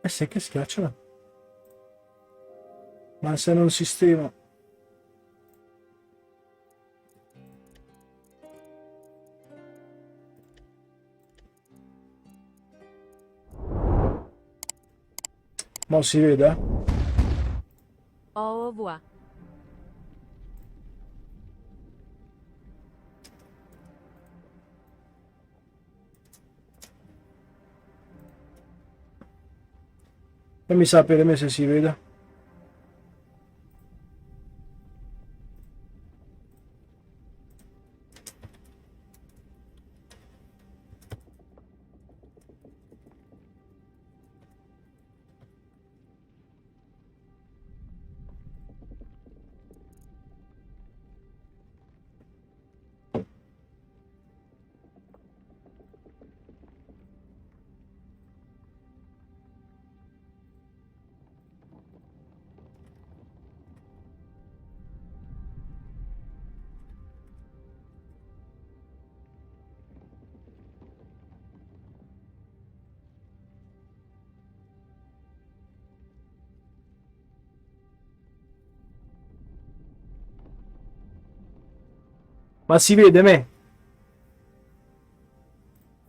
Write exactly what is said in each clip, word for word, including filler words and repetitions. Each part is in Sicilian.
Eh, se che schiacciano. Ma se non sistemo. Mo si vede? Au revoir. Fammi sapere me se si vede. Ma si vede, me?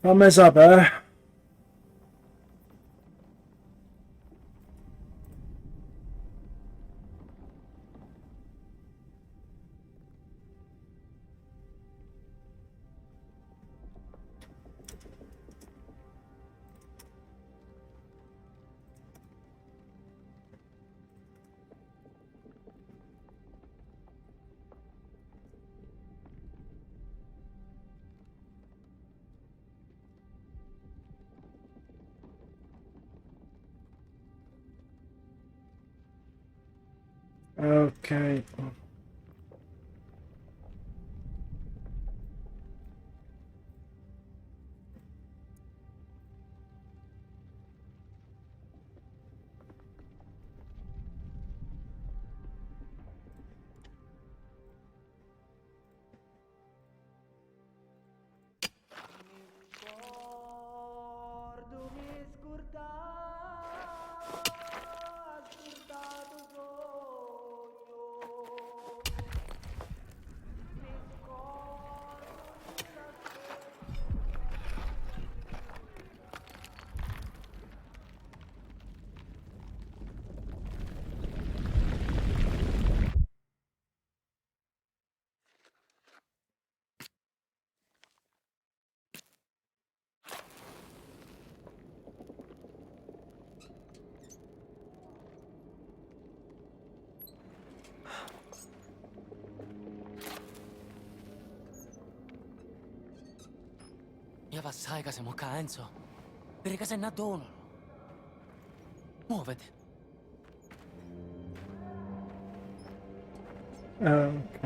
Fammi sapere, eh. Ok. Ia va sai ca semu ccà, Enzo. Viri ca se n'addonanu. Muoviti. Ah, ok.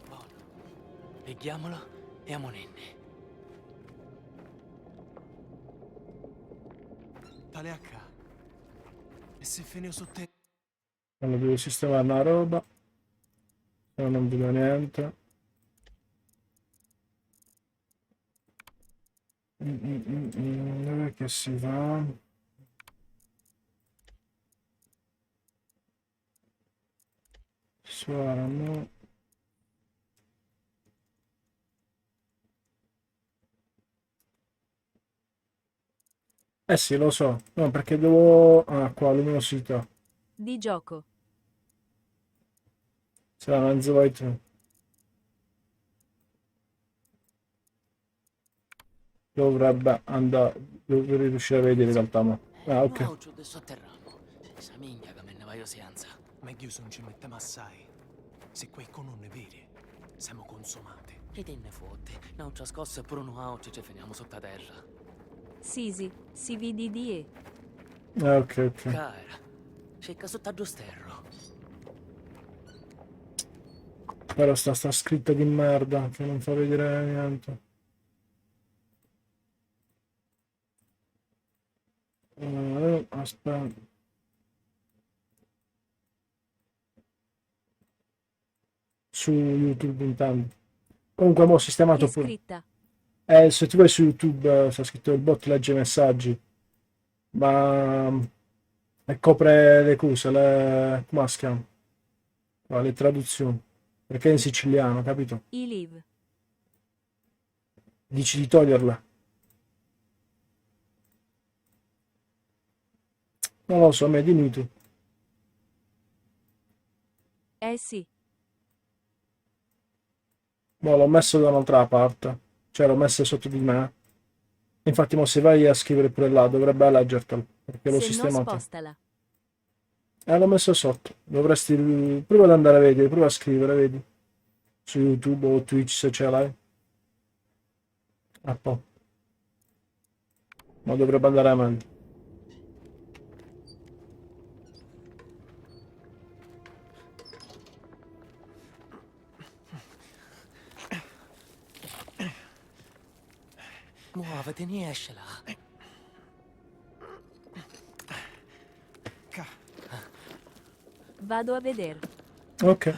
Bon. Pigghiamulu e amuninni. Tale a ccà. E si finiu sotto. Allora, devo sistemare una roba. Se no non vedo niente. Mm, mm, mm, mm, dov'è che si va? Suona, no? Eh sì, lo so. No, perché devo... Ah, qua, luminosità. Di gioco. Se la non vai tu. Dovrebbe andare, dovrei riuscire a vedere in realtà, ma... Ah, ok. Mo ci ho detto sotterramo. Sa minchia che me ne vaiu sianza. Megghiu si non ci mettiamo assai. Se qualcuno ne vede, siamo consumati. Chi ti ne fotti? N'autra scossa e pure nuautri ci finiamo sottoterra. Sì, sì, si vidi di e. Ah, ok, ok. Cara, cerca sotto a sterro. Però sta, sta scritta di merda che non fa vedere niente. Eh, aspetta. Su YouTube intanto. Comunque, mo ho sistemato pure. Iscritta. Eh, se tu vai su YouTube, eh, sta scritto il bot legge i messaggi. Ma, mm, e copre le cose, le, come si chiama? Ah, le traduzioni. Perché è in siciliano, capito? I live. Dici di toglierla? Non lo so, mi è dinuto. Eh sì. Mo l'ho messo da un'altra parte. Cioè, l'ho messo sotto di me. Infatti, mo se vai a scrivere pure là, dovrebbe leggertelo, perché l'ho sistemato. Se no, spostala. Eh, l'ho messo sotto. Dovresti, prova ad andare a vedere, prova a scrivere, vedi. Su YouTube o Twitch se ce l'hai. Ah, po. Ma dovrebbe andare a mente. Muoviti, niescila. Ca. Vado a vedere. Ok.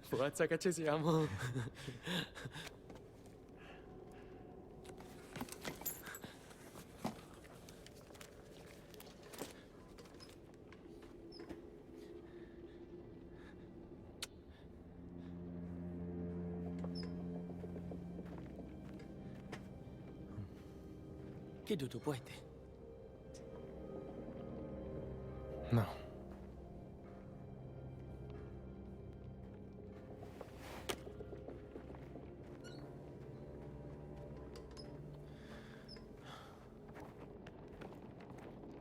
Forza che ci siamo. Chiddu tu pueti? No.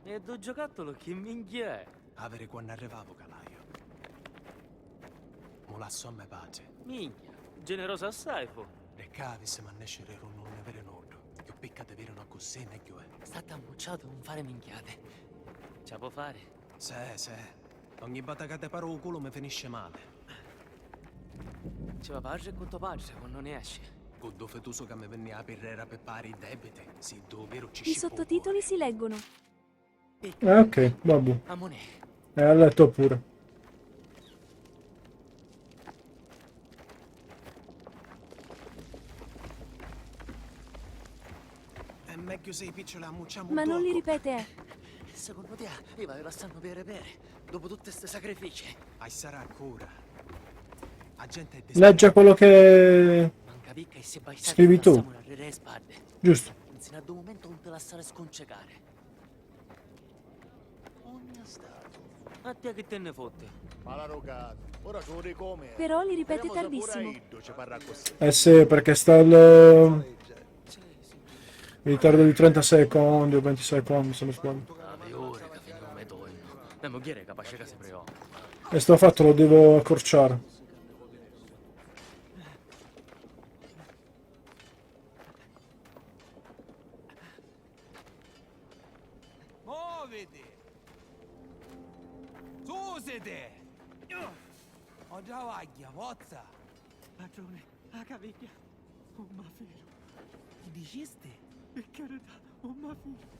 E ddu giocattulu chi minchia è? Aviri quannu arrivavu, calaio. Mu lassò a me patri. Minchia, generosu assai fu. E ccà avissimu a nesciri ru nun ni viri nuddu. Chiù picca ti virinu accussì, megghiu è. Statti ammucciatu, nun fari minchiati. Ci a po' fari? Sì, sì. Ogni vota ca ti paru u culu mi finisci mali. Ci va parri cu to patri quannu nesci. Cu ddu fitusu ca mi vinni a pirrera pi pari i debiti, si ddu viru ci scippu u cori. I sottotitoli si leggono. Eh, ok, vabbè. Ammonè. E ha letto pure. È megghiu si i picciola ammucciamu. Ma non li ripete, eh. Secondo te, i va lassannu pere pere, dopo tutti sti sacrifici? Ai sarà cura. A gente è disperata. Legge quello che scrivi tu. Giusto. Nzina a ddu mumentu non ti lassari scuncecari. Ogni statu. A tia chi ti nni fotti? Malarucatu. Ora sulu di come. Però li ripete tardissimo. Iddu ci parra così. Eh sì, perché sta il ritardo di trenta secondi o venti secondi, se non sbaglio. Avi ora ca finiu me tonnu. Me mugghieri è capaci ca si preoccupa. E sto fatto lo devo accorciare. Moviti! Susiti! O travagghia, forza! Patruni, a cavigghia, un mafiru. Chi dicisti? Pi carità, un mafiru.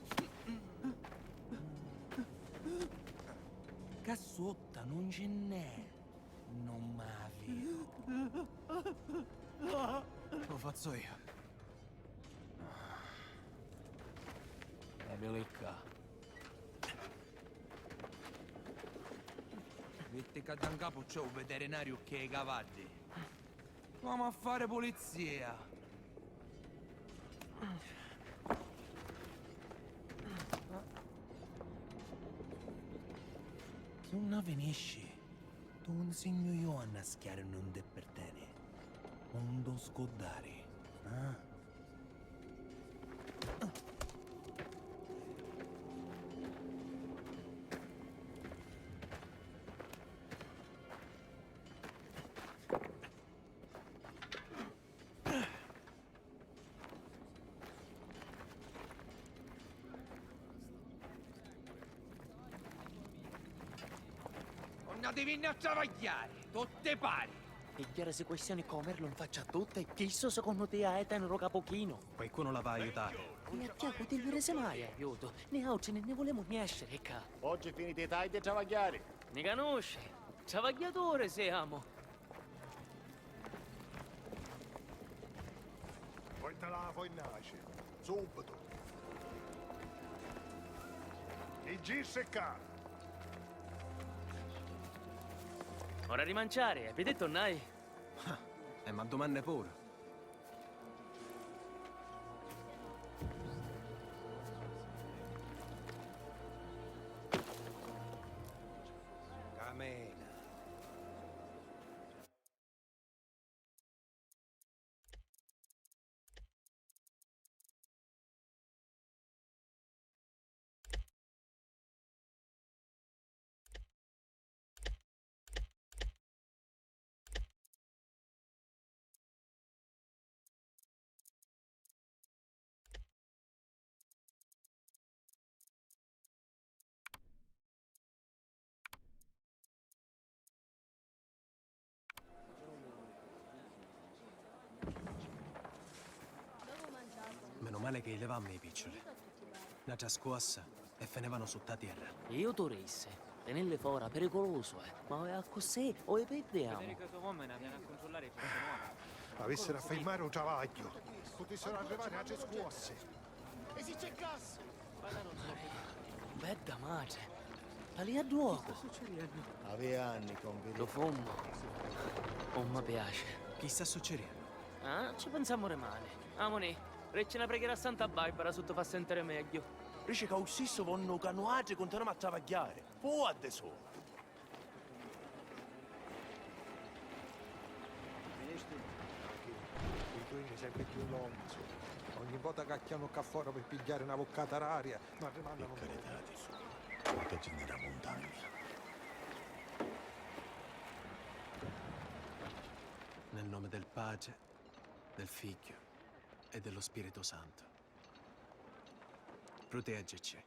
Ca sutta nun ci nn'è. Non m'avi. Lo fazzu io. E vi licca. Vitti ca da 'ncapu c'è un veterinariu che i cavaddi. Vamo a fare pulizia. Chi 'un finisci? Tu 'nsignu io a naschiari non ti apperteni. Non tu scurdari, ah? Andatinni a travagghiari, tutti pari! Pigghiarisi questioni comu merlu in faccia a tutti, chissu secunnu tia è teneru capu chinu? Qualcuno la va a aiutare. E a tia cu ti virisi mai aiutu? Niautri ni nni vulemu nesciri ccà. Oggi finiti i tagghi e travagghiari. Ni canusci? Travagghiaturi siamu. Portala a fornaci, subitu. E girsi ccà. Ora di manciari, appitittu nn'hai? Ah, e m'addumanni puru. Camina. Menu mali chi livammu i picciuli. N'atra scuossa e finivanu sutta tierra. Iu tu rissi, tinilli fora, piriculusu è, ma o è accussì o i pirdiamu. Vedi ca so uomini avìanu a cuntrullari i forzi nuovi. Avìssiru a firmari u travagghiu. Putìssiru arrivari atri scuossi. E si circassi? Bedda matri, talìa ddocu. Avìa anni ca un viria. Lu fumu. Un mi piaci. Chi sta succiriennu? Ah, ci pinsamu rimani. Amunì, ricci na preghiera a Santa Barbara su ti fa sentiri megghiu. Dici ca u stissu vonnu ca nuatri cuntinuemu a travagghiari. Pua di sulu. Li turni sempri cchiù longhi su. Ogni vota ca chiamu ccà fora pi pigghiari na vuccata d'aria, m'arrimandanu. Pi caritati, pruteggini dâ muntagna. Nel nome del Patri, del Figghiu e dello Spiritu Santu. Pruteggici.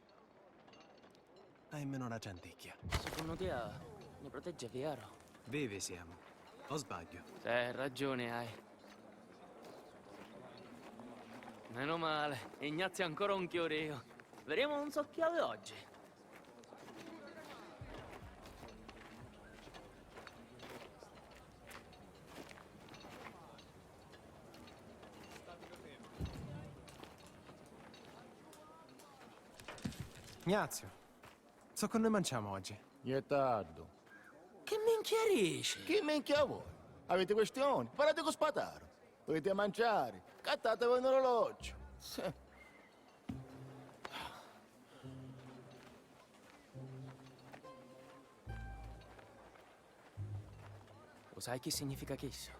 Hai meno la cianticchia. Secunnu tia, ni proteggi veru? Vivi siamo. O sbaglio? Eh, ragiuni hai. Meno male, Ignazio è ancora un chioreo. Vedremo un so chiave oggi. Ignazio, so che noi manciamo oggi? Niettardu. Che minchia dici? Chi minchia vuoi? Avete questioni? Parlate con Spataro. Volete manciare? Cattatevi un orologio. U sai chi significa chissu?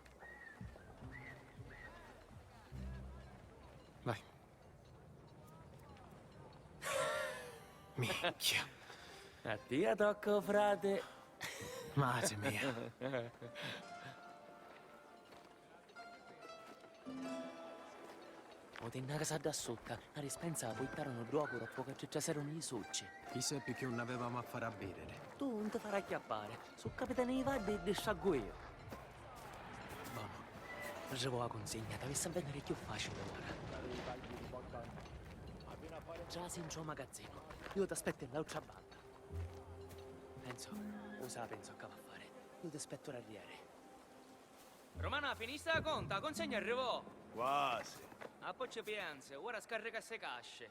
Vai. Minchia. A tia tocca, frate. Matri mia. O tinnaca sa dda sutta, a dispensa a puittarono ddocu doppu ca ci traserono i succi. Chi seppi chi un avevamo a fari a biriri. Tu un ti fari acchiappari, su capitani i vaddi e ddi sciaggu io. Bono, arrivò a cunsigna, t'avissi a veniri chiù facili ora. Trasi in ciò magazzinu, io t'aspettu in l'autra banda. Enzo, u sapi Enzo ca va a fari, io t'aspettu d'arrieri. Romana, finista la conta, la consegna arrivò! Quasi. Ah, po' ci pienzi, ora scarrica ste casce.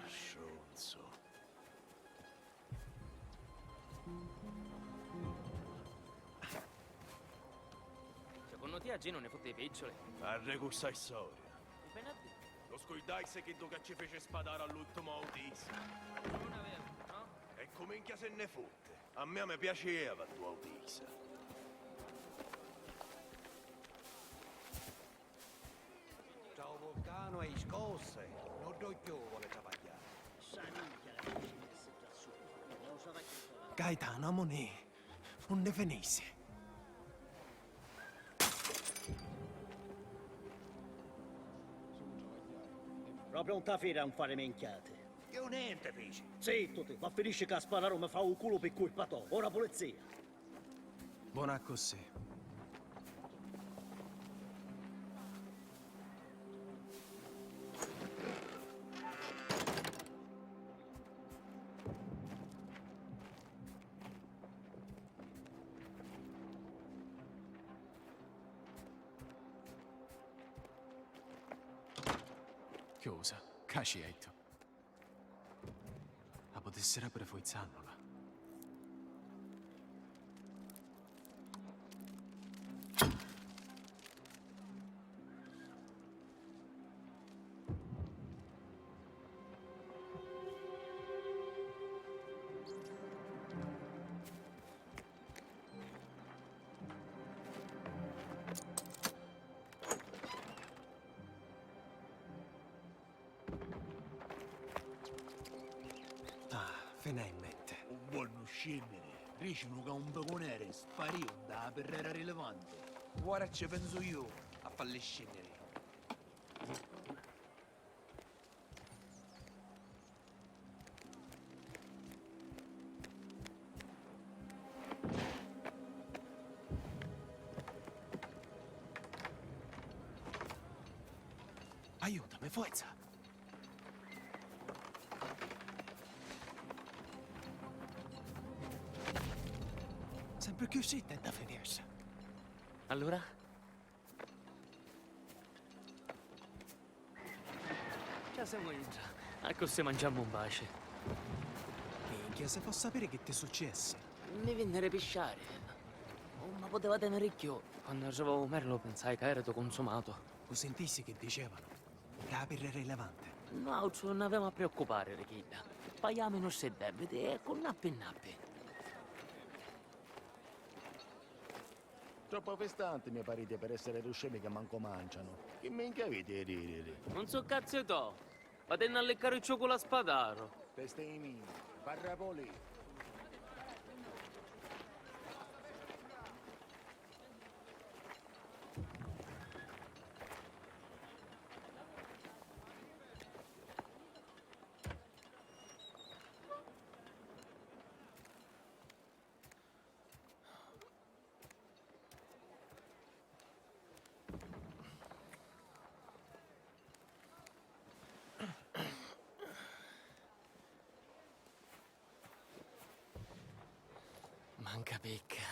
Sciunzu. Secunnu tia Ginu ne fotti i picciuli? Arrecu sta storia. Chi veni a diri? Lu scurdassi chiddu ca ci fici spadari all'ultimu autista? Nun aveva, no? E cu minchia si nni futti? A mia mi piacieva ddu autista. Tra u vulcanu e i scossi, nuddu cchiù voli travagghiari. Ssa minchia la ci messi trassutu, non lo sarà chi sarà. Gaetano, amunì, unni finissi? Propriu un tafira un fari minchiati. Iu nenti fici. Zittuti, ma finisci ca Spadaru mi fa u culu pi culpa to. Ora pulizia. Bona accussì. Chiusa. Ca ci hai tu? La putessira pure fuizzannula. Ah, finalmenti. Un vonnu scenniri. Dicinu ca un peguneri sparìu nta a pirrera ri Levanti. Ora ci pensu iu a falli scenniri. Aiutami, forza! Sempri cchiù stritta è da finirsi. Allura? Ca semu intra, accussì manciammu 'n paci. Minchia, si po sapiri chi ti successi? Mi vinniri pisciari. Nun mi puteva teniri cchiù. Quannu arrivò u merlu pinsai ca eratu cunsumatu. U sintissi chi dicevanu? Ca apirrera i Levanti. Nuautru nun avemu a preoccupari di chidda. Paiamu i nostri debiti e cu nappi nappi. Troppu festanti mi pariti per essere dui scemi che manco mancianu. Chi minchia aviti di diri? Non so cazzi to! Vatenni a liccari ciù cu la Spadaru! Testa di mini, parra poli! Manca picca,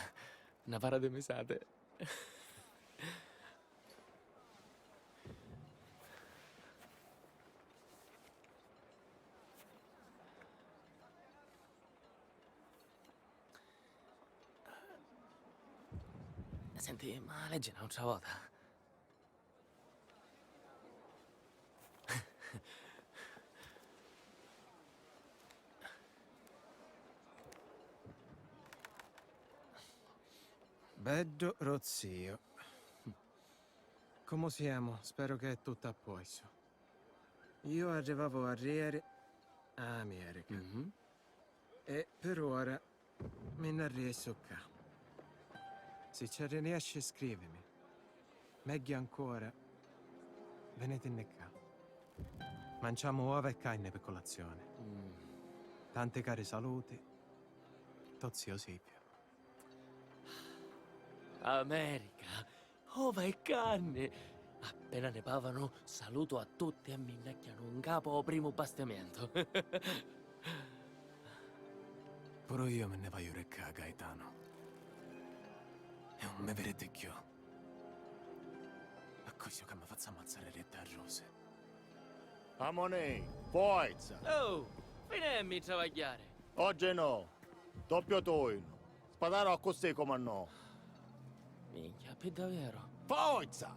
na para di misate. Senti, ma leggi n'autra vota. Beddu Rozziu. Comu siamo? Spero che è tutto a posto. Io arrivavo arrieri a America. Mhm. E per ora mi n'arriestu ccà. Si ci arrinesci, scrivimi. Megghiu ancora, venitinni ccà. Manciamu ova e carni pi colazioni. Mm. Tanti cari saluti, to zio Silvio. America! Ova e carni! Appena ni pavanu, salutu a tutti e mi nnacchianu 'n capu ô primu bastimentu. Puru io mi nni vaiu ri ccà, Gaetano. E 'un mi viriti cchiù. Accussì ca mi fazzu ammazzari ri dda rusi. Amonì, forza! Oh, finemmi i travagghiari! Oggi no, doppiu turnu. Spadaru accussì comandò. Minchia, pi daveru? Forza!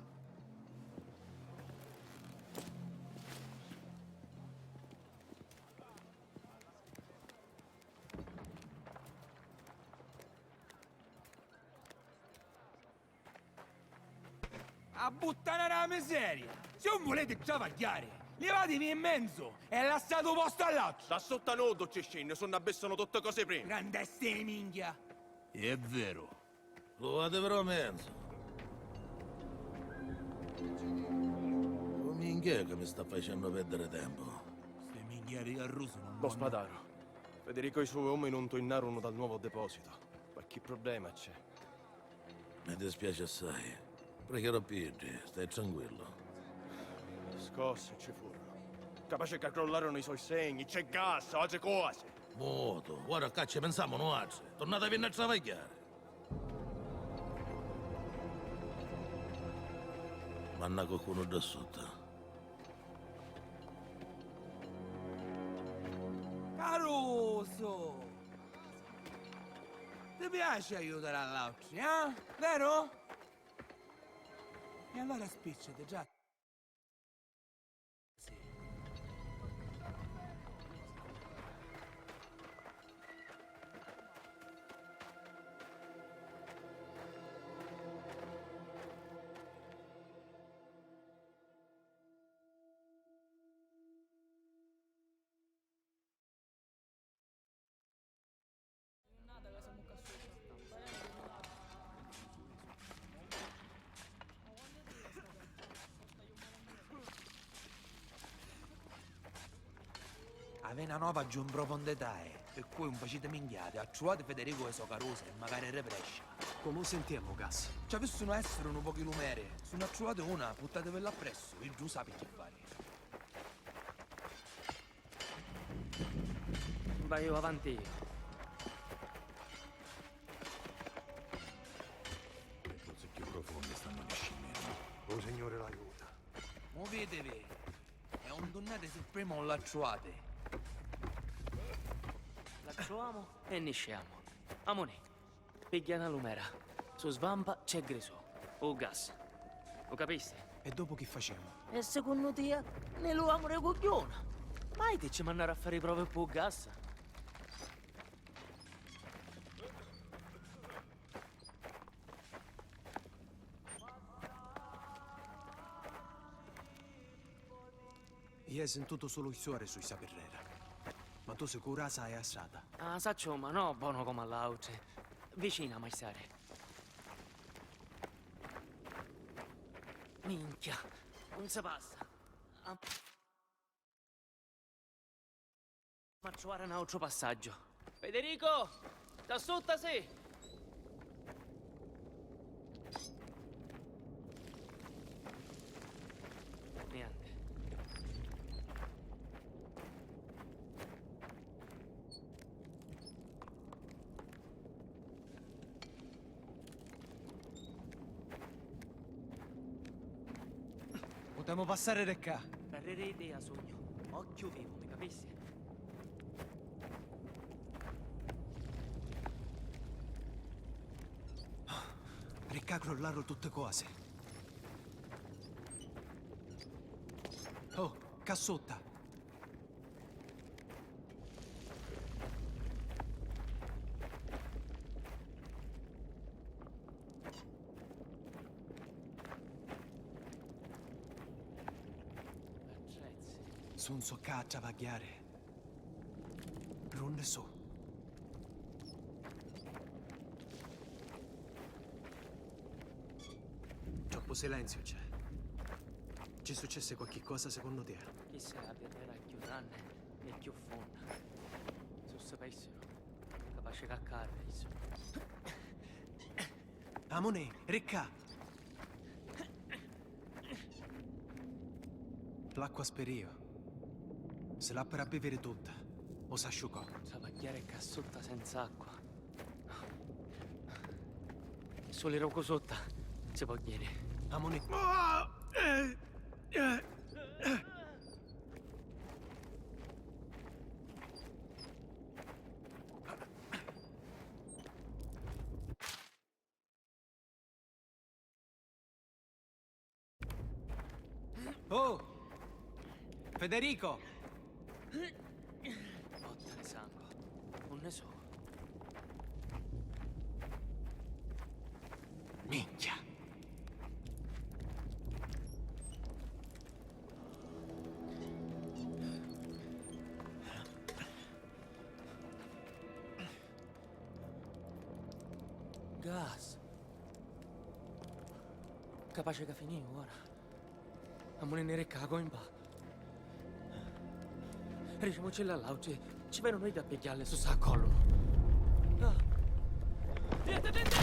A buttanara a miseria! Si 'un vuliti travagghiari, livativi in menzu e lassati u postu all'autru! Da sutta nuddu ci scinni, s'unn'abbissanu tutti cosi prima! Grandesti di minchia! È veru. Luvati però menzu. Cu minchia ca mi sta facennu perdiri tempu. Sti minchia Ieri a Rusu non. Lo spadaru. Federico e i suoi uomini non tornarono dal nuovo deposito. Qualche problema c'è. Mi dispiaci assai. Pregherò pi iddi, stai tranquillu. Scosse ci furono. Capace che crollarono i suoi segni, c'è gas, altre cose. Mutu, ora ccà ci pensamu nuatri. Turnatavinni a travagghiari. Manna coccunu dda sutta. Caruso! Ti piaci aiutari a l'àutri, eh? Veru? E allura spìcciati, già. Sì. Avè na nova giù in profondità, eh, pi cui un faciti minchiati, attruati Federicu e so carusa e macari ri prescia. Comu u sintiemu u gas? Ci avissunu a essiri un pochi lumeri, si n'attruati una, puttativilla appressu, iddu u sapi chi fari. Vaiu avanti io. Li pozzi cchiù profondi stannu niscinnu. U Signuri l'aiuta. Muvitivi! E un tunnati si prima un l'attruati. L'attruamu e nisciamu. Amunì. Pigghia na lumera. Su svampa c'è grisù. U gas. U capisti? E dopu chi facemu? E secunnu tia? Ni luvamu ri cugghiuna? Mai ti ci mannari a fari provi pu gas? Iè sintutu sulu chiuori sui sta pirrera. Ma tu sicura sai a strata? Ah, sacciu, ma no bonu comu a l'autri. Vicina, maistari. Minchia, un si passa. Ah. Ma truvari n'autru passaggiu. Federico! Sta sutta sì! Niente. Putemu passari di ccà. Carriri di idea sugnu. Occhiu vivu, mi capissi? Di ccà crullaru tutti cosi. Oh, ccà sutta. Attrezzi. Sun so ccà a travagghiari. Runni su. Troppu silenziu c'è. Ci successi qualchi cosa secunnu tia? Chi sapi, era cchiù ranni e cchiù fonna. Su sapessiru, capaci ca carri, insomma. Amunì, di ccà! L'acqua spirìu. Si l'appi da biviri tutta, o s'asciucò. Travagghiari ccà sutta senza acqua. Suli ddocu sutta si pò jiri. Amunì. Oh! Federico! Botta di sangue. Unni su? Minchia! Gas. Capaci ca finiu ora. Amunì, ni riccagu in pa. Tricimucilla a l'àutri, ci venunu iddi a pigghialli su saccollu. Ah. Tienti, tienti!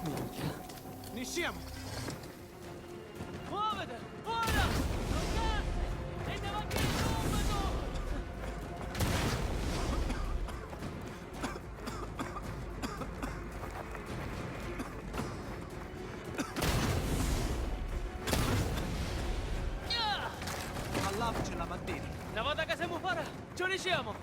Minchia. Nisciamu! Muoviti! Ora! Non cassi! E ne va via subito! All'avci la mattina. Na vota ca semu fora, ci nisciamu!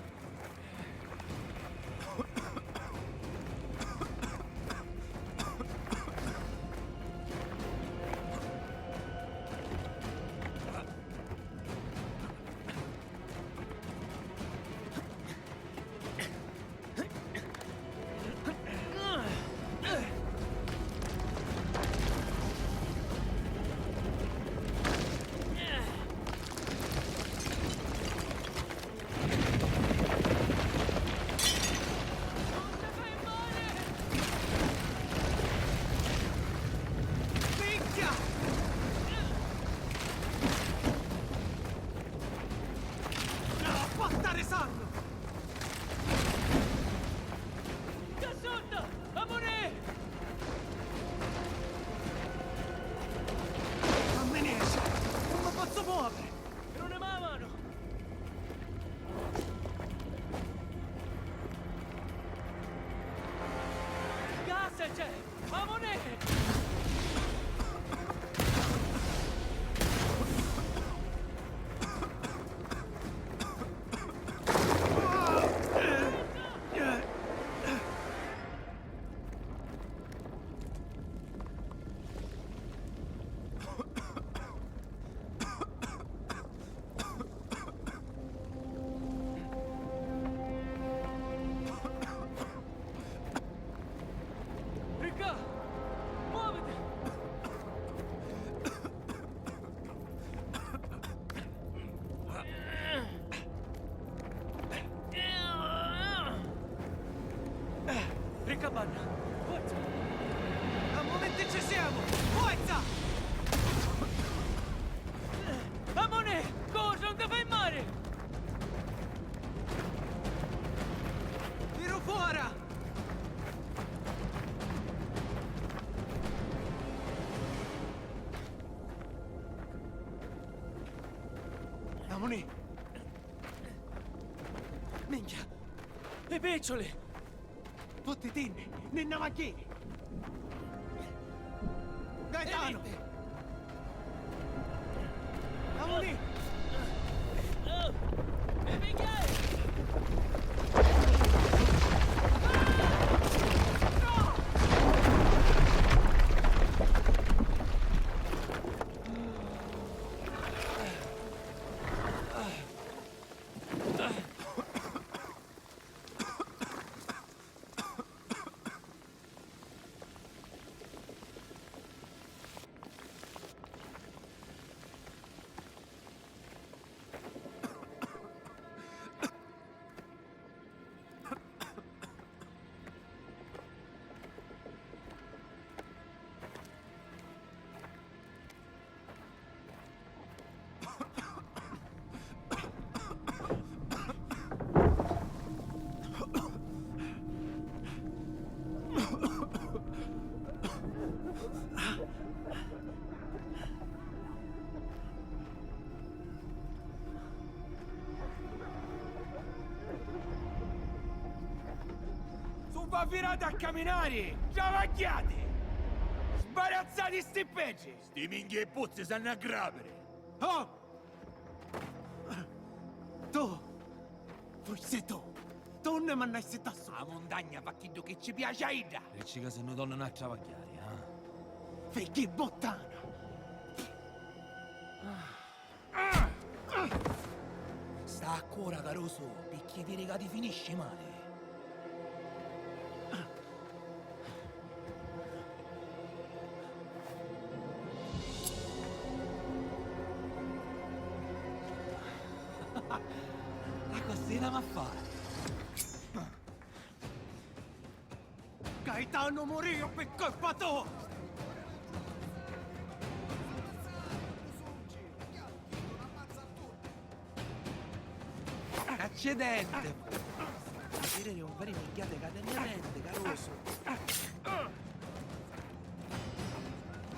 Minchia! No, quanta risannu! Ca sutta! Amunì! Amminizza! Non mi pozzu muoviri! Tiruni ma manu! Gas c'è! Amunì! Ricca! Muoviti! Ricca banna! Forza! A mumenti ci siamo! Forza! Amuni! Corri, non ti fermare! Tiro fora! Amuni! Minchia! I picciuli! Tutti tinni, ninna macchini! Gaetano! Amuni! Su va virati a caminari! Travagghiati! Sbarazzati sti peggi! Sti minchia e puzzi s'hannu a grapiri! Oh! Tu! Forsi tu! Tu unni mannasti a su! A muntagna fa chiddu chi ci piaci a idda! E ci ca si nni tornanu a travagghiari, ah! Figghi buttana! Sta a cuora, carusu, picchì viri ca ti finisci mali. Sina m'ha fari. Gaetano murìu pi colpa tua! Accidenti! Tiriri un pari minchiati ca tenia denti, carusu!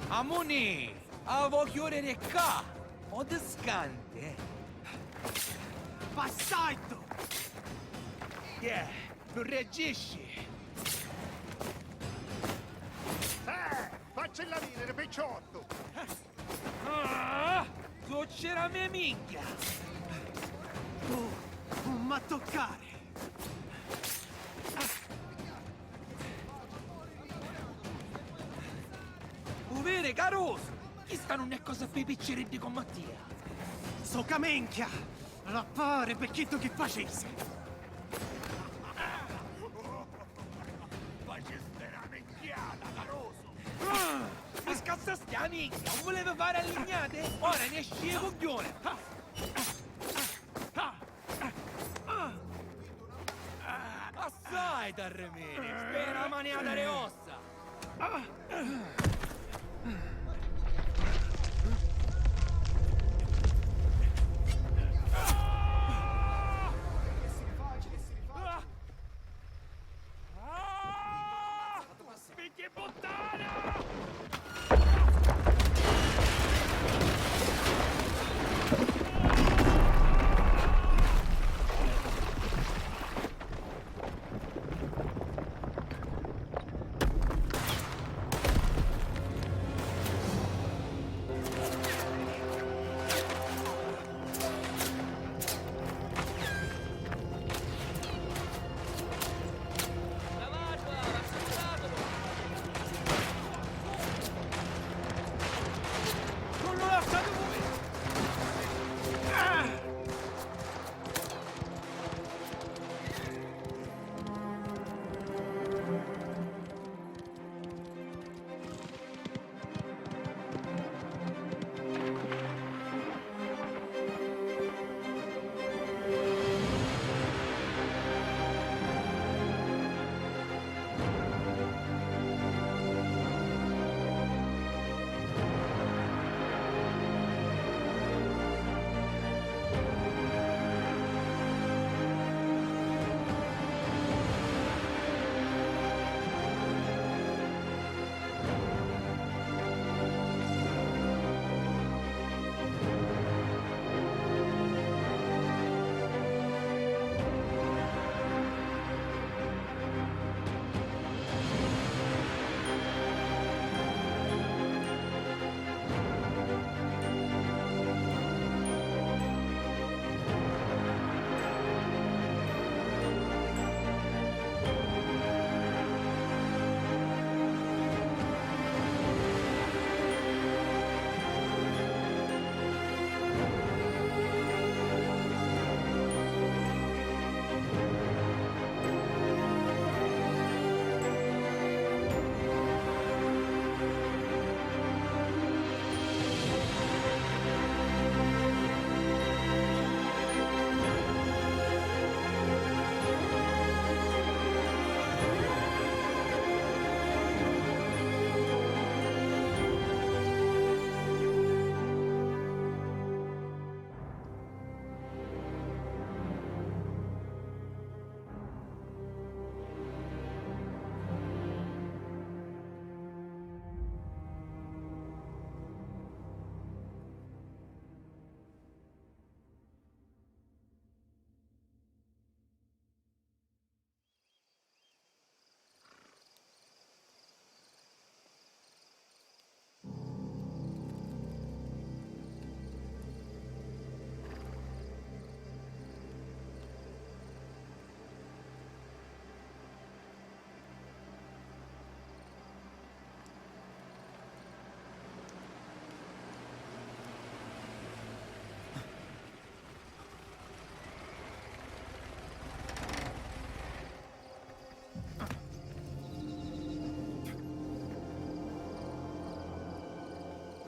Amunì! A vo chiudiri ccà! O ti scanti, eh! Bastardu! Yeah, non reagisci! Eh! Faccilla vidiri, picciottu! Ah! Succirà a me minchia! Tu non m'ha toccari! U viri, carusu! Chista non è cosa pi picciriddi comu a tia! So ca minchia! L'affari pi chiddu chi facisi! Facisti na minchiata, carusu! Ah! Mi scassasti a minchia! Non vulevi fari a lignati? Ora ne esci i cugghiuni! Assai t'arrimini! Spera maniata di ossa! Figghi puttana!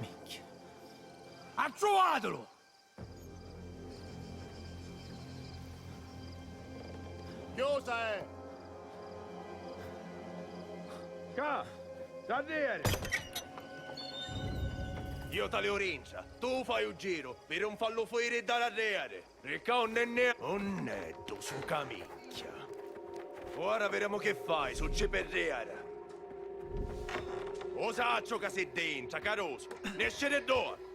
Minchia. Attruvatulu! Ca! T'arrìari! Iu taliu rintra, tu fai u giru, pi nun fallu fuiri dda l'arrìari! Ricca unn'è ne-, unn'è ddu su camicchia? Ora videmu chi fai, su ci pirrìari! U sacciu ca si dintra, carusu! Nesci di ddua!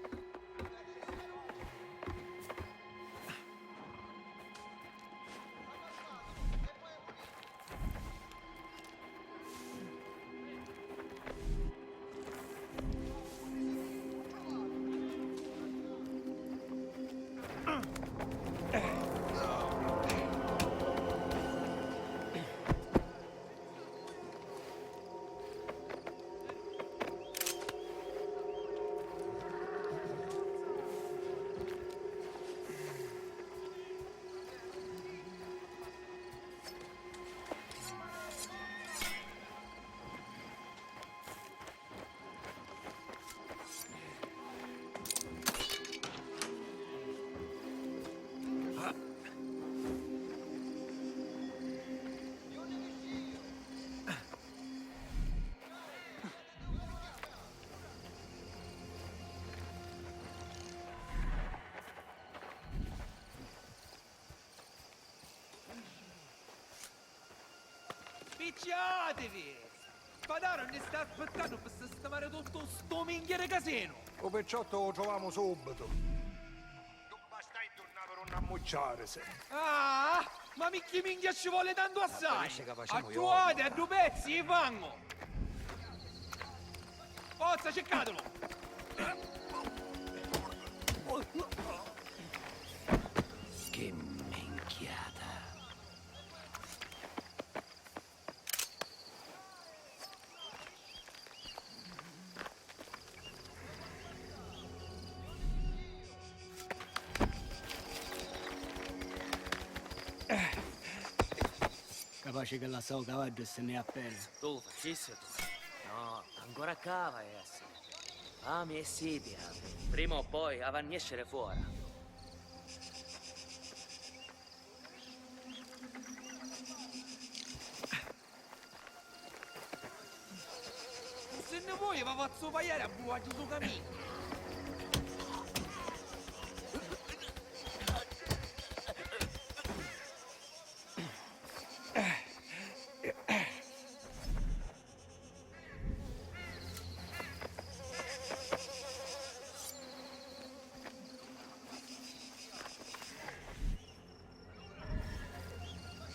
Picciativi! Padaru nni sta aspittannu pi sistimari tuttu stu minchia di casinu! U picciottu u truvamu subitu! Ddu bastaiddhu nn'avi d'unni ammucciarisi! Ah! Ma picchì minchia ci voli tantu assai? Apparisci ca facimu. Attuati a ddu pezzi i fangu! Forza, circatulu! Chi minchiata! Capaci chi lassau u cavaddu e si nni appena. Tu facissitu? No, ancora ccà havi a essiri. Fami e siti havi. Prima o poi havi a nesciri fora. Si nni voi, va fazzu paiari a buaggio su caminu.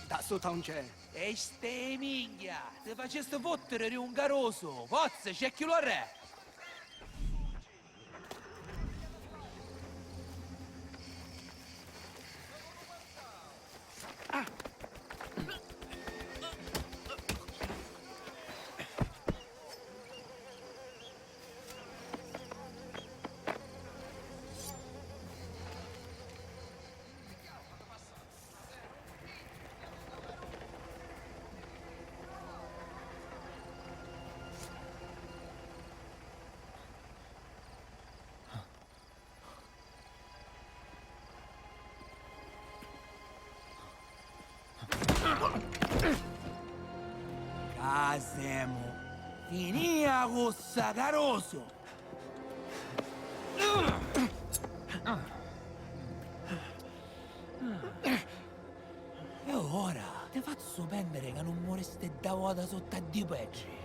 Dda sutta un c'è. E ste minchia! Ti facisti futtiri di un carusu! Forza, cerchilu arrè! Ca semu finìa cu ssa carusu! E ora ti fazzu pènniri ca nun muristi dda vota sutta ddi petri.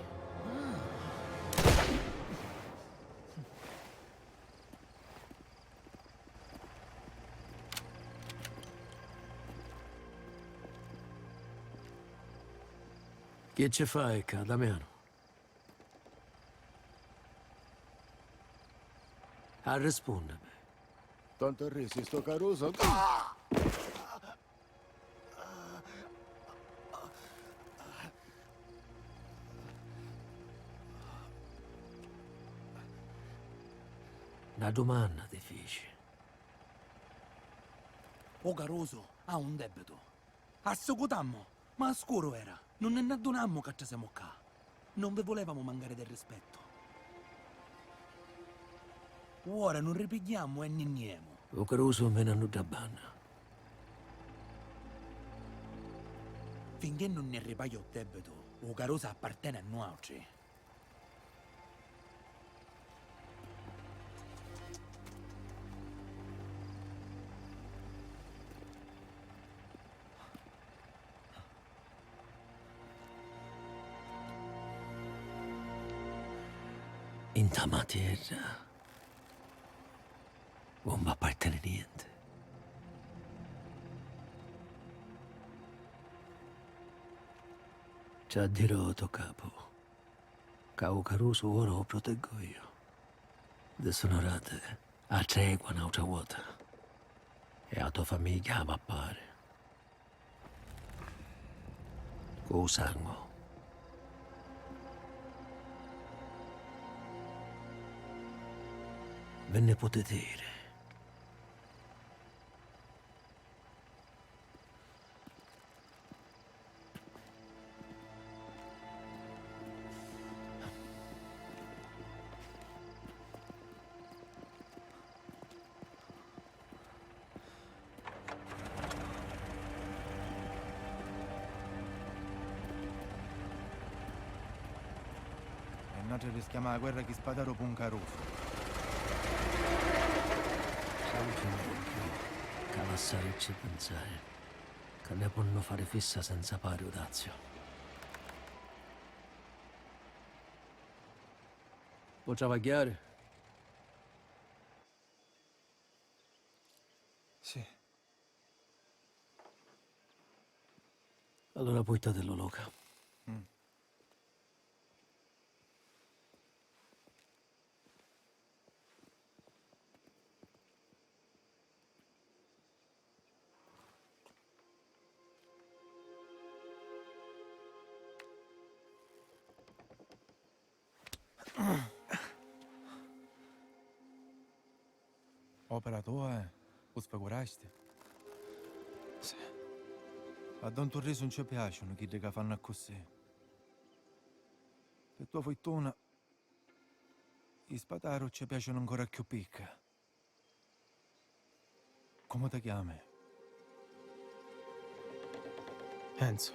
Chi ci fai ccà, Damianu? Arrispùnnimi. Tantu arrisi sto carusu. Na dumanna ti fici. U carusu ha un dèbbitu. Assucutammu, ma a scuru era. Nun nni addunammu ca trasemu ccà. Non vi vulevamo mancare del rispetto. Uora nun ripigghiammu e nni nni emu. U carusu menannu dda banna. Finché nun ni ripaghi u debitu, u carusu apparteni a nuautri. Nta ma tierra un m'apparteni nienti. Ci a dirò ô to capu ca u carusu ora u proteggu iu. Disunurati, a tregua n'autra vota e a to famigghia havi a pari. Cu u sangu. Vi nni putiti iri. E nuatri rischiamu a guerra chi spadaru p'un carusu. Santi Maricchiu, ca lassaricci pinsari, ca ne ponnu fari fissa senza pari u daziu. Vo' travagghiari? Sì. Allura purtatillu, Luca. Mm. Opera tua, eh? U sfigurasti? Sì. A don Turrisu 'un ci piaciunu chiddi ca fannu accussì. Pi tua furtuna, i spadaru ci piaciunu ancora cchiù picca. Comu ti chiami? Enzo.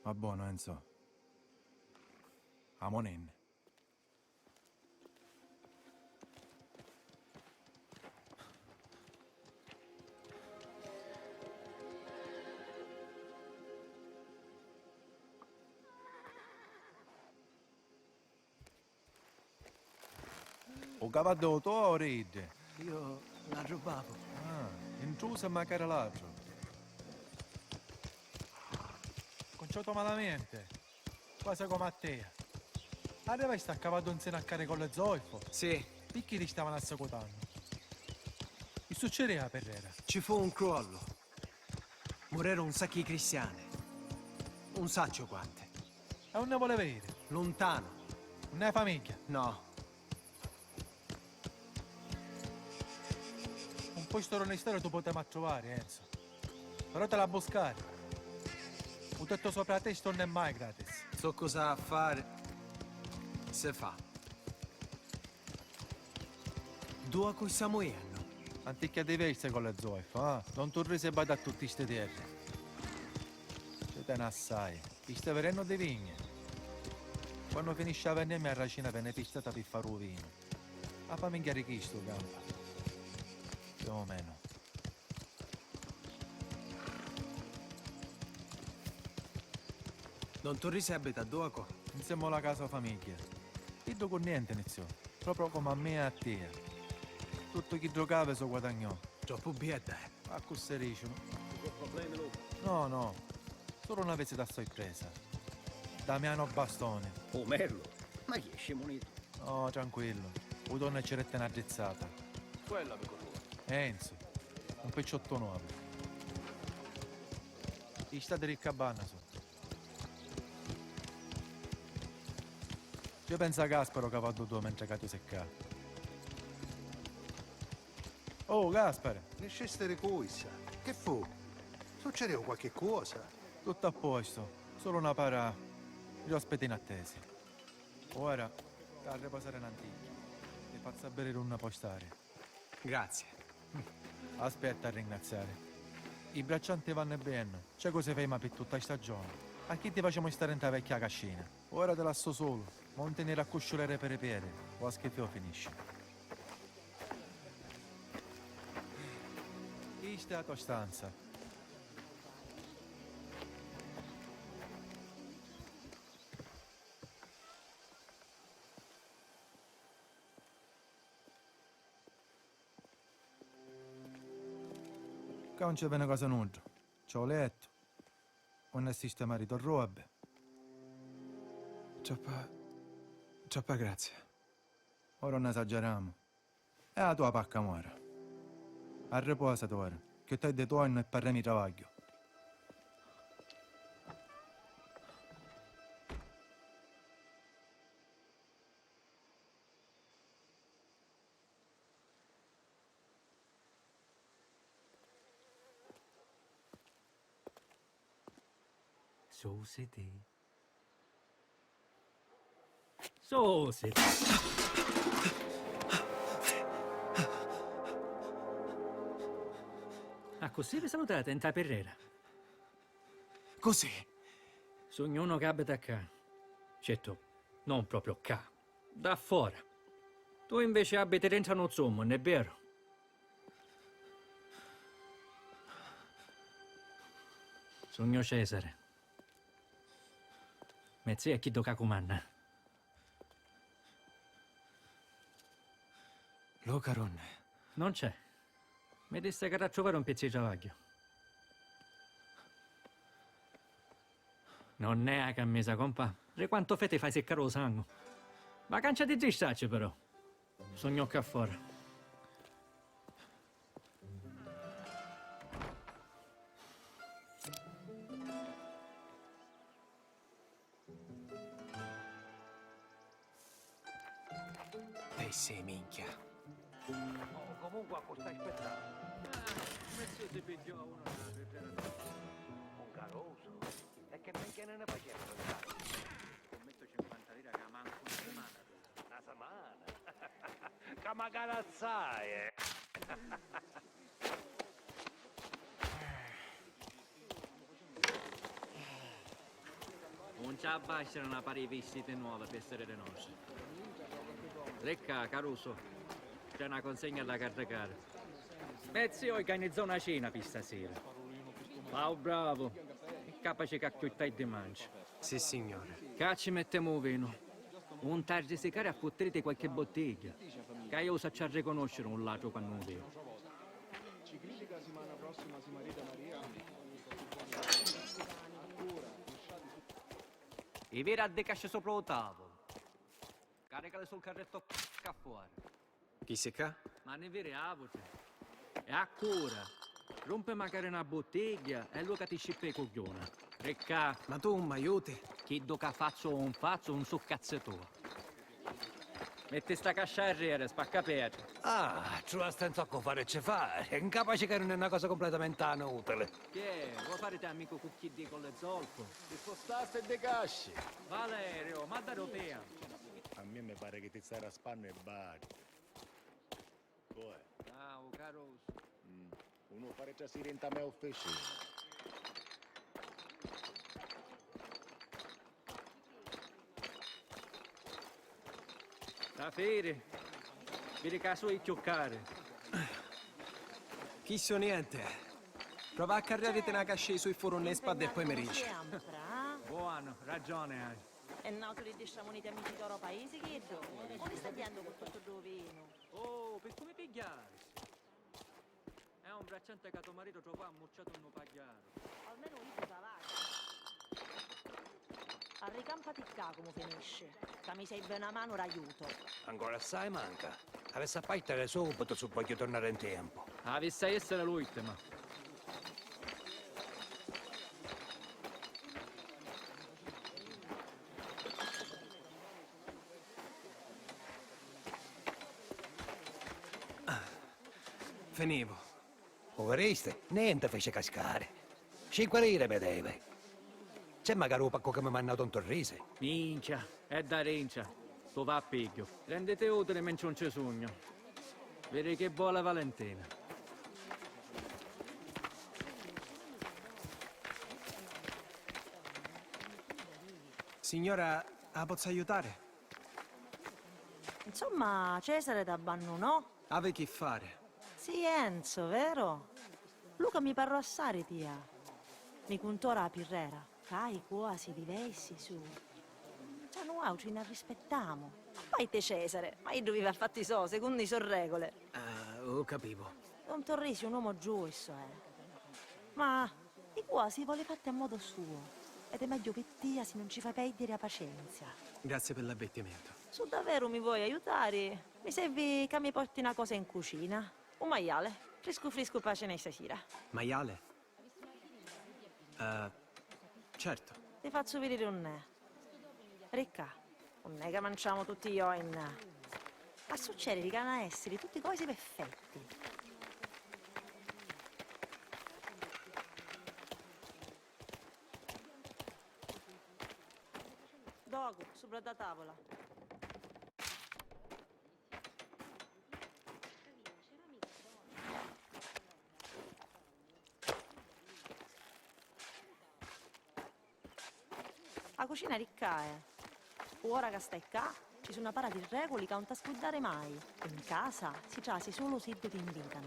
Va bonu, Enzo. Amuninni. U cavaddu è u to o ri iddi? Iu l'arrubbavu. Ah, intrusu e macari ladru. Cunciatu malamenti, quasi comu a tia. Arrivasti a cavaddu nzinu a Cari Collu e Zoifu? Sì. Picchì ti stavanu assacutannu? Chi succidìa a Pirrera? Ci fu un cruollu. Mureru un sacchi cristiani. Un sacciu quanti. E unni vulevi iri? Luntanu. Unni hai famigghia? No. Un postu ru nisteru tu putemu attruvari, Enzo. Però t'haiu a buscari. U tettu supra a testa nun è mai gratis. Zoccu s'ha a fari, si fa. Dua cu stamu jennu? Anticchia diversa cu la Zoifa, ah? Don Turrisi bada a tutti sti terri. Ci teni assai. Chi sta virennu di vigna. Quannu finisci a vennemmia a racina veni pistata pi fari u vinu. A famigghia di chistu campa. Più o meno. Don Turrisi abita a Duoco? Nsiemu a la casa o famigghia. Iddu cu nienti niziò, proprio comu a mia e a tia. Tuttu chiddu ca havi su guadagnò. Troppu biedda è. Accussì dicinu. Ci su problemi, Luca? No, no. Sulu na visita a sorpresa. Damiano Bastoni. U merlu? Ma chi è, scimunitu? No, tranquillu. U donna ci detti na drizzata. Quella mi currua. Enzo, un picciottu novu. I stati di cabana su. Ci pensa Gasparo ca va ddu mentri ca tu si ccà. Oh, Gaspare! Niscisti di cu issa? Chi fu? Succedeu qualchi cosa? Tuttu a postu, sulu na para di ospiti inattesi. Ora, t'ha a ripasari n'anticchia, ti fazzu a biri dunni pò stari. Grazie. Aspetta a ringraziari. I braccianti vannu e vennu, c'è cosi femu pi tutta a stagioni. A chi ti facemu stari nta vecchia cascina? Ora ti lassu sulu, mo 'un tiniri a cusciulere per i piedi, o a schifeu finisci. Chista è a to stanza. Ccà 'un ci veni cosa nuddu. C'è u lettu, unni sistemari to robi. Troppa, troppa grazia. Ora 'un esageramu. E a tua pacca mora. Arriposati ora, cchiuttai di tuonnu e parremu i travagghiu. Susiti. Susiti. Accussì vi salutati nta pirrera? Così. Sugnu unu ca abita ccà. Certu, non propriu ccà. Da fora. Tu inveci abiti dintra nu zummu, non è veru? Sugnu Cesare. Me ziu è chiddu ca cumanna. Luca Runne. Non c'è. Mi dissi ca t'ha truvari un pizzu di travagghiu. Non è a cammisa, compà. Ri quantu feti fai siccari u sangu. Ma cancia di distacci, però. Sugnu ccà fora. Pezzi di minchia. Oh, comunque a cu stai aspettannu? Ah, me ziu si pigghiò a unu dâ priggiera. Un carusu? E che minchia ne ne facemu? Scummittu cinquanta lira ca mancu na simana dura. Na simana? Ca macari assai, eh! Un ci abbastanu na pari di vistiti nuovi pi essiri di nostri. Ricca, carusu, c'è na consegna da carricari. Me ziu organizzò na cena pi stasira. Fa u bravu, è capaci ca cchiù tardi mangia. Sissignore. Ccà ci mettemu u vinu. Un t'arrisicari a futtiriti qualchi buttigghia, ca iu u sacciu arriconosciri un latru quannu u viu. Ci critica simana prossima si marita Maria? I viri a ddi casci supra u tavulu. Caricali sul carrettu ccà fora. Chi si ccà? Ma ni viri autri. E accura. Rumpi macari na buttigghia e Luca ti scippa i cugghiuna. Ricca. Ma tu un m'aiuti? Chiddu ca fazzu o un fazzu un su cazzi tua. Metti sta cascia arrieri, spacca petri. Ah, truvasti un saccu fari ci fari. Incapaci ca nun è na cosa completamenti anutili. Chi è? Vuoi fariti amicu cu chiddi colli zolfu? Ti spustasti di casci. Valerio, ma da dove? A mia mi pari chi ti stai raspannu i bari. Boh. Ah, u carusu. Mm. Unu fari trasiri nta me officina. Tafiri, viri ca sui cchiù cari. Chissu nienti. Prova a carriariti na cascia i sui furunni e spadda e poi mi dici. Buono, ragione hai. E n'autru di ddi stramuniti amici d'oro paisi chiddu? Unni sta jendu cu tuttu ddu vinu? Oh, pi cu mi pigghiasti? È un bracciante ca to maritu trovò ammucciatu nnu pagghiaru. Almenu iddu travagghia. Arricampati ccà comu finisci, ca mi servi na manu d'aiutu. Ancora assai manca. Avissi a partiri subitu si vogghiu turnari in tempu. Avissi a essiri l'ultima. Finivu. U viristi? Nenti fici cascari. Cinqui liri mi devi. C'è macari u paccu ca mi mannau don Turrisi? Minchia, è da rincia. Tu va a pigghiu. Renditi utili mentri un ci sugnu. Viri chi voli Valentina. Signora, a pozzu aiutare? Insomma, Cesare t'abbannunò? Havi chi fari. Sì, Enzo, vero? Luca mi parrò assari tia. Mi cuntò ra pirrera, ca i cuosi di vesi su. Già nuautri n'arrispettamu. A parte Cesare, ma iddu vivi a fatti so, secunnu i so regole. Ah, u capivu. Don Torrisi è un uomo giusto, eh. Ma i cuosi i voli fatti a modo suo. Ed è megghiu pi tia si non ci fai perdiri a pacienzia. Grazie per l'avvertimento. Su daveru mi vuoi aiutari? Mi servi ca mi porti na cosa in cucina. Un maiale, friscu friscu pa cena i stasira. Maiale? Eh, certo. Ti fazzu vidiri unn'è. Ricca, unn'è ca manciamu tutti i joinna? A succediri ca hannu a essiri tutti cosi perfetti. Docu, supra da tavula. A cucina ricca è. Ora ca stai ccà, ci su na para di reguli ca un t'ha scuddari mai. In casa si trasi sulu siddu ti invitanu.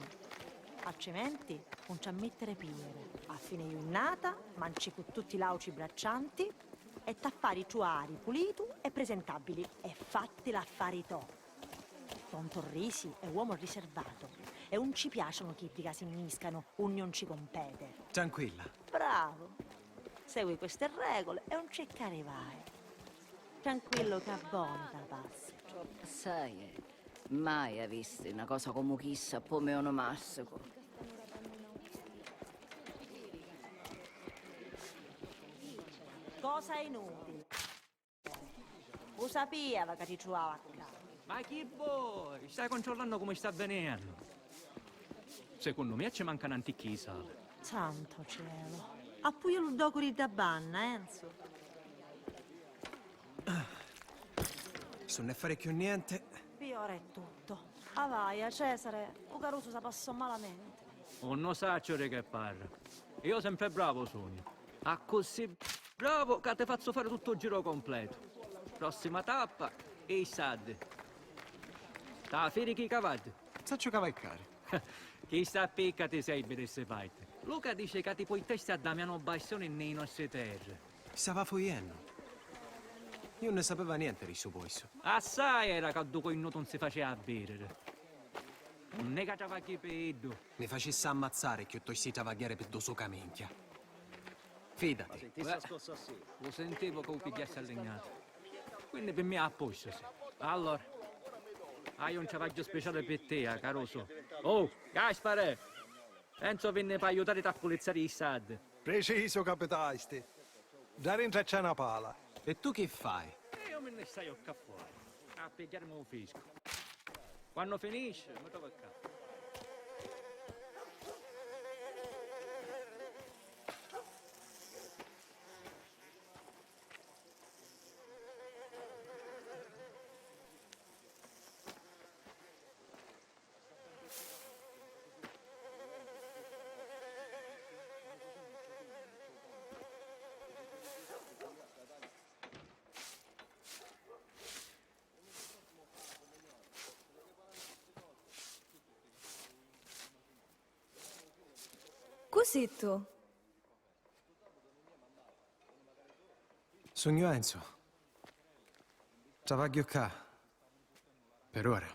Altrimenti, un ci ammittere piere. A fine junnata, manci cu tutti l'auci braccianti e t'ha fari truari pulitu e presentabili e fatti l'affari to. Don Torrisi è uomo riservato e un ci piacciono chiddi ca si mmiscano unni un ci compete. Tranquilla. Bravo! Segui queste regole e un c'è ca arrivai. Tranquillo ca bona ta passi. Assai, eh. Mai avisti na cosa comu chissa ppo me onomastico. Cosa inutile. U sapiava ca ti truvava ccà. Ma chi voi? Stai controllannu comu sta veniennu? Secunnu mia ci manca n'anticchia i sali. Santo cielo. Appuia lu docu di dda banna, Enzo. Su nn'è fari cchiù niente. Pi ora è tutto. Avaia, Cesare, u carusu sa passò malamente. Unnu sacciu di che parra. Io sempre bravo sugnu. Accussì bravo ca ti fazzu fari tuttu u giro completu. Prossima tappa, i staddi. Ta firi chi cavaddi? Sacciu cavalcari. Chi sta picca ti sei di sti parti. Luca dice ca ti puittesti a Damiano Bastioni nei nostri terri. Stava fujennu. Io non sapeva niente di stu poistu. Assai era ca ddu coinnutu non si faceva viriri. Non è ca travagghi pi iddu. Mi facissi ammazzari cchiuttostu di travagghiari pi ddu suca minchia. Fidati. Beh, u sentivu ca u pigghiasti a lignata. Quindi pi mia a postu si. Allora, haiu un travagghiu speciali pi tia, carusu. Oh, Gaspare! Enzo vinni p'aiutari t'appulizzari i staddi. Precisu capitasti. Dda rintra c'è na pala. E tu chi fai? E io mi nni staiu ccà fuori a pigghiarimi u friscu. Quannu finisci, mi trovi ccà. Cu si tu? Sugnu Enzo. Travagghiu ccà. Per ora.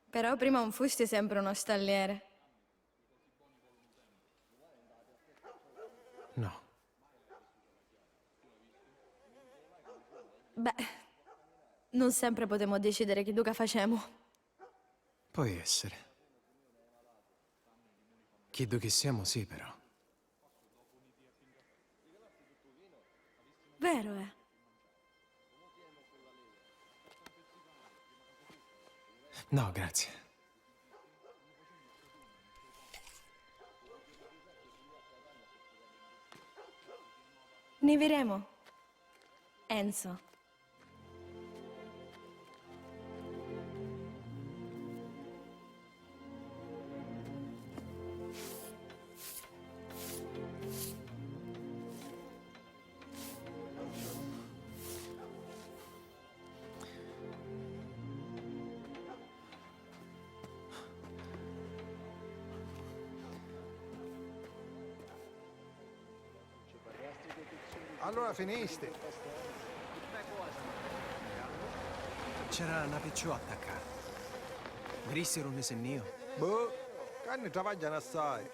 Però prima un fusti sempre uno stalliere. No. Beh, non sempre potemo decidere chiddu ca facemu. Poi essere. Chiddu chi siamo, sì, però. Vero è. No, grazie. Ni viremo. Enzo. Allura finisti? C'era na picciotta ccà. Mi dissero unni si nn'io. Boh, ca nni travagghianu assai.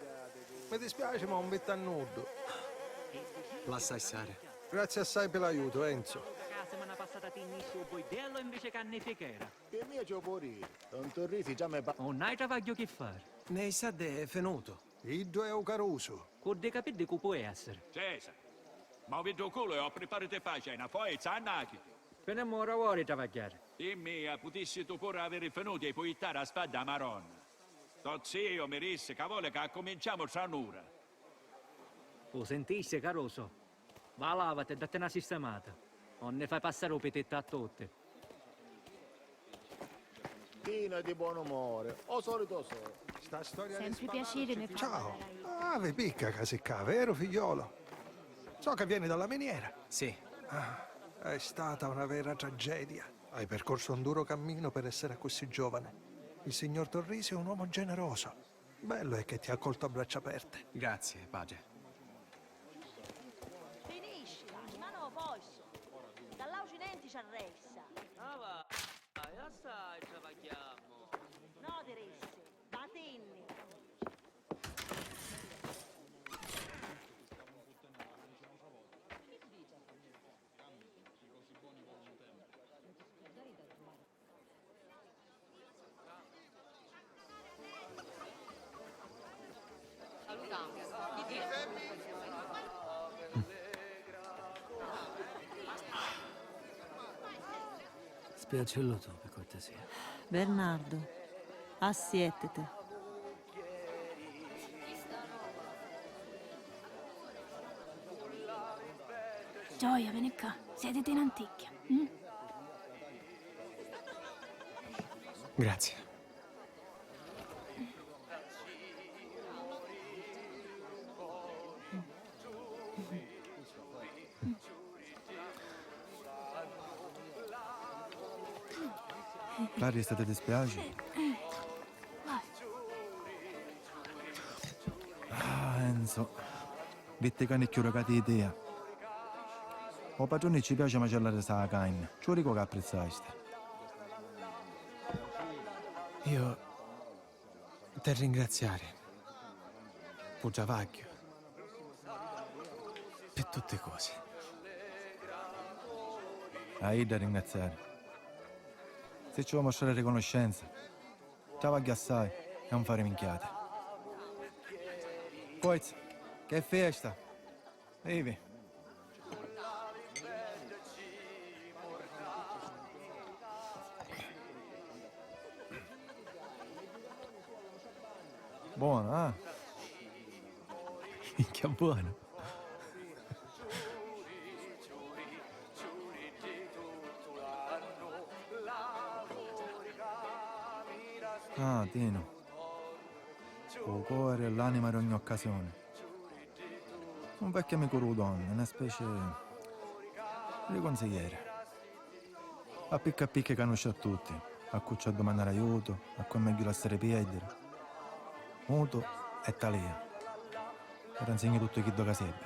Mi dispiaci, ma 'un vitti a nuddu. Lassa stari. Grazie assai pi l'aiutu, Enzo. Ca simana passata tinnissi u buiddellu invece ca nni fichera. Pi mia ci u pò diri, don Turrisi già mi pa... Nun hai travagghiu chi fari. Nei sa de finutu. Iddu è u carusu. Cu ddi capiddi cu pò essiri? Cesa, moviti u culu e o pripariti facci, hai na foiza, annachi. Finemu ora ora di travagghiari. Pi mia, putissitu puru aviri finutu e pui jittari a spadda a Maronna. To ziu mi dissi ca voli ca accuminciamu tra un'ura. U sintisti, carusu? Va, lavati e datti na sistimata. Nun ni fai passari u pitittu a tutti. Tino è di buon umore, o solito so. Sta storia di... Sempri piaciri, mi... Ciao. Ah, vi picca ca si ccà, veru, figliolo? So che vieni dalla miniera. Sì. Ah, è stata una vera tragedia. Hai percorso un duro cammino per essere così giovane. Il signor Torrisi è un uomo generoso. Bello è che ti ha accolto a braccia aperte. Grazie, padre. Finiscila, i manu o poisso. Dall'auci nenti ci arresta. Ah, va, vai, assai travagghiammo. No, Terese, vatinni. Spiaccillu tu, pi curtesia. Bernardo, assiettiti. Gioia, veni ccà, siediti n'anticchia. Mm? Grazie. Clarice, ti dispiaci? Ah, Enzo, vitti ca ni chiù ricati di tia. O patruni ci piaci macellari sa carni, ci u dicu ca apprizzasti. Io T'è ringraziari pu travagghiu, pi tutti cosi. A idda ringraziari. Si ci vo' mostrari riconoscenza, travagghi assai e 'un fari minchiata. Coiz, che fiesta! Vivi! Buono, ah! Minchia buono! Ah, Tino. Cu u cori e l'anima d'ogni occasioni. Un vecchiu amicu dû Don, na speci di cunsiglieri. A picca a picca canusci a tutti, a cu c'ha dumannari aiutu, a cu è megghiu lassari pierdiri. Mutu e talia. Ora nsignu tuttu chiddu ca sebbi.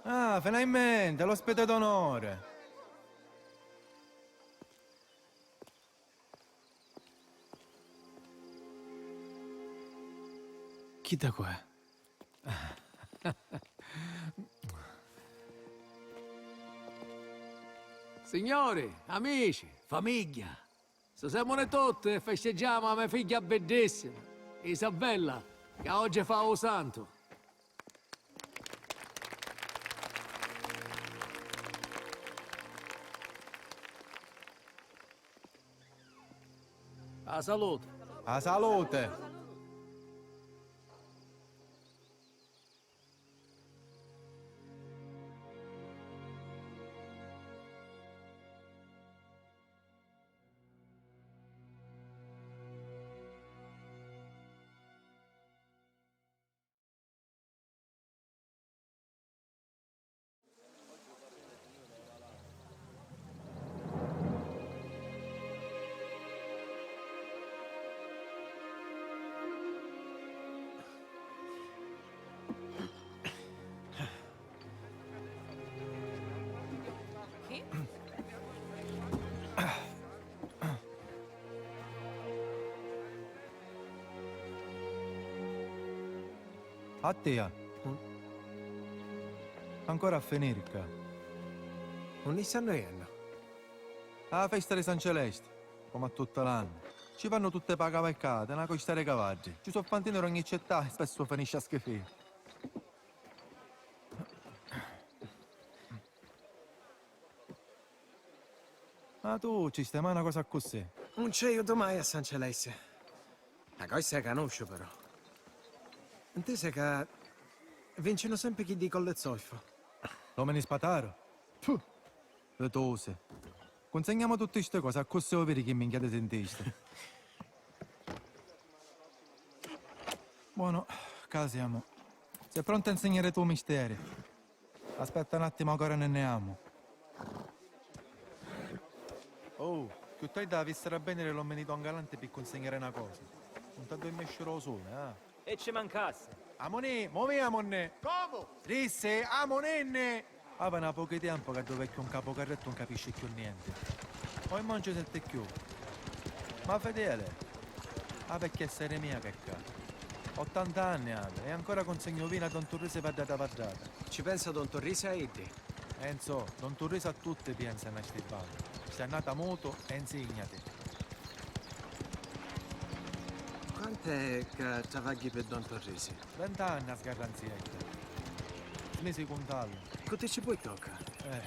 Ah, finalmenti, l'ospiti d'onori! Chidda cu è? Signori, amici, famigghia, stasera semu tutti e festeggiamu a me figghia biddissima, Isabella, ca oggi fa u santu. A salute. A salute. A tia. Ancora a finiri ccà. Unni stannu jennu? A festa di San Celesti, comu a tutti l'anni. Ci vannu tutti pâ cavalcata, na costa di cavaddi. Ci su fantini d'ogni cità e spessu finisci a schifiri. Ma tu ci stai mai na cosa accussì? Nun ci aiutu mai a San Celesti. Na cosa ca canusciu, però. Ntisi ca vincinu sempri chiddi di Collu Zolfo. L'omini spataru? Puh! Ritusi. Cunsegnamu tutti sti cosi, accussì u viri chi minchia ti sintisti. Buonu, ccà semu. Sei prontu a insignari tu u misteri? Aspetta n'attimu, ca ora ni nni amu. Oh, cchiù tardi avissiri a veniri l'omini di Don Galanti pi cunsignari na cosa. Nun t'addurmisciri ô suli, ah. E ci mancassi! Amunì, muviamunni! Comu? Dissi, amuninni! Havi na pocu di tempu ca ddu vecchiu ncapu carrettu nun capisci cchiù nenti. Oi mo nun ci senti cchiù. Ma fideli, a vecchia esseri mia ch'è ccà. Ottanta anni havi e ancora cunsegnu vinu a Don Turrisi vaddata vaddata. Ci pensa Don Turrisi a iddi? Enzo, Don Turrisi a tutti pienza nna sti banni. St'annata mutu e nsignati. Quant'è ca travagghi pi Don Turrisi? Vent'anni a sgarranzietta. Smisi i cuntalli. Cu ti ci pui tocca? Eh.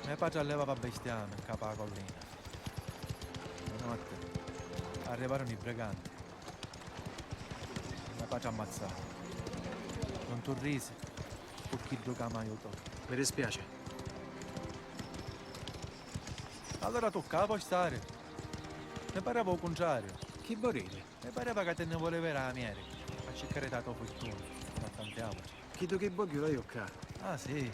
Me patri allevava bestiami ncapu a collina. Na notti arrivarunu i briganti. Me patri ammazzau. Don Turrisi fu chiddu ca m'aiutò. Mi dispiaci. Allura tu ccà voi stari? Mi pareva u cuntrariu. Chi vò diri? Mi pareva ca ti nni vulivi iri a America a circari ta to furtuna, comu a tanti autri. Chiddu chi vogghiu iu ccà. Ah, sì?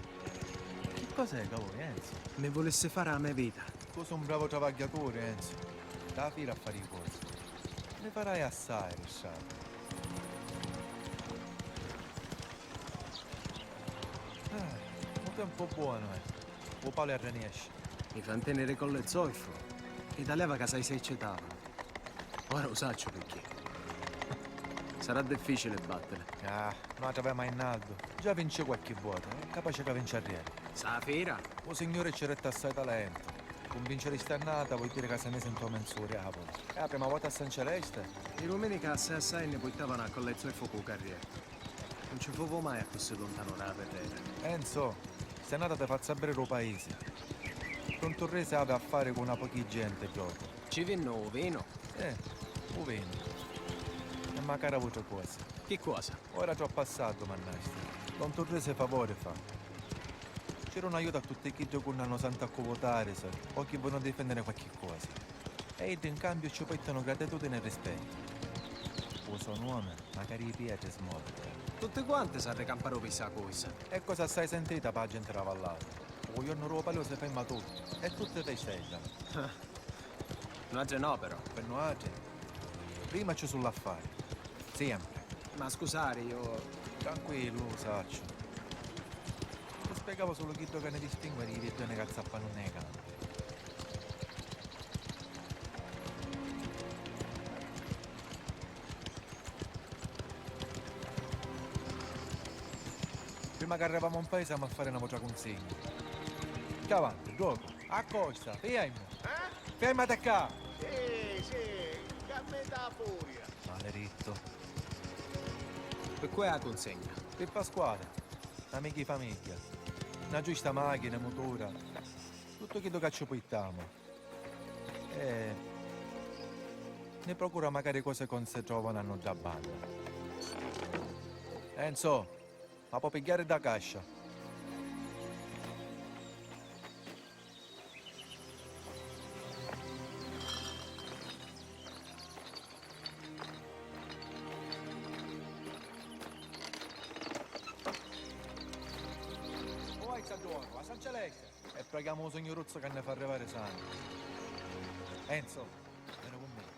Chi cos'è ca voi, Enzo? Mi vulissi fari a me vita. Tu si un bravu travagghiaturi, Enzo. Ta firi a fari i cosi. Ni farai assai di strata. Ah, un tempu buonu è. U pali arrinesci. I fantini di Collu Zolfo, i taleva ca s'esercitavanu. Ora u sacciu picchì. Sarà difficili battili. Ah, nuatri avemu a Rinaldu. Già vinci qualchi vota, è capaci ca vinci arrieri. Sa fira? U Signuri ci detti assai talentu. Cunvinciri st'annata voi diri ca si misi nto menzu u diavulu. È a prima vota a San Celesti? I rumini ca assai assai nni purtavanu a Collu Zolfo cu u carrieri. Nun ci fuvu mai accussì luntanu da la pirrera. Enzo, st'annata ti fazzu aviri lu paisi. Don Turrisi havi a fari cu na pochi genti propriu. Ci vinnu u vinu? Eh, u vinu. E macari autri cosi. Chi cosa? Ora troppu assai dumannasti. Don Turrisi favori fa. Ci duna aiutu a tutti chiddi cu nun hannu santu a cu vutarisi o chi vonu difenniri qualchi cosa. E iddi, in cambiu, ci purtanu gratitudini e rispettu. U so nomi, macari i pietri, smorta. Tutti quanti s'arricamparu pi ssa cosa. È cosa assai sentita pâ genti dâ vallata. U jornu dû paliu si ferma tuttu e tutti festegghianu. Nuatri no, però. Pi nuatri? Prima ci su l'affari. Siempri. Ma scusari, iu... Tranquillu, u sacciu. Ti spiegava sulu chiddu ca ni distingui di i vidduni ca zappanu nni i campi. Prima ca arrivamu 'n paisi, amu a fari na vota cunsigna. Chiù avanti, ddocu. A costa, fermu! Eh? Fermati ccà! Sì, sì, ca mi dà furia. Maledittu. Pi cu è a cunsegna? Pi Pasquali, amichi di famigghia. Na giusta machina, mutura, tuttu chiddu ca ci purtamu. E ni procura macari cosi ca 'un si trovanu a nudda banna. Enzo, ma po' pigghiari dda cascia. Oi, Zadduoru, a San Celeste! E preghiamu u Signuruzzu ca nni fa arrivari sani. Enzo, veni cu mia.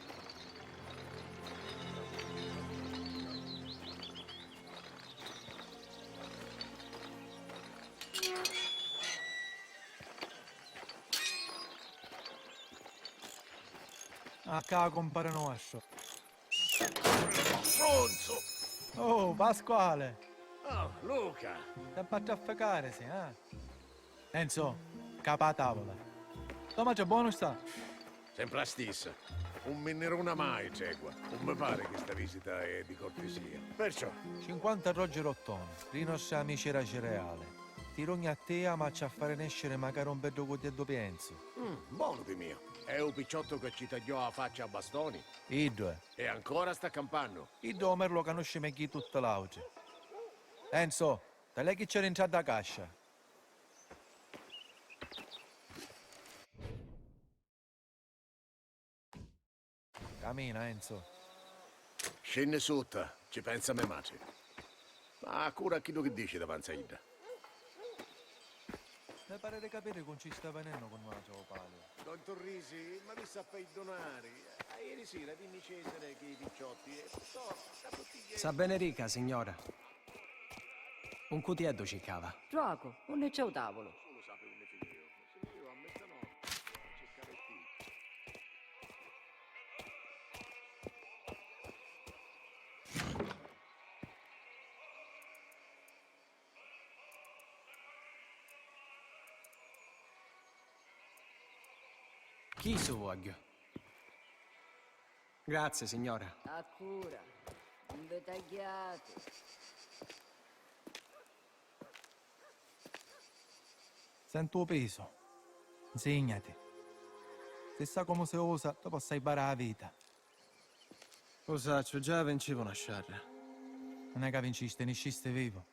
A ccà, compari nostru. Stronzu! Oh, Pasquale! Oh, Luca! Sempre a trafficarisi, eh? Enzo, capa a tavula. To matri bonu sta? Sempre la stissa. Un minniruna mai, Tregua. Un mi pari chi sta visita è di cortisia. Perciò. Cinquanta roggi rottoni, ri nostri amici ra Cereale. Ti rugnu a tia, ma ci a fari nesciri macari un beddu cutieddu pi Enzo. Mm, bonu di mio. È u picciottu ca ci tagghiò a faccia a bastoni? Iddu è. E ancora sta campannu? Iddu o merlu canusci megghiu di tutti l'autri. Enzo, taliachi c'è dintra dda cascia. Camina, Enzo. Scinni sutta, ci pensa me matri. Ma cura a chiddu chi dici davanzi a idda. Mi pari di capiri cu ci sta venennu cu nuatri o Palio. Don Turrisi, m'avissi a pirdunari. Aieri sira vinni Cesare chi i picciotti e purtò sta buttiglia. Sa benedica, signora. Un cutieddu ci cava. Drocu, unni c'è u tavulu? Sulu sapi unni finiu. Finiu a mezzanotti. Ci cava e ti. Chistu vogghiu. Grazie, signora. Accura, non vi tagghiati. Sentu u pisu. Nsignati. Si sa comu si usa, ti po' salvari a vita. U sacciu, già vincivu na sciarra. Non è ca vincisti, niscisti vivu.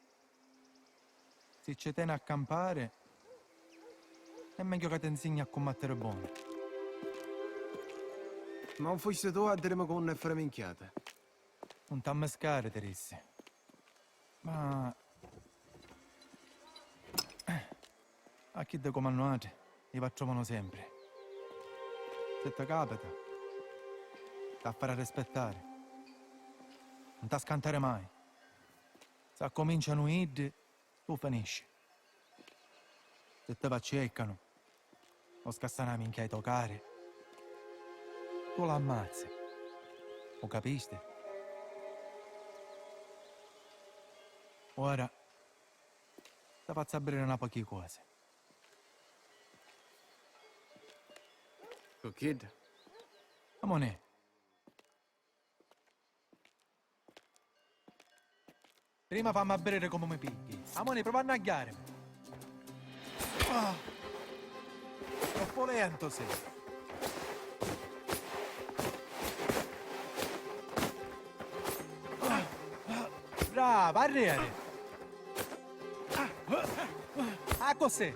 Si ci teni a campari, è megghiu ca ti nsigni a cummattiri bonu. Ma non fusti tu a dirimi cu non è fari minchiati? Non t'ammiscari, ti dissi. Ma a chiddi comu a nuatri, i va trovanu sempri. Si ti capita, t'ha fari rispettari. Non t'ha scantari mai. S'accumincianu iddi, tu finisci. Si ti va cercanu, o scassanu a minchia i to cari, tu l'ammazzi. U capisti? Ora ti fazzu aviri na pochi cosi. Cu chidda? Amonè. Prima fammi aviri comu mi pigghi. Amonè, prova a nagghiarimi. Ah! Troppu lentu sei. Brava, arrieri. Ah, così.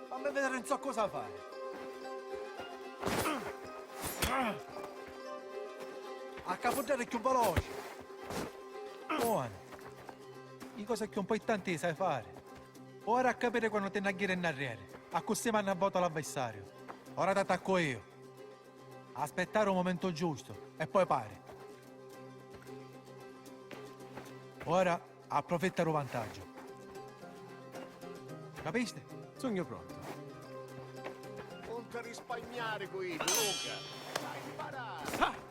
Fammi vediri non so cosa fari. A capuddari chiù veloci. Buoni. I cosi chiù importanti i sai fari. Ora a capiri quannu ti nna ghiri nnarrieri. Accussì manna a vota l'avversariu. Ora t'attaccu iu. Aspettari u mumentu giustu e poi pari. Ora approfitta dû vantaggio. Capisti? Sugnu prontu. Nun ti risparmiari cu iddu, Luca! Sai sparari!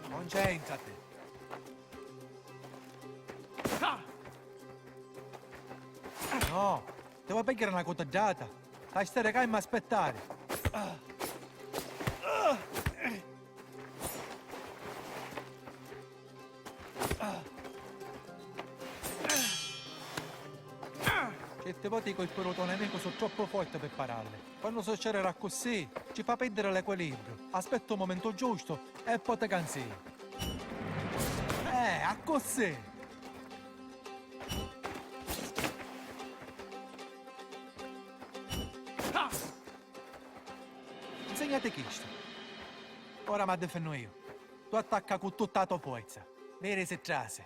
Concentrati! No! Ti va a pigghiari na cutiddata? T'hai stari calmu e aspettari. Certi voti i colpi dû to nemicu su troppu forti pi paralli. Quannu succedi d'accussì, ci fa pirdiri l'equilibriu. Aspetta u mumentu giustu e poi ti canzii. Eh, accussì! Ah! Nsignati chistu. Ora m'addifinnu iu. Tu attacca cu tutta a to forza. Viri si trasi.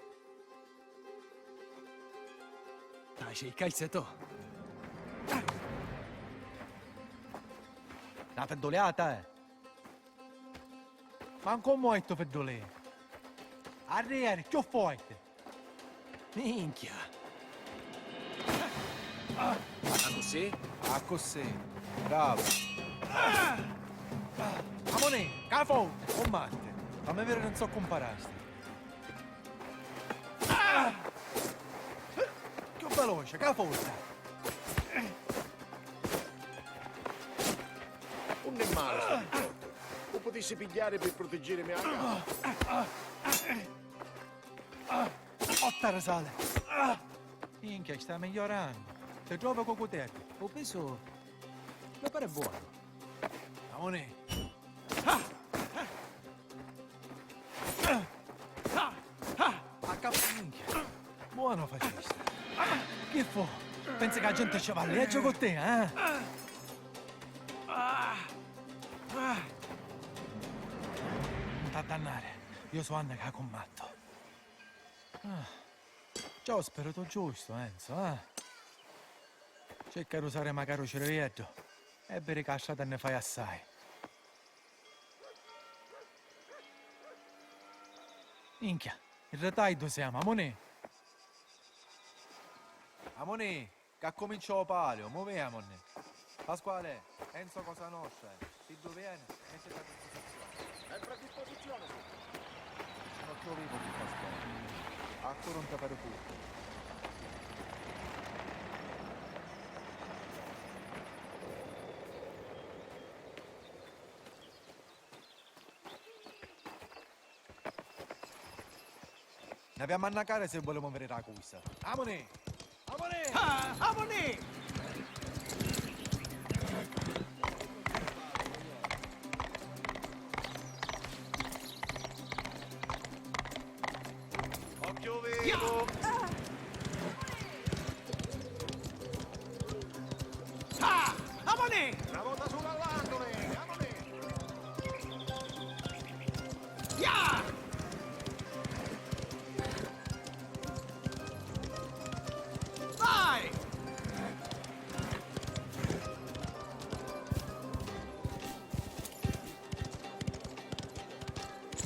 Taci, calza tu. Na fidduliata, eh. Mancu u muertu fiddulìa. Arrieri, chiù forti. Minchia! Accussì? Accussì. Bravu. Amonì, ca fo? O matti, fammi viri non so cumparasti. Chiù veloce, ca forza. Un è male sto picciottu. U putissi pigghiari pi prutiggirimi a casa. Otta risale. Minchia, sta migghiurannu. Ti trovu cu cuteddu. U pisu mi pari buonu. Amonì. A capa minchia. Buono facisti. Chi fu? Pensi ca a genti ci va leggio cu te, eh? Non t'addannare, io so anni ca cummatto. Ah. Già ho spirito giusto, Enzo, eh? Cerca di usare magari u cirivieddu e viri ca a strada ne fai assai. Minchia, in ritardu siamo, amonì! Amonì, c'accumincia u palio, muviamonni! Pasquale, Enzo cosa nostra, eh. Siddu veni, mettiti a disposizione. Sempre a disposizione, sì. Sono più vivo di Pasquale. A cui non ti pare tutto. N'avìamu a annacari si vulemu viri la cursa. Amunì! Amunì! Ah, amunì! Occhio vivo! Ah! Amunì! Una vota sula all'angolo! Amunì! Ya! Vai!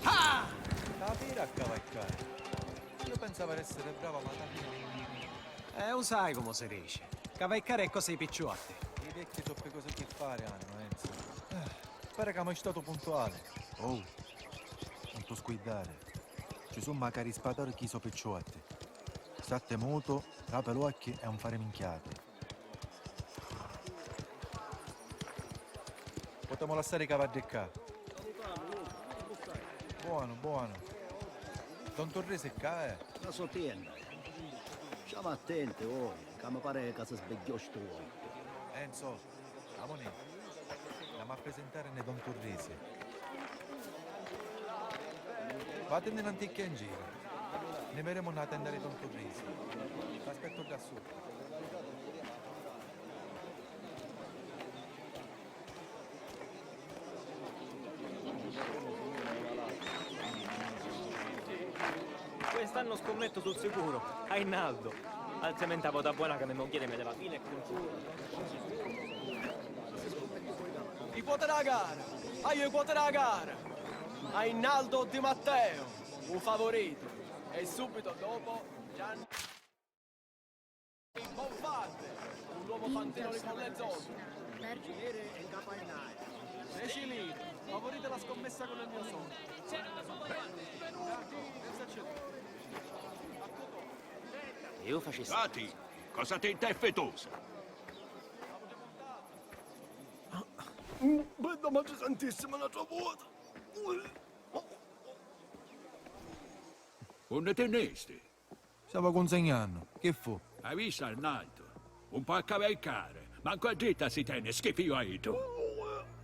Ah! Capire a cavalcare. Io pensavo di essere bravo, ma alla fine... Eh, u sai comu si dici. Cavalcare è cosa di picciotti. I vecchi troppi cose che fare hanno, Enzo. Eh, pare che mi è stato puntuale. Oh, non ti scuidare. Ci su macari spadori chi so picciotti. Statte mutu, rapi l'uocchi e non fare minchiate. Potemu lassari i cavaddi ccà. Buono, buono. Don Turrisi ccà è? La so tienda. Stiamo attenti voi, ca mi pare ca si sbigghiò stu uocchiu. Enzo, Amunì, andamu a presentari nni Don Turrisi. Vatinni n'anticchia in giru. Nni viremu nna tenda di Don Turrisi. T'aspettu ddà sutta. Quest'annu scummettu sul sicuru, a Innaldo. Altrimenti a vota buona ca me mogghieri mi leva vinu e cungiuru. I quoti dâ gara! Haiu i quoti dâ gara! A Innaldo Di Matteo, u favuritu. E subito dopo Gianni Bonfatte, un nuovo fantino di Follezzoso. Vergine. Decilino, favorite la scommessa con il mio socio. Benvenuto! Pensaci tu. Io facessi... Sati, cosa ti t'è fetosa? Bedda Madre Santissima, un'altra vota! Unni ti nni jisti? Stava cunsignannu. Chi fu? Hai vistu Arnaldo? Un po' a cavalcari. Mancu a dritta si teni, schifiueddu.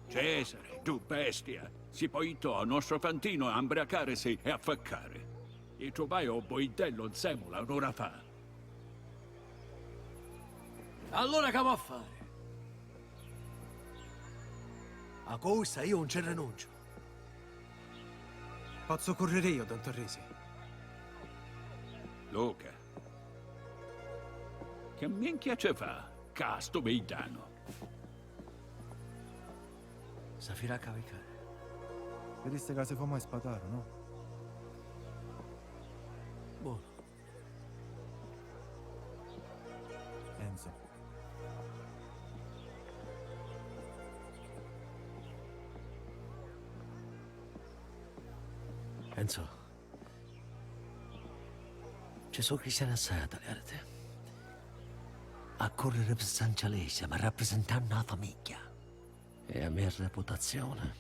Cesare, tu bestia. Si poittò a nostru fantino a ambriacarisi e a ficcari. I truvai o buiddello nzemula un'ura fa. Allura c'amu a fari? A corsa io non ci rinunciu. Pozzu curriri io, don Torrisi? Luca, che minchia ci fa ca stu viddanu? Sa firà cavalcari. Vidisti ca si fu mai spataru, no? Buono. Enzo, Enzo, ci sò cristiani assai a taliariti. A corriri pi San Celeste, ma rapprisintannu a famigghia e a me reputazioni.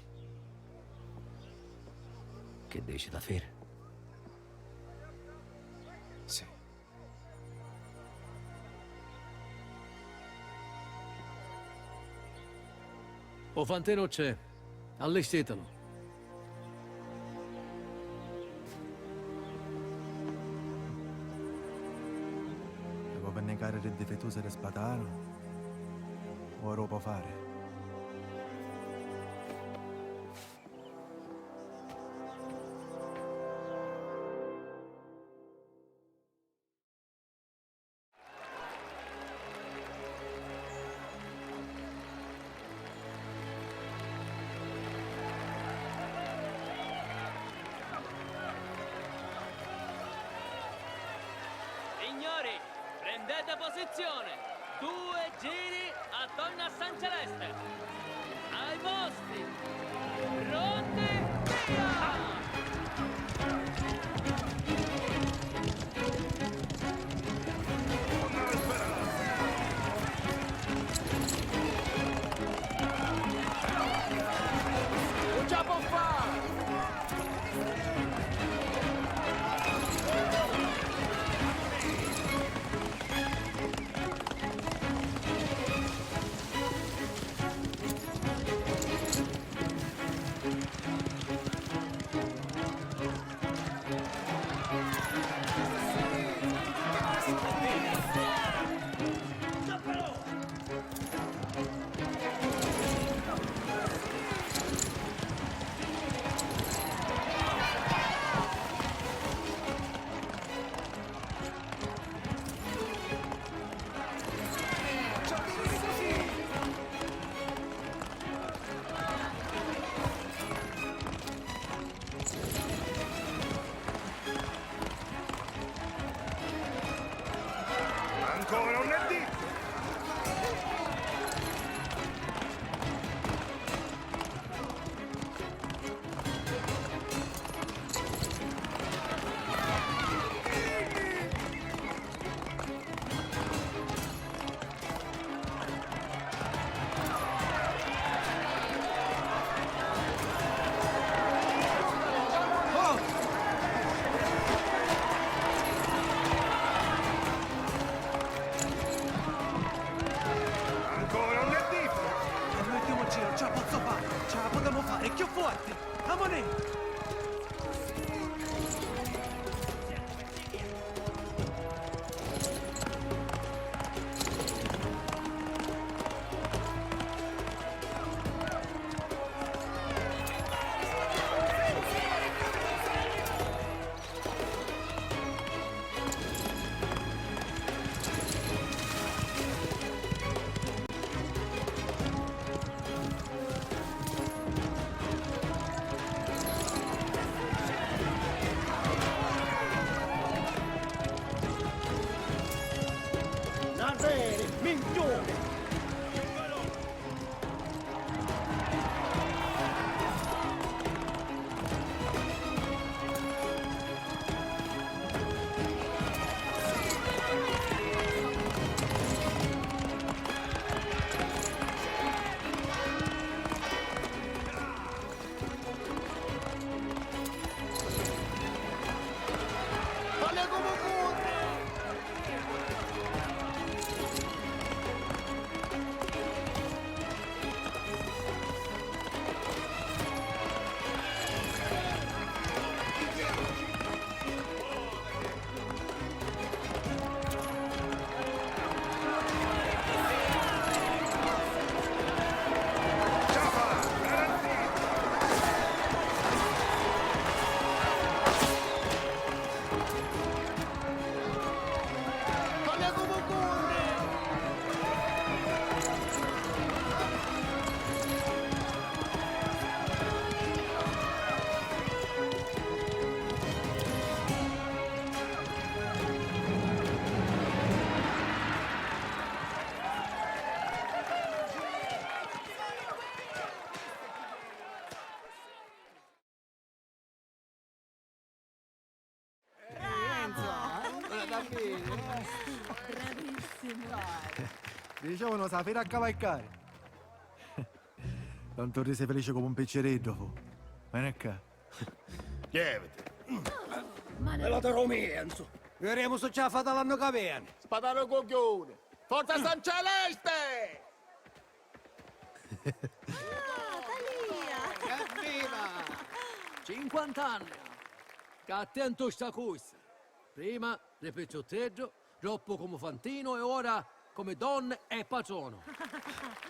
Chi dici, Tafiri? Sì. U fantinu c'è, allistitilu. E vo' vennecari ri difitusi ri Spataru? Ora u po' fari. Signori, prendete posizione! Due giri attorno a San Celeste! Ai posti! Pronti, via! Ancora un è dittu! Ancora un è dittu! All'ultimu giru ce la pozzu fari, ce la putemu fari, cchiù forti! Amunì! Narreri, minchiuni! Falli comu curri! Bravissimo. Dicevano, sa fede a cavalcare. Don Torrisi felice come un picceriddu fu. Veni qua. Lieviti. Ma la te romienzu. Vedremo se ce la fate l'anno che viene. Spadare coglione. Forza San Celeste! Ah, Talia! Evviva! Cinquanta anni! Ca attentu sta cursa! Prima ri picciutteddu, doppu comu fantinu e ora comu don e patronu.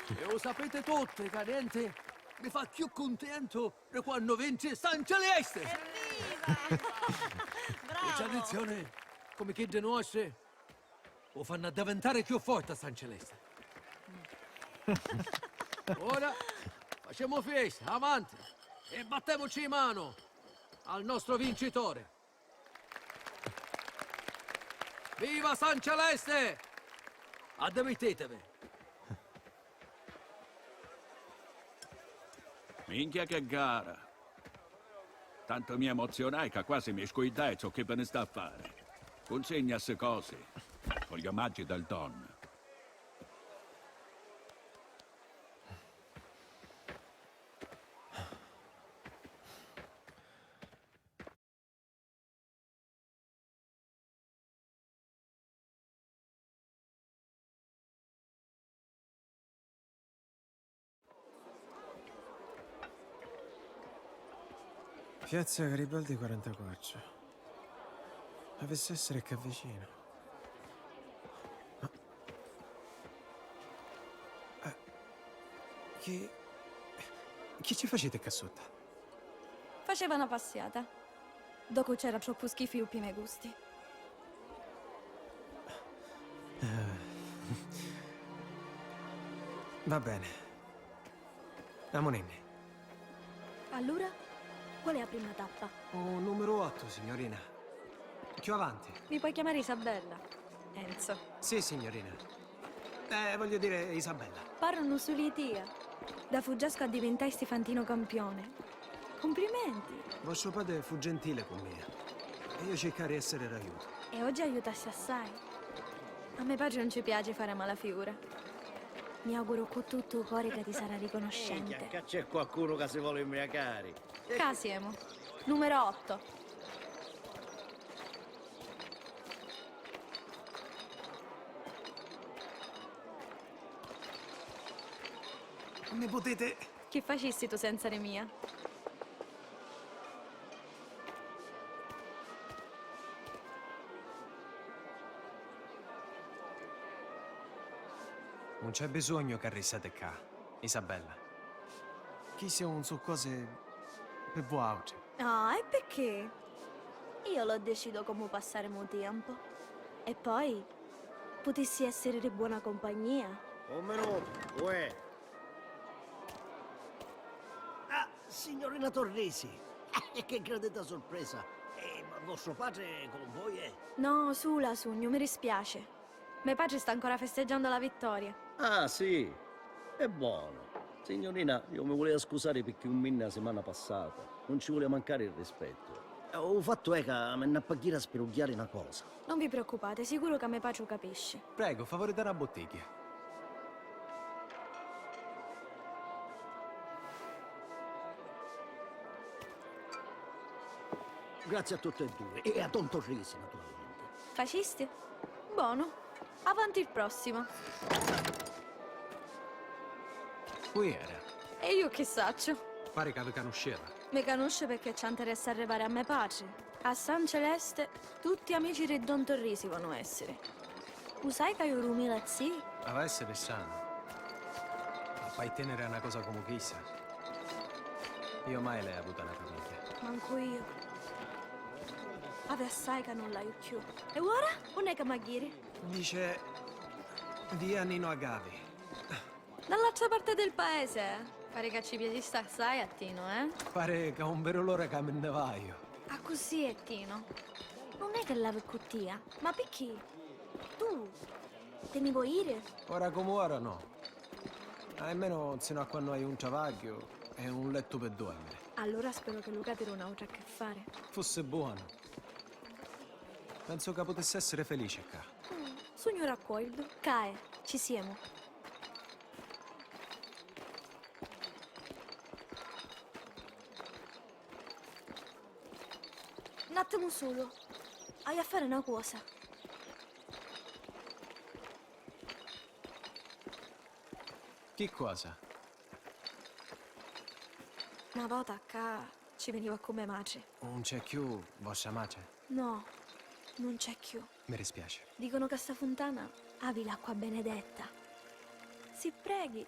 E u sapiti tutti ca nenti mi fa cchiù cuntentu di quannu vinci San Celeste! Evviva! Bravo! Li tradizioni comu chiddi nostri u fannu addivintari cchiù forti a San Celeste. Ora facemu festa, avanti, e battemuci i manu al nostru vincitore. Viva San Celeste! Addivittitevi! Minchia che gara! Tantu mi emozionai ca quasi mi scuiddai zoccu chi vi ni sta a fari. Cunsegna ssi cosi cu gli omaggi del don. Piazza Garibaldi quarantaquattro. Avissi essiri ccà vicinu. Ma, eh, chi, chi ci faciti ccà sutta? Faceva na passiata. Ddocu c'era troppu schifiu pi me gusti. Eh. Va bene. Amuninni. Allura, qual è a prima tappa? U numeru ottu, signorina. Cchiù avanti. Mi puoi chiamare Isabella. Enzo. Sì, signorina. Eh, voglio dire, Isabella. Parrunu sulu i tia. Da fuggiascu addivintaisti fantinu campione. Cumplimenti! Vostru patri fu gentile cu mia e io circai di essere d'aiuto. E oggi aiutasti assai. A me patri non ci piace fare mala figura. Mi auguro cu tuttu u cori ca ti sarà riconoscente. Minchia, ccà c'è qualcuno ca si voli imbriacari. Ccà siemu. Numero otto. Mi putiti. Chi facistitu senza di mia? Non c'è bisogno che ristati ccà, Isabella. Chisti non su cosi pi vuautri. Ah, e picchì? Io lo decido comu passaremu u tiempu. E poi, putissi essiri di buona compagnia. Un minutu, uè. Ah, signorina Torrisi! E che gradita sorpresa! Eh, ma vostro padre con voi è? No, sula sugnu, mi dispiace. Me patri sta ancora festeggiando la vittoria. Ah, sì? È buono. Signorina, io mi vulia scusari picchì un minni la simana passata. Non ci vulia mancari il rispetto. Eh, u fattu è ca mi nn'appi a ghiri a spirugghiari na cosa. Non vi preoccupate, sicuru ca me patri u capisci. Prego, favorite na buttigghia. Grazie a tutti e due. E a Don Torrisi, naturalmente. Facisti? Bonu. Avanti il prossimo. Cu era? E io chi sacciu? Pari ca vi canusceva. Mi canusci perché ci interessa arrivare a me patri. A San Celeste tutti amici di Don Torrisi vanu essiri. U sai ca iu rumila zii? Ava essiri stranu. Appaitteniri a na cosa comu chissa. Io mai l'hai avuta na famiglia. Mancu io. Avi assai ca non l'haiu cchiù. E ora? Unn'è ca m'ha ghiri? Dice via Nino Agavi. Dall'altra parte del paese? Pare ca ci piacisti assai a Tino, eh? Pare ca un veru l'ora ca mi nni vaiu. Accussì è Tino. Non è che l'avi cu tia, ma picchì? Tu te ni voi iri? Ora comu ora no. Almenu sinu a quannu haiu un travagghiu e un lettu pi dormiri. Allora spero che Luca ti dona autru a che fare. Fussi buono. Pensu ca putissi essiri felici ccà. Mm, sugnu d'accordu. Ca è, ci siemu. N'attimu sulu. Haiu a fari na cosa. Chi cosa? Na vota ccà ci viniva cu me matri. Nun c'è cchiù vostra matri? No, nun c'è cchiù. Mi dispiaci. Dicunu ca sta funtana havi l'acqua benedetta. Si preghi,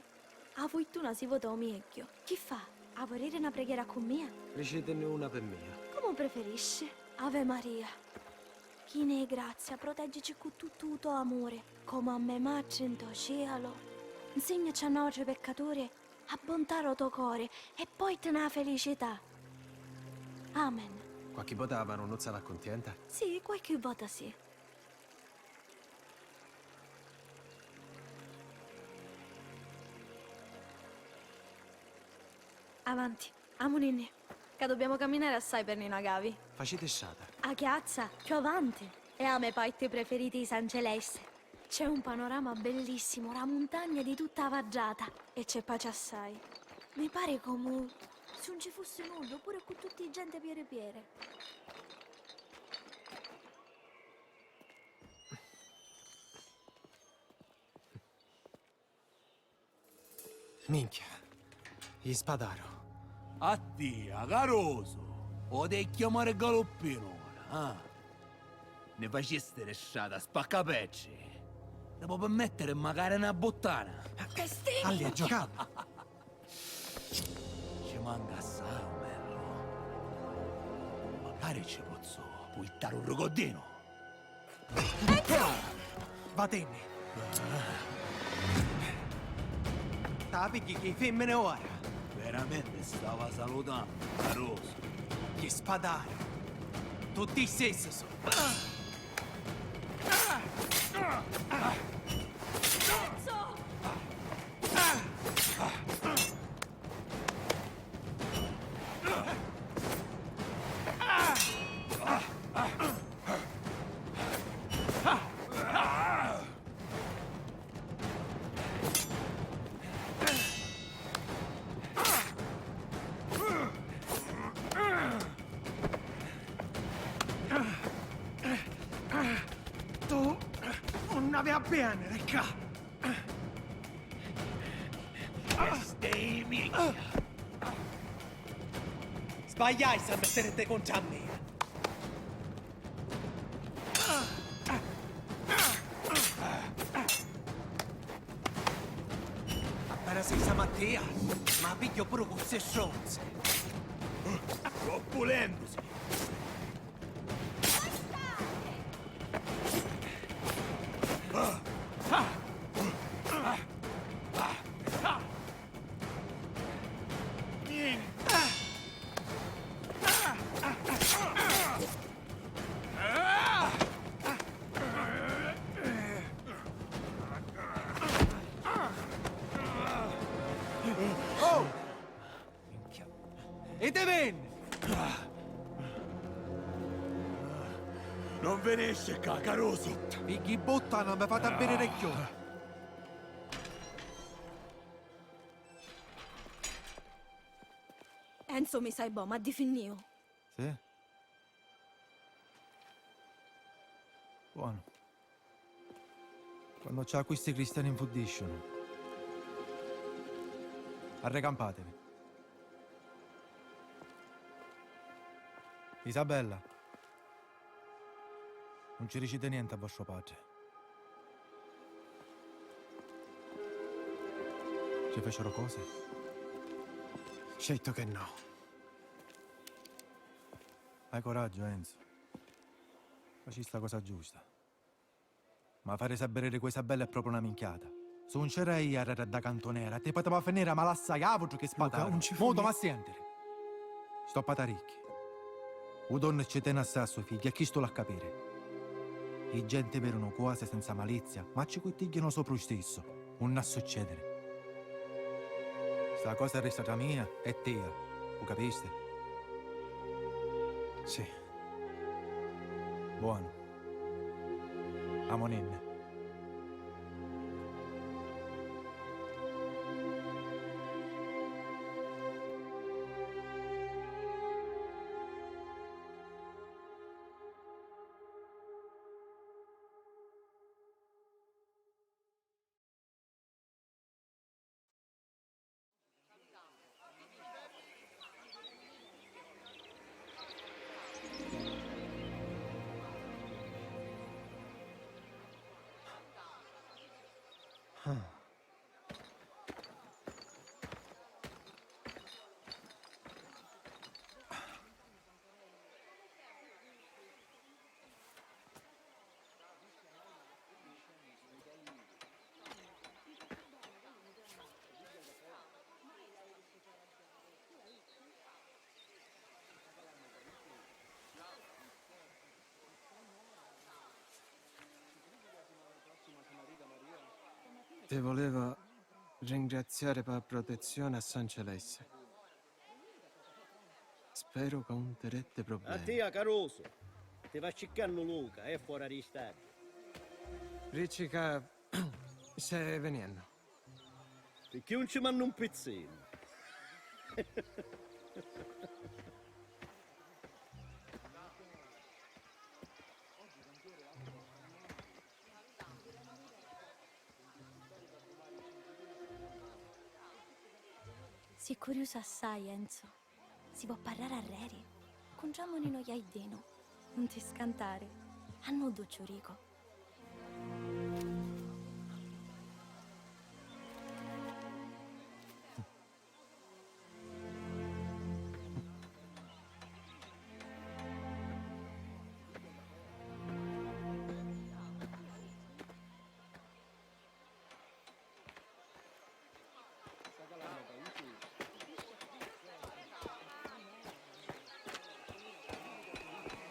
a furtuna si vota o miegghiu. Chi fa? A vuliri na preghiera cu mia? Dicitini una pi mia. Comu preferisci. Ave Maria, china di grazia, proteggici cu tuttu u to amuri, comu a me matri nto cielu. Nsegnaci a nuatri peccaturi a bontà ro to cori e pòitini a felicità. Amen. Qualchi vota a Maronnuzza v'accuntienta? Sì, qualchi vota sì. Avanti, amuninni, ca dobbiamo camminari assai per nina cavi. Faciti strata. A chiazza, cchiù avanti, è a me parti preferita di San Celeste. C'è un panorama bellissimo, la muntagna di tutta la vaddata, e c'è pace assai. Mi pare comu si un ci fussi nuddu, pure cu tutti i gente piere piere. Minchia, i spadaru. A tia, carusu! O te chiamari Galoppinone, ah! Ne facisti di strata, spaccapeddi! Ti puoi permettere magari una buttana! Che stinchi! Alli a giocare! Ci manca assai, o merru! Magari ci pozzu puittare un ricoddinu! Vatinni! T'ha pigghia chi fimmini ora! Veramente stava salutando, carusu. Chi spadaru! Tutti i stessi su! Tu non havi a veniri ccà! Stay me! Sbagliai a metteriti contro a mia! Appena si sa Mattia, ma pigghiu puru cu sti stronzi! Troppu lentu si! Oh! Minchia. E te venne! Non venisci ccà, carusu! Figghi buttana, non mi fate avvenire cchiù! Enzo mi sai bo, ma difinniu. Sì? Buono. Quannu c'ha quisti cristiani nfuddisciunu. Arrecampatevi. Isabella, non ci dicite niente a vostro padre. Ci fecero cose? Certo che no. Hai coraggio, Enzo. Facisti la cosa giusta. Ma fari sapere di questa bella è proprio una minchiata. Se non c'era io a da cantonera, ti poteva finire ma lassa chiavutru che spatare. Muto ma sentire. Sto pataricchi. U donno ci tene assai a so figlia e chistu l'ha capire. I gente vedono cose senza malizia, ma ci cuttigliano sopra u stesso. Nun ha succedere. Sta cosa resta tra mia e tia, u capisti? Sì. Buono. Amuninni. Ti vulivu ringraziari pâ prutizzioni a San Celessi. Speru ca 'un ti detti problemi. A tia, carusu! Ti va circannu Luca, è fora di staddi. Dici ca stai viniennu. Picchì 'un ci manna un pizzinu? Si curiusu assai, Enzo. Si vo parrari arreri, cuntràmuni no jaiddinu. Nun ti scantari. A nuddu ci u dicu.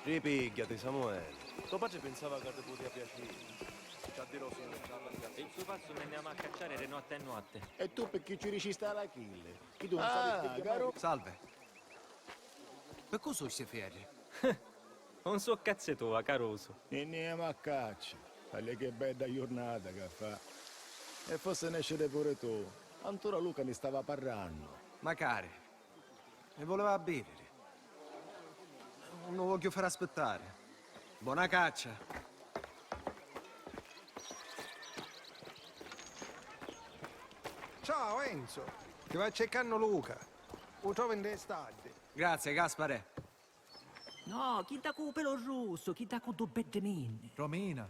Ripìgghjati, Samuele. To patri pinsava ca ti putìa piaciri. Ci a dirò, signuri, ci a passari. Pizzu pazzu, mi nni amu a cacciari di notti e notti. E tu picchì ci dicisti a l'Achille? Chi tu non sapisti che... Salve. Pi cu su sti fierri? 'Un su cazzi tua, carusu. Nni emu a caccia. Talè chi bedda jurnata ca fa. E forsi nesciti puru tu. Antura Luca ni stava parrannu. Macari. Mi vuleva a bìviri. 'Un lu vogghiu fari aspittari. Bona caccia. Ciao, Enzo. Ti va circannu Luca. U trovi nta i staddi. Grazie, Gaspare. No, chidda cu u pelu russu, chidda cu du beddi minni. Romina,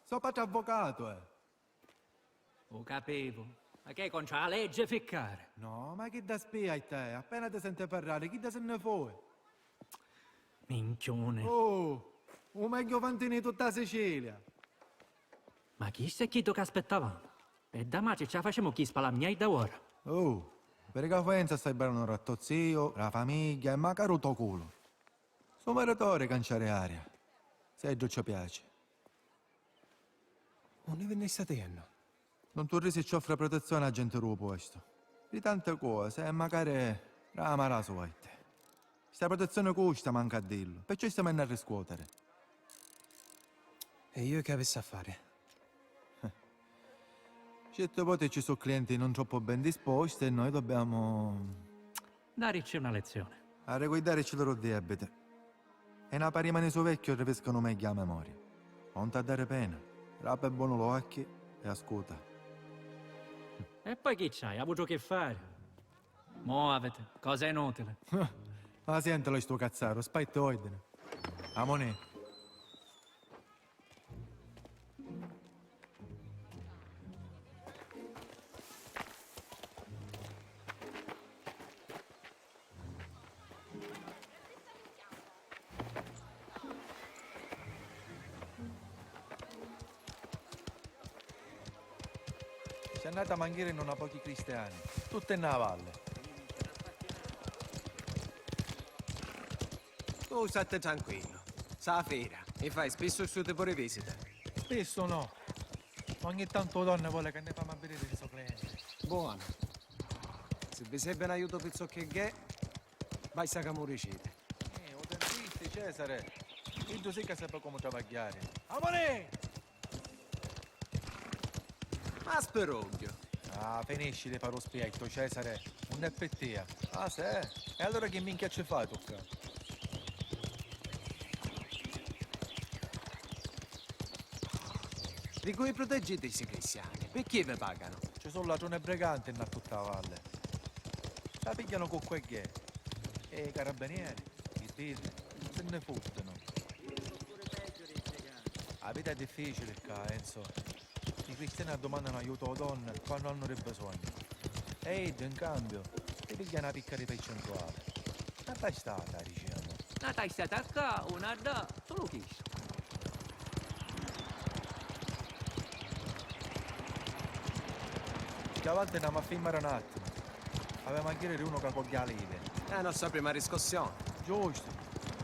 so patri avvocatu, eh. U capivu. Ma chi è contra a leggi ficcari? No, ma chidda spia è te, appena ti senti parrari, chidda si nni fui. Minchiuni. Oh, u megghiu fantini di tutta a Sicilia. Ma chistu è chiddu ca aspittavamu. Bedda matri, ci a facemu chi spalamgnai dda ora? Oh, viri ca Fuenza stai parrannu ra to ziu, ra famigghia e macari u to culu. Su meritori canciari aria, si a iddu ci piaci. Unni vinnisti a tiennu? Nun turrisi ci offri prutizzioni a genti ru postu. Ri tanti cosi, e macari ra amara suorti. Sta prutizzioni custa, mancu a dillu, perciò stemu a riscuotiri. E iu chi avissi a fari? Certi voti ci su clienti non troppu ben disposti e noi dobbiamo... Daricci una lezioni. Arricuiddarici loro debiti. E na parima ni su vecchiu arriviscanu megghiu a memoria. Non t'ha dari pena. Rapi bonu l'occhi e ascuta. E poi chi c'hai? Avutu chi fari? Moviti, cosa inutili. Ma sientilo stu cazzaru, spaitti ordini. Amonì. Si annati a manghiri nuna pochi cristiani, tutti nna valli. Tu statti tranquillu. Sa fira, i fai spissu stu tipu di visita? Spissu no. Ogni tantu u donna voli ca nni famu a vidiri li so clienti. Buonu. Si vi servi un aiutu pi zoccu chi ghè, basta ca mu diciti. Eh, u dentisti, Cesare! Iddu sì ca sapi comu travagghiari. Amonì! Ma spirugghiu! Ah, finisci di fari u spiettu, Cesare, nun è pi tia. Ah, sì? E allura chi minchia ci fai tu ccà? Di cui pruteggiti sti cristiani? Picchì vi paganu? Ci su latruni e briganti nna tutta a valli. Sa pigghianu cu quegghè. E i carabinieri, i tirri, si nni futtinu. A vita è difficili ccà, Enzo. I cristiani addumannanu aiutu ô Don quannu hannu di bisognu. E iddi, in cambiu, ti pigghia na picca di percentuali. Na tastata, dicemu. Na tastata ccà, una ddà, sulu chistu. Cchiù avanti n'amu a firmari n'attimu. Avemu a jiri di unu ca cogghia a livi. È a nostra prima riscossioni. Giustu.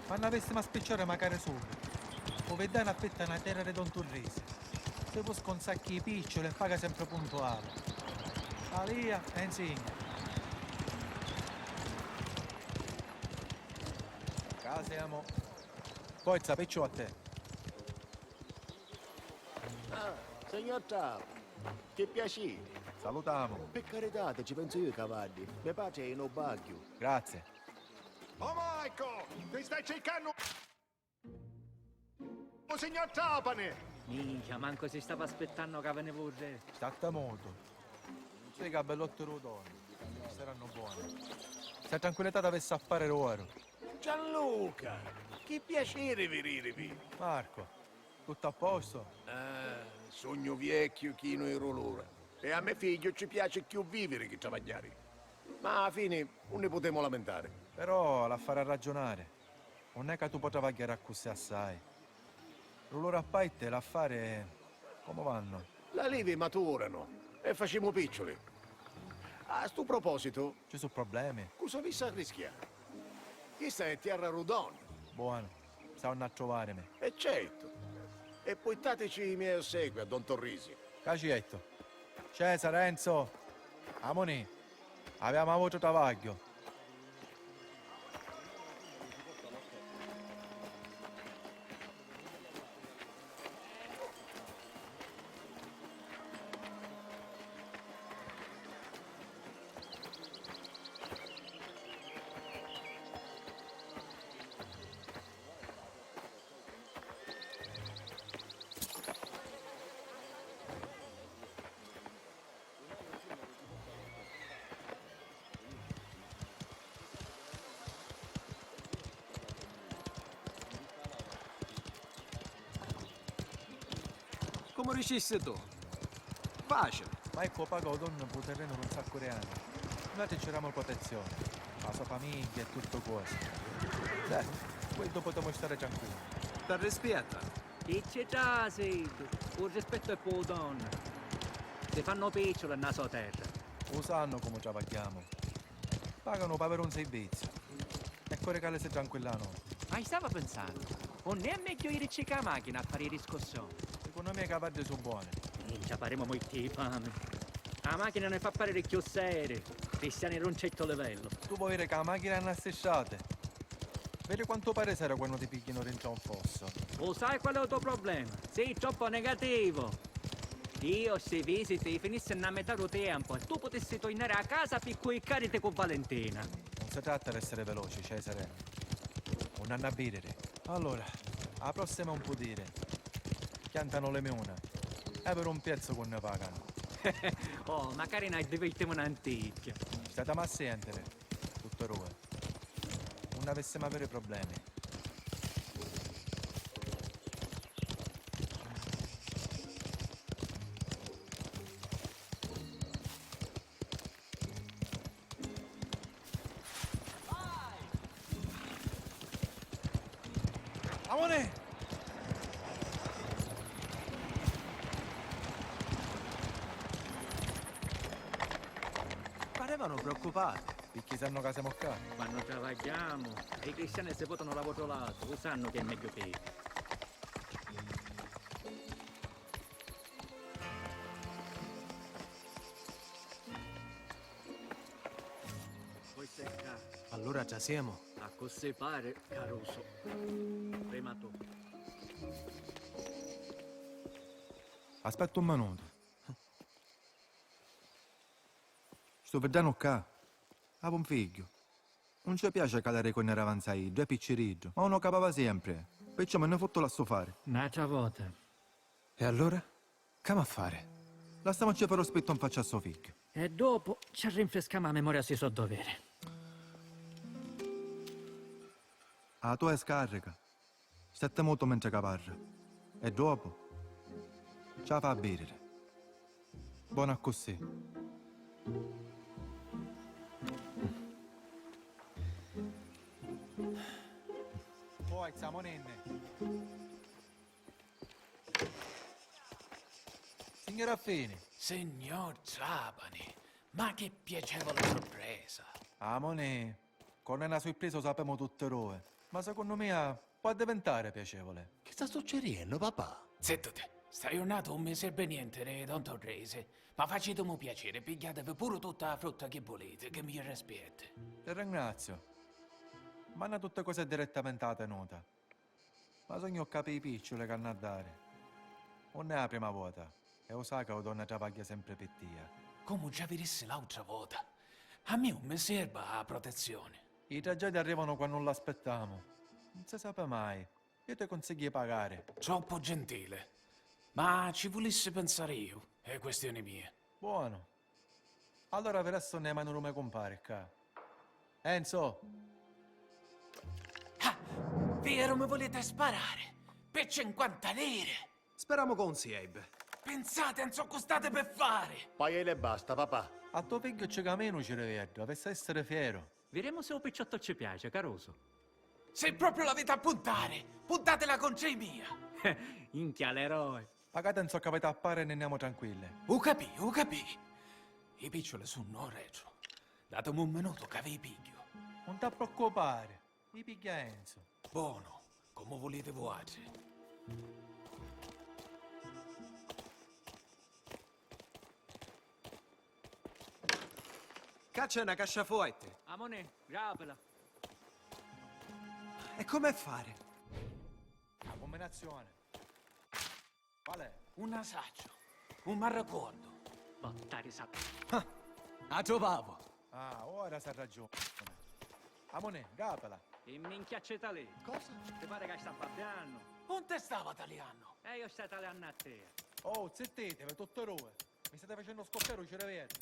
Ma nn'avessimu a spicciari macari subitu. U viddai n'affitta na terra di Don Turrisi. Si pusca un sacchi di picciuli e paga sempri puntuali. Alia e nsigna. Ca semu. Forza, picciu a te. Ah, signor Trapani, chi piaciri! Salutamu! Pi caritati, ci pensu iu i cavaddi. Me patri è in u Bagghiu. Grazie. Oh Marco, ti stai cercando u signor Trapani! Minchia, mancu si stava aspittannu ca venivu u re. Statta mutu. Sì, ca bellotti ru Don. Starannu boni. Sta tranquillità t'avissi a fari d'oru. Gianluca, chi piaciri vidirivi! Marco, tuttu a postu? Ah, sugnu viecchiu chinu di rulura e a me figghiu ci piaci cchiù viviri chi travagghiari. Ma a la fini nun ni putemu lamentari. Però l'ha fari arraggiunari. Nun è ca tu po' travagghiari accussì assai. Rulura a parti, l'affari comu vannu? L'alivi maturanu e facimu picciuli. A stu propositu, ci su problemi? Cu s'avissi arrischiari? Chista è tierra ru Don. Buonu, s'hannu a truvarimi. E certu. E puittatici i miei ossequi a Don Torrisi. Ca ci jettu? Cesare, Enzo, amunì, avemu avutu travagghiu. Comu dicissi tu, facili. Ma eccu, paga u Don pu terrenu d'un saccu di anni. Nuatri ci damu protezioni, a so famigghia e tuttu cosi. Beh, poi dopu putemu stari tranquilli. T'arrispietta? Chi ci trasi iddu? U rispettu è pu u Don. Si fannu picciuli nna so terra. U sannu comu travagghiamu. Paganu p'aviri un sirviziu. E cori ca li si tranquilla a notti. Ma i stava pinsannu, unn'è megghiu jirici ca a machina a fari i riscossioni? Secunnu mia i cavaddi su boni. Minchia, parimu muitti di fami. A machina ni fa pariri cchiù seri, cristiani d'un certu livellu. Tu voi jiri ca a machina è nna sti strati? Viri quantu pari seri quannu ti pigghianu dintra un fossu. U sai qual è u to problema? Sì troppu negativu. Io sti visiti i finissi nna metà ru tiempu e tu putissi turnari a casa pi cuiccariti cu Valentina. Nun si tratta d'essiri veloci, Cesare. Nun hannu a vidiri. Allura, a prossima un pudiri. Chiantanu li miuna. E per un piezzu cu nni paganu. Oh, macari nni addivirtimu n'anticchia. Statamu a sentiri, tutti dui. Nun avissimu aviri problemi. Amore! Parevanu preoccupati. Picchì sannu ca semu ccà. Quannu travagghiamu, i cristiani si votanu da l'otru latu, u sannu chi è megghiu pi iddi. Poi secca. Allura trasiemu? Accussì pari, carusu. Prima tu. Aspetta un minutu. Stu viddanu ccà havi un figghiu. Nun ci piaci ca la riconni davanzi a iddu, è picciriddu, ma unu capava sempri, perciò mi nni futtu, lassu fari. N'atra vota. E allura? C'amu a fari? Lassamucci fari u spittu 'n facci a so figghiu. E dopu ci arrinfriscamu a memoria sui so doviri. A tua è scarrica. Stetti mutu mentri ca parra. E dopu? Ci a fa a biriri. Bonu accussì. Poi, Samonenni. Signor Affini! Signor Trapani, ma chi piacevole sorpresa! Amoni, quannu è na surpresa u sapemu tutti dui, ma secunnu mia pò addivintari piacevole. Chi sta succiriennu, papà? Zittiti, sta jurnata un mi servi nienti di tantu risi, ma facitimi u piaciri, pigghiativi puru tutta a frutta chi vuliti, chi mi rispietti. Ti ringraziu. Manna tutti cosi direttamenti a la tenuta. Ma sugnu ccà pi i picciuli c'hannu a dari. Nun è a prima vota, e u sai ca u donna travagghia sempri pi tia. Comu già vi dissi l'autra vota, a mia un mi servi a protezioni. I tragedii arrivanu quannu nun l'aspettamu. Nun si sapi mai. Io ti cunsigghiu di pagari. Troppu gentili. Ma ci vulissi pinsari iu, è questioni mia. Buonu. Allura vi lassu nni manu dû me cumpari ccà. Enzo! Ah! Veru mi vuliti sparari? Pi cinquanta liri? Speramu ca 'un si ebbi. Pinsati a 'nzoccu stati pi fari! Paiali e basta, papà. A to figghiu ci caminu, Cirivieddu, avissi a essiri fieru. Viremu si u picciottu ci piaci, carusu. Si propriu l'aviti a puntari, puntatila contri i mia! Inchia l'eroi! Pagati 'nzoccu aviti a pari e nni nemu tranquilli. U capì, u capì. I picciuli sunnu u retru. Datimi un minutu ca vi pigghiu. Nun t'approccupari, mi pigghia Enzo. Bonu, comu vuliti vuatri. Ccà c'è na casciafuorti. Amonì, grapila. E comu è fari? Na cumbinazioni. Qual è? Nun a sacciu. Nun m'arricordu. Botta di sat... Ah! A truvavu! Ah, ora s'arraggiuna. Amonì, grapila. E minchia c'è tali. Cosa? Ti pari ca sta babbiannu? Unni stava taliannu? E io sta taliannu a tia. Oh, zittitevi, tutti dui. Mi state facennu scoppiari u cirivieddu.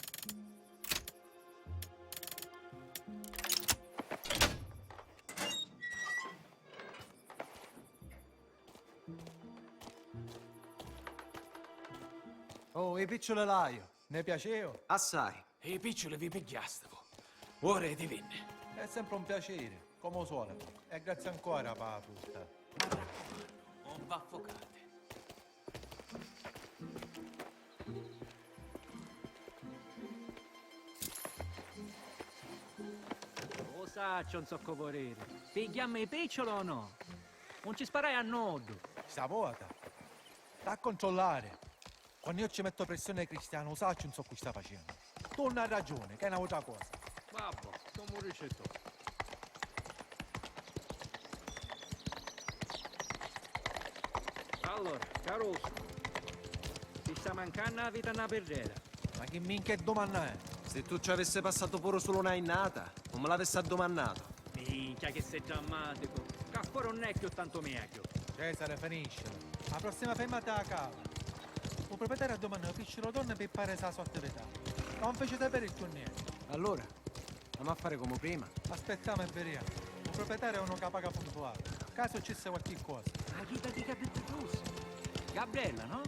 Oh, i picciuli l'haiu. Nni piaceu? Assai. I picciuli vi pigghiastivu. Ora iti vinni. È sempri un piaciri, comu u solitu. E grazie ancora pa a frutta. Ma raccumannu, un v'affucati. U sacciu 'nzoccu vuliti. Pigghiammu i picciuli o no? Nun ci sparai a nuddu. Sta vota. T'ha a cuntrollari. Quannu io ci mettu pressioni ai cristiani, u sacciu 'nzoccu sta facennu. Tunnu a ragiuni, ca è n'autra cosa. Vabbò, comu dici tu. Allura, carusu, ti sta mancannu a vita na pirrera. Ma chi minchia di dumanna è? Si tu ci avissi passatu puru sulu na jinnata, nun mi l'avissi addumannatu. Minchia, chi sei drammaticu! Ccà fora nun è cchiù tantu megghiu. Cesare, finiscila. A prossima fermata è a cava. U proprietariu addumannau i picciuli donna pi parisi a so attività. Ma nun fici sapiri cchiù nenti. Allura, amu a fari comu prima? Aspittamu e viriamu. U proprietariu è unu ca paga puntuali. Ca succissi qualchi cosa. A chidda di Gabriella Cruz. Gabriella, no?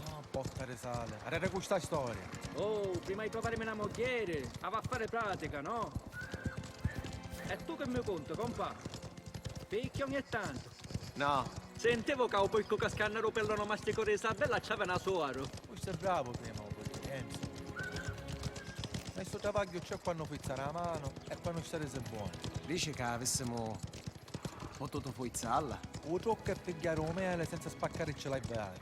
Ah, botta di sali. Arreri cu sta storia. Oh, prima di truvarimi na mugghieri, avi a fari pratica, no? E tu chi mi cunti, compà? Picchia ogni tantu. No. Sintivu ca u porcu ca scanna ru pellu nomasticu di Isabella ci havi na suoru. Fusti bravu prima, u putiri, Enzo. Ma stu travagghiu c'è quannu fuizzari a manu e quannu stari si bonu. Dici ca avissimu pututu fuizzalla? U truccu è pigghiari u meli senza spaccaricci la viali.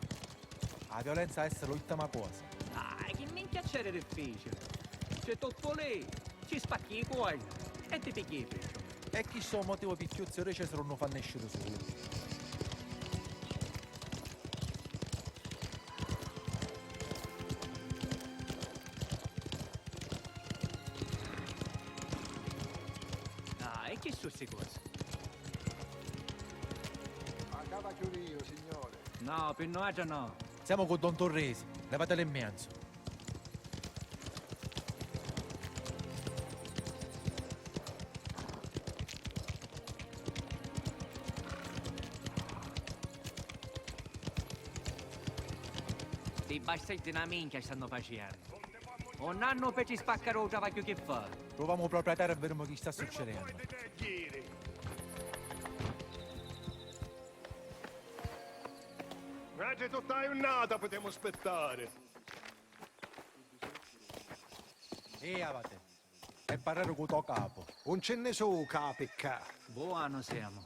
A violenza è l'ultima cosa. Ah, chi minchia c'eri difficili? C'è tuttu lì, ci spacchi i cuoi e ti pigli i picciu. E chistu è u motivu pi cchiù zio Cesare nun fa nesciri sulu. Chi su sti cosi? A cava chiudu io, signore. No, pi nuatri no. Siamo cu Don Turrisi, levateli in mezzo. Sti bastardi na minchia stannu facennu. Un hannu petri spaccari u travagghiu chi fa. Pruvamu u proprietariu e vidimu chi sta succedennu. Nuatri tutta a jurnata putemu spittari. Levati e parrari cu to capu. Un ci nni su capi ccà. Buonu semu.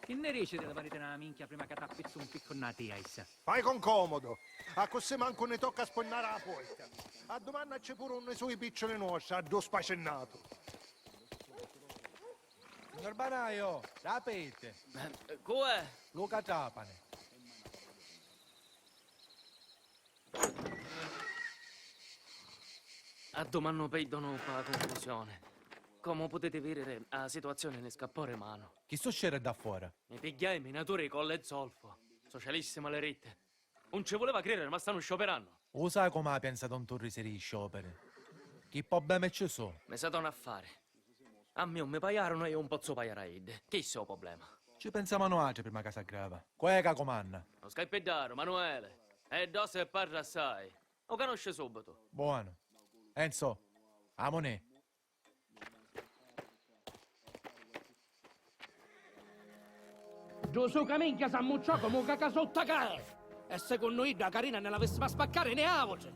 Chi nni dici di levariti na minchia prima ca t'appizzu un piccu nna tia issa? Fai con comodu. Accussì mancu ni tocca a spunnari a porta. Addumannaci puru unni su i picciuli nuostri, a ddu spacinnatu. Signor Banaio, rapiti. Cu è? Luca Trapani. Addumannu piddonu pâ cunfusioni. Comu putiti vidiri, a situazioni ni scappò ri manu. Chi succedi ddà fora? Mi pigghiai minaturi di colla e zolfo. Socialisti maliritti. Un ci vuleva cridiri, ma stannu sciopirannu. U sai comu a pensa don Turrisi di i sciopiri? Chi poblemi ci su? Mi satò n'affari. A mia un mi paiarunu e iu un pozzu paiari a iddi. Chissu è u poblema. Ci pensamu nuatri prima ca s'aggrava. Cu è ca cumanna? U scaipiddaru, Manuele. È ddosi e parra assai. U canusci subitu. Buonu. Enzo, amunì. Ddu su ca minchia s'ammucciò comu caca sutta ca è! E secunnu iddu a carina ni l'avissimu a spaccari niautri!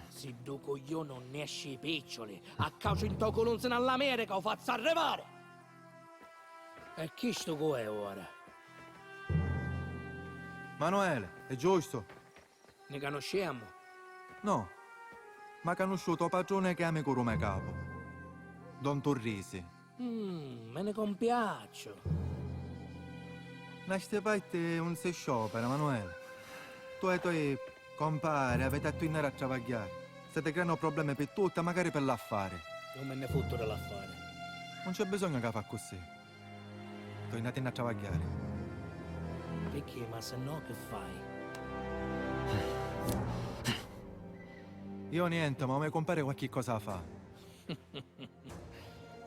Si ddu cugliuni un nesci i picciuli, a cauci nto culunzi n'all'America u fazzu arrivari! E chistu cu è ora? Manuele, è giustu? Ni canusciemu? No, ma canusciu to patruni chi è amicu ru me capu, don Turrisi. Mmm, mi ni compiacciu. Na sti parti un si sciopera, Manuele. Tu e i toi compari aviti a tuinari a travagghiari. Stati creannu problemi pi tutti, macari pi l'affari. Nun mi nni futtu di l'affari. Nun c'è bisognu ca fa accussì. Tuinatinni a travagghiari. Picchì, ma se no chi fai? Io niente, ma u me cumpari qualchi cosa fa.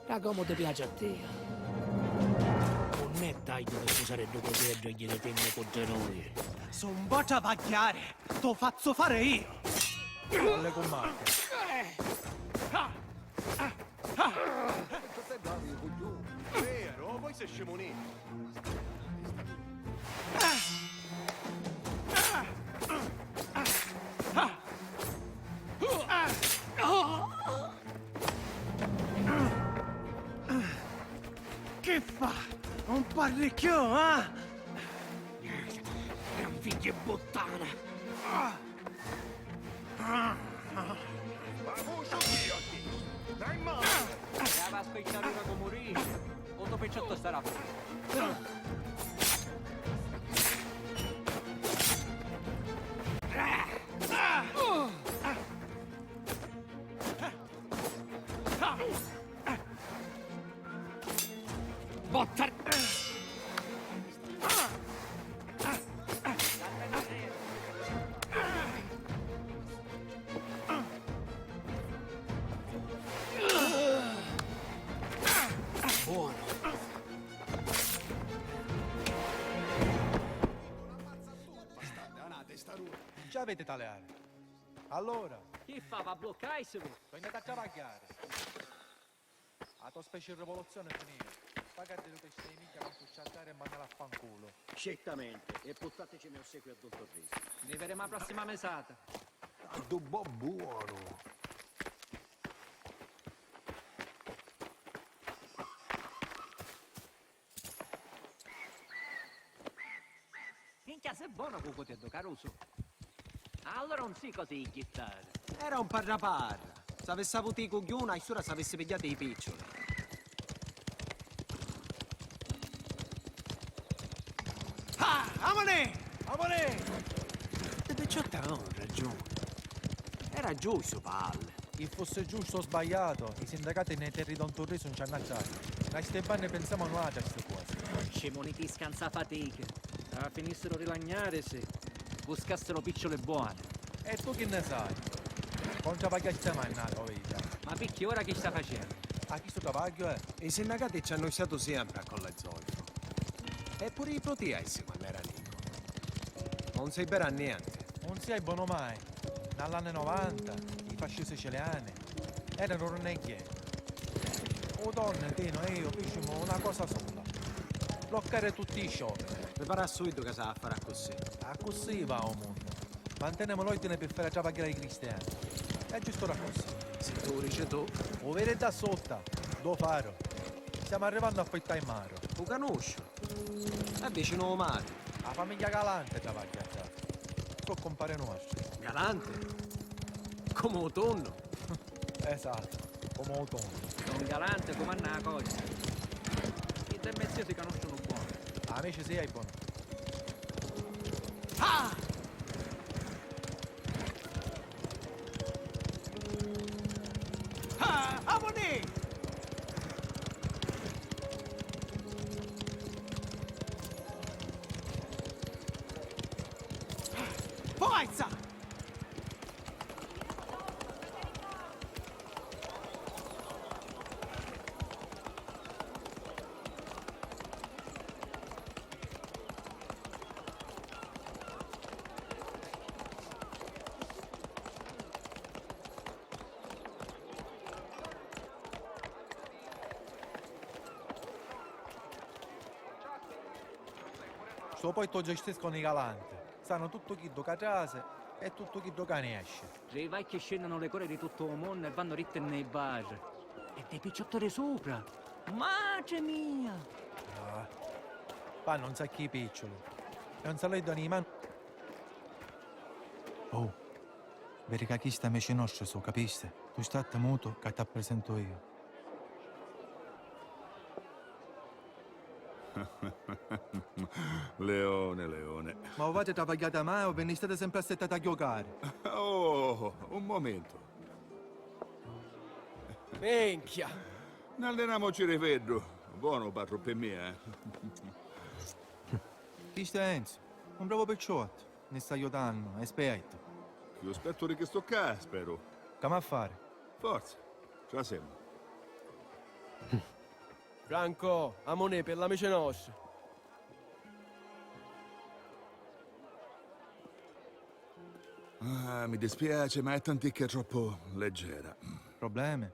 Ca comu ti piaci a tia. Nun è tagghiu di scusari ddu cutieddu e jiritinni cu ddi dui. Su un po' travagghiari, t'u fazzu fari io! Alle cummarche. Veru, o voi se scimunì? Chi fa? Un parri cchiù, ah? È un figghiu buttana! Ma vuciu chi a chistu? Dai male! Ca va a spicciari ora cu murisci, o to piccettu starà fora. Botta! Buono. Ci avete taliani? Allora? Chi fa, va bloccai, si vu? Venite a travagghiare. A to specie di rivoluzione è finita. Paga di pesce di minchia quantu ci a dare e mandare a fanculo. Certamente, e purtatecimi ossequio a don Torrisi. Ni vedemu a prossima mesata. Tantu bo buono. Minchia, sei buono cu cutieddu, carusu. Allora non si così ghittare. Era un parra parra. S'avissi avutu i cugghiuna, a sura s'avissi pigghiatu i picciuli. Ah, amonè! Amonè! E picciotti avevano ragione. Era giusto, palle. Chi fosse giusto o sbagliato, i sindacati nei terri d'Onturrisu non ci hanno a Nta sti banni pinsemu nuatri a sti cosi. Ci muniti scansa fatica. Ca finissiru di lagnarisi, buscassiru picciuli buoni. E tu chi nni sai? Contra pagghiasti mai nna to vita? Ma picchì ora chi sta facennu? A chistu travagghiu, eh? I sinnacati ci hannu statu siempri a Colla Zolfo. E puru i proti essi quannu era nicu. Non si bera niente. Non si è buono mai. Nta l'anni novanta, i fasci siciliani eranu runnegghieri. U Tonni, Tinu e iu ficimu una cosa sola. Bloccari tutti i scioperi. Mi pari a suitu ca s'ha a fari accussì. Accussì va u munnu. Mantenemu l'ordini pi fari travagghiari i cristiani. È giustu d'accussì. Si tu u dici tu. U viri ddà sutta, ddu faru. Stiamu arrivannu a Porta i Maru. U canusciu. È vicinu u mari. A famigghia Galanti travagghia ddà. So cumpari nuastri. Galanti? Comu u tunnu? Esattu, comu u tunnu. Don Galanti cumanna a cosa. Iddu e me ziu si canusciunu buonu. Amici si è buonu. Ah! Ah, amunì! Forza! Stu postu u gestiscunu i Galanti. Sanu tuttu chiddu ca trasi e tuttu chiddu ca nesci. Ri vacchi scennunu li cori di tuttu u munnu e vannu ritti nni i bar. E ddi picciotti di supra! Matri mia! Ah, fannu un sacchi i picciuli. E un salutu a i man-, Oh, viri ca chisti amici nostri su, capisti? Tu statti mutu ca t'apprisentu iu. Leone, leone. Ma u vati travagghiata mai o vi nni stati sempri assettati a ghiucari? Oh, un momento. Minchia! N'allinamocci ri feddu. Bonu, patru, pi mia, eh. Chistu è Enzo, un bravu picciottu, ni sta aiutannu, è spettu. Chiù spettu di chistu ccà, speru. C'amu a fari? Forza, trasemu. Franco, amunì, pi l'amici nostri. Ah, mi dispiaci, ma è tanticchia troppu leggera. Problemi?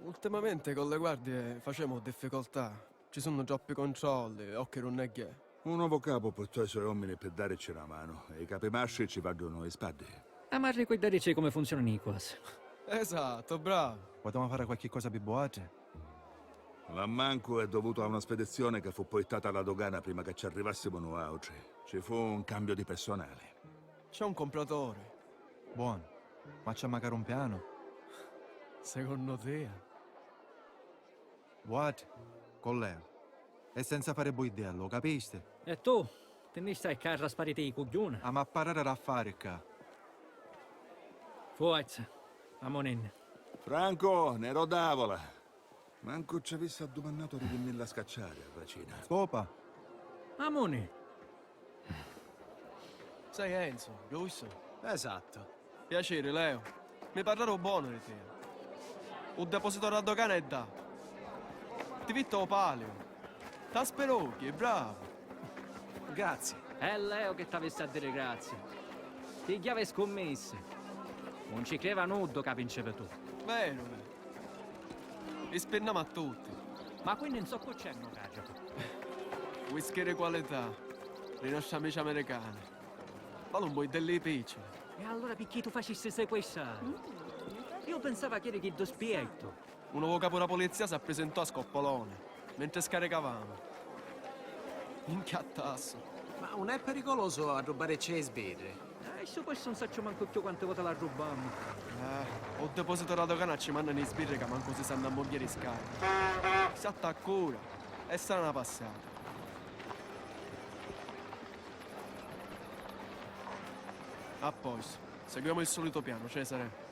Ultimamente con le guardie facemu difficoltà. Ci sunnu troppi controlli, occhi runnegghè. Un novu capu purtò i so omini pi darici na manu, e i capimastri ci vaddunu i spaddi. Amu a ricuddarici comu funzionanu i cosi. Esatto, bravo. Putemu fari qualchi cosa pi vuatri? L'ammancu è dovutu a una spedizione che fu portata alla dogana prima che ci arrivassimu nuautri. Ci fu un cambio di personale. C'è un compratore. Buono. Ma c'è macari un piano? Secondo te? Vuatri, colleu. E senza fari buiddellu, capisti? E tu? Ti nni stai ccà a raspariti i cugghiuni? Amu a parrari d'affari ccà. Forza, amuninni. Franco, Nero Davola. Mancu ci avissi addumannatu di vinnilla a scacciari a racina. Scopa! Amuni! Sei Enzo, giustu? Esatto. Piaciri, Leo. Mi parlaru bonu di tia. U depositu dâ dogana è ddà. Ti vitti ô paliu. T'aspiru occhi, bravu. Grazie. È Leo chi t'avissi a diri grazie. Ti chiavi scummissi. Un ci creva nuddu ca vincivi tu. Veru, veru. Li spinnamu a tutti. Ma quinni nzoccu c'è nu càrricu? Whisky di qualità, li nostri amici americani. Vali un buiddellu di picciuli. E allura picchì tu facisti sequestrari? Iu pinsava ch'eri chiddu spiettu. Un novu capu dâ pulizia s'apprisintò a Scoppolone, mentri scaricavamu. Minchia tassu. Ma un è pericolosu arrubbari cei sbirri? Eh, stu postu 'un sacciu mancu cchiù quanti voti l'arrubbammu. Eh, ô depositu dâ dogana ci mànnanu i sbirri ca mancu si sannu ammugghiari i scari. S'attaccura e sarà na passata. A postu, seguiamo il solito piano, Cesare.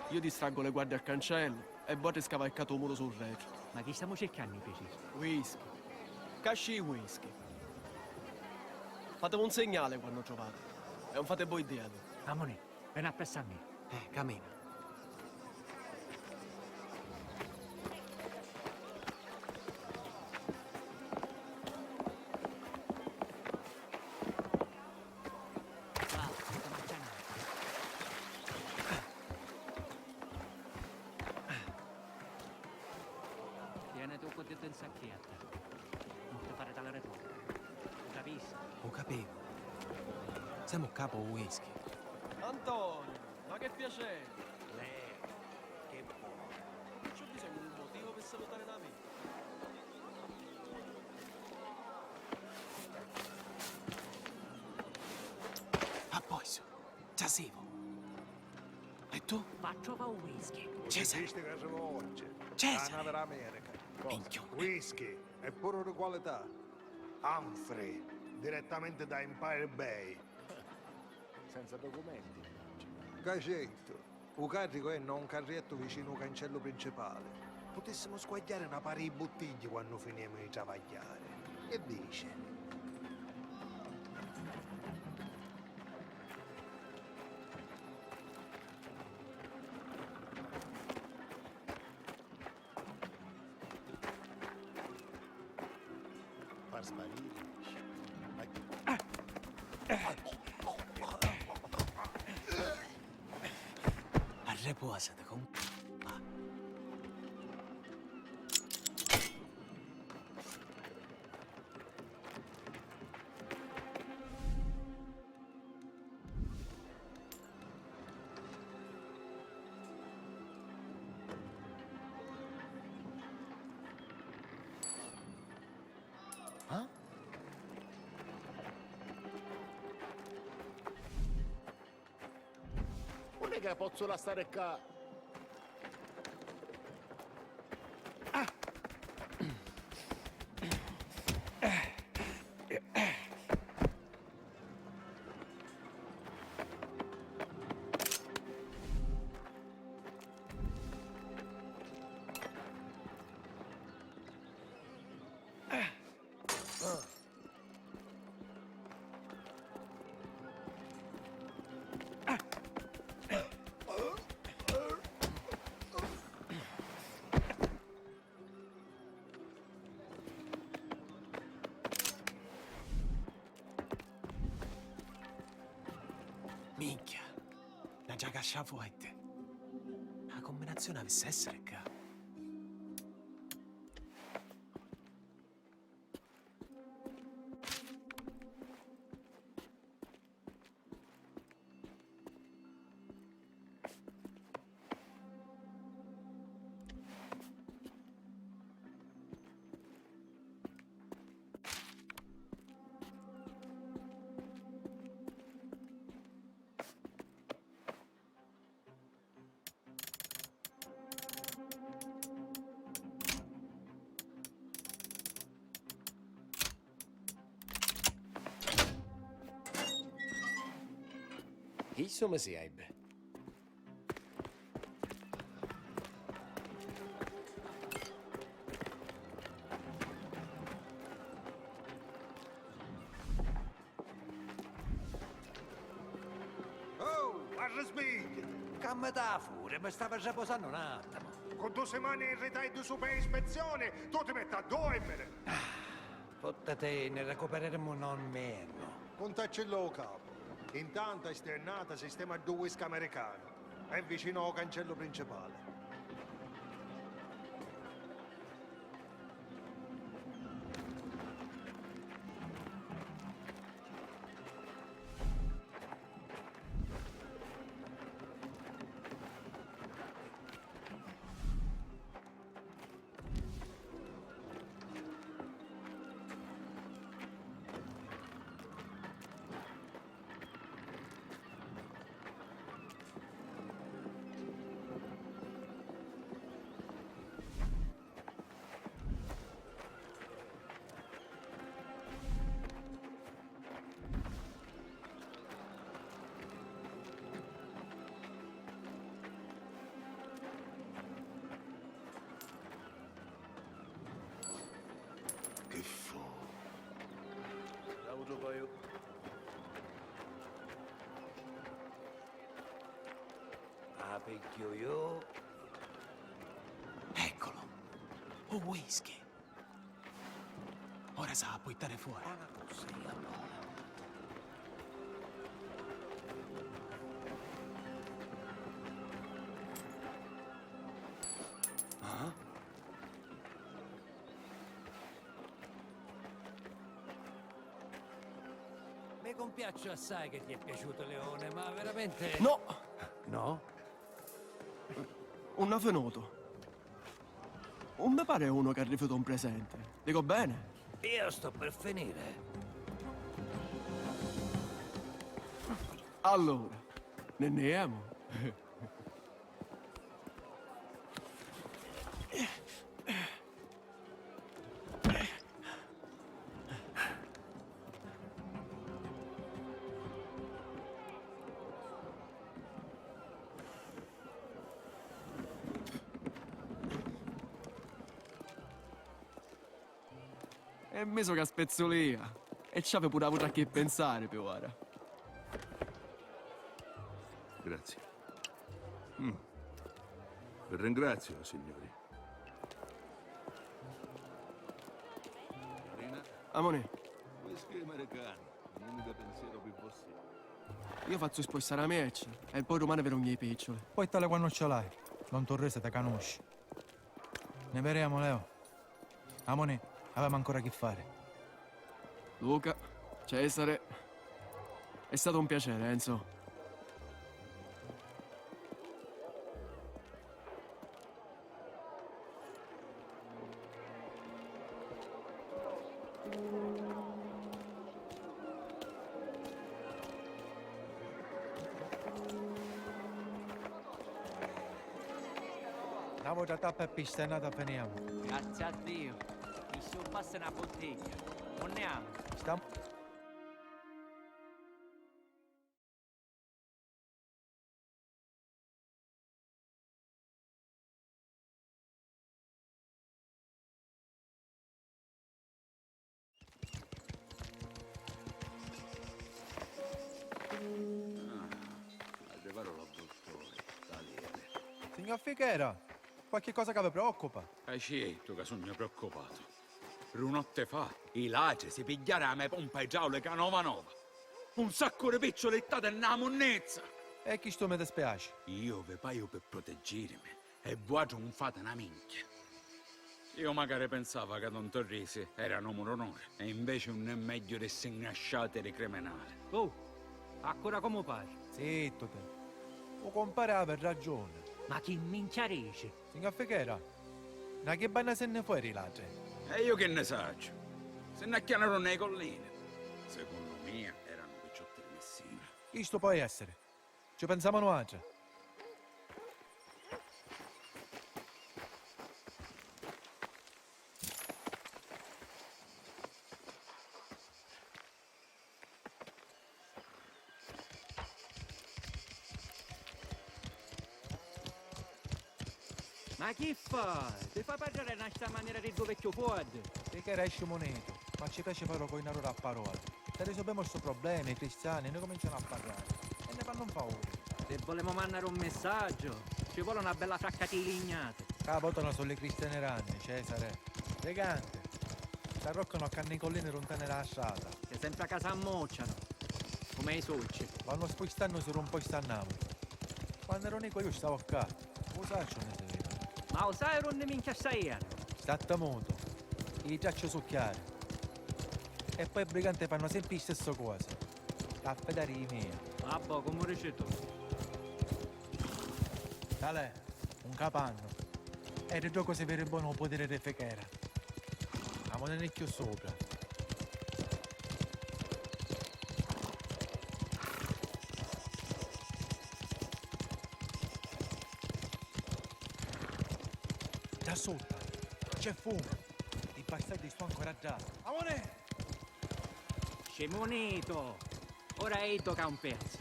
Io distraggo le guardie al cancello. E voi ti scavalcate u muru sul retru. Ma chi stamu circannu di precisu? Whisky. Casci whisky. Fatemi un segnale quannu trovate. E non fate voi dietro. Amoni, veni appressu a me. Eh, camina. Tieni tu cu ddu in sacchetta. Non ti fari talari tu. Lu capisci? Lu capivu. Semu ccà pô whisky. Antonio, ma che piaceri! Leo, che vuoi? C'ho bisognu d'un motivu pi salutari n'amicu. A posto, già simu. E tu? Va a truvà u whisky. Cesare. Visti ca si vò oggi. Cesare. La navi d'America. Minchia. Whisky e puru di qualità. Humphrey, direttamenti da Empire Bay. Senza documenti, immaginu. Ca certu, u carricu è nta un carriettu vicinu u cancellu principali. Putissimu squagghiari na pari di buttigghi quannu finiemu di travagghiari. Che dici? Far sparire. Arrepuasati con calma. Ah? Nun è ca pozzu lastari ccà. Minchia, na giaca sciafuetti. Na cumbinazioni avissi a essiri ccà. Chissu mi servi. Oh, arrisbigghia! Ca mi dà furi, mi stava ripusannu un attimu. Cu dui simani in ritarddu supra ispezioni, tu ti metti a dormiri! Puttati, ni ricupereremu nô nvernu. Puntaccillu ô capu. Intantu a sternata sistema ddu whisky americanu. È vicinu ô cancellu principali. Pigghiu ju. Eccolo. Un whisky. Ora s'ha a puittari fora. Ah? Mi cumpiacciu assai che ti è piaciuto Leone, ma veramente... No! No? Unni finutu? Un mi pari unu ca rifiuta un presenti. Dico bene? Io sto per finire. Allora, ne ne jemu? E misu ca spezzulia! E ci havi puru avutu a chi pinsari pi ora. Grazie. Mm. Vi ringrazio, signori. Marina? Amonì. Whisky americani, un unico pensiero pi vossia. Io fazzu spostari a merce e poi dumani vi rugnu i picciuli. Poi tale quannu ce l'hai, non t'orrisi, te canusci. Ne veremu, Leo. Amonì, avemu ancora chi fari. Luca, Cesare, è stato un piacere, Enzo. Na vota tappa e pista e nata finiamo. Grazie a Dio. Nisciunu passa na bottiglia. Unni hamu? Sta... Ah, arrivaru l'avvulturi, talieri. Signor Fichera, qualche cosa che vi preoccupa? Ca ci è tu ca sugnu preoccupatu. Dui notti fa, i latri si pigghiaru a me pompa idraulica nova nova. Un saccu di picciuli ittati nna munnizza! E chistu mi dispiaci. Io vi paiu pi proteggirimi e vuatri un fati na minchia. Io macari pensava ca Don Torrisi era n'omu d'onuri, e inveci nun è megghiu di sti ngrasciati di criminali. Oh, accura comu parri. Zittu te. U compari havi ragiuni. Ma chi minchia dici? Signor Fichera, na chi banna si nni fuori i latri? E io chi nni sacciu? Si nn'acchianaru nni i collini. Secunnu mia eranu picciotti di Messina. Chistu poi essiri. Ci pensamu nuatri. Ma chi fa? Ti fa parrari na sta manera di ddu vecchiu fuoddu? Fichera è scimunitu, ma ci piaci fari u coinaruri a parola. Ti risolvemu stu problema, i cristiani ni cumincianu a parrari e ni fannu un favuri. Ti vulemu mannari un missaggiu, ci voli una bella fracca di lignati. Ca votanu sulu li cristiani ranni, Cesare. Briganti, s'arroccanu a canni collini runtani da strata. C'è sempre a casa ammuccianu, come i succi. Vannu spustannusi d'un postu a n'autru. Quannu eru nicu iu stava ccà. U sacciu unni si vidi. Ma u sai d'unni minchia sta jennu? Statti mutu. I tracci su chiari. E poi i briganti fannu sempri i stessi cosi. T'ha fidari i mia. Vabbò, comu dici tu. Talè, un capannu. E di ddocu si vidi bonu u putiri di Fichera. Amunini cchiù supra. Dda sutta c'è fumu. I bastardi sto ancora ddà. Amore! Scimunito! Ora è iddu ca un pezzu.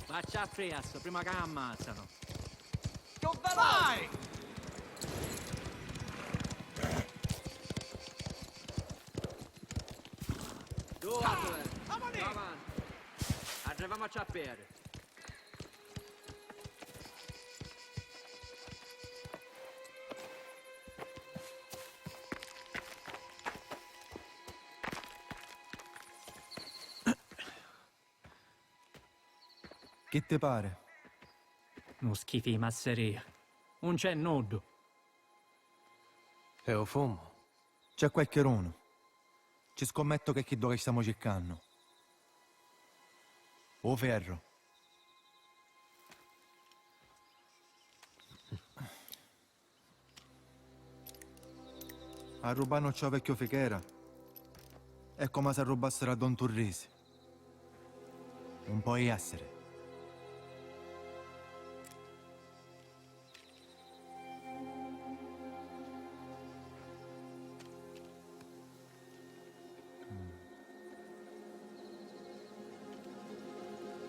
Facci appressu prima ca ammazzano. Vai! Due, due. Avanti. Arriviamo a Ciapperi. Chi ti pari? Nu schifu 'i masseria. 'Un c'è nuddu. E 'u fumu? C'è qualchidunu. Ci scommettu che è chiddu che stamu circannu. 'U ferru. Arrubbannucci 'o vecchiu Fichera è comu s'arrubbassiru a Don Turrisi. 'Un pò essiri.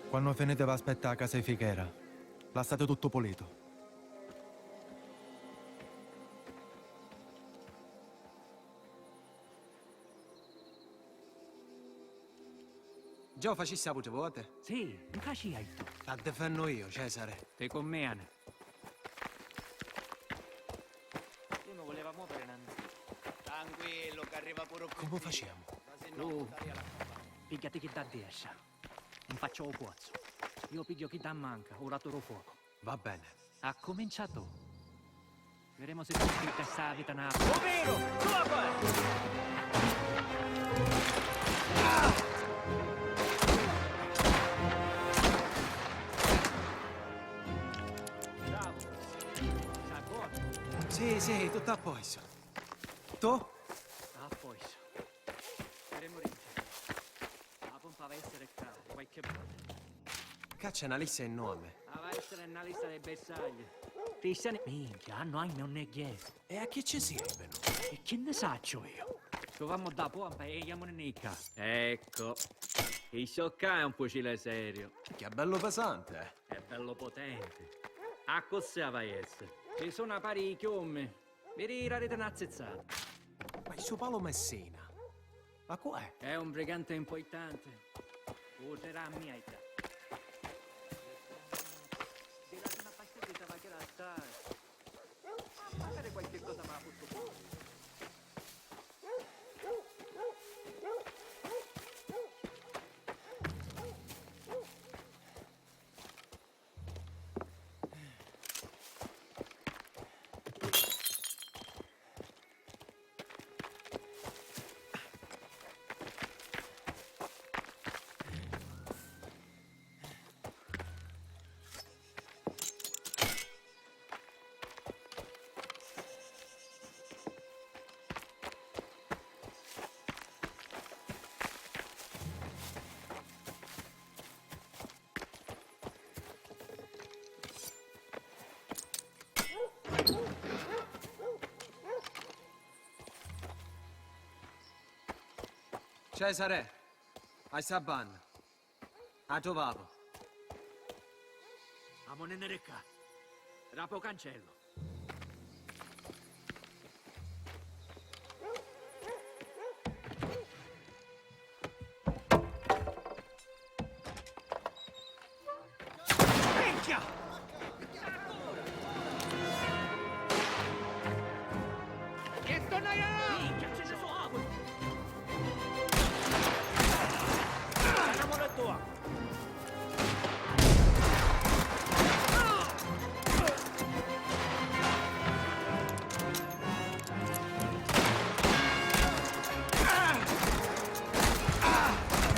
Quannu finiti v'aspetta a casa 'i Fichera. Lassati tuttu pulitu. Già 'u facissi a voti voti? Sì, mi facìa tu. T'addifennu io, Cesare. Ti cunvieni. Uno vuleva muovere nanzi. Tranquillu, c'arriva puru. Comu facemu? Tu pigghiati chidda a destra. 'Un facciu 'u puozzu. Io pigghiu chidda a manca, 'u latu dû fuocu. Va bene. Accumincia tu. Viremu si tu scritti sta vita na. Overo! Tu la fai! Bravo! Sta buono! Sì, sì, tutto a posto. Tu? A posto. Viremu rinci. La pompa va a essere ccà, qualche volta. Ccà c'è na lista di nomi. Ah, va a essere na lista dei bersagli. Cristiani, minchia, hanno anni un neghiere. E a chi ci sirvinu? E chi ne sacciu io? Ci famu dda pompa e jamuni nicca. Ecco. Issu ccà è un fucile serio. Minchia, bellu pesante. È bello potente. Accussì va a essere. Ci sono pari i chiommi. Mi rirariti na zizzata. Ma stu Paolo Messina, ma cu è? È un brigante importante. Userà a mia età. Di la prima pastiglia va che la stai. Magari qualche cosa mi ha fatto fuori. Cesare, hai sta banna. A trovavu. Amunìnniri ccà. Rapu cancellu. Minchia! Minchia, ce ne so' acqua! Andiamo da tua!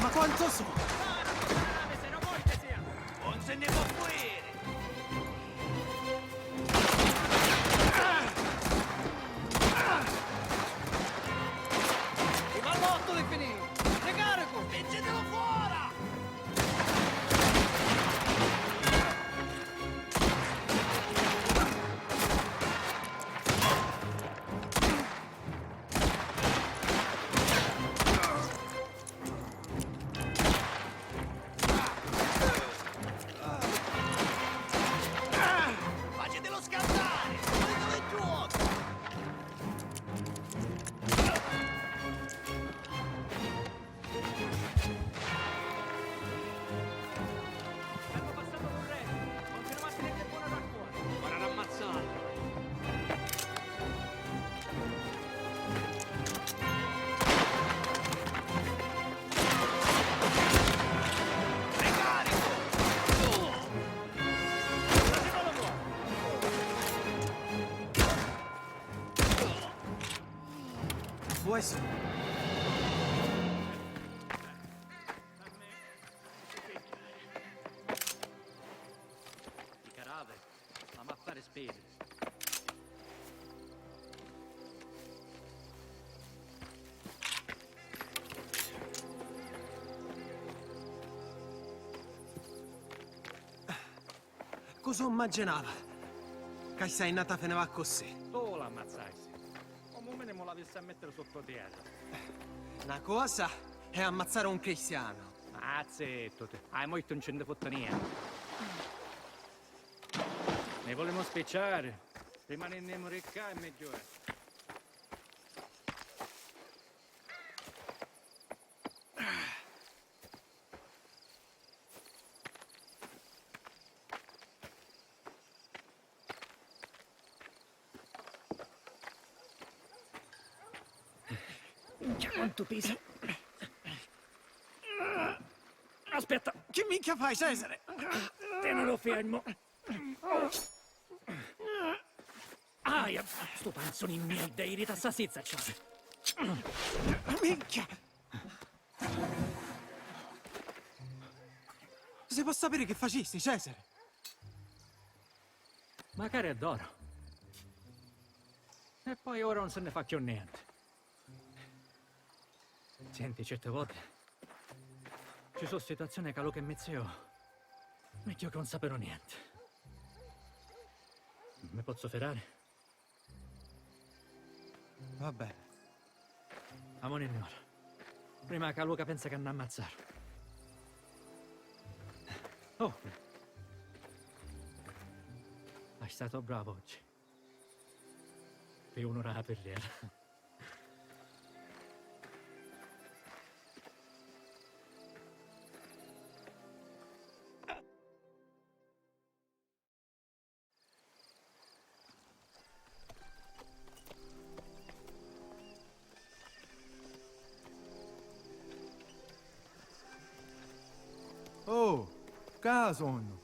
Ma quantu su? Non se ne può fuori! I pallottuli finì! Ricarico! Spingetelo fuori! Uè, si. I cadaveri, ma m'ha fari spiri. Cu su mmaginava ca sta jurnata finiva accussì? Tu l'ammazzasti. Comu minimu l'avissi a mettiri sotto terra. Na cosa è ammazzare un cristiano. Ah, zittu, ti. Ah, mo tu non ci ne fotti niente. Ne volemu spicciari? Rimaninnimu di ccà è megghiu è. Minchia, quantu pisa! Aspetta! Chi minchia fai, Cesare? Tenilu fermu! Aia, stu panzuni mia, dei rita sasizza, ciò. Minchia! Si può sapere che facisti, Cesare? Macari addoro. E poi ora non se ne fa più niente. Senti, certe volte ci sono situazioni ca lu che mi zio megghiu che non sapere niente. Mi pozzu fidare? Va bene. Amoninni ora. Prima ca Luca pensa ca n'ammazzaro. Oh! Hai stato bravo oggi. Pi un'ura a pirrera. Oh, ca sonnu!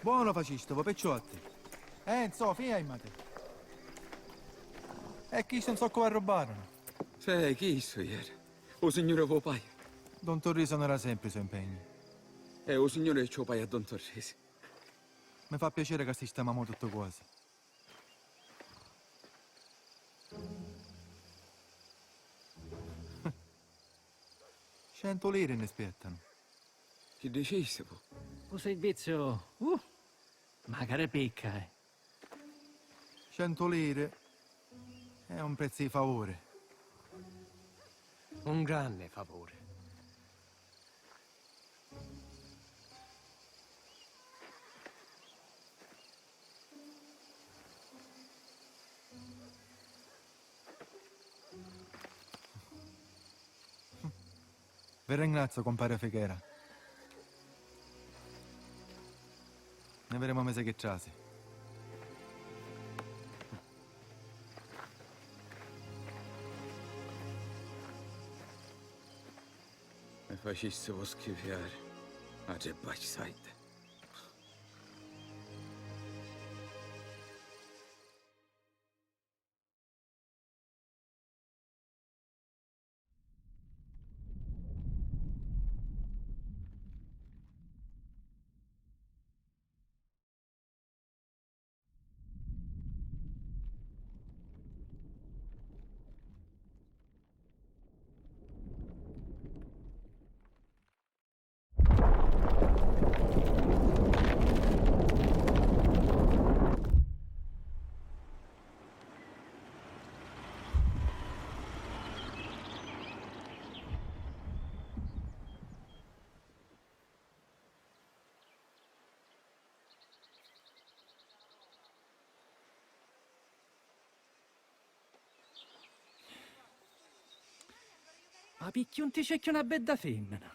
Buono facistivu, picciotti! Enzo, fiaimati! E chisti non so cu arrubbarono. Sì, chistu ieri. U signuri vu paia. Don Torrisi non era sempre i so impegni. E u signuri ci u paia a Don Torrisi. Mi fa piacere ca sistemamu tuttu cosi. Centu liri ni spiettanu. Chi dicistivu? U serviziu, uh, macari picca, eh. Centu liri è un prezzu di favuri. Un grande favore. Vi ringrazio, compare Fichera. Ne vedemu mesi chi trasi. Mi facistivu schifiari, a tre backside. Ma picchì un ti cerchi una bedda femmina?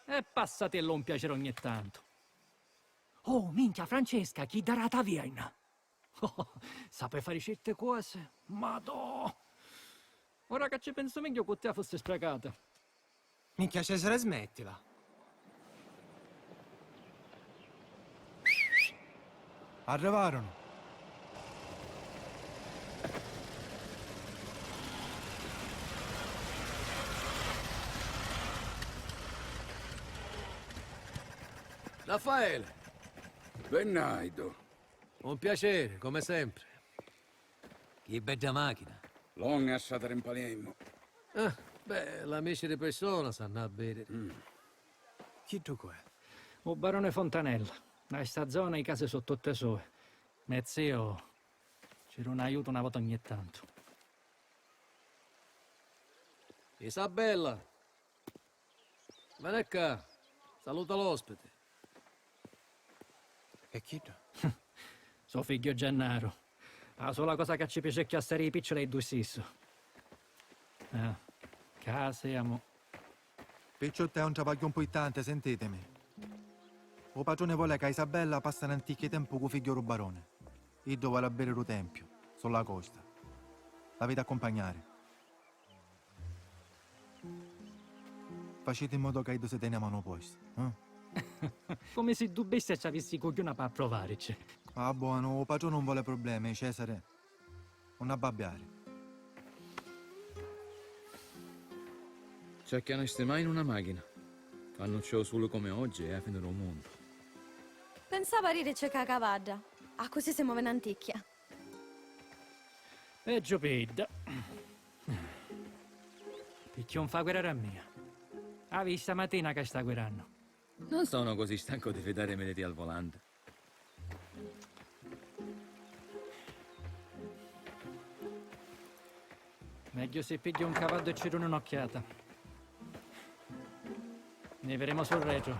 E passatillu un piacere ogni tantu. Oh, minchia, Francesca, chidda dâ taverna! Oh, sapi fari certi cosi? Madò! Ora ca ci pensu megghiu, cu tia fussi sprecata. Minchia, Cesare, smettila. Arrivarono. Raffaele! Bennaidu! Un piacere, come sempre. Chi bedda machina! Longa assata rimpaliemmu. Ah, beh, l'amici di persona s'hannu a vediri. Mm. Chiddu cu è? U barone Fontanella. A sta zona i casi su tutti sui. Me zio ci duna aiutu una vota ogni tantu. Isabella! Veni ccà, saluta l'ospiti. E chiddu? So figghiu Gennaro. A sola cosa ca ci piaci cchiù assai di i picciola è ddu sissu. Ah, ca semu. Picciutti, è un travagghiu mpurtanti, sentitimi. U patruni voli ca Isabella passa n'anticchia tempu cu figghiu ru baruni. Iddu voli abbiri ru tempiu, sulla costa. L'aviti a accumpagnari. Faciti in modo ca iddu si teni a manu posta, eh? Comu si ddu bestia ci avissi i cugghiuna p'appruvarici. Ah, buonu, u patruni un voli problemi, Cesare. Un abbabbiari. Ci acchianasti mai in una machina? Quannu c'è u suli comu oggi è a fini ru mundu. Pensava a dirici ca a cavadda. Accussì si movi n'anticchia. Peggiu pidda. Picchì un fa guirari a mia? Avi sta matina ca sta guirannu. Non sono così stanco di fidarmi di te al volante. Megghiu si pigghiu un cavaddu e ci duni un'occhiata. Ni viremu sul retru.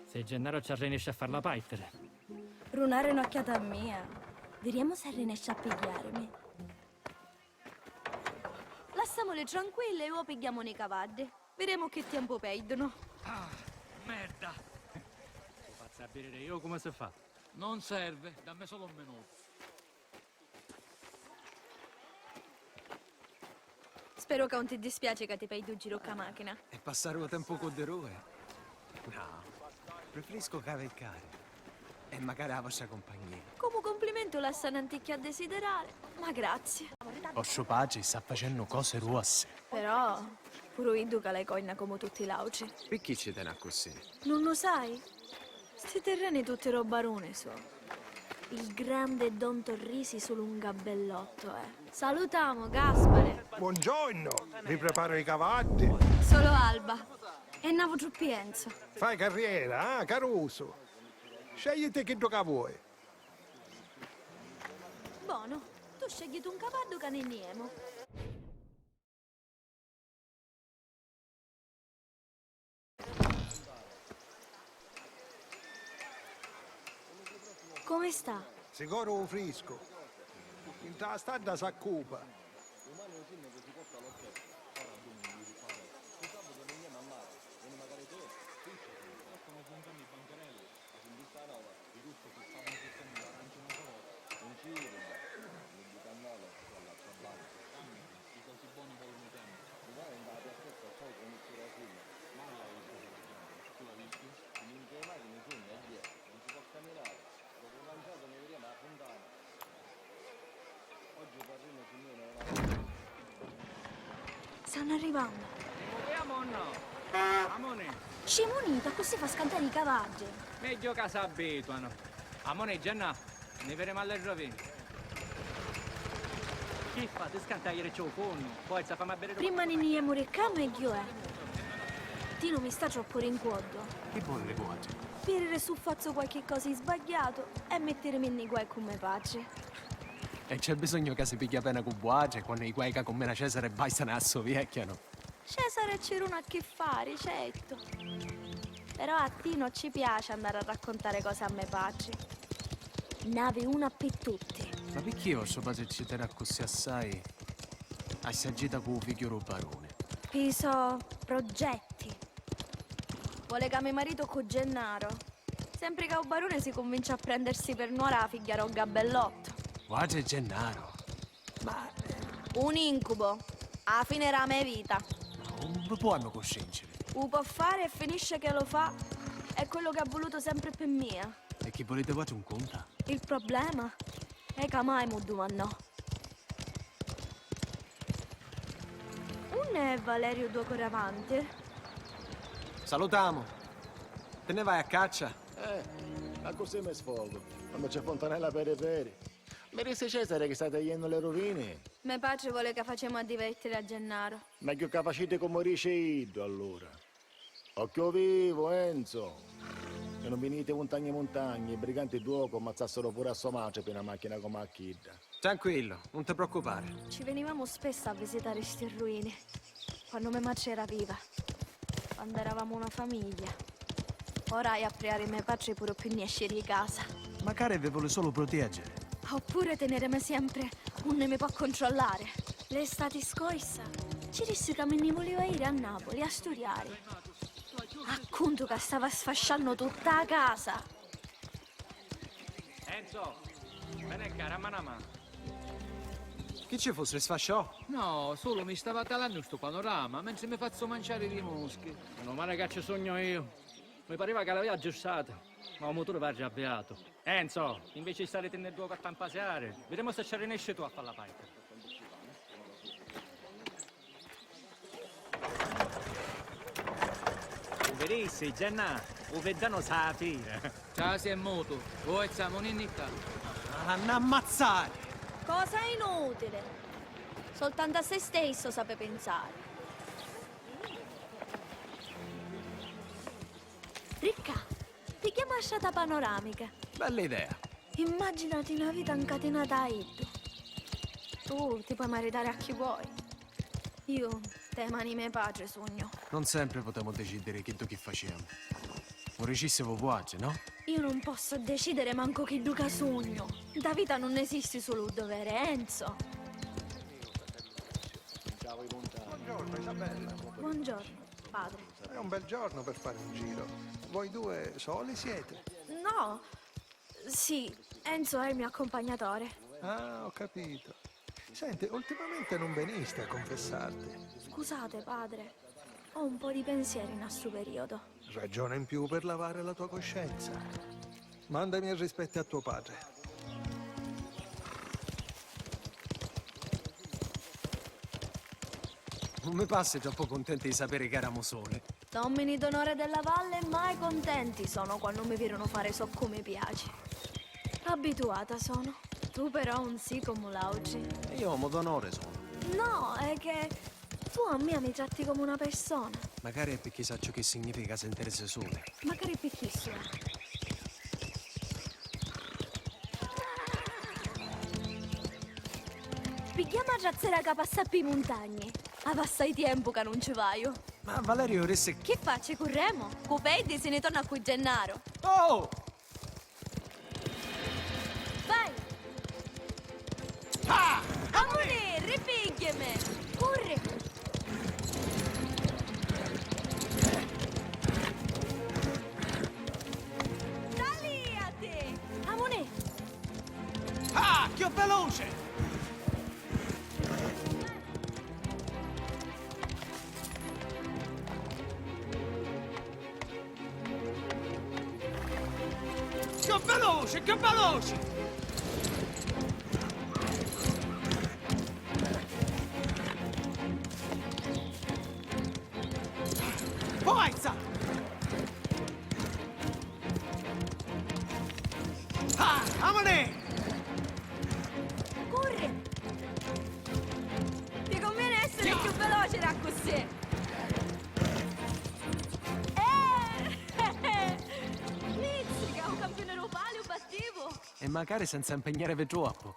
Si Gennaro ci arrinesci a farla pàitiri. Runari n'occhiata a mia. Viremu si arrinesci a pigghiarimi. Lassamuli tranquilli e iua pigghiamu ni cavaddi. Viremu chi tiempu pèiddunu. Ah, merda! Lu fazzu a vidiri iu comu si fa. Non serve, dammi solo un minuto. Speru ca un ti dispiaci ca ti pèiddu giru ccà machina. E passari u tempu cu di rui? No, preferisco caviccari. E macari a vostra cumpagnia. Comu cumplimentu lassa n'anticchia a desiderari, ma grazie. Vostru patri sta facennu cosi ruossi. Però, puru iddu cala i coinna comu tutti l'autri. Picchì ci teni accussì? Nun u sai? Sti tirreni tutti ro baruni su. Il grande Don Torrisi sulu un gabbellotto è. Salutamu, Gaspare! Buongiorno, vi preparo i cavaddi. Solo Alba. E n'autru Pienzo. Fai carriera, ah, carusu. Scegliti chiddu ca vuoi. Bonu, tu scegghiti un cavaddu ca ni nni emu. Comu sta? Sicoru u friscu. Intra a stadda s'accupa. Stannu arrivannu. Muviamu o no? Amoni. Scimunita, accussì fa scantari i cavaddi. Megghiu ca s'abbituanu. Amoni, Gennà, ni viremu a li rovini. Chi fa? Si scanta a jirici u funnu. Forza, fammi a biri. Prima ni nni jemu ri ccà, megghiu è. Tinu mi sta troppu ri ncuoddu. Chi voli ri vuatri? Vidiri su fazzu qualchi cosa i sbagghiatu e mittirimi nni guai cu me patri. E c'è bisognu ca si pigghia pena cu vuatri quannu i guai ca cummina Cesare bastanu a so viecchianu? Cesare ci duna a chi fari, certu. Però a Tinu ci piaci andari a raccontari cosi a me patri. N'havi una pi tutti. Ma picchì vostru patri ci teni accussì assai a sta gita cu u figghiu ru baruni? Pi so progetti. Voli ca mi maritu cu Gennaro. Sempri ca u baruni si cunvinci a prendersi per nuora a figghia ro gabbellotto. Vuatri e Gennaro. Ma... Un incubo. A fine ra me vita. Ma un vi può cuscinciri. U po fari e finisce che lo fa. È quello che ha voluto sempre per mia. E chi voliti vuatri un cunta? Il problema è ca mai mu dumannò. Unni è Valerio Duocoravanti? Salutamu. Ti nni vai a caccia? Eh, accussì mi sfogu. Quannu c'è Fontanella peri peri. Mi dissi Cesare chi stai tagliennu li ruvini? Me patri voli ca facemu a divertiri a Gennaro. Megghiu ca faciti comu dici iddu, allura. Occhiu vivu, Enzo! E nun viniti muntagni muntagni, i briganti ddocu ammazzassiru puru a so matri pi na machina comu a chidda. Tranquillu, nun ti preoccupari. Ci venivamu spessu a visitari sti ruini, quannu me matri era viva, quannu eravamu una famiglia. Ora haiu a priari me patri puru pi nesciri di casa. Macari vi voli sulu prutièggiri. Oppuru tenirimi sempri unni mi pò cuntrollari. L'estati scorsa ci dissi ca mi nni vuliu iri a Napoli a studiari. A cuntu ca stava sfasciannu tutta a casa! Enzo, veni ccà, dammi na manu. Chi ci fu, si sfasciò? No, sulu mi stava talannu stu panorama mentri mi fazzu manciari di muschi. Menu mali ca ci sugnu iu. Mi pariva ca l'avia aggiustatu, ma u muturi va arrabbiatu. Enzo, inveci di stari tinni ddu a tampasiari, videmu se ci arrinesci tu a falla pàica. U virissi, Gennà? U viddanu sa fira. Trasi e mutu, voi zamuninni ccà. Ah, n'ammazzari! Cosa inutile! Soltanto a se stesso sape pensare. Ricca, pigghiamu a strata panoramica. Bella idea. Immaginati na vita ncatinata a iddu. Tu ti poi maritari a chi voi. Iu te mani me patri sugnu. Non sempri putemu decidiri chiddu chi facemu. U dicissi vu vuatri, no? Iu non posso decidere manco chiddu ca sugnu. Nta vita non esisti sulu u dovere, Enzo. Buongiorno, Isabella. Buongiorno, padre. È un bel giorno per fare un giro. Voi due soli siete? No. Sì, Enzo è il mio accompagnatore. Ah, ho capito. Senti, ultimamente non veniste a confessarti. Scusate, padre. Ho un po' di pensieri in stu periodo. Ragione in più per lavare la tua coscienza. Manda i miei rispetti a tuo padre. Nun mi passi troppu cuntenti di sapiri ca eramu suli. L'ommini d'onore della valle mai contenti sono quannu mi virunu fari soccu mi piaci. Abituata sono. Tu però un si comu l'autri. E io omu d'onore sono. No, è che tu a mia mi tratti comu una persona. Macari è picchì sacciu chi significa sentìrisi suli. Macari è picchì suli. Pigghiamu a trazzera ca passa pi muntagni. Ava assai tiempu ca nun ci vaiu. Ma Valerio dissi... Chi facci, curremu? Cu peddi si ni torna cu Gennaro. Oh! Vai! Ah! Amunì, ripigghimi! Curri! Taliati! Amunì! Ah, chiù veloce! Chiù veloce, chiù veloce! Forza! Ah, amunì! Curri! Ti conviene essere più veloce d'accussì! Eh! Mizzica, un campione rupale, un battivo! E macari senza impegnarivi troppu.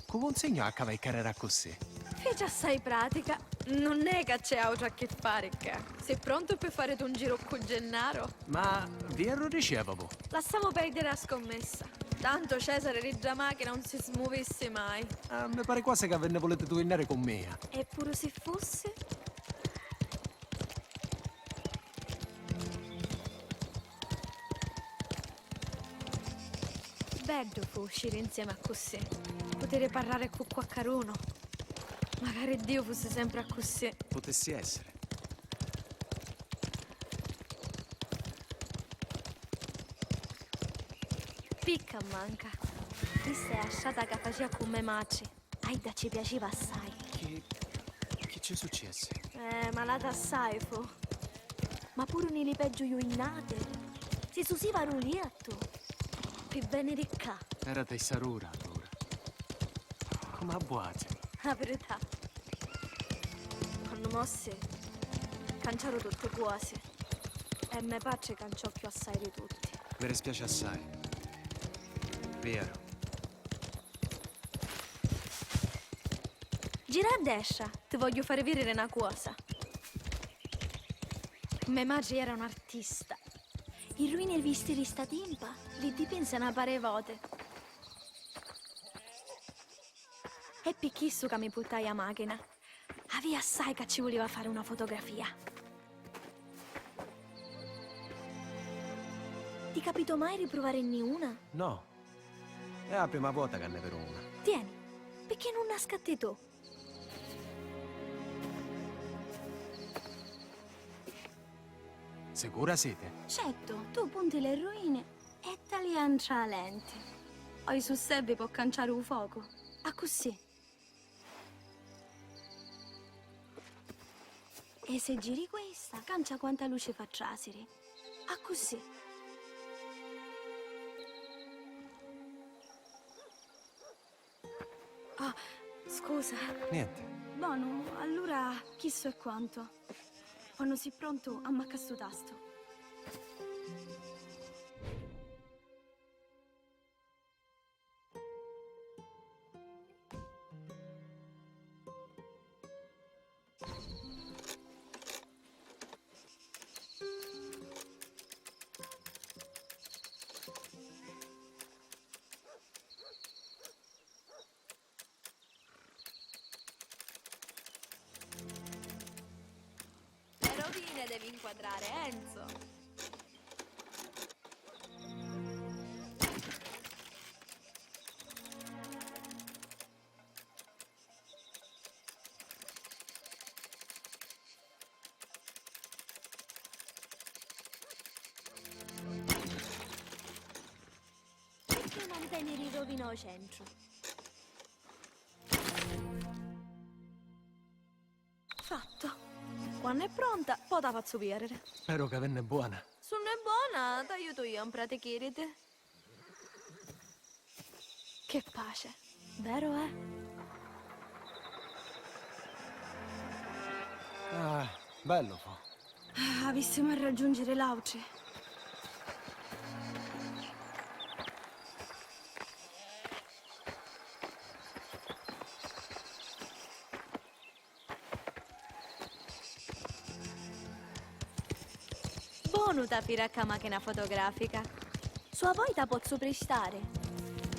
Cu vunsegnu a cavai carrera accussì? Fici assai pratica. Nun è ca c'è autru a chi fari ccà. Si prontu pi fariti un giru ccu Gennaro? Ma vi erru dicevavu? Lassamu perdiri a scommessa. Tantu Cesare di dda machina nun si smuvissi mai. Ah, mi pari quasi ca vi nni vuliti tuinnari cu mia. E puru si fussi? Beddu fu usciri insieme accussì, putiri parrari cu quaccarunu. Macari Diu fussi sempri accussì. Putissi essiri. Picca manca. Chista è a strata ca facia cu me matri. A idda ci piaciva assai. Chi, chi ci successi? Eh, malata assai fu. ma puru ni li peggiu juinnati, si susiva ru liattu pi vèniri ccà. Era tessarura allura. Comu a vuatri. A verità, quannu mossi, canciaru tutti cuosi. E me patri canciò cchiù assai di tutti. Mi dispiaci assai. Vieru. Gira a destra, ti vogghiu fari vidiri na cuosa. Me matri era un'artista. I ruini visti di sta timpa li dipinse na pari voti. È pi chissu ca mi purtai a machina. Avia assai ca ci vuliva fari una fotografia. Ti capitò mai di pruvarinni una? No. È a prima vota ca nni viru una. Tieni, picchì nun na scatti tu? Sicura siti? Certu, tu punti le ruine e talia ntra lenti. Oi su sebbi po canciari u focu. Accussì. E se giri questa, cancia quanta luci fa trasiri. Accussì. Ah, scusa. Niente. Bonu, allura chissu è quantu. Quannu si prontu, ammacca stu tastu. Le rovine devi inquadrare, Enzo. Picchì manteniri rovina o centru? Fattu. Quannu è pronta, po' ta fazzu vìariri. Speru ca venne buona. S'un è bona, t'aiutu io a mpratichìriti. Che pace, veru è? Ah, bellu fu. Ah, avissimu a raggiungere l'àutri. Bonu t'apiri a ca machina fotogràfica. Su a voi ta pozzu pristari.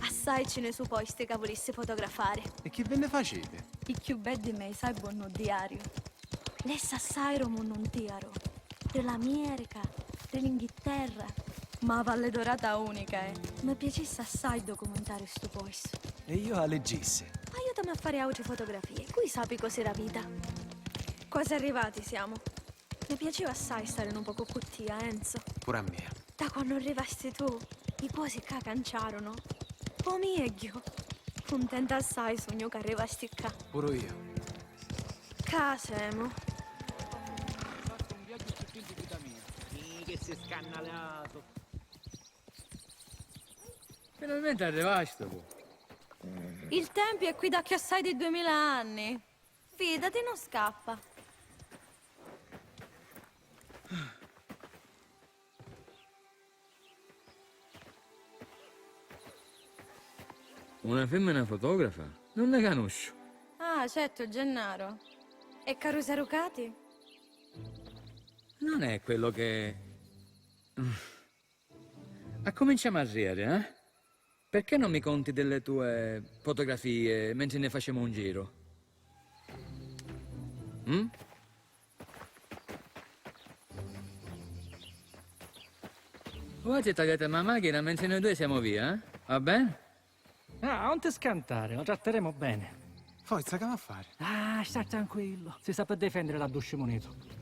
Assai ci ne su posti ca vulissi fotografari. E chi vi nni faciti? I cchiù beddi mei sai bonu diariu. Lessi assai ro munnu ntiaru, ri l'America, ri l'Inghitterra. Ma a Valle Dorata unica è. Mi piacissi assai documentari stu poistu. E io a liggissi. Aiutami a fari autri fotografie, cui sapi cosi ra vita. Quasi arrivati siamo. Mi piaciva assai stari nu pocu cu tia, Enzo. Pure a mia. Da quannu arrivasti tu, i cosi ccà canciarono. Po' miegghiu. Cuntenta assai sugnu ca arrivasti ccà. Puru io. Ccà semu. Fattu un viagghiu cchiù pintu di vita mia. Ih, che si scannalatu. Finalmenti arrivasti, po. Il tempio è qui da cchiù assai di duemila anni. Fidati, non scappa. Una femmina fotografa? Non ne canusciu. Ah, certo, Gennaro. E Carusa Rucati? Non è quello che... Accuminciamu a rìari, eh? Perché non mi conti delle tue fotografie mentre ne facciamo un giro? Mm? Vuoi tagliate la macchina mentre noi due siamo via, eh? Va bene? Ah, non ti scantare, lo tratteremo bene. Forza, che va a fare? Ah, sta tranquillo, si sa per difendere da duscimunitu.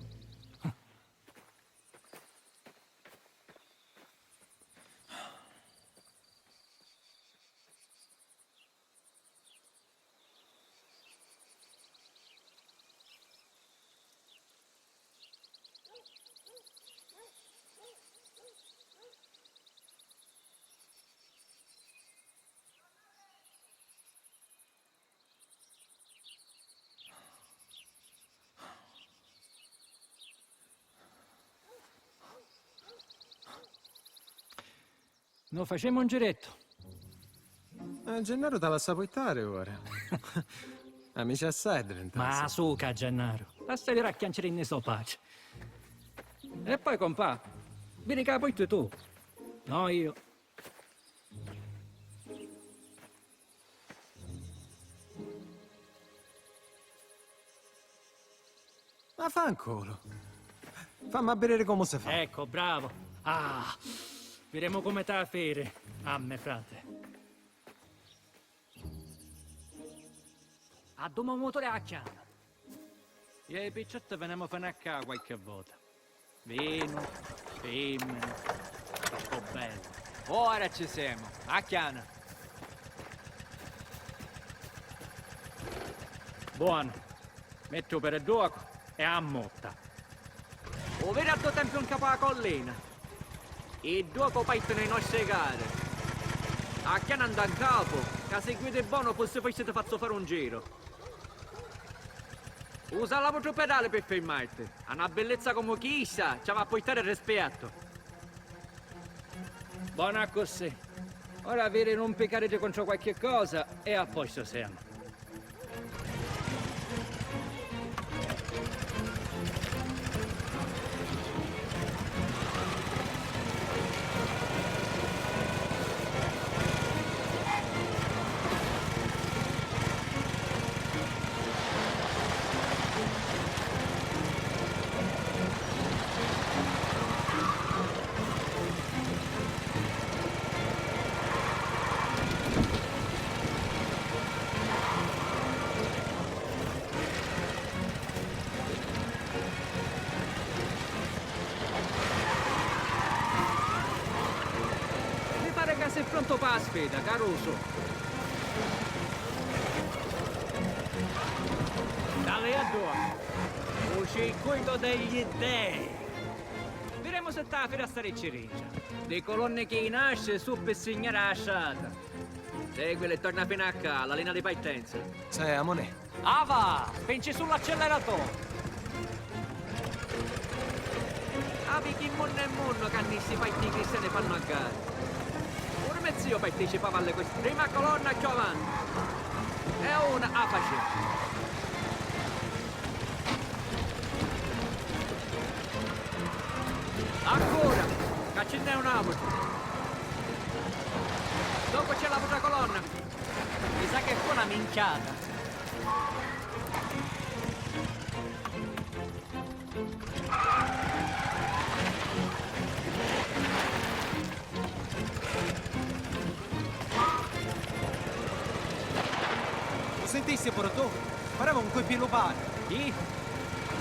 No facemu un girettu. Eh, Gennaro t'ha lassà puittari ora. Amici assai addivintasi. Ma suca, Gennaro. Lassali racchianciri nni so paci. E poi, compà, vidi ca puitti tu. No io. Ma fa 'n culu. Fammi a vidiri comu si fa. Ecco, bravo. Ah, videmu comu t'ha a firi. A me frati. Adduma u muturi a chiana. Iè, i picciotti vinemu finu a ccà qualchi vota. Vinu, fimmini, troppu bellu. Ora ci semu, a chiana. Buonu, metti u peri ddocu e a motta. U viri a ddu tempiu 'n capu a collina. Iddu cu paitinu i nostri cari. A chiana nda 'n capu, ca si guidi bonu fussi fussi ti fazzu fari un giru. Usa l'avutru pedali pi firmarti. A na billizza comu chissa ci havi a purtari rispiettu. Bona accussì. Ora viri nun piccariti contru qualchi cosa e a postu semu. Mi pari ca si prontu pâ sfida, carusu. Dali a dua. U circuitu degli dei. Viremu si t'ha a firi a stari ciriccia. Li culunni chi i nastri su pi signari a strata. Seguili e torna finu a ccà, a la linea di partenza. Sì, amunì. Ava, spinci su l'acceleratore. Avi chi munnu è munnu ca nni sti parti i cristiani fannu a gari. Puru me ziu participava alle queste. Prima colonna cchiù avanti. E una a faceva. Ancora, ca ci nn'è un autru. Dopu c'è l'autra colonna. Mi sa che fu una minchiata. Lu sintisti puru tu? Pareva un colpu di lu pari. Chi?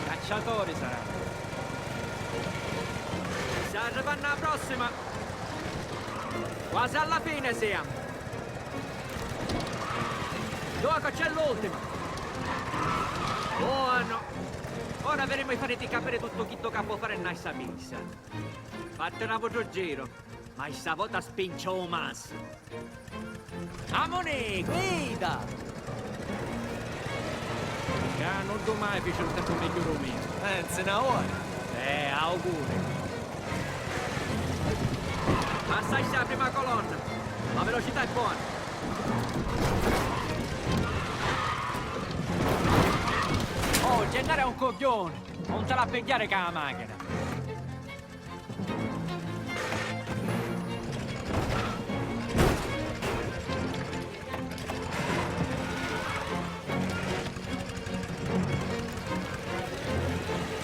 Cacciatori sarannu. Sta arrivannu a prossima. Quasi alla fine siamo. Docu c'è l'ultima. Buono. Ora vedemu di fariti capiri tuttu chiddu ca può fari nna sta pista. Fatti un autru giru, ma sta vota spinci ô massimu. Amunì, guida! Ca nuddu mai fici un tempu migghiuri u miu. Anzi, na ora. Eh, auguri. Passasti a prima colonna. La velocità è buona. Oh, Gennaro è un coglione. Non te l'ha pigghiare ca la machina.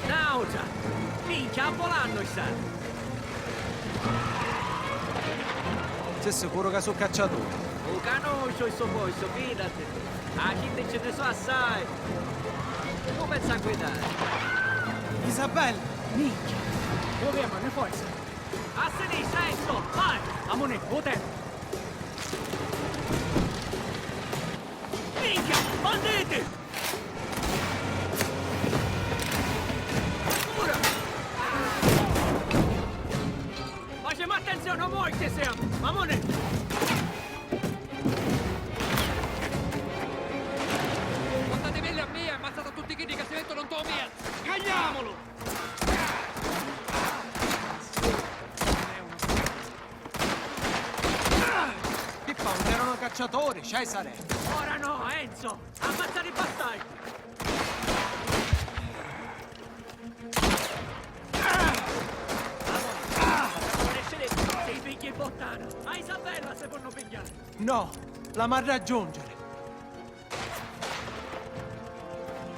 Nautra! Minchia, a volannu sta! Si sicuru ca su cacciaturi? U canusciu stu postu, fidati! A cinti ci nni su assai! Tu pensa a guidari! Isabella! Minchia! Muviamanni, forza! A sinistra, Enzo, vai! Amunì, u tempu! Minchia! Banditi! Ora! Facemu attenzione, o morti siamo! Mamone! Portatevelli a me e ammazzate a tutti chiddi che si mettono in tua mia! Cagliamolo! Non è una... Cacciatore, Cesare! Ora no, Enzo! Ammazzari i bastardi! Amore, amore, si pigli bottana! A Isabella se ponnu pigghiari! No, la m'ha raggiungere!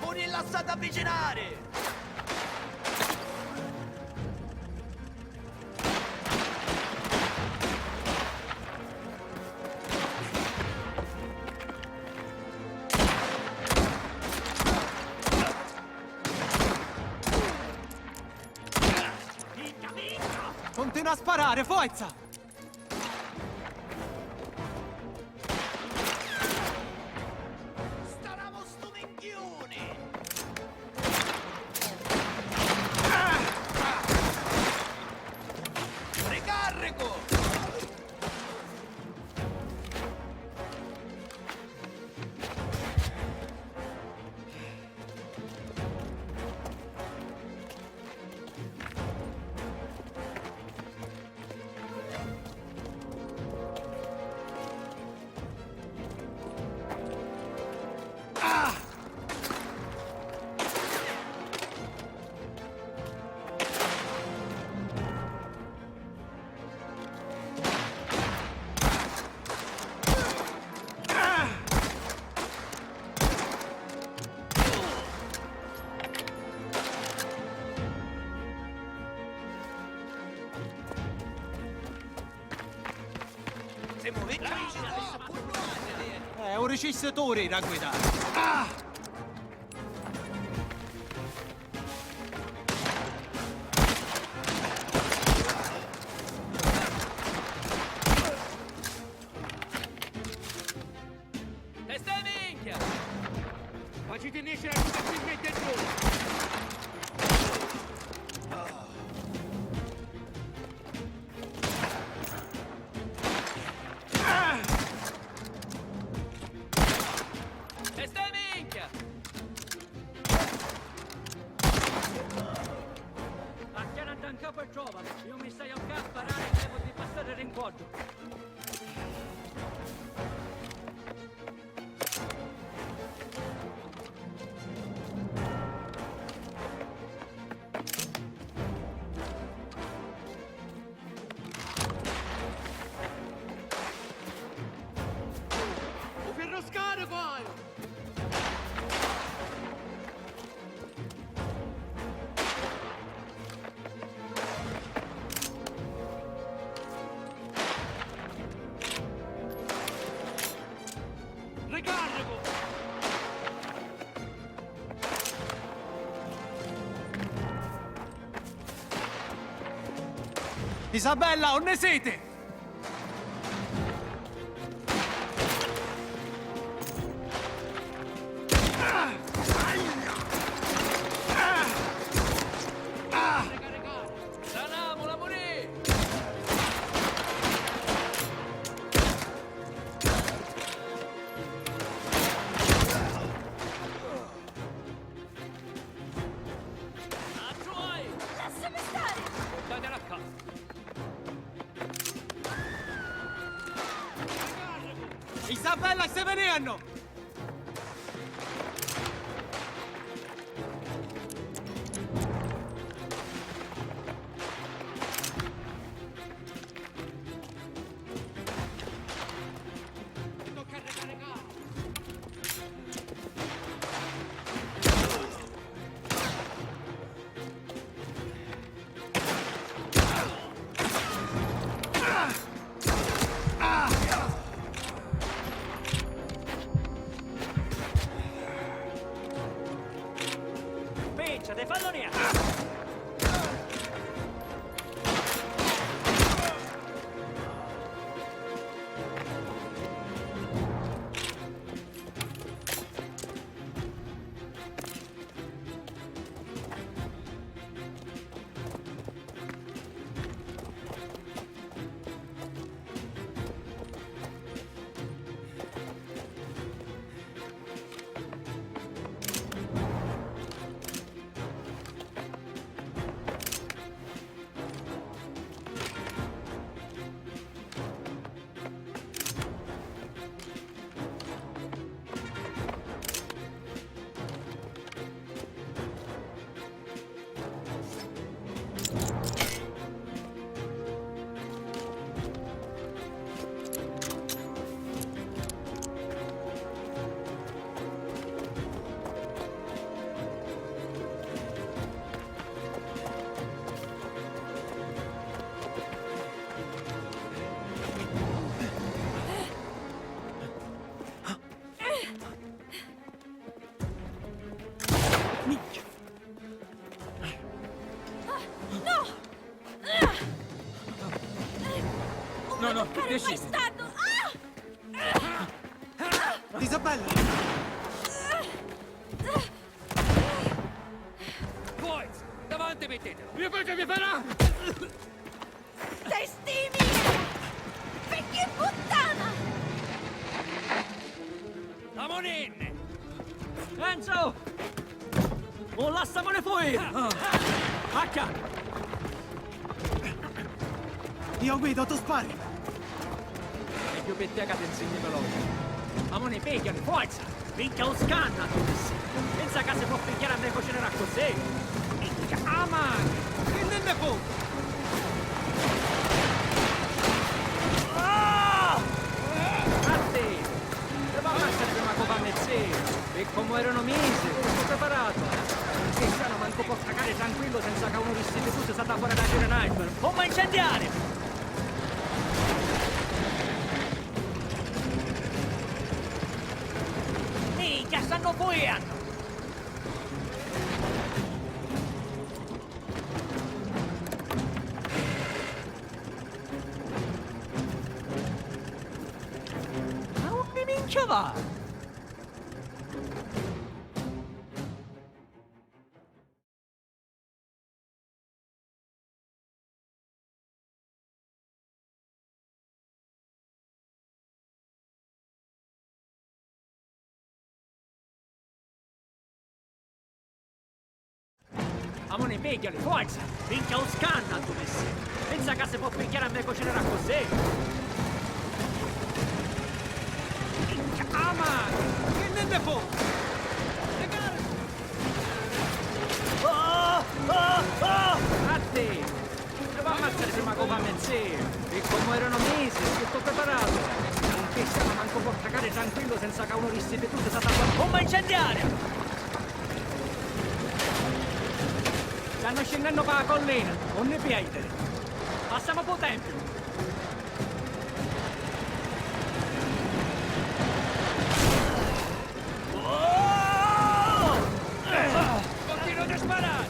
Nun li lassati avvicinari! Continua a sparare, forza! Staramu stu minchiuni! Ricarico! Eh, u ricissituri da guidari. Ah! Testa 'e minchia! Faciti nesciri a tutti e mette giù! Testa 'e minchia! Acchiana dda 'ncapu e trova, iu mi staiu ccà a sparari e devu di passari rincuoddu. U ferru scaricu haiu! Ricaricu! Isabella, unni siti? Sanamu, la murì! Lassami stari! Purtatela ccà! Isabella, sta veniennu! No, no, decidi. Bastardo! Ah! Isabella! Boys, davanti mettetelo! Mio figgio mi farà! Testini! Figghi puttana! Amoninni! Enzo! Oh, lassamuni fui! Acca! Io guido, tu spari! Megghiu pi tia ca ti nsigni veloci. Amonì, pigghiali, forza! Minchia, un scanna, tu dissi! Pensa ca si pò pigghiari a me cucina d'accussì! Minchia, a mani! Chi nni ne fu? Ah! A ti! Ti va a mazzari prima cu vannu i zii! Pi comu eranu misi, tuttu preparatu! Un cristianu mancu pò cacari tranquillu senza ca unu di sti tifusi salta fora da Jedi Nightmare! Bomma incendiaria! Minchia, stannu fuiannu! Ma unni minchia va? Amonì, pigghiali, forza! Minchia, un scanna, tu dissi! Pensa ca si pò pigghiari a me cucina d'accussì! Minchia, a mani! Chi nni ne fu? Oh, oh, oh! A ti! Ti va a mazzari prima cu vannu i zii! Pi comu eranu misi, tuttu preparatu! Un cristianu mancu pò cacari tranquillu senza ca unu di sti tifusi salta fora. Bomma incendiaria! Stannu scinnennu pa a collina, unni pierdiri. Passamu pû tempiu. Oh! Continua a sparari!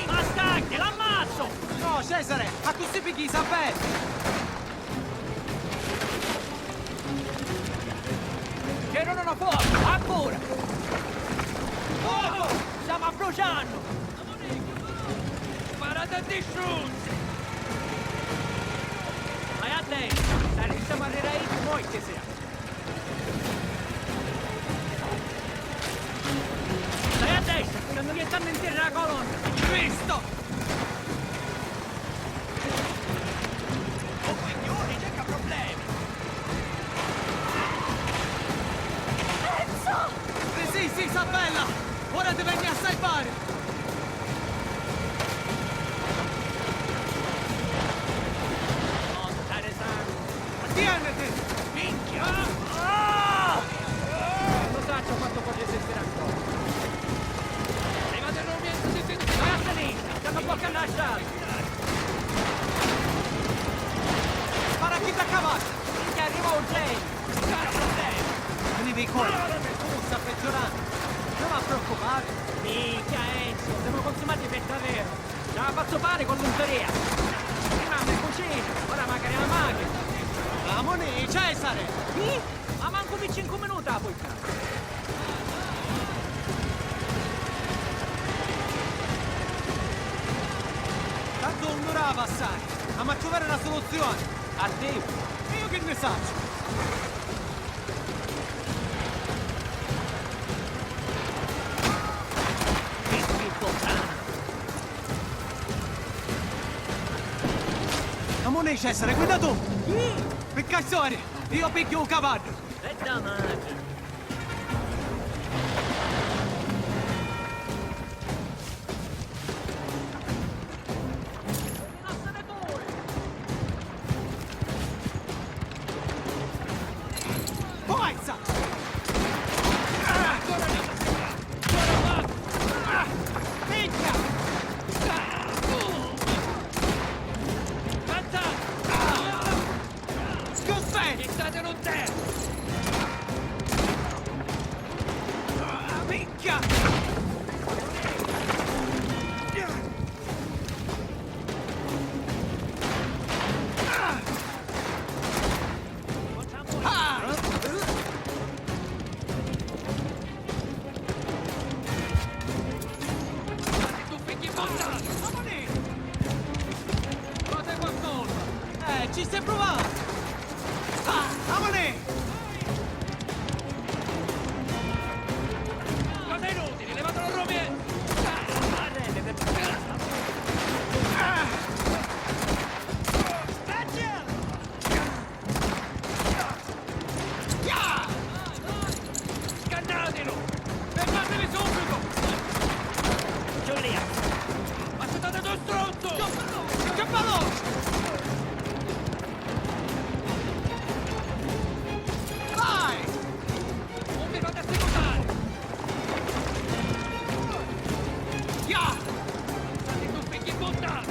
Bastardi, l'ammazzu! No, Cesare, accussì pigghia Isabella! C'era una fuoco! Ancora! Fuoco! Stiamo bruciando! Sparate a distruzzi! Vai a destra! Dai, riusciamo a arrivare a morte sia! Stai a destra, stanno gettando in terra la colonna! Cristo! Oh, coglioni, cerca problemi! Enzo! Resisti, Isabella! Ora ti vegni a salvare! Attieniti! Minchia! Ah! Lu sacciu quantu pò resistiri ancora! Prima di rumire, si si... Vai a sinistra, stannu bloccando la strada! Spara chi t'ha cavatu! Minchia, arriva un treno! Spara un treno! Venivi i colpi! Sta peggiorando! Non va a preoccupare! Minchia, Enzo, siamo consumati per davvero! Ce la fazzu fari cu l'unteria! Prima me cucina, ora magari la machina! Amonì, Cesare! Chi? Ma mancu pi cincu minuti la puttana! Tantu nun durava assai, amma truvari na soluzioni! A ti? E io chi nni sacciu? Chi puttana! Amunì, Cesare, guida tu! Picca storia! Io pigghiu u cavaddu! E da machina! Forza! Minchia! Scuffetti! Jittatinu nterra! Minchia! Ci stai pruvannu! Ah, amunì! Cosa inutili, levatelo rumie! Arrendete! Scannatelo! Fermateli subito! Giulia! Aspettate, tu struzzu! Che veloce! Vai! Non mi fate seguitare! Via! State tu, figghi di puttana!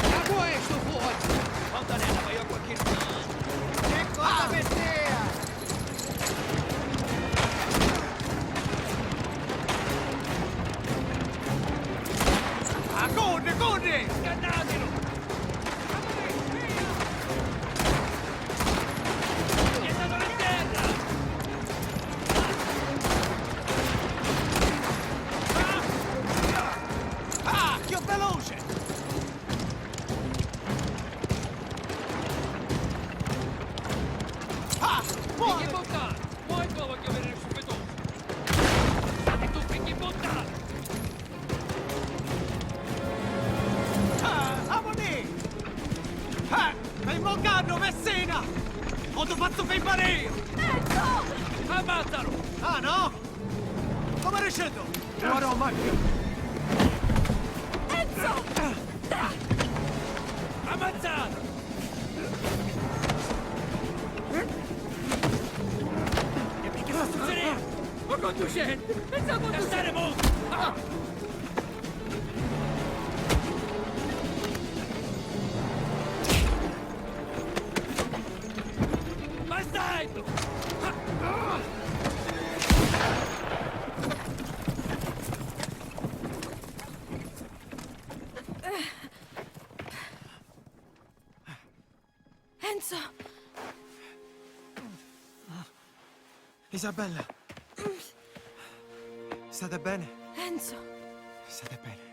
Ma cu è stu fuocu? Fontanella, ma io a qualche... Ecco la bestia! Ah, corri, corri! Scannatelo! Gettatelo in terra! Ah, più veloce! Ah, muoviti! Figghi puttana! Poi qua voglio vedere subito! State tu, figghi puttana! Ah, amunì! Ah, stai moccannu, Messina! O ti fazzu firmari io! Enzo! Ammazzalo! Ah, no? Come riuscito? Ora o mai più! Enzo! Ammazzalo! E perché sta succedendo? Un conducente! Pensa a conducente! Ah! Bastardo! Enzo! Isabella! State bene? Enzo! State bene?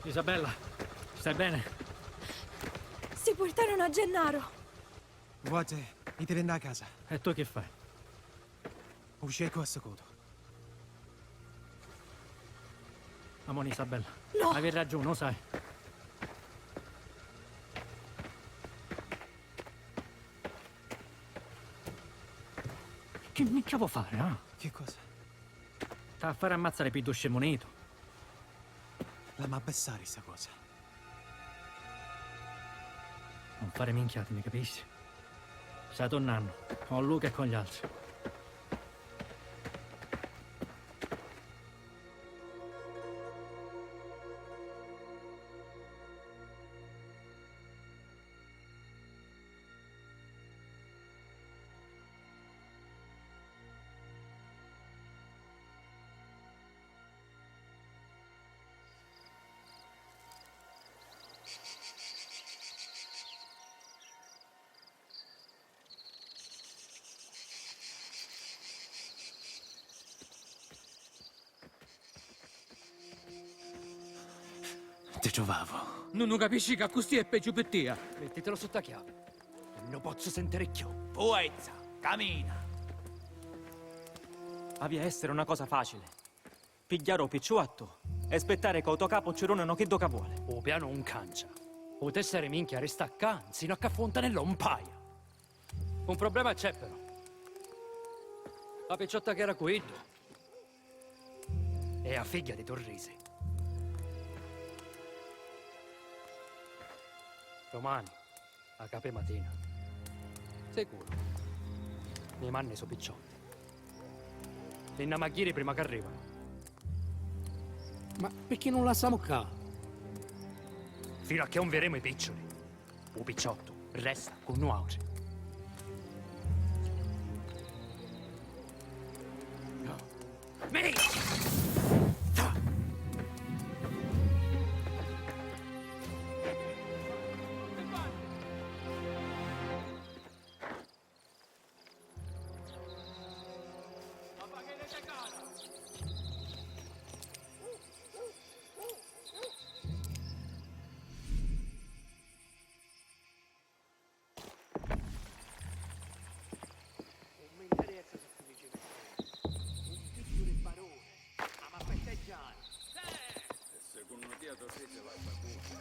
Isabella, stai bene? Si purtarono a Gennaro. Vuoti, itiri nta casa. E tu chi fai? U sceccu assacutu. Amoni, Isabella. No! Havi ragiuni, u sai. Chi minchia vo fari, ah? Chi cosa? T'ha a fari ammazzari pi ddu scimmunitu? L'amma abbissari sta cosa. Non fari minchiati, mi capisci? Stai turnannu, con Luca e con gli altri. Ti truvavu. Nun u capisci ca accussì è peggiu pi tia? Mittitelo sutta chiavi. Nun u pozzu sentiri cchiù. Fuezza, camina! Havi a essiri una cosa facili. Pigghiari u picciuottu e spittari ca u to capu ci runanu chiddu ca voli. U pianu 'un cancia. U testa ri minchia resta ccà, nsinu a ca Fontanella 'un paia. Un problema c'è, però. A picciotta chi era cu iddu è a figghia di Turrisi. Domani, a capi matina, sicuru, mi manni so picciotti. Li nn'amma ghiri prima c'arrivanu. Ma picchì nun lassamu ccà? Finu a che 'un viremu i picciuli. U picciottu resta cu nuautri. Mini! Nun mi nteressa si tu dici chi sei. Un figghiu di barone, ma m'ha festeggiari. E secunnu tia to friti va a sacuta?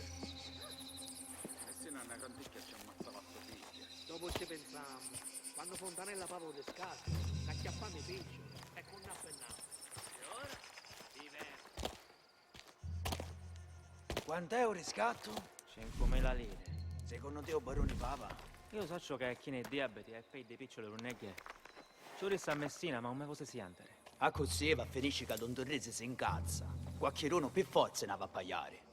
E sinu a na canticchia ci ammazzava a to figghia. Dopu ci pinsamu. Quannu Fontanella pava u riscattu, n'acchiappamu i picciuli e cu nn'appinnammu. E ora? Diverti. Quant'è u riscattu? Cinquemila liri. Secunnu tia u baruni pava? Iu sacciu ca è chinu di diabiti e pei di picciuli nun è che. Ci u dissi a Messina, ma un mi vosi sientiri. Accussì va a finisci ca don Turrisi si ncazza. Quacchidunu pi forza n'ava a paiari.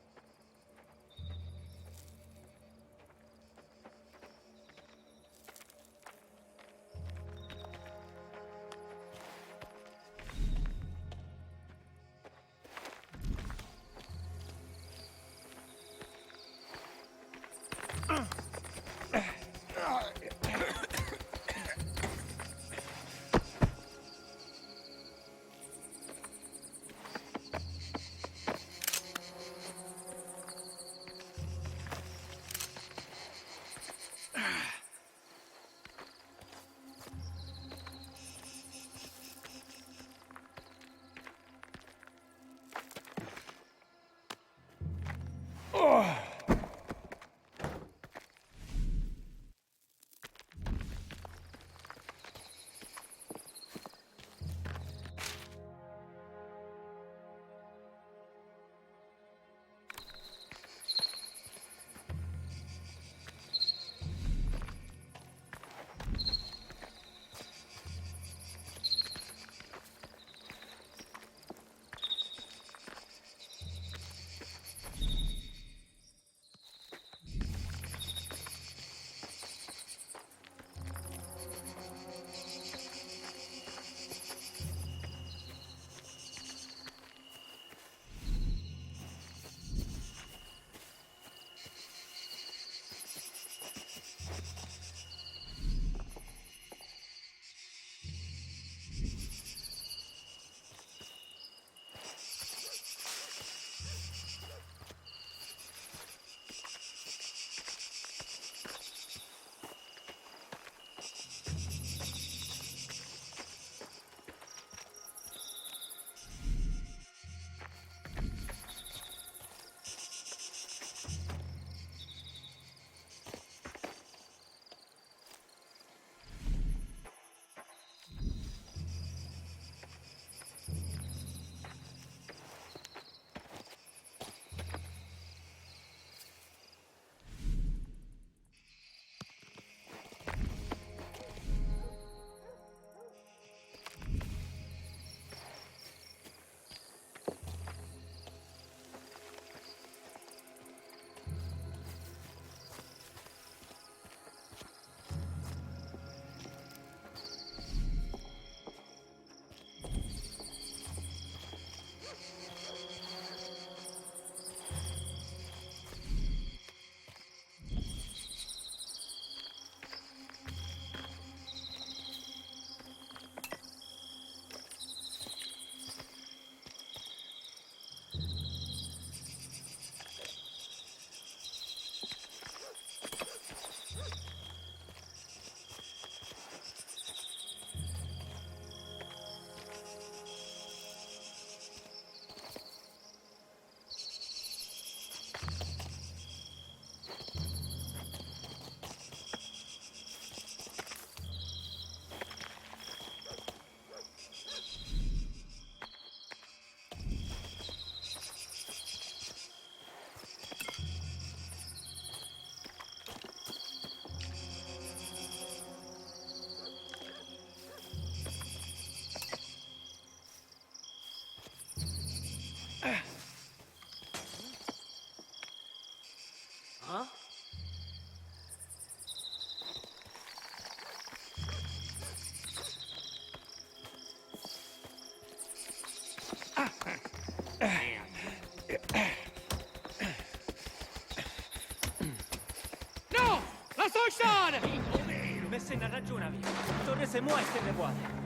Una ragione avia. Torre se muove e se ne vuole.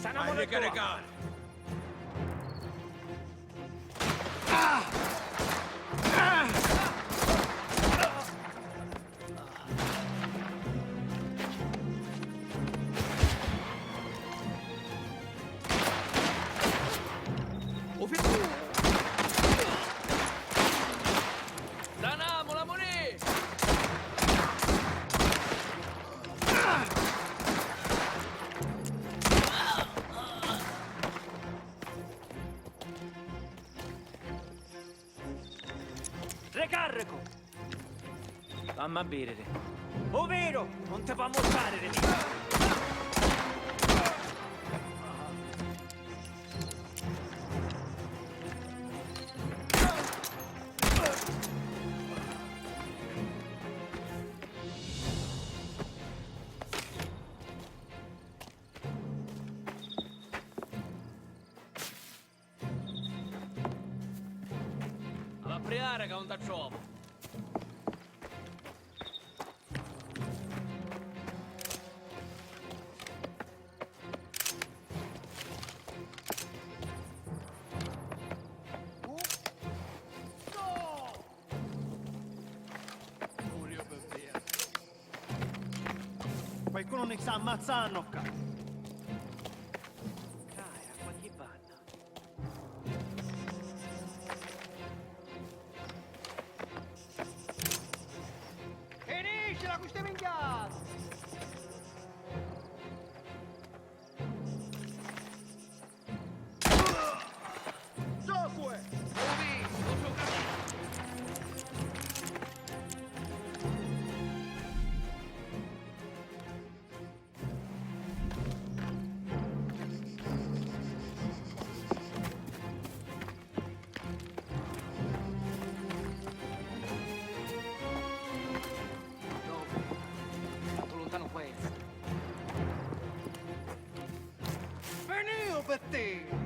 Sanamone tua. Sanamula, munì! Recarrecu! Vamma a vidiri. Overo, non ti fa ammuzzare di mia! Va a priare ca non t'attrovu. Qualcuno ne sta ammazzanno ccà! Cara, ma chi vanno? Finiscila cu sti minchiati! Zocue! Dopo, tanto luntanu può essere. Finìu pi tia!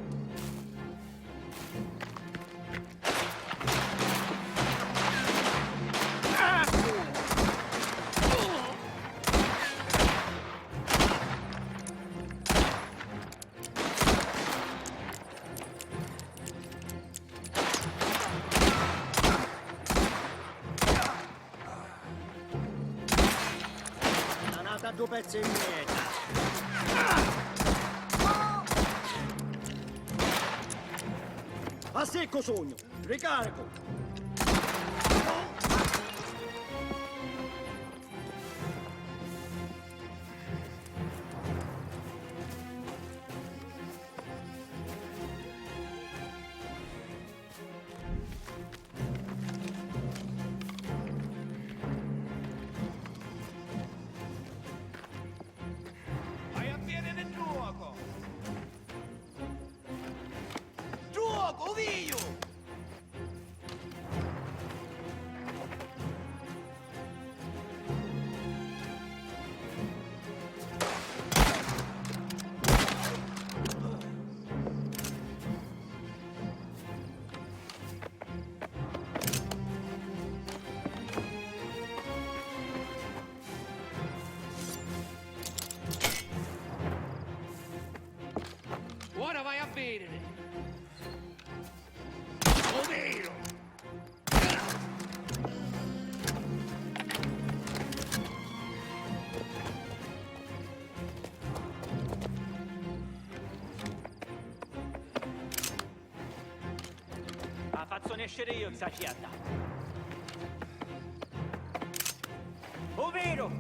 Tanata a ddu pezzu di mierda! A siccu sugnu! Ricaricu! Vai a vìdiri ddu juocu! Ddu juocu, u viju! Ora vai a vìdiri! Overo! La fazzu nesciri io, Xaciata! Overo!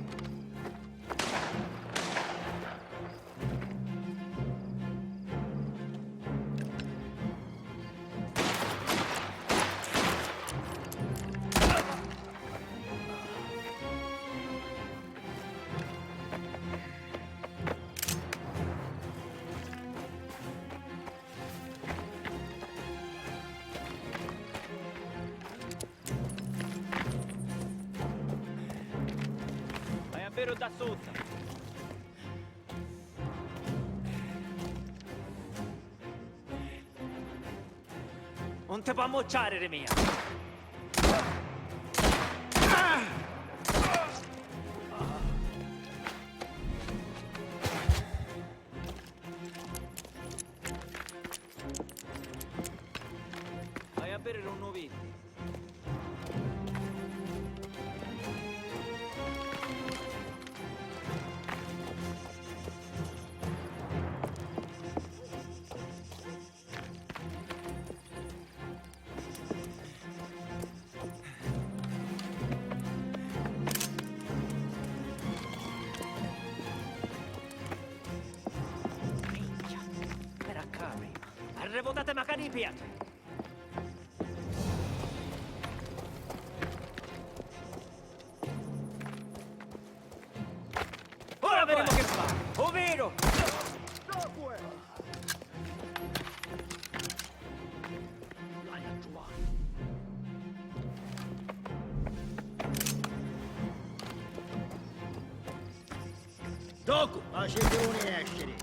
Vai a vìdiri dda sutta! Nun ti pò ammucciari di mia! Vai a bèriri un vinu. Minchia, era ccà prima. Arrivutati macari i pietri. Ora vedemu che fa! Overo! Docu, facituni nesciri!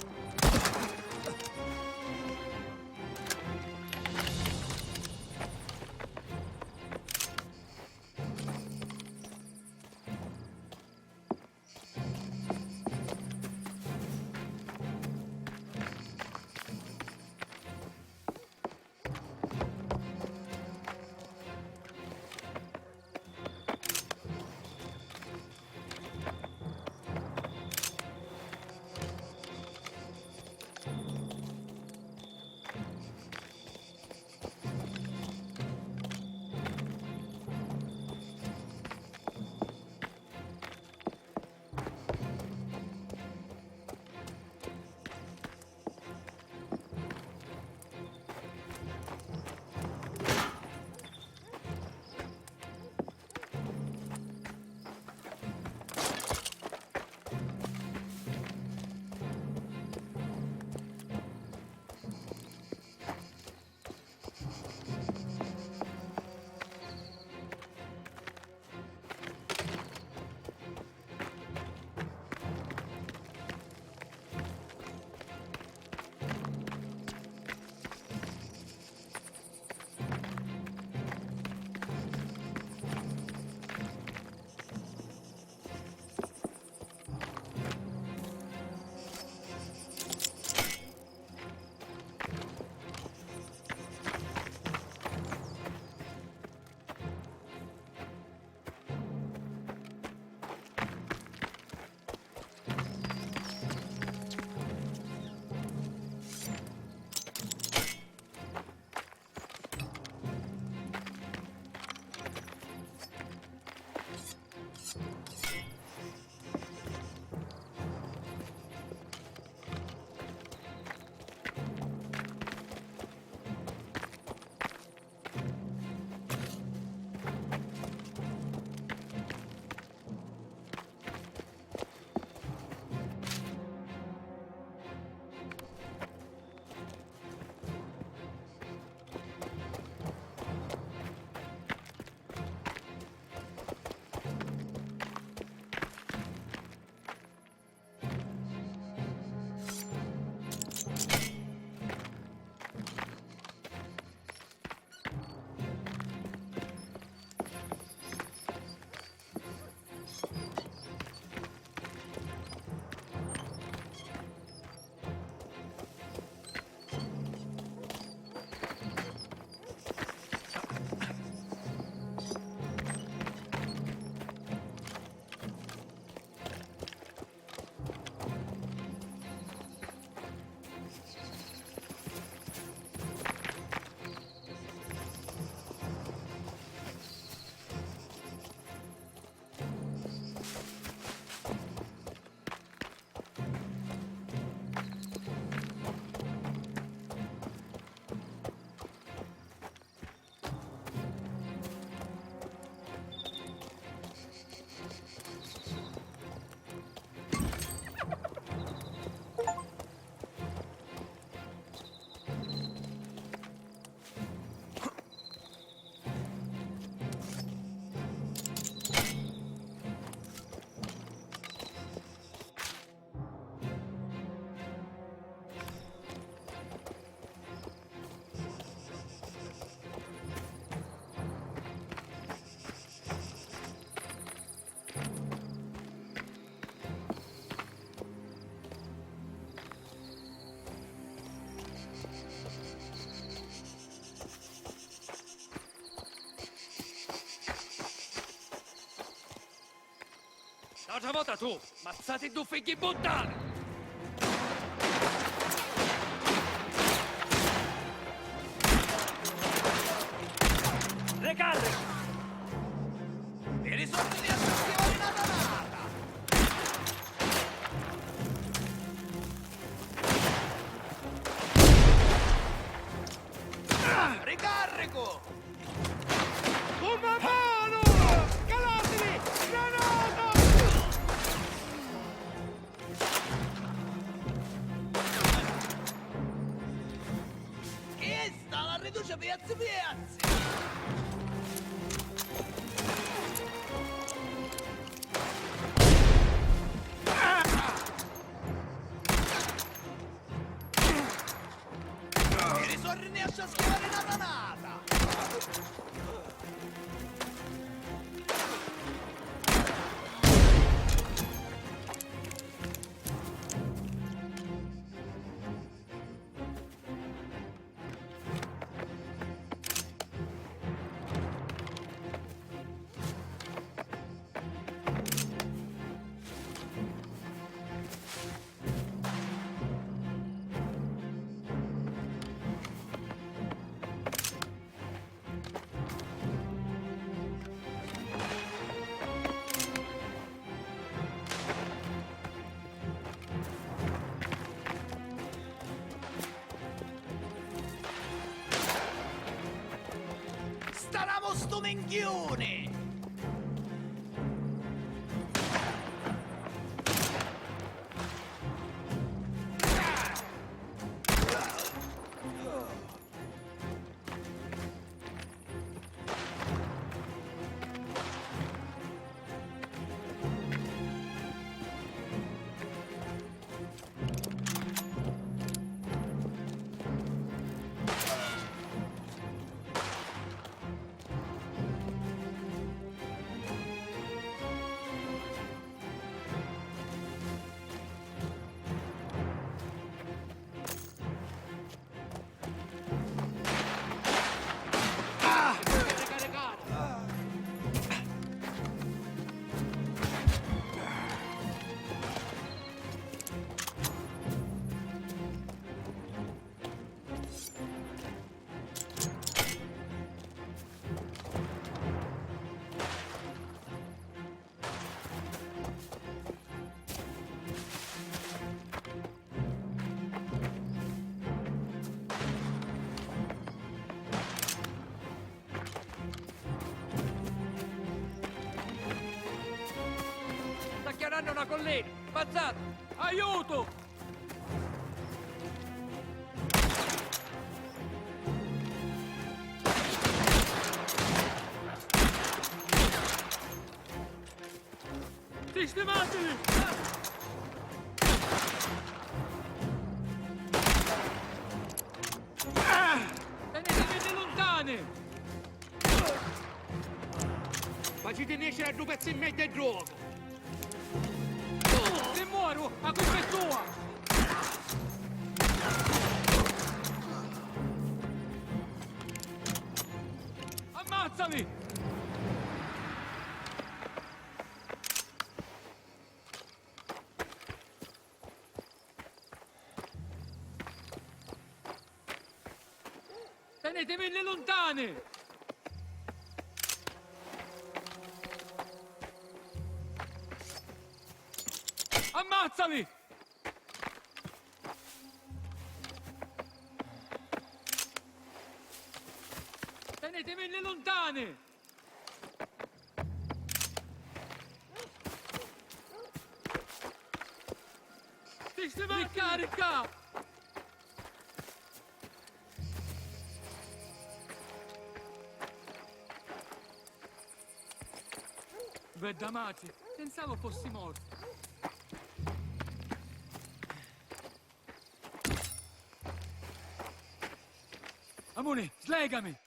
N'autra vota tu! Mazzati du figghi buttani! Ricarri! E risorti di assassino di la danata! Ricarricu! Una mano! Calatili! Granata! Chista la riduce piazzi piazzi! E risorri riesce a schivare na nanata! Stanamu stu minchiuni! Sta chianannu na collina! Mazzata! Aiutu! Sistimatili! Teniteviti luntani! Faciti nesciri a ddu pezzu e mezzu e ddocu! Si muoru, a culpa è tua! Ammazzali! Tenitevilli luntani! Ammazzali! Tenitevilli luntani! Sistemati! Ricarica! Bedda matri, pensavo fossi mortu. Amuni, slegami!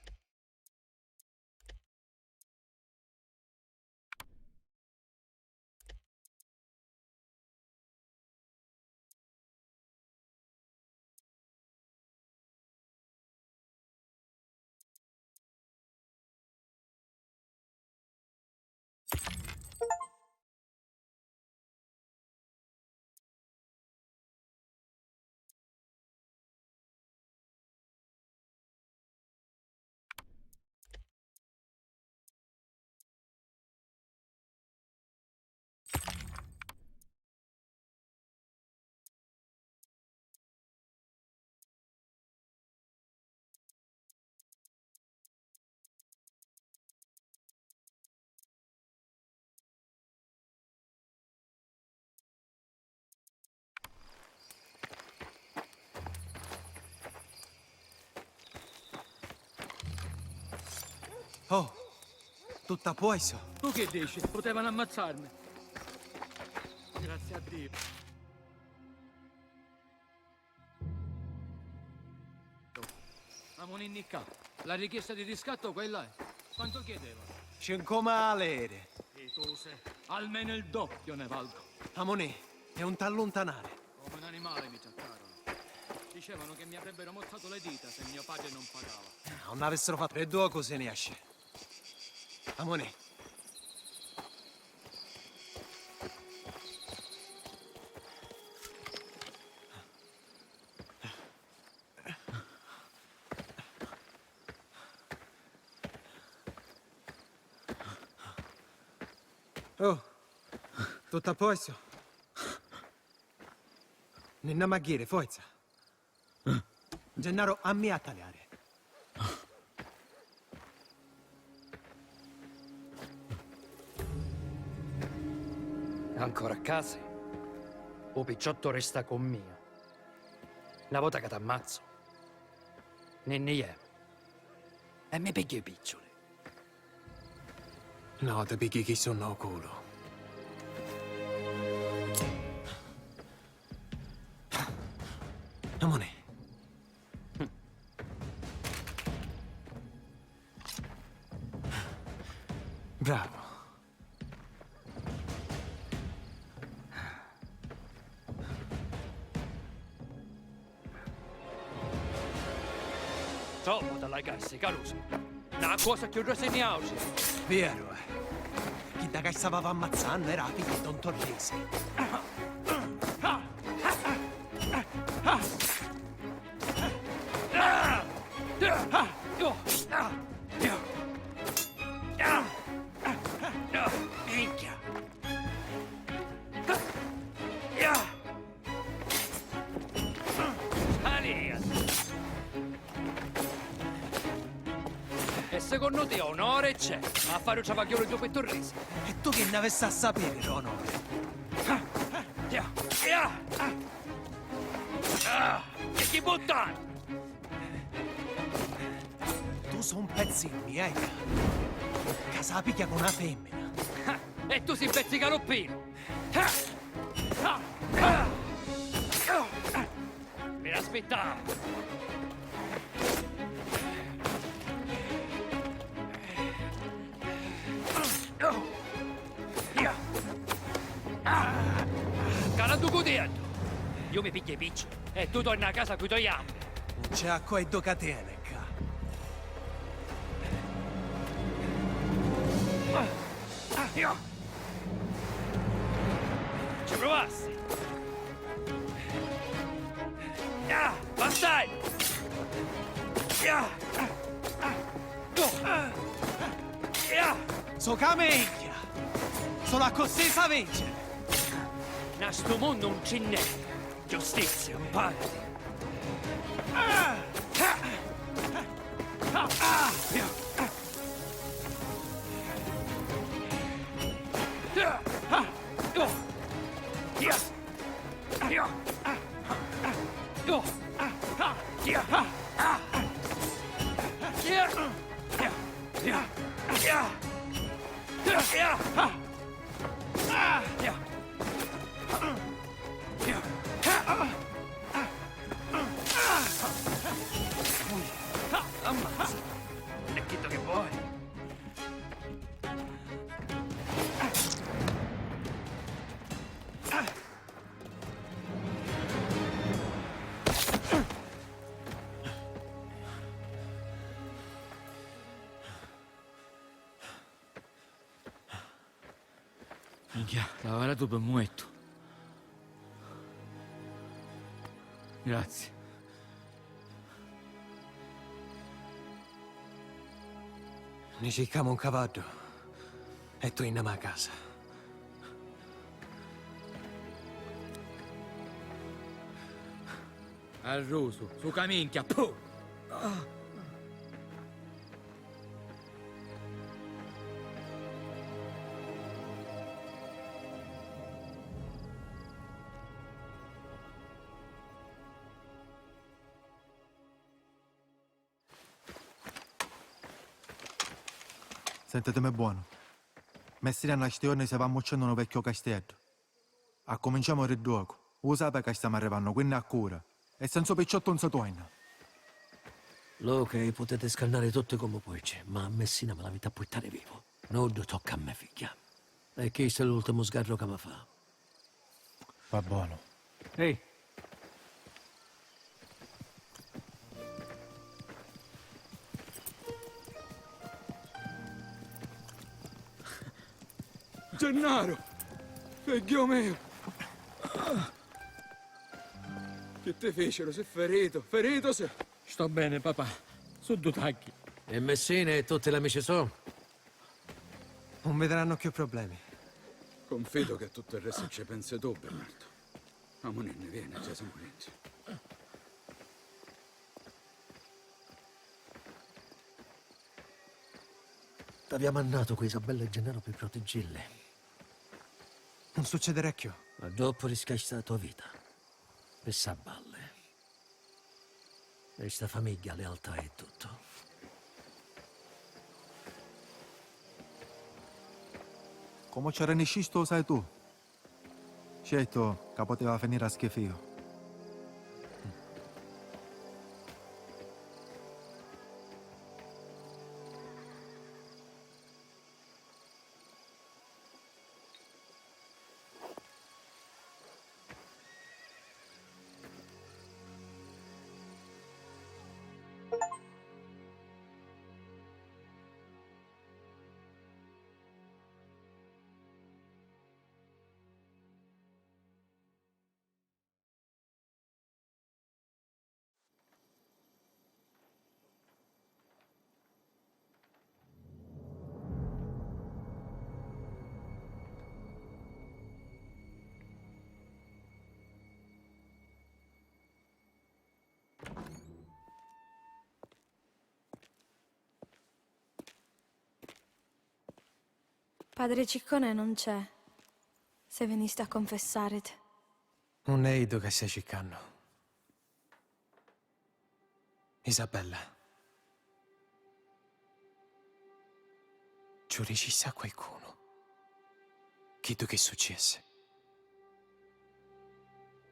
Oh, tuttu a posto? Tu chi dici? Putevanu ammazzarmi. Grazie a Dio. Amuninni ccà. La richiesta di riscatto quella è. Quanto chiedeva? Cinquemila lire. Pietose, almeno il doppio ne valgo. Amunì, è un t'alluntanare. Come un animale mi trattarono. Dicevano che mi avrebbero mozzato le dita se mio padre non pagava. Ah, non avessero fatto le due cose ne esce. Amunì. Oh, tuttu a posto? Ni nn'amma ghiri, forza. Gennaro, a mia a taliari. Ancora a casa? U picciottu resta cu mia. Na vota ca t'ammazzu, ni nni jemu. E mi pigghiu i picciuli. No, ti pigghi chi sunnu o culu. Amunì. Bravo. Troppu t'allaigassi, carusu. Na cosa chiù grossa di niautri. Veru, eh. Chidda ca stava ammazzannu era a figlia di Don Torresi. Minchia! Alia! E secondo te onore c'è a fare un travaglione due pettoresi? E tu chi n'avessi a sapere, l'onore? Ah, e chi buttani! Tu so un pezzo di mia, ca sa pigghia con una femmina. E tu si un pezzo di galoppino! Mi l'aspettavo! Calandu cu dietro! Io mi piggio i picci e tu torni a casa con i tuoi ambi! Non c'è acqua e do catene qua! Ci pruvassi! Ah, passai! Ah! Ah! Ah! So camegghia! Solo accussì sa vincere! Na stu munnu non ci n'è giustizia, pari! Ah! Ah! Ah! Ammazza! E chiddu chi vuoi? Minchia, t'aveva datu pi muettu. Grazie. Ni circamu un cavaddu e tu innama a casa. Arrusu, su ca minchia, puh! Sentitimi buonu. Messina nna sti jorni si va ammuccennu nu vecchiu casteddu. Accuminciamu ri ddocu. U sapi ca stamu arrivannu, quinni accura. E senza u picciottu 'un si torna. Luca, i putiti scannari tutti comu puici, ma a Messina mi l'aviti a purtari vivu. Nuddu tocca a me figghia. E chistu è l'ultimu sgarru ca mi fa. Va bonu. Ehi! Gennaro! Figghiu miu! Chi ti ficiru? Si feritu? Feritu si? Sto bene, papà. Su ddu tacchi. E Messina e tutti l'amici so? Non vedranno più problemi. Confidu che tuttu il restu ci pensi tu, Bernardo. Amuninni, vieni, già siamo vienti. T'avia mannatu cu Isabella e Gennaro pi protiggilli. Non succederà più. Ma doppu rischiasti la tua vita. Pi ssa balli. E sta famigghia, lealtà e tuttu. Comu ci arriniscistu, u sai tu. Certu ca puteva finiri a schifiu. Padre Ciccone non c'è, se venisti a confessariti. Nun è iddu ca stai circannu. Isabella. Ci u dicissi a qualcunu? Chiddu chi successi?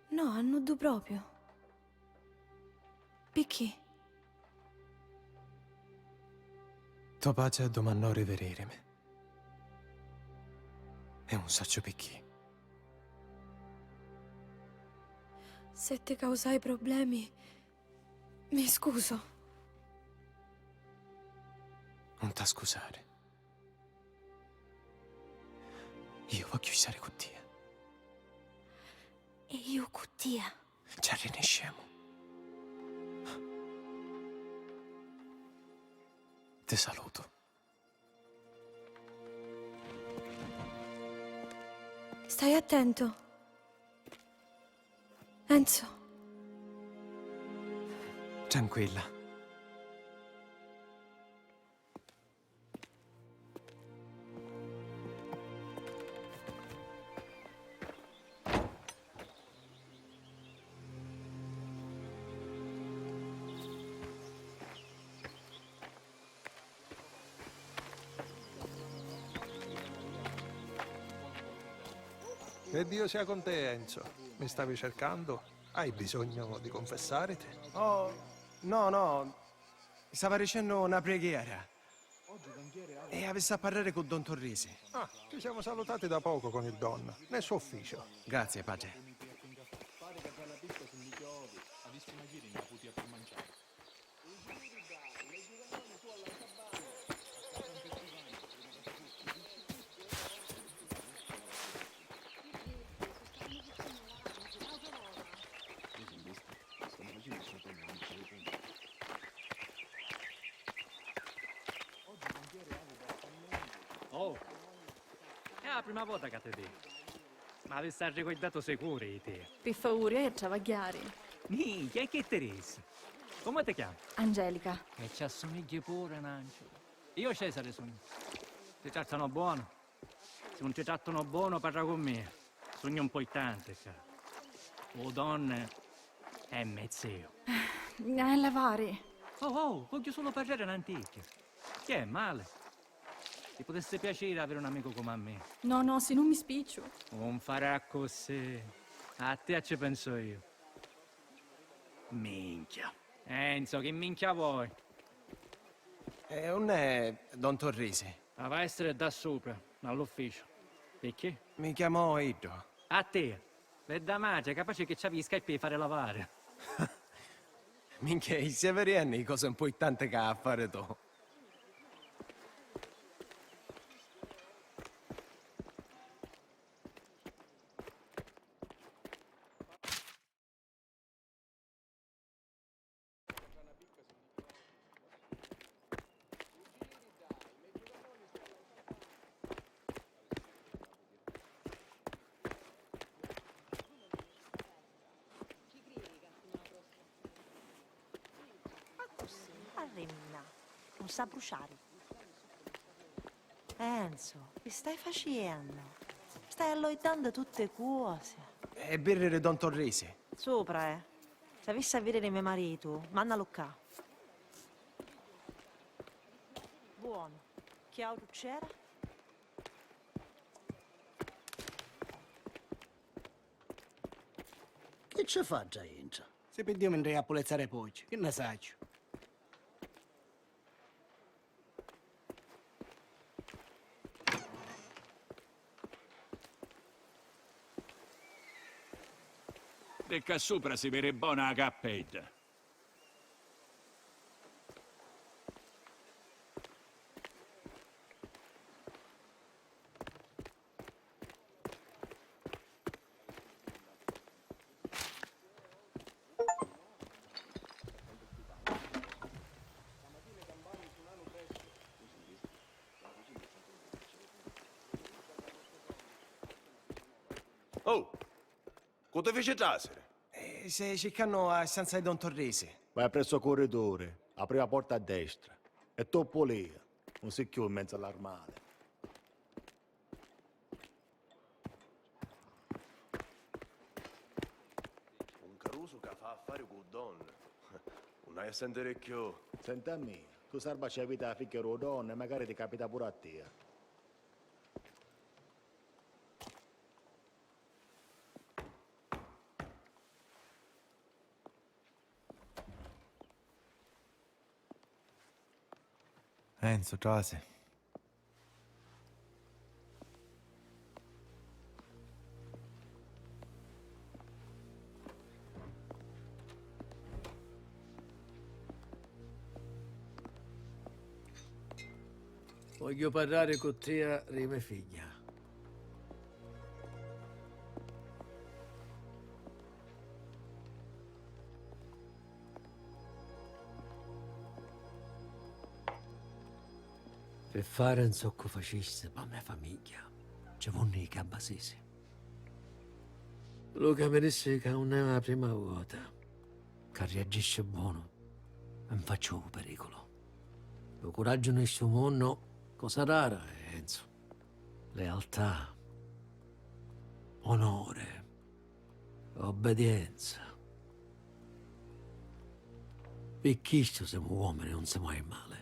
No, a nuddu propriu. Picchì? To patri addumannò ri viririmi. E 'un sacciu picchì. Se ti causai problemi, mi scusu. 'Un t'ha scusari. Iu vogghiu stari cu tia. E iu cu tia. Ci arriniscemu. Ti salutu. Stai attento. Enzo. Tranquilla. Che Dio sia con te, Enzo. Mi stavi cercando? Hai bisogno di confessarti? Oh, no, no. Stava dicennu na preghiera. E avissi a parrari cu don Torrisi. Ah, ci siamo salutati da poco con il don, nel suo ufficio. Grazie, padre. Oh, è la prima vota ca ti vidu. M'avissi arricurdatu sicuru di tia. Pi favuri, è travagghiari. Minchia, e chi ti rissi? Comu ti chiami? Angelica. E ci assumigghi puru, n'anciu. Io Cesare sugnu. Ti trattanu bonu? Si 'un ti trattanu bonu, parra cu mia. Sugnu mpurtanti ccà. U don è me ziu. Eh, levari. Oh, oh, vogghiu sulu parrari n'anticchia. Chi è, mali? Ti putissi piaciri aviri un amicu comu a mia. No, no, si nun mi spicciu. Un fari accussì. A tia ci pensu iu. Minchia. Enzo, chi minchia voi? E unn'è don Torrisi? Av'a essiri ddà supra, all'ufficiu. Picchì? Mi chiamò iddu. A tia? Bedda matri, capaci chi ci havi i scarpi di fari lavari. Minchia, i stai viriennu i cosi mpurtanti ca ha a fari tu. Accussì, arriminà, nun s'ha bruciari. Enzo, chi stai faciennu? Stai alloitannu tutti cosi. E birriri don Torrisi? Supra, eh. Si avissi a vidiri me maritu, mannalu ccà. Buonu. Chi autru c'era? Chi ci fa ddà intra? Si pi Diu mi ndria a pulizzari poggi, chi nni sacciu? Di ccà supra si viri bona a cappedda. Oh! Cu ti fici trasiri? Eh, stai circannu a stanza di don Torrisi? Vai appressu ô curriduri, a prima porta a destra, e tu pulìa, nun si cchiù in menzu all'armali. Un carusu ca fa affari cu donni. Nun haiu a sentiri cchiù. Senti a mia, tu sarbaci a vita â figghia dû donna e macari ti capita puru a tia. Enzo, trasi. Vogghiu parrari cu tia ri me figghia. Pi fari un soccu facisti pâ me famigghia ci vunni i cabbasisi. Luca mi dissi ca nun è la prima vota ca riagisci bonu in facci ô periculu. Lu curaggiu nni stu munnu cosa rara è, Enzo. Lealtà, onore, obbedienza. Pi chistu semu uomini, nun semu armali.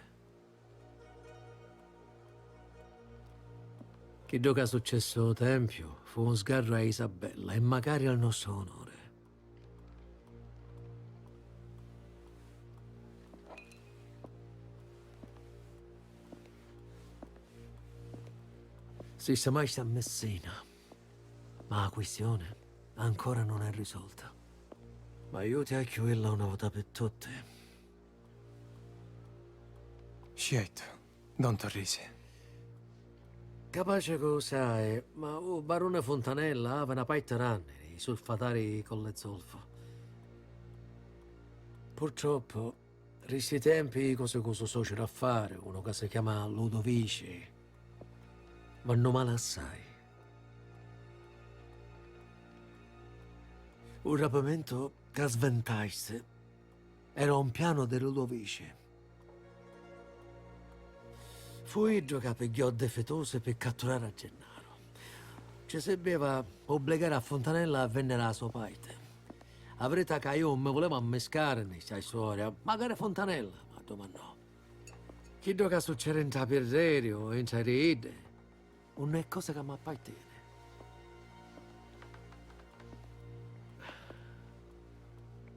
Chiddu ca successi ô tempiu fu un sgarru a Isabella e macari al nostru onore. Sistemasti a Messina, ma la quistioni ancora non è risolta. Ma aiuti a chiuilla una vota pi tutti. Certu, don Torrisi. Capaci ca u sai, ma u baruni Funtanella havi na parti ranni di sulfatari colle zolfo. Purtroppu, ri sti tempi i cosi cu so sociru a fari, unu ca si chiama Ludovici, vannu mali assai. U rapimentu ca sventasti era un pianu di Ludovici. Fu iddu ca pigghiò ddi fitusi pi catturari a Gennaro. Ci sirbiva obbligari a Funtanella a venniri a so parti. A verità ca iu 'un mi vulivu ammiscari nni sta storia, macari Funtanella m'addumannò. Chiddu ca succedi ntra pirreri o intra di iddi, 'un è cosa ca m'apparteni.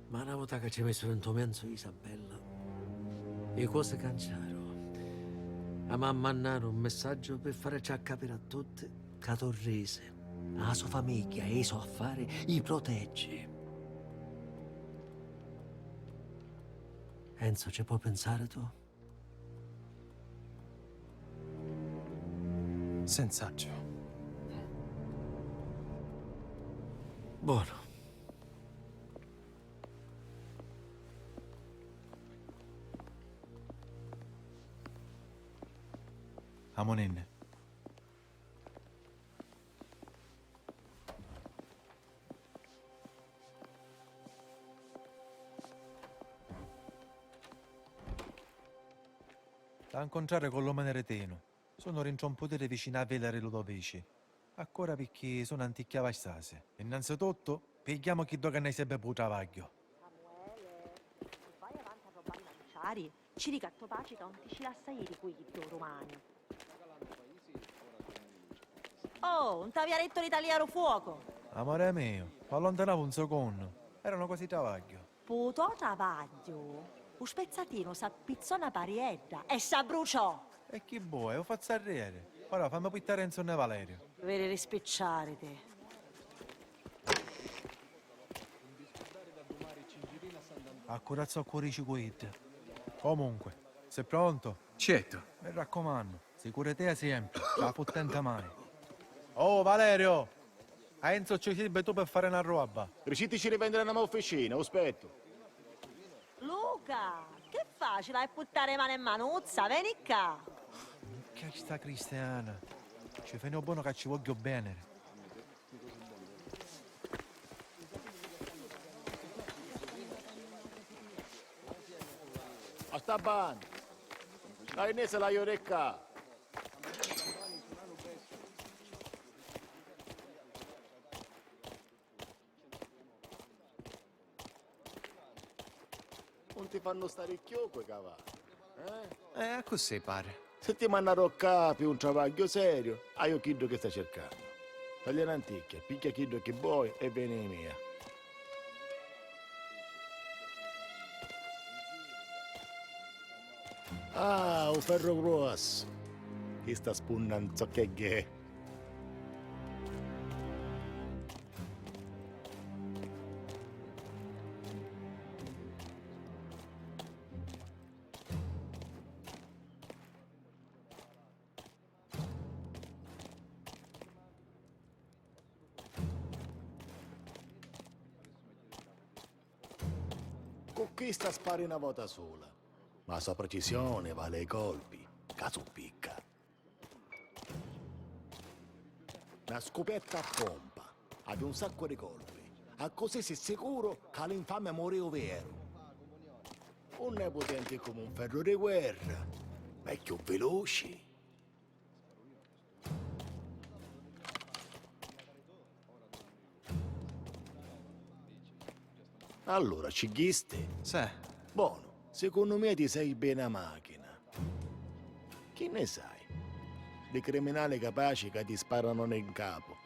Ma na vota ca ci misiru nto menzu Isabella, i cosi canciaru. A mamma mannari un missaggiu pi fari capiri a tutti ca tu risi, a so famigghia e i so affari i proteggi. Enzo, ci poi pinsari tu? Senz'altru. Bonu. Amuninni. T'ha 'ncuntrari cu l'omini di Tinu. Sunnu rintra un putiri vicinu a Villa di Ludovici. Accura picchì sunnu anticchia vastasi. Innanzituttu, pigghiamu chiddu ca nn'hai serbi pu travagghiu. Samuele, si vai avanti a robbari manciari, ci dica a to patri ca 'un ti ci lassa iri cu iddu dumani. Oh, 'un t'avia dettu di taliari u fuocu! Amore mio, m'allontanavu un secunnu. Eranu cosi di travagghiu. Pu to travagghiu, u spezzatinu s'appizzò na pariedda e s'abbruciò! E chi vuoi, u fazzu arrieri. Ora fammi puttari Enzo e Valerio. Viri di spicciariti. Accurazza o curici cu iddi. Comunque, sei pronto? Certo. Mi raccomandu, sicuritea siempri, ca futtenta mai. Oh, Valerio! A Enzo ci sirvi tu pi fari na roba. Ricitici di vendiri na mo officina, u spettu. Luca, che faci? Vai a puttari mani e manuzza, veni ccà. Minchia sta cristiana. Ci fai buono ca ci vogghiu beni. A sta banda. La Inese la iu ccà. Non ti fannu stari chiù quei cavalli, eh? Eh, accussì pari. Si ti mannaru ccà pi un travagghiu seriu, haiu chiddu chi stai circannu. Taglia n'anticchia, pigghia chiddu chi voi e veni mia. Ah, u ferru gruossu! Chi sta spunnanzu che gh'è? Cu chista spari na vota sula, ma a so precisioni vali i colpi ca su picca. Na scupietta a pompa havi un saccu di colpi, accussì si sicuru ca l'infami mori u veru. Nun è putenti comu un ferru di guerra, ma è chiù viluci. Allura, ci ghisti? Sì. Bonu, secunnu mia ti servi na machina. Chi nni sai? Di criminali capaci ca ti sparanu nni capu.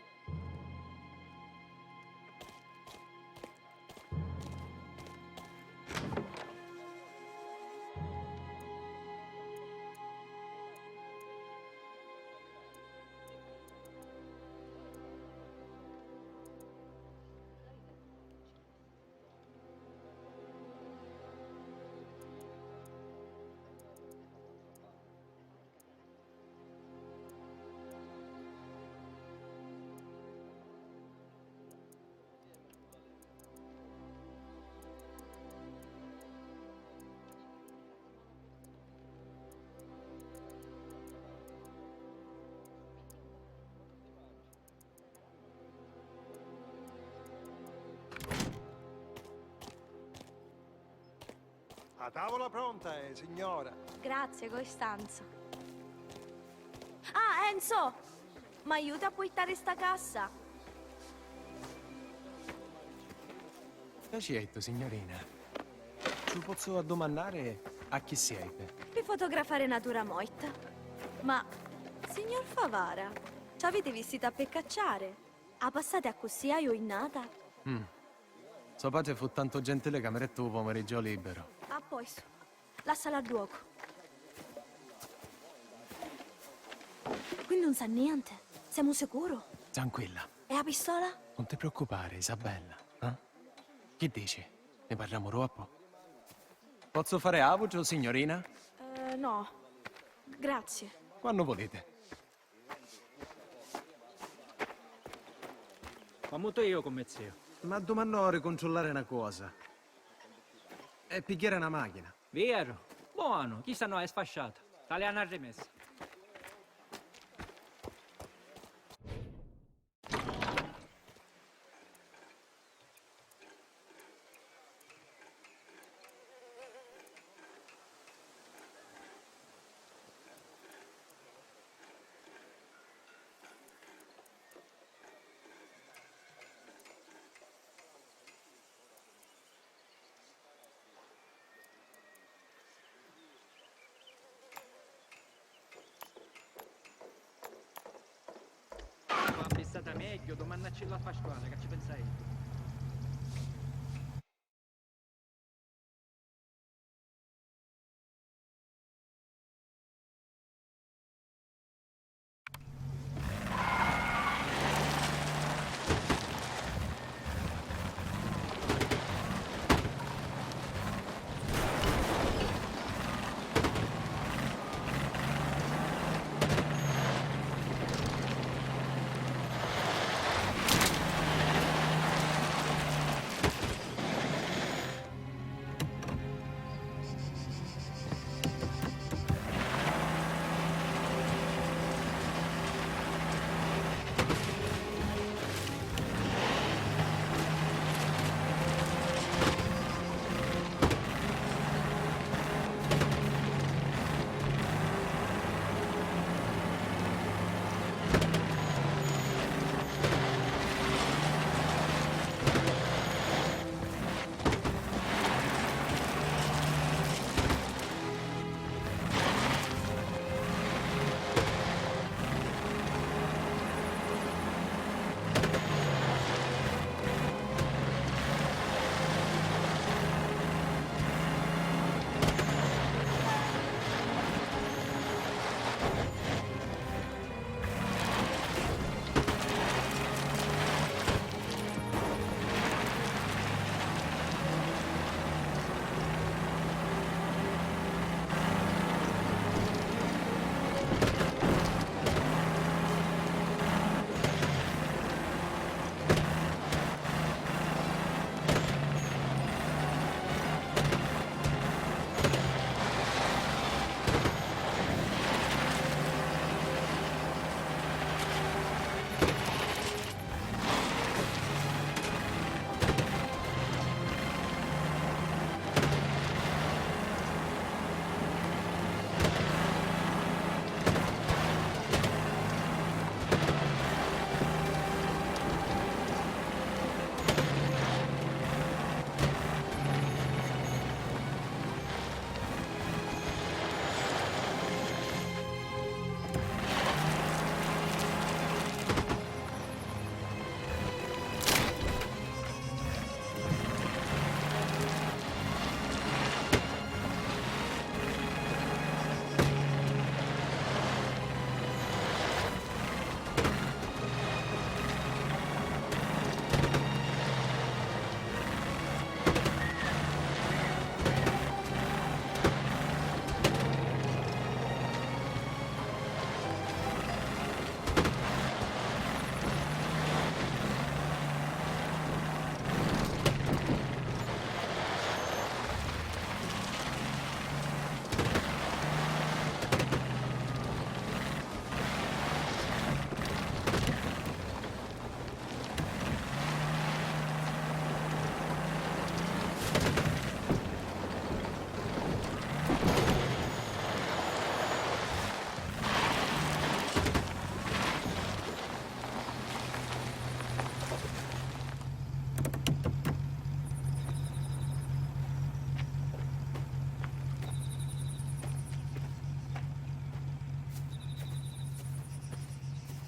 A tavula pronta è, signora. Grazie, Costanzo. Ah, Enzo! M'aiuti a puittari sta cassa? Piaciettu, signorina. Ci pozzu addumannari A chi siervi? Pi fotografari natura moitta. Ma, signor Favara, ci aviti vistita pi cacciari? A passati accussì a juinnata? Mm. So patri fu tantu gentili ca mi detti u pomeriggio libero. A postu. Lassala a duocu. Quindi nun sa nienti? Semu sicuru? Tranquilla. E a pistola? Nun ti preoccupari, Isabella, eh? Chi dici? Ne parramu dopu? Pozzu fari autru, signorina? Eh, no. Grazie. Quannu vuliti. M'ammutu iu cu me ziu. M'addumannò di cuntrullari na cosa. E pigghiari na machina. Vieru? Bonu, chista no è sfasciata. Taliana arrimessa. Fu abbissata megghiu, dumannaccillu a Pasquale, ca ci pensa iddu.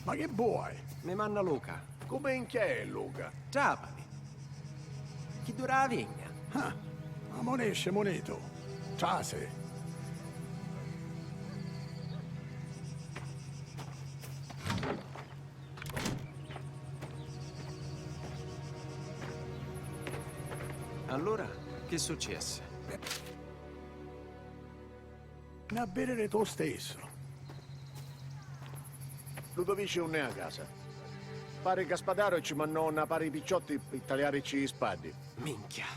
Ma chi vuoi? Mi manna Luca. Cu minchia è Luca? Trapani. Chiddu dâ vigna. Ah, amunisci, munitu. Trasi. Allura, chi successi? Nni a vidiri tu stissu. Ludovici unn'è a casa? Pari ca Spadaro ci mannò na pari di picciotti pi taliaricci i spaddi. Minchia!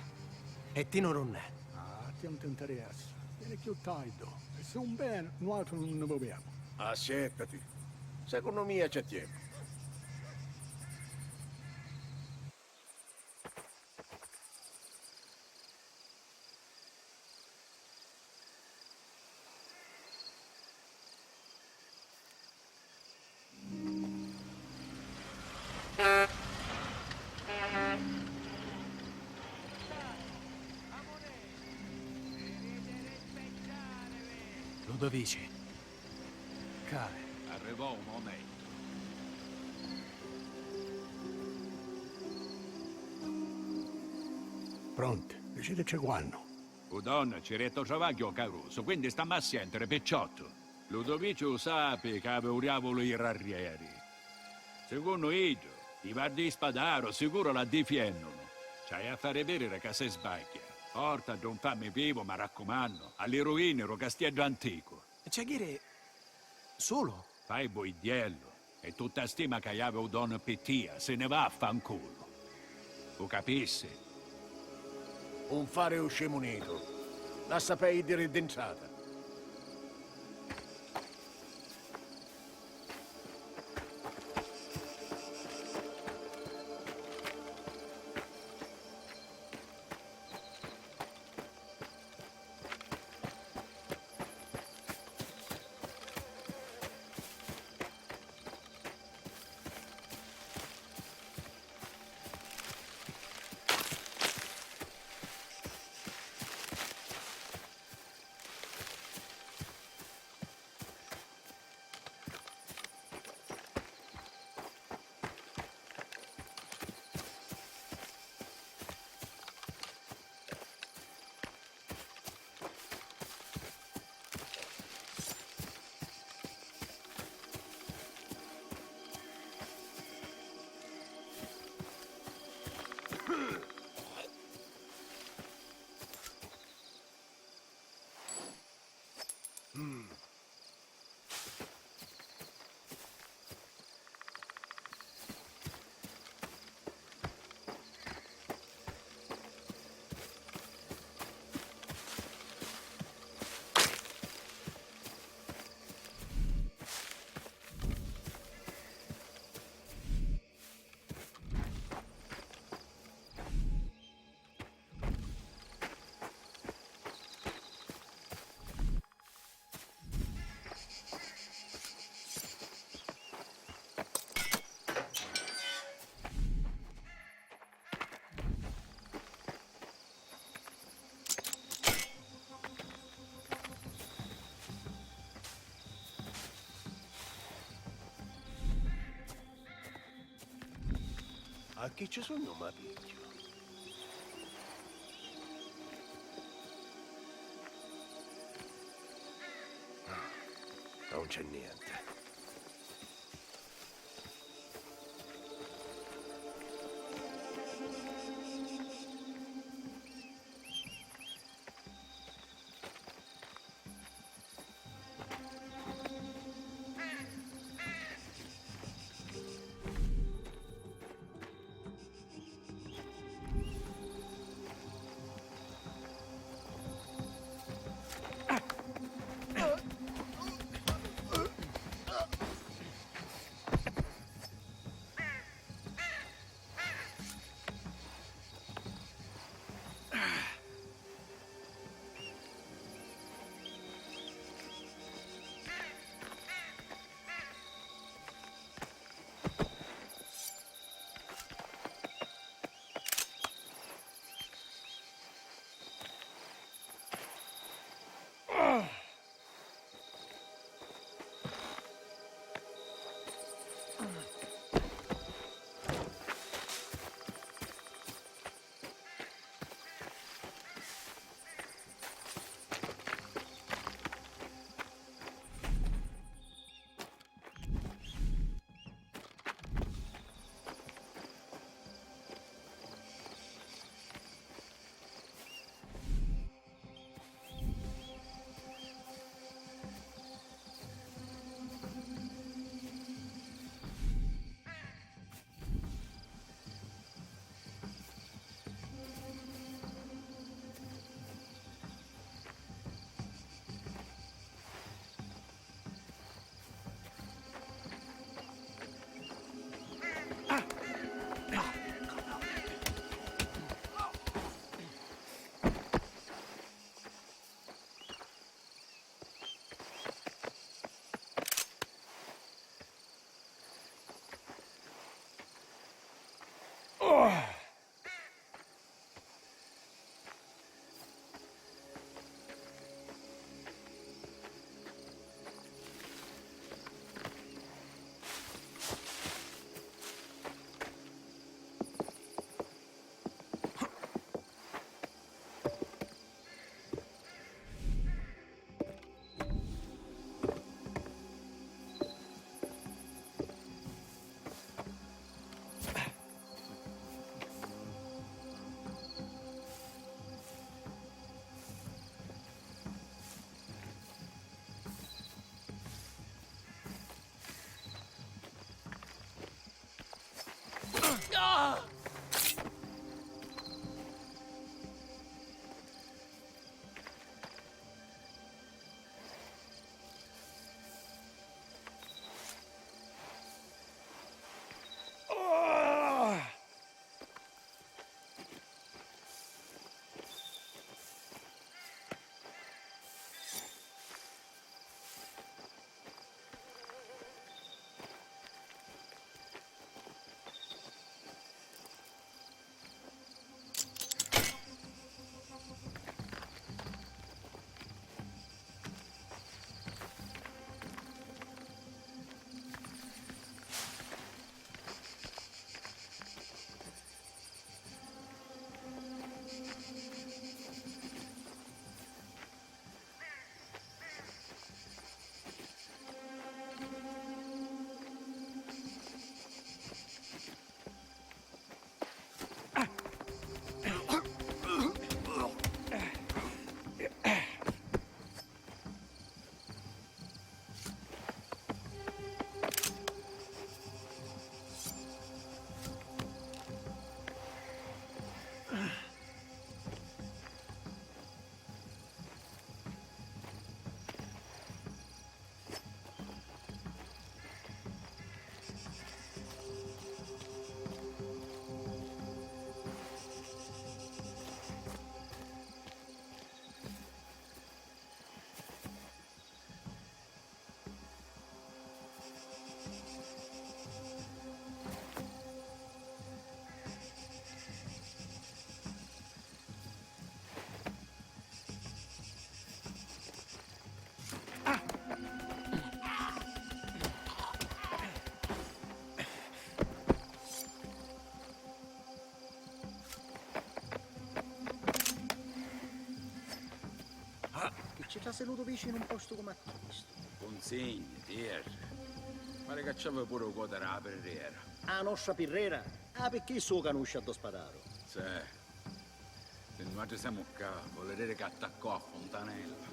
E Tino unn'è? Ah, a tia un ti ntaressa. Veni cchiù tardu. E si un veni, nuatri nun nni vuviamu. Assettati. Secunnu mia c'è tiempu. Ludovici. Cari. Arrivò u momento. Pronti, dicitici quannu. U don ci detti u travagghiu carusu, quindi stammi a sientiri, picciottu. Ludovici u sapi ca havi u diavulu i rarrieri. Secunnu iddu, i vaddi i Spadaro sicuru la difiennunu. Ci hai a fari vidiri ca si sbagghia. Porta a ddu nfami vivu, m'arraccumannu, a li ruini ru castieddu anticu. Ci hai a ghiri sulu? Fai buiddiellu, e tutta a stima ca havi u don pi tia si nni va a fanculu. U capissi? Un fari u scimunitu. Lassa pei iddiri dintrata. A chi ci sugnu ma pigghiu? Ah, non c'è niente. Chi ci trasi lu to vicinu in un postu comu a chistu? Cunsigni, tierra. Pari ca ci havi puru u cotu dâ pirrera. A nostra pirrera? Ah, picchì su canusci a do spadaru? Sì. Si nuatri semu ccà, voli diri ca attaccò a funtanella.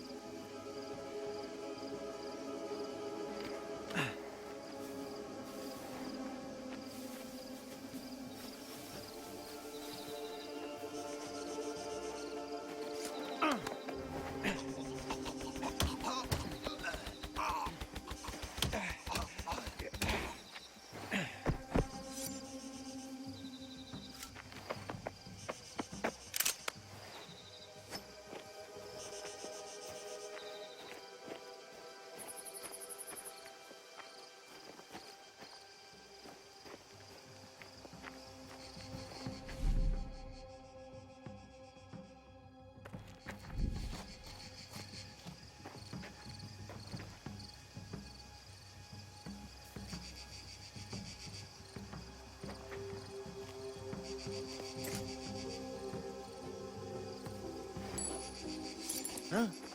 Eh?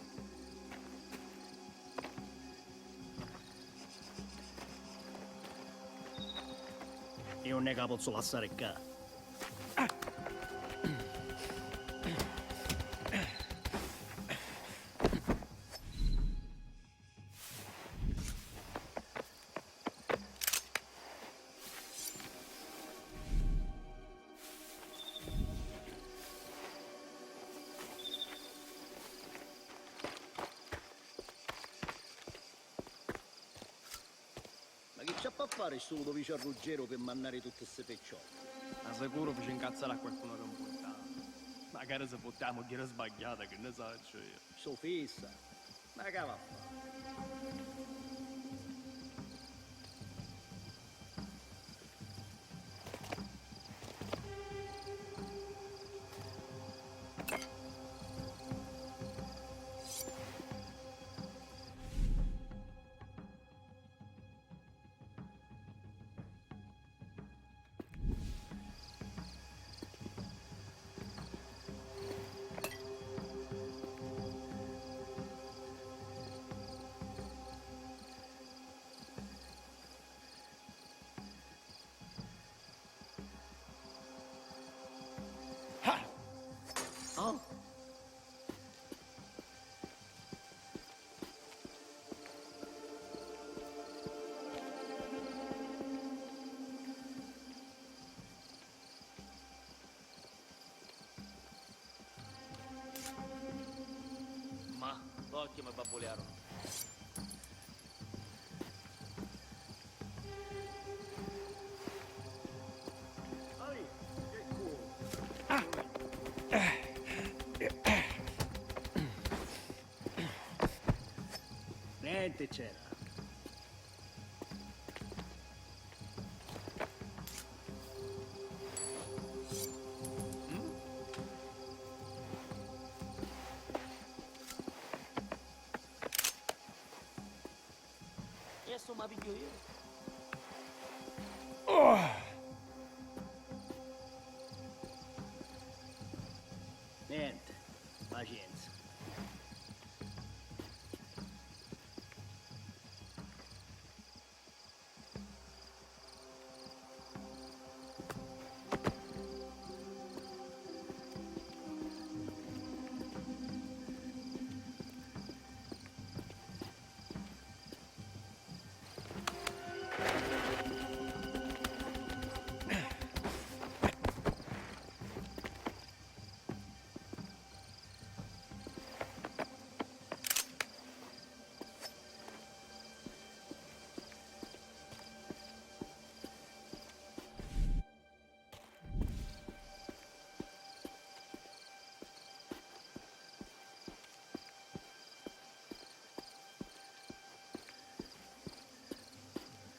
Iu nun è ca pozzu lassari ccà. Ma chi ci appi a fari stu Ludovicu Arruggeru pi mannari tutti sti picciotti? Ma sicuru fici ncazzari a qualcunu di mpurtanti. Macari si futti a mugghieri sbagghiata, chi nni sacciu iu. Stu fissa. Ma ca va a fa? L'occhi mi babbuliarono. Ai, che culo! Nenti c'era. E stu ma pigghiu io. Nenti, pacienza.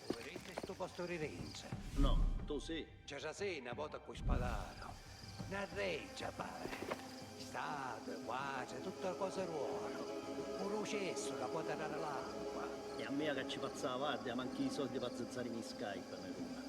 Vu viditi stu postu di dintra? No, tu sì? Ci trasì na vota cu spadaru. Na reggia pari. Statui, quatri, tutta cosi d'oru. Puru u cessu ca pò tirari l'acqua. E a mia ca ci pazza a vardia, manchi i soldi pâ zizarimi i scaipi mi duna.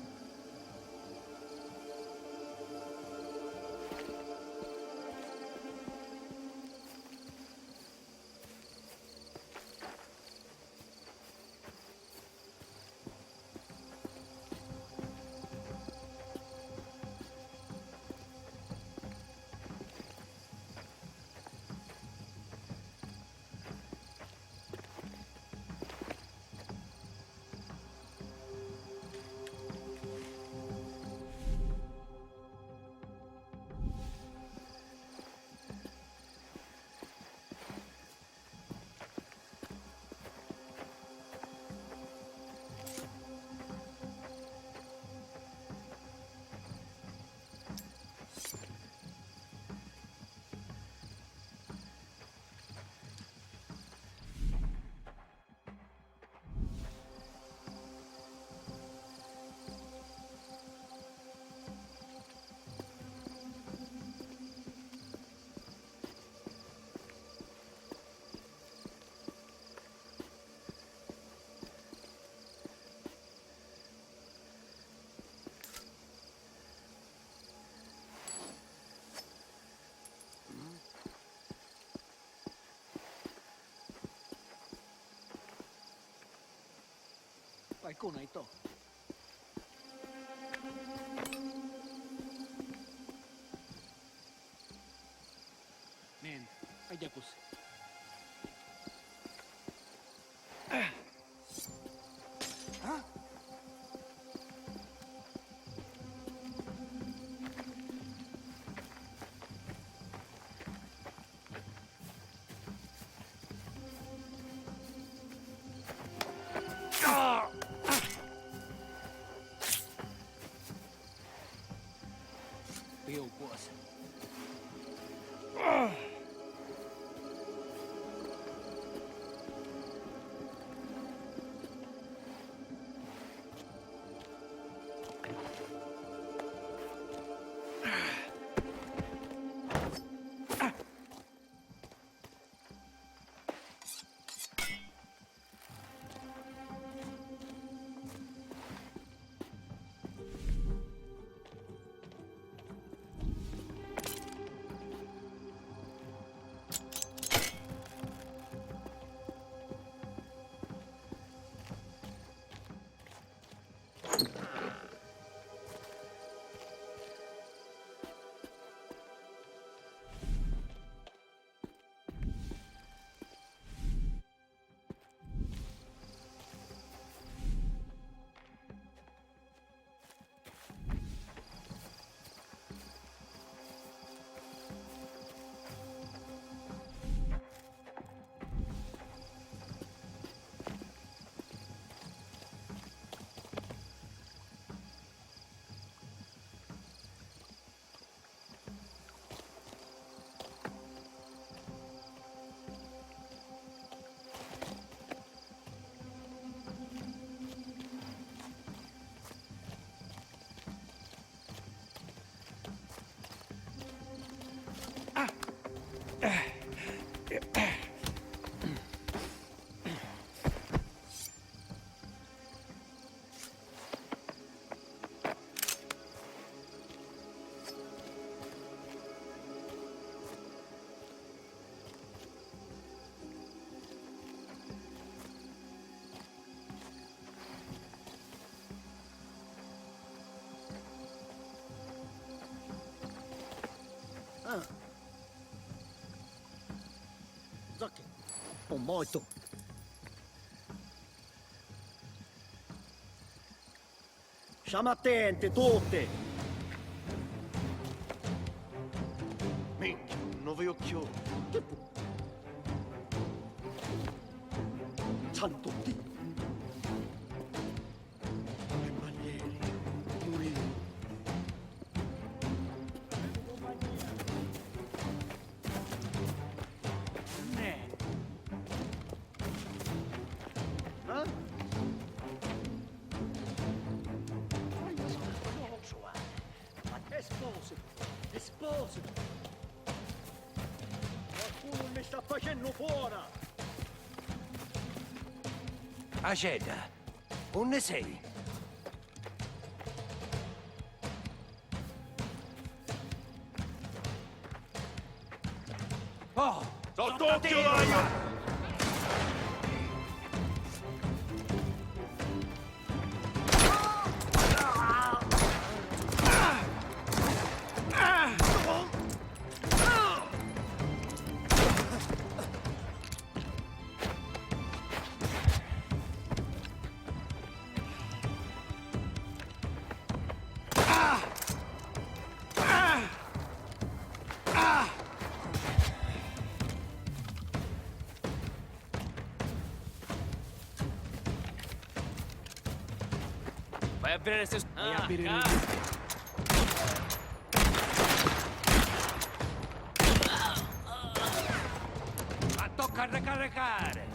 Qualcuno hai to? Nenti, è già così. Ah! Io cosa? Ah. Zocchi. Un mortu. Sciamu attenti, tutti! Minchia, un novi occhioni! Che pu-, santu Dio! Che manieri, mulinu! Nè. Eh? Esposito, esposito. Qualcuno mi sta facendo fuori. Acedda, unni sei? Oh! Sotto occhio, dai! Vai a vedere se... Vai a vedere. Ma tocca a ricaricare!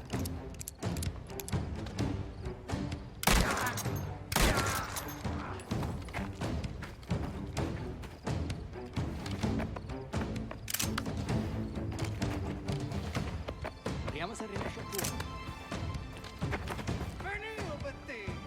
Vediamo se riesce a curare. Finìu pi ti!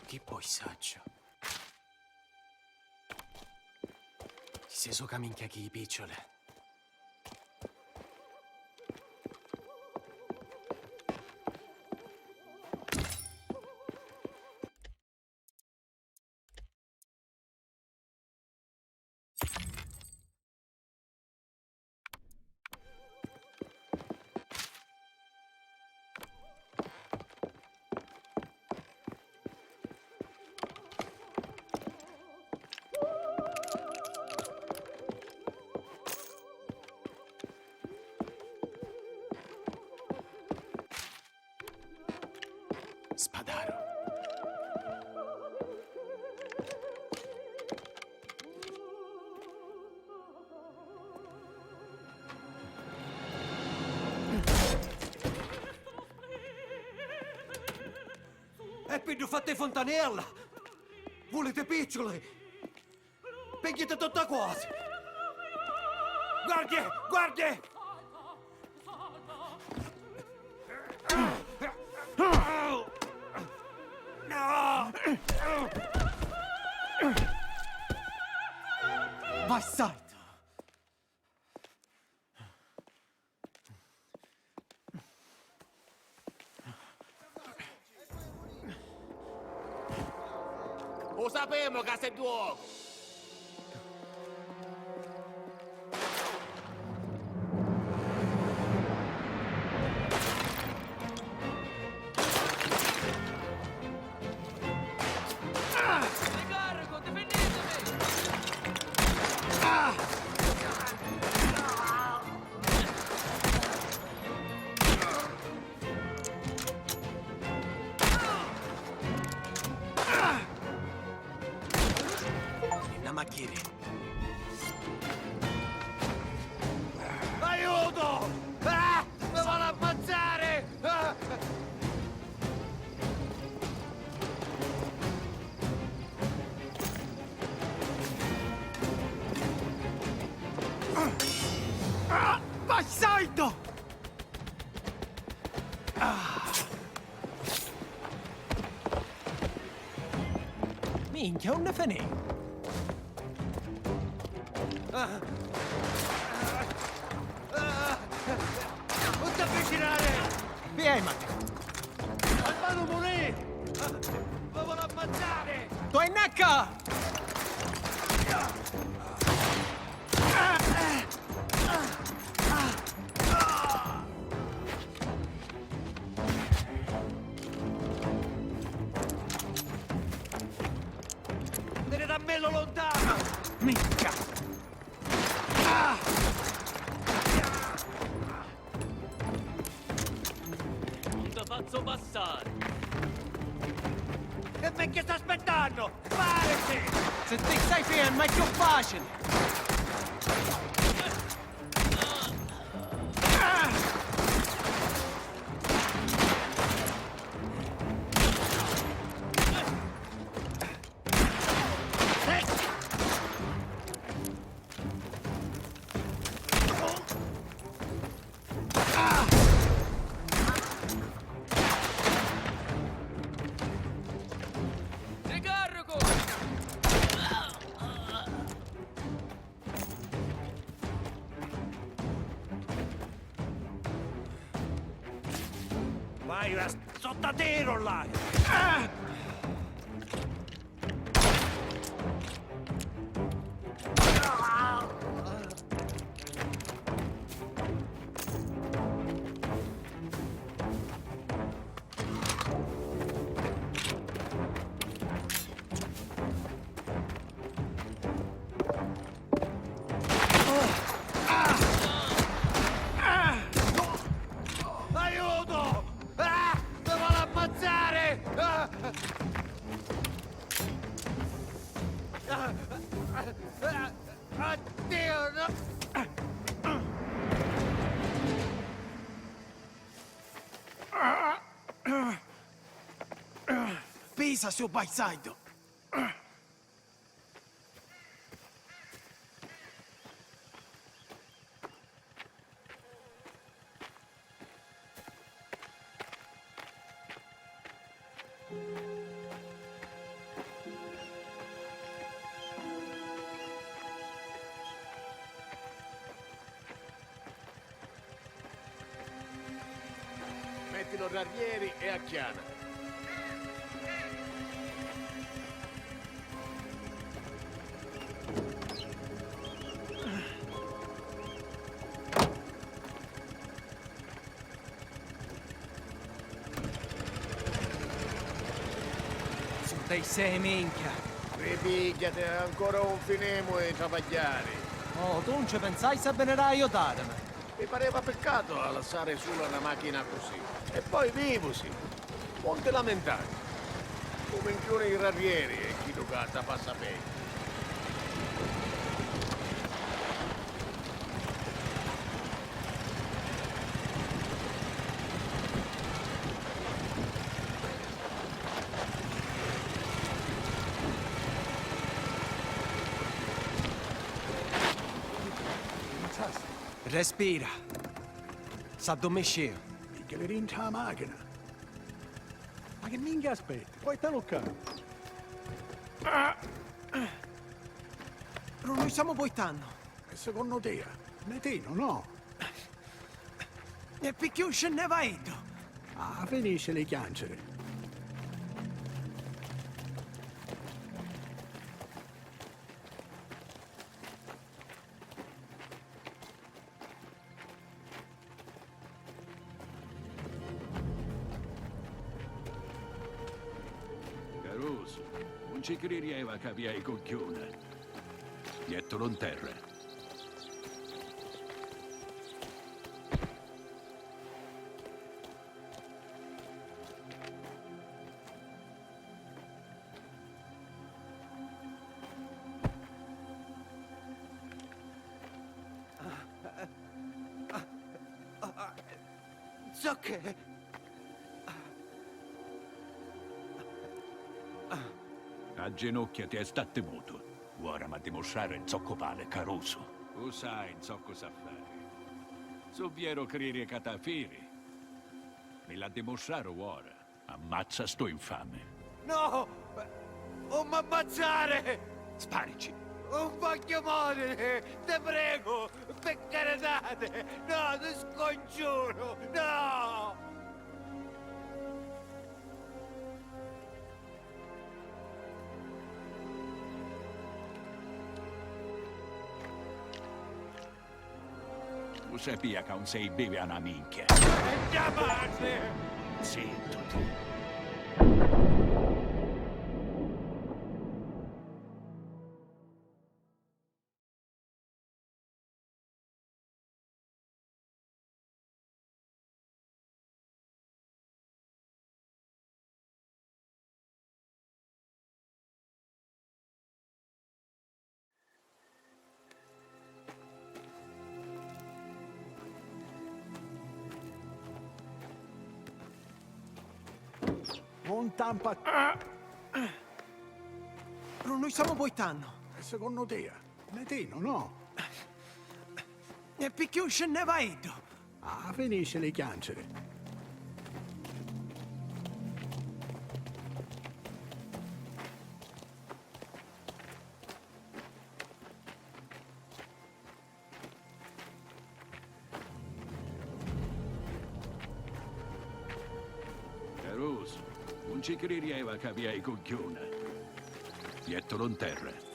Chi poi sacciu? Si so ca minchia chi i piccioli. Spadaru. E pi ddu fatti funtaniella! Vuliti picciuli? Pigghiati tutta quasi! Guardi! Guardi! Bastardo! U sapemu ca si ddu ocu! Ah, bastardo! Minchia, unni finì? Ah! Ah! Non t'avvicinare! Fermati! Almeno morì! Ah! Mi vuole ammazzare! Toi nacca! Tenete a me lo lontano! Minchia! Ah! Non ti faccio passare! E perché sta aspettando? Spariti! Se ti stai fermo è più facile! Ricarico! Vai, va sotto a tiro là! Ah! Aiuto! Ah! Mi vuole ammazzare! Ah! Ah! Ah! Ah! Addio, no! Pisa su, bastardo! Metti lo rarrieri e acchiana. Su dei sei, minchia! Ripigghiati, ancora un finimu i travagghiari. Oh, tu non ci pensai a venire a aiutarmi? Mi pareva peccato a lassare sula na machina così. E poi vivusi! Non ti lamentari. U minchiuni di l'arrieri è chiddu ca ta fa sapè. Respira. S'addummiscìu. Pigghia li dintra a machina. Ma chi minchia aspetti? Portalu ccà. Nun lu stamu purtannu. E secondo tia? Metinu, no? E picchì u scinneva iddu? Ah, finisci di chianciri. Carusu, non ci cririeva ca avia i cogghiuna. Jettulu in terra. Zocchè! Agginucchiati e statti mutu. Ora m'ha dimustrari zoccu vali, carusu. U sai, nzoccu s'ha fari. Su vieru criri ca t'ha firi. Mi l'ha dimustrari uora. Ammazza stu infami. No! Un m'ammazzari! Sparici! Un vogghiu moriri! Ti pregu! Pi caritati! No, ti scongiuru! No! U sapìa ca un sei bivi a na minchia. E già parli! Zittu tu! Non tampa. Però noi stiamo puittannu. E secondo te? Metinu, no? E picchì un scenneva iddu? Ah, finisci di chianciri. Carusu, un ci crideva ca avia i cugghiuna. Jettulu 'n terra.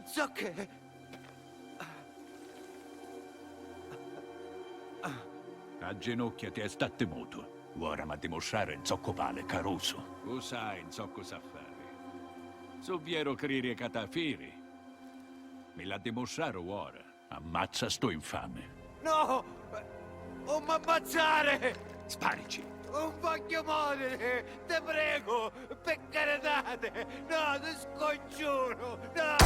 Zocchè! Agginucchiati e statti mutu. Uora m'ha dimustrari nzoccu vali, carusu. U sai nzoccu s'ha fari. Su vieru criri ca t'ha firi. Mi l'ha dimustrari uora. Ammazza stu infami. No! Un m'ammazzari! Sparici! Un vogghiu moriri! Ti pregu! Pi caritati! No, ti scongiuru! No!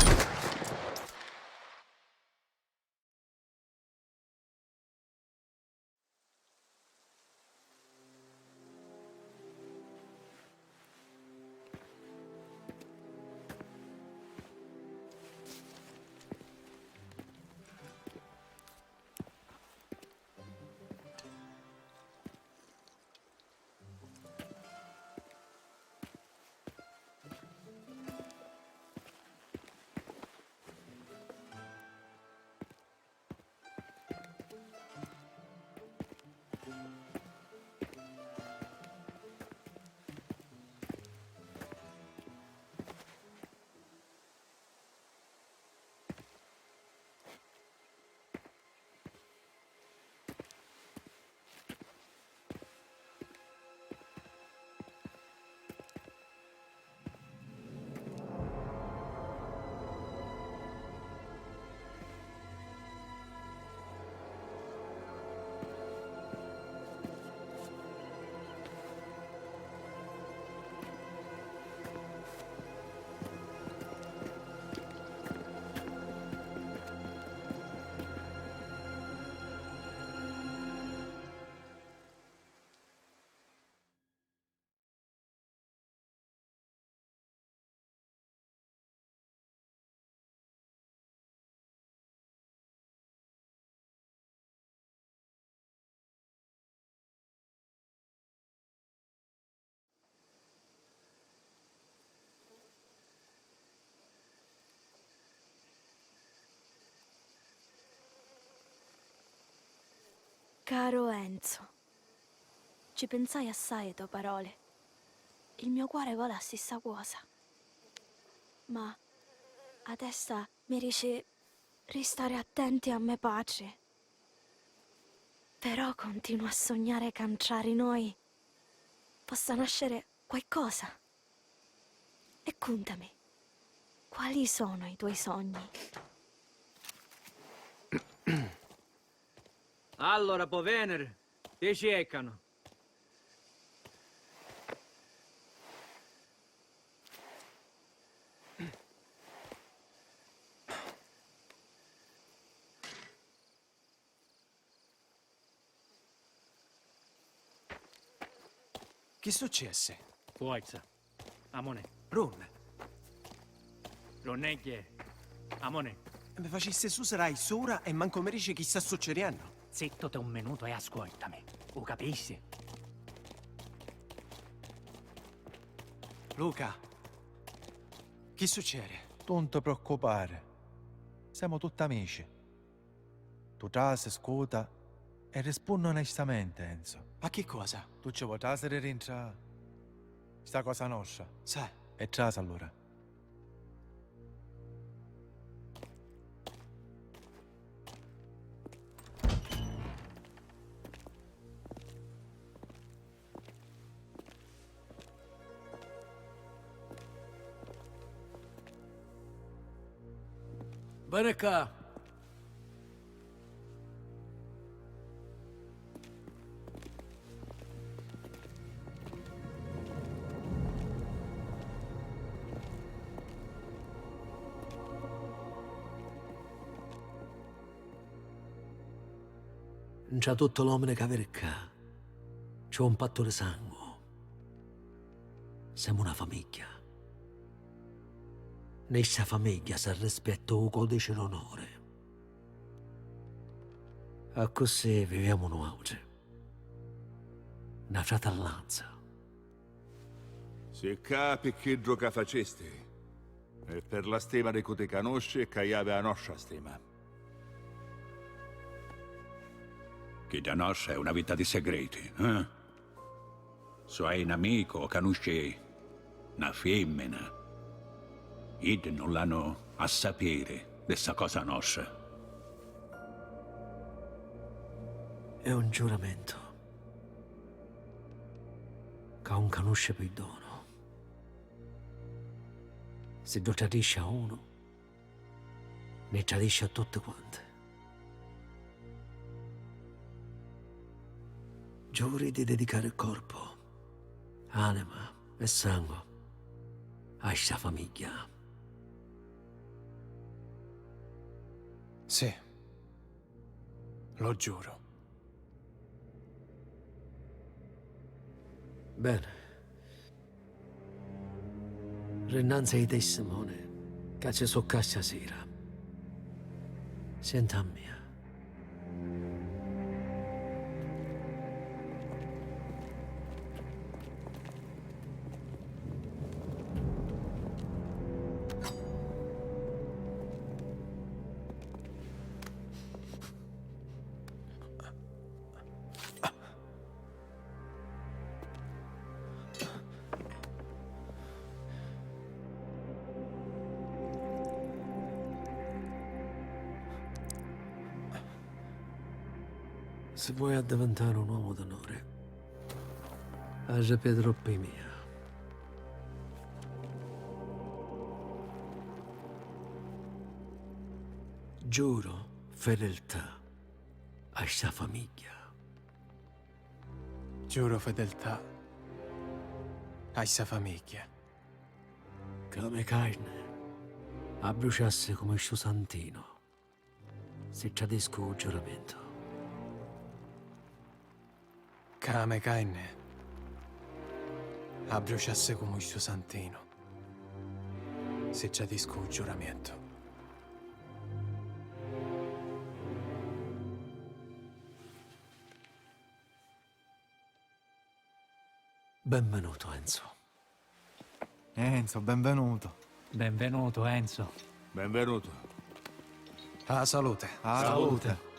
Caru Enzo, ci pinsai assai ai to paroli. Il mio cuore vuole la stessa cosa. Ma a testa mi dici ristari attenti a me patri. Però continuo a sognare ca ntra di noi possa nascere qualcosa. E contami, quali sono i tuoi sogni? Allora, po' venere, te cecano. Chi successi? Forza. Amone. Run. Run è che. Amone. Mi facissi susirari sura e mancu mi dici chi sta succiriennu. Zittute un minuto e ascoltami. U capisci? Luca, chi succedi? Tu 'un ti preoccupari. Semu tutti amici. Tu trasi, scuta e rispunni onestamenti, Enzo. A chi cosa? Tu ci vo' trasiri dintra sta cosa nostra? Sì. E trasi allura. Veni ccà. Ntra tutti l'omini ca viri ccà, c'è un pattu di sangu. Semu na famigghia. Nni sta famigghia s'arrispetta u codici d'onori. Accussì viviamo nuautri. Na fratellanza. Si ccà pi chiddu ca facisti, e per la stima di cu ti canusci e ca havi a nostra stima. Chidda nostra è una vita di segreti, eh? Su hai n'amicu o canusci na fimmina, iddi nun l'hannu a sapiri di ssa cosa nostra. È un giuramento ca un canusci pirdonu. Si ddu tradisci a unu, ni tradisci a tutti quanti. Giuri di dedicari corpu, anima e sangu a sta famigghia. Sì, lo giuro. Bene. Rinnanzi ai testimoni ca ci su ccà stasira, sienti a mia. Si voi addivintari un omu d'onuri, arripia troppu i mia. Giuro fedeltà a sta famigghia. Giuro fedeltà a sta famigghia. Ca me carni abbruciassi comu stu santinu, si tradiscu u giuramentu. Ca me carni abbruciassi comu stu santinu, si tradiscu u giuramentu. Benvenuto, Enzo. Enzo, benvenuto. Benvenuto, Enzo. Benvenuto. A salute. A salute.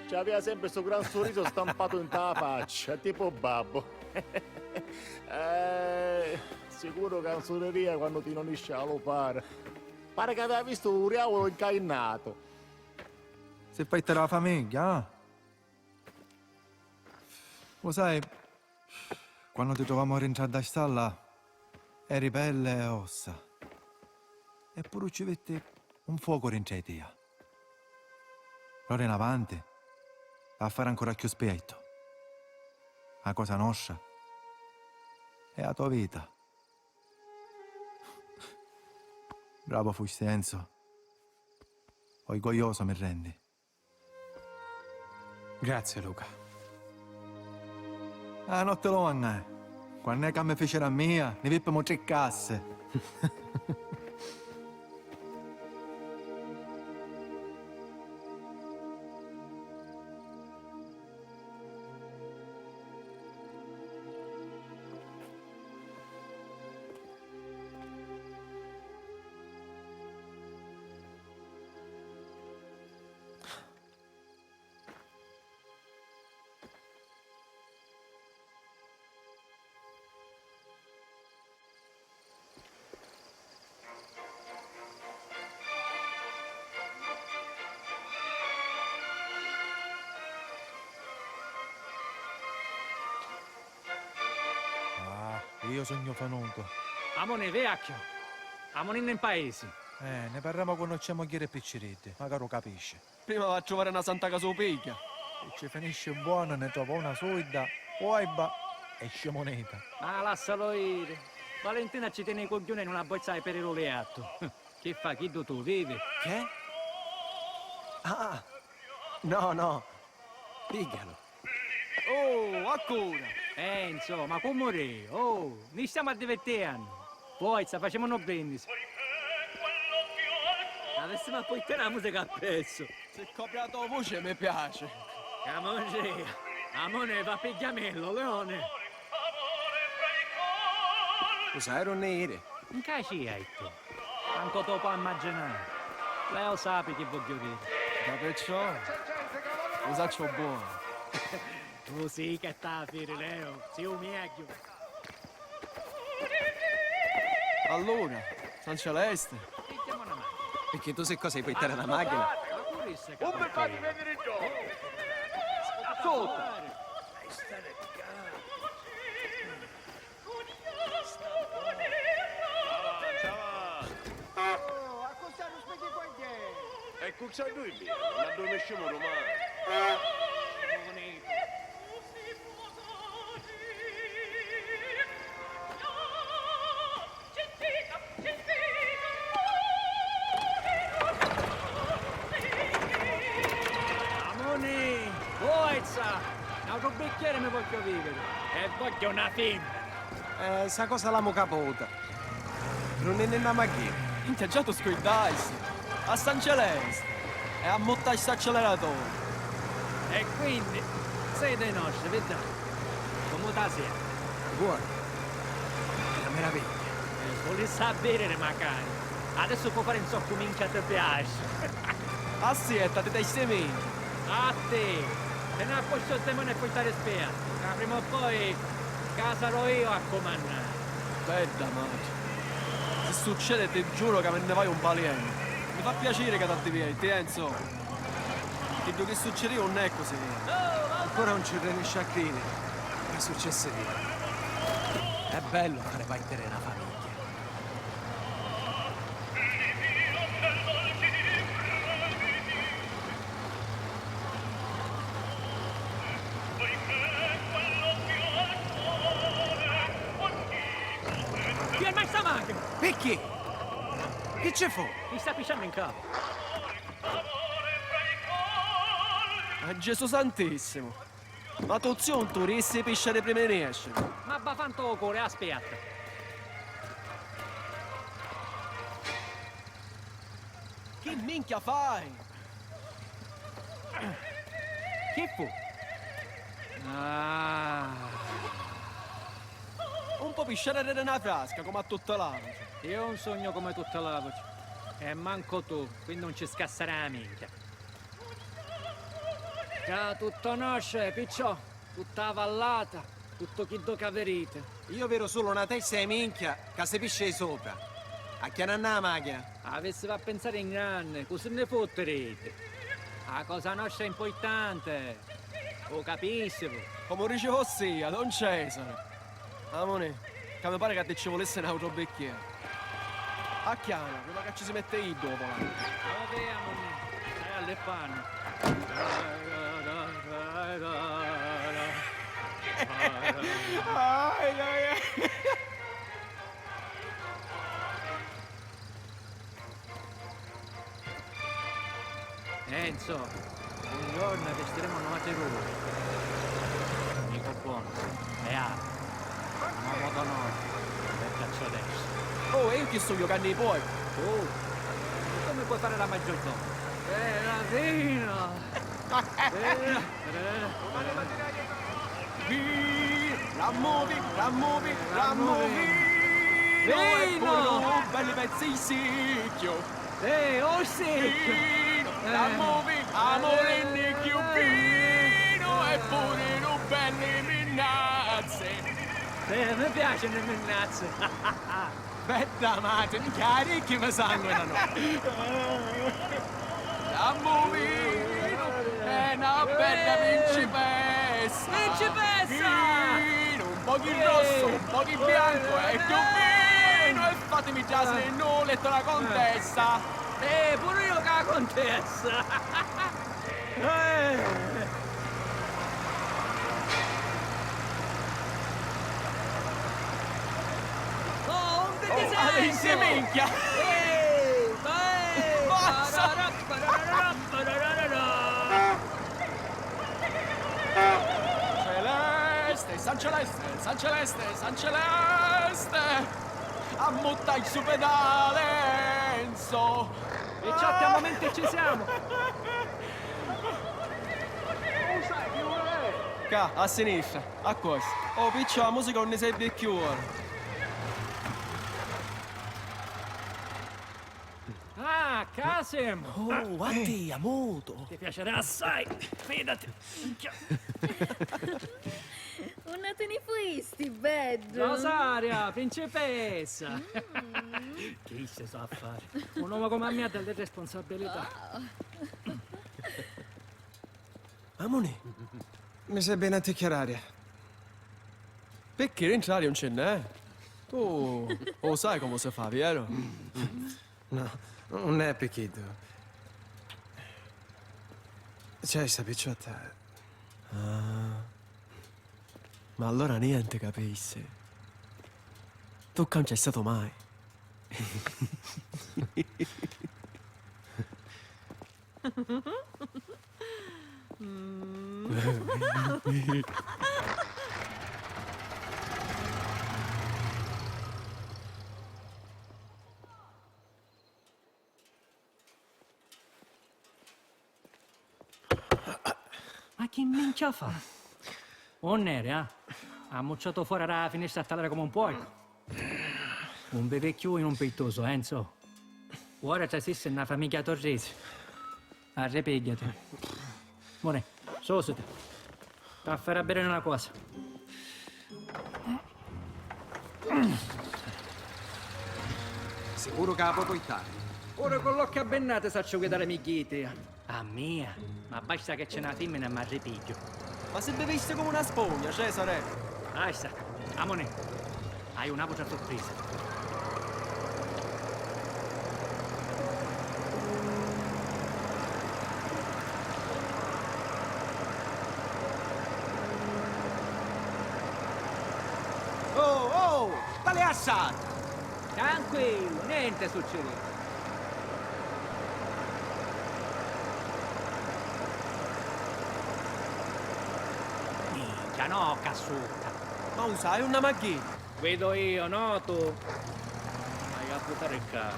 Ci aveva sempre sto gran sorriso stampato in la faccia, tipo babbo. Eh, sicuro canzuneria quando ti non esce a lupare. Pare che aveva visto un diavolo incarnato. Si fai la famiglia, eh? Lo sai, quannu ti truvammu rintra dda stalla, eri pelle e ossa. E puru ci vitti un fuocu rintra i tia. D'ora in avanti, va a fari ancora cchiù spiettu. A cosa nostra è a to vita. Bravo fusti, Enzo. Orgoglioso mi rendi. Grazie, Luca. A notti lu mannai. Quann'è ca mi ficiru a mia, ni vippimu tri cassi. Ah, io sugnu fenutu. Amò nni viacchiu. Amuninni in paisi. Eh, ne parremu quannu c'è mugghieri e picciriddi, magari u capisci. Prima va a truvari na santa ca s'u pigghia, e ci finisci buonu, ne trova una suidda, uaibba e scimunita. Ma lassalu iri. Valentina ci teni i cugghiuni in una bozza di peri lu liattu. Chi fa, chiddu tu vivi? Che? Ah, ah. No, no. Pigghialu. Oh, accura! Eh, insomma, cu murì? Oh, ni stiamo addivirtennu. Forza, facemu nu brindisi. Avissimu a purtari la musica appressu. Si copri la to vuci mi piaci. Ca murì. Amò nni va a pigghiamillu, Leone. Lu sai d'unni iri? Nca ci hai tu. Mancu tu poi immaginari. Leo sapi chi vogghiu diri. Ma perciò lu sacciu buonu. Tu sì che t'ha firi, Leo, sì u megghiu. Allura, San Celeste? Picchì tu si cosa, i puoi tirare la macchina? Un mi fate venire giù! Sotto! Avanti, avanti! Oh, accussì non spicchi qualche! E cu c'ha dui via, non addormisciamo domani. Amuni, forza! N'autru bicchieri mi vogghiu viviri e vogghiu na fimmina! Eh, ssa cosa l'amu caputa. Nun nni nnamu a ghiri. Minchia, già tu scuiddasti! A San Celeste! E ammuttasti l'acceleratore! E quindi, sei dei nostri, vidda? Comu ta si? Buono. È una meraviglia. Eh, vulissi a vidiri, macari. Adesso puoi fare in so cu minchia ti piaci. Ah sì, e ti testi minchia. A te! Teni a postu sti mani e purtari spia, ca prima o poi ca sarò io a cumannari. Bedda matri. Si succede ti giuro ca mi nni vaiu un paliennu. Mi fa piaciri ca t'addivirti, Enzo. Chiddu chi succedìu nun è così. Ancora non ci riesci a credere che è successo vero. È bello fare parte di una famiglia. Ferma sta macchina! Perché? Che ci fu? Mi sta pisciannu in capu. Ah, Gesù Santissimo! Ma tu ziu un turisti pisciari prima di nescere? Ma va fanto o core, aspetta. Chi minchia fai? Chi fu? Ah. Un po' pisciare di na frasca come a tutta l'altra. Io non sogno come tutta l'altra. E manco tu, quindi non ci scassare la minchia. Ca tutto nosce, picciò, tutta a vallata, tutto chiddu ca virite. Io vedo solo una testa di minchia ca si piscia di sopra. A chianannà la machina. Avessi a pensare in grande, così ne fotterete. La cosa nostra è importante. Lo capisci? Come dice vossia, don Cesare. Amuni, ca mi pare ca ti ci vulissi n'autru bicchieri. Acchiana, prima ca ci si mette iddu o volante. Vabbè, amuni, stai alle panne. Ai, ai, ai. Enzo, Un jornu vestiremu nuatri puru. Amicu bonu, leali, un omu d'onori, per cacciò destra. Oh, e io chi sugnu, canni i poi? Oh, tu mi puoi fare la maggior donna. Eh, la vino! Eh, eh, eh. Rammuvi, rammuvi, rammuvi. Vino! E puru belli pezzi sicchio. Eh, oh sì! Vino, eh, rammuvi, amore, eh, nigghiu, eh, vino e puru belli minnazzi. Eh, mi piacciono i minnazzi. Bedda matri, cari, chi mi sanguinanu. Dammu vinu, è na bella principessa. Principessa! Vinu, un pochi rosso, un pochi bianco, e più vinu, e fatemi trasere in un letto la contessa. Eh, pure io con la contessa. Eh! Oh, un Oh, ma che minchia! Ehi, vai! Basta! Pararà, pararà, pararà. Celeste, San Celeste, San Celeste, San Celeste! Ammutta il suo pedale, Enzo! E ciò, al momento ci siamo! Ca, a sinistra, a costa. Oh, picciò, a musica non ne serve più ora. Ah, Casim! Oh, a te, mutu! Ti piacerà assai, fidati. Minchia. Unni ti ni fuisti, beddu? Rosaria, principessa! Mm. Chi se sa fare? Un uomo come a mia ha delle responsabilità. Oh. Amuni, mi serve na ticchia d'aria. Perché dintra aria non ce n'è? Tu lo sai come si fa, vero? No, non è perché tu. C'è sta picciotta. Ah. Ma allora niente, capisci? Tu non c'è stato mai. Ma chi minchia fa? Unn'eri, ah? Ammucciatu fora da finestra a talari come un puorcu. Un bevi chiù in un pittusu, Enzo. Ora trasissi na famigghia torrisi. Arripigghiati. Mone, sositi. T'ha fari biri na cosa. Sicuru ca la pò puitari. Ora cu l'occhi abbinnati sacciu guidari migghiu i tia. A mia? Ma basta che c'è na fimmina e m'arripigghiu. Ma si bevisti come una spugna, Cesare! Basta! Amone! Hai un'autra sorpresa. Oh, oh! Tali assai! Tranquillu, nenti succidi. Minchia, no, cassuta! Ma u sai unni m'ha ghiri? Guidu io, no tu. Hai a vutari ccà.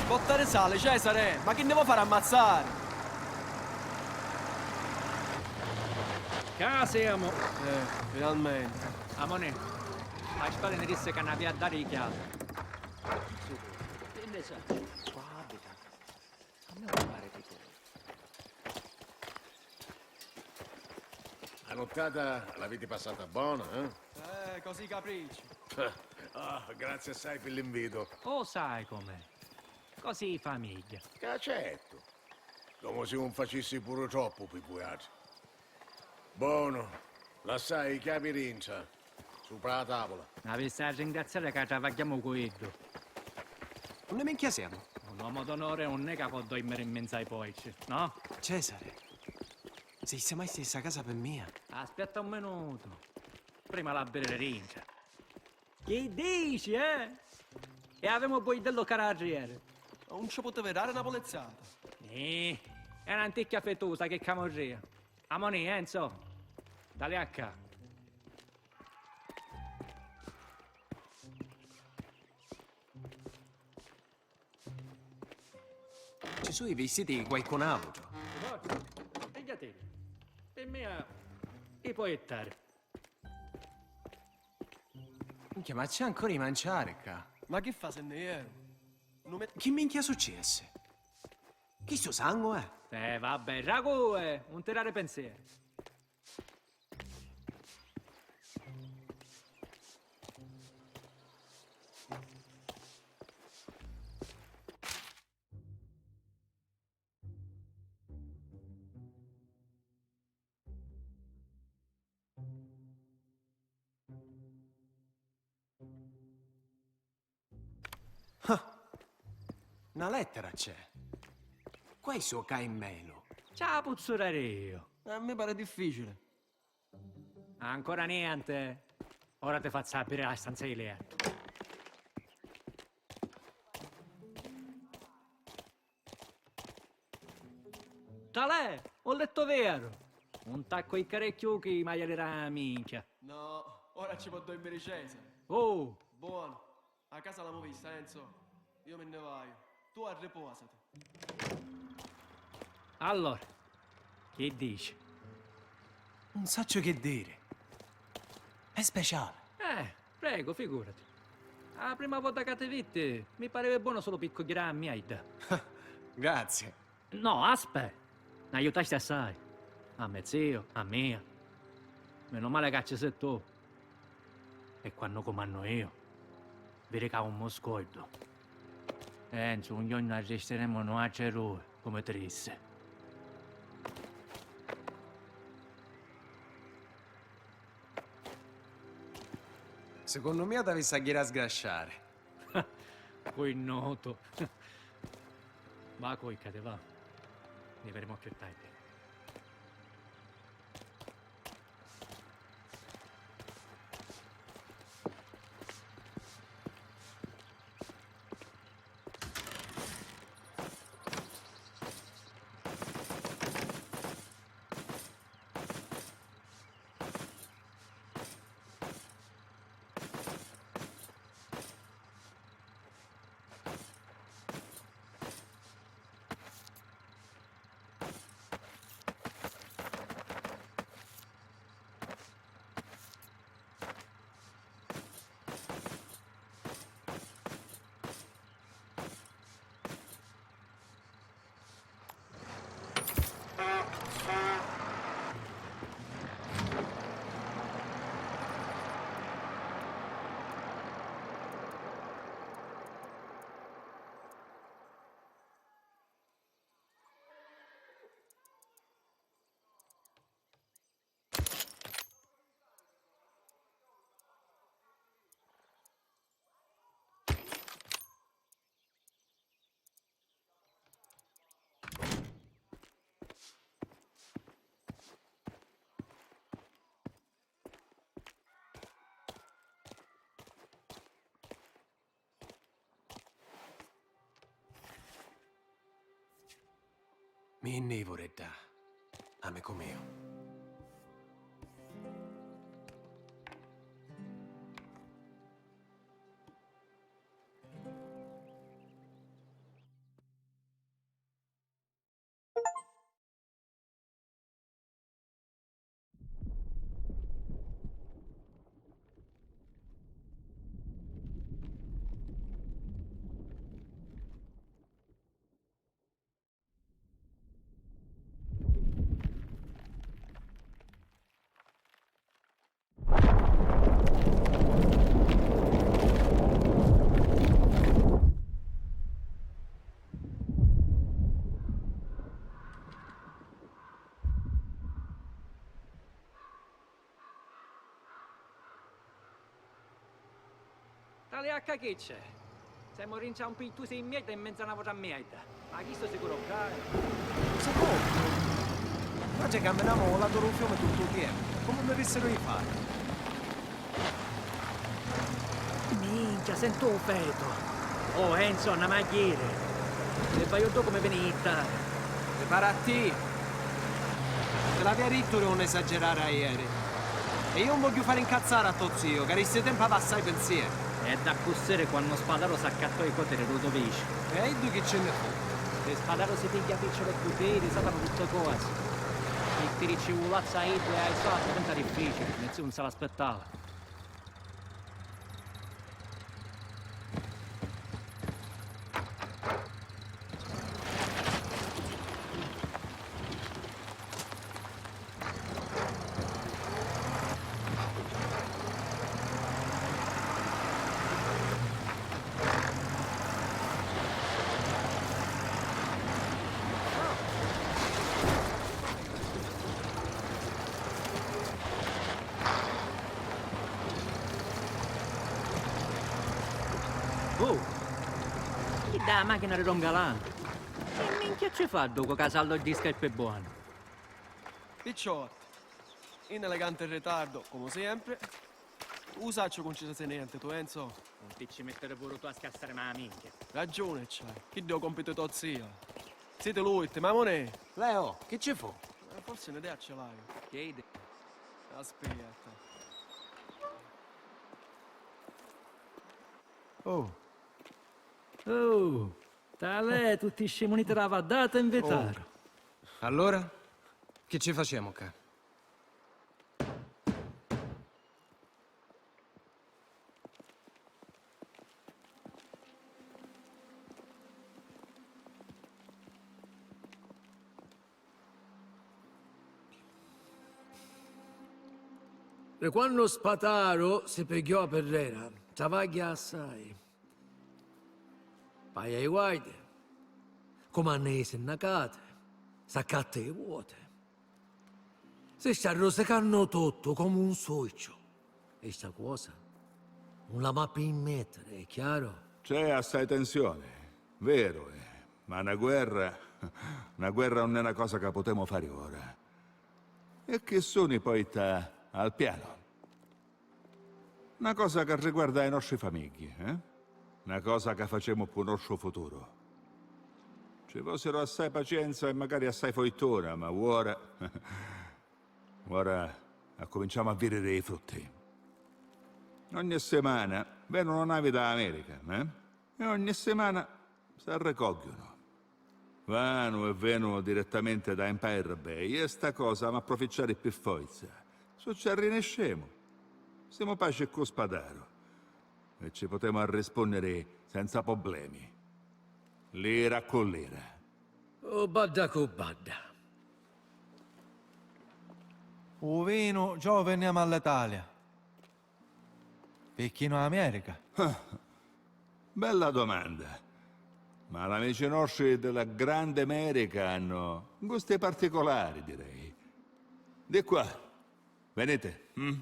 Botta di sale, Cesare, ma chi nni vo fari ammazzari? Ccà siamo. Eh, finalmente. Amone, Pasquale mi dissi ca n'avia a dari i chiavi. Sicuru. Chi nni sacciu? Qua abita. A me mi pari di sì. La nuttata l'aviti passata bona, eh? Eh, così capricci. Ah, grazie assai pi l'invitu. O sai com'è. Così famigghia. Ca certu. Comu si un facissi puru troppu pi vuiatri. Bonu, lassai i chiavi dintra, supra a tavula. Avissi a ringraziari ca travagghiamu cu iddu. Unni minchia semu? Un omu d'onori un è ca pò dormiri in menzu ai porci, no? Cesare, si semu a stessa casa pi mia? Aspetta un minutu. Prima l'ha a viriri dintra. Chi dici, eh? E avemu u buiddellu carabinieri. Non ci putevi dare una pulizzata? Eh, è un'anticchia fetusa chi camurria. Amonì, Enzo. Dali a ccà. Ci su i vistiti di qualcun autru. Forza, pigghiatili. Pi mia, i poi ittari. Minchia, ma c'è ancora di manciari ccà. Ma chi fa se ne ieri? Nun mi... Chi minchia successi? Chistu sangue? Eh, vabbè, ragù, eh, un tirare pensieri. Ah, na lettera c'è. Quessu ca è melu. Ci a puzzu dari io. A mi pari difficili. Ancora niente? Ora ti fazzu aprire la stanza di lettu. Talè, ho letto vero! Un tacco di carecchiuchi mi aiuterà a minchia. No, ora ci vò doi miricesa. Oh! Buono. A casa l'amo vista, Enzo. Io mi nne vaiu. Tu arriposati. Allora, chi dici? Non saccio che dire. È speciale. Eh, prego, figurati. A prima vota ca ti vitti, mi pareva buono solo pi cugghiari a mia idda. Grazie. No, aspè. N'aiutasti assai. A me zio, a mia. Meno male ca ci sei tu. E quannu cumannu io, viri ca un muscoddu. Enzo, un giornu arristiremu nuatri dui, come ti dissi. Secondo mia t'avissi a ghiri a sgrasciari. Cui noto. Va, cui ca ti va. Ne vedremo più tardi. Mi nni vurri ddà, amicu miu. Tali a ccà chi c'è? Semu rintra un pittusu di mierda in menzu a na vota mierda. Ma chistu sicuru bravu. Sicuru? Noi ci camminamu ô latu dû fiumi tuttu u tiempu, comu mi dissiru di fari. Minchia, sentu u fetu. Oh, Enzo, annamu a ghiri. E vaiu ddu comu veni a jittari. Prepara a ti! Ti l'avia dittu di nun esagerari aieri. E io nun vogghiu fari incazzari a to ziu, ca di sti tempi havi assai pinsieri. E d'accussì, quannu Spataru s'accattò i coteri dû to vici. E a iddu chi ci nni fu? E Spataru si pigghia picciuli e putiri, Satanu tutti cosi. Mittiri ciulazza a iddu e ai so addiventa difficili, me ziu nun si l'aspettava. Oh! Chidda è a machina di Don Galantu. Chi minchia ci fa ddu cu casallo di scarpi buoni? Picciotti, in elegante ritardo, come sempre. U sacciu ca nun ci sasi nenti, tu, Enzo? Nun ti ci mittiri puru tu a scassari ma minchia. Ragiuni c'hai, chiddu è u compitu di to zia. Siti l'ultimi, amunì! Leo, chi ci fu? Eh, forsi n'idea ci l'haiu. Che idea? Aspetta. Oh. Oh, talè, tutti scimuniti dâ vaddata invitaru. Oh. Allora? Chi ci facemu ccà? Di quannu Spataru si pigghiò a pirrera, travagghia assai. Paia i guardi, cumanna i sinnacati, s'accatta i voti. Si sta arrusicannu tuttu comu un succiu. E sta cosa nun la ma pirmettiri, è chiaro? C'è assai tensione, veru è, ma na guerra, na guerra nun è na cosa ca putemu fari ora. E chi suni poi sta al pianu? Na cosa ca riguarda i nostri famigghi, eh? Na cosa ca facemu pû nostru futuru. Ci vossiru assai pacienza e macari assai foittuna, ma uora, uora accuminciamu a vidiri i frutti. Ogni simana venunu navi da America, eh? E ogni simana s'arricogghinu. Vanu e venunu direttamenti da Empire Bay e sta cosa hamu a pruficciari pi forza. Su ci arriniscemu. Simu paci cu Spataru e ci putemu arrispunniri senza problemi. Lira cu lira. Cu badda cu badda. U vinu, già u vinniamu all'Italia. Picchì no America? Ah, bella domanda. Ma l'amici nostri della Grande America hanno gusti particolari, direi. Di qua, venite, mm?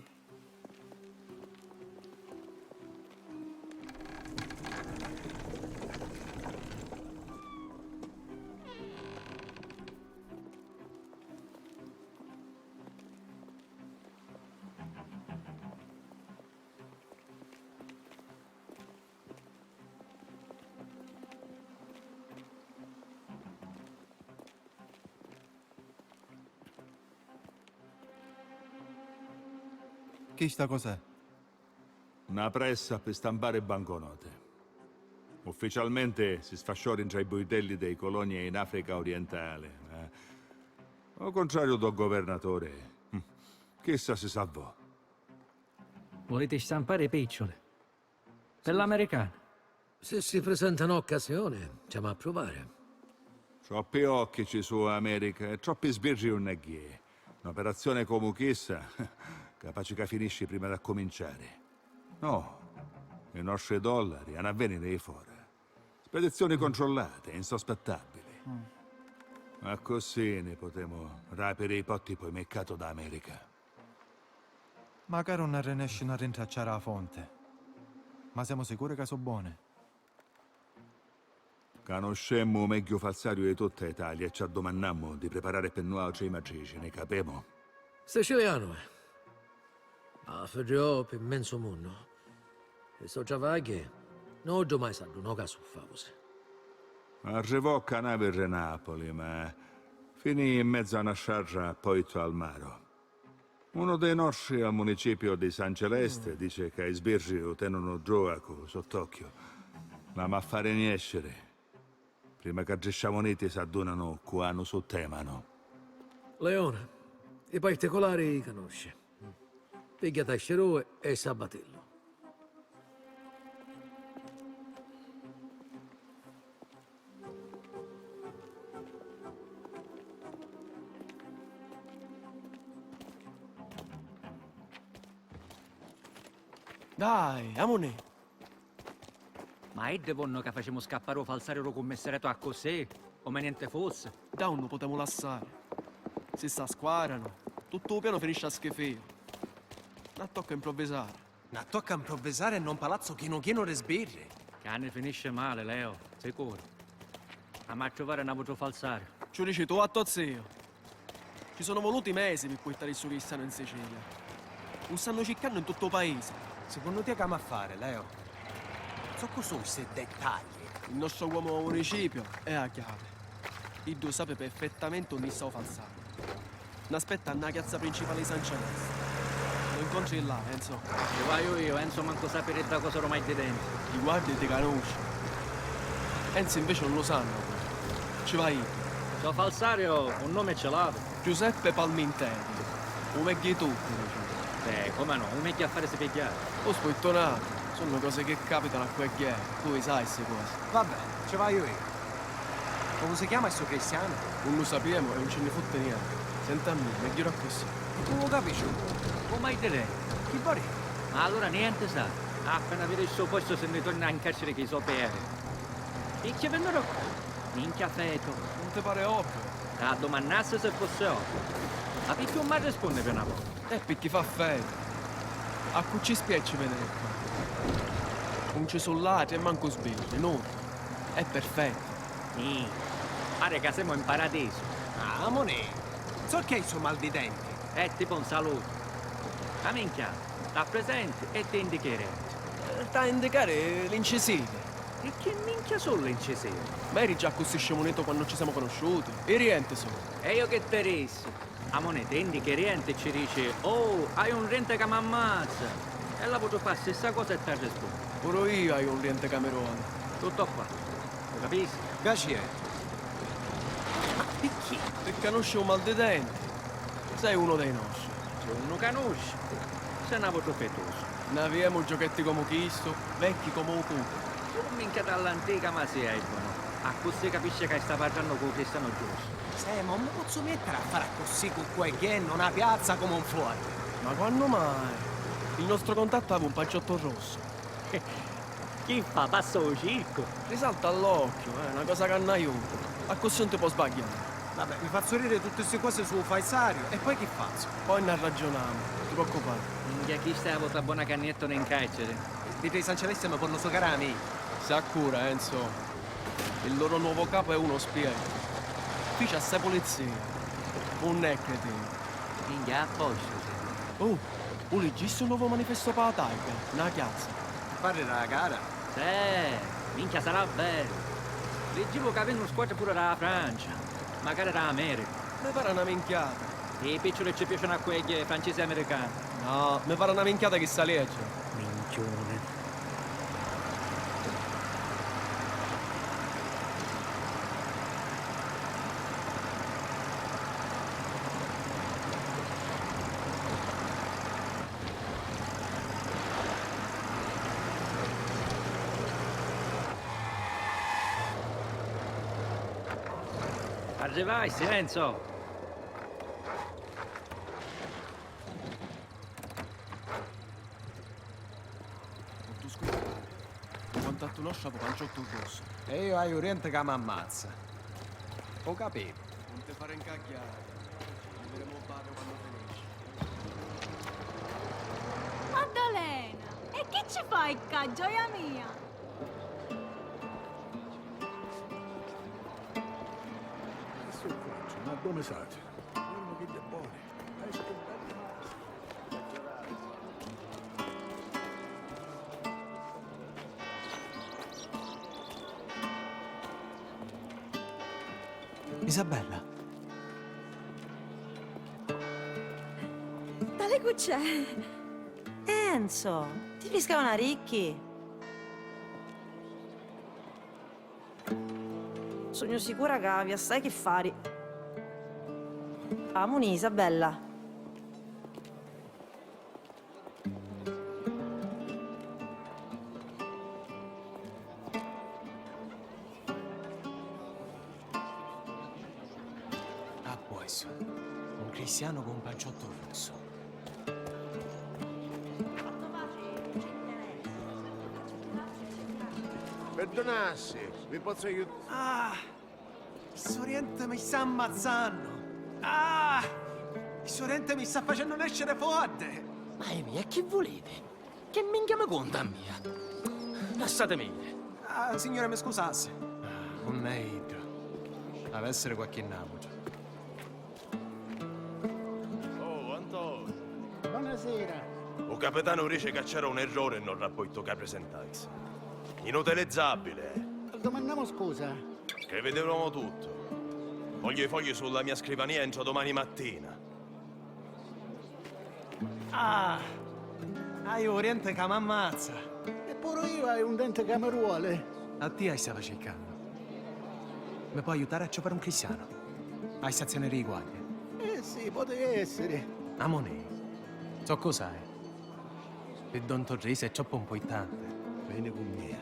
Chista cos'è? Na pressa pi stampari banconote. Ufficialmenti si sfasciò dintra i buitelli dei coloni in Africa orientali, ma, o contrariu dô governaturi, hm, chissa si salvò. Vuliti stampari picciuli? Pi l'americani? Si si prisenta n'occasioni, ci amu a pruvari. Troppi occhi ci su' America e troppi sbirri unn'è gghiè. N'operazioni comu chissa, capaci ca finisci prima d'accuminciari. No, i nostri dollari hannu a veniri di fora. Spedizioni controllate, insospettabili. Accussì ni putemu rapiri i potti poi mircatu d'America. Macari 'un arrinescinu a rintracciari a fonti, ma semu sicuri ca su' boni? Canuscemu u megghiu falzariu di tutta Italia e ci addumannammu di priparari pi nuautri i matrici, ni capemu? Sicilianu è. Ma firriò pi menzu munnu. Pi sto travagghi, nuddu mai s'addunò ca su' fausi. Arrivò cca navi ri Napoli, ma Finì in mezzu a na sciarra a Poito al Maro. Unu dei nostri al municipiu di San Celeste dice ca i sbirri u tenunu ddrua cu sott'occhiu. L'hamu a fari nièsciri. Prima ca ddi sciamuniti s'addunanu cu anu suttemanu. Leone, i particolari i canusci. Pigghiati a scerue e sabbatillu. Dai, amunì! Ma iddi vonnu ca facemu scappari u falsariu ru cummissariatu accussì, come niente fussi? Ddà unnu putemu lassari. Si s'asquaranu, tuttu u pianu finisci a schifìu. N'attocca improvvisari. N'attocca improvvisari e non palazzu chinu chinu ri sbirri. Ca ni finisci mali, Leo, sicuru. Hamu a truvari n'autru falsariu. Ci u dici tu a to ziu? Ci sono voluti mesi pi purtari stu cristianu in Sicilia. U stannu circannu in tuttu u paisi. Secunnu tia c'hamu a fari, Leo? Zoccu su sti dettagli? Il nostro uomo municipio è a chiave. Iddu sapi perfettamenti unni sta u falsariu. N'aspetta nna chiazza principali di San Celeste. Lu incontri llà, Enzo. Ci vaiu iu, Enzo mancu sapi ri dda cosa ormai di denti. I guardii ti canusciu. Enzo invece non lu sannu. Ci vai iddu. Sto falsariu un nome ce l'avi. Giuseppe Palminteri. U megghiu di tutti, dici. Beh, come no, u megghiu a farisi pigghiari. U sfurtunatu. Sunnu cosi chi capitanu a cu è ghè, tu i sai sti cosi. Vabbè, ci vaiu iu. Comu si chiama stu cristianu? Nun lu sapiemu e nun ci nni futti nienti. Senti a mia, megghiu d'accussì. Tu u capisci un pocu? Comu hai di diri? Chi vò diri? Ma allura nienti sa. Appena viri stu postu si nni torna in carceri chi so peri. Picchì vinniru ccà? Minchia fetu. Nun ti pari ovviu? T'addumannassi si fussi ovviu. Ma picchì nun m'arrispunni pi na vota? E picchì fa fetu. A cu ci spiacci veniri ccà? Nun ci su latri e mancu sbirri, nuddu. È perfettu. Nì, pari ca semu in paradisu. Ah, amunì! Zocch'è stu mal di denti? È tipu un salutu. Ma minchia, t'apprisenti e ti indichi i denti. Eh, t'ha indicari l'incisivi. E chi minchia su l'incisivi? Ma eri già accussì scimunitu quannu ci semu canusciuti? I rienti su. E iu chi ti dissi? Amunì, ti indichi i rienti e ci dici: "Oh, haiu un rienti ca m'ammazza!" E l'autru fa stissa cosa e t'arrispunni. Puru iu haiu un rienti ca mi rona. Tuttu qua. U capisci? Ca ci è? Ma picchì? Pi canusci u mal di denti. Sei unu dei nostri. Si nun u canusci, sei n'autru fitusu. N'aviemu giochetti comu chistu, vecchi comu u cucu. Tu minchia t'all'antica ma si ebunu. Accussì capisci ca sta parrannu cu u cristianu giustu. Seh, ma nun mi pozzu mettiri a fari accussì cu cu è ghè nna na piazza comu un fuori. Ma quannu mai? Il nostro contatto havi un panciottu rossu. Chi fa? Passa u circu? Risalta all'occhiu, eh, na cosa ca nn'aiuta. Accussì nun ti po' sbagghiari. Vabbè, mi fazzu diri tutti sti cosi su u falsariu e poi chi fazzu? Poi nn'arraggiunamu, nun ti preoccupari. Minchia, chista è a vota bona ca ni jettanu in carceri. Di San Celeste mi ponnu sucari a mia. S'accura, Enzo. Il loro nuovo capo è uno spietto. Fici assai pulizia. Nun è cretinu. Minchia, a postu, sì. Oh, u liggisti u novu manifestu pa a taica, nna a chiazza? Parri dâ gara? Sì, minchia, sarà beddu. Liggivu ca vinnu squatri puru dâ Francia, macari dâ America. Mi pari na minchiata. I picciuli ci piacinu a quegghia, francisi e americani. No, mi pari na minchiata chista leggi. Minchiuni. Arrivai, Silenzo! Nun tu scuntari. U contattu nostru havi u panciottu rossu. E iu haiu rienti ca m'ammazza. U capivu. Nun ti fari ncagghiari. Ni viremu u bar quannu finisci. Maddalena! E chi ci fai ccà, gioia mia? Adesso faccio una domesata. Guarda che debole. Isabella, Cu c'è? Enzo, ti frisca una ricchi? Sugnu sicura ca havi assai chi fari. Amuni, Isabella. Ah, può essere. Un cristiano con un panciotto rosso. Pirdunassi, vi pozzu aiutari? Ah! Stu denti mi sta ammazzannu! Ah! Stu denti mi sta facennu nesciri fuori! Maria mia, e chi vuliti? Che minchia mi conta a mia? Lassatimi iri. Ah, signore, mi scusassi. Ah, unn'è iddu. Havi essiri qualchi nàutru. Oh, Antò! Bonasera. U capitanu dici ca c'era un errore nno rapportu ca prisentaisi. Inutilizzabili, eh! Dumannamu scusa. Scriviti l'omu tuttu. Vogghiu i fogli sulla mia scrivania entro dumani mattina. Ah! Haiu u denti ca m'ammazza! E puru iu haiu un denti ca mi duoli. A tia haiu stata circannu. Mi pò aiutari a truvare un cristianu? Haiu stazzioni di guaglia. Eh sì, poti essiri. Amunì. So cosa hai? Pi Don Torrisi è troppu importante. Veni cu mia.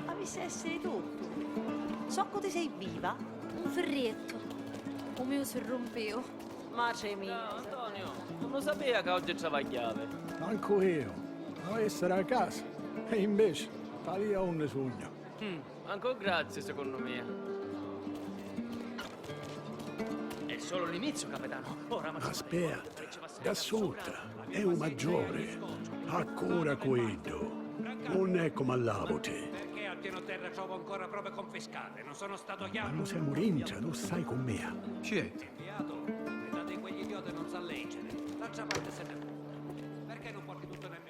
Avissi essiri tuttu. Soccu ti sei viva? Un firriettu. U miu si rumpiu. Matri mia. Ciao, Antonio, non lo sapeva che oggi travagliavi. Mancu io. Devo essere a casa. E invece, talìa unni sugnu. Mm, manco grazie, secondo me. È solo l'inizio, capitano. Ora ma Aspetta, da sutta, è un maggiore. Ha cura cu iddu. Non è come all'autri. Perché al piano terra trovo ancora prove confiscate? Non sono stato chiaro? Ma noi siamo dintra, tu stai con me. Certo. Inviato, metà di quegli idioti non sa leggere. L'altra parte se ne fotte. Perché non porti tutto nel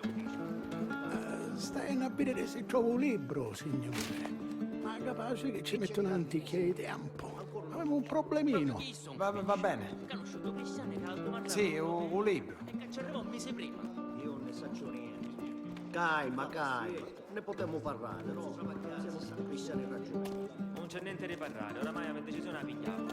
Eh, stai a vidiri si trovu un libru, signore. Ma capaci che ci mettono anticchia di tempo. Avevamo un problemino. Va, va bene. Sì, u, u libru. Io non ne saccio niente. Calma, calma. Ne potremmo parlare, no? Siamo cristiani ragionevoli. Non c'è niente di parlare, oramai avete decisione la pigliamo.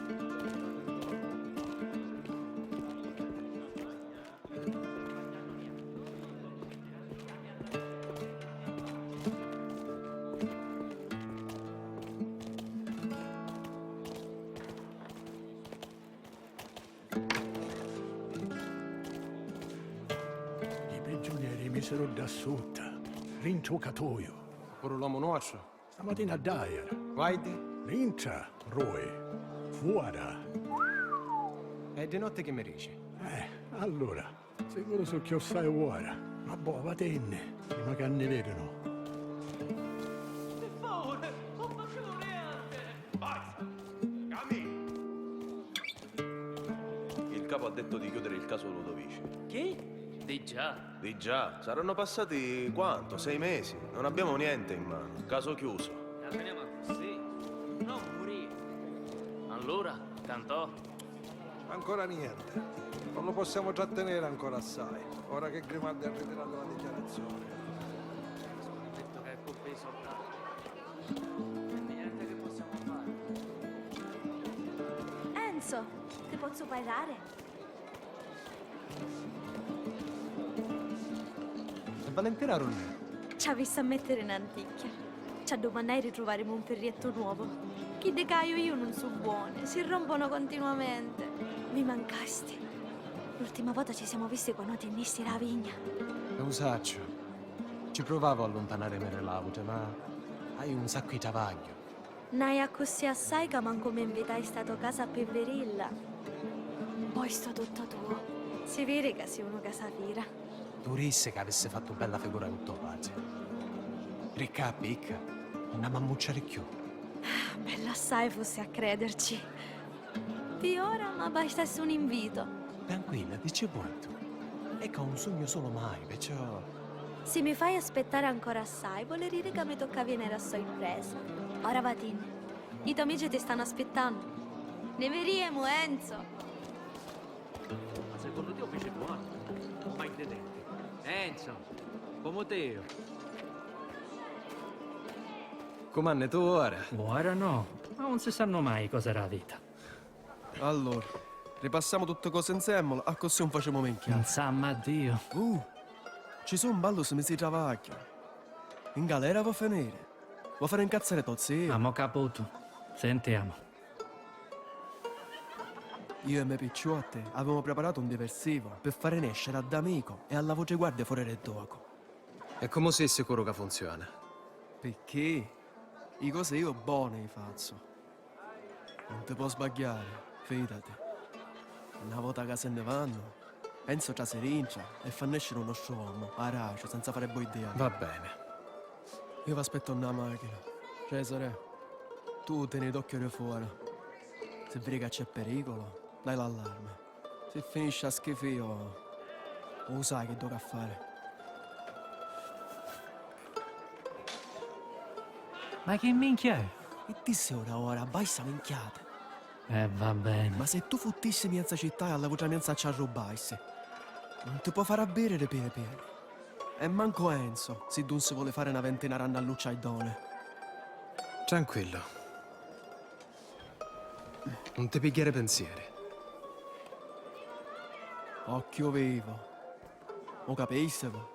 I prigiunieri misero da sutta, rintra u catoiu. Puru l'omu nuostru? Stamatina a Dyer. Guardi? Rintra, Roy. Fuara. E di notte che mi dici? Eh, allora, sicuru su chiossai uora. Ma boh, vatinni, prima ca ni vedunu. Pi favuri, non facimu niente! Basta! Cammi! Il capo ha detto di chiudere il caso Ludovici. Chi? Di già? Di già. Saranno passati quanto? Sei mesi? Non abbiamo niente in mano. Caso chiuso. La finiamo così? Non morire. Allora, Cantò? Ancora niente. Non lo possiamo trattenere ancora assai, ora che Grimaldi ha ritirato la dichiarazione. Detto che è colpa dei soldati. Quindi niente che possiamo fare. Enzo, ti pozzu parrari? E Valentina Runnè? Ci avissi a mettiri n'anticchia. Ci addumannai di truvarimi un firriettu nuovu. Chiddi ca haiu iu nun su buoni, si rompono continuamente. Mi mancasti. L'ultima vota ci siamo visti quannu ti nni sti la vigna. Lo saccio. Ci provavo a alluntanarimi di l'auti, ma haiu un saccu di travagghiu. N'hai accussì assai ca mancu mi invitai sta to casa pi virilla. Poi sto tutto tuo. Si viri ca si unu ca sa fira. Tu dissi ca avissi fattu bella figura cu to patri. Ricca a picca, non la m'ammucciari cchiù. Bellu assai fussi a crederci. Pi ora m'abbastassi un invito. Tranquilla, dici vuoi tu. E ca un sugnu solo mai, perciò. Si mi fai aspettari ancora assai, voli diri ca mi tocca a veniri a sorpresa. Ora vatinni. I to amici ti stannu aspittannu. Ne viriemu, Enzo! Ma secondo te u fici buono? Mai detenti. Enzo, comu teu? Cumanni tu ora? Ora no, ma non si sanno mai cosa della vita. Allora, ripassamu tutte cose insieme, accussì non facciamo minchia. Insomma, Dio. Uh, ci sono un ballo se mi si travaglia. In galera vuoi finire? Vuoi fare incazzare tuo zio? Amo caputo. Sentiamo. Io e i miei picciotti avevamo preparato un diversivo per fare nescere a D'Amico e alla voce guardia fuori del gioco. E comu si sicuru ca funziona? Perché i cose io buone i fazzo. Non ti può sbagliare, fidati. Una vota che se ne vanno, Enzo trase dintra e fa nescere un nostro uomo, aracio, senza fare buidea. Va bene. Io vi aspetto nella macchina. Cesare, tu tieni d'occhio di fuori. Se vedi che c'è pericolo, dai l'allarme. Se finisce a schifio, lo sai che devo fare. Ma che minchia è? E dissi ora ora, basta minchiate. Eh, va bene. Ma se tu futtissi miezza città e alla vutra miezza ci arrubbaissi, non ti può fare a bere di piedi piedi. E manco Enzo, si non si vuole fare una ventina d'anni all'ucciaidone. Tranquillo. Non ti pigghiare pensieri. Occhio vivo. Lo capissivu?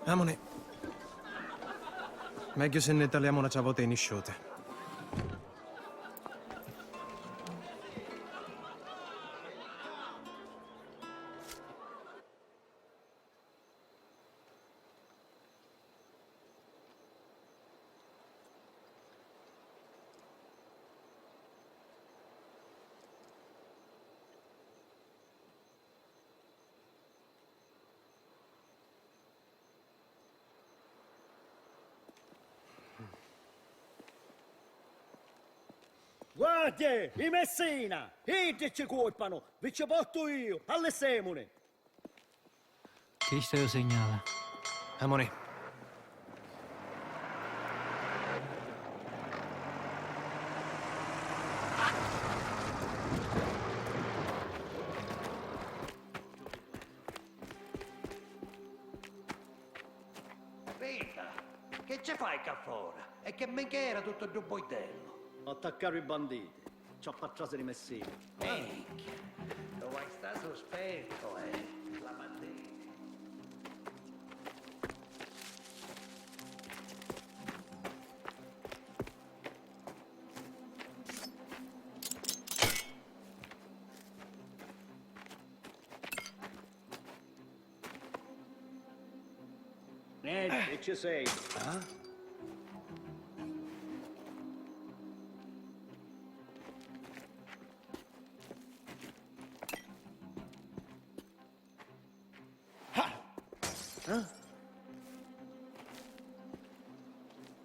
Amoni. Megghiu si nni taliamu n'atra vota i nisciuti. Guardie, i Messina! Iddi ci curpanu! Vi ci portu iu! Allissemuni! Chistu è u signali. Amoni. Rita, che ci fai ccà fora? E che minchia era tuttu ddu buidellu? Attaccari i banditi, ciappa a trasiri Messina. Minchia, tu vai sta suspettu, eh, la banditi. Nenti, ci sei.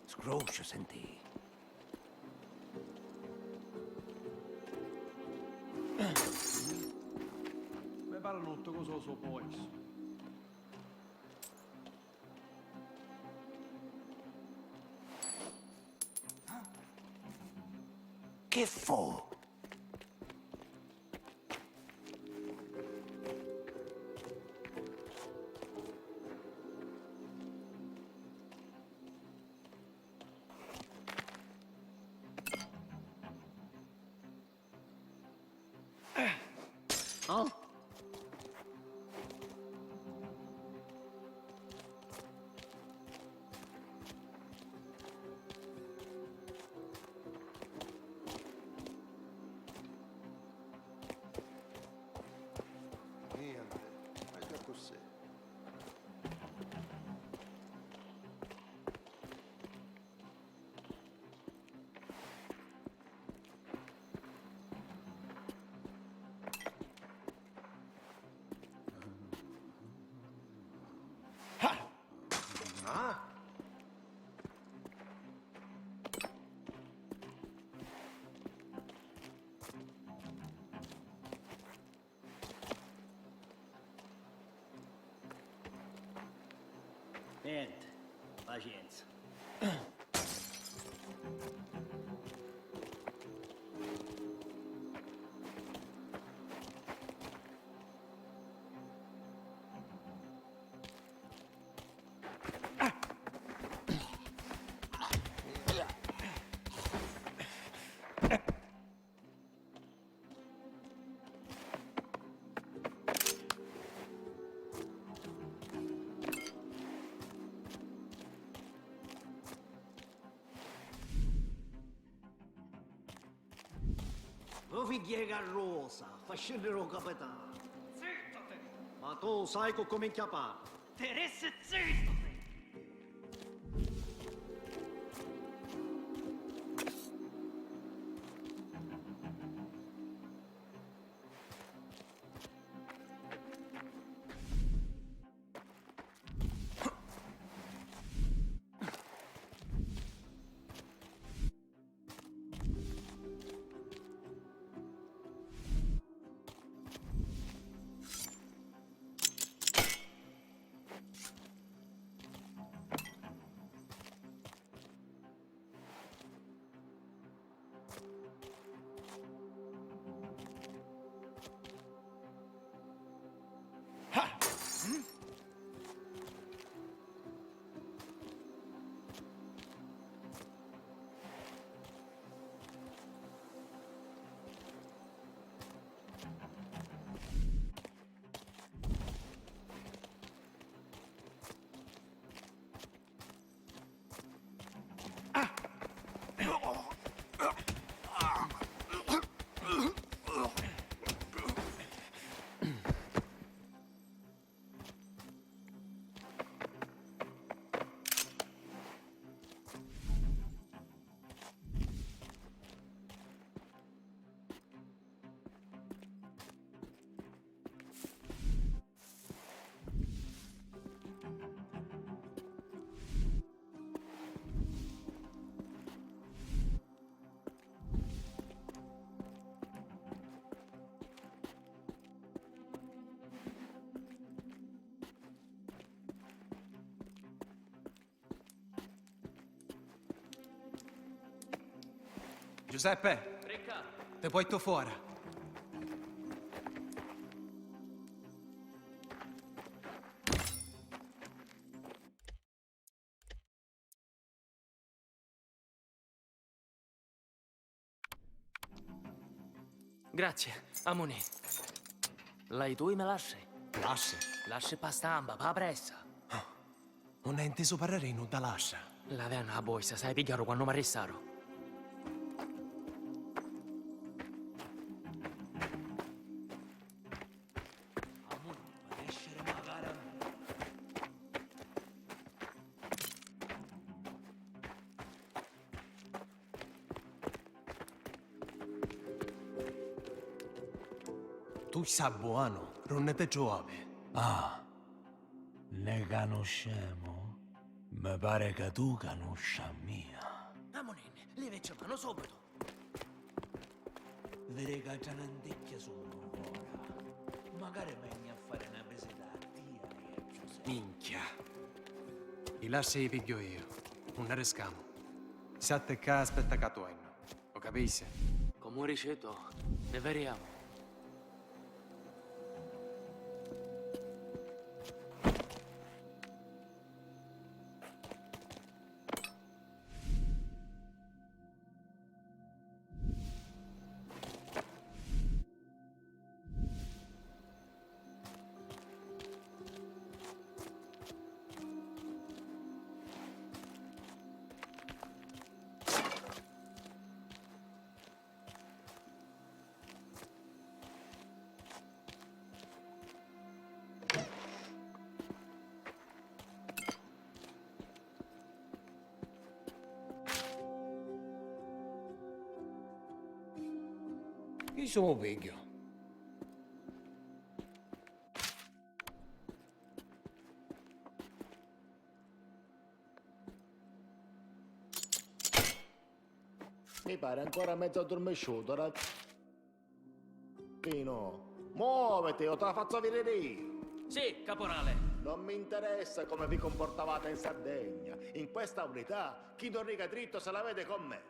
Scrosciu, senti. Mi pari notti cosa so poi. Che fu? Niente, megghiu accussì. Niente, pacienza. Lu figghiu di Carrusa, fa scenniri u capitanu. Zittati! Ma tu sai cu cumincia parri? Teresi, zittati! Giuseppe! Ricca! Te portu fora. Grazie, amunì. L'hai tu i me lassi? Lassi? Lassi pa stampa, pa pressa. Nun hai ntisu parrari nudda lastra? L'avea nna borsa, sai pigghiaru quannu m'arristaru. Amunì, ma nesciri magari a me. Tu sa buonu, runni ti trovi? Ah, ni canuscemu? Mi pari ca tu canusci a mia. Amuninni, livicci manu subitu! Viri ca tra n'anticchia sunnu fora. Magari vegni a fari na visita a tia e a Giuseppe. Minchia! I lassi i pigghiu iu, nun arriscamu. Satti ccà, aspetta ca tornu. U capisci? Comu dici tu, ni viriamu. Chi su mu pigghiu? Mi pari ancora mezzu addurmisciutu, ra-, Pino. Moviti, o ti la fazzu viriri io! Sì, caporale. Non mi interessa come vi comportavate in Sardegna. In questa unità, chi non riga dritto se la vede con me.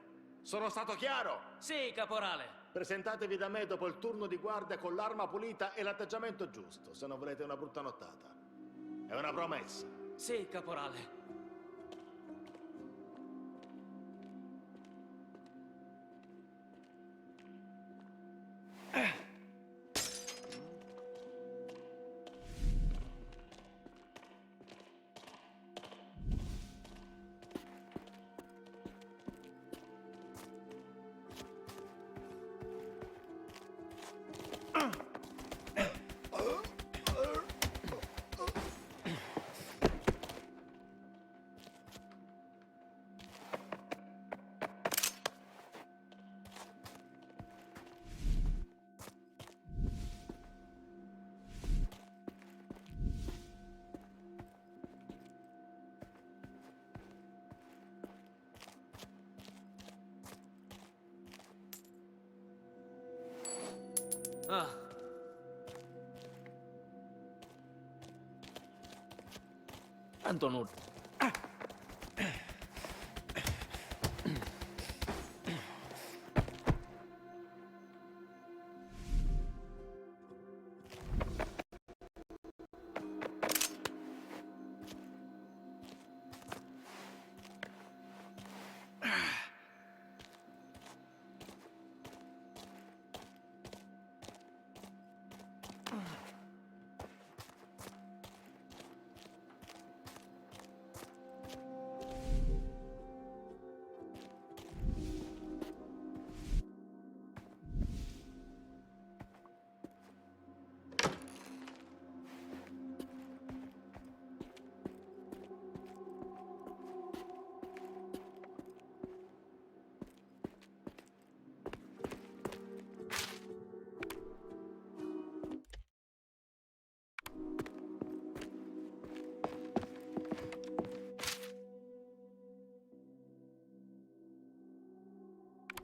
Sono stato chiaro? Sì, caporale. Presentatevi da me dopo il turno di guardia con l'arma pulita e l'atteggiamento giusto, se non volete una brutta nottata. È una promessa. Sì, caporale. Ah. Tanto nudda.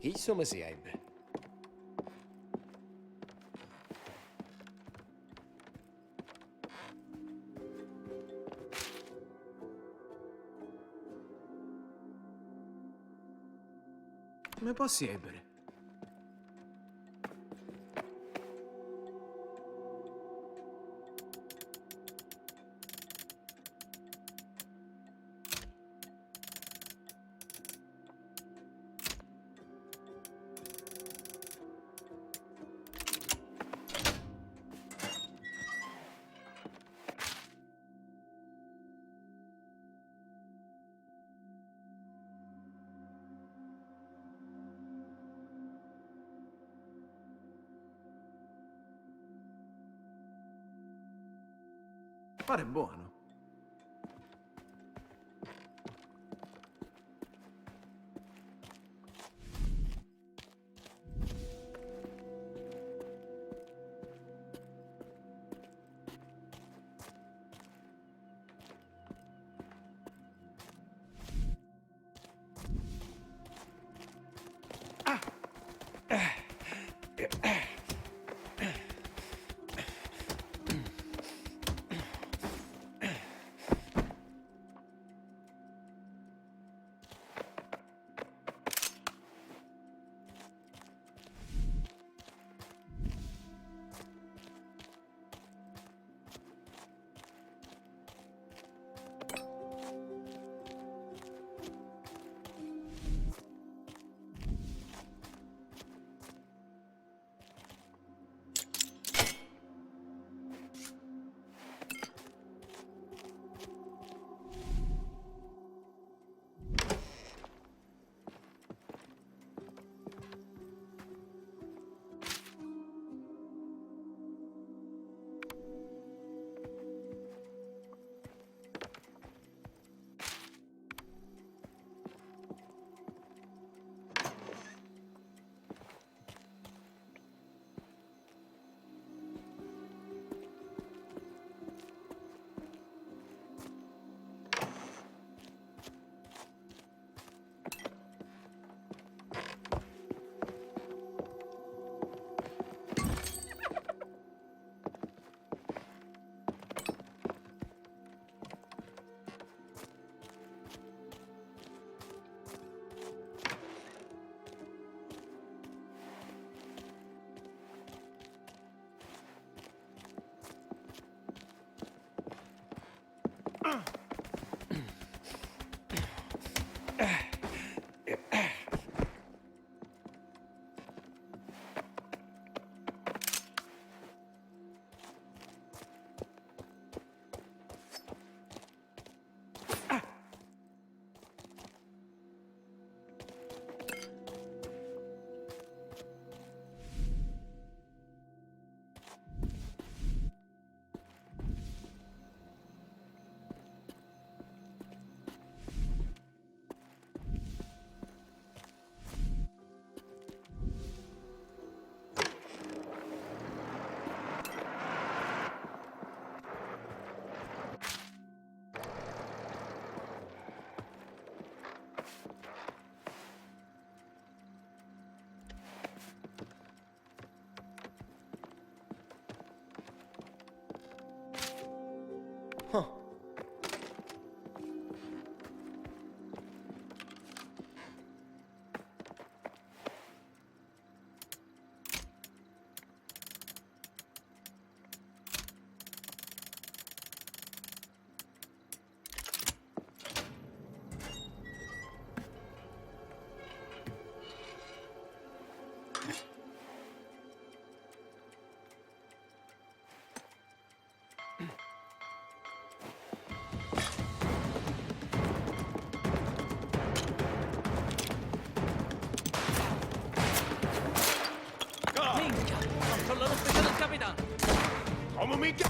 Chistu mi servi. Mi pò serviri. Pari bonu. Comu minchia!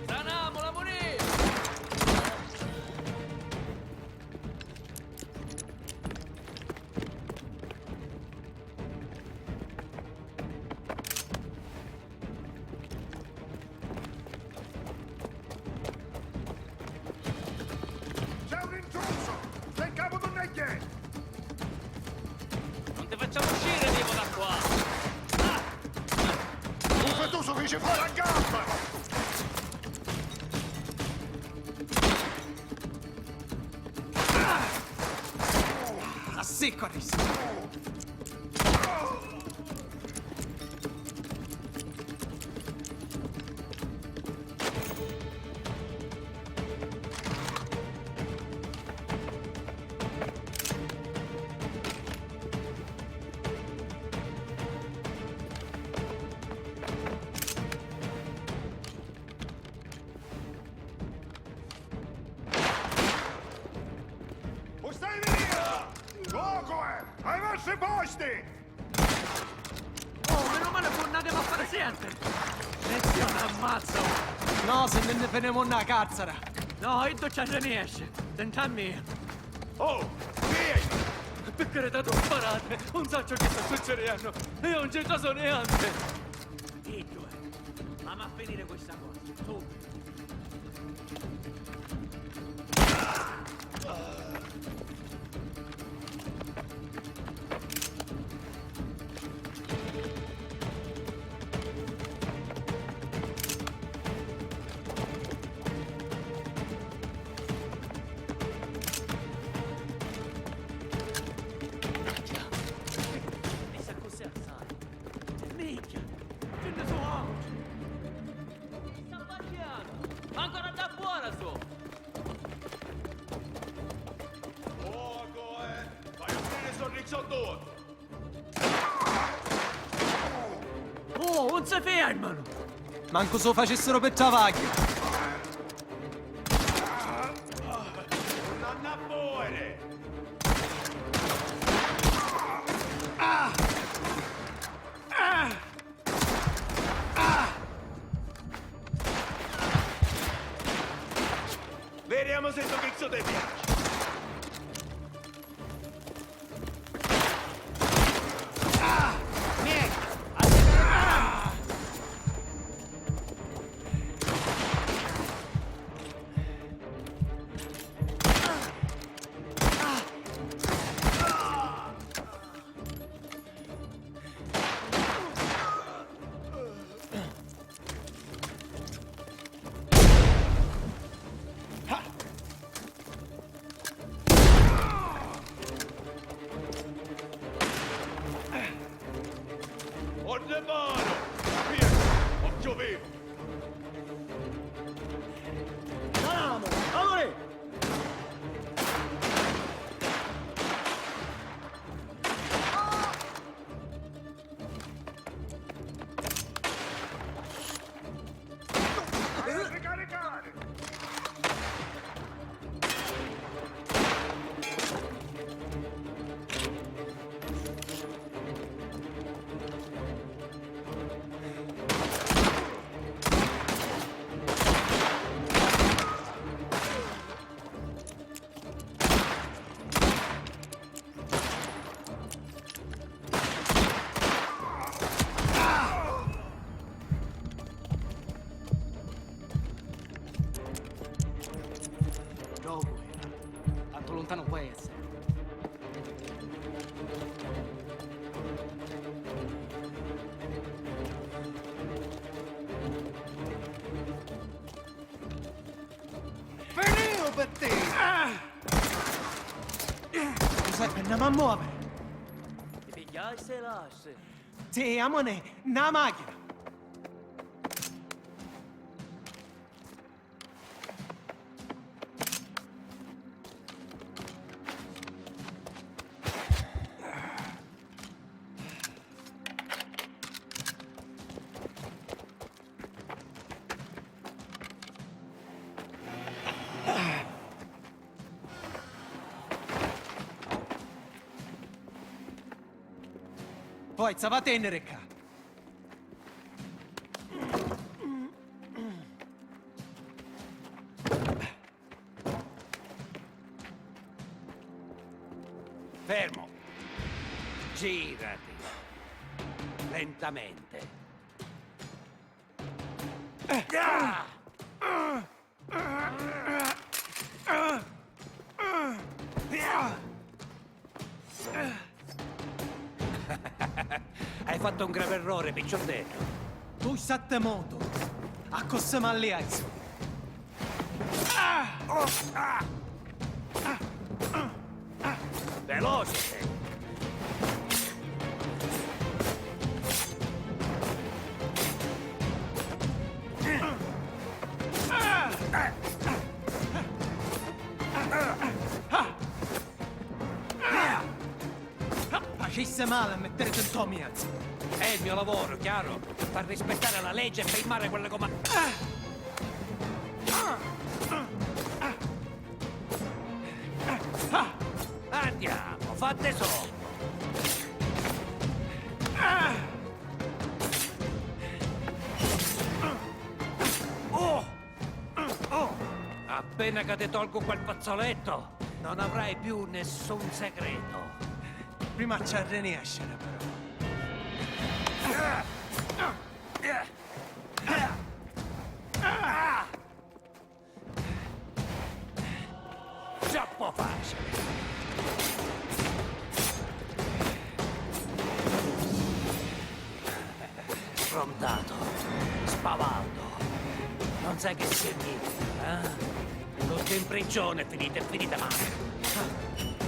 Sanamula, munì! C'è un intruso! Sta in capu d'un negghè! Non ti facciamo uscire vivo da qua! Ah! Un fetuso che ci fa la gamba! Ah! Assicurisi! U stai via! Loco è! Ai vostri posti! Oh, meno male che non andava a fare siente! Nessuno ammazza! No, se ne, ne fenemo una cazzara! No, io ci riesce! Senta a me! Oh, chi è? Perché le dato sparate? Non so ciò che sta succedendo! Io non c'entro niente! Zitto, eh! Vamo a finire questa cosa, subito! Minchia! Minchia! Ce ne so' auti! Sta pacchiana! Ancora da fora so! Poco, eh! Vai a finire so' ricciotto! Oh, non si fermano! Manco se lo facessero per travaglio! Non andà fuori! Ah! Ah! Ah! Vediamo se sto pizzo ti piace. Ah! Niente! Ah! Ordevaro! Pietro, occhio vivo! Andiamo! Allora! Ddocu era. Tantu luntanu poi essere. Finìu pi tia! Ah! Giuseppe, andiamo a muovere! Ti pigghiai ste lastre? Sì, amone, na machina! Forza, va a tenniri ccà! Fermo! Girati! Lentamente! Hai fatto un grave errore, picciottello. Tu stai mutu. Accussì m'alliazzu. Veloce! Facissi mali a mittiriti ntô miezzu. È il mio lavoro, chiaro? Far rispettare la legge e fermare quelle come... Andiamo, fatte so! Oh! Oh! Appena che ti tolgo quel fazzoletto, non avrai più nessun segreto. Prima ci arrinescere, però. Troppo facile. Sfrontato, spavaldo. Non sai che significa, eh? Tutti in prigione finite, finite male.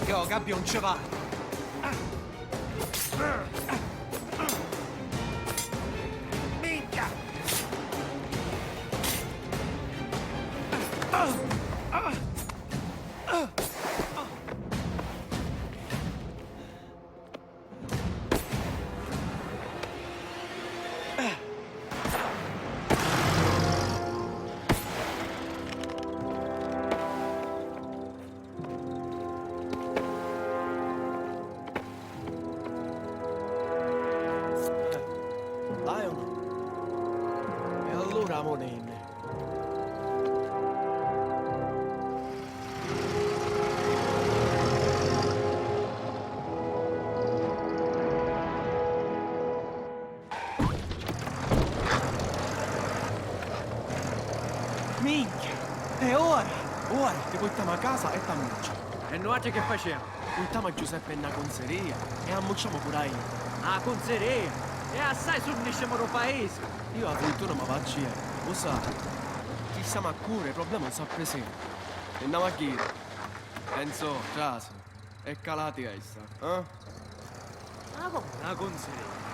Io, Gabbio, non ci vado. Minchia! Lion? E allura, amore, Minchia, è ora! Ora ti portiamo a casa e t'ammucci. E nuatri che facemu? Purtamu a Giuseppe nna cunzeria e ammucciamu puru a iddu. A cunzeria? E assai sunniscemu dû paisi! Io a furtuna m'avacciu, u sai. Ci stamu a cura, i problemi non s'appresentano. E andiamo a ghiri. Enzo, trasi. E calati a issa, eh? Ma comu na cunzeria?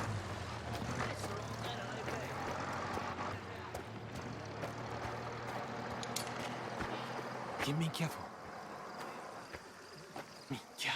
Chi minchia fu? Minchia.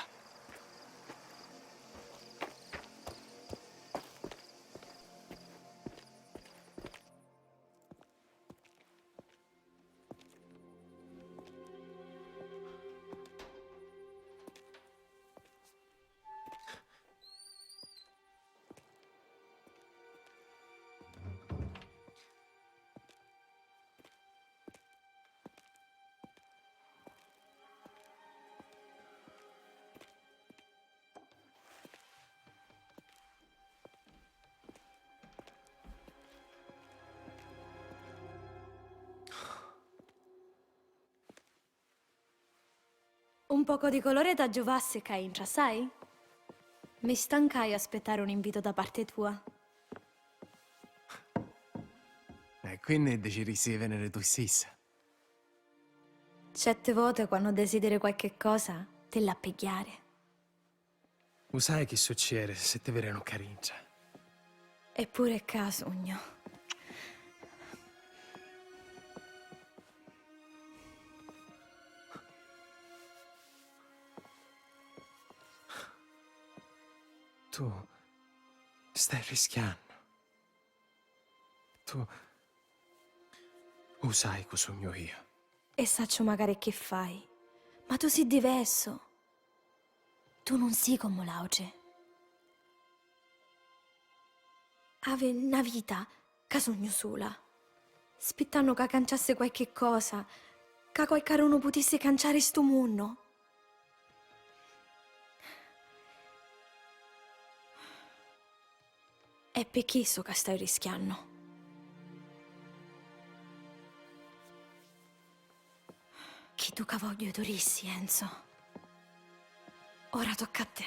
Un poco di colore t'aggiuvassi ccà intra, sai? Mi stancai a aspettari un invito da parte tua. E quindi decidisti di venire tu stessa? Certe vote, quannu desidiri qualche cosa, ti l'ha pigghiari. U sai chi succeri si ti virenu ccà dintra? Eppure ccà sugnu. Tu stai rischiannu. Tu u sai cu sugnu io. E sacciu macari chi fai, ma tu si diversu. Tu nun si comu l'autri. Havi na vita ca sugnu sula, spittannu ca canciassi qualchi cosa, ca qualcarunu putissi canciari stu munnu. È pi chissu ca staiu rischiannu. Chiddu ca vogghiu tu dissi, Enzo. Ora tocca a te.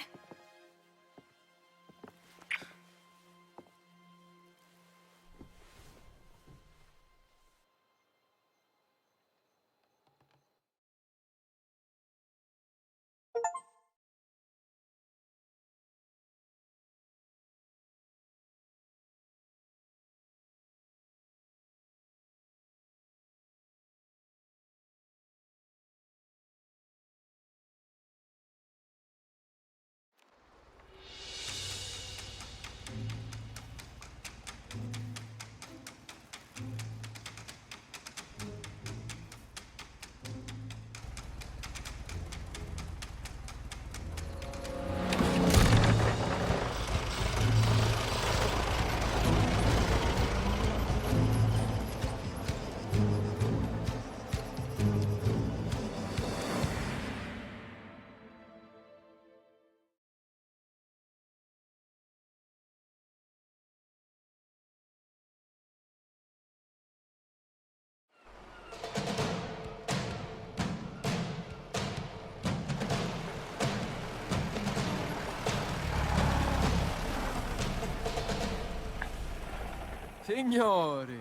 Signori!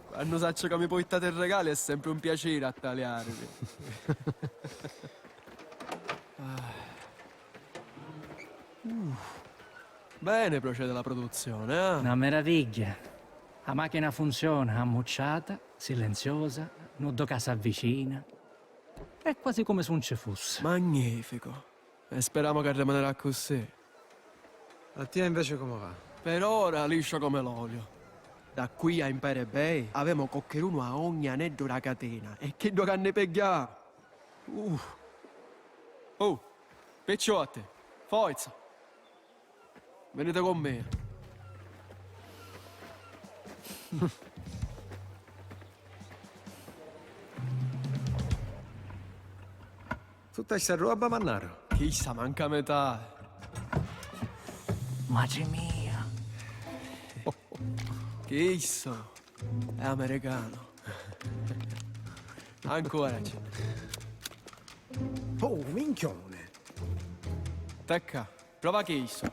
Quannu sacciu ca mi puitati regali è sempri un piaciri a taliarivi. Ah. Uh. Bene procede la produzione, eh? Na meravigghia. A machina funziona, ammucciata, silenziosa, nuddu ca s'avvicina. È quasi come se non ci fosse. Magnifico. E speramu ca rimanerà accussì. A tia invece comu va? Per ora liscia come l'olio. Da qui a Empire Bay avemu coccherunu a ogni aneddu dâ catena e chiddu ca nni pigghiamu! Uh. Oh, picciotti, forza! Venite con me. Tutta sta roba, mannaro? Chissa manca metà. Matri mia. Chisso è americano. Ancora c'è. Oh, minchione. Tecca, prova chisso.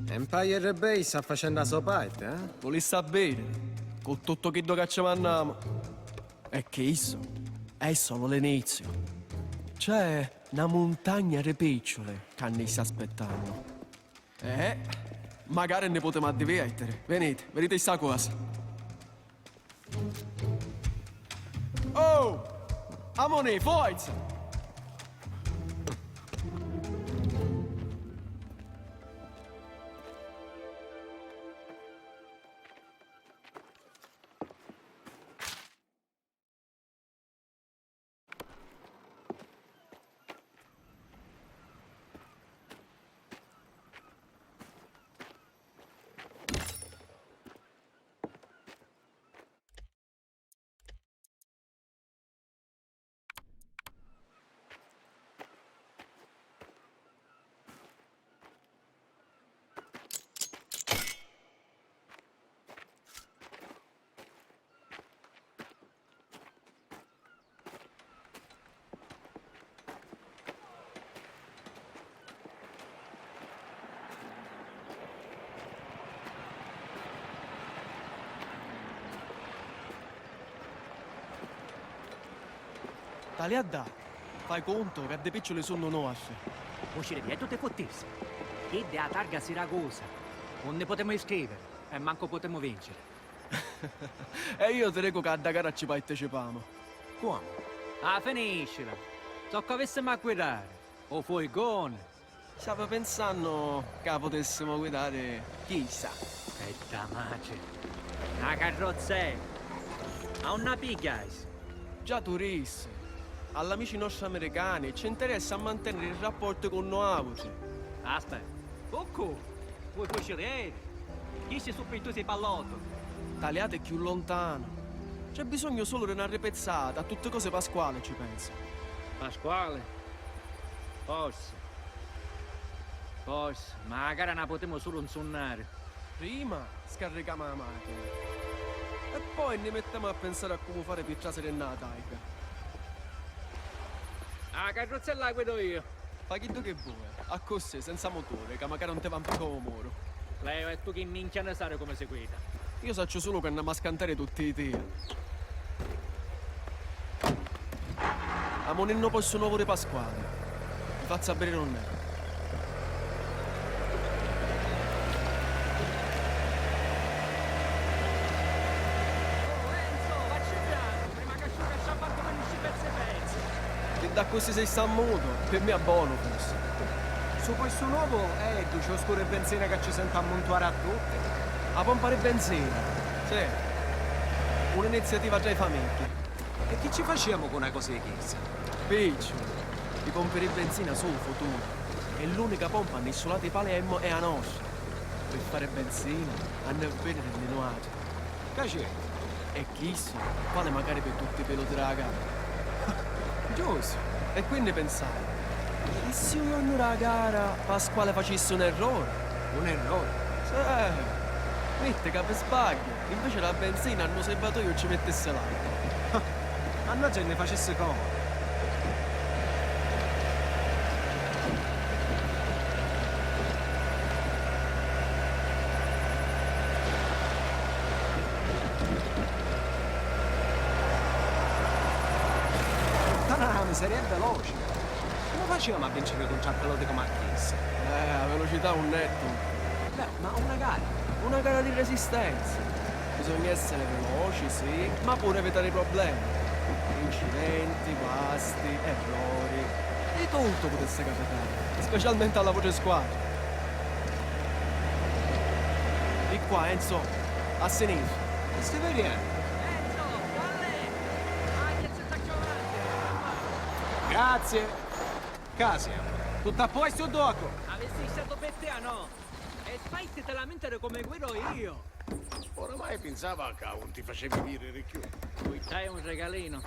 Empire Bay sta facennu a so parti, eh? Vulissi a viri, cu tuttu chiddu ca ci mannamu. E chissu è solo l'iniziu. C'è na muntagna di picciuli ca nni sta aspettannu. Eh, magari nni putemu addiviertiri. Veniti, viditi sta cosa. Oh! Amunì, forza! Taliaddà, fai cuntu ca ddi picciuli sunnu nuatri. Vuci di viettu ti futtissi? Chidda è a targa Siracusa. Nun ni putemu iscriviri e mancu putemu vinciri. E iu ti dicu ca a dda gara ci participamu. Comu? Ah, finiscila! Zoccu avissimu a guidari? U furgoni? Stava pensannu ca putessimu guidari chissa. E dda matri! Na carrozzera! Ma unni a pigghiasti? Già tu rissi. All'amici nostri americani ci interessa a manteniri i rapporti cu nuàutri. Aspetta, cu cu? Cu i fucilieri? Chisti su pirtusi pallottu. Taliati cchiù luntanu. C'è bisognu sulu di na ripizzata, a tutti cosi Pasquali ci pensa. Pasquali? Forsi. Forsi, ma a gara na putemu sulu nsunnari. Prima scarricamu a machina e poi nni mittemu a pinsari a comu fari pi trasiri nna taiga. A carruzzella la guidu io. Fa chiddu chi voi, accussì, senza muturi, ca macari un ti va mpicca o muru. Leo, e tu chi minchia ne sari comu si guida? Io sacciu sulu ca nn'amu a scantari tutti i tia. Amu ninnu postu novu di Pasquali. Vi fazzu a vidiri unn'è. Oh, Enzo, vacci pianu, prima ca sciuca sciappà comu nisci pezzi pezzi. Chi d'accussì si sta mutu, pi mia bonu fussi. Su postu novu è iddu, ci oscuri benzina ca ci senta ammuntuari a tutti. A pompa di benzina? Sì. Un'iniziativa tra i famigghi. E chi ci faciamu cu na cosa di chissa? Picciu, i pompi di benzina su u futuru. È l'unica pompa nni stu latu di Palermo è a nostra. Pi fari benzina, hannu a veniri di nuatri. Ca c'è? E chissu vali macari pi tutti i piloti dâ gara. Giustu. E quinni pinsai, e si u jornu dâ gara Pasquali facissi un errori? Un errori? Sì. Vitti ca pi sbagghiu, inveci dâ benzina a nu sirbatoiu ci mittissi l'acqua. Mannaggia, e nni facissi comodu. Puttana na miseria, è veloci. Comu faciamu a vinciri contra a piloti comu a chissi? Eh, a velocità è un netto. Beh, ma una gara. Una gara di resistenza. Bisogna essere veloci, sì, ma pure evitare problemi. Incidenti, guasti, errori. Di tutto putesse capitare, specialmente alla vostra squadra. Di qua, Enzo, a sinistra. Sti viriennu? Enzo, qual è? Ah, che c'è già davanti. Grazie. Casia, tutto a posto, docu? Avessi stato per te, no? E stai te lamentare come guido io. Oramai pinsava ca un ti facevi viriri cchiù. Poi dai un regalino.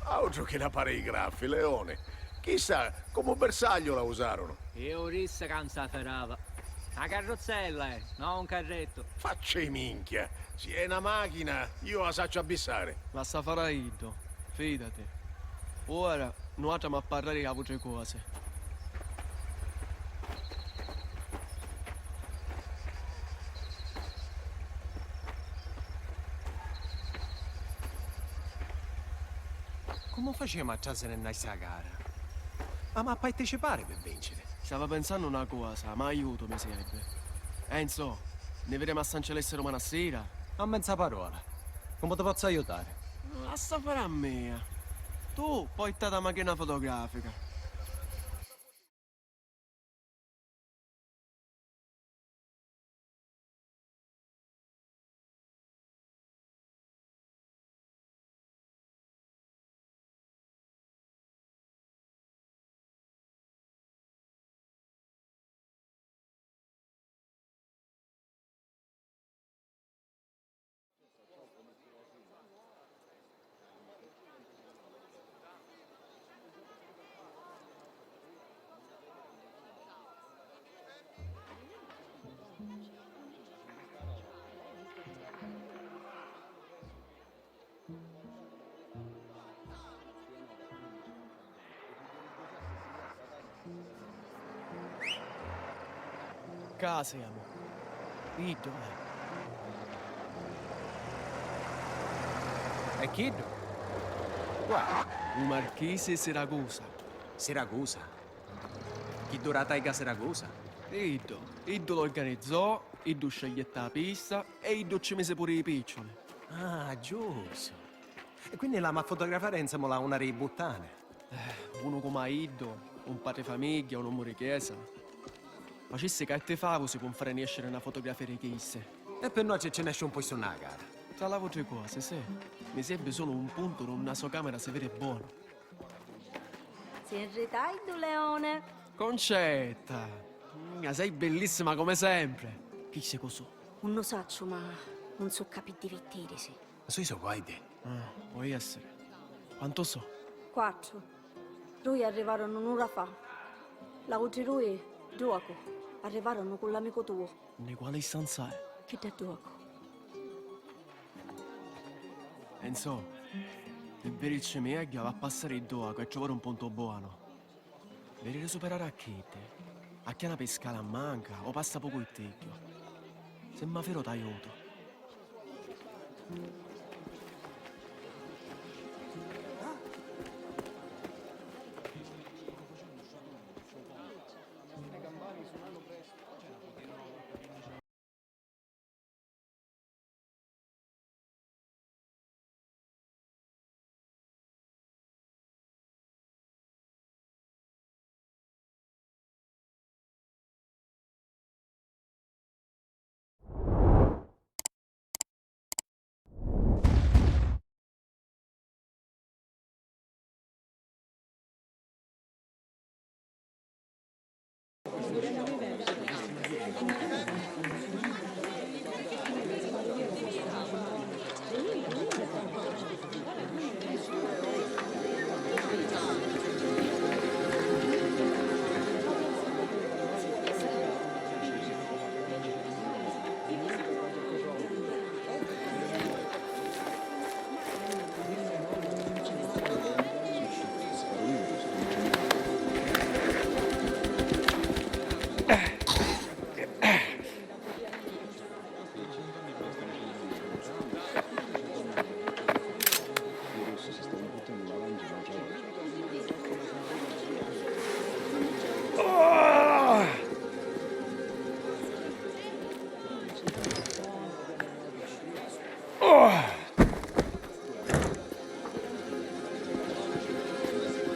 Autru chi na para i graffi, Leone. Chissà comu bersaglio la usarunu. Io dissi ca un sa ferava. Na carrozzella è, no un carrettu. Faccia i minchia, si è na machina, io la sacciu abbissari. Lassa fari a iddu, fidati. Ora nuatri amu a parrari di autri cosi. Comu facemu a trasiri nna sta gara? Amu a participari pi vinciri. Stava pensannu na cosa, ma aiutu mi servi. Enzo, ni videmu a San Celeste dumani a sira? A menza parola. Comu ti pozzu aiutari? Lassa fari a mia. Tu portati a machina fotografica. Ca semu? Iddu è. E chiddu? Quali? U marchisi Siracusa. Siracusa? Chiddu dâ taiga Siracusa? Iddu. Iddu l'organizzò, iddu sceglietti a pista e iddu ci misi puru i picciuli. Ah, giustu. E quinni l'hamu a fotografari nsèmmula a una dî buttane. Eh, unu comu a iddu, un patri famigghia, un omu di chiesa. Facissi ca ti favu si pò fari nesciri na fotografia di chisti. E pi noi ci, ci nesci un postu nna la gara. Tra l'autri cosi, sì. Mi servi sulu un puntu d'unni a so camera si vidi bonu. Si nritaiu, Leone. Concetta! Mia, sei bellissima come sempre! Chisti cu su? Nun lu sacciu, ma nun su capi divirtirisi. Sui so guaiddi. Ah, pò essiri. Quantu so? Quattru. Dui arrivarunu un'ura fa. L'autri dui, duocu, arrivarunu cu l'amicu tuo. Nni quali stanza è? Chidda duocu. Enzo, pi vidici megghiu, havi a passari dduocu e truvari un puntu bonu. Viri di superari a chiddi. Acchiana pi scala manca o passa pocu ittigghiu. Si m'ha firu t'aiutu.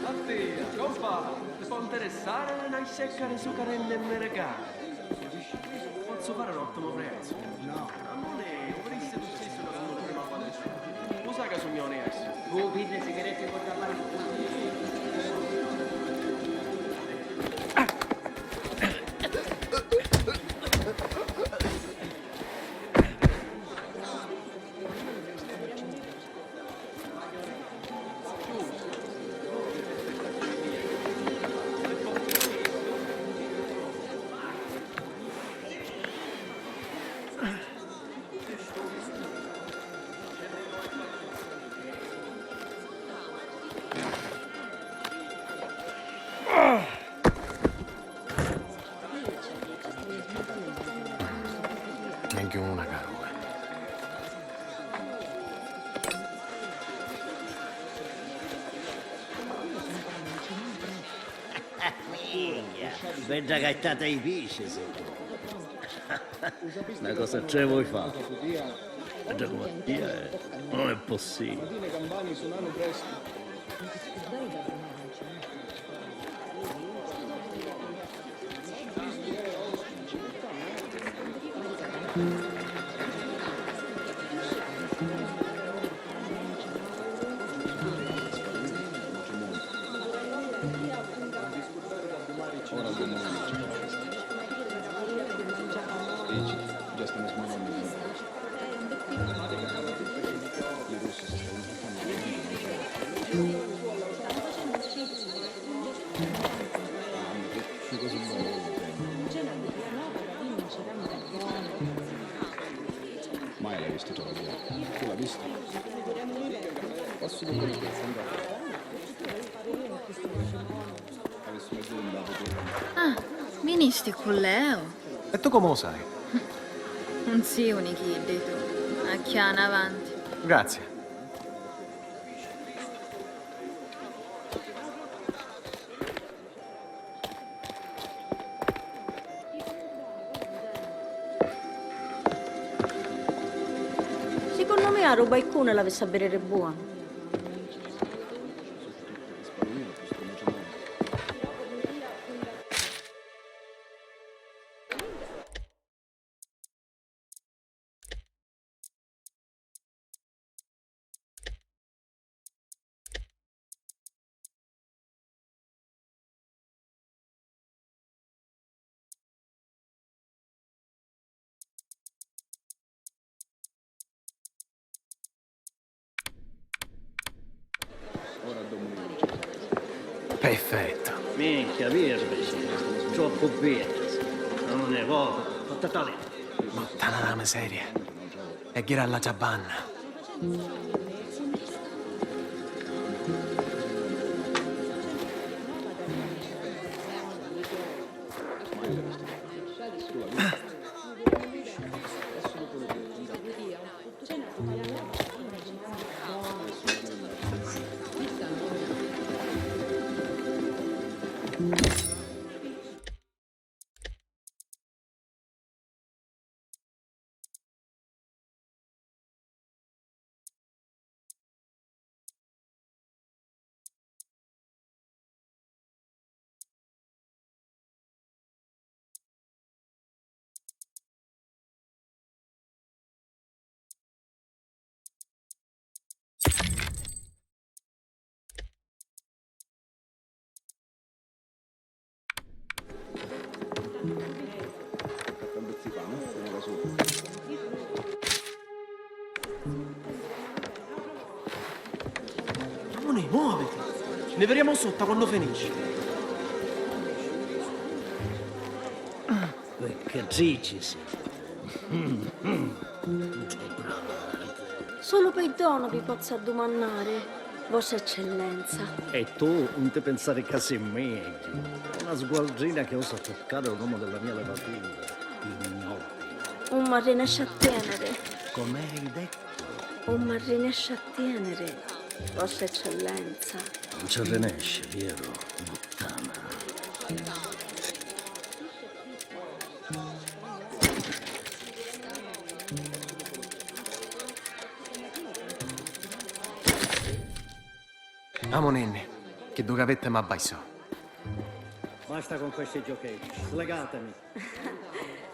Mattia, compa, ti pò ntirissari na scecca di sucarenni miricani? Pozzu fari un ottimu prezzu. No. Ammuni, u vidisti tu stissu ca sunnu prima palestra. U sai ca sugnu onestu. Cu pirri sigaretti e guardaballi. Megghiu una, caru. Minchia, bedda gattata di pisci, sì. Na cosa tre vuoi fa? Bedda come tia è. Non è possibile. Mai l'hai visto travagghiari? Tu l'hai visto? Posso dire che sembra. Ah, vinisti cu Leo? E tu comu u sai? Un si uni chiddi tu. Acchiana avanti. Grazie. Sicunnu mia, ru baicuni l'avissi a vidiri buonu. Perfetto. Minchia, virdi, sì. Troppu bedda. Non è poco. Fatta tale. Puttana la miseria. E ghira all'altra banna. Ramone, muoviti! Ne vedremo sotto quando finisce. Peccatrici sì. Sulu piddono vi pozzu addumannari, Vostra Eccellenza. E tu nun ti pinsari ca si megghiu. Una sgualdrina che osa tuccari un omu della mia levatura, ignobile. Un m'arrinesci a tieniri. Come hai detto? Un m'arrinesci a tieniri, Vostra Eccellenza. Non ci arrinesci, vero, puttana? Amuninni, chi ddu cavetti m'abbaissò. Basta con questi giochetti, slegatemi.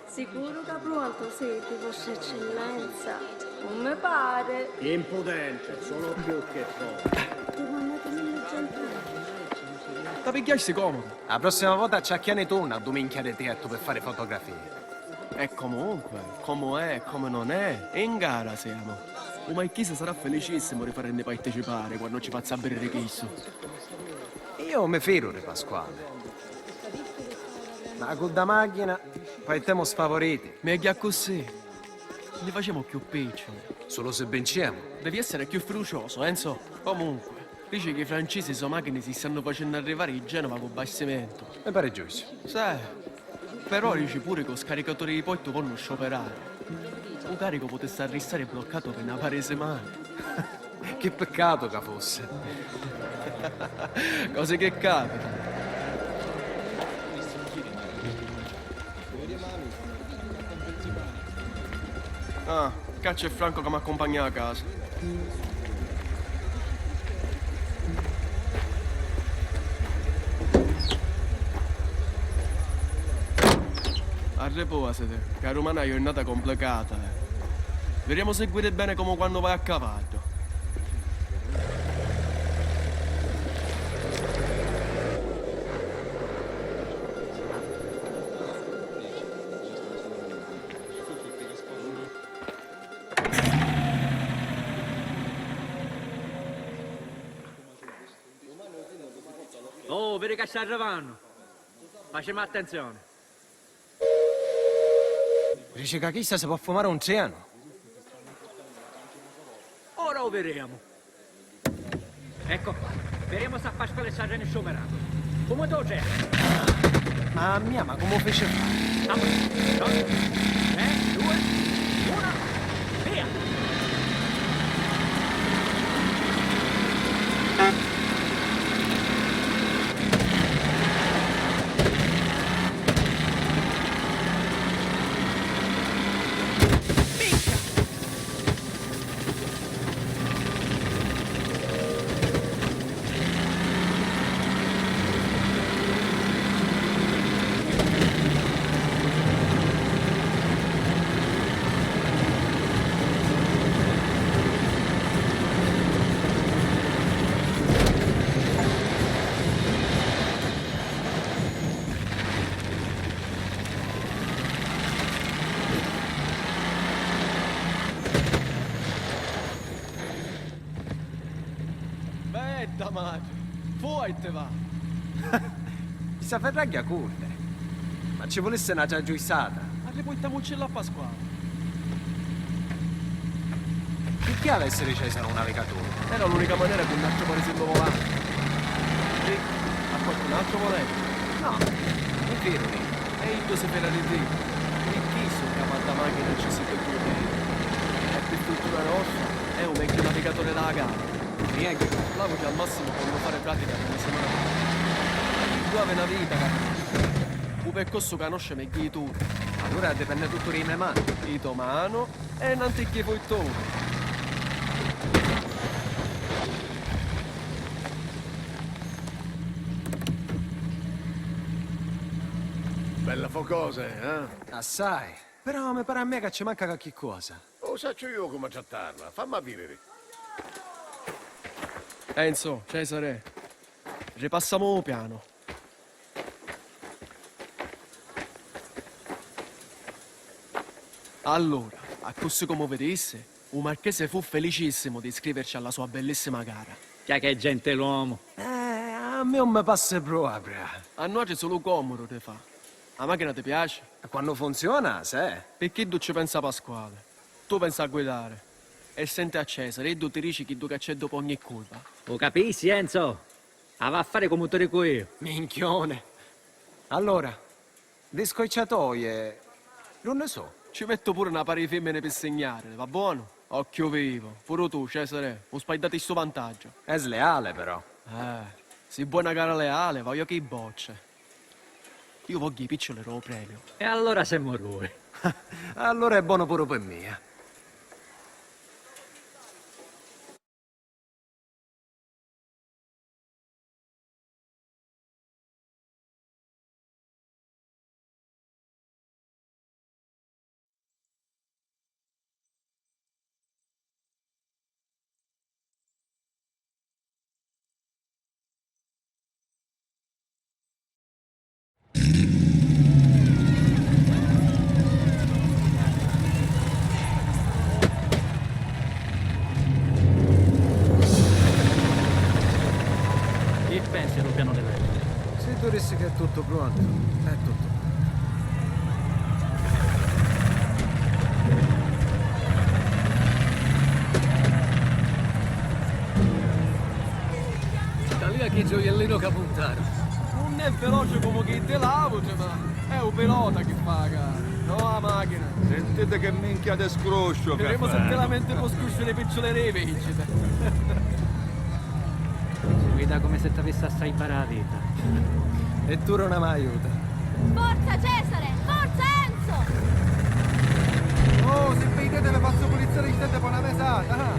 Sicuru ca prontu siti, Vostra Eccellenza? Non mi pari. Impudente, sono più che pronto. Domannatemi gentile. Ti pigghiasti comodu. La prossima vota acciacchiani tu na duminchia di tettu per fare fotografie. E comunque, comu è e comu non è, in gara siamo. U Maichisa sarà felicissimu di farinni participari quannu ci fazzu avvidiri chistu. Io mi fidu di Pasquale. Ma cu dda machina partemu sfavoriti. Megghiu accussì. Li facemu cchiù picciuli. Sulu si vincemu. Devi essere cchiù fiduciosu, Enzo. Comunque, dici chi i francisi i so machini si stannu facennu arrivari di Genova cu bastimentu. Mi pari giustu. Sì, però dici puru ca u scaricaturi di portu vonnu scioperari. U caricu putissi arristari bloccatu pi na pari di simani. Chi piccatu ca fussi. Cosi chi capitanu. Ah, ccà c'è Franco ca m'accumpagna a casa. Arripuositi, ca dumani è na jurnata cumplicata, eh. Videmu si guidi beni comu quannu vai a cavaddu. Oh, vidi ca sta arrivannu. Facemu attenzioni. Dici ca chista si pò fumari un trenu? Ora u viremu. Ecco qua. Viremu s'ha Pasquale sta trenu sciumeratu. Comu tu c'è? Ah, mia, ma comu fici a fari? Avanti. Pronto? Tre, due, uno, via! Bedda matri! Forti va! Sta ferragghia curre. Ma ci vulissi n'atra giuissata. Arripuntamuccilla a Pasquale. Picchì havi a essiri Cesare un navigaturi? Era l'unica manera pi un altru parisillu volari. Pi a qualcun altru voleva? No, è veru, è iddu si fera di ti. Picchì su capu a dda machina ci si pi dui. E pi furtuna nostra è u megghiu navigaturi dâ gara. Nienti, l'autri al massimu ponnu fari pratica na simana. Iddu havi na vita ca u percorsu canosci megghiu di tutti. Allura dipenni tuttu di i me manu. I to manu e n'anticchi fuittuni. Bella focosa, eh? Assai. Però mi pari a mia ca ci manca qualchi cosa. U sacciu iu comu trattarla, fammi a vidiri. Enzo, Cesare, ripassamu u pianu. Allura, accussì comu vidissi, u marchese fu felicissimu di iscriverci alla sua bellissima gara. Chia che gentiluomu! Eh, a mia un mi passa propria. A nuatri sulu comodu ti fa. A machina ti piaci? Quannu funziona, sì. Pi chiddu ci pensa Pasquale. Tu pensa a guidari e senti a Cesare, iddu ti dici chiddu ca c'è dopu ogni curva. U capissi, Enzo? A va a fari comu ti dicu iu. Minchione. Allora, di scoicciatoie, d'unni so? Ci mettu puru na pari di fimmini pi signarili, va buonu? Occhiu vivu, puru tu, Cesare, u spaidati stu vantaggiu. È sleale, però. Eh, si vuoi na gara leale, voglio chi bocce. Iu vogghiu i picciuli dô premiu. E allura semu dui. Allura è bonu puru pi mia. Chi pensi dû pianu di leggi? Si tu dissi che è tuttu prontu, è tuttu prontu. Talia chi gioiellinu ca puntaru. Nun è veloce comu chi di l'autra, ma è u pilota chi fa ca, no a machina. Sentiti che minchia di scrusciu che fa. Videmu se ti lamenti pô scrusciu di picciuli di vincita. Guida comu si t'avissi a salvari a vita. E tu non hai mai aiuto. Forza Cesare! Forza Enzo! Oh, si viditi vi fazzu pulizzari i steddi pô na mesata, ah!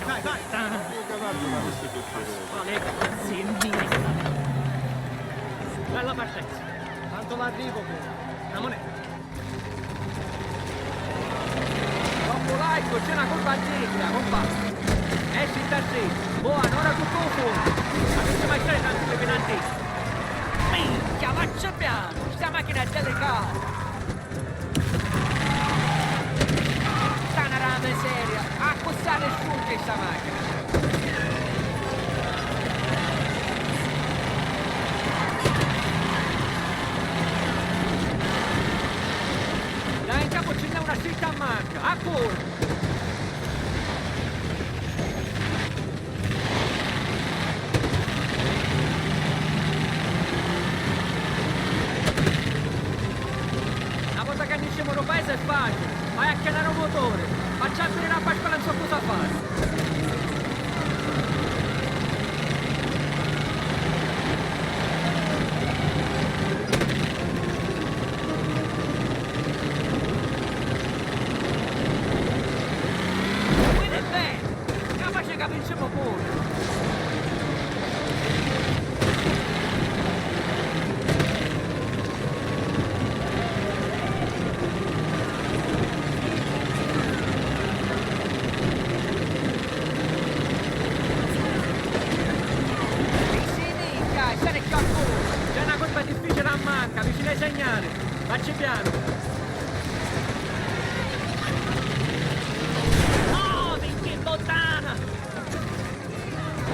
Vai, vai, vai! Bella partenza. Tanto l'arrivo, la moneta. Troppu largu, c'è na curva a sinistra, compà. Esci da drittu, buono, ora tuttu u funnu. Ma non ci mai stare tanto di penalti. Minchia, faccia piano, sta macchina è delicata. Sta na ra miseria, accussì a distrugghi sta macchina. Dai, in capu ci n'è una scritta a manca, a curva! Na vota ca niscimu dû paisi è facili, vai a chianari u muturi, facci a vidiri a Pasquale Enzo cosa fari. Ci pianu! No, minchia, in fontana!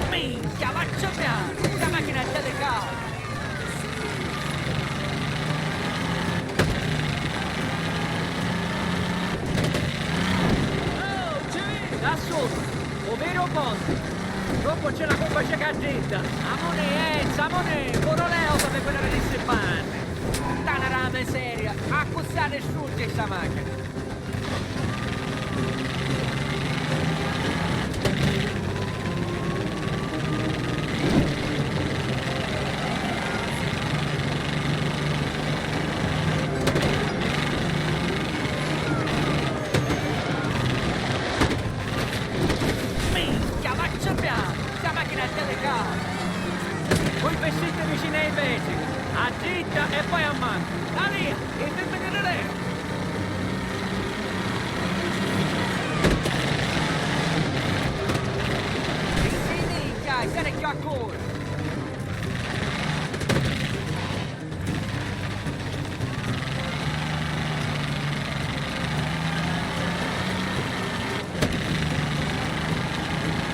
Minchia, vacci pianu! Sta machina è delicata! Oh, ci vidi! Da sotto! O vero ponte! Dopo c'è la curva, c'è ca dritta! Amunì, Enzo, amunì! Puru Leo fa vedere di sti panni! Tana ra miseria! Accussì distrugge sta machina! Minchia, vacci pianu! Sta machina è delicata! Voi vestiti vicino ai vetri, a dritta e poi a manca. Da lì, e femmini di lei! Sì, minchia, stai più a cuore!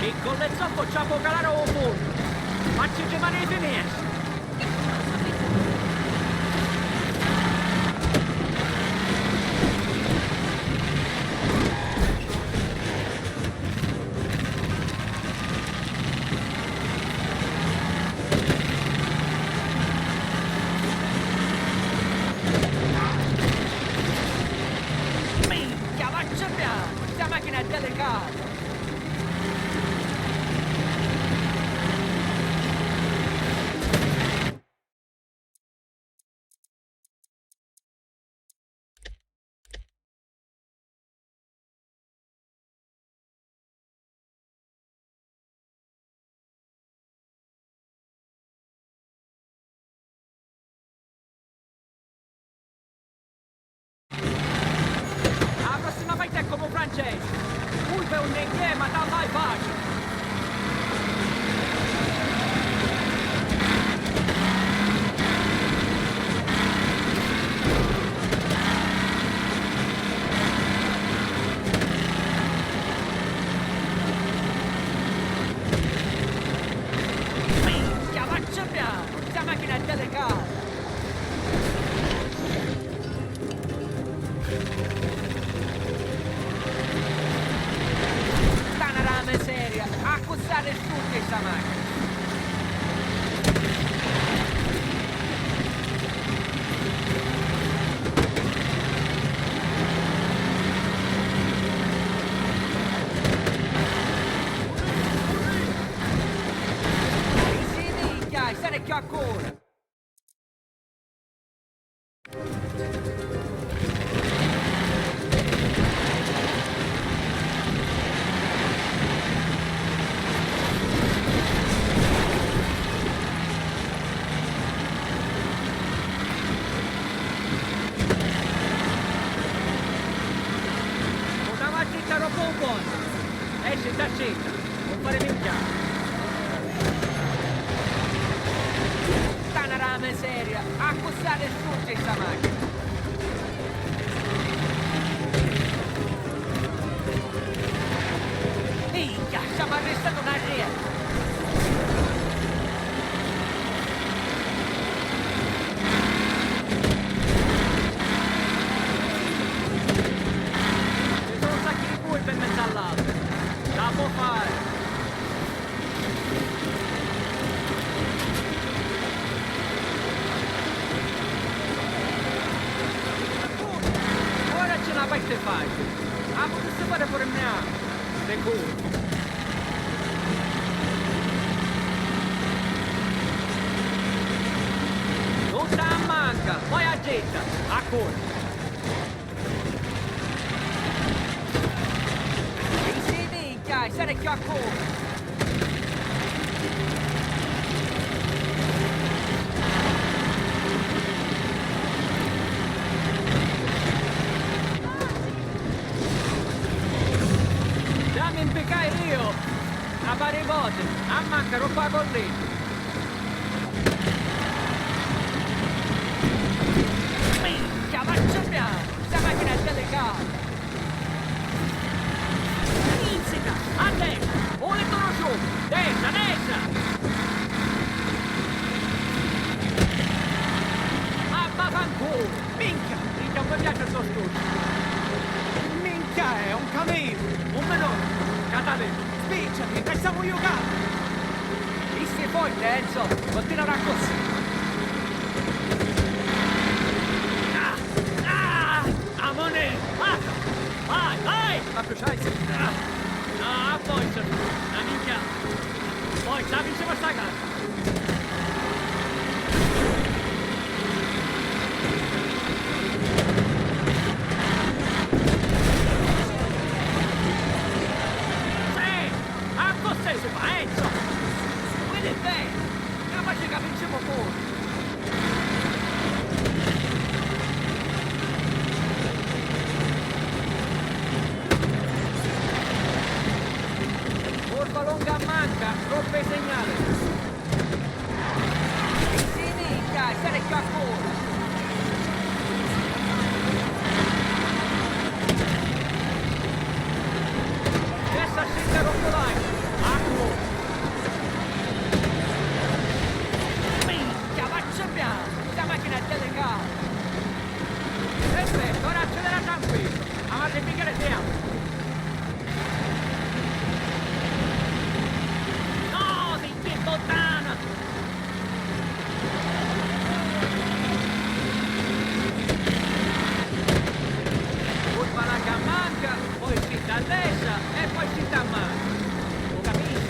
Piccolo e zoppo, ci può calare un punto. Facci rimanere i finiesci. Minchia, vacci pianu! Sta machina è delicata! A prossima volta è come Francesco. Curva è un inghie, ma te la fai facile. Minchia, vacci pianu! Sta machina è delicata! Tana ra miseria! Accussì distrugge sta machina! Sì, minchia, stai più a cuore! Una matita dopo un ponte. Esci, sta scena. Non fare minchia. Tana ra miseria. Accussì distrugge sta machina. Minchia, ci ha arrestatu una rietta. Ci sono un sacco di curve in mezzo all'albero. La può fare. Ora c'è una parte facile. La potessi fare pure mia. Sicuro. Tutta a manca, poi a getta, a corsa. Sì, sì, minchia, stai più a corsa. Dammi un picai io! A pari voti, a manca troppu a collina! Minchia, Pizzica! A destra! Pure tu, Rusciu! Destra, destra! Ma vaffanculo! Minchia! Minchia, non mi piace sto studio! Minchia, è un camino! Un minuto! Catale! Spicciati, che stiamo giocando! Chi si forte, Enzo! Continua così! Ah! Ah! Amone! Basta! Vai, vai! Ma più c'hai? Ah! Ah, forza! La minchia! Forza, vincima sta gara! Sì! Accussì si fa, Enzo! Vidi beni! Capaci ca vincimu puru! Curva longa a manca, troppu segnali! Sì, minchia, stare cchiù a curva! Testa scicca troppu larga! Acqua! Minchia, faccia piano! Sta macchina è delicata! Perfetto, ora accelera tranquillo! Avanti, Michele, siamo! No, si che puttana! Curva larga a manca, poi scinta a destra e poi scinta a manca. Lu capisci?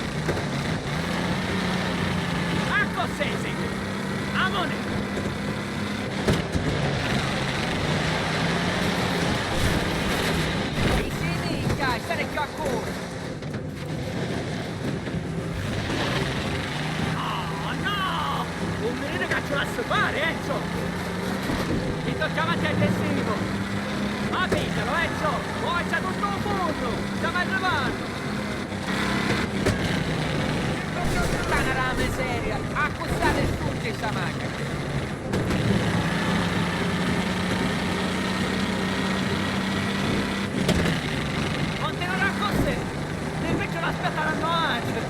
Accussì si! Amone! Chi si minchia, stare cchiù a curva! No, no! Nun mi diri ca ci lassi fari, Enzo! Ti tocca avanti aggressivo! Ma piglialo, Enzo! Forza tuttu u munnu! Stiamo arrivannu! Puttana dâ miseria! Accussì distruggi sta machina! Continua accussì! Li vecchi l'aspettarannu avanti!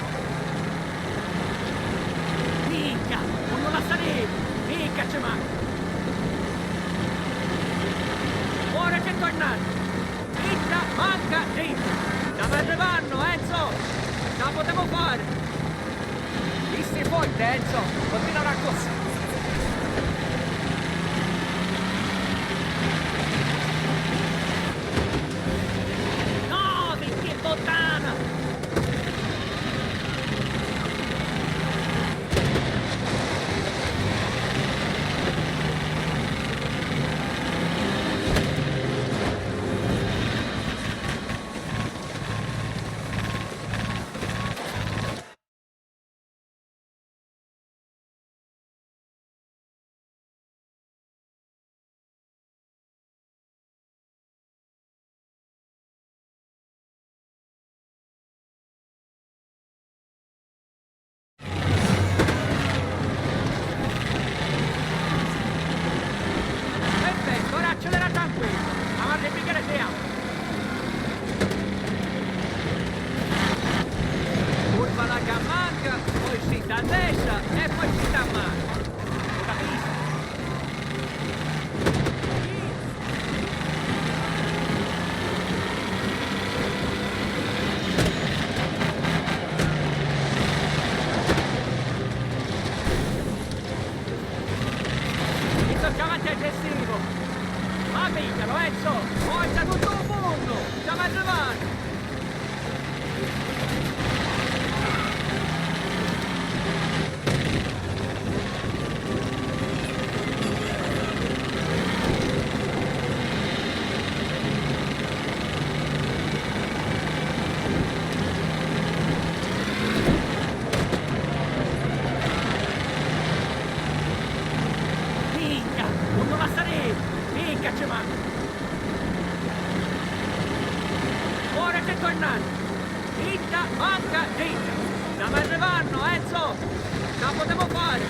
Minchia! Nun lu lassari! Minchia, ci manca! Ora ci tornati! Dritta, manca, dritta! Stiamo arrivannu, Enzo! Ce la putemu fari! Visti forte, Enzo! Continua accussì! No, picchì puttana! Perfetto, ora accelera tranquillo. Avanti, Michele, siamo. Curva larga a manca, poi scinta a destra e poi scinta a manca. Lu capisci? Ti tocca avanti aggressivo! Ma piglialo, Enzo! Forza tuttu u munnu! Stiamo arrivannu! Minchia! Nun mi lassari! Minchia, ci manca! Ora ci tornati! Dritta, manca, dritta! Stiamo arrivannu, Enzo! Ce la putemu fari!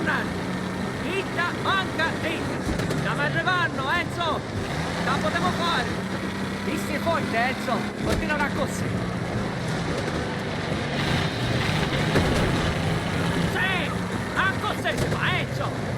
Nanni, idda manca idda. Stamu arrivannu, Enzo! Ca putemu fari? Chi si forti, Enzo! Continuala accussì! Sì! Accussì si fa, Enzo!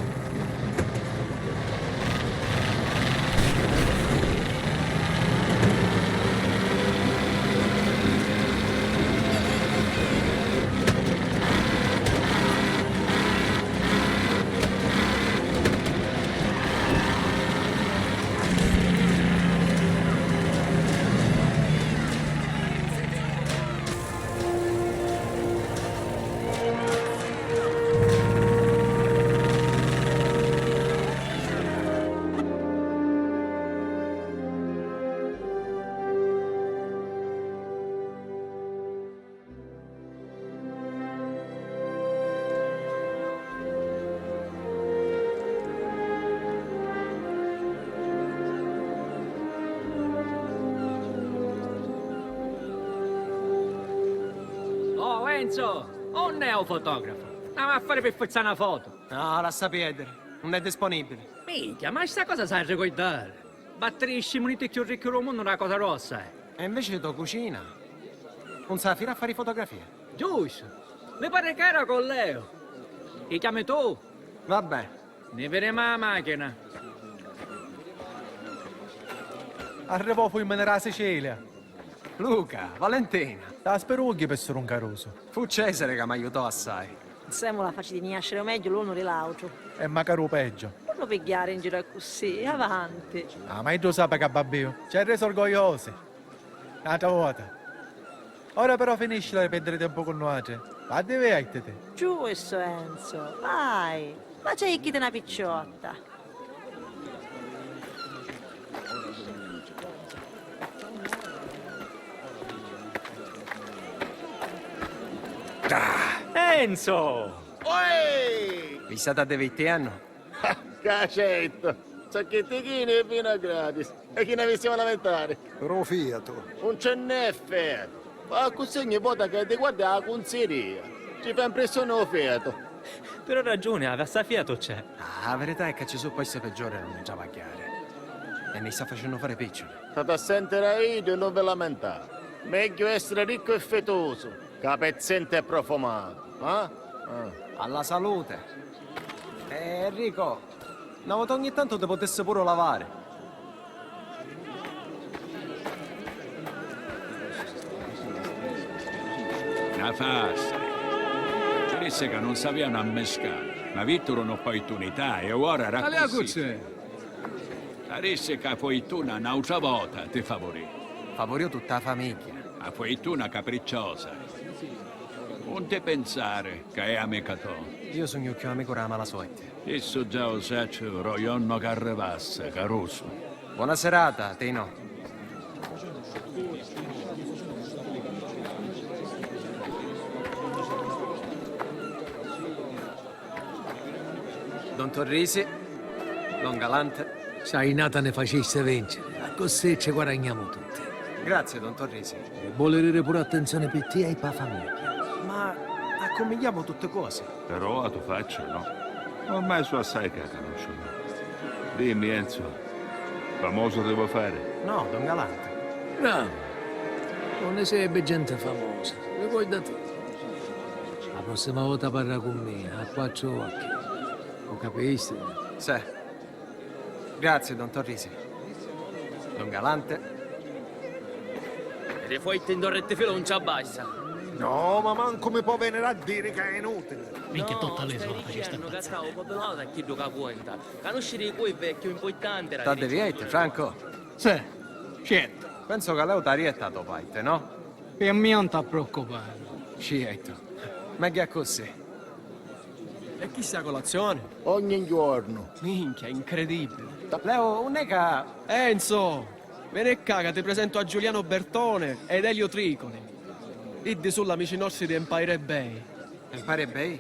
Oh, Enzo! Unni è u fotografu? N'amu a fari pi fizzà na fotu! No, lassa pierdiri, nun è disponibili. Minchia, ma sta cosa s'ha a ricurdari! Battirisci i muniti cchiù ricchi dû munnu na cosa grossa è. E inveci to cucina? Nun s'ha a firi a fari fotografia? Giustu! Mi pari ca era cu Leo. I chiami tu? Vabbè. Ni videmu a machina. Arrivò u fulmini dâ Sicilia. Luca, Valentina. T'aspirugghi pi suru un carusu. Fu Cesare ca m'aiutò assai. Nsèmmula faciti niasciri u megghiu l'unu di l'àutru. E macari u peggio. Nun lu pigghiari in giru accussì, avanti. Ah, ma iddu u sapi ca babbiu ci ha resi orgogliosi. N'àutra vota. Ora però finìscila di pèrdiri tempu cu nuàutri. Va, divèrtiti. Giustu, Enzo, vai. Faciti na picciotta. Ah! Enzo! Oi! Vi stati addivirtennu? Ah, ca certu! Sacchetti chini e vinu gratis! E chi n'avissimu a lamentari? Ru fiatu. Un c'è né fiatu! Fa accussì ogni vota ca ti guardi a cunzirìa. Ci fa impressioni u fiatu. Però ragiuni havi, assai fiatu c'è. Ah, a verità è ca ci su posti peggiori unni travagghiari. E mi sta facennu fari picciuli. Stati a sèntiri a iddu e nun vi lamentari. Megghiu èssiri riccu e fitusu ca pezzenti e profumatu, eh? Eh. Alla salute. Eh, Enrico, na vota ogni tantu ti putissi puru lavari. Na fasta. Ci dissi ca nun s'avianu a mmiscari, ma vitturu n'opportunità e ora era accussì. Taliacucci! T'arissi ca a fuittuna n'autra vota ti favurì. Favuriu tutta a famigghia. A fuittuna capricciosa. Nun ti pinsari ca è amica to. Iu sugnu cchiù amicu dâ mala sorti. Chissu già u sacciu ro jornu ca arrivassi, carusu. Bona serata, Tino. Don Torrisi, don Galante. Sta jinata ni facisti vinciri, accussì ci guadagnamu tutti. Grazie, don Torrisi. E voli diri puru attenzioni pi tia e pa famigghia. Ma accumigghiamu tutti cosi. Però a to faccia no. Ormai su assai ca a canusciu. Dimmi, Enzo, famoso ti vo fari? No, don Galante. Bravo! Unni si ebbi genti famosa, ricordati. A prossima vota parra cu mia, a quattru occhi. U capisti? Sì. Grazie, don Torrisi. Don Galante. Ri fuetti ndorretti fila un ci abbasta. No, ma mancu mi pò veniri a diri ca è inutili. Minchia, tutta l'isola facisti impazzari. Cattavu copi l'auta a chiddu ca cuenta. Canusciri i cui è cchiù impurtanti. T'addivieti, Franco? Sì, certu. Pensu ca l'auta rietta a to parti, no? Pi a mia nun t'approccupari. Certu. Megghiu accussì. E chista è a colazioni? Ogni jornu. Minchia, incredibili. Leo, unn'è ca... Enzo, veni ccà ca ti presentu a Giuliano Bertone ed Elio Tricoli. Iddi su l'amici nostri di Empire Bay. Empire Bay?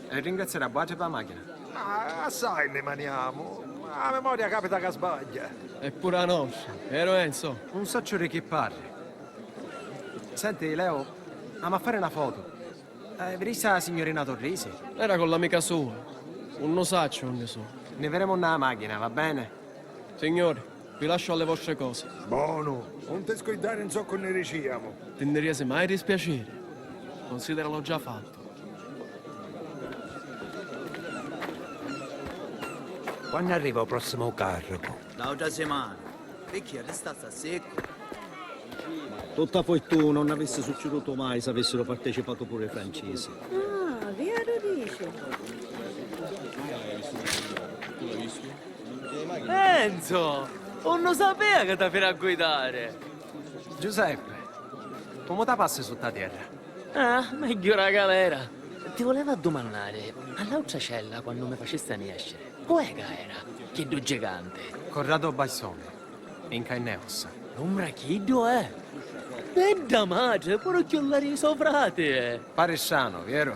E ringraziari a vuatri pi a machina. Ah, assai nni maniamu. A memoria capita ca sbagghia. E puru a nostra, veru Enzo? Nun sacciu di chi parri. Senti, Leo, amu a fari na fotu. Eh, viristi a signurina Torrisi? Era cu l'amica sua. Nun sacciu unni su. Ni viremu nna la machina, va bene? Signori, vi lascio alle vostre cose. Bonu, nun ti scuiddari nzoccu nni diciamu. Ti nni riesi mai dispiaciri? Consideralu già fattu. Quannu arriva u prossimu carricu? L'autra simana. Picchì, arristasti a seccu? Tutta fortuna, nun avissi succidutu mai s'avissiru partecipatu puru i francisi. Ah, veru dici? Enzo! Nun sapia ca t'aviri a guidari! Giuseppe, comu ta passi sutta tierra? Ah, megghiu ra galera! Ti vuleva addumannari, a l'autra cella quannu mi facisti niesciri, cu è ca era? Chiddu giganti? Corrado Baisson, in carne e ossa. L'ombra chiddu è? Bedda matri, puru cchiù largu i so frati è! Pari stranu, vieru?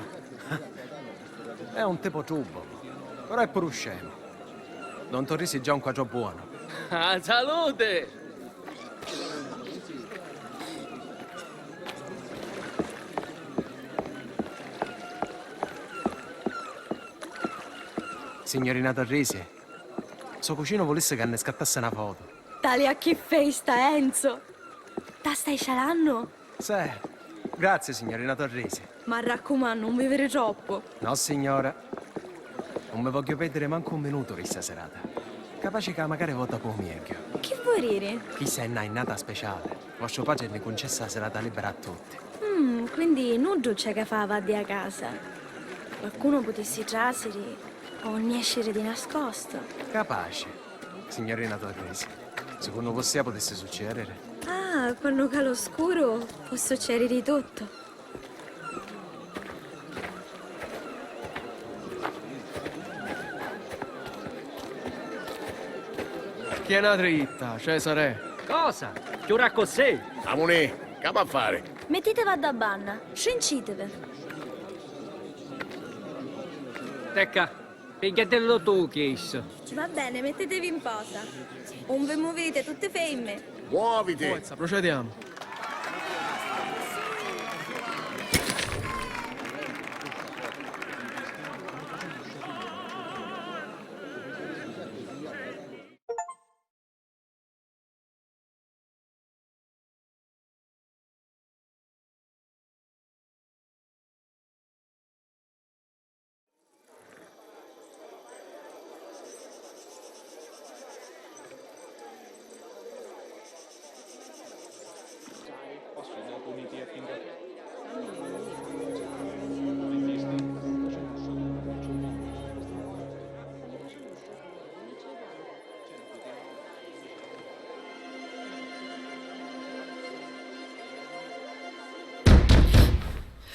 È un tipo trubbulu, però è puru scemu. Don Torrisi già un quadro buono. Ah, salute! Signorina Torrisi, so cucinu vulissi ca nni scattassi na foto. Tali a chi festa, Enzo! Ta stai cialannu? Sì, grazie, signorina Torrisi. M'arraccumannu, nun biviri troppu. No, signora. Nun mi vogghiu pèrdiri mancu un minutu di sta serata. Capaci ca macari vota pô miegghiu. Chi voi diri? Chista è na jinnata speciali. Vostru patri nni cuncessa la serata libera a tutti. Mm, quindi nuddu c'è ca fa a vaddi a casa. Qualcunu putissi trasiri o nesciri di nascostu. Capaci, signorina Torrisi. Secunnu vossia putissi succediri? Ah, quannu cala u scuru pò succediri di tuttu. Chi è na dritta, Cesare? Cosa? Chiura accussì? Amunì, c'amu a fari? Mittitevi a dda banna, strincitevi. Tecca, pigghiatillu tu chissu. Va bene, mettetevi in posa. Un vi muvite, tutte femme. Muoviti! Forza, procediamo.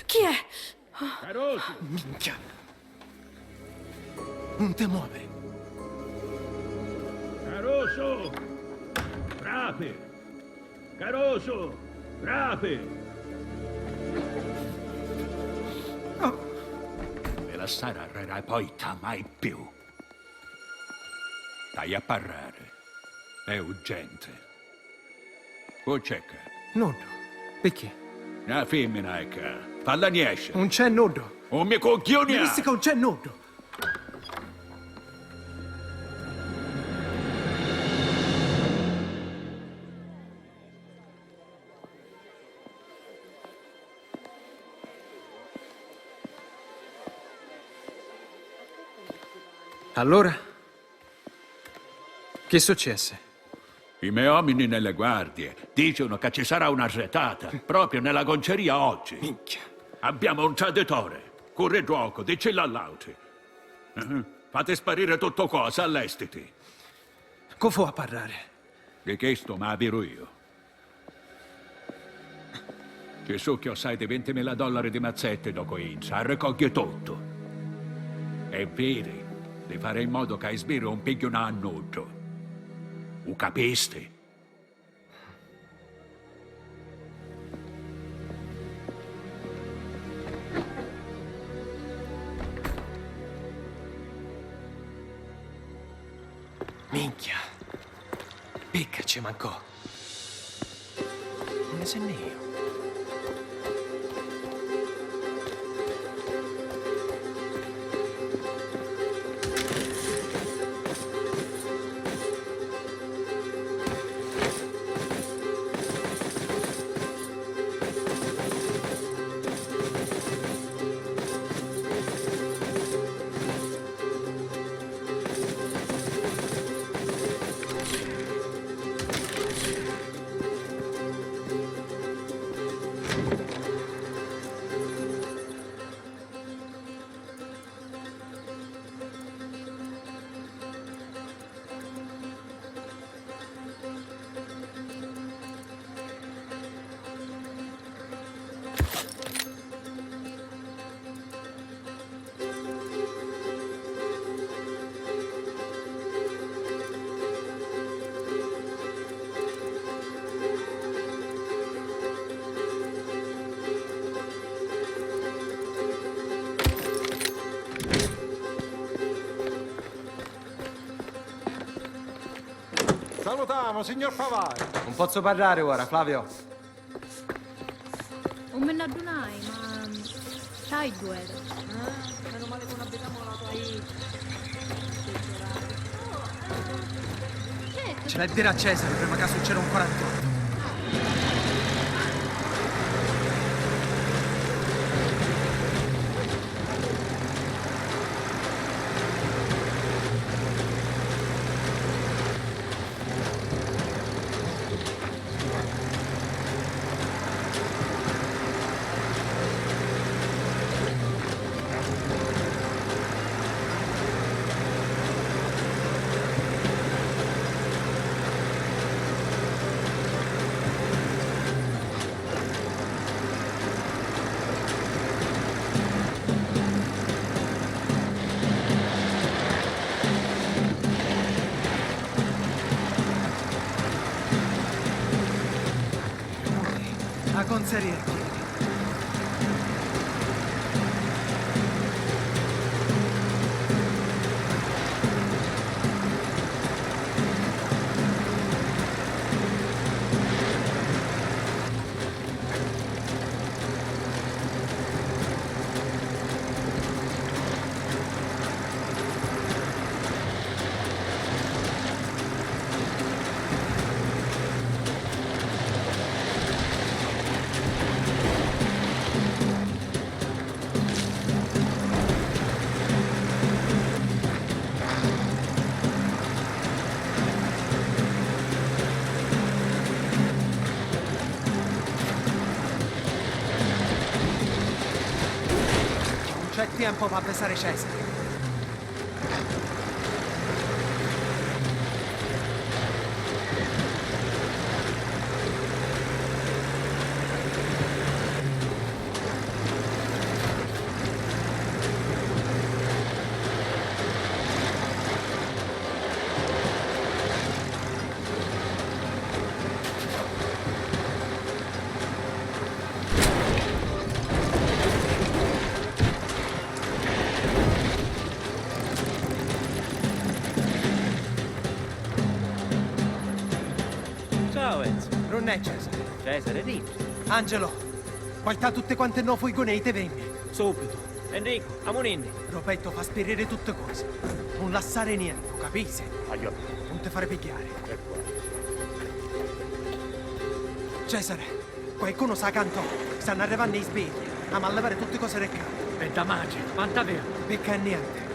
Chi è? Carusu! Minchia! Nun ti muoviri! Carusu! Rapi! Carusu! Rapi! Mi lassari arreri a porta, mai più! T'haiu a parrari. È urgenti. Cu c'è ccà? Nuddu. Picchì? Na fimmina è ccà. Falla niesciri. Nun c'è nuddu. Un mi cugghiuni! Mi dissi ca nun c'è nuddu. Allura? Chi successi? I me omini nelle guardie dicinu ca ci sarà una retata proprio nella conceria oggi. Minchia. Abbiamo un traditore. Curri ddocu, diccillu all'autri. Eh, fate sparire tutto cosa, allestiti. Cu fu a parrari? Di chistu m'aviru io. Ci su cchiossai di vintimila dollari di mazzetti ddocu intra, arricogghi tuttu. E viri di fari in modu ca i sbirri un pigghiunu a nuddu. U capisti? Minchia! Picca ci mancò! Unni si nni iu? Salutamu, signor Pavari. Nun pozzu parrari ora, Flavio. Nun mi nn'addunai, ma sta iddu era. Ah, menu mali ca nun abitamu a la tua idda. Ci l'hai a diri a Cesare prima ca succeda un quarantotto. A conzeria è chiena. C'è tempo per pesare Cesare. Ciao, Enzo. Runnè Cesare. Cesare, dintra. Angelo, porta tutte quante no furgone e te vegni. Subito. Enrico, amuninni. Roberto, fa spirire tutte cose. Non lassare niente, capisi? Aio. Non te fare pigghiare. Ecco. Cesare, qualcuno sa cantò. Stanno arrivando i sbirri. Amo a levare tutte cose da qua. Bedda matri, quanta vero? Picca e niente.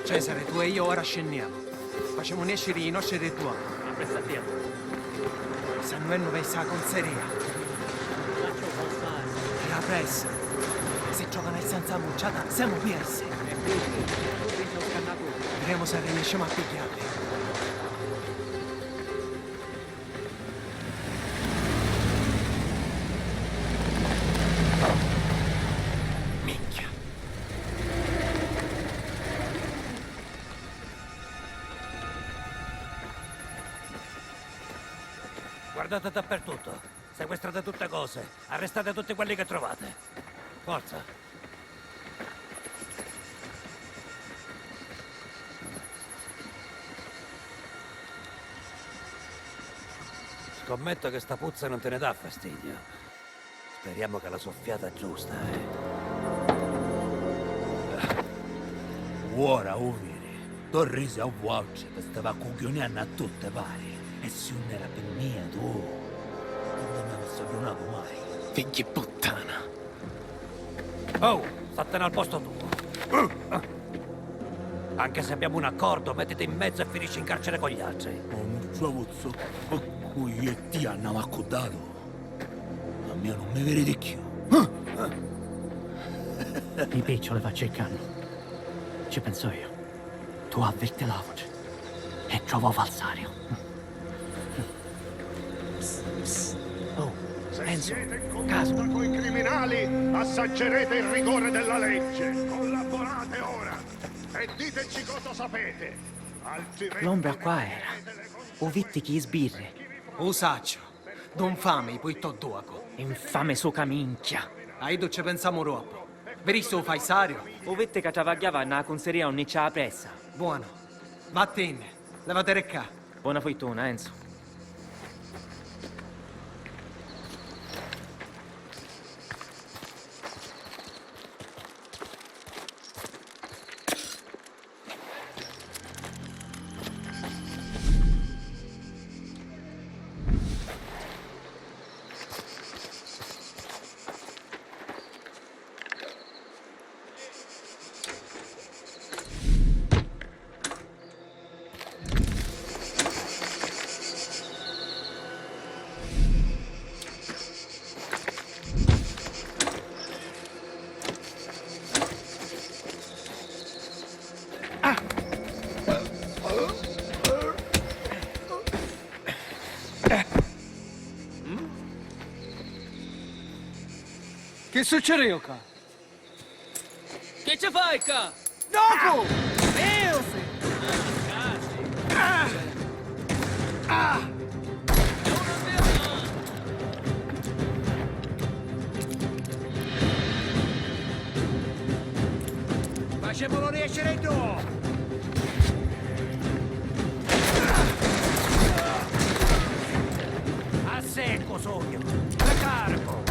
Cesare, tu e io ora scenniamo. Facemu nesciri i nostri rituali. Appressu a tia. Sannu vennu versu a conzeria. Lasciu passari. E appressu, si trovanu senza ammucciata, semu piersi. E quindi, tu vinci un scannacuru. Videmu si arrinescimu a pigghiarli. Minchia. Guardate dappertutto. Sequestrate tutte cose. Arrestate tutti quelli che trovate. Forza. Scommetto che sta puzza non te ne dà fastidio. Speriamo che la soffiata è giusta, eh. Uora, u viri, t'ho risi a vuautri pi stava cugghiuniannu a tutti pari, e si 'un era pi mia, tu, non m'avissi addunatu mai. Figghi puttana. Oh, stattene al posto tuo. Anche se abbiamo un accordo, mettiti in mezzo e finisci in carcere con gli altri. Oh, murciavuzzu, cu iu e tia annamu accuddatu. A mia non mi viri di chiù. I piccioli va cercannu. Ci penso io. Tu avverti l'auci e trova u falsario. Oh, Enzo, casu. Se siete in contatto coi criminali, assaggerete il rigore della legge. Collaborate ora e diteci cosa sapete. Altrimenti... L'ombra qua era. U vitti chi sbirri. U sacciu. D'un fami, poi to duoco. Infame suca minchia. A iddu ci pensamu doppu. Vidisti u faissario? U vitti ca travagghiava nna a cunzeria unni c'è a pressa. Buono. Vattinni. Levati di ccà. Bona furtuna, Enzo. Chi succidìu ccà? Chi ci fai ccà? Docu! Iu si! Facemulu riesciri ddu! A seccu sugnu! Preparivu!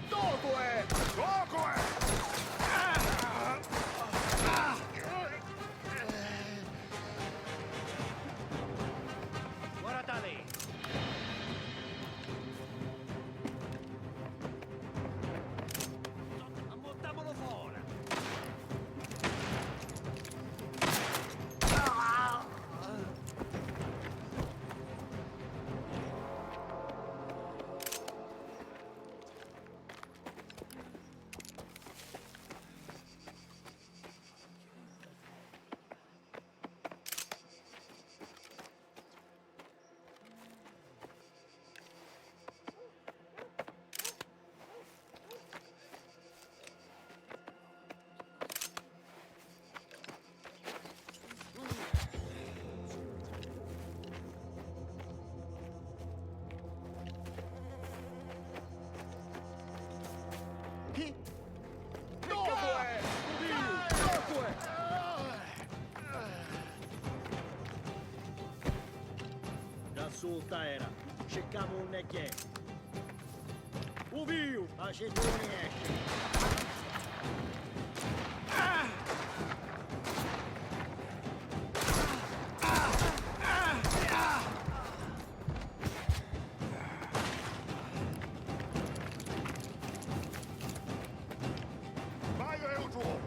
Docu è! Docu è! Guarda lì! Ammontamolo fora! Chi? Docu è! Docu è! Ddà sutta era. Circamu unni è chi è. U viu! Facituni nesciri! Vai, è u tuo!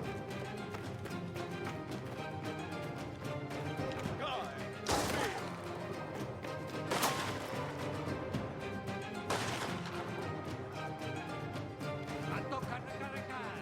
Ma tocca a ricaricari!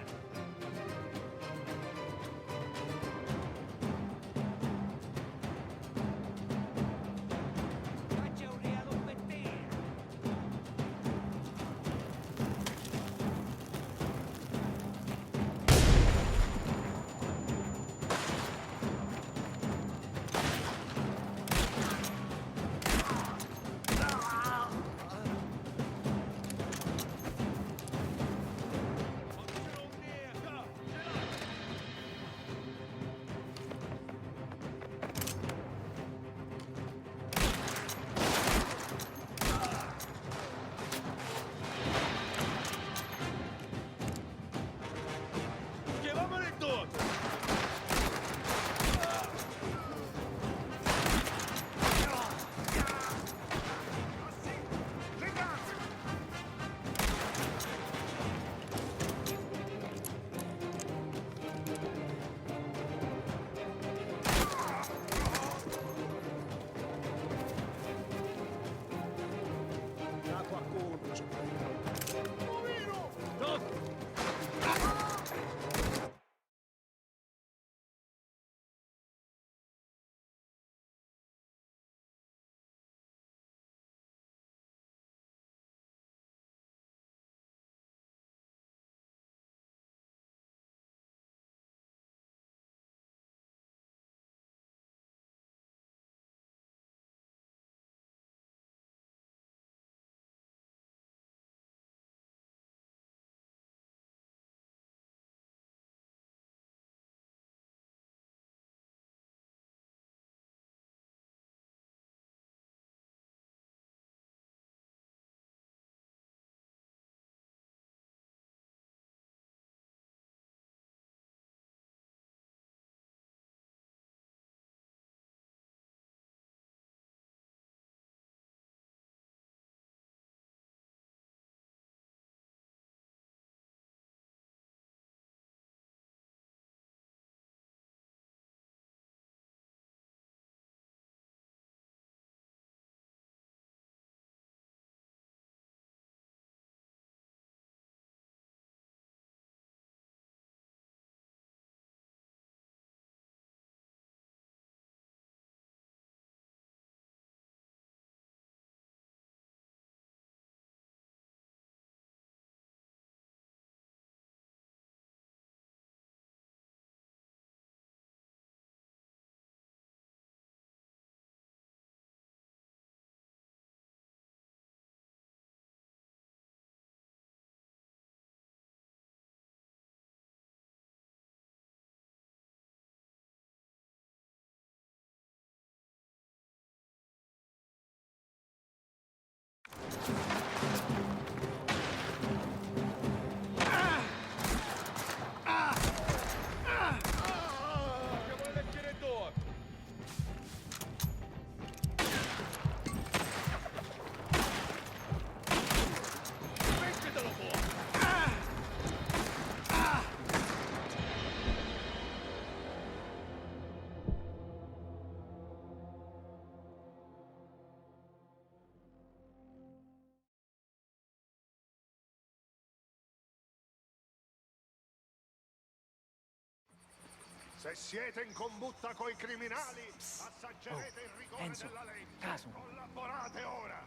Se siete in combutta coi criminali, assaggerete il rigore della legge. Collaborate ora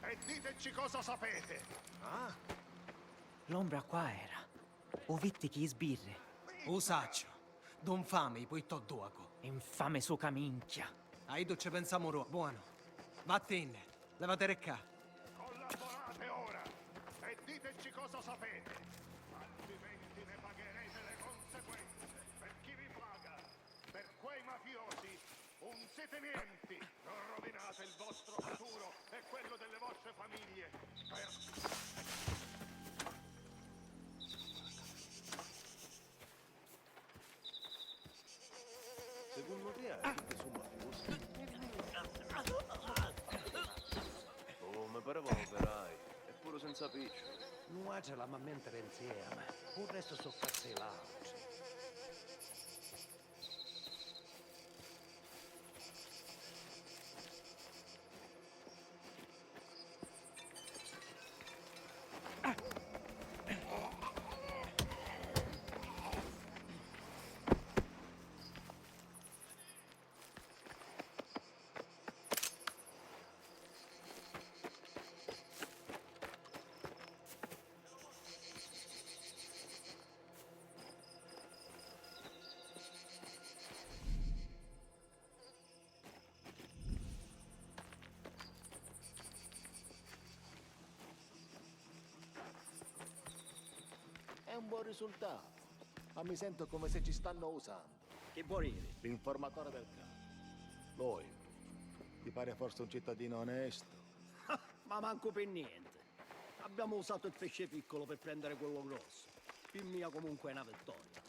e diteci cosa sapete. Ah? L'ombra qua era. U vitti chi sbirri? U sacciu. D'un fami, poi to duaco. Infame suca minchia. A iddu ci pensamu ro, buono. Vattinni, levati di ccà. Collaborate ora e diteci cosa sapete, altrimenti ne pagherete le conseguenze. Per chi vi paga? Per quei mafiosi? Un siete nienti! Non rovinate il vostro futuro e quello delle vostre famiglie! Per Secunnu tia, tutti summa fiusi? Oh, mi pareva operai, eppuru senza picciu. Nuatri l'am'a mentiri nziemi, u restu su cazzi l'autri. È un buon risultato, ma mi sento come se ci stanno usando. Chi vuoi dire? L'informatore del caso. Lui, ti pare forse un cittadino onesto? Ma mancu per niente. Abbiamo usato il pesce piccolo per prendere quello grosso. Per mia comunque è una vittoria.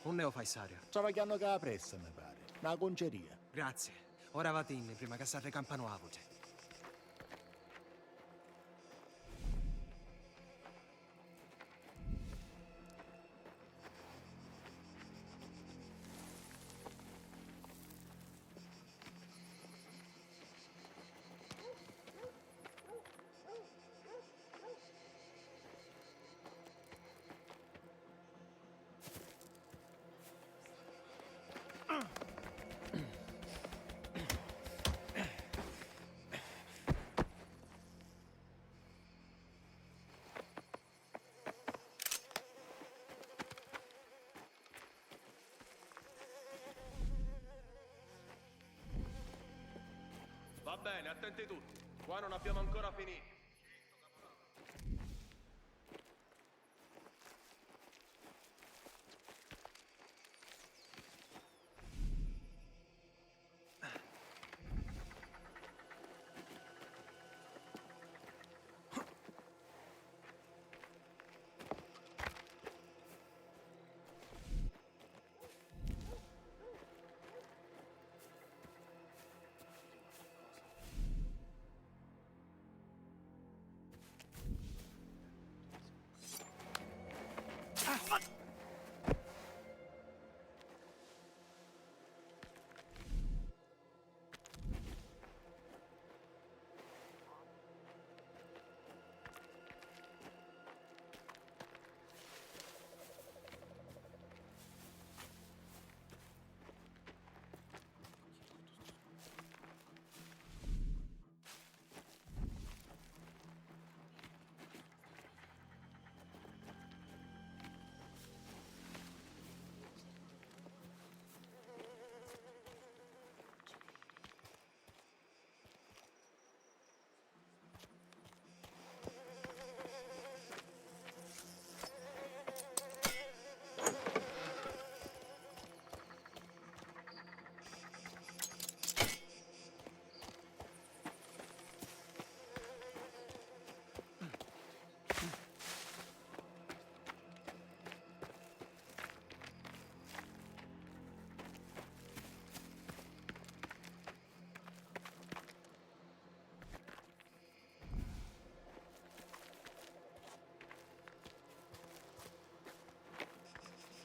Unni u fai stari? Travagghiannu cu a pressa, mi pari. Na conceria. Grazie. Ora vatinni, prima ca s'arricampanu autri. Va bene, attenti tutti. Qua non abbiamo ancora finito.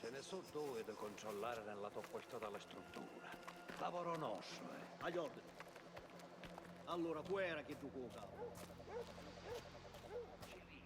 Ce ne so' dui di controllari nella to portata la struttura. Lavoro nostro, eh. Agli ordini. Allura, cu era chiddu cu u capu? Ci vidi,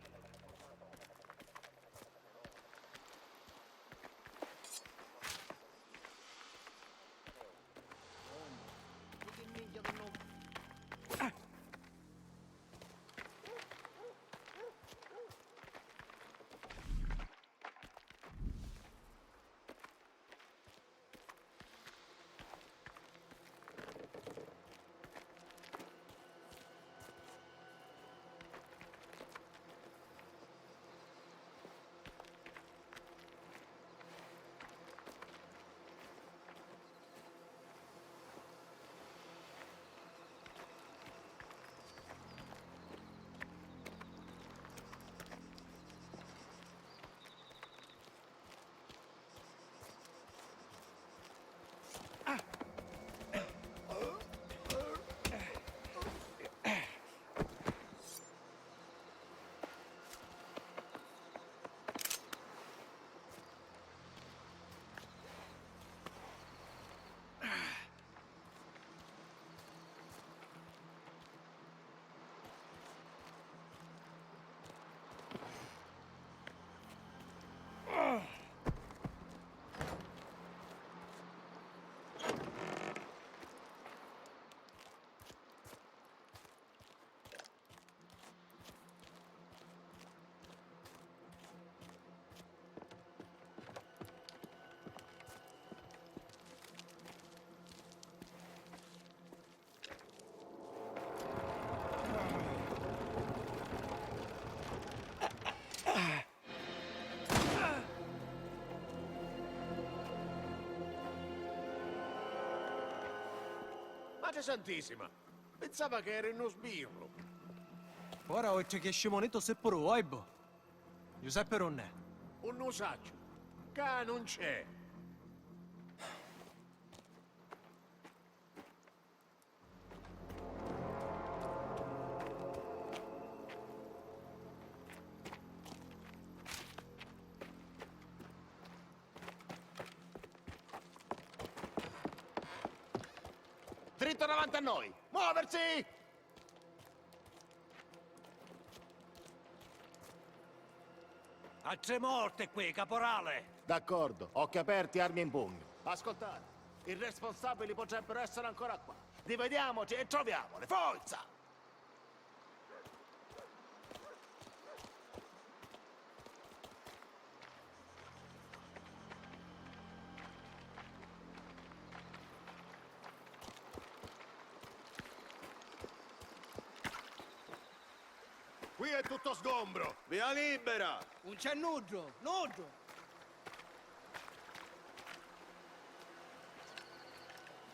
Matri Santissima! Pinsava ca eri nu sbirru. Ora oltre che scimunitu si puru voi, bo. Giuseppe unn'è? Unnu sacciu. Ca nun c'è. Dritto davanti a noi! Muoversi! A tre morte qui, caporale! D'accordo, occhi aperti, armi in pugno. Ascoltate, i responsabili potrebbero essere ancora qua. Dividiamoci e troviamoli, forza! Qui è tutto sgombro! Via libera! Un c'è nuddu, nuddu!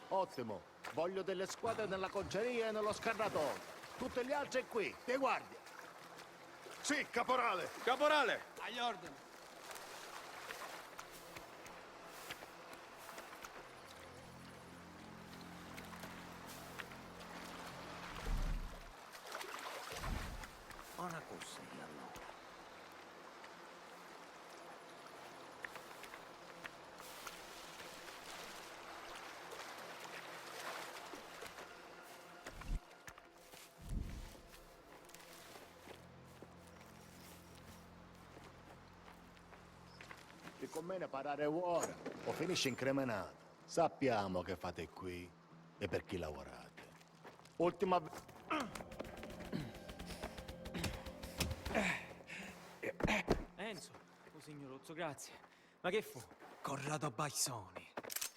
Ottimo. Voglio delle squadre nella conceria e nello scarnatoio. Tutte le altre qui, di guardia. Sì, caporale! Caporale! Agli ordini. Una cosa, allora. Ti convene parare ora o finisci incriminato. Sappiamo che fate qui e per chi lavorate. Ultima v- Enzo, oh signuruzzu, grazie. Ma che fu? Corrado Baisoni,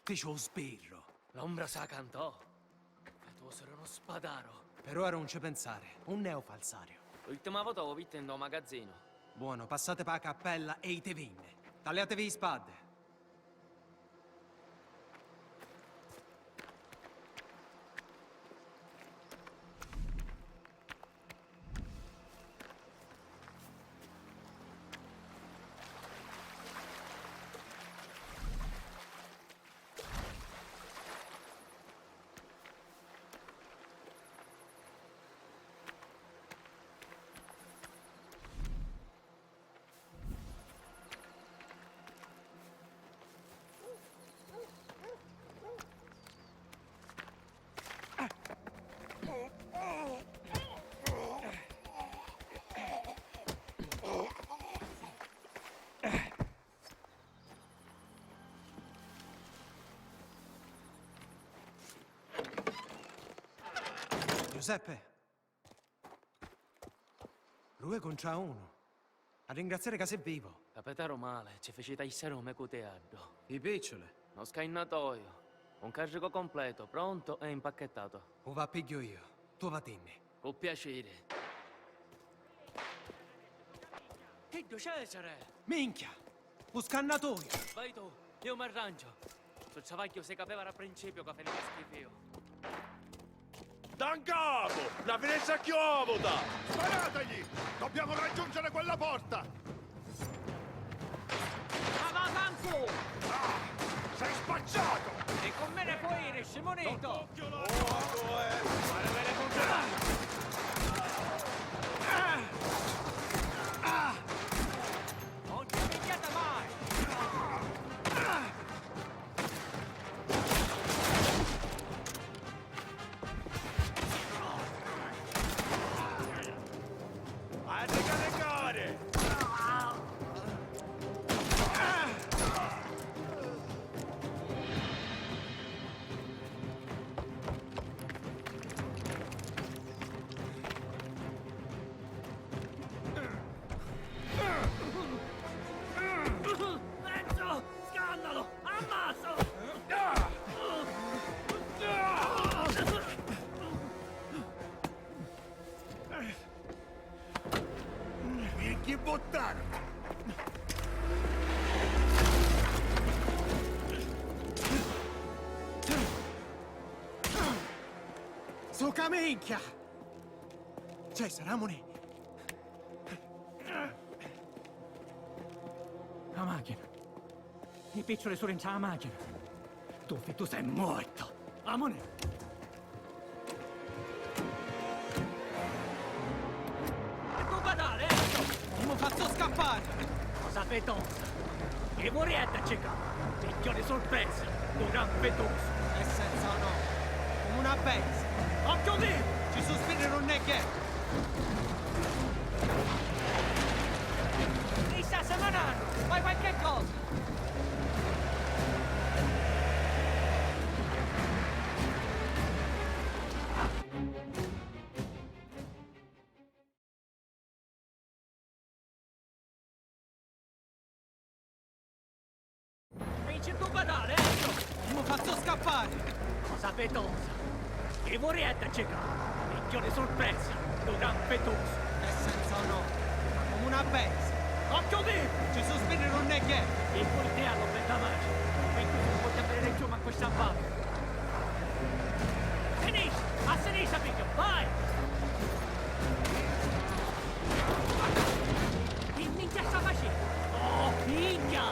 fici u sbirru. L'ombra sa cantò. Fetosero uno spadaro. Per ora non ci pensare, un neo falsario. L'ultima vota lo vitti in do magazzino. Buono, passate pa cappella e itevinne. Taliatevi i spadde. Giuseppe! Rue contra unu. A ringraziari ca si vivo. Capitaru male, ci fici taissari u me cutiaddu. I picciuli. No scannatoio. Un carrico completo, pronto e impacchettato. U va pigghiu io. Tu vatinni. Cu piaciri. Chiddu Cesare! Minchia! U scannatoio! Vai tu, io m'arrangio. Stu travagghiu si capiva da principiu ca finiva schifìu. Da 'ncapu! Na finestra chiuvuta! Sparategli! Dobbiamo raggiungere quella porta! Ma va mancu! Ah! Sei spacciato! E con me ne puoi iri, scimunito! Oh, eh! Fare bene con te! Non ti pigliate mai! Arrecaricare! Suca minchia! Cesare, amunì! A machina! I picciuli sulu intra a machina! Tu, fi, tu sei morto! Amunì! E tu, badale, ecco! Nun mi fazzu scappari! Cosa fetosa! E vuriedda cicà! Picchiò di sorpresa! Lu gran fetosu! E senza onori! Comu una bestia! Occhiu vivu! Ci su spirri nun è ghe! Mi sta semanannu! Fai qualche cosa! Vinci tu, badale, ecco! Nun mi fazzu scappari! Cosa fetosa! E vuriedda cicà! Picchiò di sorpresa! Lu gran fetosu! E senza onori! Comu una bestia! Occhiu vivu! Ci su spirri nun è ghe! Il coltello per la mano! Perché non puoi avere più manco sciampato! Finisci! A sinistra, picchio! Vai! Che minchia sta facennu? Oh, minchia!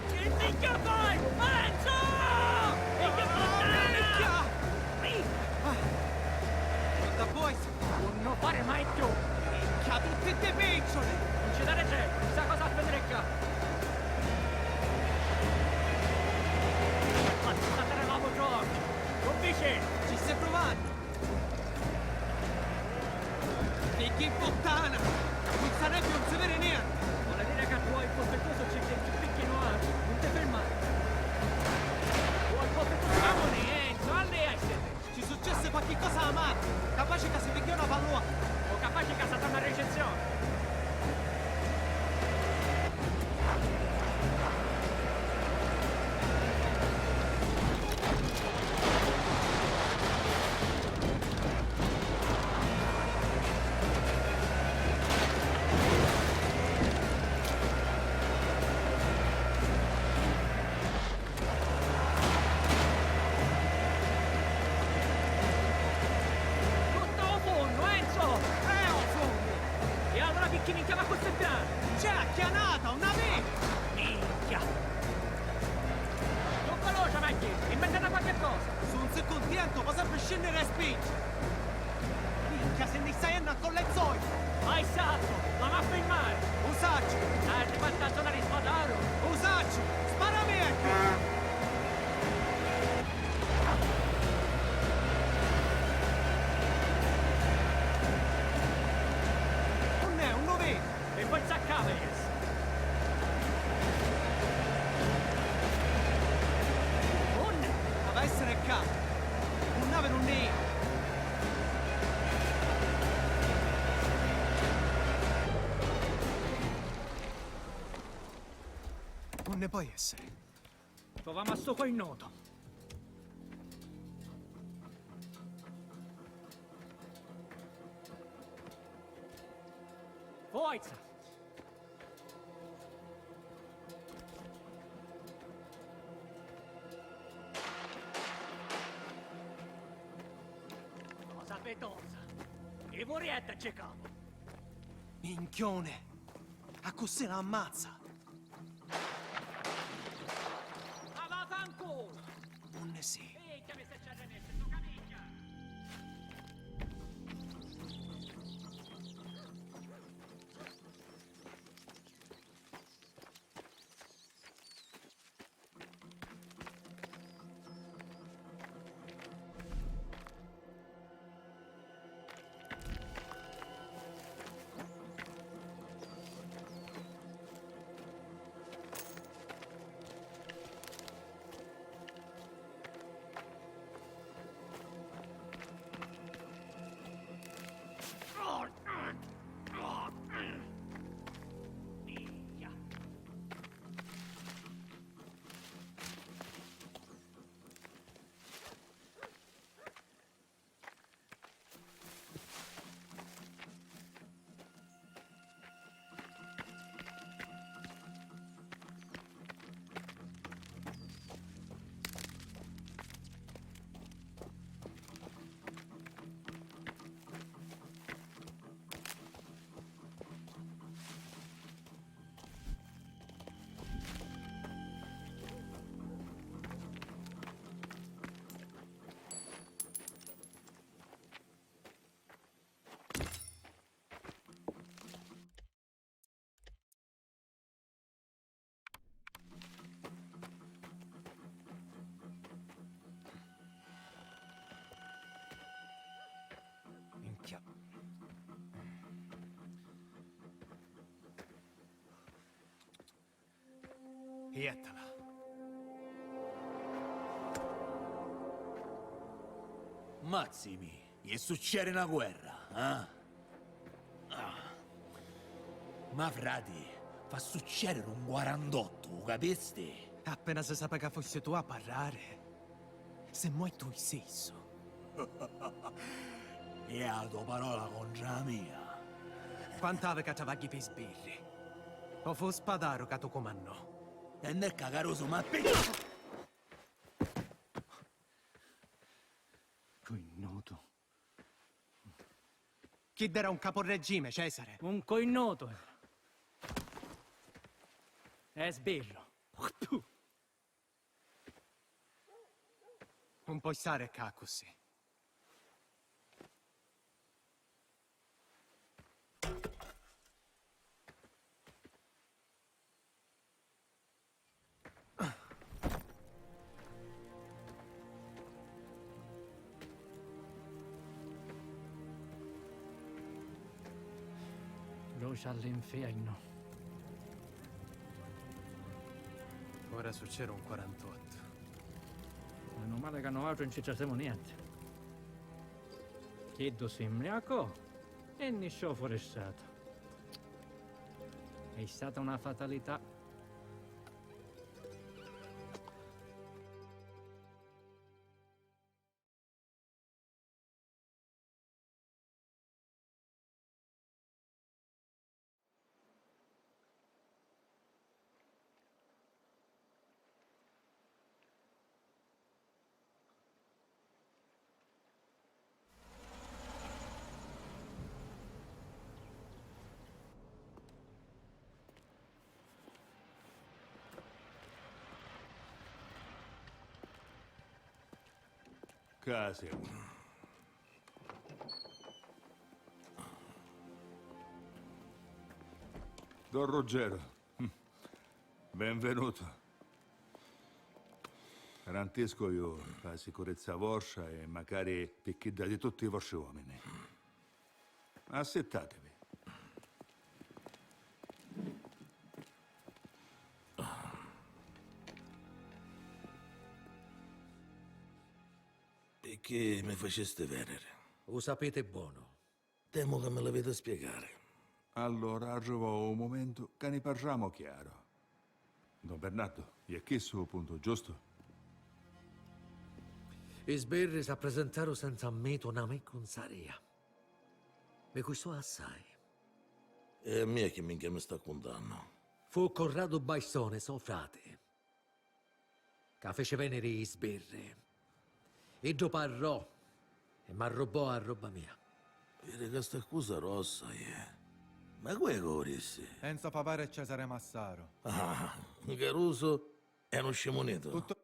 Che minchia fai? Enzo! Minchia puttana! Minchia! Minchia! Ah. What the boys? Nun fari mai chiù! Minchia, tutti sti picciuli! Nun ci dare tempu, chissà cosa a finiri ccà! Ma ti sta dare la voce oggi! Lu vicinu! Ci stai pruvannu! Figghi di puttana! Nun sarebbe, nun si vede niente! Vuole dire che tu hai il colpettoso, ci sei più picchino, eh? Non ti fermare! Vuoi il colpettoso? Mamma mia, Enzo, alle hai sete! Ci successe qualche cosa a Marco! Capace che si pigghiò una pallua! O capace che ha stata una recensione! Tuttu ô funnu, Enzo! Eh, ô funnu! E allura picchì minchia va accussì pianu? C'è acchianata, un avete! Minchia! Chiù veloce, Maggie! Inventati qualche cosa! Su, non sei contento, cosa per scendere e spingi? Minchia, se ne sta jennu a collezoi! Hai sazzu, ma va a filmare! U sacciu! Hai rifattu a zona di spadaru! U sacciu! Spara megghiu! Unn'è? Unnu veni? E poi zacca vesi! Unn'è? Aveva essere ccà! Unn'aviri unn'è? Unni poi essiri? Pruvamu a stu coinnotu. Forza! Cosa fetosa! E vurietta ci capu! Minchione! Accussì l'ammazza! Ma vaffanculo! Unni si? Minchia, mi stai ciarrennessu, stu camicchia! Jettala. Mazzimi, e succedi na guerra, eh? Ah. Ma frati, fa succediri un quarantottu, u capisti? Appena si sapi ca fussi tu a parrari, si moi tu issu. E a to parola contra a mia. Quant'havi ca travagghi pi sbirri? O fu u spadaru ca tu cumannò? E nn'è cacarusu, ma pi... Coinnutu. Chiddu era un caporeggime, Cesare. Un coinnutu. È sbirru. Nun poi stari ccà accussì. Luci all'infernu. Ora succede un quarantotto. Menu mali ca nuautri nun ci trasemu nienti. Chiddu si mbriacò e nisciò furistratu. È stata una fatalità. Ccà semu. Don Ruggero, benvenutu. Garantiscu iu pâ sicurezza vostra e macari pi chidda di tutti i vostri uomini. Assittativi. Picchì mi facisti veniri? U sapiti bonu. Temu ca mi l'aviti a spiegari. Allura arrivò u mumentu ca ni parramu chiaru. Don Bernardu, è chissu u puntu giustu? I sbirri s'appresentaru senza mmitu na micunzaria. Mi custò assai. E a mia chi minchia mi sta cuntannu? Fu Corradu Baissone, so frati, ca feci veniri i sbirri. Iddu parrò e m'arrubbò a robba mia. Viri ca sta cosa rossa è. Ma cu è ca u dissi? Enzo Favara e Cesare Massaro. Ah, un carusu e un scimunitu. Tutto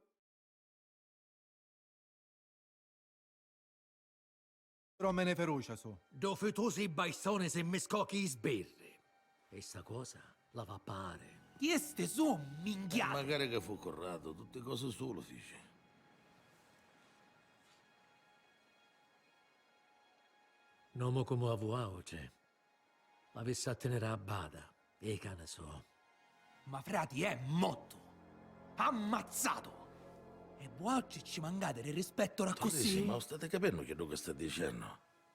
Romene ferucia su. Ddu fitusu i baissoni si mmiscò chi i sbirri. E sta cosa la fa pari. Chisti su minchiati! E macari ca fu Corradu, tutti cosi sulu fici. N'omu comu a vuautri avissi a teniri a bada e i cani so. Ma frati è mottu! Ammazzatu! E vuautri ci mancati di rispettu d'accussì? Ma u stati capennu chiddu ca sta dicennu?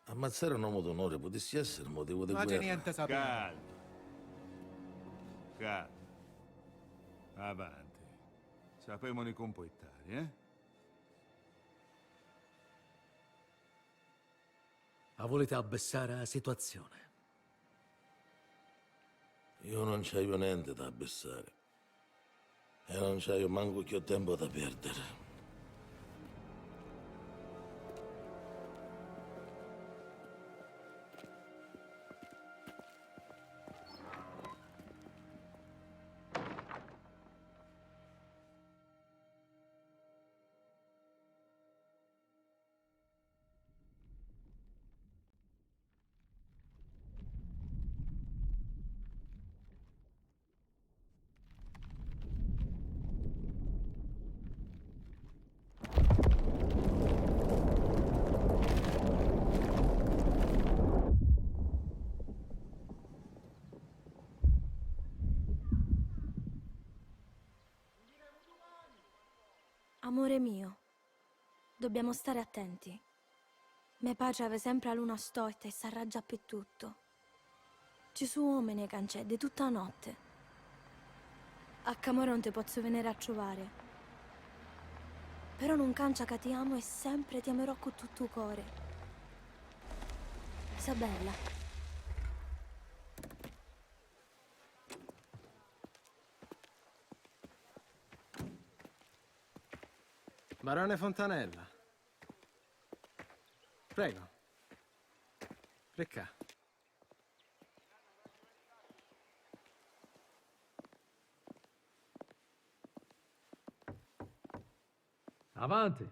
Ammazzari un omu d'onuri putissi essiri motivu di guerra. Ma c'è niente sapere. Calma. Calma. Avanti. Sapemu ni compuittari, eh? A vuliti abbissari a situazioni? Iu non ci haiu nenti da abbissari e non ci haiu mancu cchiù tempu da pierdiri. Amore mio, dobbiamo stare attenti. Me patri havi sempri a luna storta e s'arraggia pi tuttu. Ci su' uomini ca 'nc'è di tutta a notti. A camora 'un ti pozzu veniri a truvari. Però nun cancia ca ti amu e sempri ti amerò cu tuttu u cori. Isabella. Barone Fontanella. Prego. Pri ccà. Avanti.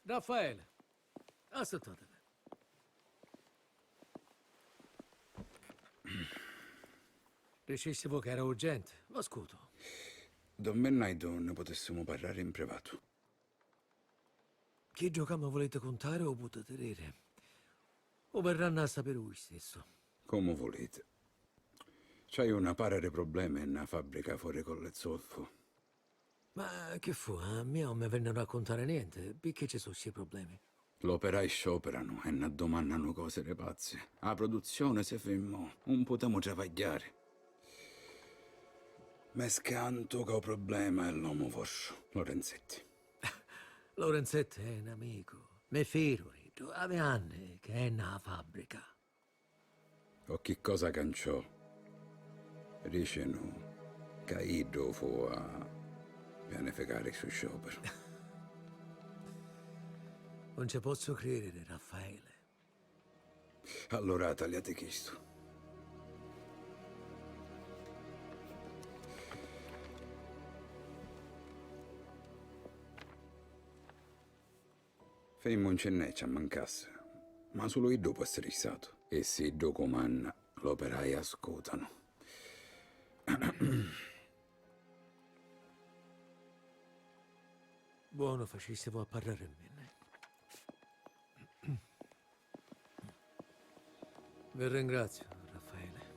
Raffaele, assettateve. Dicistivu ca era urgenti, v'ascutu. Don Bernardo, ne putessimu parrari in privatu. Chiddu ca mi vuliti cuntari u putiti diri. U virrannu a sapiri vui stissu. Comu vuliti. C'haiu na para di problemi nna fabbrica fori Colle Zolfo. Ma chi fu? A mia 'un mi vinniru a cuntari nienti. Picchì ci su' sti problemi? L'operai scioperanu e nn'addumannanu cosi di pazzi. A produzioni si firmò, 'un putemu travagghiari. Me scantu ca u problema è l'omu vostru, Lorenzetti. Lorenzetti è n'amicu. Mi firu d'iddu, havi anni ca è nna fabbrica. O chi cosa canciò? Dicinu ca iddu fu a pianificari stu scioperu. Non ci pozzu cridiri, Raffaele. Allura taliati chistu. Fimmu 'un ci nn'è, ci ammancassi, ma sulu iddu pò essiri statu. E si iddu cumanna, l'operai ascutanu. Buonu facistivu a parrari mmini. Vi ringraziu, Raffaele.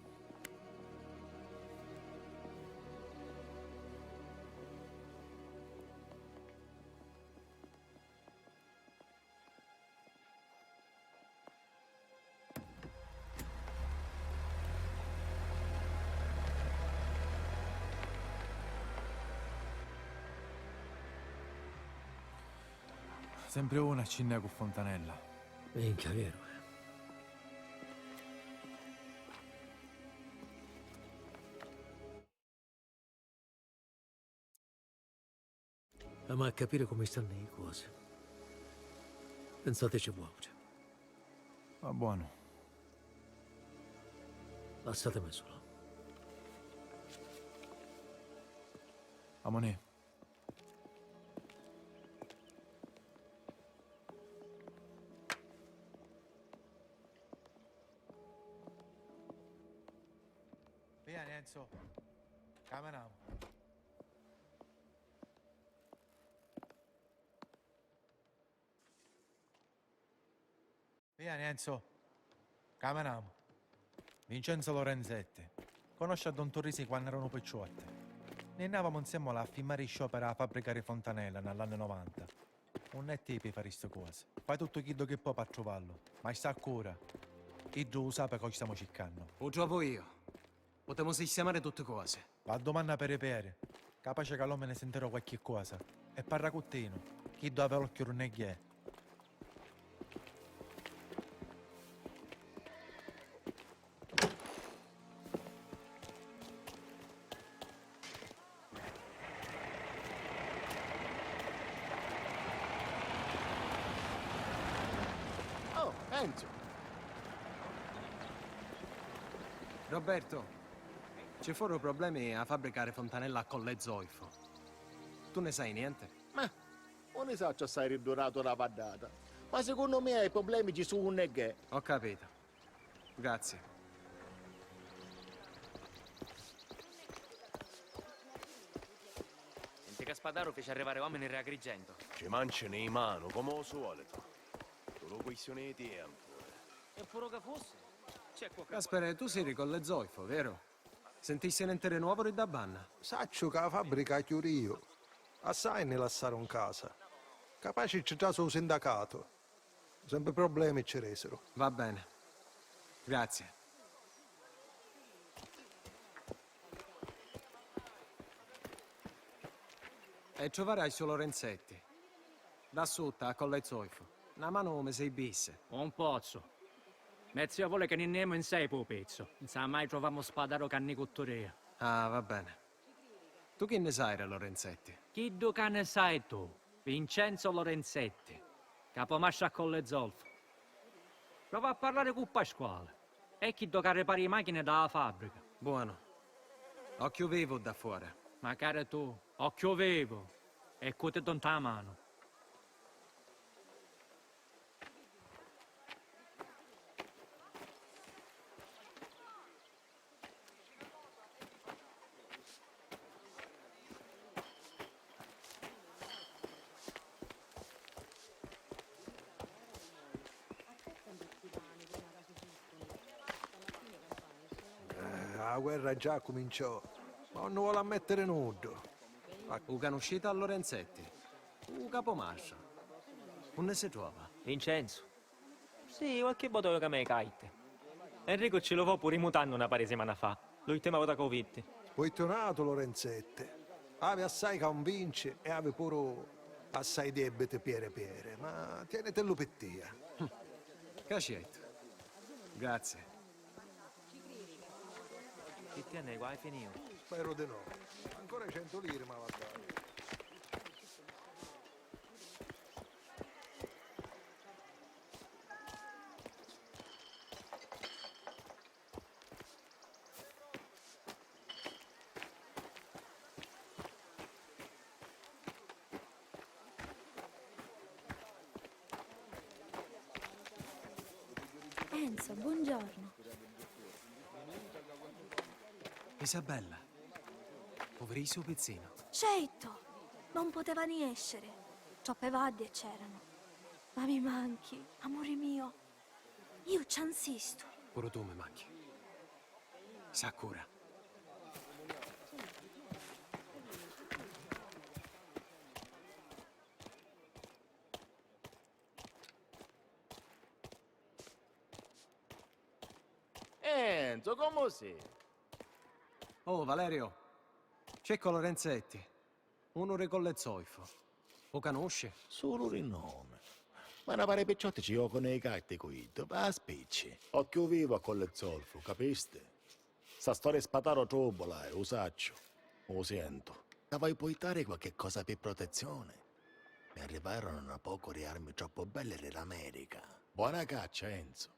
Sempri una ci nn'è cu Fontanella. Minchia, veru, eh. Amu a capiri comu stannu i cosi. Pinsatici vuautri. Va buonu. Lassatimi sulu. Amunì. Vieni, Enzo. Caminamu. Vieni, Enzo. Caminamu. Vincenzo Lorenzetti. Conosci a Don Turrisi quannu eranu picciuotti. Ni nn'avamu nsemmula a fimmari i scioperi a fabbrica di Fontanella nna l'anni novanta. Unn'è tipi fari sti cosi. Fai tuttu chiddu chi pò p'attruvallu, ma sta accura. Iddu u sapi ca u stamu ciccannu. U trovu io. Putemu sistimari tutti cosi. V'addumannu a peri peri. Capaci ca l'omini sintìru qualchi cosa e parra cu Tinu. Chiddu havi l'occhiu d'unni è. Oh, Enzo! Roberto, ci furu problemi a fabbrica di Fontanella a Colle Zolfo. Tu ne sai niente? Ma, non ne saccio assai ridduratu la vaddata, ma secondo me i problemi ci su unn'è. Ho capito. Grazie. Senti ca Spadaru fici arrivari omini ri Agrigento. Ci mancini i manu comu u solitu. Sulu quistioni di tiempu. E puru ca fussi? Gaspare, tu siri Colle Zolfo, veru? Sintisti nenti di nuovu di dda banna? Sacciu ca a fabbrica a chiurìu. Assai nni lassaru 'n casa. Capaci ci trasu u sindacatu. Sempri problemi ci resiru. Va bene. Grazie. E truvarai su Lorenzetti. Dda sutta, a Colle Zolfo. Na manu mi si bisse. Un pozzu. Me zio voli ca ni nnemu in sei pu pizzu. Nsa mai truvamu spadaru ca ni cutturia. Ah, va bene. Tu chi nni sai di Lorenzetti? Chiddu ca nni sai tu, Vincenzo Lorenzetti, capomastra a Colle Zolfo. Prova a parlari cu Pasquale. È chiddu ca ripara i machini dâ fabbrica. Buono. Occhiu vivu ddà fora. Macari tu, occhiu vivu! E cutitu nta manu. Eh, a guerra già cuminciò, ma non voli ammettiri nuddu. U canusciti a Lorenzetti? U capumastra? Unni si trova? Vincenzu? Sì, qualchi vota jocamu a i carti. Enrico ci lu vò puru i mutannu na pari simana fa, l'ultima vota ca u vitti. Sfurtunatu Lorenzetti. Havi assai ca un vinci e havi puru assai debiti pieri pieri, ma tienitillu pi tia. Ca certu. Grazie. Chi tieni, hai finiu? Speru di no. Ancora centu liri m'havi a dari. Enzo, buongiorno. Isabella, puvirissima pizzina. Certo, non poteva ni escere. Troppe vaddi c'erano. Ma mi manchi, amore mio. Io ci insisto. Puru tu mi manchi. Sakura. Enzo, comu si? Oh, Valerio, c'è Lorenzetti. Unu ri Colle Zolfo. U canusci? Sulu ri nomi. Ma na pari picciotti ci jocanu i carti cu iddu, va a spicci. Occhiu vivu a Colle Zolfo, capisti? Sta storia di spataru trubbula, eh, u sacciu. U sientu. Ca vai puitari qualchi cosa pi protezioni? Mi arrivarono na pocu ri armi troppu belli ri l'America. Buona caccia, Enzo.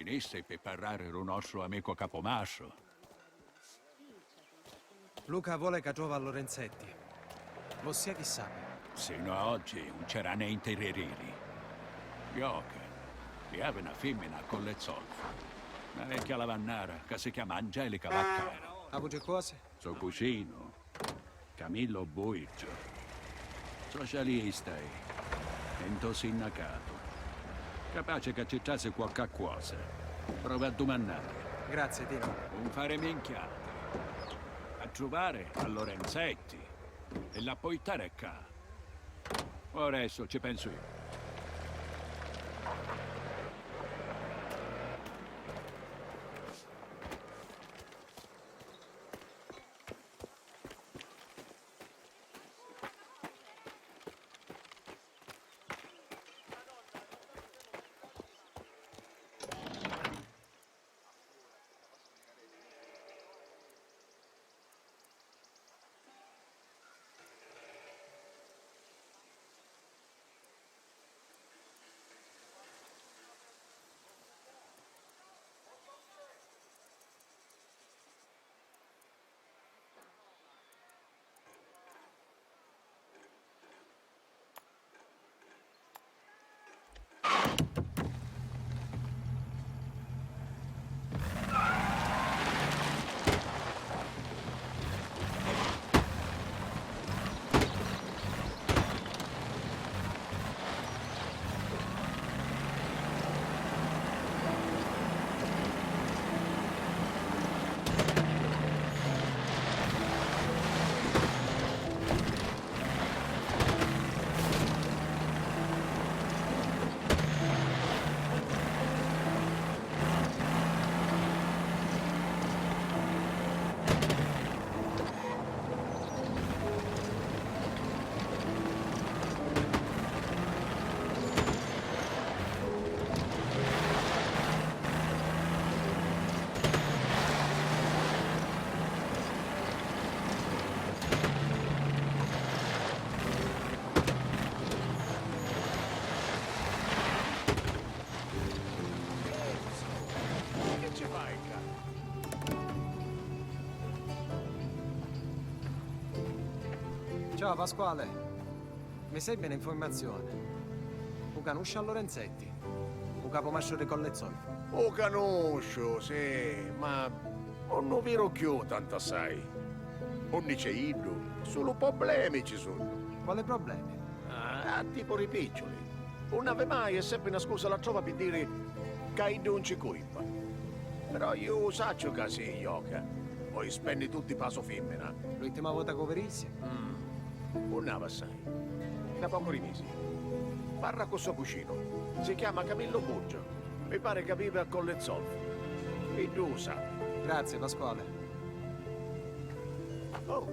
Issi pi parrari dû nostru amicu capumastru. Luca vole ca trova a Lorenzetti. Vossia chi sapi? Sinu a oggi 'un c'era nenti di riri. Joca, ci havi na fimmina a Collezzolfu. Na vecchia lavannara ca si chiama Angelica Vaccaro. Avu tri cosi? So cucinu, Camillo Burgio. Socialista è, e nto sinnacatu. Capaci ca ci trasi qualchi cosa. Provi a dumannari. Grazie, Tino. Un fari minchiati. A truvari a Lorenzetti e l'a poittari ccà. O restu ci pensu io. Che ci fai ccà? Ciao Pasquale, mi servi n'infurmazioni. U canusci a Lorenzetti? U capumastru di Collezzolfu? U canusciu, sì, ma 'un nu viru cchiù tantu assai. Unni c'è iddu, sulu problemi ci sunnu. Quali problemi? Ah, a tipu di picciuli. 'Un havi mai e sempri na scusa la trova pi diri ca iddu 'un ci curpa. Però iu u sacciu ca si joca. Poi spenni tutti pâ so fimmina. L'ultima vota cu u virisi? Mm. 'Un havi assai. Na pocu di misi. Parra cu so cucinu. Si chiama Camillo Burgio. Mi pari ca vivi a Collezzolfu. Iddu u sapi. Grazie, Pasquale. Oh,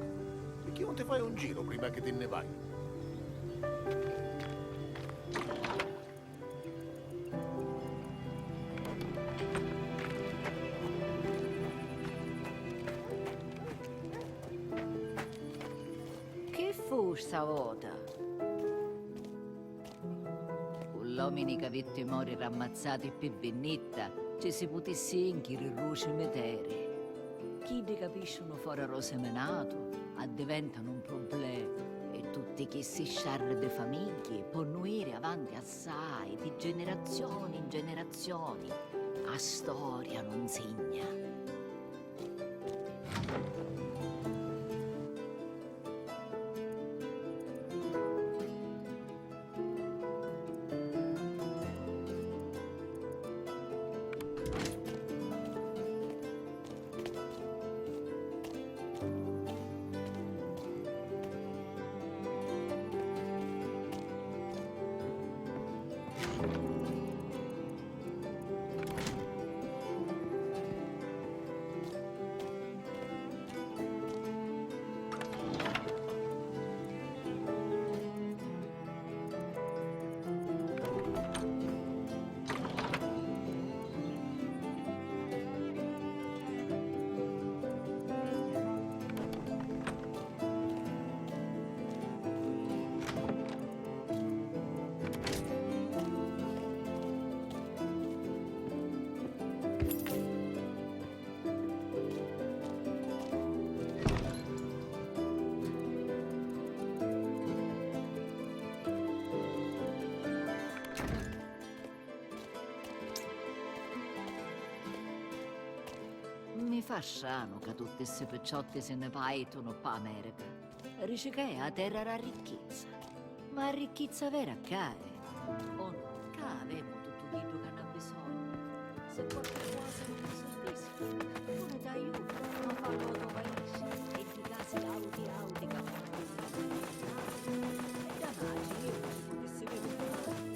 picchì 'un ti fai un giru prima chi ti nni vai? Chi fu sta vota? Cu l'omini ca vitti mòriri ammazzati pi vinnitta, ci si putissi inchiri ru cimiteri. Chiddi ca pisciunu fora ro seminatu addiventanu un prublema, e tutti chissi sciarri di famigghi ponnu iri avanti assai, di generazioni in generazioni. A storia nun nsigna. Fa stranu ca tutti ssi picciotti si nni pàitunu p'Amèrica. Dici ca è a terra dâ ricchizza. Ma a ricchizza vera ccà è? O no? Ccà avemu tuttu chiddu ca n'ha bisognu. Si qualchi cosa nun ti surdisfa, puru t'aiutu a fallu ô to paisi. E di casi àuti àuti ca fannu passari e da matri iu nun ci putissi viri un mali.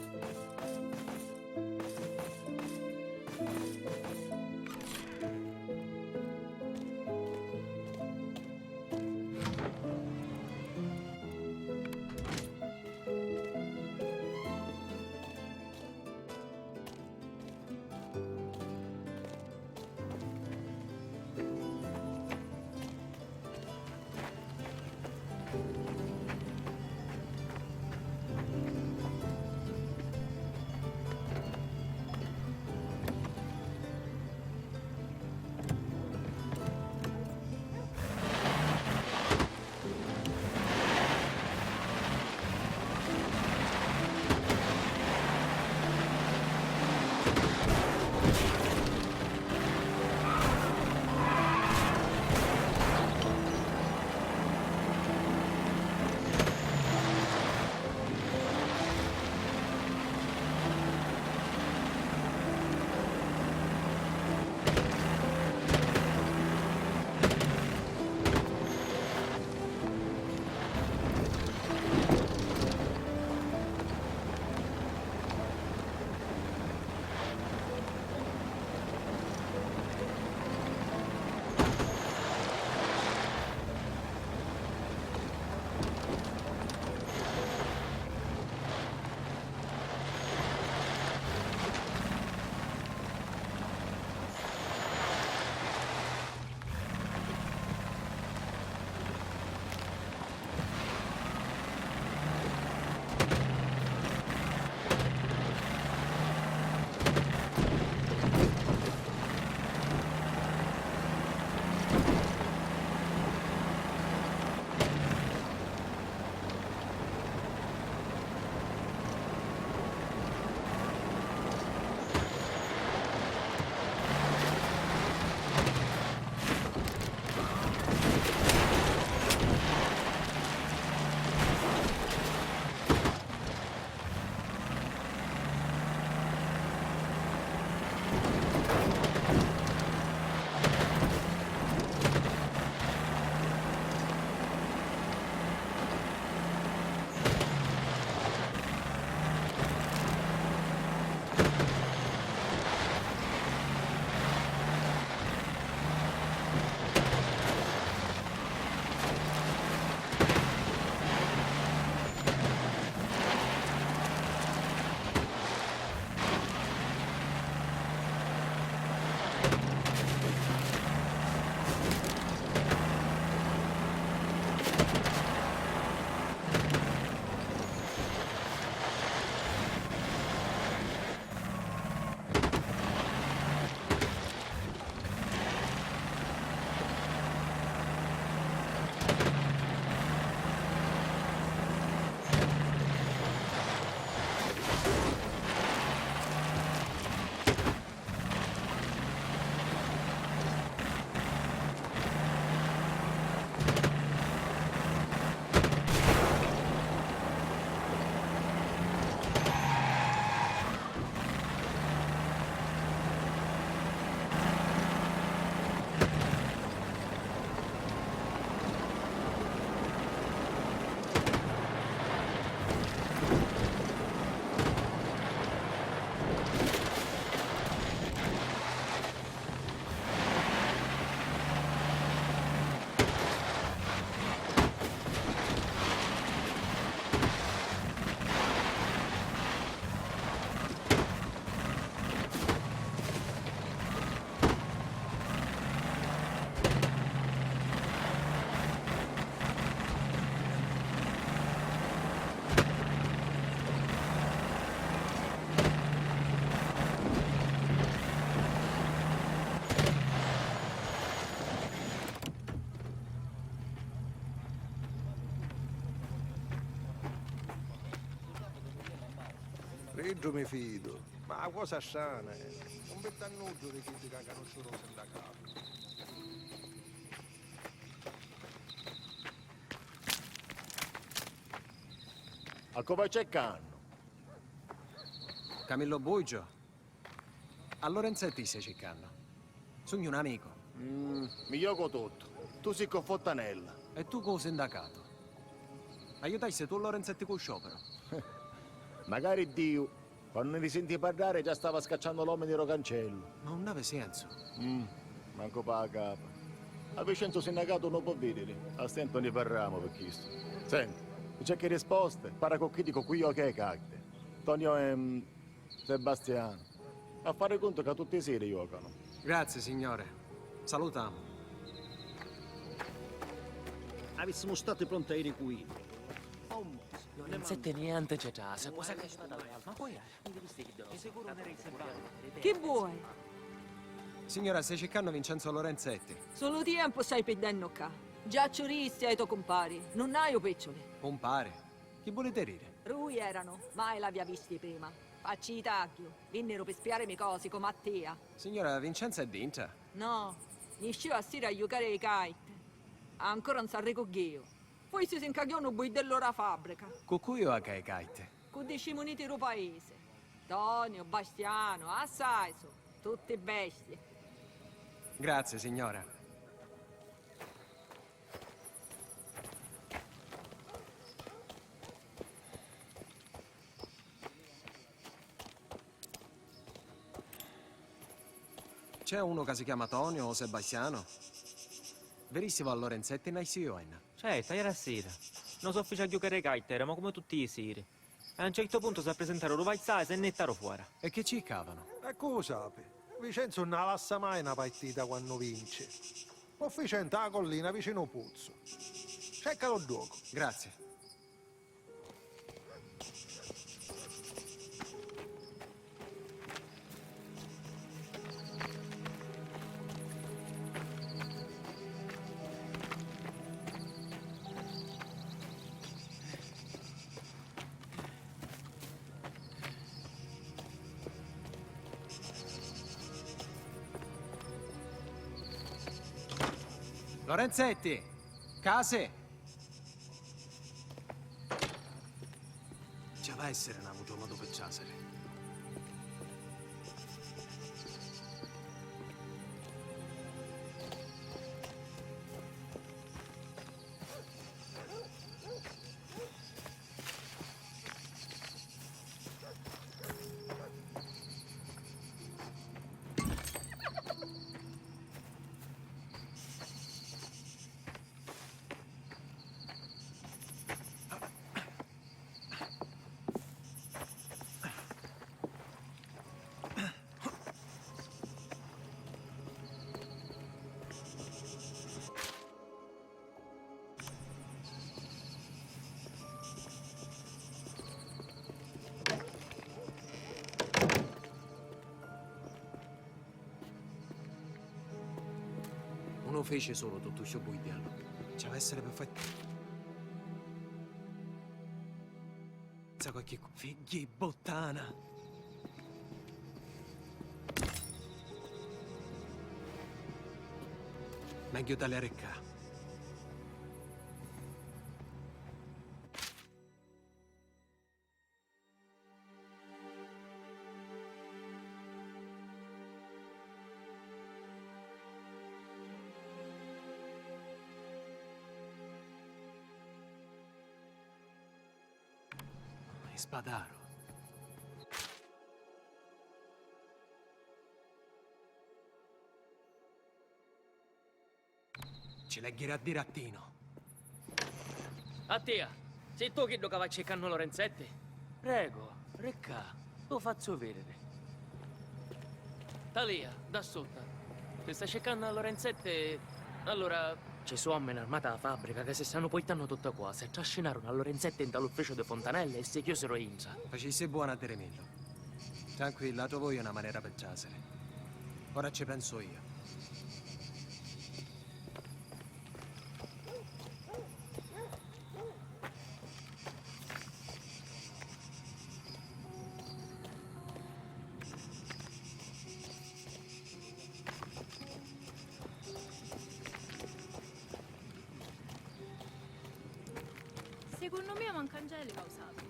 Di iddu mi fidu, ma a cosa strana è, un pittannuddu di chiddi ca canusciu lu sindacatu. A cu vai cercannu? Camillo Buggio? A Lorenzetti stai circannu? Sugnu un amicu. Mm, mi jocu tuttu. Tu si cu Fottanella. E tu cu u sindacatu. Aiutasti tu Lorenzetti cu u sciopero? Magari Diu, quannu ni sinti parrari, già stava scacciannu l'omini ro cancellu. Ma un havi sensu. Mm, mancu pa a capa. A Vicenza u sindacatu nu po vidiri. A stentu ni parramu pi chistu. Senti, mi cerchi risposti, para cu chiddi cu cui jochi a i carti. Tonio e, mm, Sebastiano. A fari cuntu ca tutti i siri jocanu. Grazie, signore. Salutamu. Avissimu statu pronti a iri cu iddu. Lorenzetti niente ci trase, cosa che ci fa da ma poi è? Chi vuoi? Signora, stai circannu Vincenzo Lorenzetti? Sulu tiempu stai pirdennu ccà. Già ci u disti a i to cumpari, nun haiu picciuli. Cumpari? Chi vuliti diri? Rui eranu, mai l'avia visti prima. Facci i tagghiu, vinniru pi spiarimi cosi comu a tia. Signora, Vincenzo è dintra? No, nisciu a sira a jucari a i carti. Ancora un s'arricugghiu. Forsi si ncagghiò nu buiddellu ra fabbrica. Cu cui joca a i carti? Cu ddici muniti ru paisi. Tonio, Bastiano, assai su, tutti bestie. Grazie, signora. C'è uno ca si chiama Tonio o Sebastiano? Verissivu a Lorenzetti naissiu joenna. Certu, aiera sira. No so fici a jucari a i carti, eramu comu tutti i siri. A un certu puntu s'appresentaru ru vaizzai e si nnittaru fora. E chi ci cavanu? E cu u sapi? Vicenzu nun a lassa mai na partita quannu vinci. Ufficienti a collina vicinu u puzzu. Cerca lu giocu. Grazie. Lorenzetti! Casi! Ci havi a essiri n'autru modu pi trasiri. Unu fici sulu tuttu stu buiddellu. Ci havi a essiri perfettu. Sa qualchi cu-, figghi puttana! Megghiu taliari ccà. Spadaru. Ci l'haiu a diri a Tino. A tia, si tu chiddu ca va circannu Lorenzetti? Prego, ri ccà, tu fazzu vidiri. Talia, dda sutta. Si sta circannu a Lorenzetti, allura. Ci su ommini armati a la fabbrica ca si stannu purtannu tutti quasi, trascinaru a Lorenzetti nta l'ufficiu di Fontanella e si chiusiru intra. Facissi buonu a dirimillu. Tranquillu, la trovu io na manera pi trasiri. Ora ci pensu io. Secunnu mia mancu Angelica u sapi.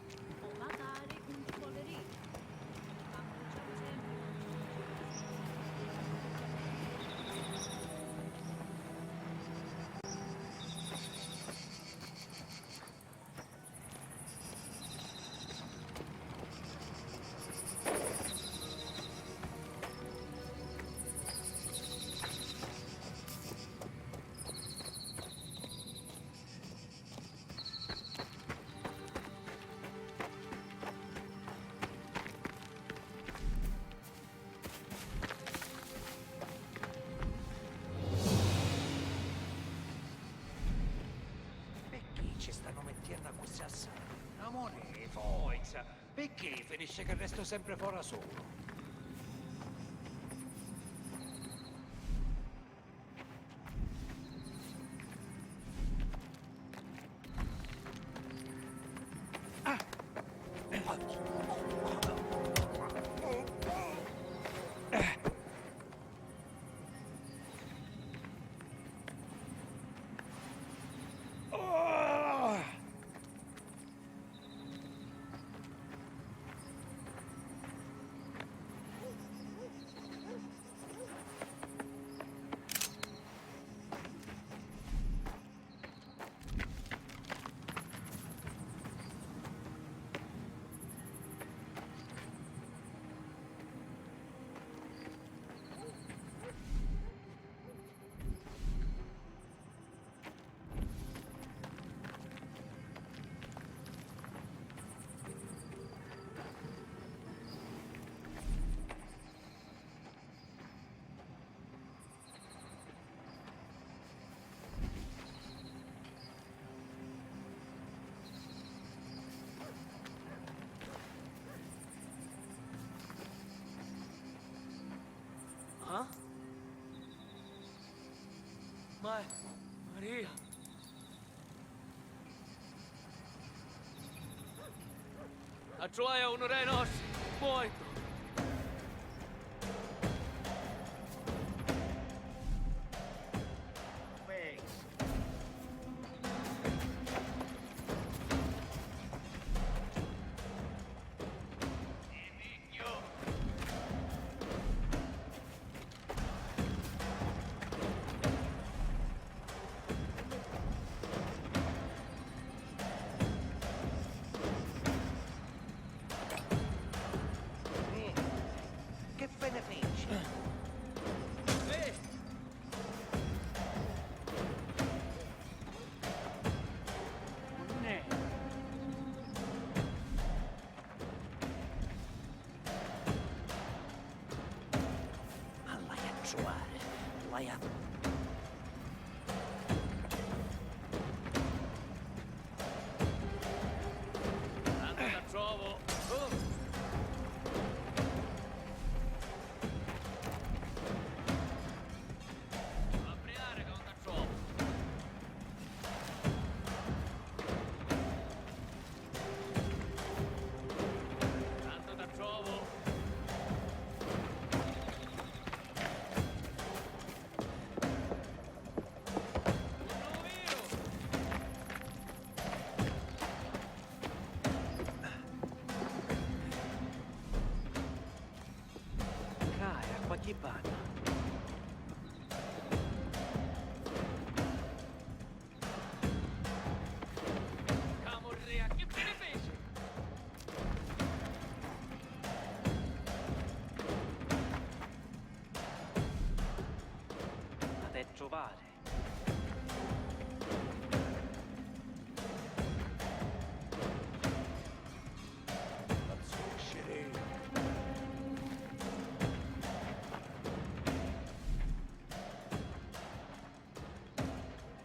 Macari un spoilerino, ma cuminciamu sempri. Picchì ci stannu mittiennu accussì assai? Amunì, forza! Picchì finisci ca restu sempri fora sulu? Ah? Ma, Maria! A Troia, unu re nostri, muortu! Che fine feci? Eh! Nè. Ma l'haiu a truvari, l'haiu a... Tantu t'attrovu. Uh! L'haiu a priari ca nun t'attrovu. Tantu t'attrovu. Cai, acqua chi banna. Camurria, chi fini fici? T'haiu a truvari.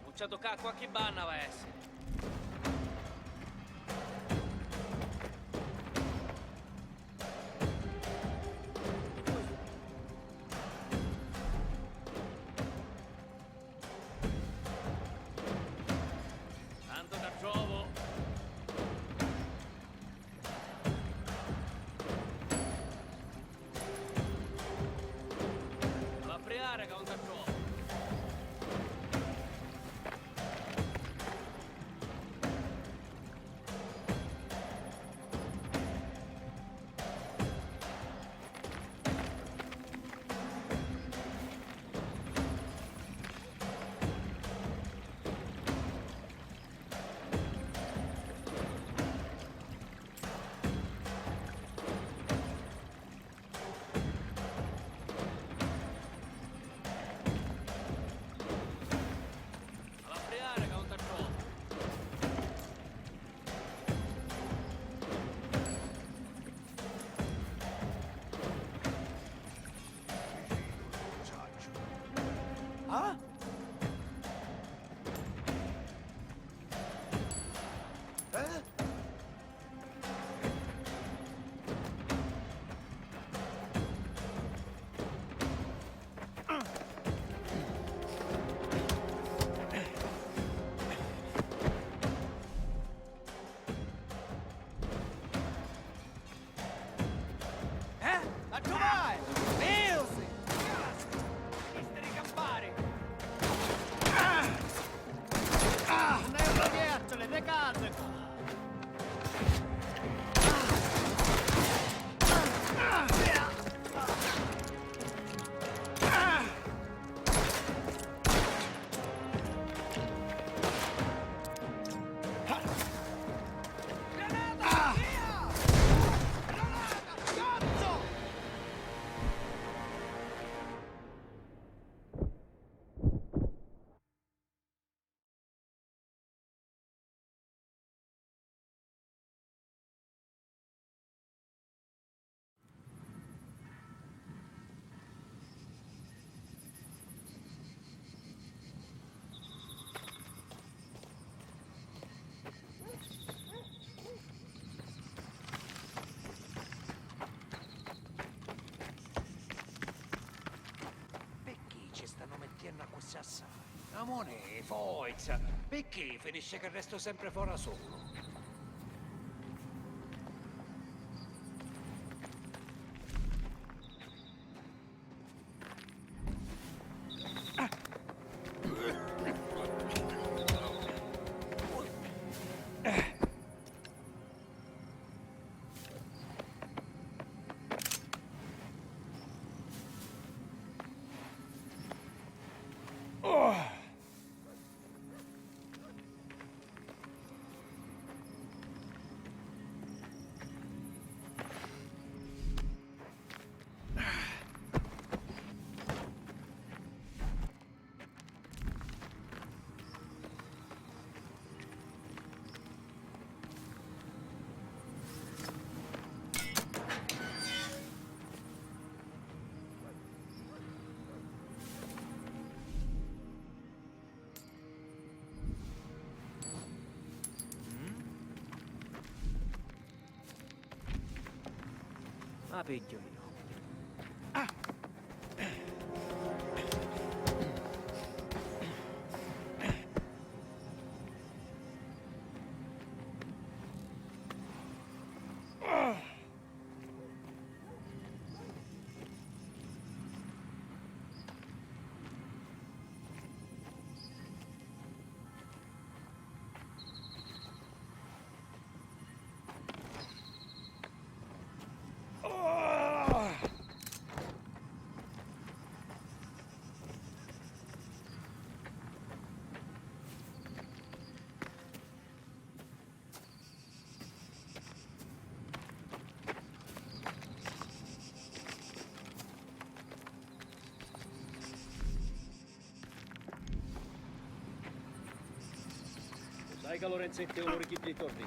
Nun ci a tuccà, qualchi banna va a essiri. Tantu t'attrovu. Va a priari ca nun t'attrovu. Sassà. Amunì, forza! Picchì finisce che restu sempre fora sulu? La pigghiu io. Dai ca Lorenzetti è uno di chi torni.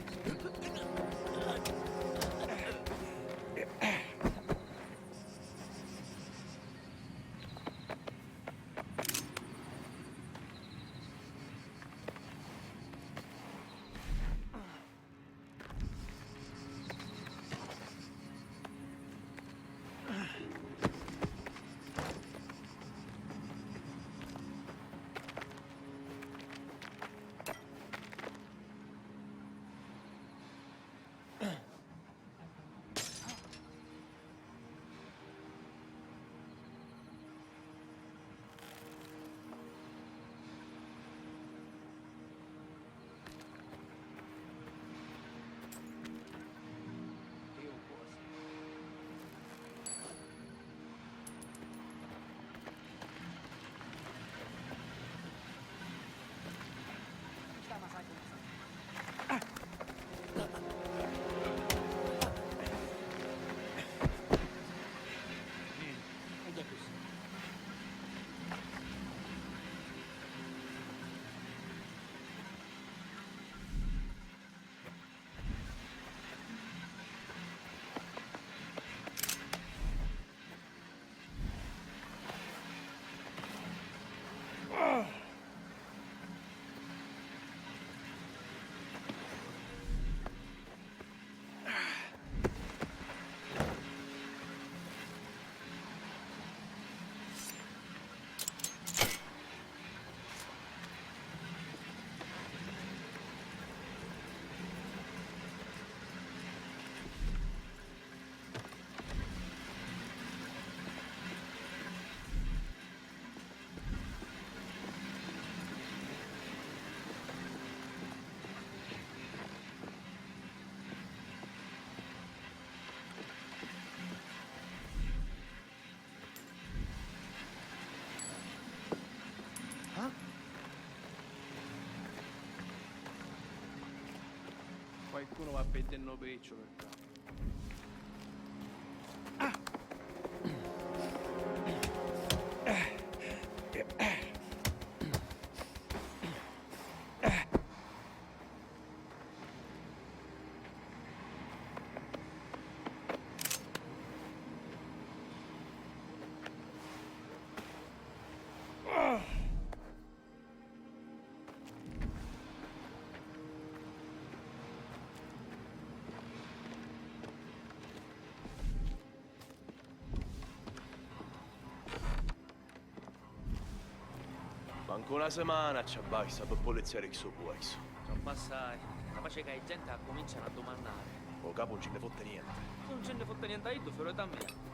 Qualcuno va a perdere un picciolo. Ncu na simana ci abbasta pi puliziari stu puestu. Troppu assai. Capaci ca i genti accumincianu a dumannari. O capu 'un ci nni fotti nienti. Nun ci nni fotti nienti a iddu, figurati a mia.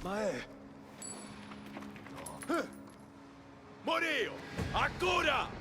Ma è... Moriu! Accura!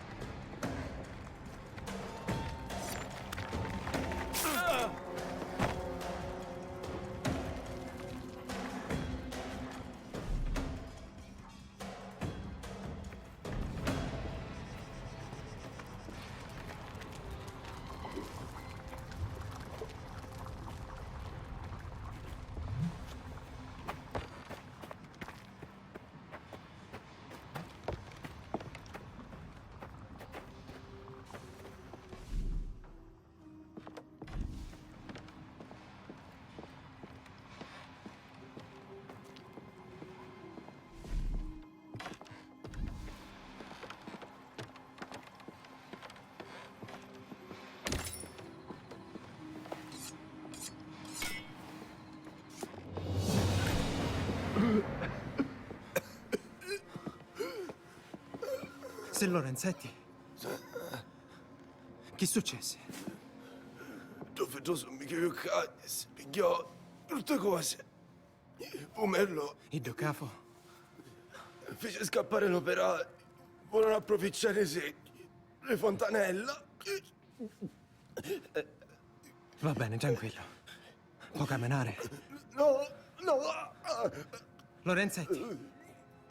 Si Lorenzetti? Chi successi? Ddu fiddhosu mi chiuiu ccà e si pigghiò tutti cosi. Pumello. Iddu cafu? Fici scappari l'operai. Volunu appruficciari i secchi. Li fontanella. Va bene, tranquillo. Può camminare? No, no. Lorenzetti.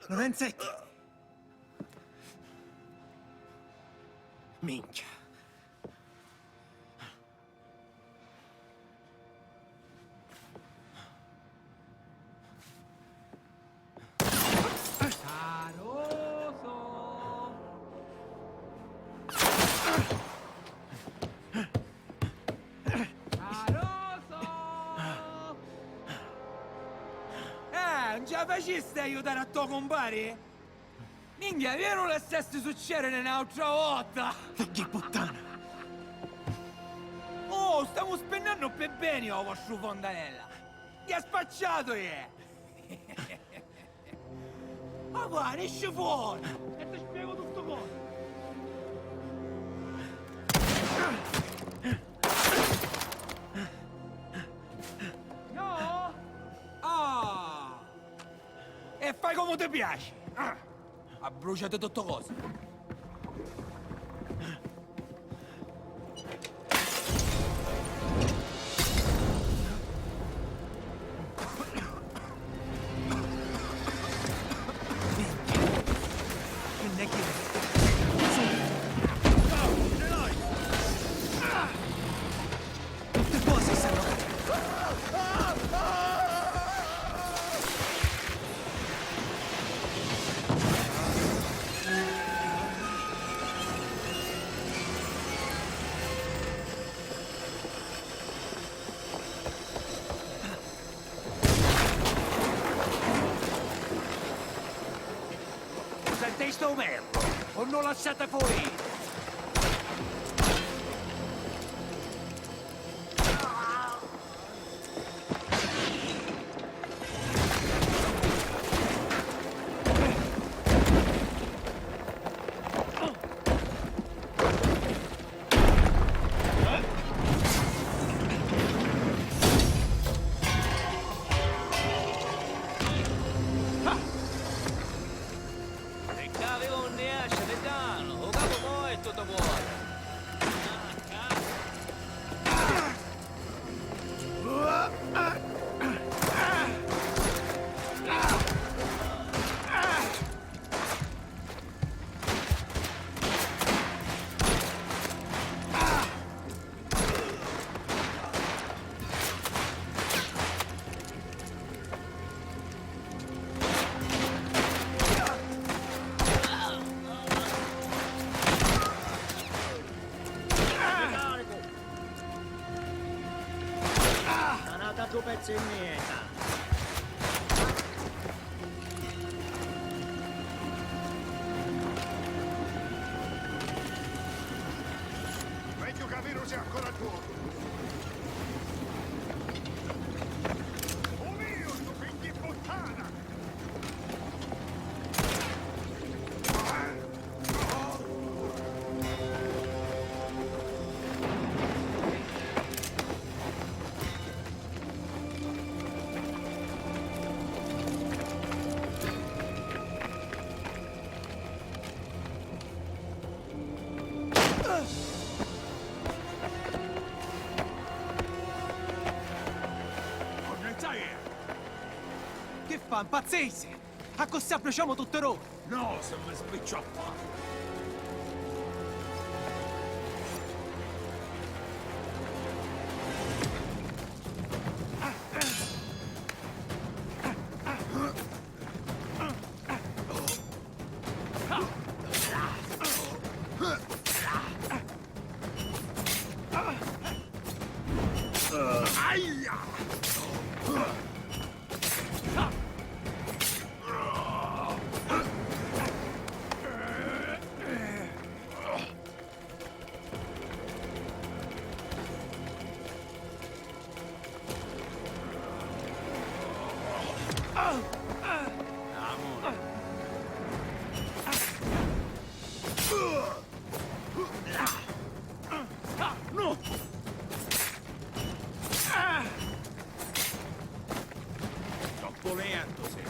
Lorenzetti. Minchia. Caruso! Caruso! Eh, non ce la facisti a aiutare a tuo compare? Minchia, via nun lassasti succedere n'autra vota! Figghi puttana! Oh, stamu spinnennu pi beni o vostru fontanella! Chi ha spacciato è? Ma va, nesci fuori e ti spiego tutto cosa! No? Ah! E fai comu ti piaci! Ah! Abbruciati tuttu cosi. Tutti quasi stanno... Sentiste, o merda? O non lasciate fuori! C'è ancora il tuo. O mio, stu figghiputtana! Che fa, impazzisi? Accussì abbruciamu tutti roti! No, se mi spicciò fora! Troppu lentu sei.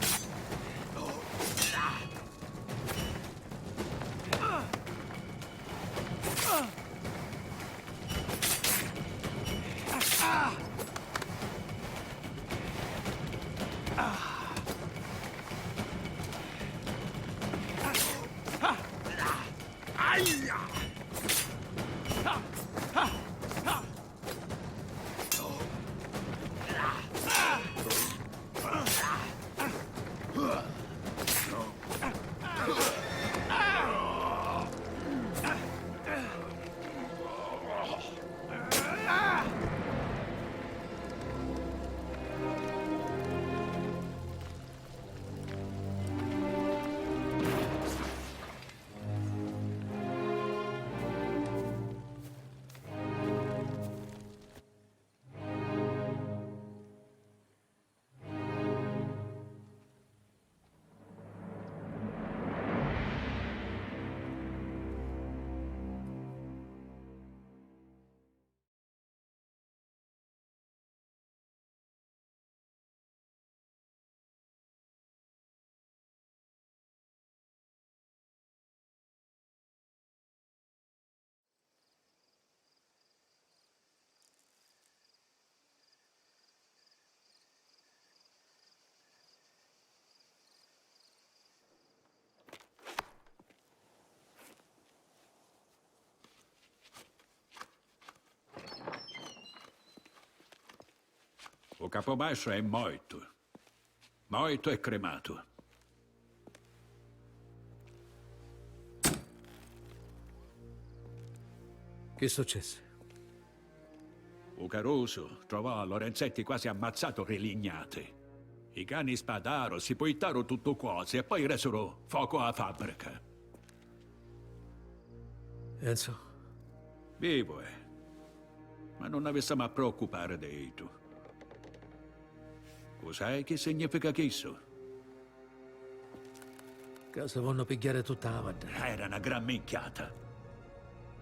U capumastru è mortu. Mortu e crimatu. Chi successi? U carusu trovò a Lorenzetti quasi ammazzatu ri lignati. I cani spadaru, si puittaru tuttu cosi e poi resuru focu a fabbrica. Enzo? Vivu è. Ma nun avissimu a preoccupari di iddu. U sai chi significa chissu? Ca si vonnu pigghiari tutta a vadda. Era na gran minchiata.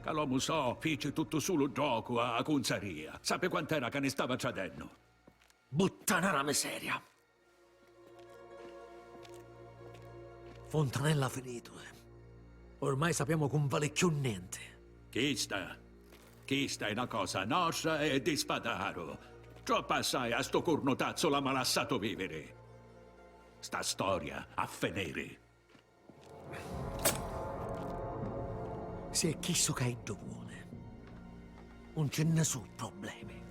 Ca l'omu so fici tuttu sulu ddocu a cunzaria. Sapi quant'era ca ni stava tradennu? Buttana ra miseria! Fontanella finito, eh. Ormai sappiamo che non vale più niente. Chista, chista è na cosa nostra e di spadaru. Troppu assai a stu curnutazzu l'ama lassatu viviri. Sta storia ha finiri. Si è chistu ca iddu voli, un ci nni su problemi.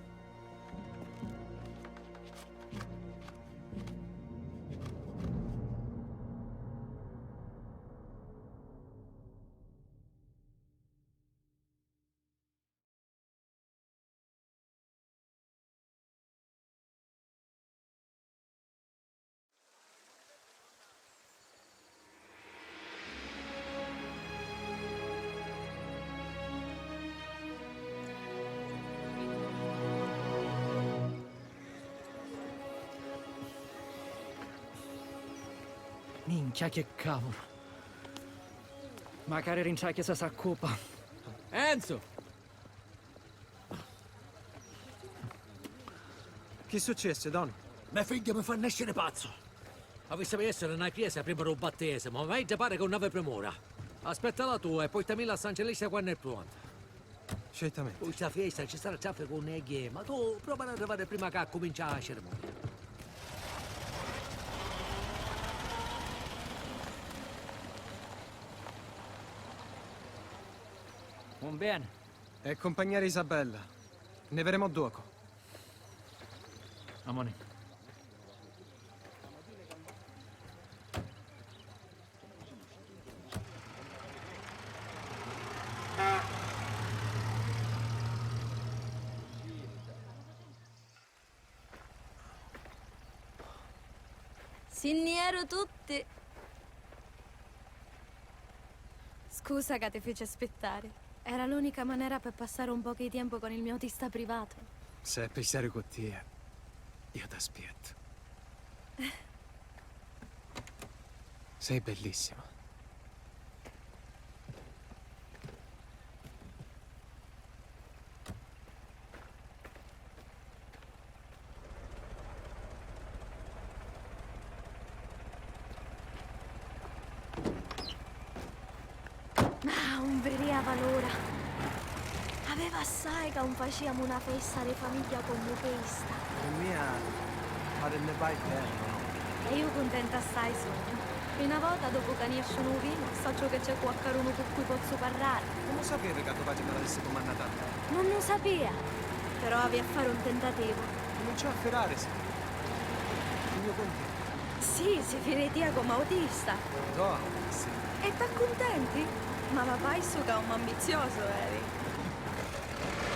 Minchia, che cavolo. Macari rintra a chiesa s'accupa. Enzo! Chi successe, Don? Me figghiu mi fa nesciri pazzu. Avissi a essiri na chiesa prima di un battesimu, ma idda pari ca nun havi primura. Aspetta la tua e portamila a San Celeste quannu è pronta. Certamente. Cu sta fiesta ci sarà trafficu unni è ghie, ma tu prova ad arrivari prima ca accumincia a cerimonia. Un bene. E accumpagnari Isabella. Ne veremo ddocu. Amoni. Si nni eru tutti. Scusa ca ti fici aspittari. Era l'unica manera per passare un poco di tempo con il mio autista privato. Se è pi stari cu tia, io t'aspiettu. Sei bellissima. Ah, un veriava l'ora. Aveva assai ca un faciamu una festa di famigghia comu chista. E mia, ma te nni vai bene, no? E iu cuntenta assai sugnu. Pi na vota, dopu ca niesciunu u vinu, sacciu che c'è quaccarunu cu cui pozzu parrari. Comu sapevi ca to patri mi l'avessi dumannatu a me? Non u sapia, però havi a fari un tentativu. Cuminciò a firarisi. Sugnu cuntenta. Sì, si firi tia comu autista. No, sì. E t'accuntenti? Ma va paisu ca un m'ambiziusu eri.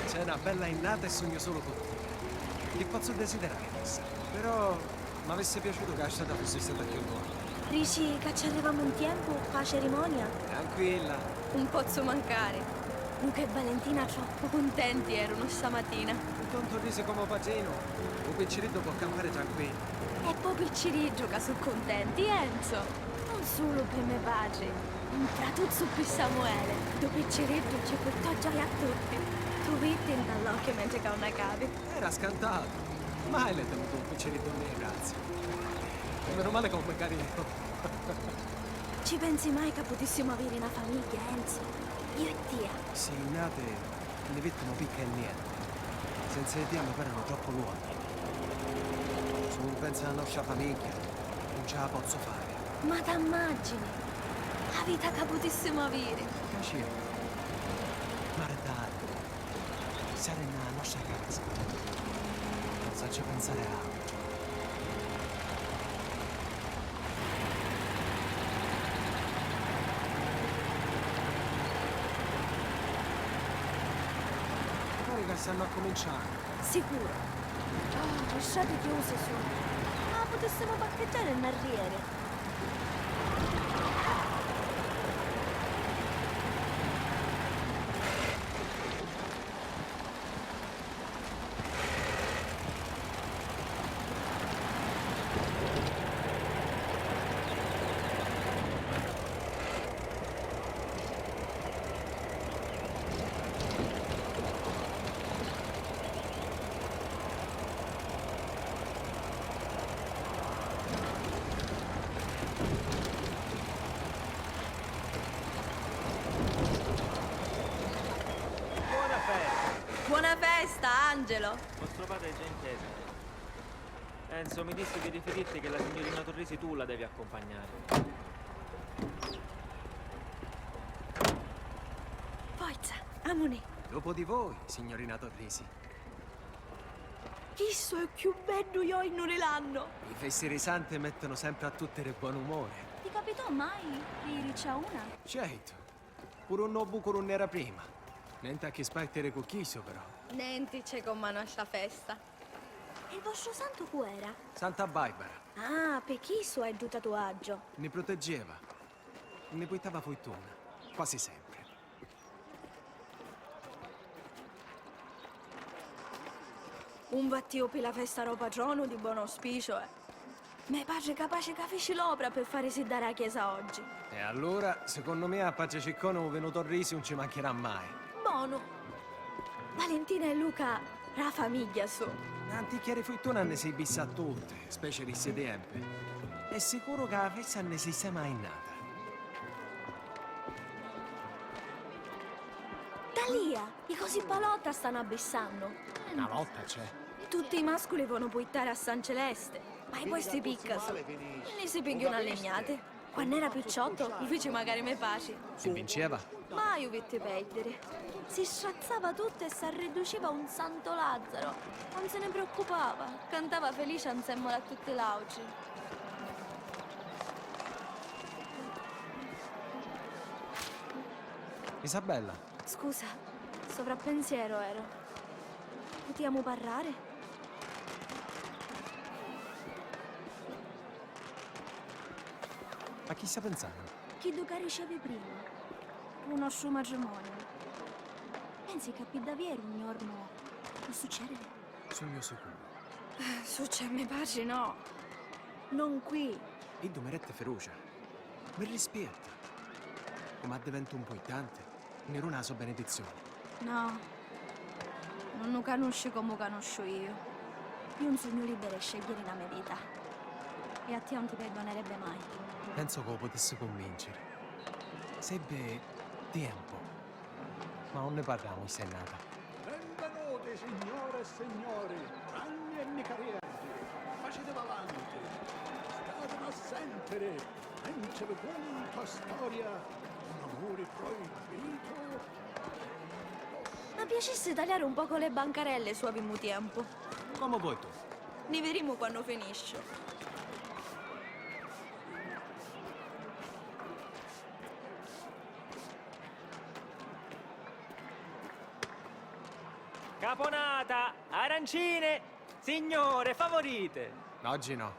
C'è na bella innata e sugnu sulu cu tia. Chi pozzu desiderari, missa? Però m'avissi piaciutu ca a strata fussi stata chiù longa. Dici ca ci arrivamu in tiempu pâ cerimonia? Tranquilla. Un pozzu mancari. Luca e Valentina troppu cuntenti erunu stamatina. Ntantu risi comu patrinu, u picciriddu pò campari tranquillu. E pô picciriddu ca su cuntenti, Enzo! Non sulu pi me patri, un fratuzzu pi Samuele, ddu picciriddu ci purtò gioia a tutti. Tu vitti nta l'occhi mentri ca un accavi. Era scantatu. Mai l'hê tenutu un picciriddu nni li brazzi. E menu mali ca un mi cariu. Ci pensi mai ca putissimu aviri na famigghia, Enzo? Iu e tia. Si nni nati nni vittimu picca e nienti. Senza di tia mi parinu troppu longi. Su un pensu a la nostra famigghia, nun ci la pozzu fari. Ma t'ammaggini a vita ca putissimu aviri? Ca ci è? Mari dda Stari nna la nostra casa. Non sacciu pinsari a àutru. Pari ca stannu accuminciannu. Sicuru. Ah, li strati chiusi sunnu. Ma putissimu parcheggiari nn'arrieri. Buona festa! Buona festa, Angelo! Vostro padre è già in chiesa. Enzo, mi dissi di rifirirti che la signorina Torrisi tu la devi accompagnare. Forza, amuni! Dopo di voi, signorina Torrisi. Chissu è u cchiù beddu jornu di l'annu! I festi ri santi mettinu sempri a tutti ri buon umore. Ti capitò mai ri iricci a una? Certu, puru un nobbu cu nun era prima. Nenti a chi spartiri cu chissu, però. Nenti c'è comu a nostra festa. E il vostru santu cu era? Santa Barbara. Ah, pi chissu hai ddu tatuaggio. Ni pruteggeva. Ni purtava furtuna, quasi sempri. Un vattiu pi la festa ro patronu di bon auspicio, eh. Me patri capaci ca fici l'opra pi farisi dari a chiesa oggi. E allura, secunnu mia, a patri Ciccone u vinu torrisi un ci manchirà mai. Bonu. Valentina e Luca, ra famigghia su. N'anticchia di furtuna nni si bissà tutti, speci di ssi tiempi. È sicuru ca a festa nni si sia mai nata. Talia, i cosi palotta stannu abbissannu. Na lotta c'è. Tutti i masculi vonu puittari a San Celeste, ma i posti picca su. Nni si pigghiu na lignati. Quann'era picciotto, u fici macari me patri. Si vinceva? Mai u vitti pèrdiri. Si strazzava tuttu e s'arriduciva un santu Lazzaro. Un si ni preoccupava. Cantava felici ansèmmula a tutti l'àutri. Isabella. Scusa, sovrappensiero ero. Putiamu parrari? A chi sta pensannu? Chiddu ca dicevi prima, pu nostru matrimoniu. Pensi ca pi davieru un jornu pò succediri? Sugnu sicuru. Succè a me patri no. Non qui. Iddu mi detti fiducia. Mi rispietta. Comu addiventu mpurtanti, nni duna a so benedizioni. No, nun nu canusci comu canusciu iu. Iu un sugnu libera e scegghieri na me vita. E a tia un ti perdonerebbe mai. Pensu ca u putissi cunvinciri. Servi tiempu. Ma unni parramu, issennata? Benvenuti, signore e signori, ranni e micarieddi, facitevi avanti, statemi a sentiri, mentre vi cuntu a storia d'un amuri proibito. Mi piacissi taliari un poco le bancarelle, su avimmu tiempu. Comu voi tu. Ni virimu quannu finisciu. Caponata, arancine, signore, favorite. Oggi no.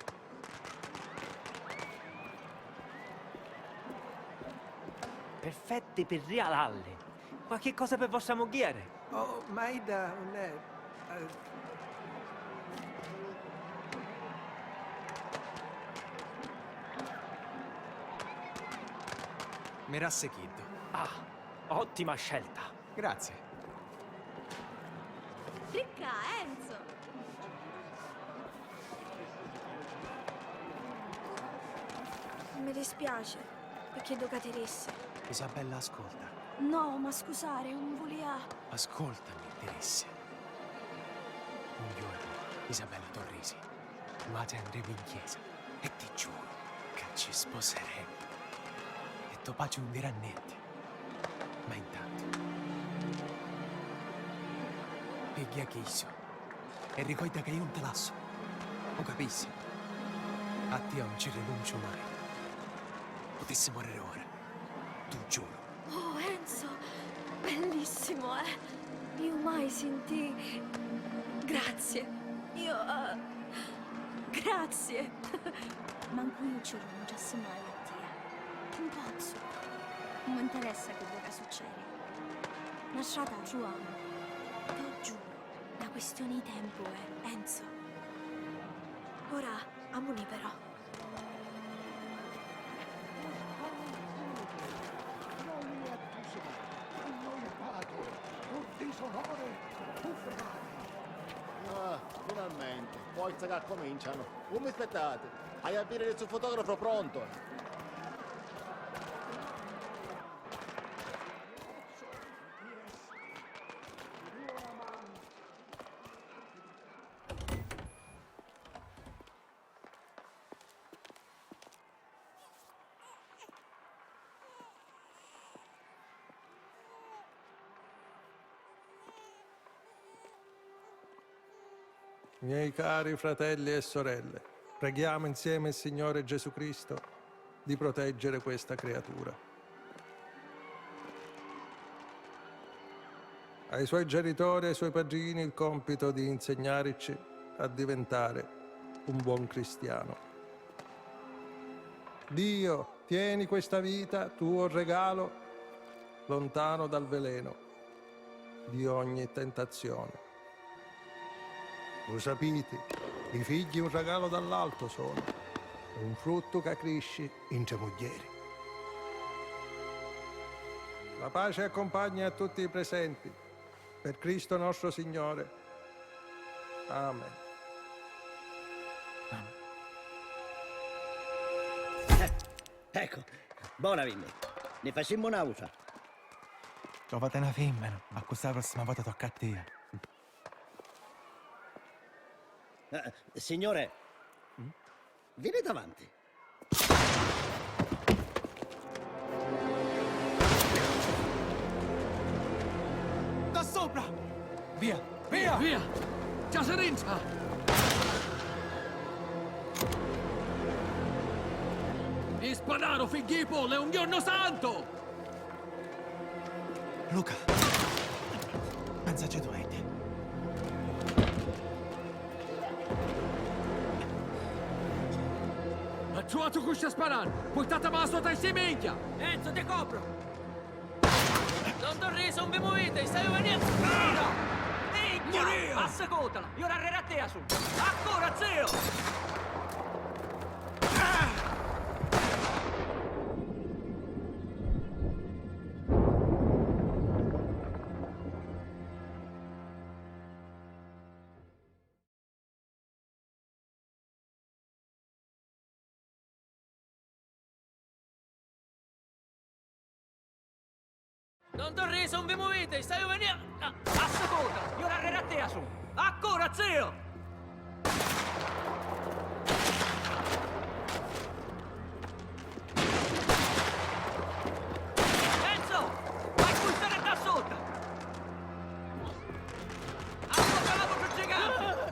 Perfetti pi rialalli. Qualchi cosa pi vostra mugghieri? Oh, ma idda un è, eh. Mi rassi chiddu. Ah, ottima scelta. Grazie. Ricca, Enzo! Mi dispiaci pi chiddu ca ti dissi. Isabella, ascolta. No, ma scusari, un vulia. Ascoltami, ti dissi. Un giorno Isabella torrisi. Matri andremu in chiesa e ti giuru ca ci sposeremu. E to patri un dirà nenti. Ma intantu, pigghia chistu e ricorda ca iu un ti lassu. U capissi? A tia un ci rinunciu mai. Putissi moriri ora, tu giuru. Oh, Enzo, bellissimo, eh? Io mai sentì. Grazie. Io, eh, grazie. Mancu io ci rinunciassi mai a tia. Nun pozzu. Nun m'interessa chiddu ca succedi. Na strata a truvamu. Ti giuru, na quistioni di tempu è, Enzo. Ora, amuni però. Ah, finalmenti. Forza ca accumincianu. Nun mi spittati. Haiu a vidiri si u fotografo è prontu. Miei cari fratelli e sorelle, preghiamo insieme il Signore Gesù Cristo di proteggere questa creatura. Ai suoi genitori e ai suoi padrini il compito di insegnarci a diventare un buon cristiano. Dio, tieni questa vita, tuo regalo, lontano dal veleno di ogni tentazione. Lu sapiti, li figghi un regalo dall'alto sono. un fruttu ca crisci intra mugghieri. La pace accompagni a tutti i presenti, per Cristo nostro Signore. Amen. Eh, ecco, bona vinni. Ni facimmu n'autra. Trovate na fimmina, ma questa prossima vota tocca a tia. Eh, signore, viniti avanti. Da sopra! Via! Via! Via! Già si rintra! Il spadaru figghi i polli è un giorno santo! Luca! Pensaci tu, Eddie. Attruvatu cu sta sparanu! Purtata ma sota e si minchia! Enzo, ti copro! Non dorrì, non vi movite, staiu venennu! Minchia! Assicutala! Iu r'arreri a tia su! Accura, zio! Non dorrì, non vi movite, staiu venennu! Assicutala, iu r'arreri a tia su! Accura, zio! Enzo! Vai cu sta da sota! Affronta la voce gigante!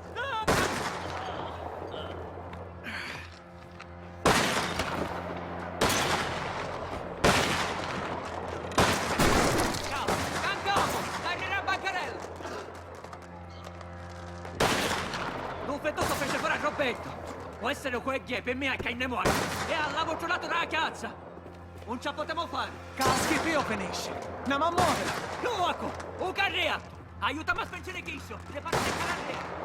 Capu, can capu, dai a bancarella! Lu fettusu fece fora Roberto! Può essere un coegghiè per me a Cainnemora! E all'avutru latu della chiazza! Non ce la potemo fare! Caschi, Pio finisce! Andiamo a muovere! Luoco! Un carriato! Aiutami a spingere Chiscio! Le parti carriera!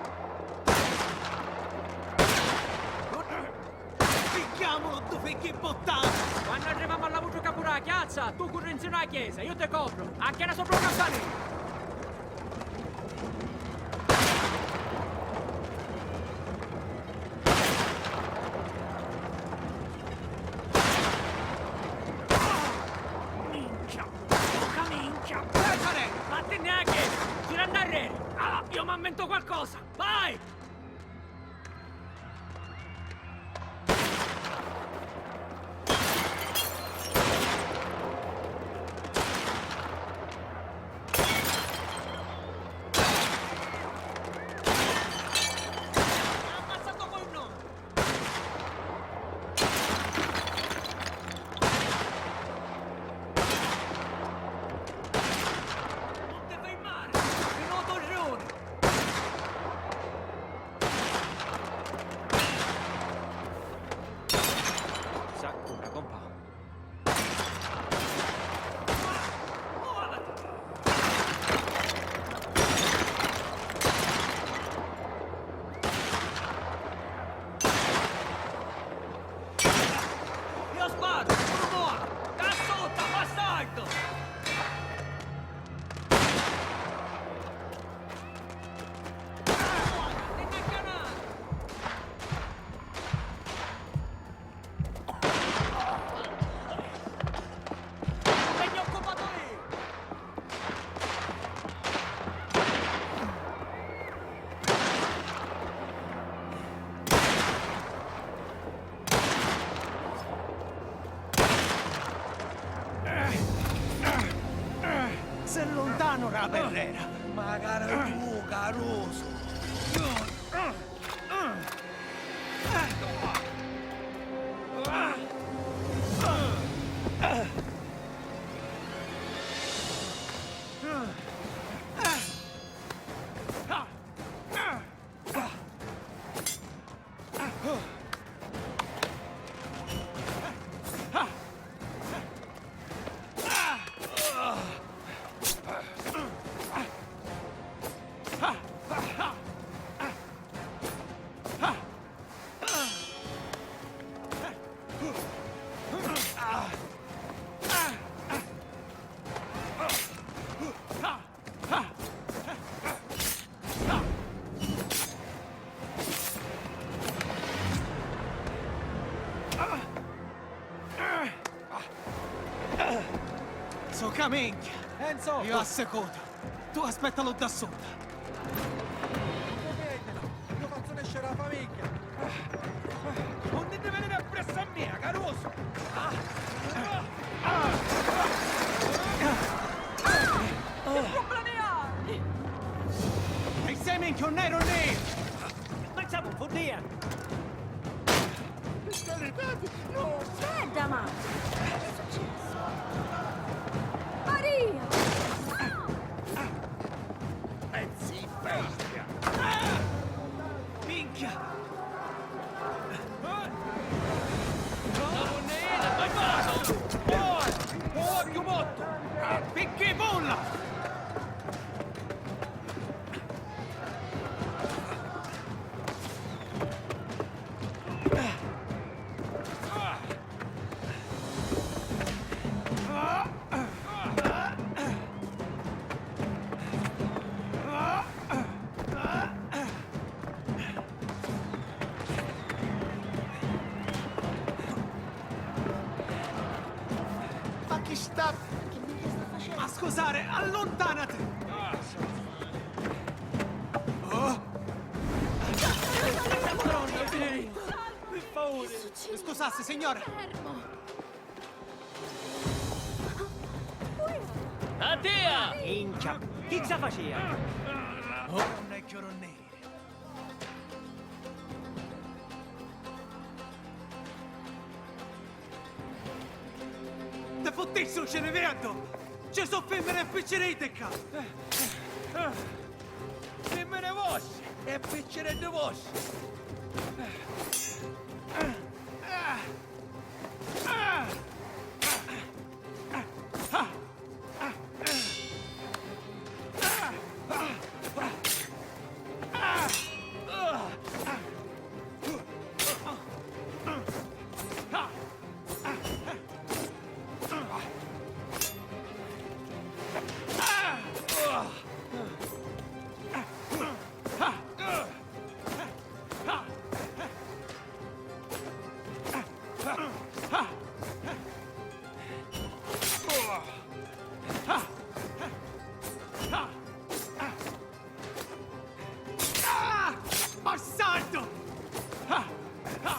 Pigghiamulu ddu figghi buttana! Quannu arrivamu all'avutru capu della chiazza, tu curri nzinu a chiesa, io te copro! Acchiana sopra un campanile! Minchia! Porca minchia! Cesare! Vattenne a chiesa! Gira ndarreri! Ah, io m'ammento qualcosa! Vai! S'accura, compà. Io sparo! Uno muore! Cazzota, bastardo! Sei luntanu da la perrera! Magari tu, carusu! Mazzu, ca minchia! Enzo! Io assecutu. Tu aspettalu ddà sutta. Io fazzu nescere la famigghia. Nun ti ni veniri appressu a mia, carusu! Che problemi hai? E sei minchia un nero nero! Ma siamo follia! Caritati, no! Aspetta, ma che è successo? Maria! No! Pezzi bestia! Minchia! Oi! Occhiu mortu! Picchì pulla! Ma chi sta... Che minchia sta facendo? A scusare, allontanati! Oh! Madonna, Pi' favuri! Scusassi, signore! Fermo! Attia! Minchia, chi sta facìa? Oh, non è chiù neri. Te futtissi un ciriveddu! Ci su fimmini e picciriddi ccà! Fimmini vostri e picciriddi vostri! Ah! Bastardu! Ah! Ah!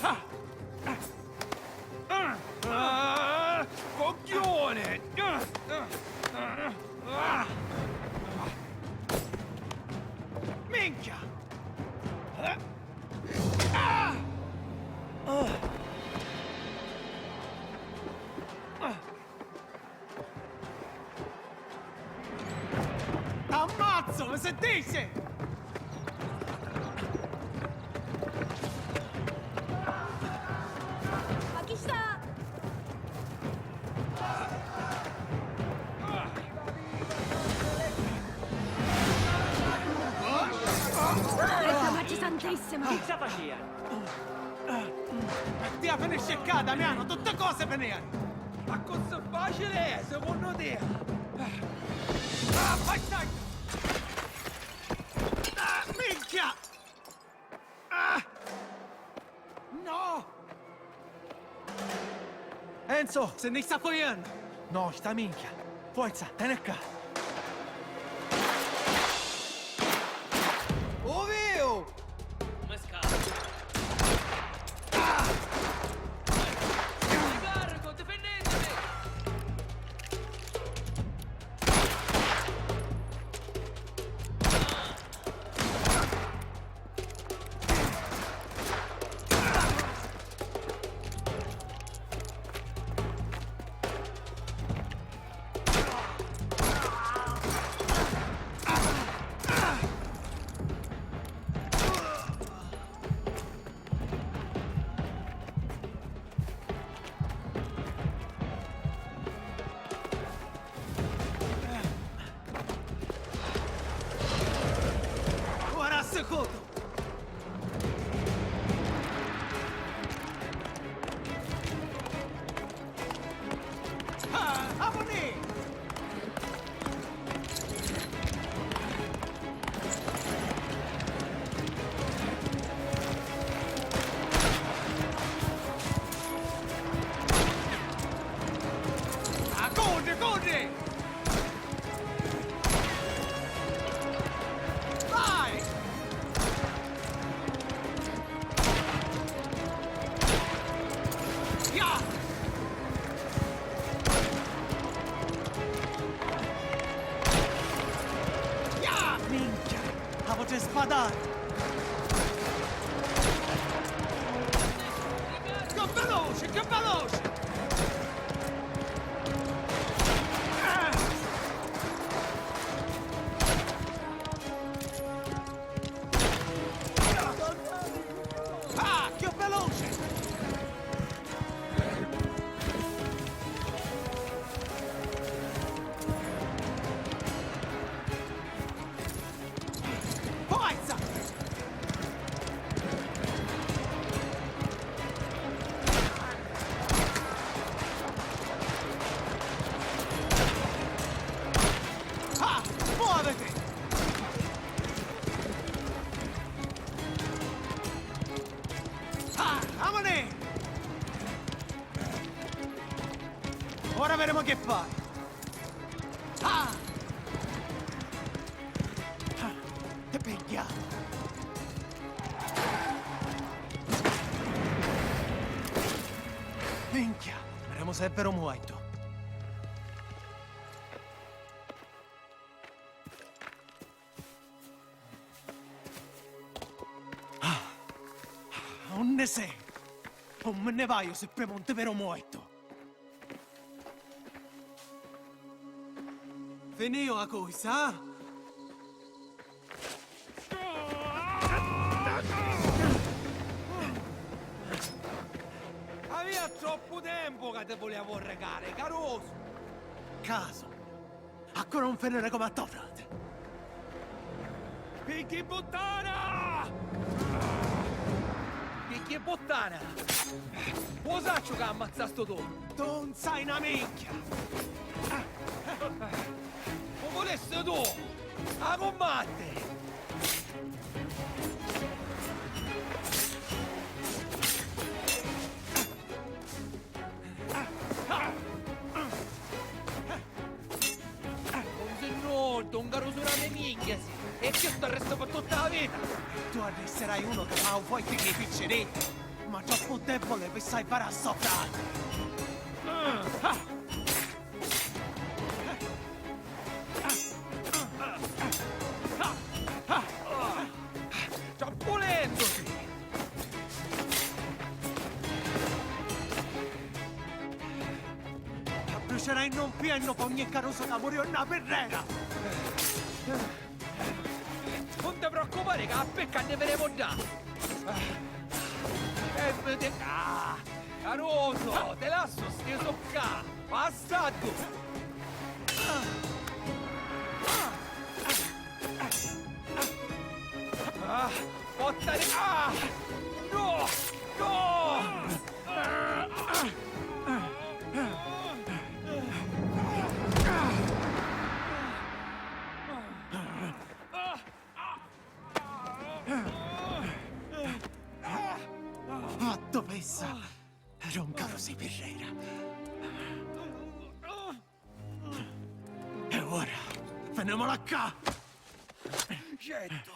Ah! Ah! Ah! Cogghione! Minchia! T'ammazzu, mi sentisi? Ma chi sta? Aspetta, Mace Santissima! Chi sta facìa? E ti finisci ccà, Damiano, tutte cose finìanu! Accussì facili è, secunnu tia? Ah, bastardu! Ah, minchia! Ah! No! Enzo, si nni sta fujennu! No, sta minchia! Forza, teni ccà! Oveo! Come scappa? Ah! Largo, difendetemi! Ora secondo! Veloce! Forza! Ah! Muovete! Ah! Amonè! Ora vedremo che fai! Ah! Ah! Te pigghia! Minchia! Vedremo se è vero muoito! Ah! Unni sei? Comu mi nni vaiu si prima un ti veru muoito? Finìu a cosa, ah? Avìa troppu tempu ca ti vulia vurricari, carusu! Casu! Ancora un fenere comu a to frati! Picchi puttana! Picchi puttana! U sacciu ca ammazzastu tu! Tu un sai na minchia! U vulissi tu! A cummatti! Un si nuddu, un carusu di minchia si, e chistu arresta pi tutta la vita! Tu arresterai uno ca fa u forti chi picciriddi, ma troppu debole pi salvari a so frati! Troppu lentu si! Abbruciarai non pienno p'ogni carusu ca muriu nna pirrera! Non ti preoccupari ca a picca nni vinemu ddà! Fermiti ccà! Carusu, ti lassu stisu ccà! Bastardu! Ah, botta di... Ah! No! No! Fattu pissa! Era un carusu di pirrera! E ora, finiamula ccà! Certo!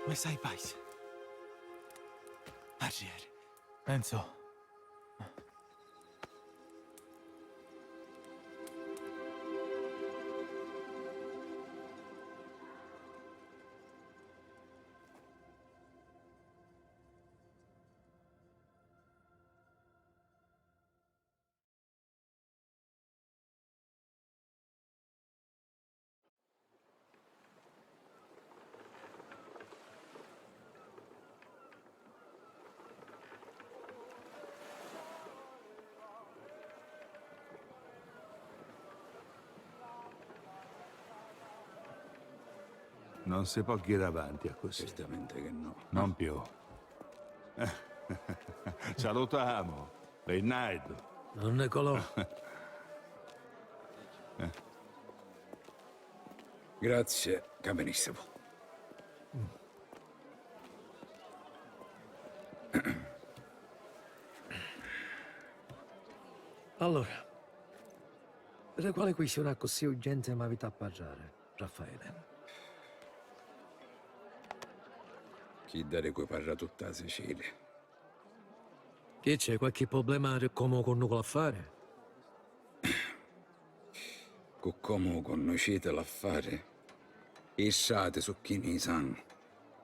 Where is Vice? Arrieri. Enzo. Non si pò ghiri avanti accussì. Certamente che no. Non più. Salutamu, Rinnardu. Don Nicolò. Grazie, caminissimu. Allora, Di quali quistioni accussì urgenti m'aviti a parrari, Raffaele? Chidda di cui parra tutta a Sicilia. Chi c'è, qualchi problema di comu cunnucu l'affari? Cu comu cunnuciti l'affari? I strati su chini i sangu.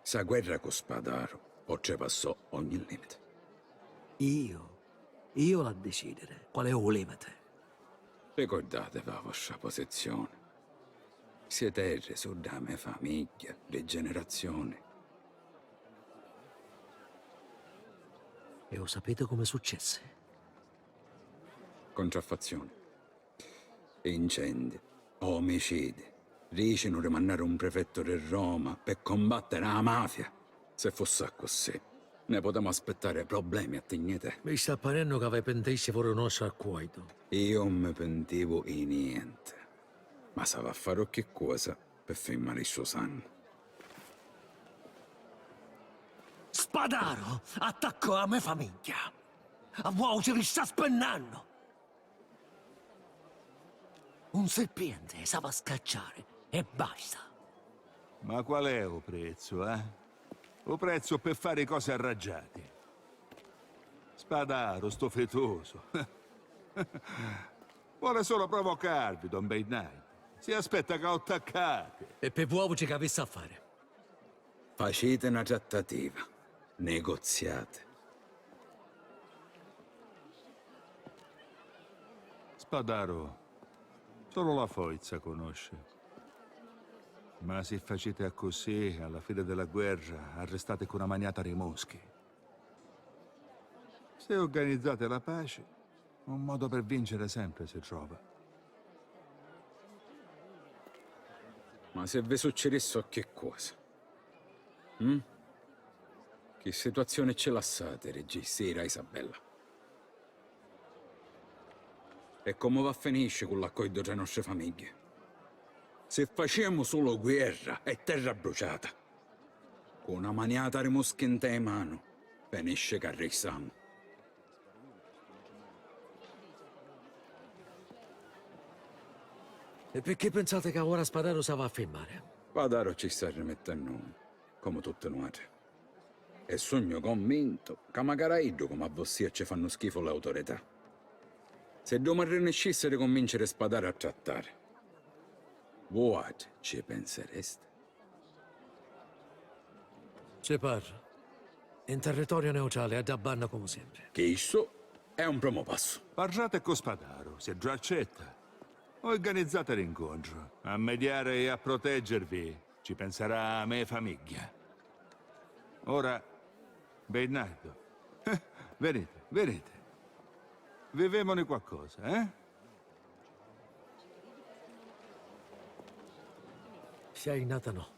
Ssa guerra cu Spadaru oltrepassò ogni limiti. Io? Io l'ha dicidiri qual è u limiti. Ricurdativi a vostra posizioni. Ssi terri su dâ me famigghia, di generazioni. E u sapiti comu successi? Contraffazioni, incendi, omicidi. Dicinu di mannari un prefettu di Roma pi combattiri a mafia. Si fussi accussì, ni putemu aspittari problemi a tignitè. Mi sta parennu ca vi pintisti fora u nostru accuordu. Io mi pintivu i nienti, ma s'avi a fari occhi cosa pi firmari stu sangu. Spadaro attaccò a me famigghia. A vuoci vi sta spinnannu. Un sirpienti s'ava scacciari e basta. Ma qual è u prezzu, eh? U prezzu pi fari cosi arraggiati. Spadaru, stu fitusu. Voli sulu provocarvi, don Bernardo. Si aspetta ca u attaccati. E pi vuovuci c'avissi a fari? Faciti na trattativa, negoziati. Spadaru, sulu la foizza cunusci. Ma si faciti accussì, a la fini di la guerra, arristati cu na maniata di muschi. Si urganizzati la paci, un modu pi vinciri sempri si trova. Ma si vi succidissi occhi cosa? Mm? Chi situazioni ci lassati di gistiri a Isabella? E comu va a finisci cu l'accordu tra i nostri famigghia? Si faciemu sulu guerra e terra bruciata, cu na maniata di muschi nta i manu, finisci ca arristamu. E picchì pinsati ca ora Spadaru s'ava a firmari? Spadaru ci sta rimittennu comu tutti nuatri. E sugnu convintu ca macari a iddu comu a vossia ci fannu schifu l'autorità. Siddu mi riniscissi di cunvinciri Spadaru a trattari, vuatri ci pinsaristi? Ci parru. In territoriu neutrali, a dda banna comu sempri. Chistu è un primu passu. Parrati cu Spadaru, siddu accetta, urganizzati l'incontru. A mediari e a proteggirvi ci pinsarà a me famigghia. Ora, Bernardo, veniti, veniti. Vivemuni qualcosa, eh? Sia innata no.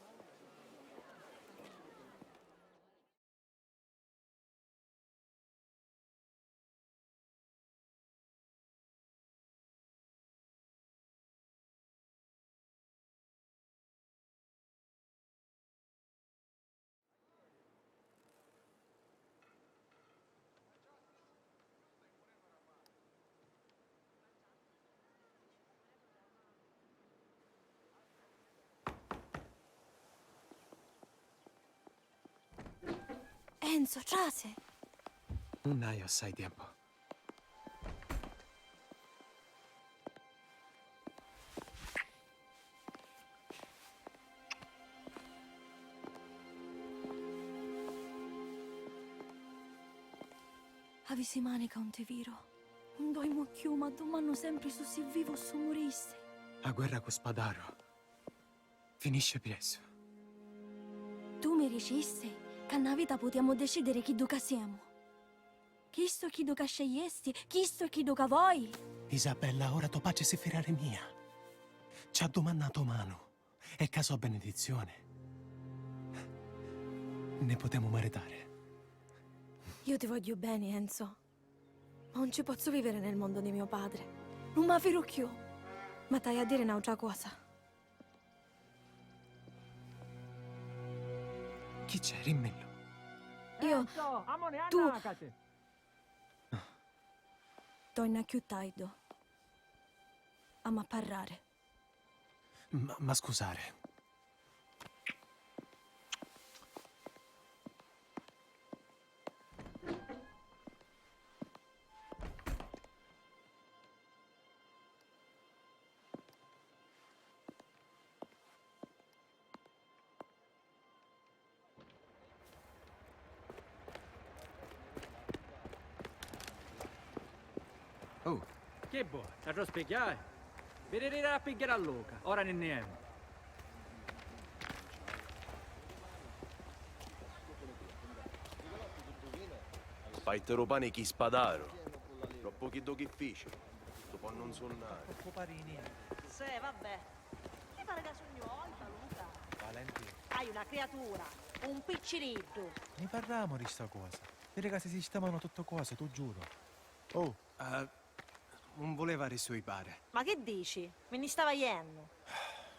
Enzo, trasi! Nun haiu assai tempu. Avissi manica un ti viru. Un doimu cchiù, ma dummannu sempri su si vivu o su muristi. A guerra cu Spadaru finisci pressu. Tu mi dicisti ca nna vita putiemu decidiri chiddu ca siemu. Chistu è chiddu ca scegliesti, chistu è chiddu ca voi. Isabella, ora to patri si fira di mia. Ci addumanna a to manu e ca so benedizioni ni putemu maritari. Io ti vogghiu beni, Enzo, ma 'un ci pozzu viviri nel mondo di mio padre. Nun ma firu cchiù. Ma t'haiu a diri n'autra cosa. Chi c'è? Rimmillu. Io... Enzo, amore, tu annacati! Torna cchiù tardu. Am'a parrari. Ma, ma scusari. Oh. Chi bu'? T'arru spigghiari? Viririra a pigghiari a Luca, ora ni nni emu. Faitti lu pani chi spadaru. Troppu chiddu chi fici. Stu po' nun sunnari. Sè, vabbè. Mi pari ca sugnu olta, Luca. Valenti. Hai una criatura, un picciriddu. Ni parramu di sta cosa. Viri ca si sistemanu tutti cosi, tu giuru. Oh. Ah, un vuleva rissuipari. Ma chi dici? Mi nni stava jennu.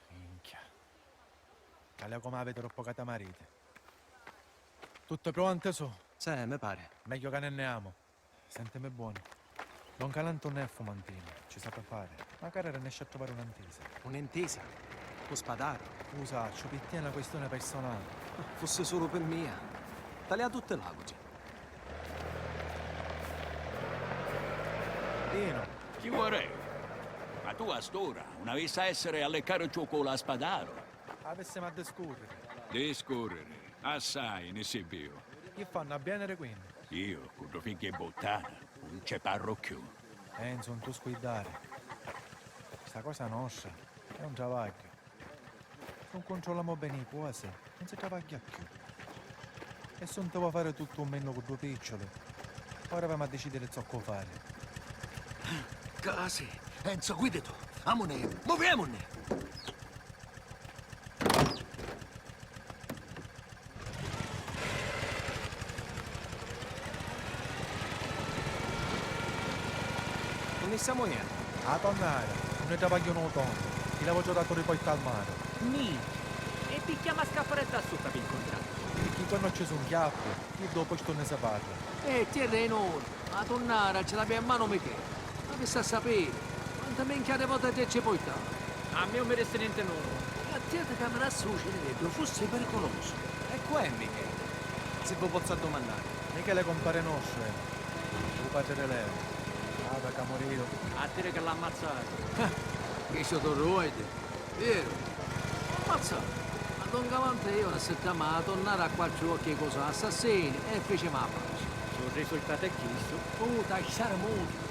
Minchia. Talia comu aviti troppu catamariti. Tutti pronti su? Sì, mi pari. Megghiu ca ni nni amu. Sentimi bonu. Don Calantu nun è fumantina, ci sapi fari. Macari rinesci a truvari una ntisa. Un'intisa? Cu spadaru? U sacciu, pi tia è na quistioni personali. Fussi sulu pi mia. Talia tutti l'aguci. Dinu. Chi vuoi? Ma tu a st'ura un avissi a essiri a liccari ciuccula a spadaru? Avissimu a discurriri. Discurriri? Assai, ni si viu. Chi fannu a bieniri quinni? Iu, cu ddu figghiu 'i buttana, un ci parru cchiù. Enzo, un tu squiddari. Sta cosa nostra è un travagghiu. Nun cuntrollamu beni i cosi, nun si travagghia cchiù. E si un ti vo fari tuttu un mennu cu ddu picciuli, ora avemu a dicidiri zoccu fari. Casi, Enzo, guidi tu, amunì, muviamunni! Unni stamu jennu? A tonnara, unni travagghianu u tonnu, chi l'avu truvatu ri porta al mari. Minchia! E ti chiama a scapparetta a sutta pi incontrarti. Picchì quannu ci su nchiappi, chi dopu stu ni si parra. Eh, tierra e noni, a tonnara ci l'avia in manu Micheli. Avissi a sapiri, quanti minchia di voti ti ci portau. A mia un mi dissi nenti nuddu. E a tia ti caminassi u cinireddu, fussi periculusu. E cu è Michele? Si vi pozzu addumannari. Michele è compare nostru, eh. U patri di Leo. Guarda ca muriu. A diri chi l'ammazzari. Chistu tu ruoidi? Veru? Ammazzari? Ma don Calantu e iu l'assittama a tonnari a quattru occhi cosa assassini e ficimu a paci. Lu risultatu è chistu. Puta, sciarmutu.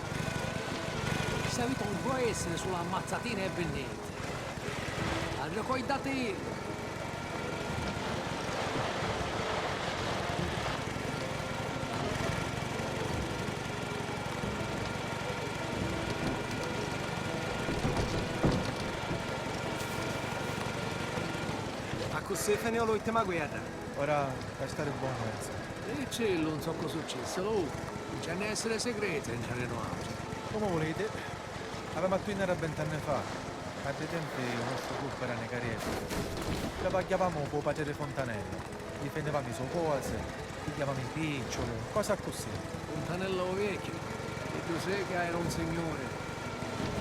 Sta vita un po' essere solo ammazzatine e vinnite. Arricordatillu. Accussì finiu l'ultima guerra. Ora vai a stari bonu, Enzo. Diccillu un zoccu successu, Luca. Nun ci hannu a essiri sigreti ntra di nuatri. Comu vuliti. Avemu a turnari a vint'anni fa. A ddi tempi u nostru gruppu era Nicariello. Travagghiavamu cu u patri di Fontanella. Difennivamu i so cosi, pigghiavamu i picciuli, cosi accussì. Fontanella u viecchiu, iddu sì ca era un signuri.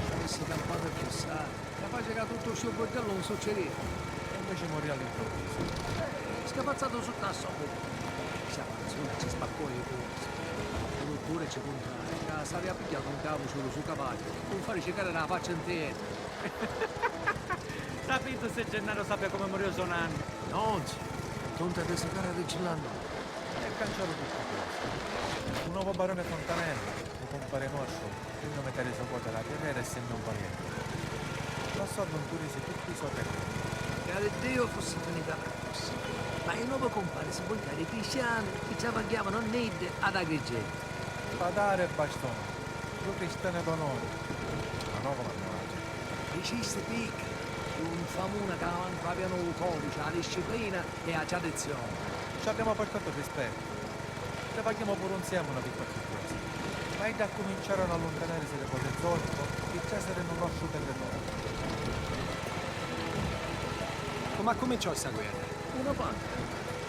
S'avissi campatu cchiù sanu. Capaci ca tuttu stu burdellu nun succidìa. E inveci murì all'improvvisu. Eh, scapazzatu sutta a sopra. Sta panzuna ci spaccò i cosi. U dutturi ci cuntau ca s'avia pigghiatu un cavuciu lu so cavagghiu pi farici cadiri a faccia in terra. Sapitu si Gennaro sapi comu muriu so nannu? Nonzi, tonta di sacari di Gillannu. E canciaru tutti cosi. U novu baruni Fontanella, u cumpari nostru, pi nun mitari so coti a la tirrera e si nni un parienti. Lassò a don Turisi tutti i so terreni. Ca di Diu fussi finita accussì. Ma i novi cumpari si purtau di cristiani chi travagghiavanu nni iddi ad Agrigenti. Padari e bastoni, dui cristiani d'onori, ma no comu a me matri. Dicisti picca, un famuna ca mancu avianu u codici, a disciplina e a tradizioni. Ci abbiamo portatu rispettu. Travagghiamo puru nsiemula pi qualchi cosa. Ma iddi accuminciarunu a alluntanarisi di qualchi zona pi trasiri nnu nostru territoriu. Comu accuminciò sta guerra? Una panca.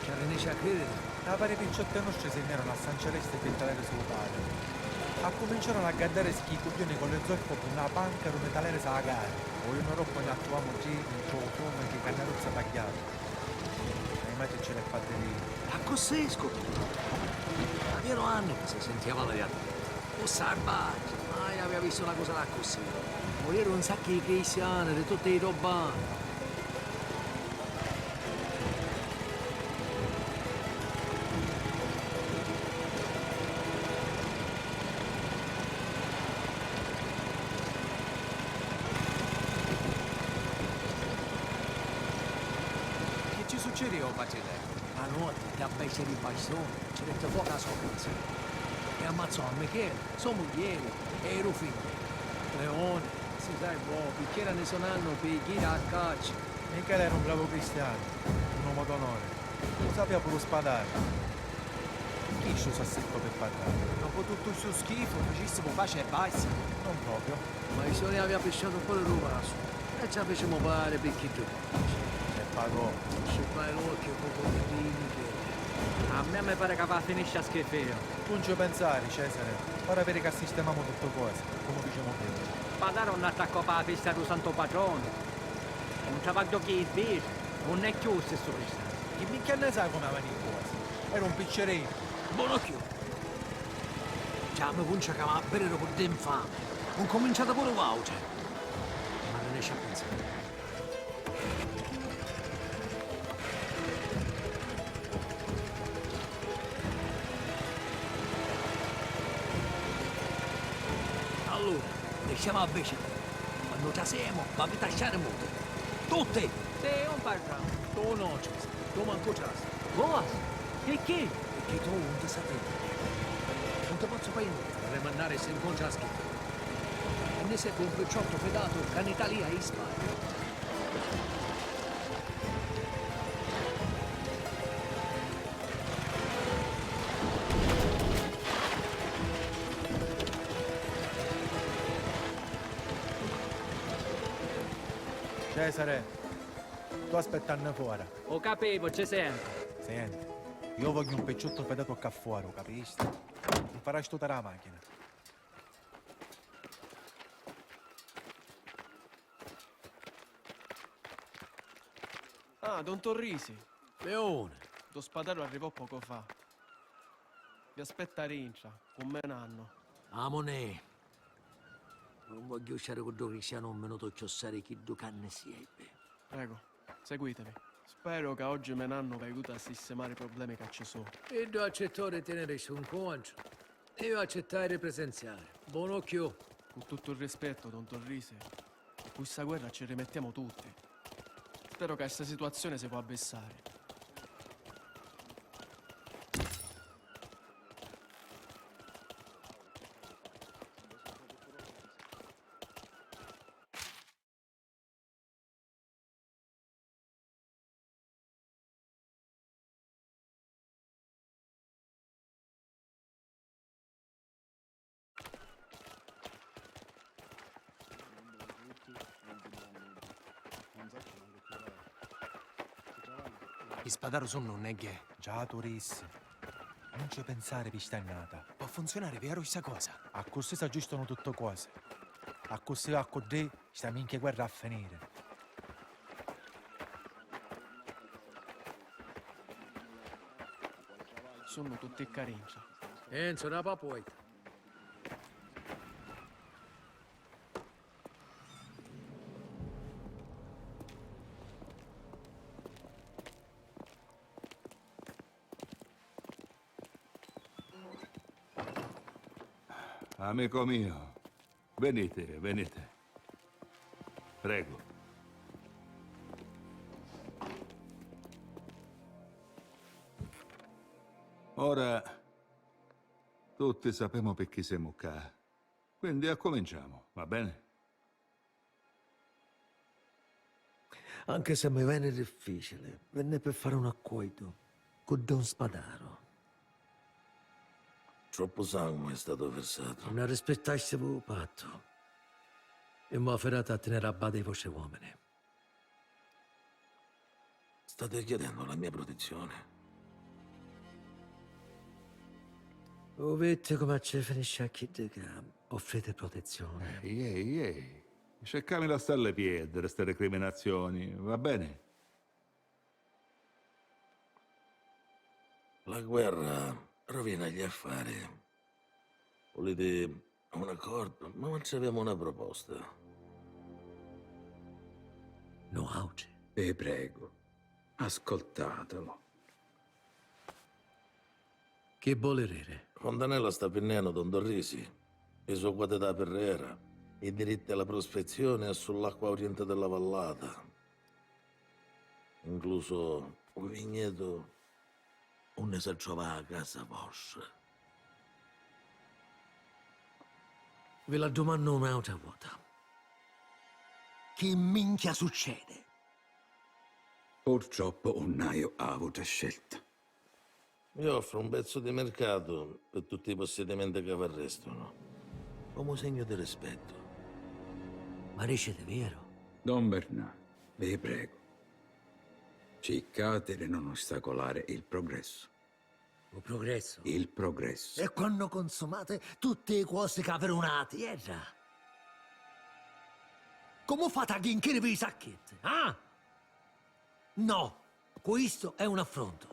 Ci arrinesci a cridiri? Ca vari picciotti nostri si nni eranu a San Celesti pi talari su u pari. Accuminciaru a gaddari sti cugghiuni cu li zoppu cu na panca d'uni talera sagari. U jornu doppu ni attuvamu tri intra u fiumi chi cannaruzza tagghiatu. Aimatticci li ppaddi di. Accussì, scu. Avieru anni chi si sintia parrari di. U sarvaggiu, mai avia vistu na cosa d'accussì. Muriru un sacchi di cristiani di tutti i tubbani. Chi ci succedìu, o patri Levi? A notti, dda bestia di bastuni ci detti focu a so casa e ammazzò a Micheli, so mugghieri e i du figli. Leoni, si sai bo, picchì era ni so nannu pi jiri a caccia. Micheli era un bravu cristianu, un omu d'onori. Lu sapia puru spadari. Picchì stu s'assittò pi parrari? Dopu tuttu stu schifu, facissimu paci e basta? Non propriu. Ma i soni avia pisciatu puru lu vasu e ci la ficimu pari pi chiddu. E pagò. Sciuppai l'occhi cu Micheli. A mia mi pari ca va a finisci a schifìu. Nun ci pensari, Cesare. Ora viri ca sistemamu tuttu cosi, comu dicemu prima. Padaru nun attaccò pa la festa du santu patronu. Un travagghiu chi i sbirri, nun è chiù u stissu cristianu. Chi minchia nni sai comu avani i cosi? Era un picciriddu. Bonu chiù. Già mi cuncia ca va a biriru cu ddi nfami. Ncuminciati puru vuautri. Ma nun nesci a pinsari. Allura, nisciamu a vicina. Quannu trasemu, v'aviti a stari muti. Tutti! Sì, un parramu. Tu no, Cesare, tu mancu trasi. Cosa? Picchì? Picchì tu nun ti sa teniri. Nun ti pozzu fari nudda, devi mannari sti ncontri a schifo. E nni segui un picciottu fidatu ca nni talìa i spaddi. Cesare, tu aspettannu fora. U capivu, ci sentu. Senti, io vogghiu un picciottu fidatu ccà fora, u capisti? Mi farà stutari a machina. Ah, don Torrisi. Leone! Ddo spadaru arrivò poco fa. Vi aspetta dintra, cu me nannu. Amunì! Nun vogghiu stari cu ddu cristianu un minutu cchiù seri chiddu ca nni siebbi. Prego, seguitemi. Speru ca oggi me nannu v'aiuta a sistimari i problemi ca ci su. Iddu accittò di teniri stu ncontru e io accittai di presenziari. Bonu cchiù. Cu tuttu il rispettu, don Torrisi, cu sta guerra ci rimettiamo tutti. Speru ca sta situazioni si pò abbissari. Chi spadaru sunnu, negghiè? Già tu rissi. Nun ci pensari pi st'annata. Pò funziunari, veru, sta cosa? Accussì s'aggiustanu tutti cosi. Accussì o accuddì sta minchia guerra a finiri. Sunnu tutti ccà dintra. Enzo, na papueta. Amico mio, venite, venite. Prego. Ora tutti sapemu picchì semu ccà, quindi accuminciamu, va bene? Anche se mi veni difficili, vinni pi fari un accuordu cu don Spadaru. Troppu sangu è statu versatu. Nun arrispittastivu u pattu. E mo firati a tiniri a bada i vostri uomini. State chiedendo la mia protezione? U vitti comu ci finisci a chiddi ca offriti prutizzioni. Ehi, ehi, ehi. Circami lassalli pierdiri sti ricriminazioni, va beni? La guerra rovina gli affari. Vuliti un accordu? Ma ci avemu una proposta. Nuautri? Vi pregu, ascoltatelo. Chi voli diri? Fontanella sta vinnennu don Dorrisi, i so quati dâ pirrera, i diritti a la prospezzioni a sull'acqua orienti di la vallata, inclusu u vignetu unni s'attrova a casa vostra. Vi la dumannu un'autra vota. Chi minchia succedi? Purtroppu unn'haiu avutu scelta. Vi offru un pezzu di mircatu pi tutti i possedimenti ca v'arrestunu, comu segnu di rispettu. Ma diciti veru? Don Bernà, vi pregu, circati di non ostacolari il progressu. U progressu? Il progressu. E quannu cunsumati tutti i cosi ca avìrunu a tierra? Comu fati a jinchirivi i sacchetti, ah? No, quistu è un affrontu.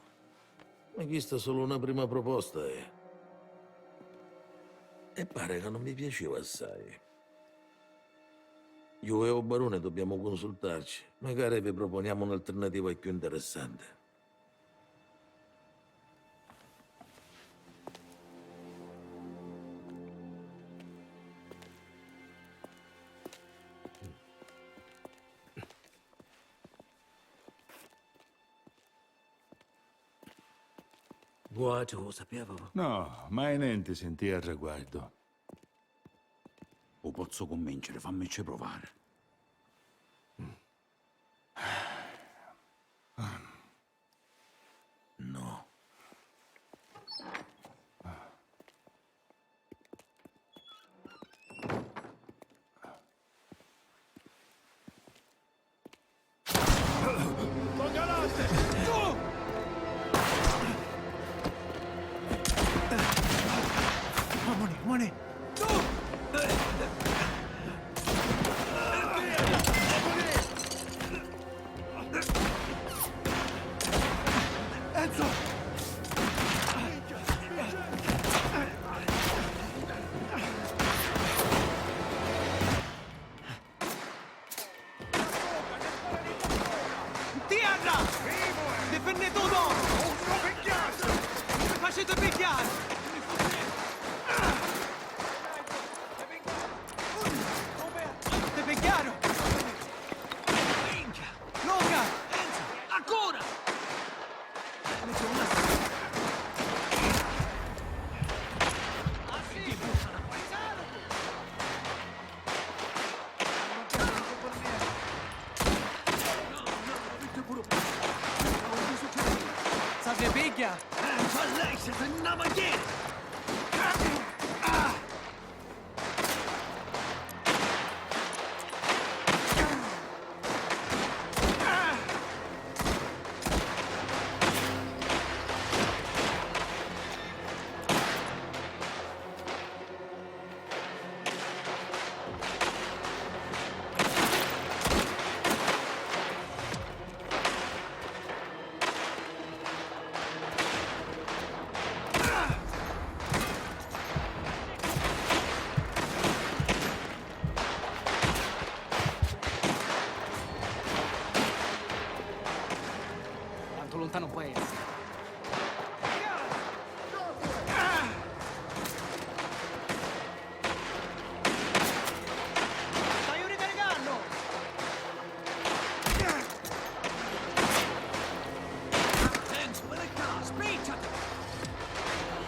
Ma chista è sulu una prima proposta, eh. E pari ca non vi piaciu assai. Ju e u baruni dobbiamo cunsultarci, macari vi proponiamo un'alternativa chiù interessanti. Vuatri u sapiavu? No, mai nenti sintìa a riguardu. U pozzu cunvinciri, fammici pruvari. No. Mamone, mamone! Enzo! Tierra! Difenni tu, Don! Mi faciti pigghiari! Ti pigghiaru! Minchia! Luca! Ancora! S'arripigghia! Fa lei se na maghiri! Tantu luntanu poi essiri. Staiu ricargannu! Enzo, veni ccà, spicciati!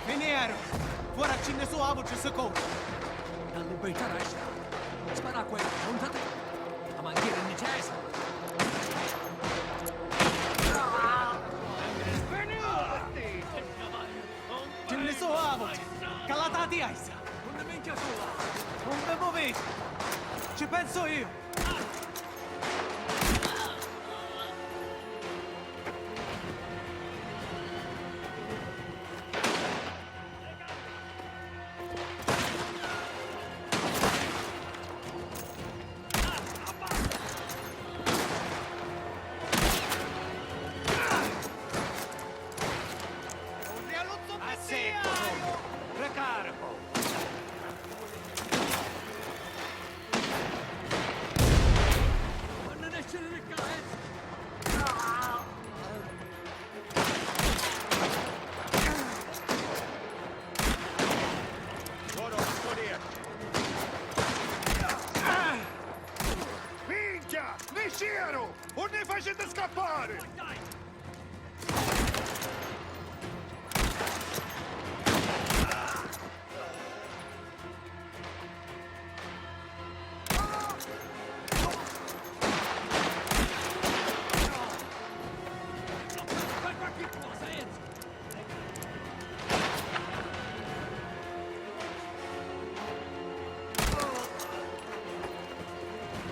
Finieru! Fora ci nni su autri siconnu! Dà libertà a sta! Spara a quellu, punta te! A manchiri nni cesa! Ci nni su autri! Calata a tia issa! Unni minchia sula! Nun vi muviti! Ci pensu iu! Unni faciti scappari?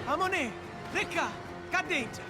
Amonè! Ricca! Ccà dintra!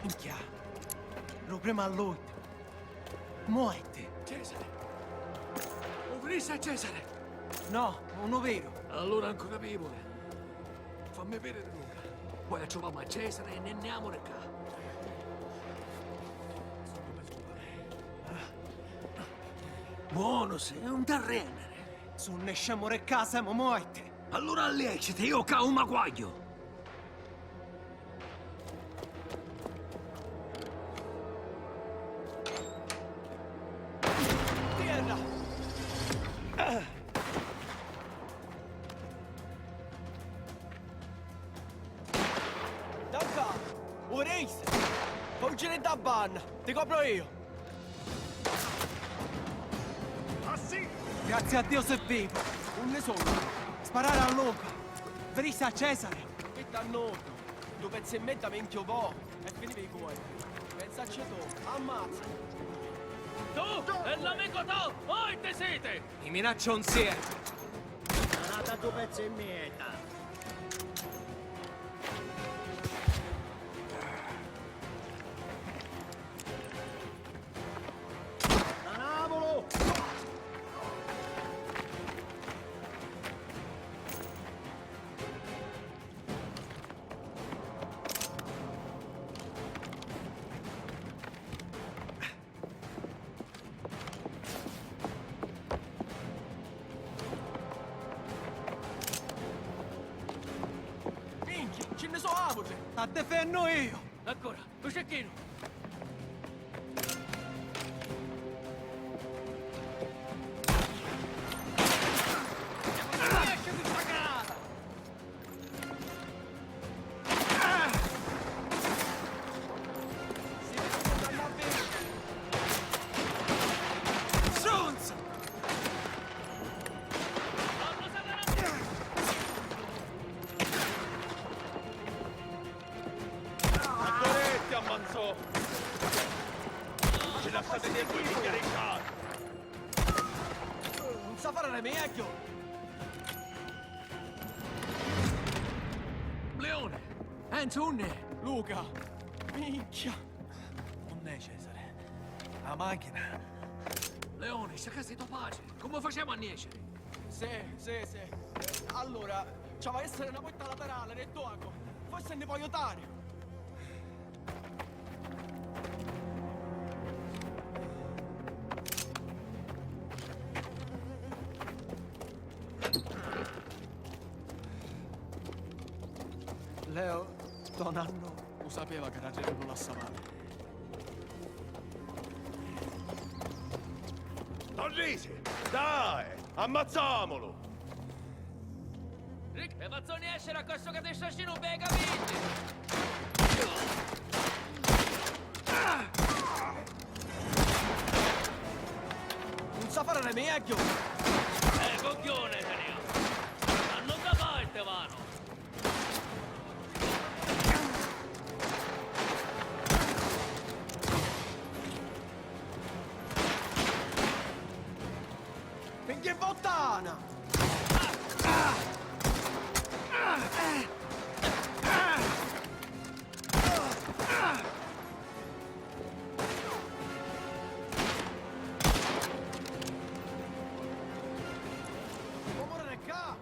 Minchia! Lu primu a l'urtimu! Muorti! Cesare! U virissi a Cesare? No, nun u viru. Allura ancu capivuli. Fammi vidiri, Luca. Poi attruvammu a Cesare e nni niamu di ccà. Buono, sì, un t'arrenniri. S'un nescemu di ccà, semu muorti. Allura allieciti, io ccà u m'aguagghiu. Tierra! Da ccà! U virissi! Fuggiri dâ banna! Ti copru io! Ah, sì! Grazie a Dio si vivu! Unni sunnu? Sparari a Luca! Virissi a Cesare! Fitta a nuddu! Du pezzi e medda minchia u vo! E finivi i cuorpi! Pensacci tu! Ammazza! Tu e l'amicu to! Morti siti! I minacciu nsiemi! Manata du pezzi e mieta! Manamulu! Minchia, ci nni so' autri! T'addifennu io! Ancora, lu cecchinu! Esci di sta casa! Addoretti a manzò! Ci lassate tempu di picchiari in casa! Nun sa fari megghiu! Leone! Enzo, unni è? Luca! Minchia! Unn'è Cesare? A machina? Leone, sta casa è to patri! Comu facemu a nièciri? Sì, sì, sì. Allura, ci havi a essiri na porta laterali, dettu vacu. Forsi nni pò aiutari. Leo, to nannu u sapeva ca t'arreri lu lassavali. Torrisi! Dai! Ammazzamulu! Rick, e fazzu nièsciri a quessu ca ti strascinu pê capiddi! Nun sa fari megghiu! Eh, cogghiuni, tenia! Ma nun da parte, vanu! Minchia fottana!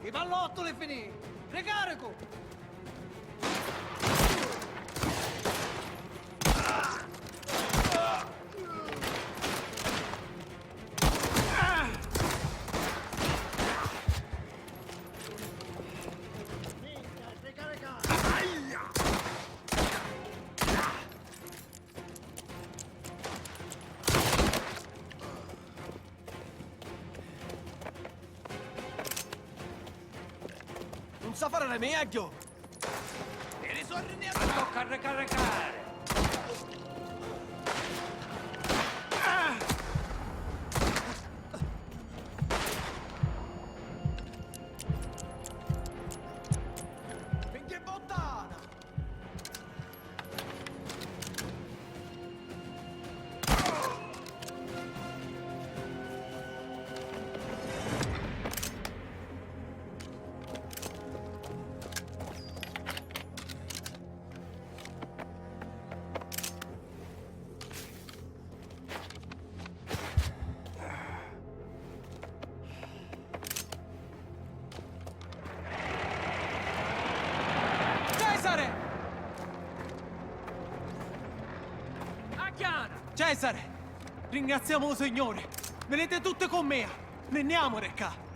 I pallottuli finì! Ricaricu! Nun sa fari megghiu! Tiri sorri niente! Tocca a ricaricari! Finché bottana! Cesare! Acchiana! Cesare! Ringraziamo u Signore! Venite tutti con me! Venniamo da qua!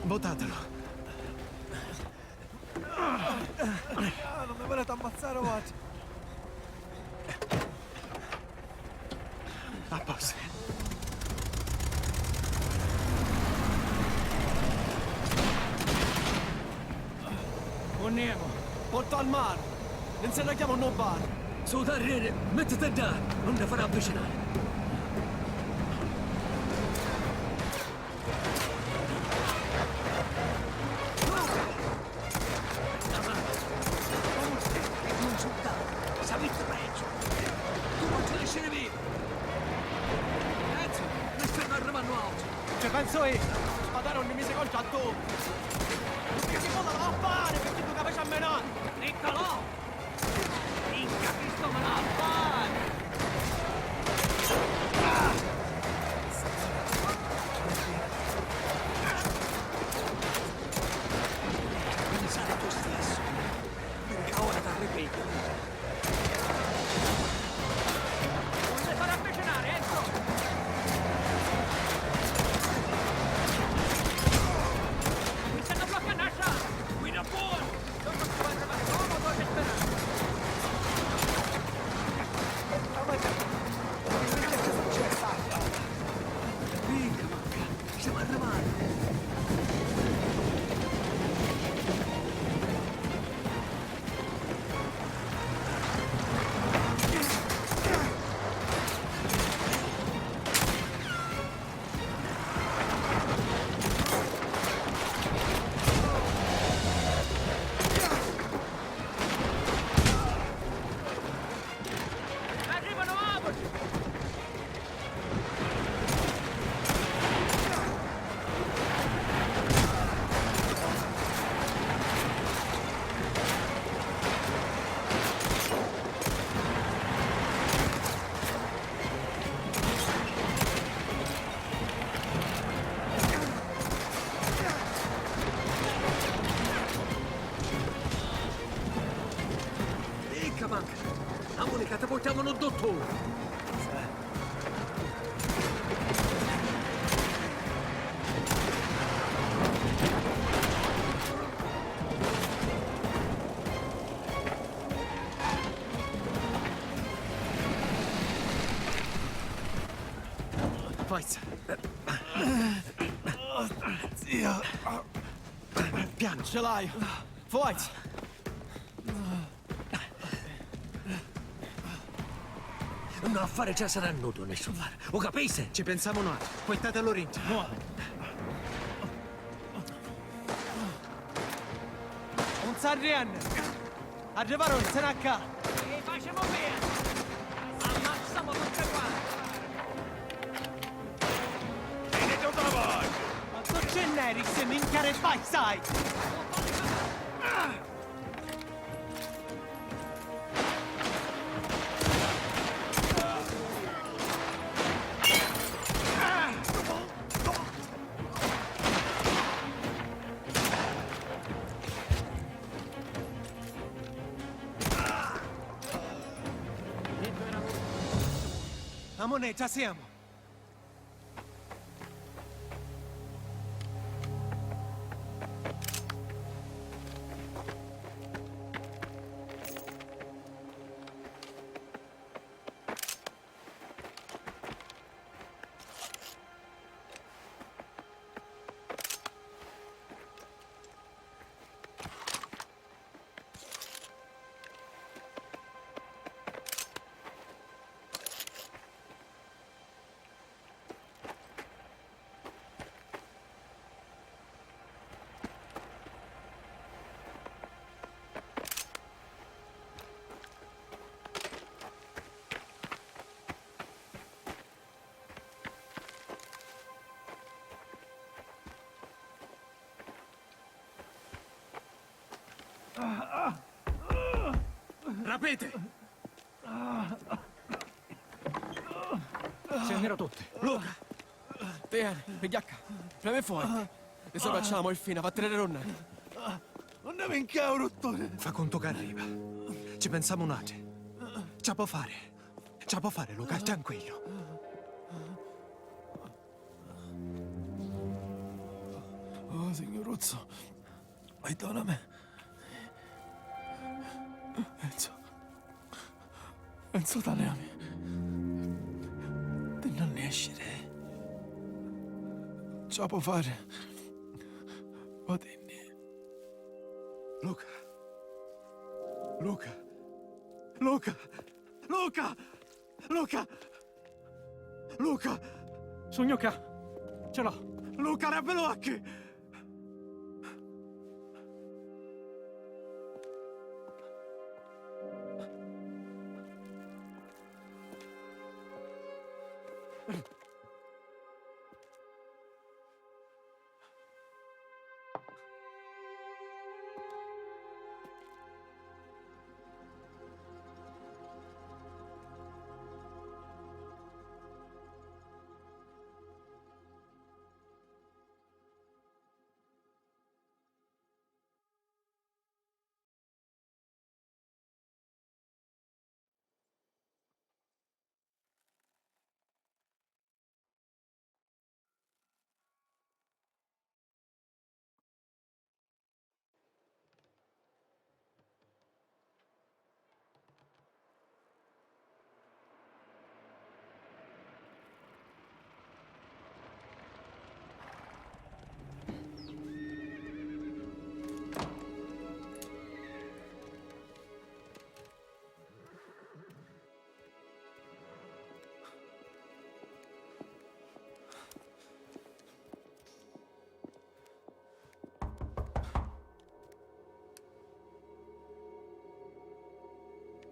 Buttatelo. Ah, non mi volete ammazzare oggi? A posto. Unniamo. Porta al mare. Inserrachiamo un bar. Su darrere, mettiti là, non ne farà avvicinare. Forse non ci sta. Sapete peggio. Tu non ci riuscivi. Enzo, ne stanno arrivando altri. Ci penso io. Spadare ogni mese con già tu. Che si può a fare perché tu capisci a menare? Niccolò! Minchia, Cristo me la fa! Pensare tu stesso, perché ora ti arrepenti. Non le farà avvicinare, Enzo! Mi stanno bloccando la strada! Guida buono! Arrivano avuci! Ricca manca! Amuni ca ti portiamo nu dutturi! Forza. Zio. Piano. Ce l'hai. Forza. Un affare già sarà nudo, nessun fare. Lo capiste? Ci pensiamo noi. Portatelo dentro. No. Non sa niente. Arrivarono, se ne accà. E facciamo bene. Ammazziamo tutte quante. Finito il travaglio! Ma tu ce n'eri se minchia re fai, sai? Non fate cagare. Amonè, già siamo! Rapite! Tiennira tutti. Luca! Tieni, pigghiacca. Premi forti. Li so cacciamu il fina, fa triri runna. Unni mi ncau, dutturi? Fa contu ca arriva. Ci pensamu natri. Ci a po fari. Ci a po fari, Luca, è tranquillu. Oh, signuruzzu. Perdonami. Enzo. Enzo, talìami. Ti nn'hanni esciri. Ci a po fari. Vatinni. Luca. Luca. Luca. Luca. Luca. Luca. Sugnu ccà. Ce l'ho. Luca, rappi l'uocchi.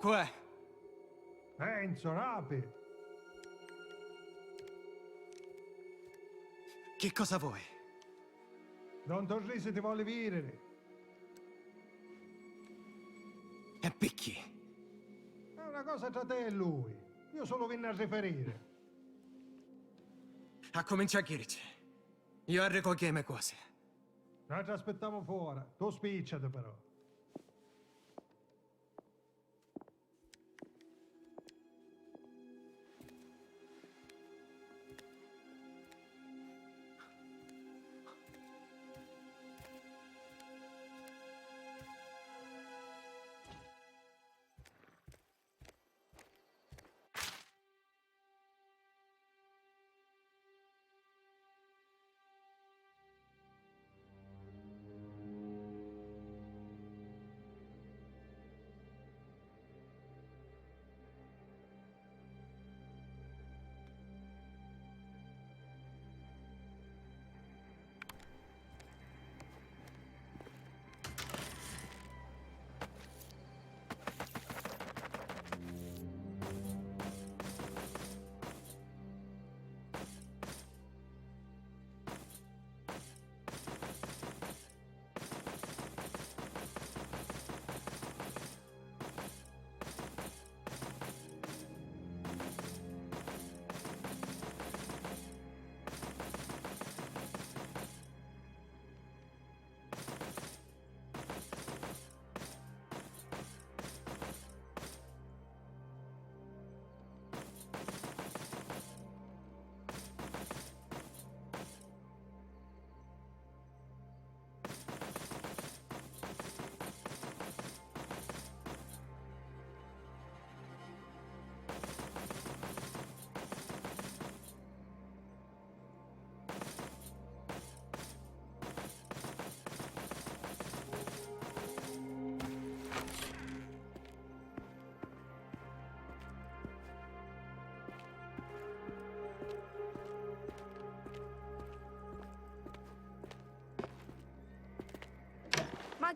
Cu è? Enzo, rapi! Chi cosa vuoi? Don Torrisi ti voli vidiri. E picchì? È una cosa tra te e lui. Io sulu vinni a riferiri. Accumincia a ghirici. Io arricogghiu i me cosi. Noi t'aspittamu fora. Tu spicciati, però.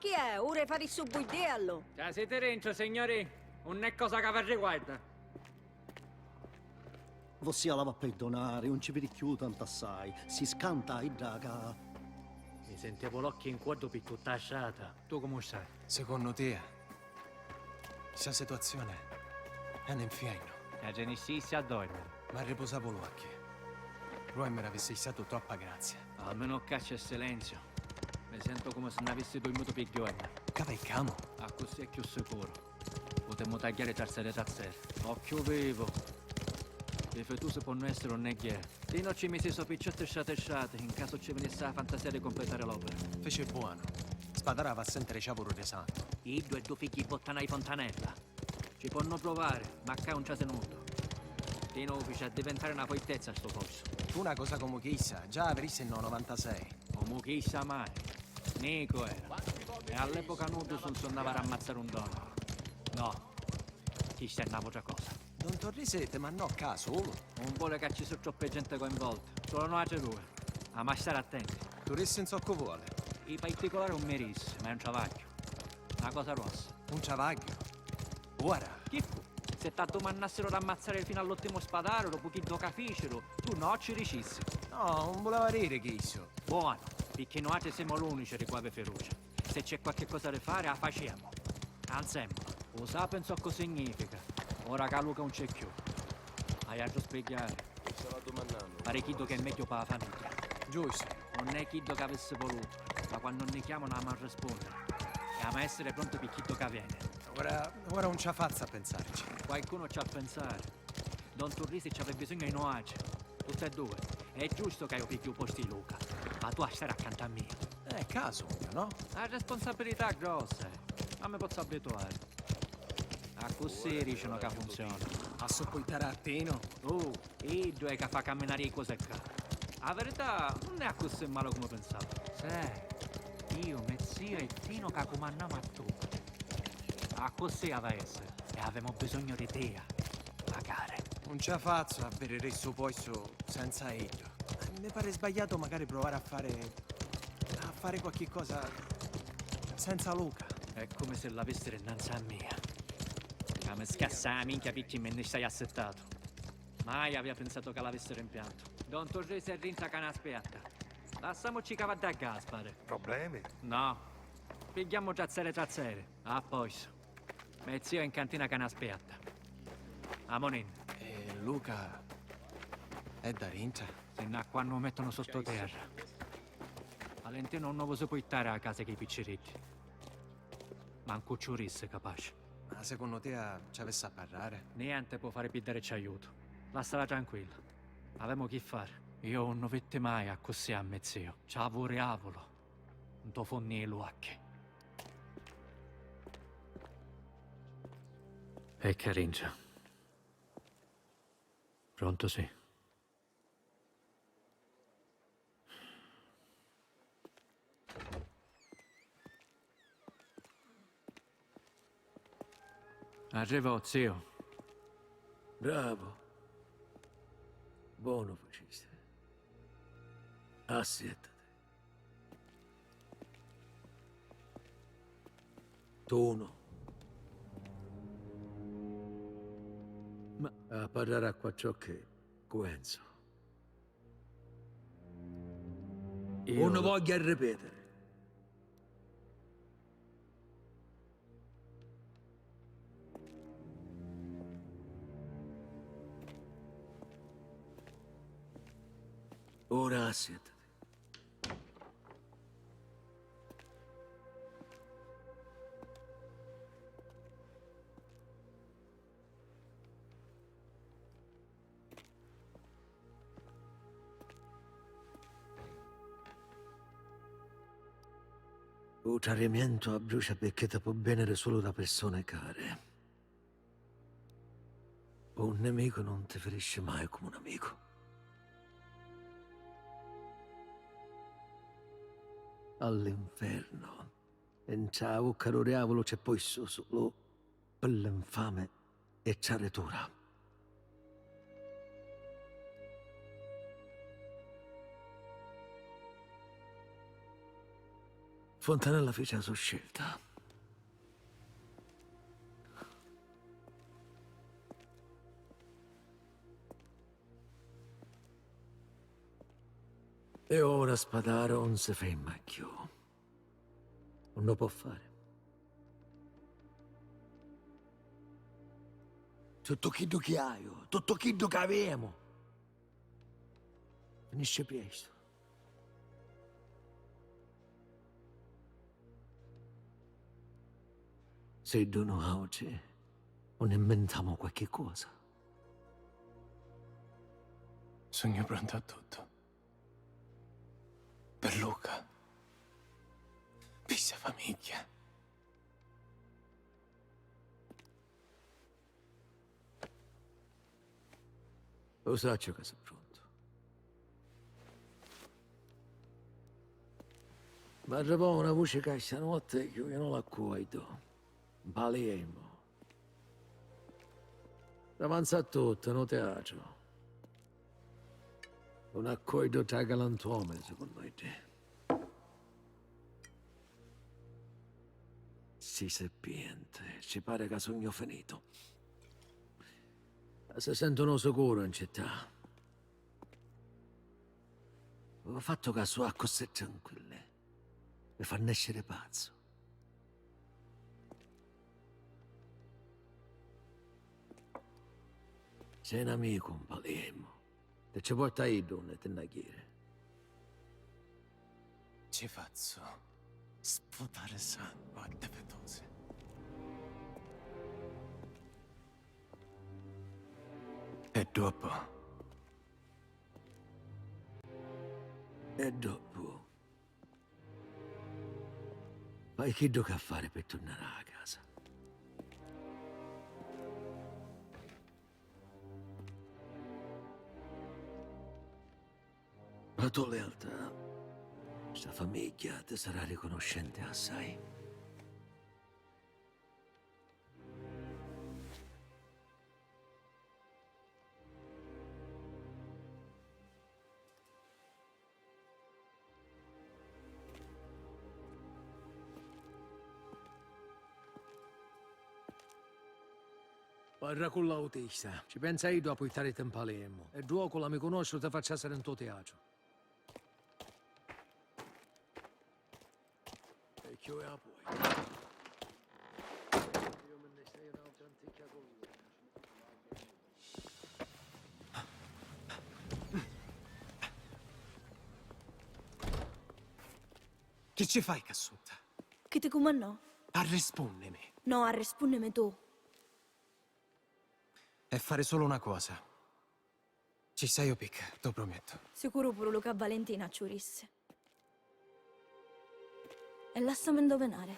Chi è? Ura 'i fari ssu buiddiellu? Ca siti dintra, signori? Unn'è cosa ca vi riguarda. Vossia la va pirdonari, un ci vidi cchiù tant'assai. Si scanta a idda ca. Mi sentivu l'occhi in cuoddu pi tutta a strata. Tu comu stai? Secunnu tia, sta situazioni è un infiernu. Ca ci niscissi a dormiri. M'arripusavu l'uocchi. Poi mi n'avissi statu troppa grazia. Almenu ccà c'è silenzio. Mi sentu comu si n'avissi durmutu pi jorna. Ca vai camu? Accussì è cchiù sicuru. Putemu tagghiari tazzeri e tazzeri. Occhiu vivu! Li fetusi ponnu essiri un negghè. Tino ci misi so picciotti strati strati, in casu ci vinissi a fantasia di completari l'opera. Fici buonu. Spadara va a sentiri ciavuru di santu. Iddu e du figghi bottana di fontanella. Ci ponnu pruvari, ma ccà un trasi nuddu. Tino u fici addivintari na foittezza stu pozzu. Cu na cosa comu chissa, già avirissi no novantasei. Comu chissa mai. Nicu era. E all'epoca nuddu si 'un sunnava ad ammazzari un donna. No. Chista è n'autra cosa. Don Torrisi ti mannò ccà sulu? 'Un voli ca ci su troppi genti coinvolti. Sulu nuatri dui. Amu a stari attenti. Tu rissi 'n zoccu voli? I particolari 'un mi rissi, ma è un travagghiu. Na cosa grossa. Un travagghiu? Ora! Chi fu? Si t'addumannassiru d'ammazzari finu all'ultimu spadaru, dopu chiddu ca ficiru, tu no ci dicissi. No, 'un vuleva diri chissu. Buonu, picchì nuatri simu l'unici di cu avi fiducia. Si c'è qualchi cosa di fari, a faciemu. Anzemma. U sapi 'n zoccu significa, ora ca Luca 'un c'è cchiù. Haiu a ddu spigghiari. Stava dumannannu. Fari chiddu ch'è megghiu pâ famigghia. Giustu. Unn'è chiddu c'avissi vulutu, ma quannu nni chiamanu amu a rispunniri. E amu a essiri pronti pi chiddu ca veni. Ora, ora 'un ci a fazzu a pinsarci. Qualcunu ci a pinsari. Don Turrisi ci avi bisognu di nuatri, tutti e dui. È giustu ca iu pigghiu u postu di Luca, ma tu a stari accantu a mia. Eh, ccà sugnu, no? A responsabilità è grossa, eh. Ma mi pozzu abituari. Accussì dicinu ca funziona. A suppuitari a Tino? Uh, iddu è ca fa caminari i cosi ccà. A verità, nun è accussì malu comu pinsava. Sì, iu, me zio e Tino ca cumannamu a tutti. Accussì havi a essiri. E avemu bisognu di tia, macari. Nun ci a fazzu a vidiri stu postu senza iddu. Mi pari sbagliatu macari pruvari a fari. A fari qualchi cosa senza Luca. È comu si l'avissiri nnanzi a mia. Ca mi scassa a minchia picchì mi nni stai assittatu. Mai avia pinsatu ca l'avissi rimpiantu. Don Turrisi è rintra ca n'aspietta. Lassamuci cavadda a Gaspari. Problemi? No. Pigghiamu trazzeri trazzeri. A poisu. Me zio è in cantina ca n'aspietta. Amuninni. E Luca è dda rintra? Sinnu a quannu u mettunu sottoterra. Valentino nun u si puittari a casa chi picciriddi. Mancu ciù rissi, capaci. Ma secunnu tia ci avissi a parrari? Nienti pò fari pi daricci aiutu. Lassala tranquilla. Avemu chi fari. Iu nun u vitti mai accussì a me ziu. Ci avu u riavulu nto funni i l'uocchi. E caringia. Prontu si. Arrivò, zio. Bravu. Bonu facisti. Assiettati. Tu no. Ma a parrari a quattru occhi cu Enzo. Io... Unu vogghiu arripetiri. Ora assietati. U tradimientu abbrucia picchì ti pò veniri sulu da pirsuni cari. U nimicu nun ti firisci mai comu un amicu. All'infernu, intra a vucca du diavulu c'è poistu sulu pi l'infami e traditura. Fontanella fici la so scelta. E ora Spadaro 'un si ferma cchiù. 'Un 'u pò fari. Tuttu chiddu chi haiu, tuttu chiddu chi avemu, finisci prestu. Siddu nuautri 'un inventamu qualchi cosa. Sugnu prontu a tuttu. Pi Luca. Pi ssa famigghia. Lu sacciu ca si prontu. M'arrivò una vuci ca stanotti chiudianu l'accordu. Mpaliemu. S'avanza tuttu, nu teatru. Un accordu tra galantuomini, secunnu iddi. Sti serpienti, ci pari ca sugnu finitu. Si sentunu sicuru in città. U fattu ca su accussì tranquilli mi fa nesciri pazzu. Sei n'amicu, Mpaliemu. Ti ci portu a iddu unni ti nna jiri. Ci fazzu sputari sangu a dipitusi. E doppu? E doppu? Fai chiddu ca fari pi turnari a casa. La to lealtà, sta famigghia ti sarà riconoscenti assai. Parra cu l'autista. Ci penza iddu a purtariti 'n Palermu. E ddu ocu la mi cunnosciu ti facciasari 'nto teatru. E chiù è a poi. Io mi ne stai un'altra anticchia con lui. Chi ci fai ccà sutta? Chi ti cumannò? Arrispunnimi. No, arrispunnimi tu. E fari sulu una cosa. Ci staiu picca, t'u prumettu. Sicuru puru Luca a Valentina ci u dissi. E lassami nduvinari.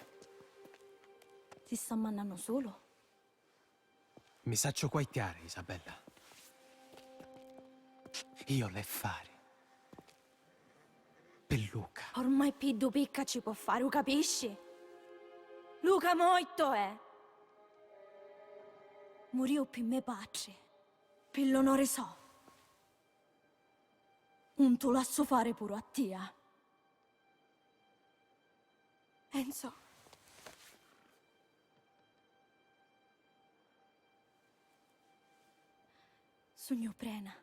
Ti sta mannannu sulu? Mi sacciu quaittiari, Isabella. Io l'hê fari. Pi Luca. Ormai pi iddu picca ci pò fari, u capisci? Luca mortu è! Muriu pi me patri. Pi l'onori so. 'Un tu lassu fari puru a tia. Enzo. Sugnu prena.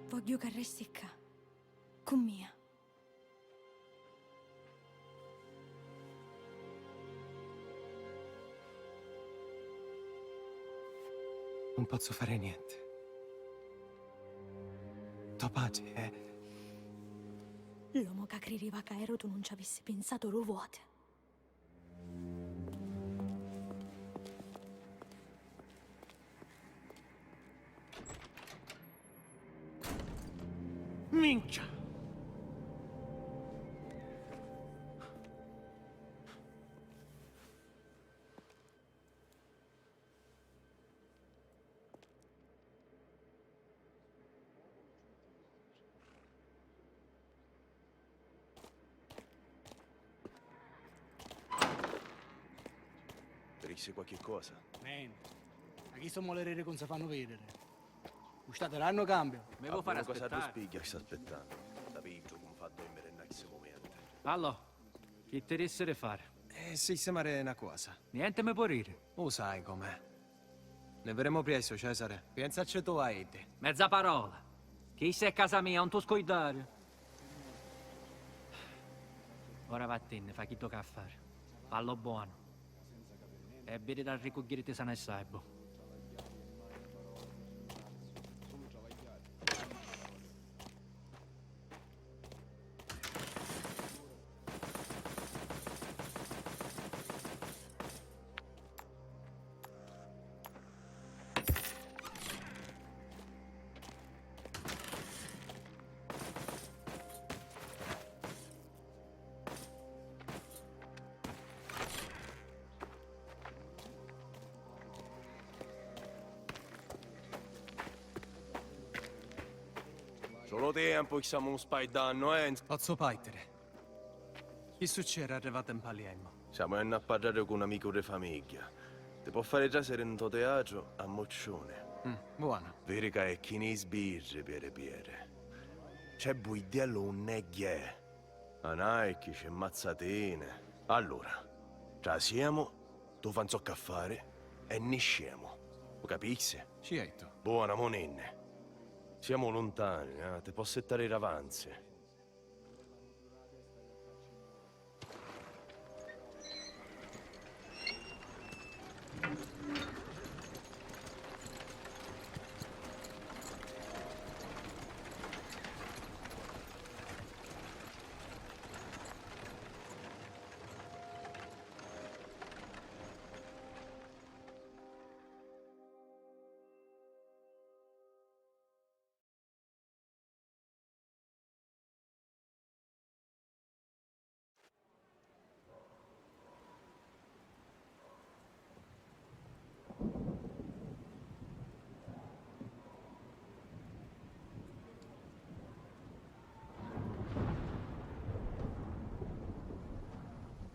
Vogghiu ca resti ccà, cu mia. Nun pozzu fari nienti. To patri è... L'omu ca cririva ca eru tu nun ci avissi pinsatu du' voti. Minchia! Rissi qualchi cosa? Nenti. Ma chistu molereri ca 'un si fannu vidiri. U Sta tirannu cambiu. Mi vuoi fare aspettare? Qualcosa tu spigghia sta aspettando. Capito come fa a dormire in X momenti. Allò, chi ti disse di fare? Eh, sistemare na cosa. Niente mi può dire. U sai com'è. Ne vedremo presto, Cesare. Piensaci tu a iddi. Mezza parola. Chi sei a casa mia, non tu scuidare. Ora vattenne, fa chi tocca a fare. Fallo buono. E vedi da ricuggiriti sano e salvo. Sulu tempu chi stamu spaidannu, eh? Pozzu pàitiri. Chi succeri arrivatu in Paliemmu? Stamu jennu a parrari cu un amicu di famigghia. Ti pò fari trasiri nto teatru a mucciuni. Mm, buonu. Viri ca è chinu di sbirri, Pieri Pieri. C'è buiddiellu unn'è gghiè. Anarchici, mazzatini. Allura, trasiemu, tu fa nzoccu a fari e nisciemu. U capissi? Ciertu. Buona, muninni. Siemu luntani, eh? Ti pò sittari d'avanzi.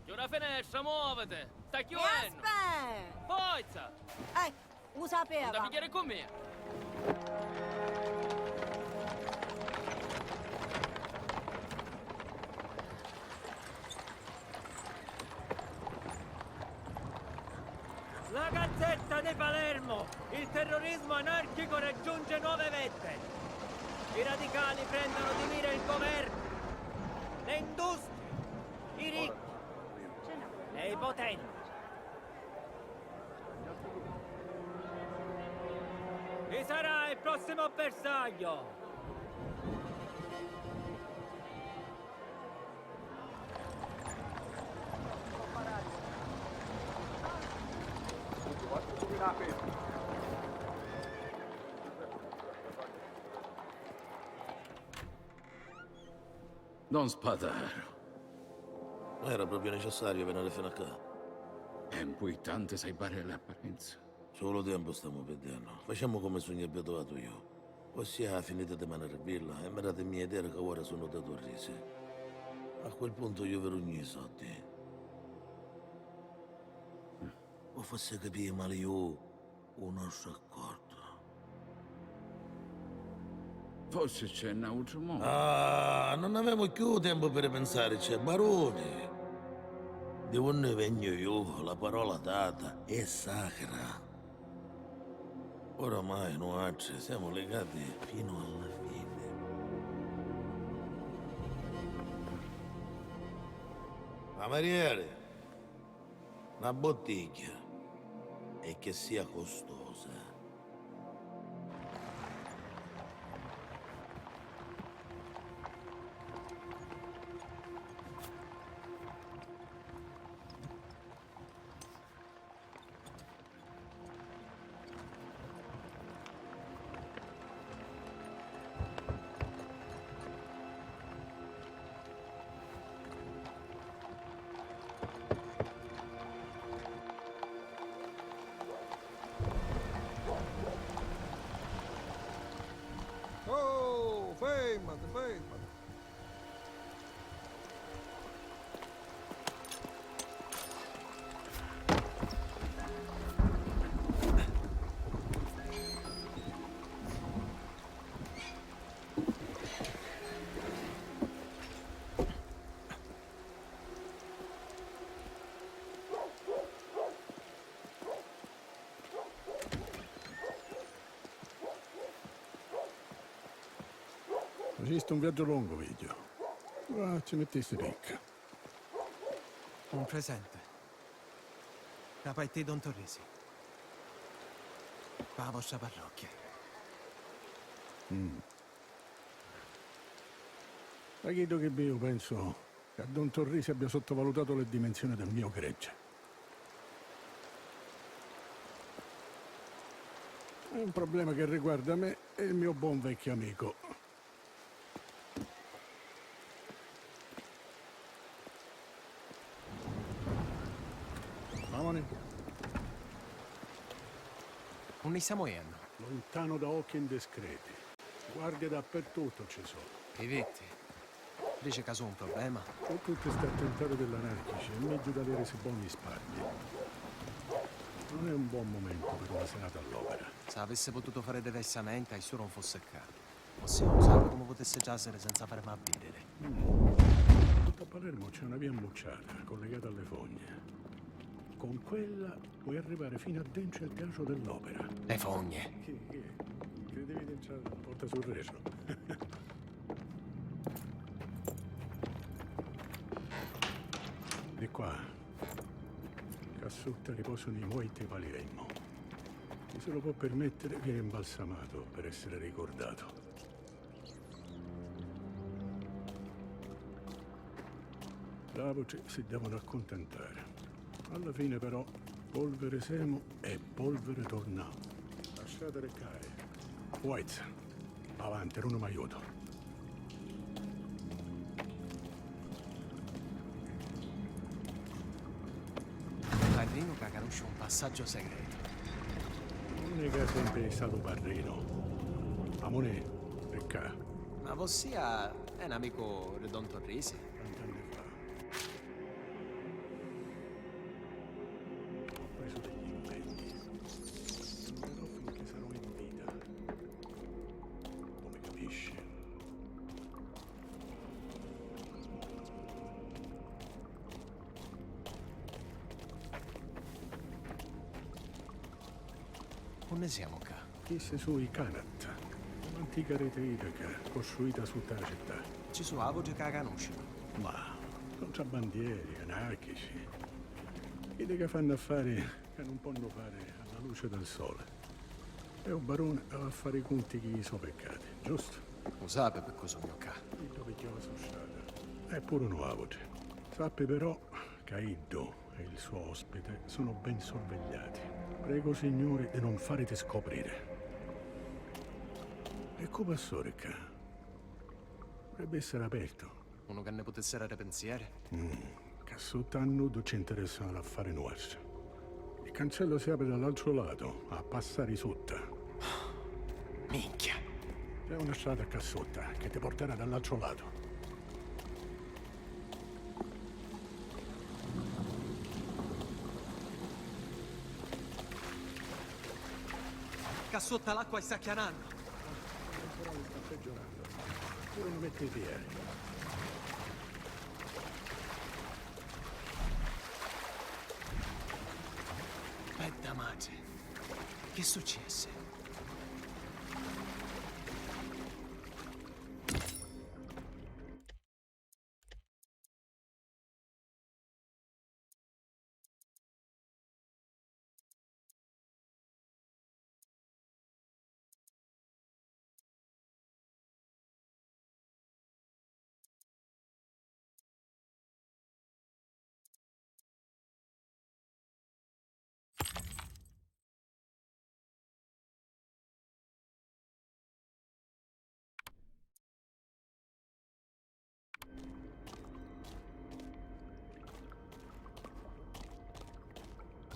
Chiudi a finestra, muoviti! Sta chiudennu! Jasper! Forza! Eh, u sapeva! Nun ti pigghiari cu mia! La Gazzetta di Palermo, il terrorismo anarchico raggiunge nuove vette. I radicali prendono di mira il governo, le industrie, i ricchi e i potenti. Chi sarà il prossimo bersaglio? Don Spataro. Era propriu necessariu veniri finu a ccà. È mpuitanti salvari l'apparenza. Sulu tempu stamu pirdennu. Facemu comu sugnu abituatu iu. Vossia finiti di manari villa e mi dati mia idea ca ora sunnu da turrisi. A quel puntu iu vi dugnu i soddi. O forsi capii mali iu u nostru accordu? Forsi c'è n'autru modu. Ah, non avemu cchiù tempu pi ripinsarici, baruni. Di unni vegnu iu, la parola data è sacra. Oramai nuatri semu ligati finu alla fini. Camerieri, na bottigghia e che sia costosa. Facisti un viaggio longo, figghiu. Ma ci mittisti picca. Un presente. Da parte di Don Torrisi. Pa' la vostra parrocchia. Mm. Da chiddu chi viu pensu ca Don Torrisi abbia sottovalutato le dimensioni del mio gregge. È un problema che riguarda me e il mio buon vecchio amico. Mamone. Unni stamu jennu? Luntanu da occhi indiscreti. Guardie dappertuttu ci sono. I vitti? Dici ca su un problema? Se tu ti sta a tentare dell'anarchici, è meglio d'avere i boni sparti. Non è un buon momento per una serata all'opera. Se avissi pututu fari diversamente, a issura un fussi ccà. Ossia, un sape comu putissi trasiri senza farmi a vidiri. Mm. Sotto a Palermo c'è una via ammucciata, collegata alle fogne. Con quella puoi arrivare fino a dentro il teatro dell'opera. Le fogne. Che, che? Credevi di entrare dalla porta sul retro? Di qua. Ccà sutta riposano i muoiti di Palermo. Chi se lo può permettere viene imbalsamato per essere ricordato. L'avutri si devono accontentare. Alla fine, però, polvere semu e polvere tornamu. Lasciate reccare. White, avanti, unu m'aiuto. Parrinu ca canusci un passaggio segretu. Non è che è sempre stato parrino. Amone, è ccà. Ma vossia è un amico di Don Torrisi? Tant'anni fa. Ho preso degli impegni. Però finché sarò in vita. Come capisci? Unni siamo ccà? Chissi su i Kanat, un'antica rete idrica costruita sutta la città. Ci su avutri ca canuscinu? Ma contrabbandieri, anarchici, iddi ca fannu affari ca non ponnu fare alla luce del sole. E u barone avà a fari i cunti chi i so peccati, giustu? U sapi picchì sugnu ccà. Iddu pigghiò a so strata. E puru nuavutri. Sappi però ca iddu e il suo ospite sono ben sorvegliati. Prego u Signuri di non fariti scoprire. E cu pasturi ccà? Dovrebbe essere aperto. Unu ca nni putissi dari pensieri? Mm, ccà sutta a nuddu ci interessanu l'affari nuastri. Il cancello si apre dall'altro lato, a passari sutta. Minchia! C'è una strada ccà sutta che ti porterà dall'altro lato. Ccà sutta l'acqua sta chianannu. Il temporale sta peggiorando. Pure non metti i piedi. Bedda matri. Che successe?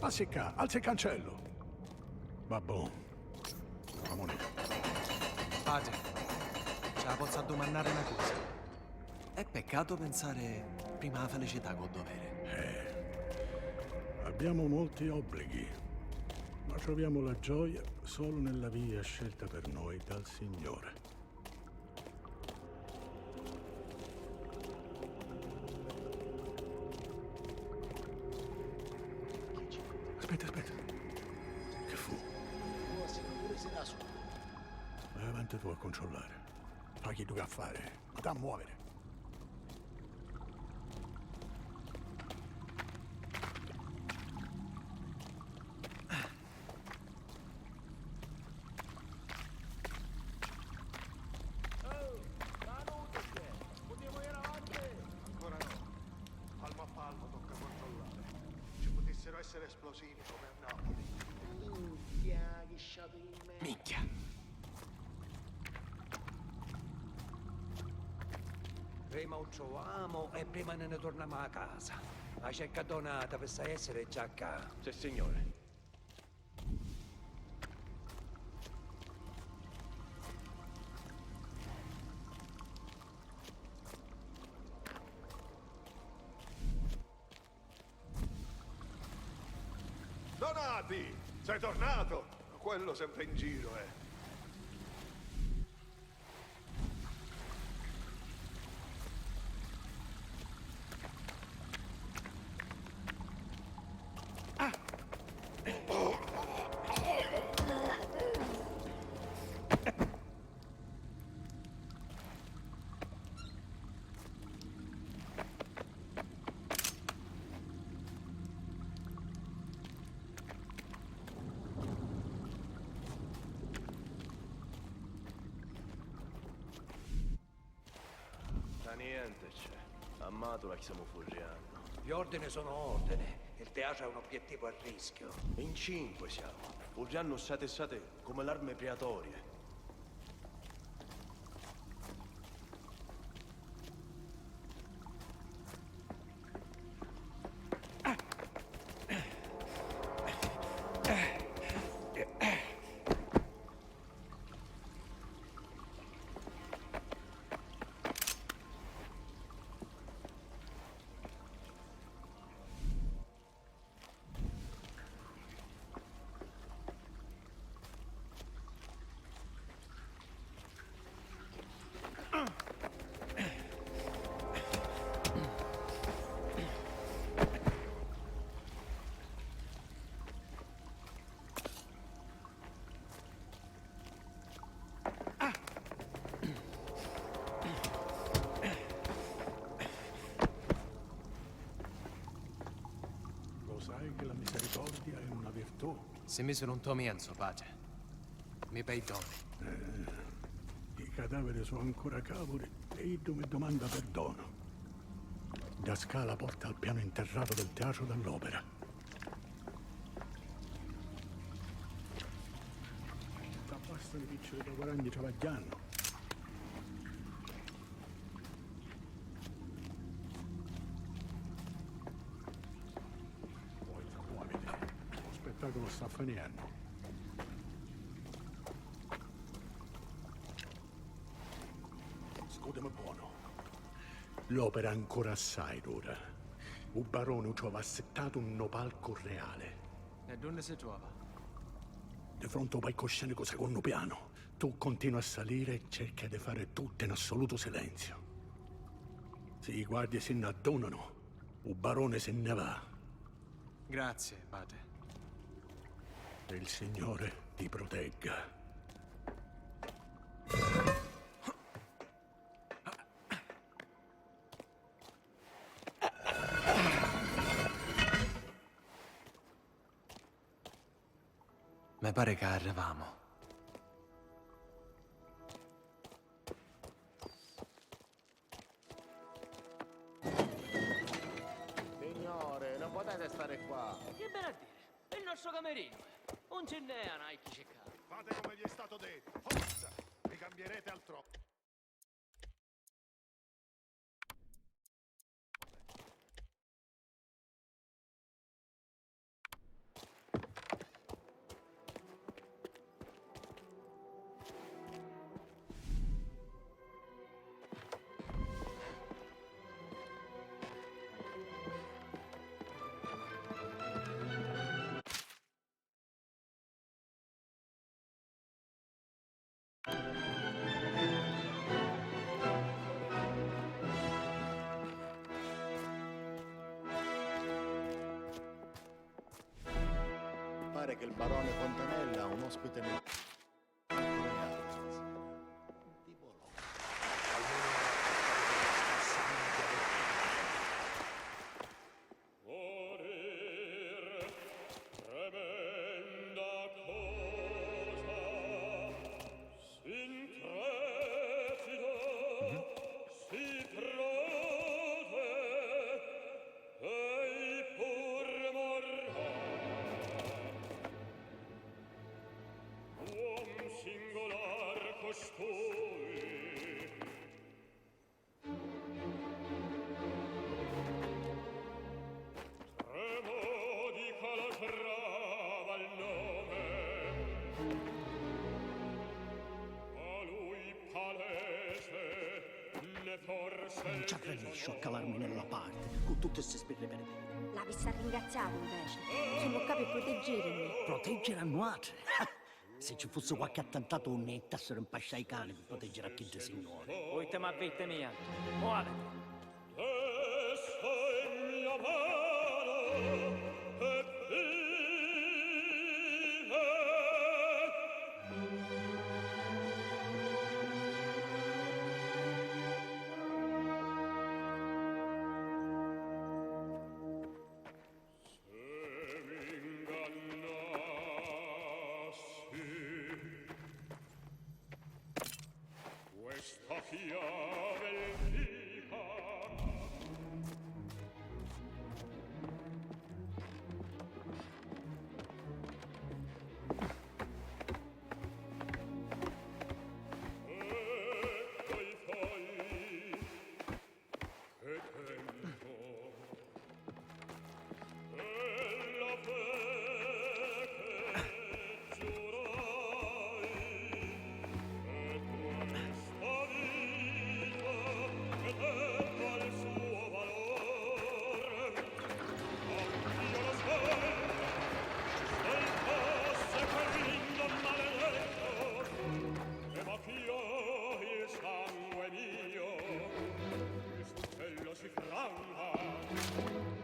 Passi ccà, alza il cancello. Va bon. Amore. Patri, ci la pozzu addumannari na cosa? È peccato pensare prima alla felicità che al dovere. Eh, abbiamo molti obblighi, ma troviamo la gioia solo nella via scelta per noi dal Signore. Aspetta, aspetta. Che fu? Vai avanti tu a controllare. Fa Chiddu c'ha fari, ma t'ha muoviri. Oh, ma nudu c'è! Putemu jiri avanti! Ancora no. Palmu a palmu tocca controllari. Ci putissero essere esplosivi come a Napoli. Minchia, chi sciatu di me. Minchia. Prima u trovamu e prima ni ni turnamu a casa. A cerca Donata, pi sai essiri già ccà. Sissignore. Donati! Sei tornato? Quello sempre in giro, eh. Ca niente c'è. A matula ci semu furriannu. Gli ordini sono ordini. Il teatro è un obiettivo a rischio. In cinque siamo. Furriannu sati sati come l'armi priatorie. Lo sai che la misericordia è una virtù? Si misunu nto mienzu, patri. Mi pei doni. Eh, i cadaveri su ancora cavuri e iddu mi domanda perdono. Da scala porta al piano interrato del teatro dell'opera. T'abbastanu i piccioli da guadagni travagghiannu. Muoviti, muoviti. Lu spettaculu sta finiennu. Scutimi bonu. L'opera ancora assai dura. U baroni u trova assittatu nno palcu reali. E dunni si trova? Di fronti ô palcoscenicu secunnu pianu. Tu continua a saliri e cerca di fari tuttu in assolutu silenziu. Si i guardii si nn'addunanu, u baroni si nni va. Grazie, patri. Il Signore ti protegga. Mi pari ca arrivamu. Signore, non potete stare qua. Che veni a diri? È il nostro camerino, eh. Non ci nn'è a Nike ccà. Fate come vi è stato detto. Forza! Vi cambierete altrove. Pare che il barone Fontanella ha un ospite nel... Tipo locale. Ci arrinesciu a calarmi nella parte cu tutti sti spirri perditi. L'avissi a ringraziari, invece. Sunnu ccà pi pruteggirimi. Proteggiri a nuatri? Si ci fussi qualchi attentatu, unni jittassiru in pascia i cani pi proteggiri a chiddi signori. Uitti ma vitti mia. Muoviti! Se m'ingannassi, questa chiave antica. Ecco i fogli che tengo e la fe che giurai, e questa vita che tengo al suo valor. Anch'io lo so, se fosse quel lindo maledetto, e ma chi ho il sangue mio, il succello si franca,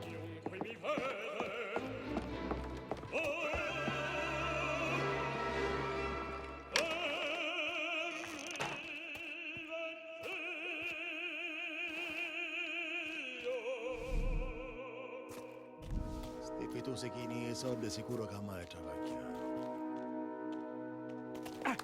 chiunque mi vede. Oh, oh, oh. Sti pitusi chini di soddi sicuru ca mai travagghianu. Ah,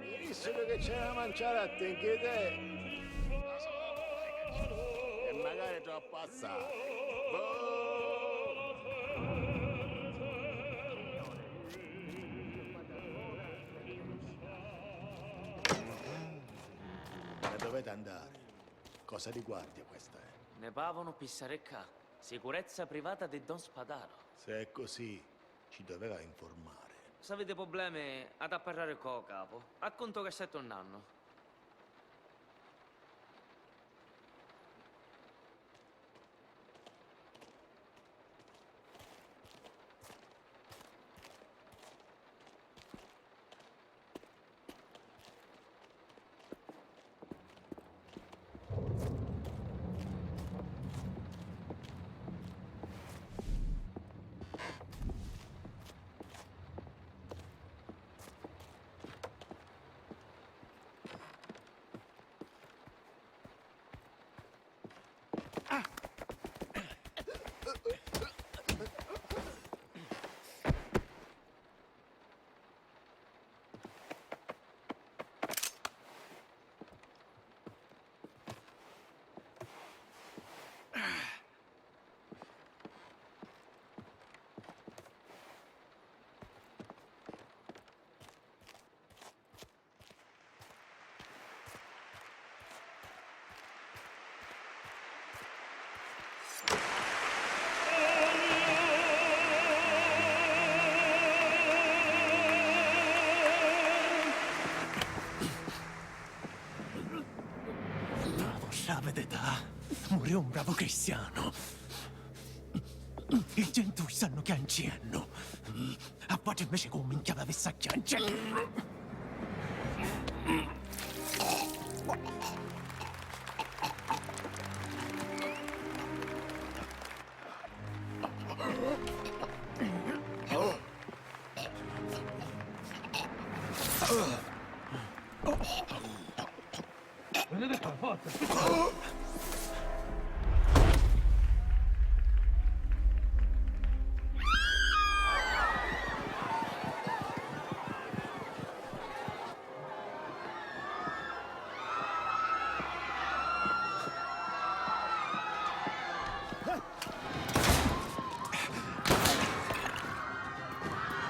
mi dissinu chi c'era da manciari a tinchitè. E magari troppu assai. Boh! Ma dovete andare. Cosa di guardia questa è? Ne pavunu pi stari ccà. Sicurezza privata di Don Spataro. Se è così, ci doveva informare. S'aviti problemi, hati a parrari ccu 'o capu. Accuntu ca stai turnannu. Pâ vostra avidità, murì un bravu cristianu. I gentui stannu chianciennu. A patri invece cu minchia l'avissi a chianciri.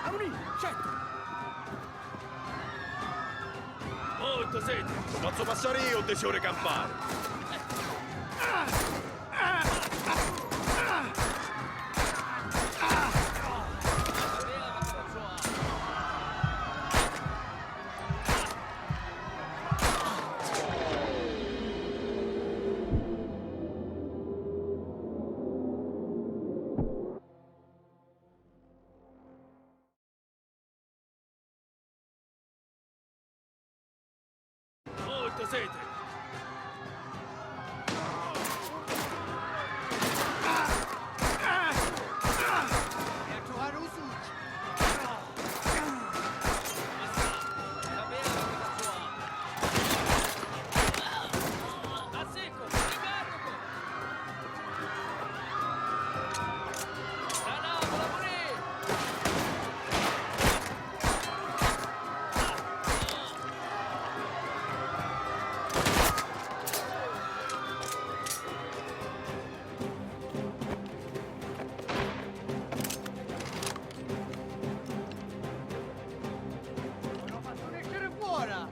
Amunì, certu! Senti, lu fazzu passari iu di ciuri campari. Mortu siti! Nun lu fazzu nesciri fora!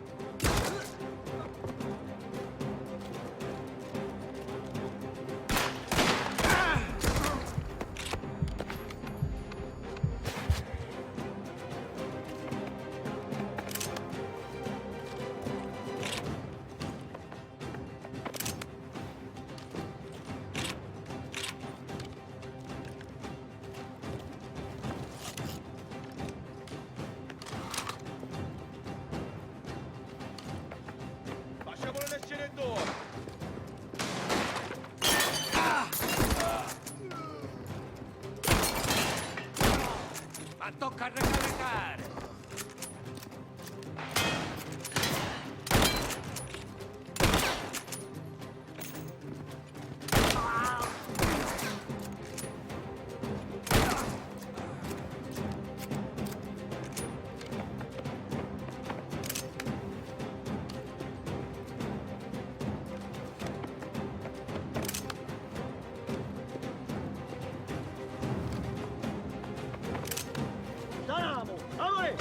Lasciamulu nesciri d'ora! Ma tocca arrecaricari! Sanamu! Amore!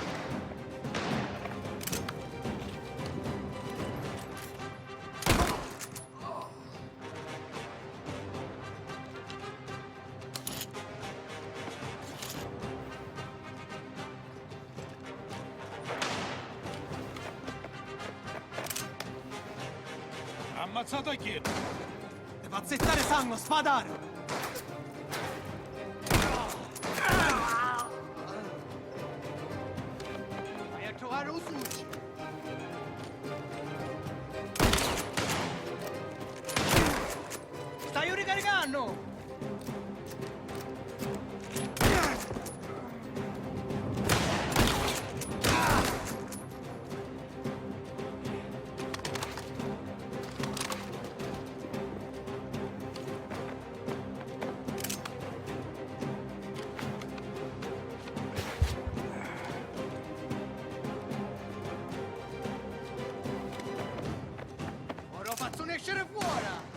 Ammazzatu a chi? Ti fa zittari sangu, spadaru! Vai a truvari u suci! Staiu ricaricannu! Ora u fazzu nesciri fora!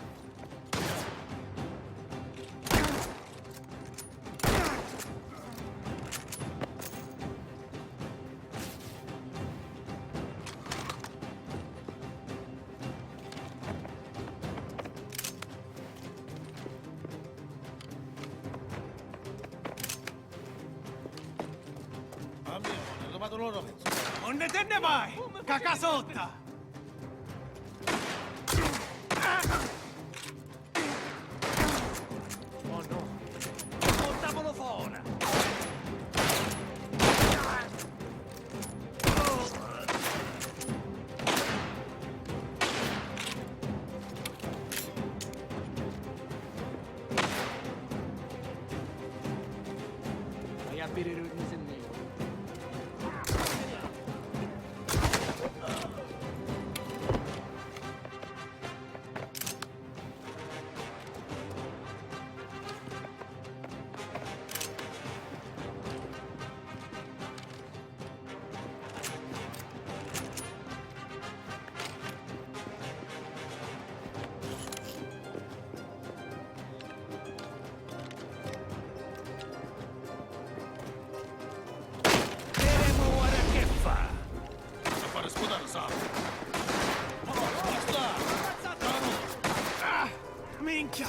Mamma mia, ho trovato l'oro. Unni ti nni vai? Cacà sutta! Oh no! Purtamulu fora! Vai a viri ri mise nero. Minchia!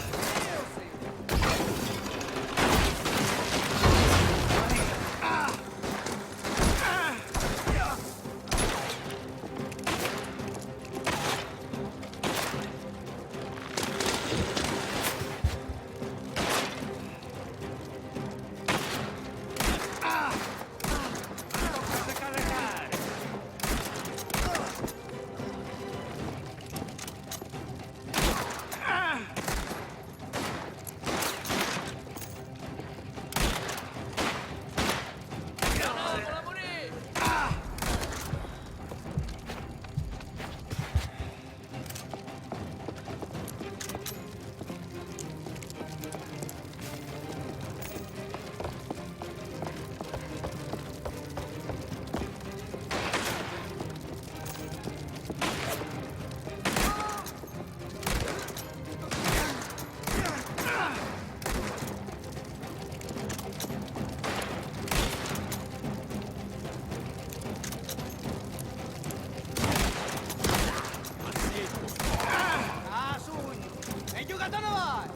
Ah, sugnu! E giucatore vai!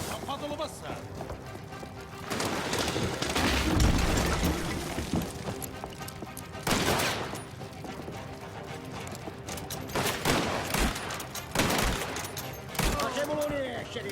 Ma fatelo passare! Facemulu riescere!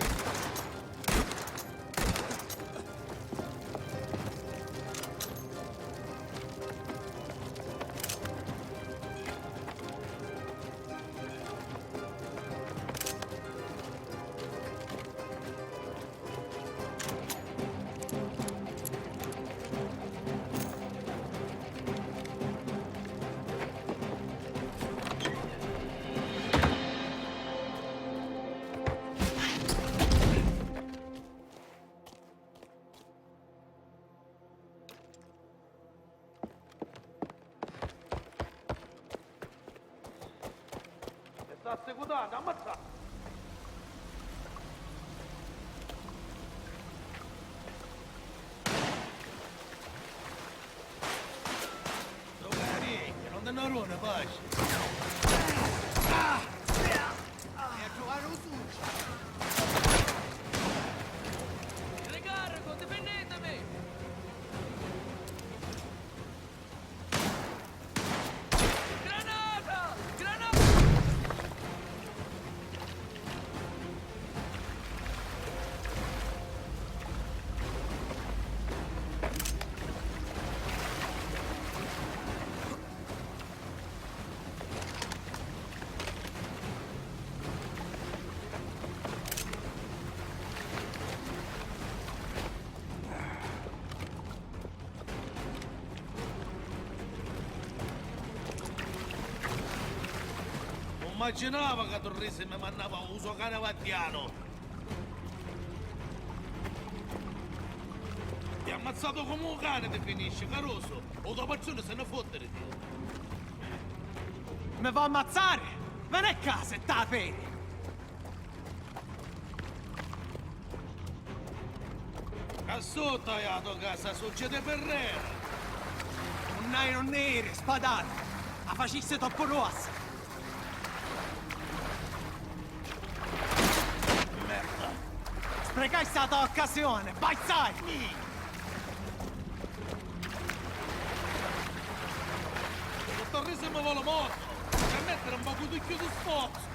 E sta segutannu, ammazza! Sto carichi, non ti ne rune, pace! Ah! E a trovare un succio! Ricarico, difendetemi! Granata! Granata! Non immaginava ca Turrisi mi mannava u so cane guardianu. Ti ha ammazzato come un cane, ti finisci, caruso. O to patrone se ne fotte di te. Mi va ammazzare? Veni ccà se t'ha pena! Ca sutta a to casa succede per re! Non hai non nere, spadale! La facisse troppo rossa! Merda! Sprecai sta to occasione, vai sai! Tutto il risimu vuole morto! Per mettere un poco di più di sforzo!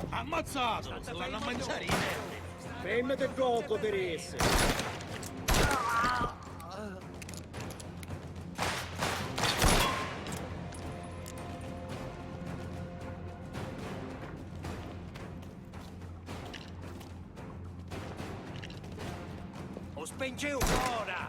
Ammazzato! Se l'hanno a mangiare i nervi! Fermati ddocu, Teresa! O spingiu fora!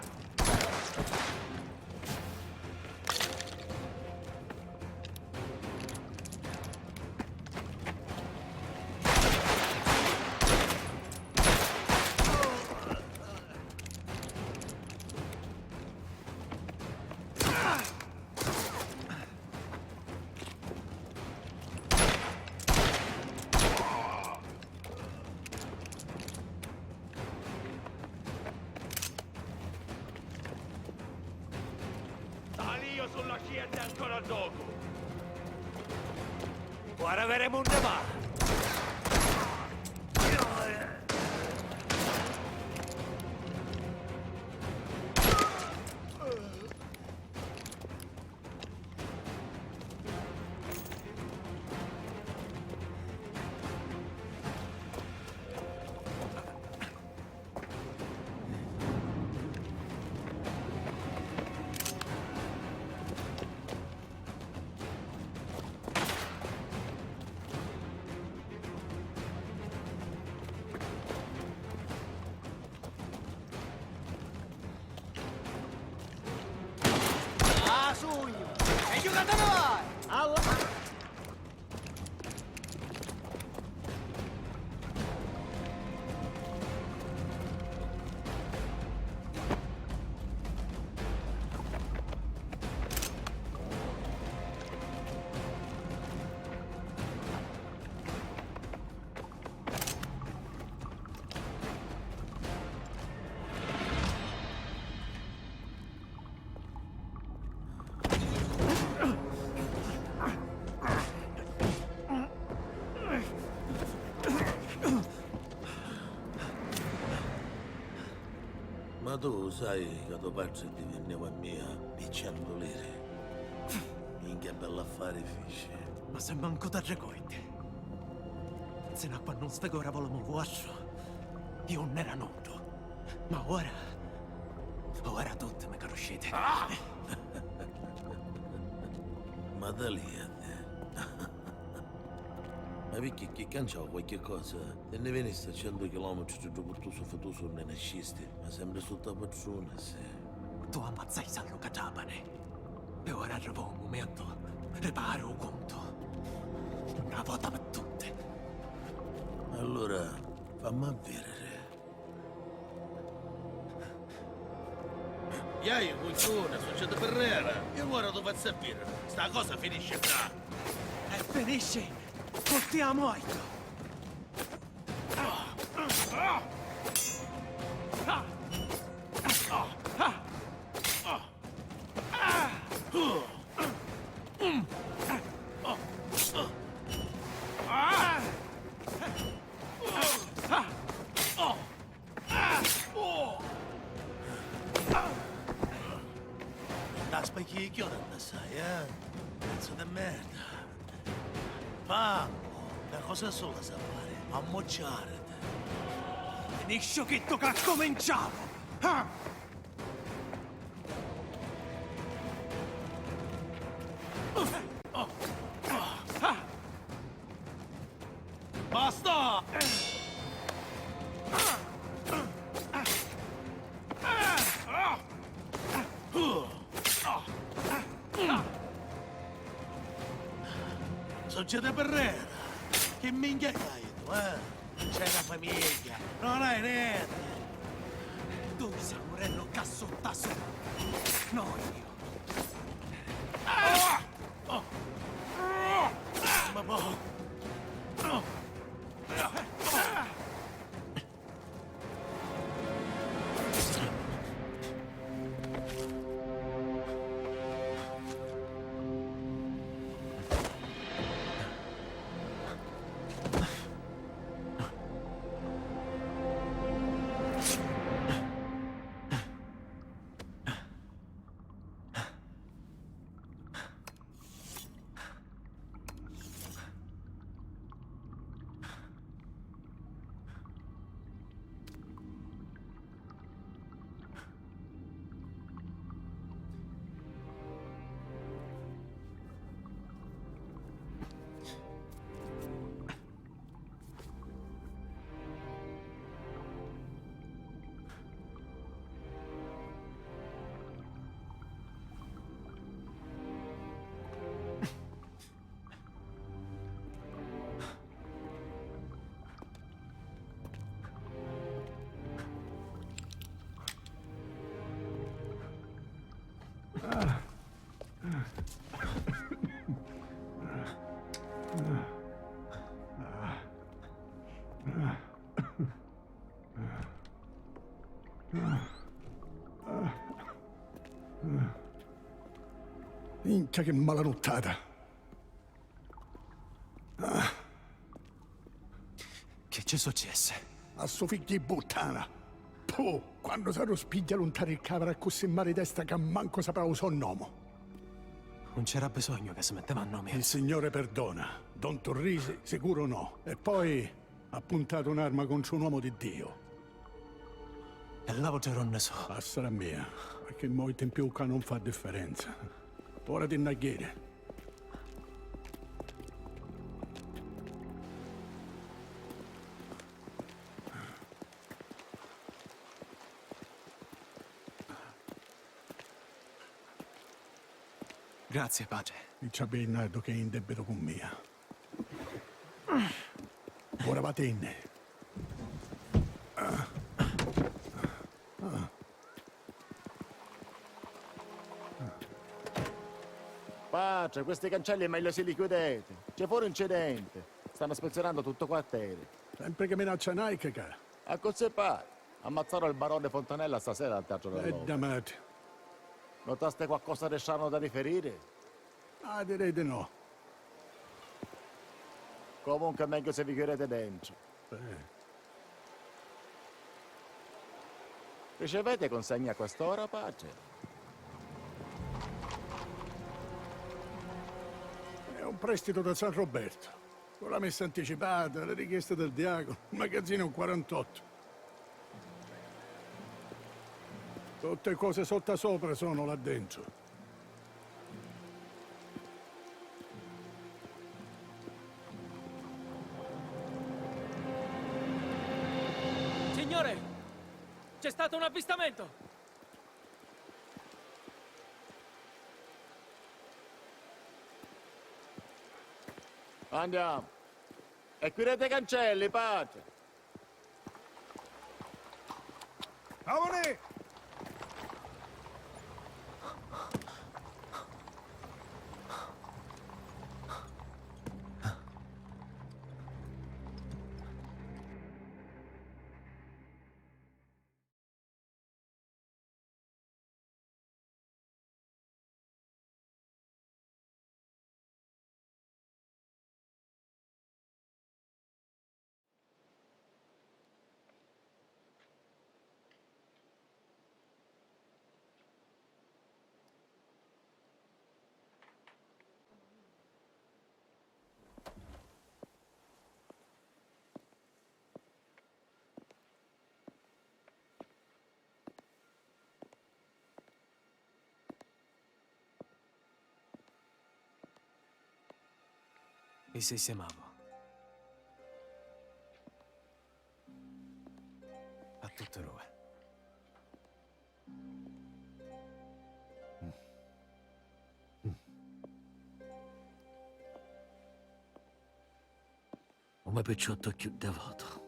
Sulla scienza ancora gioco! Ora vedremo un va! Ah, sugnu! E giucatore vai! Alla... Ma tu sai ca to patri ti vinniu a mia pi centu liri? Minchia bell'affari fici. Ma se mancu t'arricordi? Sinu a quannu un sfigurevoli muvuasciu, iu nun era nuddu. Ma ora, ora tutti mi canusciti. Ah! Ma talìati. Ma picchì, chi canciau qualchi cosa? Ti nni vinisti a centu chilometri di ddu purtusu futusu unni nascisti, ma sempri sutta patruna, sì. Tu ammazzai Sallu Catapani. E ora arrivò u mumentu di pagari u cuntu. Na vota pi tutti. Allura, fammi a vidiri. Iai, cucciuna, succedi pirrera. E ora tu fazzi a vidiri. Sta cosa finisci ccà. E finisci cu tia mortu. T'aspicchi chiù tantu assai, eh? Pezzu di merda. Fammu, na cosa sola sa fari, ammucciariti. Finisciu chiddu ca accuminciamu! Ah! Basta! Succedi pirrera! Chi minchia hai tu, eh? C'è la famiglia, non hai niente! Tu stai murennu ccà sutta sutta! No io! Ah! Oh! Ma po'! Minchia, che malanuttata! Chi ci successi? A stu figghiu di puttana! Puh! Quannu s'arruspigghia luntari il cavara accussì mali testa ca mancu sapeva u so nomu! Nun c'era bisognu ca si metteva a nomi. Il Signore perdona. Don Turrisi, sicuro no. E poi ha puntato un'arma contro un uomo di Dio. E l'autra unni so? Passala a mia. Qualche moita in più qua non fa differenza. Ora ti nna ghiri. Grazie, padre. Ci avvi Nardo che è in debito cu mia. Ora vatinni. Patri, questi cancelli è meglio si li chiudete. C'è fuori incidente. Stanno spezionando tutto quartiere. Sempre che minaccia Nike ca. Accussì pari. Ammazzaru il barone Fontanella stasera al teatro dell'opera. E da matti. Notasti qualcosa di strano da riferire? Ah, direi di no. Comunque è meglio se vi chiudete dentro. Eh. Ricevete consegne a quest'ora, patri? È un prestito da San Roberto. Con la messa anticipata, le richieste del diacono, il magazzino è un quarantotto. Tutte cose sottosopra sono là dentro. Signore, c'è stato un avvistamento! Andiamo. E chiudete i cancelli, patri. Amunì! E sistemavo. A tutti due. O me picciottu cchiù devotu.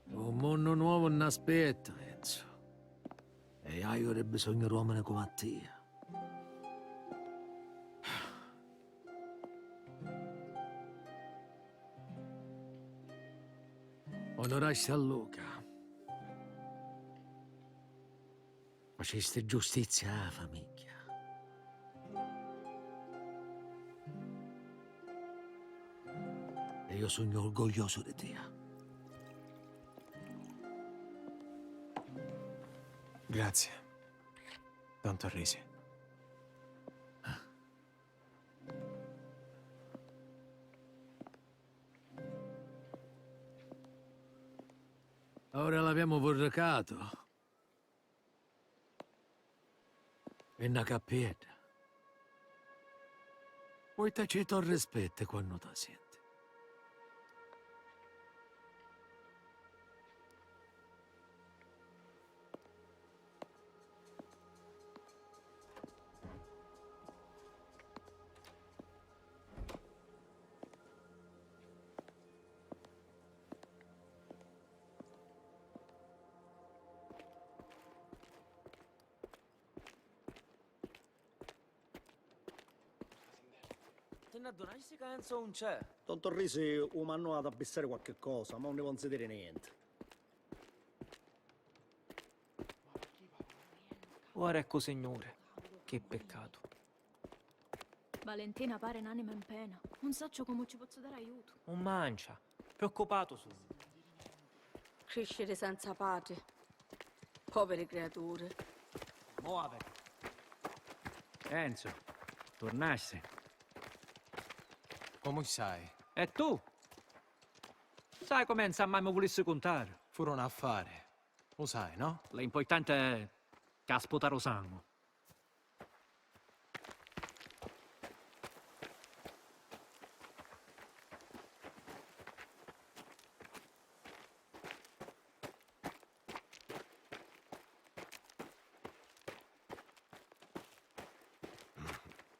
Un munnu nuovu nn'aspietta, Enzo. E haiu di bisognu d'uomini comu a tia. Onurasti a Luca. Facisti giustizia a la famigghia. E io sugnu orgogliosu di tia. Grazie. Tanto risi. Ora l'avemu vurricatu in na cappiedda. Poi taci to rispettu quannu ta senti. Ti n'addunasti ca Enzo 'un c'è? Don Torrisi u mannò ad abbissari qualchi cosa, ma 'un ni vonzi diri nenti. Ora ecco, Signore, che peccatu. Valentina pari n'anima in pena. 'Un sacciu comu ci pozzu dari aiutu. 'Un mancia. Preoccupatu sugnu. Crisciri senza patri. Poviri criaturi. Mo aviti. Enzo, turnasti? Comu stai? E tu? Sai comu Enzo a mai mi vulissi cuntari? Furu un affari. U sai, no? L'importanti è ca sputaru sangu.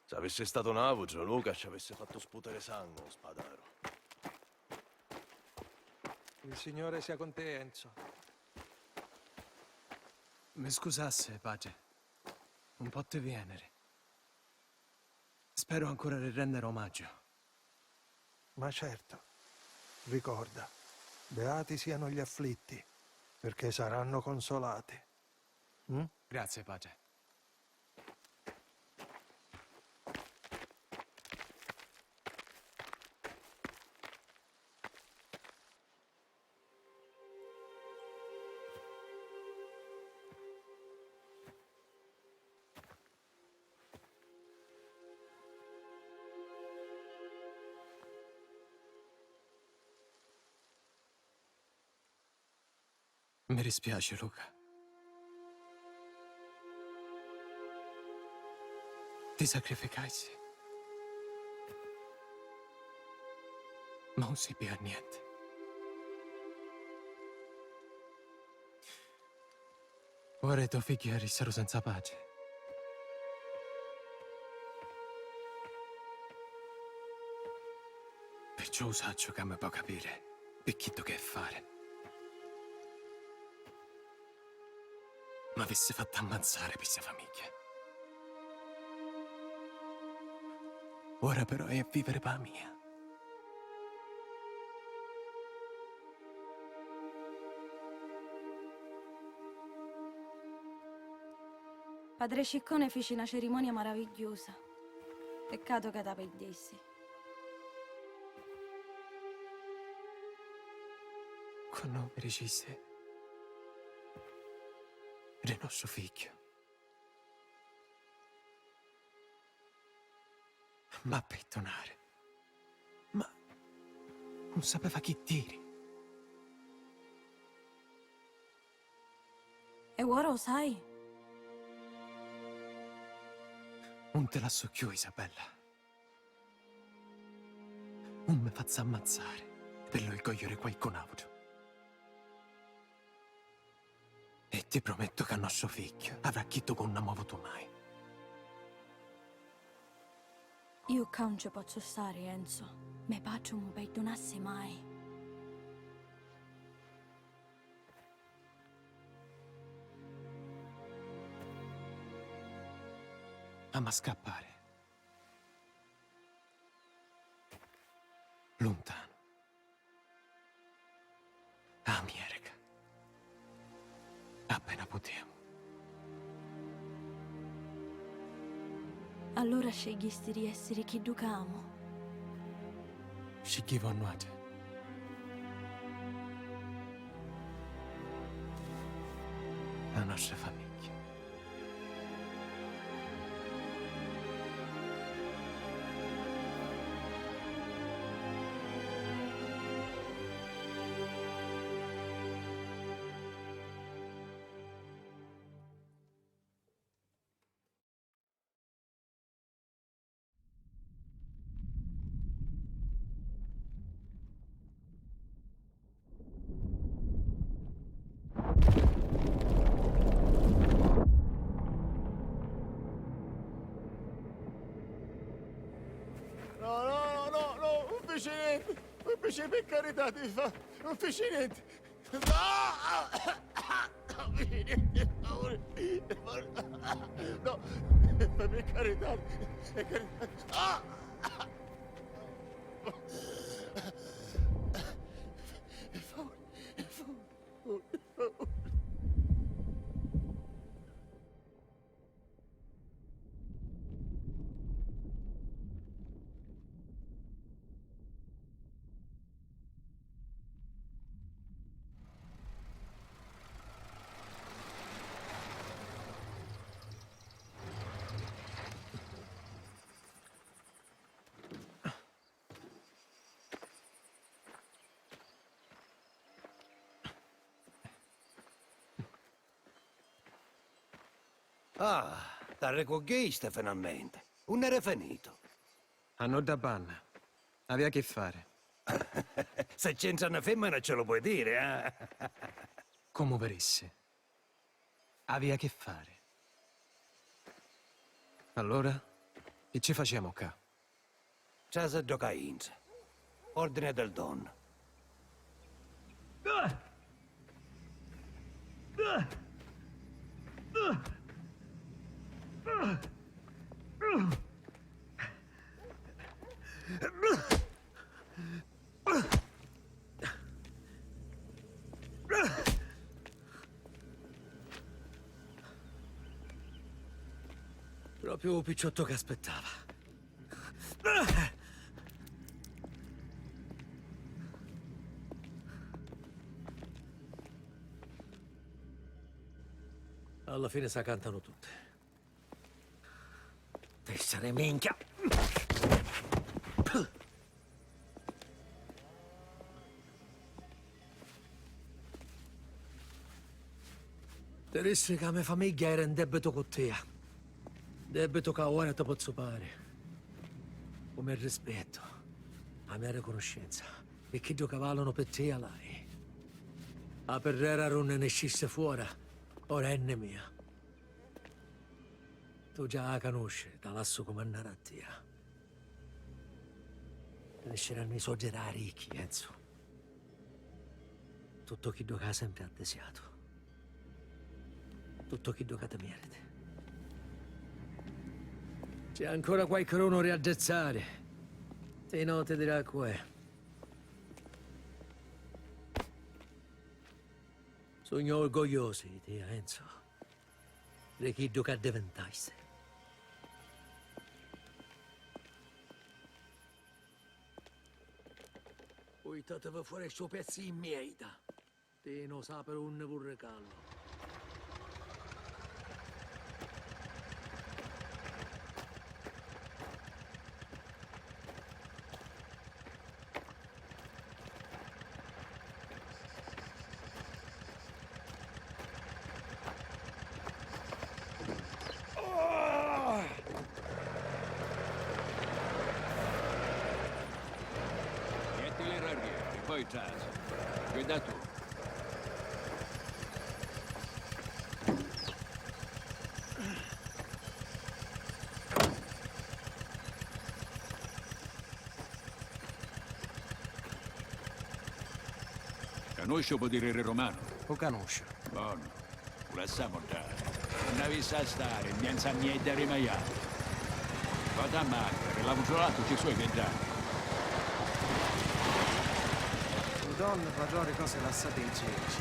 S'avissi statu n'autru, Luca ci avissi fattu sputari sangu, spadaru. Il Signore sia con te, Enzo. Mi scusassi, patri. 'Un potti vieniri. Speru ancora di renniri omaggio. Ma certo. Ricorda, beati siano gli afflitti, perché saranno consolati. Mm? Grazie, patri. Mi dispiaci, Luca. Ti sacrificasti. Ma 'un sirvia a nienti. Ora i to figghi arristaru senza patri. Perciò u sacciu ca mi po' capiri pi chiddu chi è fari. M'avissi fattu ammazzari pi ssa famigghia. Ora però è a viviri pa' a mia. Padre Ciccone fici na cerimonia maravigghiusa. Peccatu ca ta pirdissi. Quannu mi dicisti di nostru figghiu, m'ha pirdunari, ma 'un sapeva chi diri. E ora u sai? 'Un ti lassu cchiù, Isabella. 'Un mi fazzu ammazzari pi l'orgogliu di qualcun autru. E ti promettu ca nostru figghiu avrà chiddu ca 'un hamu avutu mai. Iu ccà 'un ci pozzu stari, Enzo. Me patri 'un mi pirdunassi mai. Hamu a scappari. Luntanu. America. Appena putemu. Allura scegghisti di essiri chiddu ca amu. Scigghivu a nuatri. La nostra famigghia. No, no, no, no, no, non fece niente, non fece, per carità, ti fa, non fece niente. No! Non fece niente, per favore. No, per carità, per carità. Ah! Ah, t'arricugghisti finalmenti. Unn'eri finitu? A nudda banna. Avia chi fari. Se c'entra na femmina ce lu poi diri, eh? Comu virissi. Avia chi fari. Allura? Chi ci faciamu ccà? Trasi ddu ca intra. Ordine del don. Propriu u picciottu ca aspittava. Alla fine sa cantanu tutti. Testa di minchia! Ti dissi ca a me famigghia era in debitu cu tia. Debitu ca ora ti pozzu pari. U me rispettu, a me riconoscenza, pi chiddu ca valunu pi tia l'hai. A pirrera d'unni niscisti fuora, ora è nni mia. Tu già a canusci, ta lassu cumannari a tia. Niscirannu i soddi ra ricchi, Enzo. Tuttu chiddu ca hai sempri addisiatu. Tuttu chiddu ca ti meriti. C'è ancora qualchidunu ri addizzari. Ti no ti dirà cu è. Sugnu orgogliosu di tia, Enzo. Ri chiddu ca addivintasti. Puitattivi fora stu pezzu di mierda. Ti no sapi unni vurricallu. Mettili l'arrieri, poi trasi. Guida tu. Canusci u putiri ri Rumanu? U canusciu. Bonu. U lassamu ddà. Unni avissi a stari, mmienzu a mia idda ri maiali. Vota a macca, ri lavu trulatu ci soi piddati. U don parrò ri cosi lassati in cirici.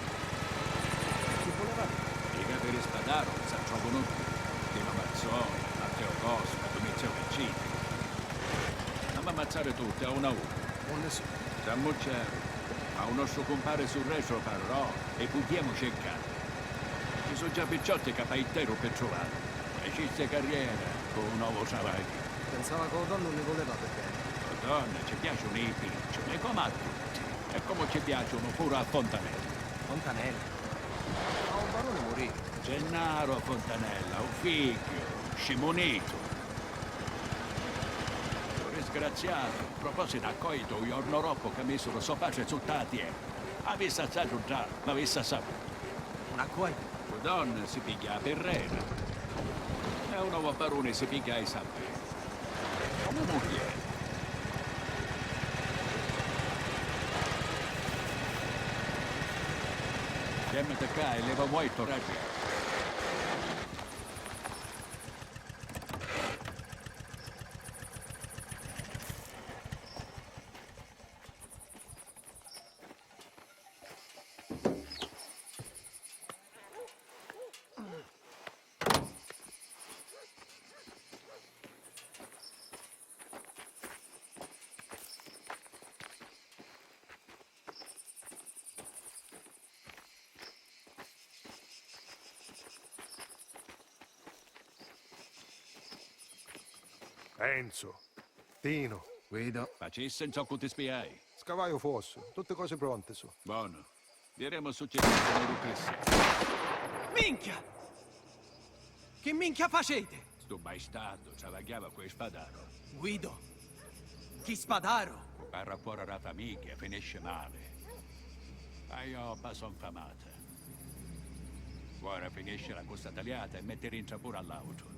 Chi vuleva diri? I capi ri spadaru s'attruvunu tutti. Tino Mazzoni, Matteo Cosma, Dumizio Piccini. N'amma ammazzari tutti a una a una. Unni su? Sammucceru, ma u nostru cumpari Surresu parrò e pugghiemu circari. Ci su già picciotti ca paitteru pi truvari. Facissi carriera cu u novu travagghiu. Pensava ca u don nun ni vuleva pi beni. U don ci piaciunu i picciuli, comu a tutti, e comu ci piaciunu puru a Fontanella. Fontanella? Ma u baruni murì. Gennaro Fontanella, u figghiu, scimunitu. Lu risgraziatu, a propositu, accoitu u jornu roppu ca misuru so patri sutta a tierra. Avissi a sacciu ddà, l'avissi a sapiri. Un'accoitu? U don si pigghia a pirrera. E u novu baruni si pigghia a Isabella. Comu mugghieri. Chiamati ccà e levamu oittu raggi. Enzo, Tino. Guido. Facissi ncoccu ti spiai. Scavai u fossu, tutti cosi pronti su. Bonu. Viremu su ci sta ru cristianu. Minchia! Chi minchia faciti? Stu bastardu travagghiava cu i spadaru. Guido, chi spadaru? Parra fora ra famigghia, finisci mali. A jobba so nfamata. Ora finiscila cu sta taliata e metti dintra puru a l'autru.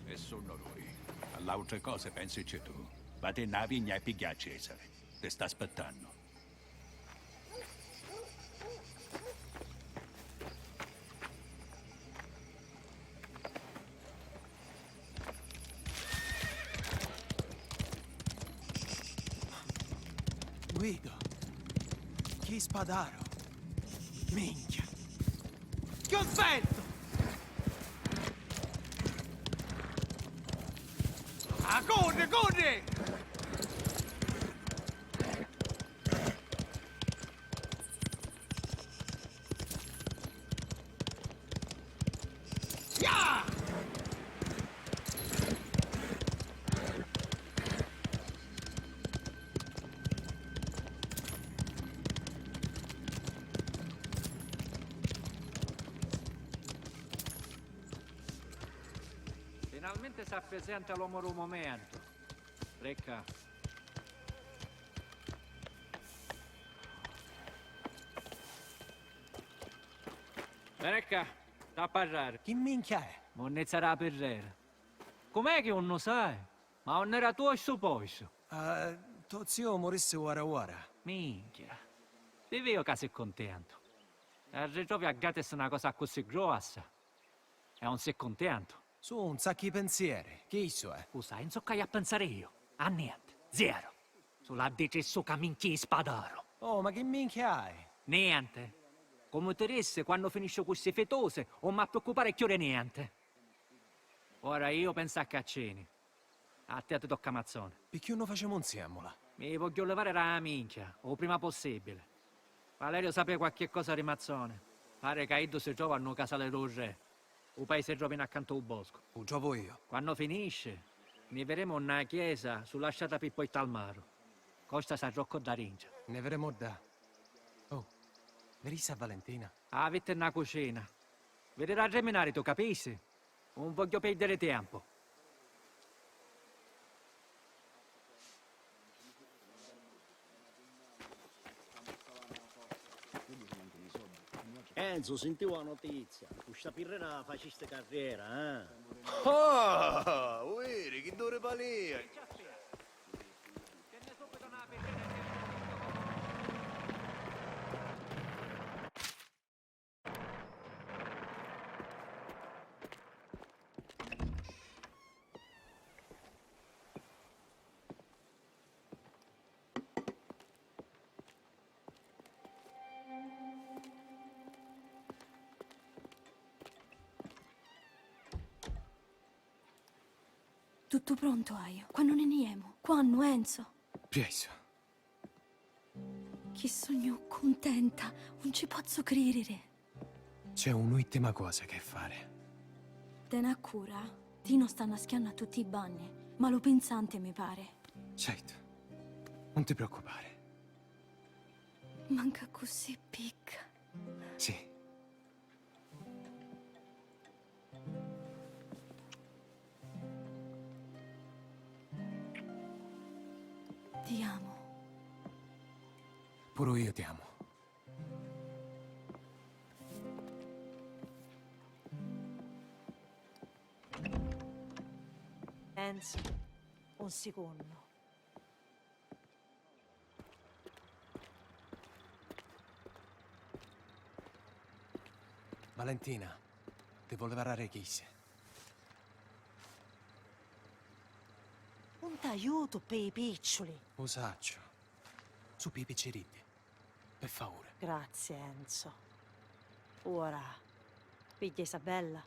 E sunnu dui. A l'autri cosi pensici tu. Vatinni a vigna e pigghia a Cesare. Ti sta aspittannu. Guido, chi spadaru! Minchia! Chi aspettu! Ah, corri, corri! Finalmenti s'appresenta l'omu dû mumentu. Ricca. Veni ccà, t'ha parrari. Chi minchia è? Munnizza dâ pirrera. Com'è chi 'un nu sai? Ma unn'era tuo stu postu? Ah, to ziu murissi uara uara. Minchia. Vivìu ca si cuntentu. E arritrovi a gratis na cosa accussì grossa. E 'un si cuntentu. Su un sacchi pensieri, chi issu è? U sai, 'nzoccu haiu a pensari iu? A nienti, zero. Sulu a diri ssu ca minchii spadaru. Oh, ma chi minchia hai? Nienti. Comu ti dissi, quannu finisciu cu sti fitusi, 'un m'ha preoccupari cchiù di nienti. Ora iu pensu a caccini. A tia ti tocca mazzoni. Picchì 'un nu facemu nziemmula? Mi vogghiu livari da minchia, u prima possibili. Valerio sapi qualchi cosa di mazzoni. Pari ca iddu si trova nnu casali dû re. U paisi trova accantu ô boscu. U trovu iu. Quannu finisci, ni viremu nna chiesa sulla strata pi porta al maru. Costa s'arrocca dda dintra. Ne viremu dda. Oh, virissi a Valentina? A vitti nna cucina. Viri da terminari, tu capisci? Un vogghiu pirdiri tempu. Enzo, sintiu a notizia. Cu sta pirrera facisti carriera, eh? Ah, u viri chi duri palia! Tuttu prontu haiu. Quannu ni ni jemu? Quannu, Enzo? Priessa. Chi sugnu cuntenta, 'un ci pozzu cririri. C'è un'ultima cosa che fare. Tena a cura, Tino sta naschiannu a tutti i banni, ma lu pinsanti mi pari. Certo, non ti preoccupare. Manca così picca. Sì. Ti amo. Puru io ti amo. Enzo, un secondo. Valentina, ti volevo dare chisse. Un t'aiutu pi i picciuli. U sacciu. Su pi i picciriddi. Pi favuri. Grazie, Enzo. Ora, pigghia Isabella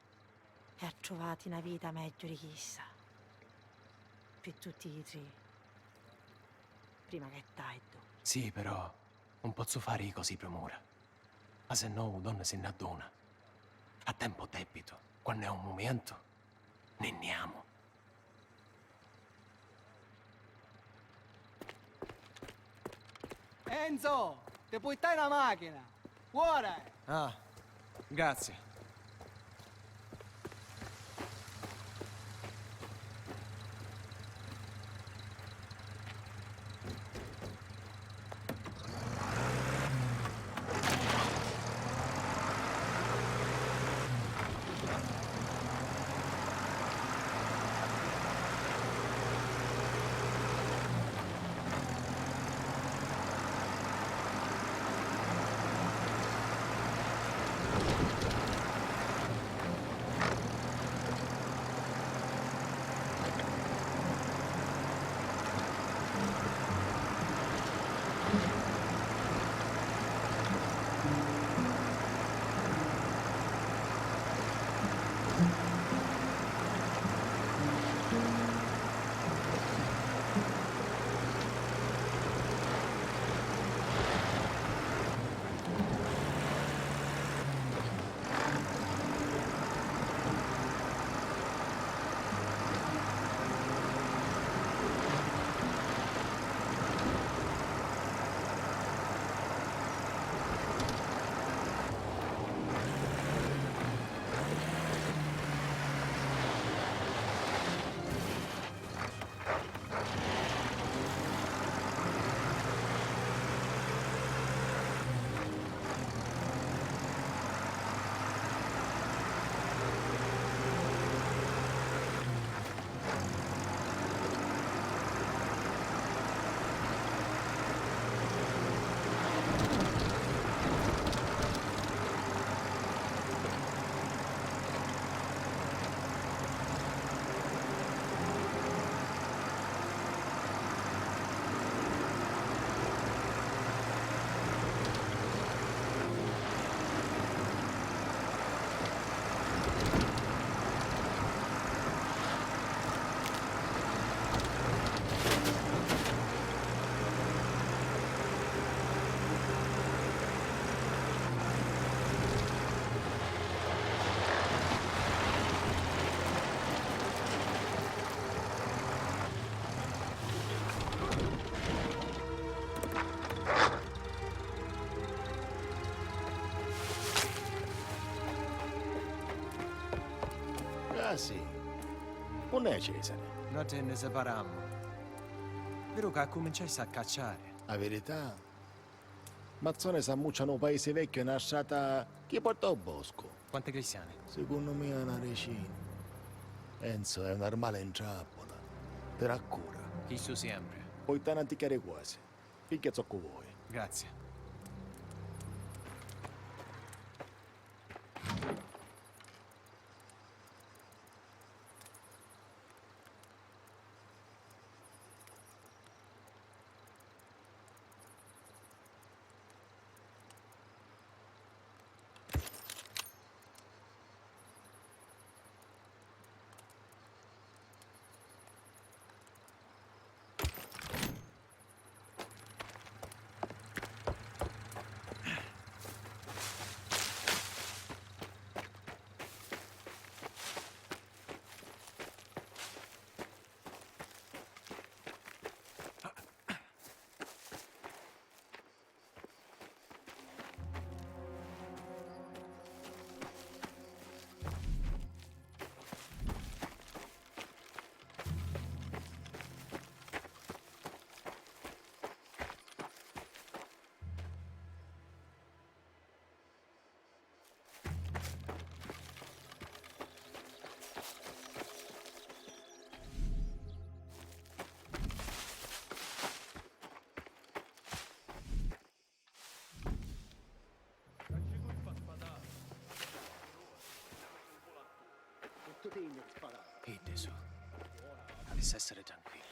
e attruvati na vita megghiu di chissa. Pi tutti i tri. Prima che è tardu. Sì, però, non pozzu fari i cosi primura. Ma se no, u donna si n'adduna. A tempo debito, quannu è un mumentu, ni nni amu. Enzo, ti purtai na machina! Ora! Ah, grazie. Unn'è Cesare? Noti nni siparammu. Viru ca accuminciassi a cacciari. A virità? Mazzone s'ammuccia nô paisi vecchiu e na strata chi porta ô boscu. Quanti cristiani? Secunnu mia na decina. Enzo è un armale in trappola. Ti raccura. Chistu siempri. Poi t'hannu a ticchiari quasi. Pigghia zoccu voi. Grazie. Iddu su. Avissi essiri tranquillu.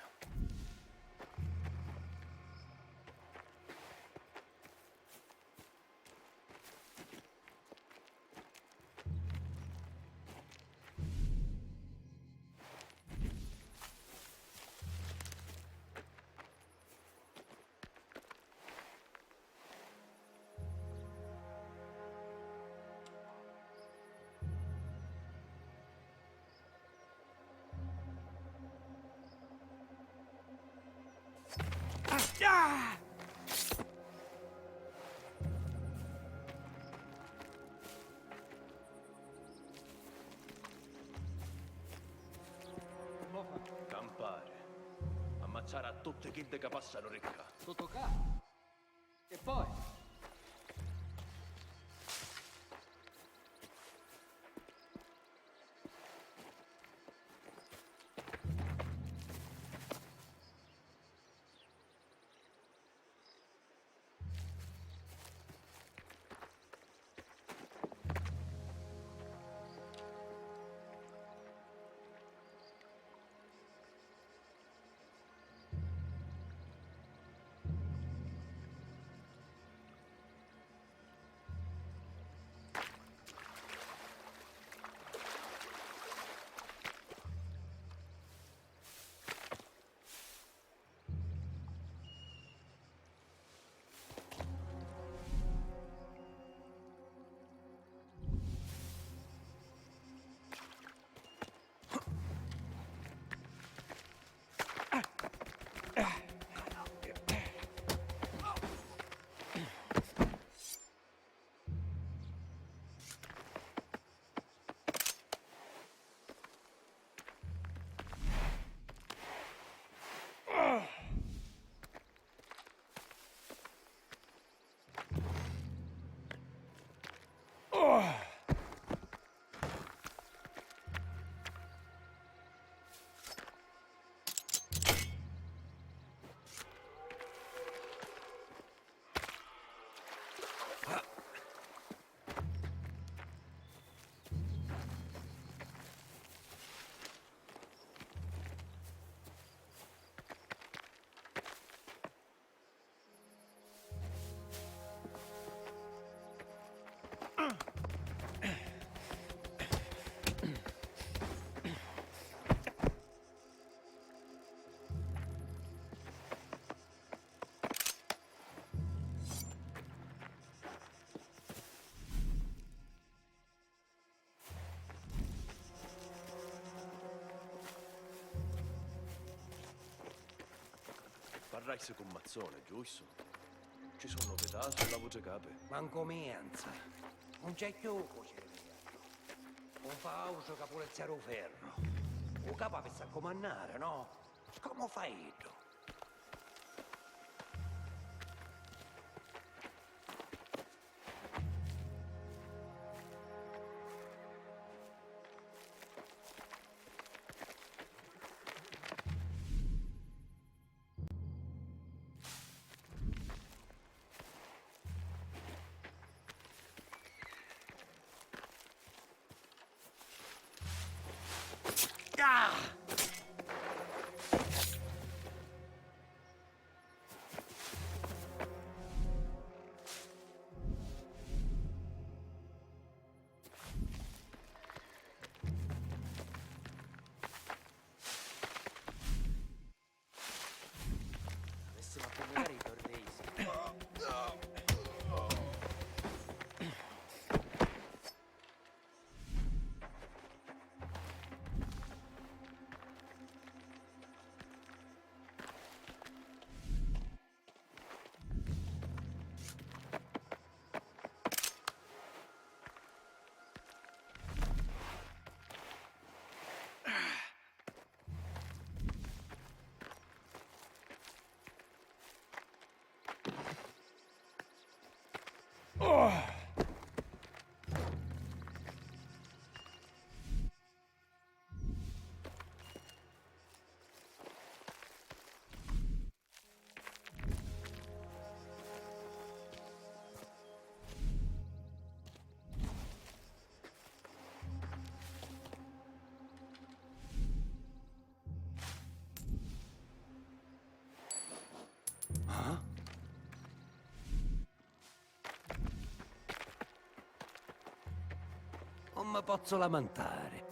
Campari. Ammazzari a tutti chiddi ca passanu di ccà. Tuttu ccà? E poi? Parrassi cu Mazzone, giustu? Ci su' nuvità su la vutricapi? Mancumienza. Nun c'è cchiù cu ci li via. Nun fa autru ca pulizzari u ferru. U capu avissi a cumannari, no? Comu fa iddu? Avessimo a cuminari i tornei, sì. Ah? Non mi pozzu lamantari.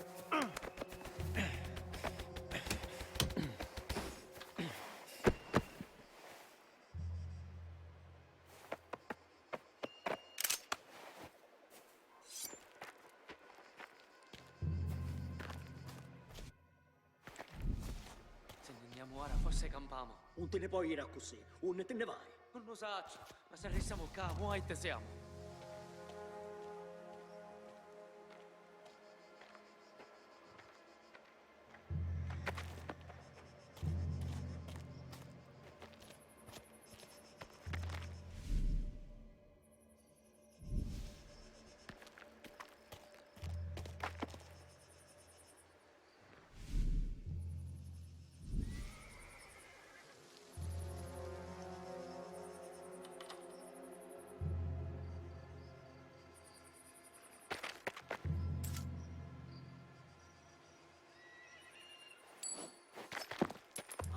Si nni andiamo ora, forse campamu. Unni ti nni poi iri accussì? Unni ti nni vai? Non lu sacciu, ma si arristamu ccà, mo aitti siamo?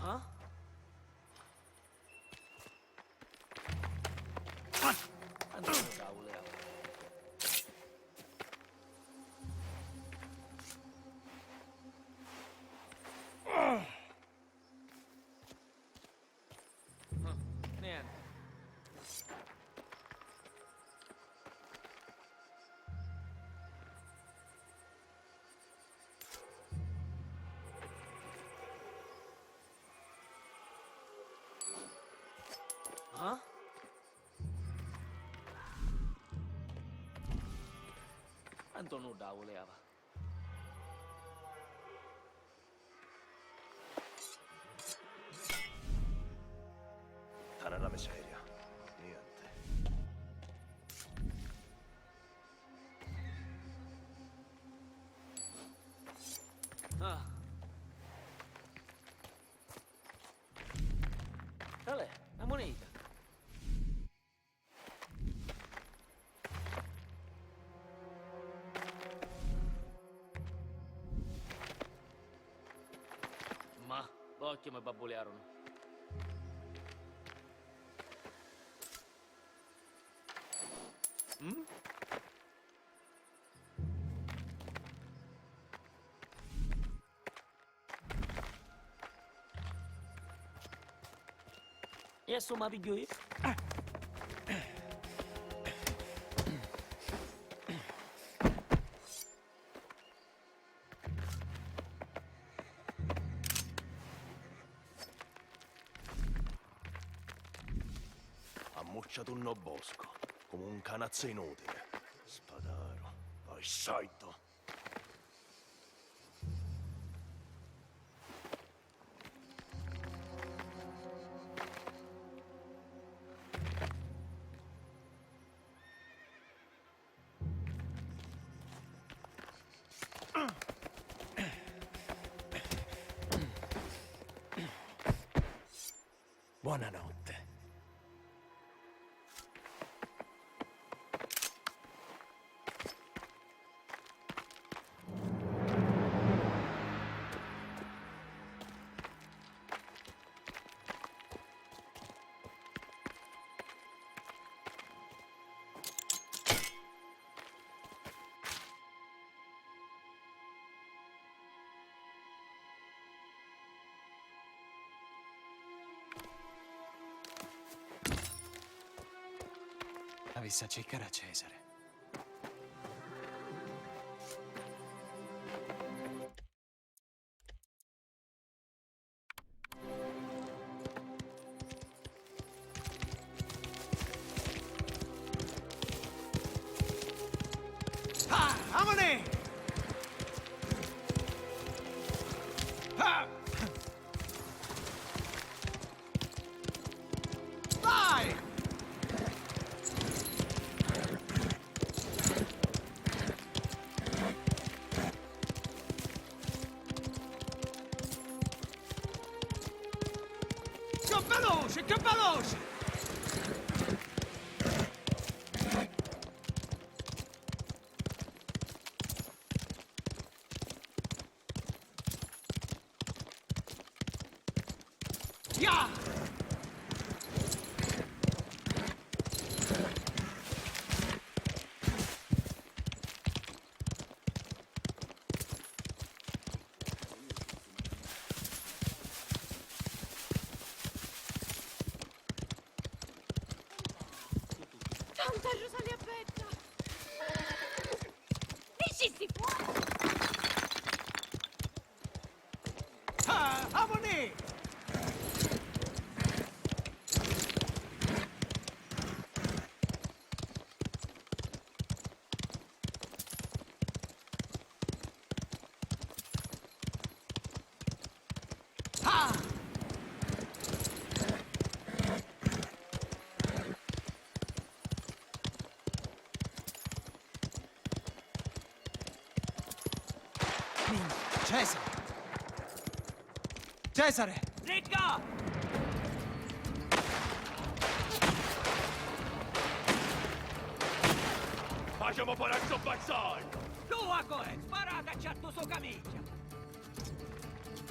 Ah? Antonio ca vuleva. Ah, niente. Ah? Tantu nudda vuleva. Tara la miseria. Niente. Ah. Qual è? La munita? Ma, l'occhi mi babbuliarunu. Mm? E insomma, pigghiu io. Ammucciatu nno boscu, comu un canazzu inutili. Spadaru, vai sciaitu! Buonanotte. Avissi a circari a Cesare. Ah, amone! Ah! Vai! Cchiù veloci, cchiù veloci! Ia! Santa Rosalia bedda! Niscissi fora! Ah, amunì! Ah! Cesare! Cesare! Ricca! Facemu parà stu bazzone! Tu, Acore, sparate a ciattu so camigghia!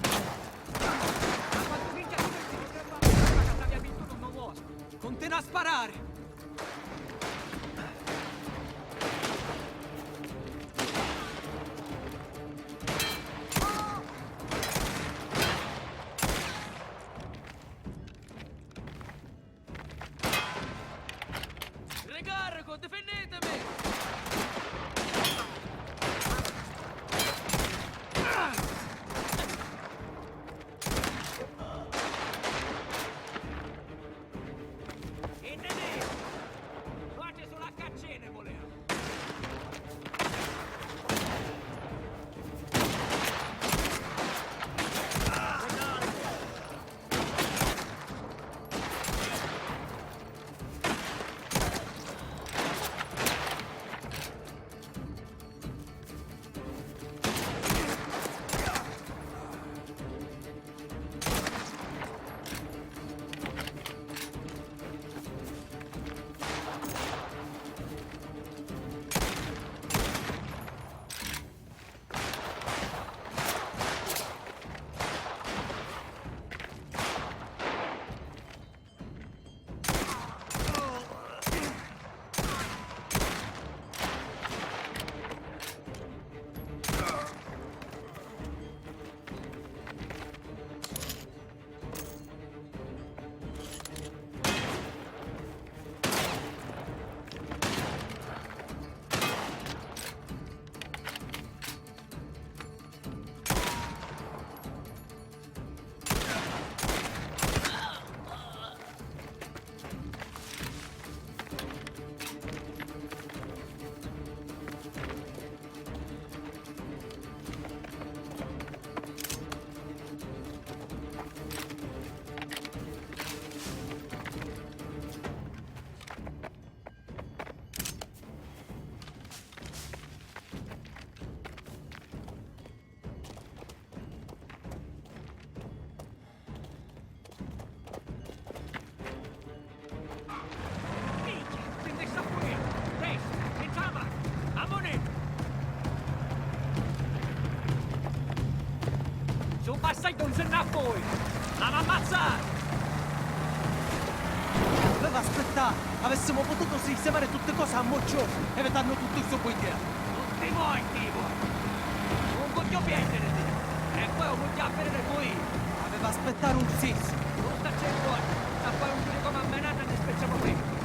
Ma quantu minchia ti metti di scappare? Ma che t'avia vinto non lo vuoi? Continua a sparare! Ricarico, difennitemi! Indedì! Fate solo a caccene, voleva! Dunze nnà voi! L'havi ammazzatu! Aveva aspettà! Avessimo potuto sistemare tutte cose a mo ciò, evitannu tuttu stu buichè. Tutti morti voi! Un vogghiu pierdiri! E poi u vogghiu a vediri cu iu! Aveva aspettare un sis! Nun sta cercari! Sta fai un giuri comu a menata e ne spicciamu prima!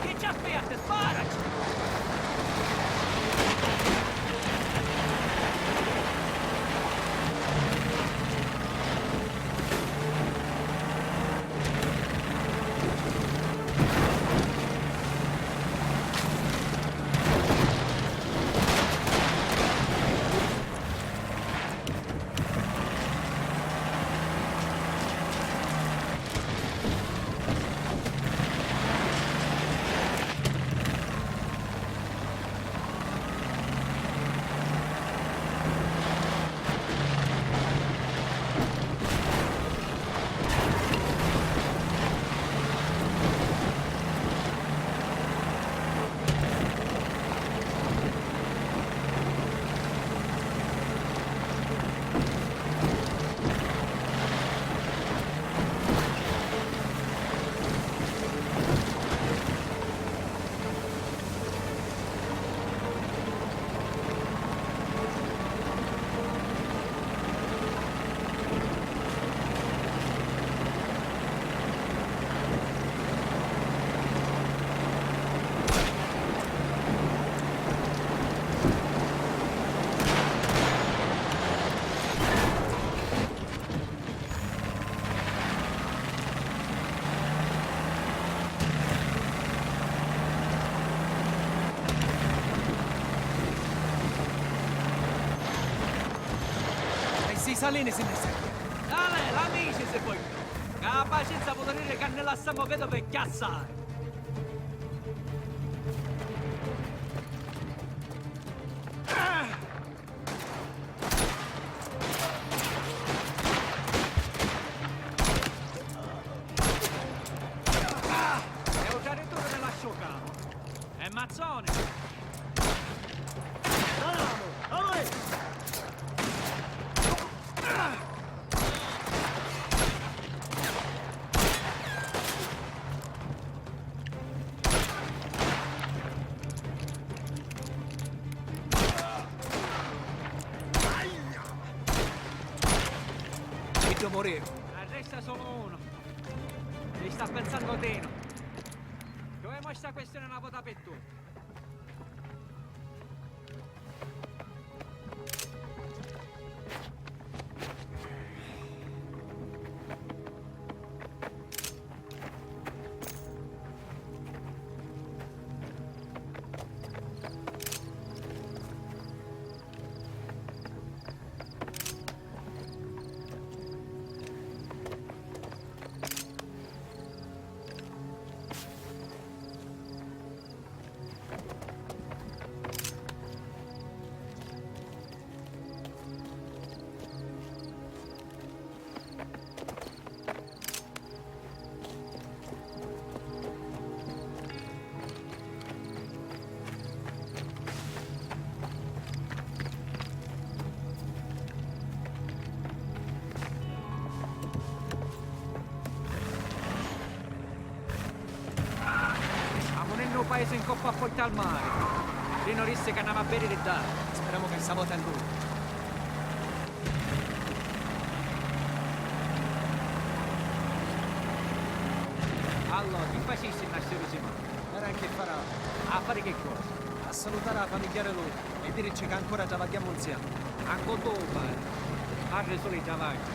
Chi ci aspetta? Sparaci! E si salini si ne sente. Dale, l'amici si poi. Ca la pacenza vuol dire ca ne lasciamo vedo per chiassare. Ah! È un traditore dell'asciuga! È mazzone! Bravo! Avanti! Iddu murì. Arresta solo uno. Ci sta pensando Tino. Giochiamo sta questione una volta per tutte. Amunennu u paese 'ncoppa a Porta al Mare. Rino dissi ca nn'avi a vèdiri ddà. Speramu ca sta vota è lui. Allora, chi facissi nna sti dusi mani? Era anche farà. A fari che cosa? A salutari a famigghiari lui e dirici ca ancora travagghiamu nziemi. Ancu tu, pari. Parri sulu di travagghiu.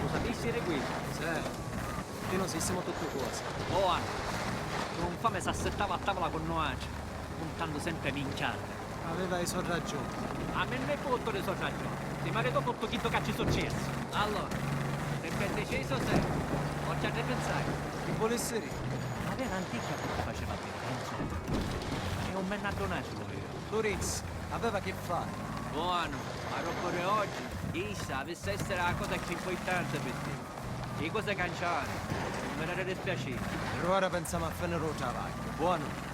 Lu sapissi di qui? Sì. Chi no sistemu tuttu cosa. Oh, Anna, lu nfami s'assittava a tavula cu nuatri, cuntannu sempri minchiati. Aveva i so ragioni. A mi nni fottu di so ragioni. Ti maritu tuttu chiddu ca ci successi. Allora, ti pentisci di so sempri? O ci arripinsai? Chi vulissi diri? Aveva anticchia cu ti faceva beni, insomma. E un mi nn'addunai sulu iu. Turizzi, aveva chi fari. Buonu, ma doppu di oggi Chissa avissi a essiri la cosa cchiù impurtanti pi tia. I cosi cancianu, nun mi dati dispiaciri. Pi ora pensamu a finiri u travagghiu, buonu?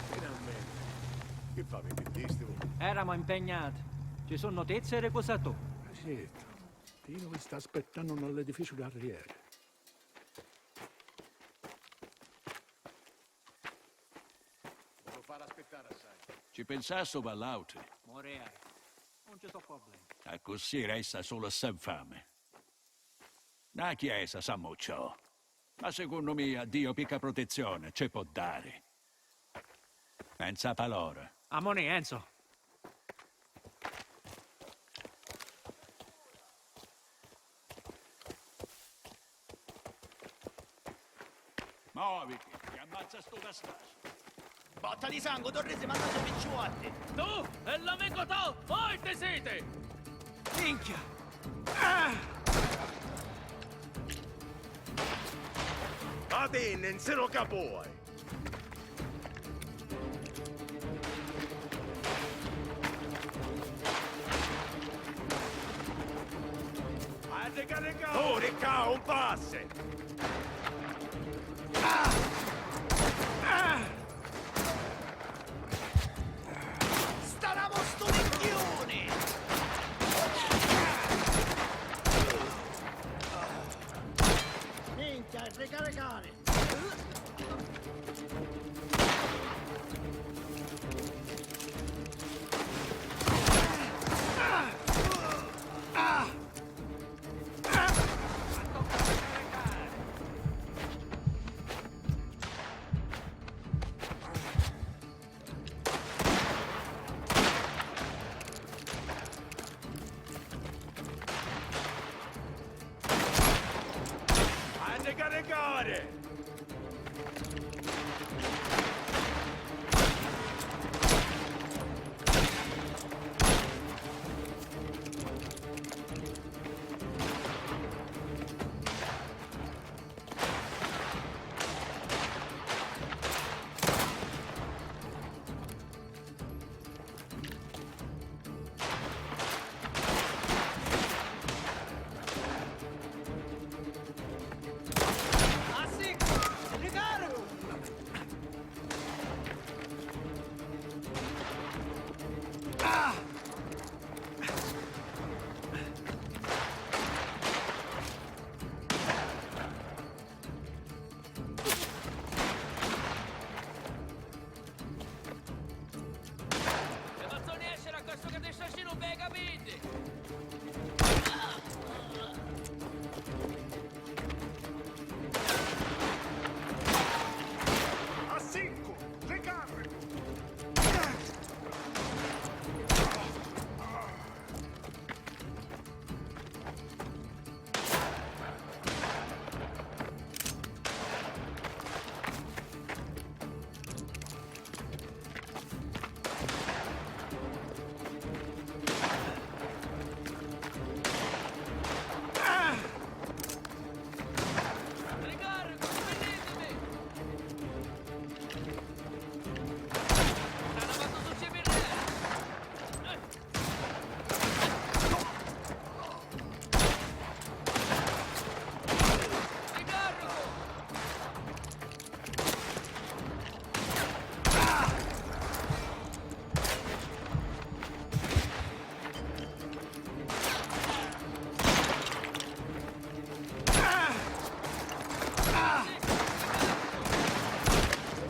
Finalmenti. Chi fa, vi pittistivu? Eramu impegnati. Ci su' nutizie di cusa tu? Certu. Tino vi sta aspettannu nta l'edificiu d'arrieri. Vò fari aspittari assai. Ci pinsassu p'all'autri. Murìari. Nun ci so' problemi. Accussì resta sulu ssa nfami. Na chiesa s'ammucciò. Ma secunnu mia, Diu picca prutizzioni ci pò dari. Pensa p'all'ora. Amunì, Enzo. Moviti, chi ammazza stu tascasu. Botta di sangu, Torrisi manna so picciuotti. Tu e l'amicu to, voi ti siti! Minchia! Ah! Vatinni, nziro ca poi! Arricaricau! Tu, Riccau, un passi! Staramu stu minchiuni! Minchia, ricaricari! Arricaricari! E fazzu nesciri a quessu ca ti sta scinu, bei capiti! A siccu! Ricarricu!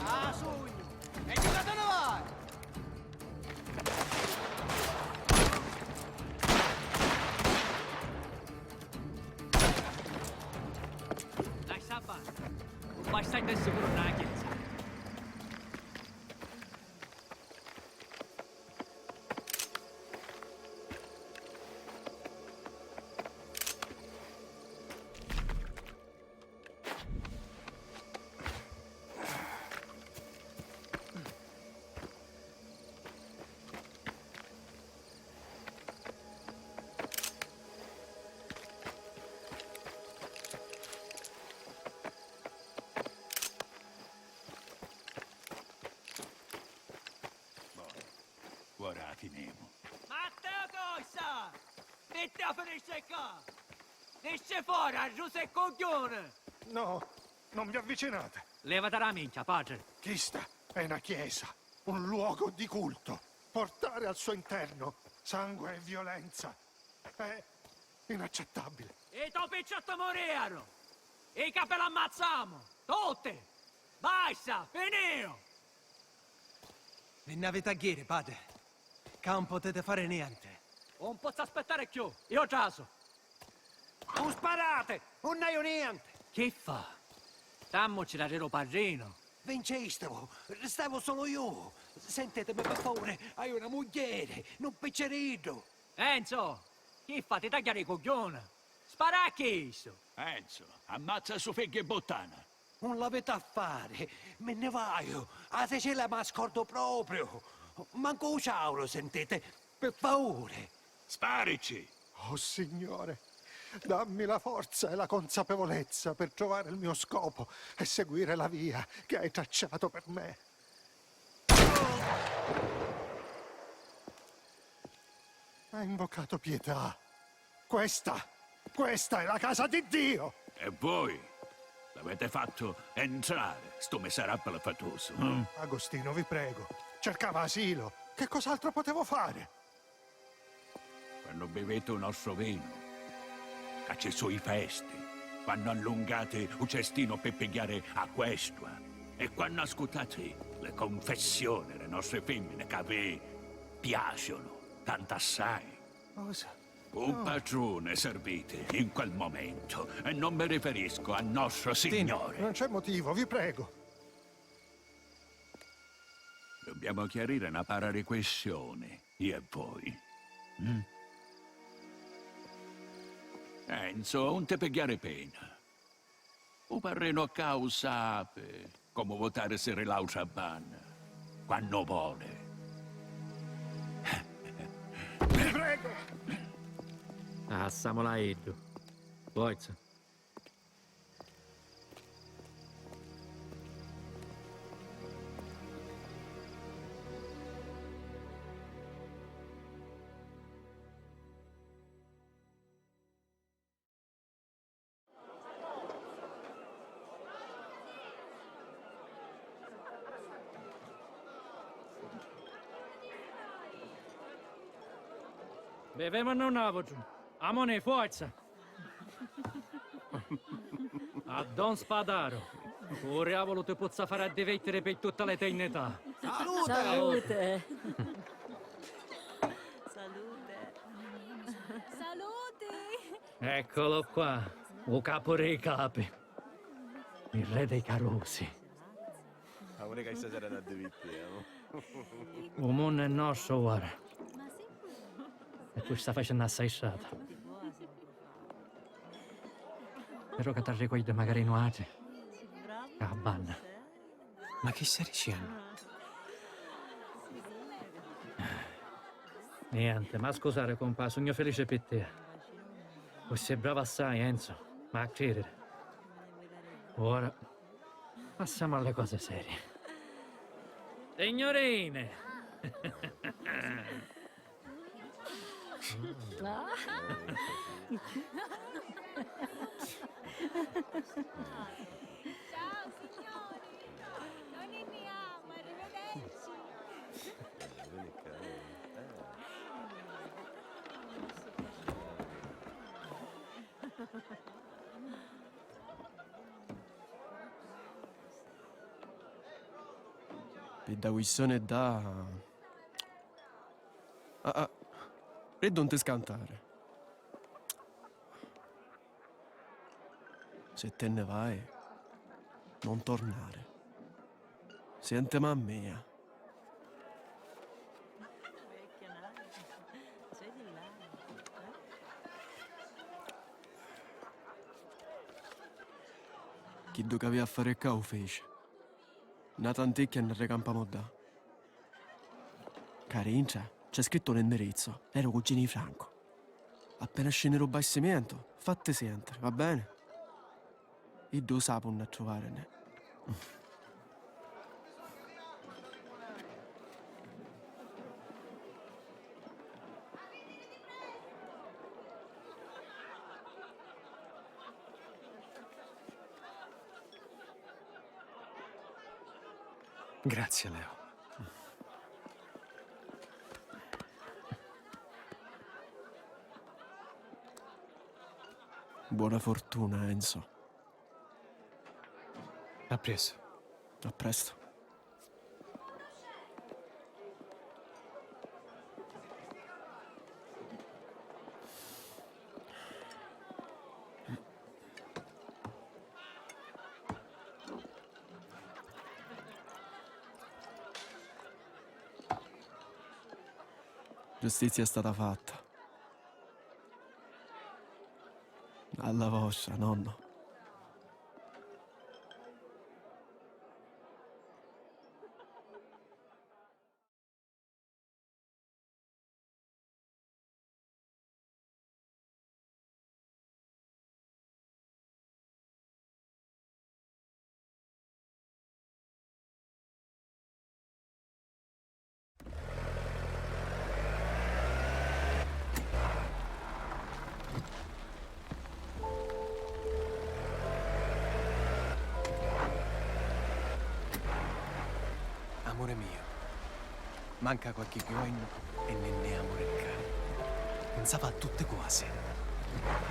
Ah, sugnu! E giucatunu voi! Lascia a banda, un bastardu è sicuru nna chiesa. Ti la finisci ccà! Nesci fora, arrusu e cugghiuni! No, non vi avvicinate! Levati da la minchia, patri! Chista è na chiesa, un luogo di culto. Portare al suo interno sangue e violenza è inaccettabile. I to picciotti muriru! I capi l'ammazzamu! Tutti! Basta! Finiu! Vi nn'aviti a ghiri, patri. Ccà 'un potiti fari nienti. 'Un pozzu aspettari cchiù, iu trasu. 'Un sparati! 'Un haiu nienti! Chi fa? Dammuci la di lu parrinu. Vincistivu! Restavu sulu iu! Sentitimi, pi favuri, haiu na mugghieri, nu picciriddu! Enzo! Chi fa, ti tagghia li cugghiuna? Spara a chistu! Enzo, ammazza stu figghiu 'i buttana! 'Un l'aviti a fari, mi nni vaiu, 'a Sicilia m' 'a scordu propriu! Mancu 'u ciauru, sentiti, pi favuri! Sparici! Oh Signore, dammi la forza e la consapevolezza per trovare il mio scopo e seguire la via che hai tracciato per me. Ha invocato pietà. Questa, questa è la casa di Dio! E voi l'avete fatto entrare stu miserabile fatusu, eh? Agostino, vi prego, cercava asilo. Che cos'altro potevo fare? Quannu biviti u nostru vinu, ca ci su i festi, quannu allungati u cestinu pi pigghiari a questua, e quannu ascutati li cunfessioni di nostri fimmini ca vi piaciunu tantu assai. Cosa? Un patruni serviti in quel momento, e non mi riferisco a nostru Signore. Non c'è motivo, vi prego. Dobbiamo chiarire na para di questioni, io e voi. Mm? Enzo, 'un ti pigghiari pena. U parrinu ccà u sapi comu vutarisi ri l'autra banna, quannu voli. Vi prego! Lassamula a iddu. Forza. Bevemu a nonavutru. Amonì, forza! A Don Spadaru, cu u riavulu ti pozza fari addivittiri pi tutta l'eternità. Salute! Salute! Salute! Salute! Eccolo qua, u capu dei capi, il re dei carusi. Amore ca stasera n'ha di vitti, eh. U munnu è nostru ora. E tu sta facennu assai strata. Però ca t'arricordi magari nuatri. Ca banna. Ma chi stai dicennu? Niente, ma scusare, compà, sugnu felice pi te. Tu sei bravo assai, Enzo, ma a credere. Ora, passiamo alle cose serie. Signorine! Ciao signori! Noi andiamo, arrivederci! Pi dda quistioni dda Ah, ah, riddu 'un ti scantari. Si ti nni vai, non tornari. Sientimi a mia. Chiddu c'avia a fari ccà u fici. Na tanticchia nni ricampa modda. Ccà dintra c'è scrittu l'indirizzu, era u cuginu di Franco. Appena scinni dû bastimentu, fatti sientiri, va beni? Iddu u sapi unni a truvarini. Grazie, Leo. Buona fortuna, Enzo. A presto. A presto. Giustizia è stata fatta. Alla vostra, nonno. Amore mio, manca qualche gioinu e nenn'è amore ccà. Pinsava a tutti cosi.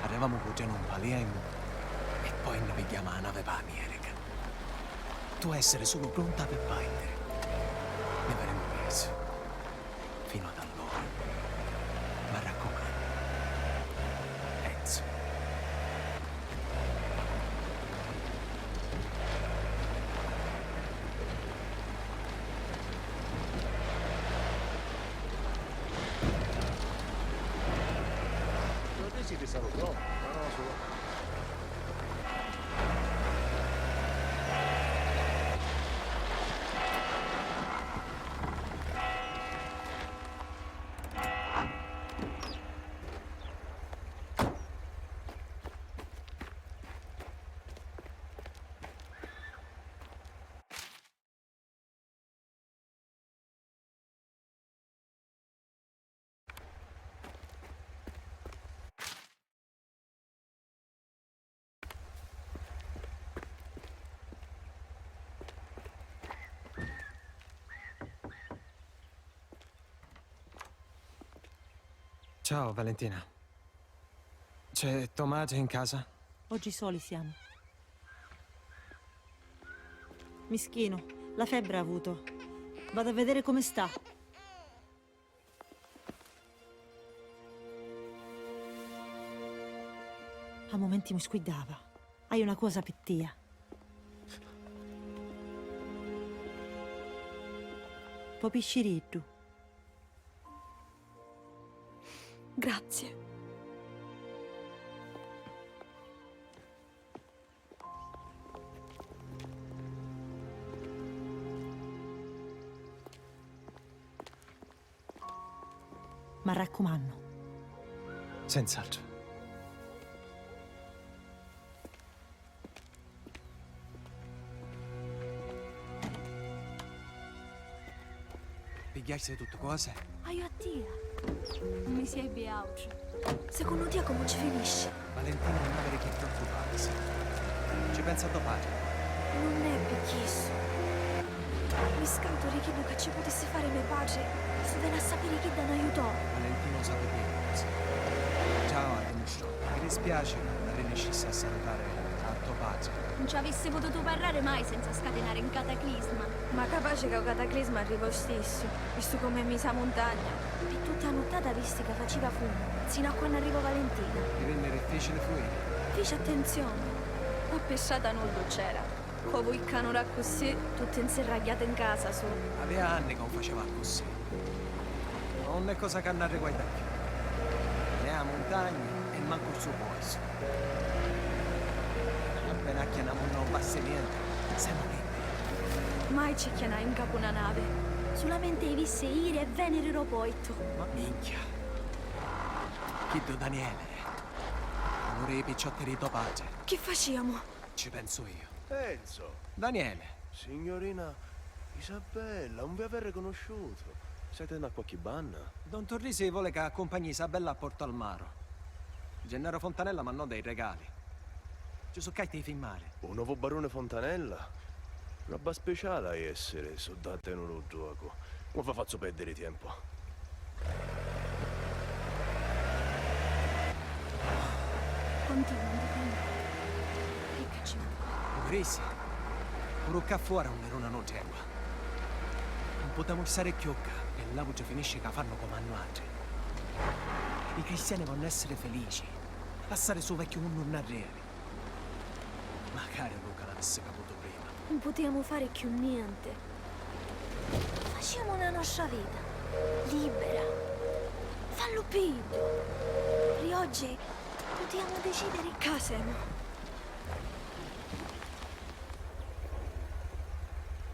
Arrivamu cu Genu 'n palienu e poi nni pigghiamu a navi pâ America. Tu hai essere sulu pronta pi pàrtiri. Ni videmu prestu. Finu ad allura, m'arraccumannu, Enzo. Ciao, Valentina. C'è tua madre in casa? Oggi soli siamo. Mischino, la febbre ha avuto. Vado a vedere come sta. A momenti mi squiddava. Haiu na cosa pi tia. Po pisciriddu. Grazie. M'arraccumannu. Senz'altru. Pigghiasti tutti cosi? Haiu a tia. Mi si ebbi autru. Secunnu tia comu ci finisci? Valentina, nun aviri chi preoccuparisi. Ci pensa to patri. Nun è pi chissu. Mi scantu di chiddu ca ci putissi fari me patri, su veni a sapiri chidda n'aiutò. Valentina u sapi beni cosi. Già a ddimustrò. Mi dispiaci ca nun arriniscissi a salutari a to patri. Nun ci avissi pututu parrari mai senza scatinari un cataclisma. Ma capaci ca u cataclisma arriva u stissu, vistu comu è misa a muntagna. Pi tutta a nuttata visti ca faciva fumu, sinu a quannu arrivò Valentina. Divinni difficili fuiri. Fici attenzioni. Ma pi strata nuddu c'era. Cu u vulcanu d'accussì, tutti nsirragghiati 'n casa sulu. Avia anni ca u faciva accussì. Ma nun è cosa ca nn'arriguarda cchiù. Nè a muntagna e mancu stu postu. Appena acchianamu nnô bastimenti, semu libiri. Mai ci cchianai 'ncapu na navi. Sulamenti i vissi iri e veniri rô poitu. Ma minchia. Chiddu Daniele è. Unu ri i picciotti ri to patri. Chi faciamu? Ci pensu io. Enzo! Daniele! Signorina Isabella, un vi aver riconosciuto. Sete na qualchi banna? Don Turrisi vole ca accumpagni Isabella a Porto al Maro. Gennaro Fontanella mannò dei regali. Ci su caitti i fimmari. U novu barone Fontanella? Robba speciali a essiri, surdati nuru dduocu. Mo fa fazzu perdiri tiempu. Continua, continua. Piccaci. U Grisi? Puru ccà fora un eruna no tregua. Nun putemu stari cchiù ccà, e l'autra finisci ca fannu comu a nuatri. I cristiani vonnu essiri felici, lassari su vecchiu munnu nnarreri. Macari Luca l'avissi caputu prima. Nun putiamu fari cchiù nienti. Faciamu na nostra vita libera. Fallu pi iddu. Pri oggi putiamu decidiri ccà semu.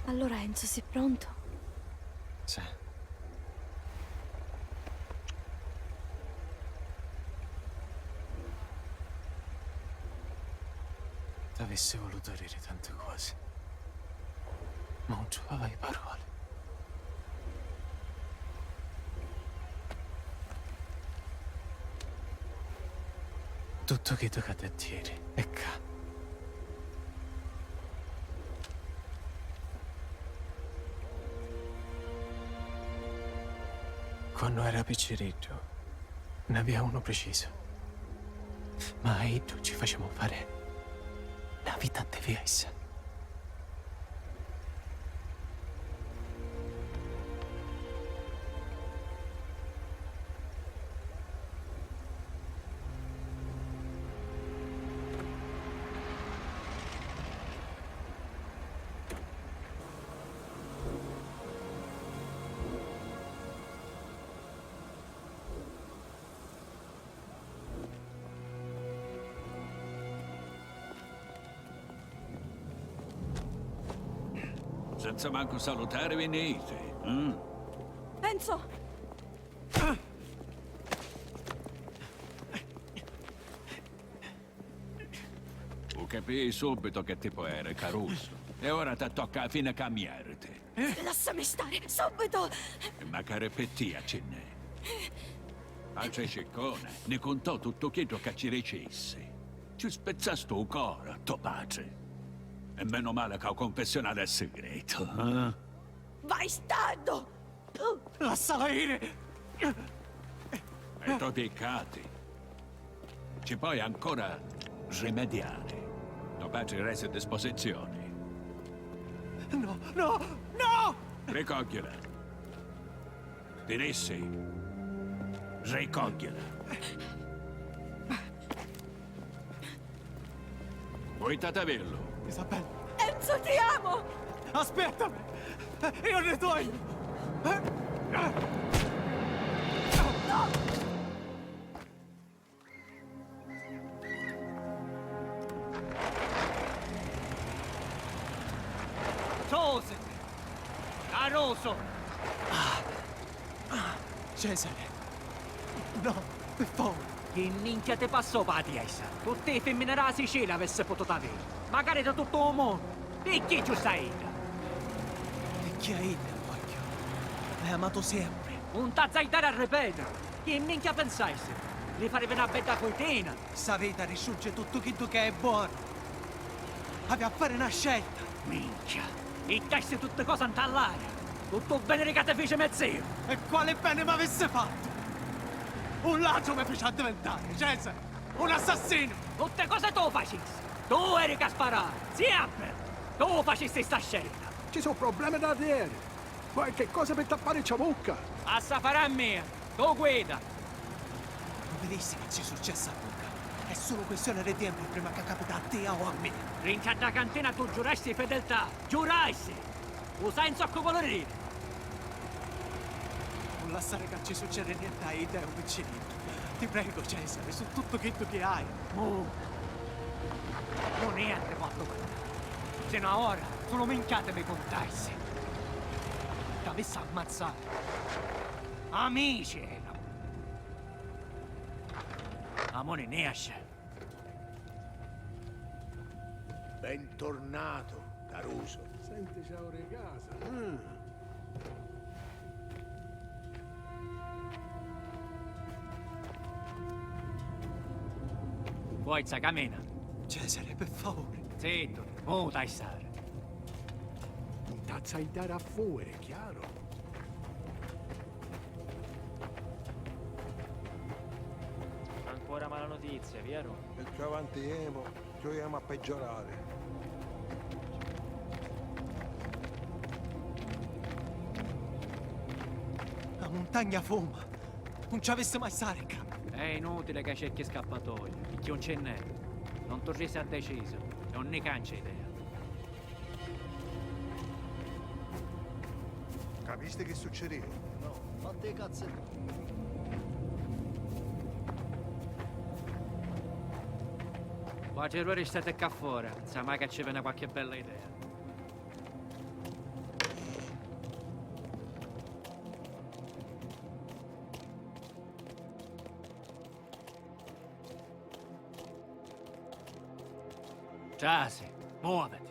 Allura Enzo, si prontu? Sì. T'avissi vulutu diri tanti cosi, ma nun truvava i paroli. Tuttu chiddu ca t'haiu a diri è ccà. Quannu era picciriddu, nn'avia unu pricisu. Ma a iddu ci faciamu fari na vita a deviessa. Senza mancu salutari vi nni iti, eh? Enzo! U capii subbitu che tipu eri, Carusu. E ora t'attocca a fini ca mieriti. Lassami stari, subito! E macari pi tia ci nn'è. Patri Ciccone nni cuntò tuttu chiddu ca ci dicissi. Ci spizzasti u cori a to patri. E menu mali ca u cunfissiunali è sigritu, eh? Vai, staddu! Lassala iri! E to piccati ci poi ancora rimediari. To patri resi disposizioni. No, no, no! Ricogghila. Ti dissi, ricogghila. Vuitatavillu. Isabella! Enzo, ti amo! Aspettami! Io ritorno! Joseph! Caruso! Cesare! No, pi favuri! Chi minchia ti passò pa a testa? Tutti i fimmini dâ Sicilia avissi pututu aviri. Macari di tuttu u munnu. Picchì giustu a idda? Picchì a idda, vogghiu. L'hai amatu sempri. Nun t'azzaitari a ripetiri. Chi minchia pinsasti? Li farivi na bedda cuitina? Sta vita distruggi tuttu chiddu ca è bonu. Havi a fari na scelta. Minchia. Ittasti tutti cosi nta l'aria. Tuttu u beni ca ti fici me ziu. E quali beni m'avissi fattu? Un ladru mi fici addivintari, Cesare. Un assassinu. Tutti cosi tu facisti. Tu eri ca sparari. Siempre. Tu facisti sta scelta. Ci su problemi d'arrieri. Qualchi cosa pi tappari a vucca. Lassa fari a mia. Tu guida. Lu vidisti chi ci successi a Luca? È sulu quistioni di tiempu prima ca capita a tia o a mia. Dintra dda cantina tu giurasti fedeltà. Giurasti! U sai nzoccu voli diri? Nun lassari ca ci succedi nenti a idda e u picciriddu. Ti pregu, Cesare, su tuttu chiddu chi hai. Mu. Mu nenti portu cu mia. Sinu a ora, sulu minchiati mi cuntasti. T'avissi ammazzari. Amici eramu. Amuni nesci. Bentornatu, Caruso. Senti ciauri di casa. Mm. Forza, camina. Cesare, pi favuri. Zittu, muta a stari. Azzaittare a fore, chiaro? Ancora mala notizia, vero? E cchiù avanti jemu, cchiù jemu a peggiorari. La muntagna fuma! Nun ci avissi mai stari ccà! È inutile ca cerchi scappatoie, picchì nun c'è nenti. Don Torrisi ha decisu e nun ni cancia idea. Capisti chi succedìu? No, fatti i cazzi tuoi. Quatri ore stati ccà fora, sa mai ca ci veni qualchi bella idea. Trasi, moviti.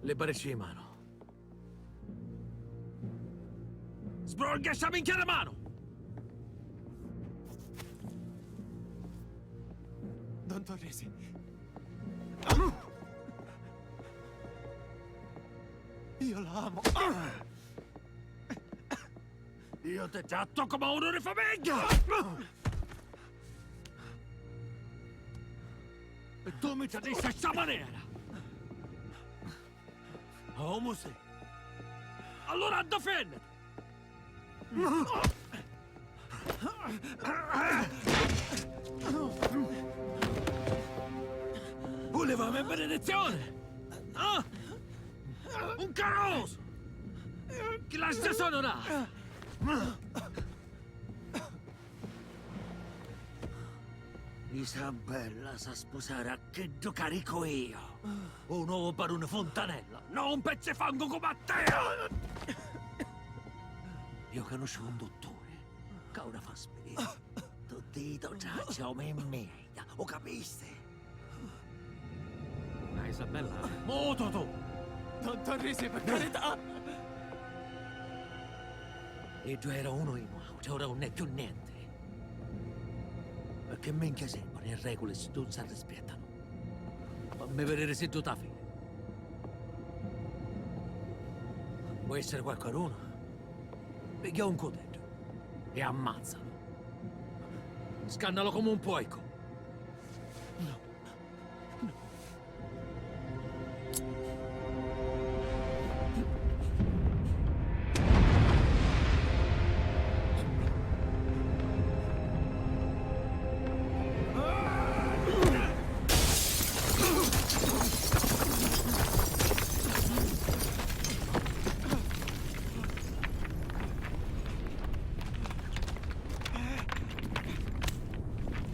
Libarici i manu. Sbrogghia sta minchia di manu! Don Torrisi. Io la amo. Io ti tratto come uno di famiglia! E tu mi tradisci a sta manera! Omu sì. Allura addifenniti! Vuleva a me benedizione? Ah? Un caruso! Chi la sta sonora? Isabella s'ha spusari a chiddu ca dicu io, u novu baruni Fontanella, no un pezzu di fangu comu a te! Io canusciu un dutturi ca ora fa spiriti. Tutti i to tracci, omu mia, u capisti? Ma Isabella... Mutu tu! Don Torrisi, per carità! Iddu era unu di nuatri, ora nun è cchiù nenti. E chi minchia semu, li reguli si nun s'arrispiettanu? Fammi vidiri siddu ta fili. Pò essiri qualchidunu? Pigghia un cuteddu e ammazzalu. Scannalu comu un porcu. No.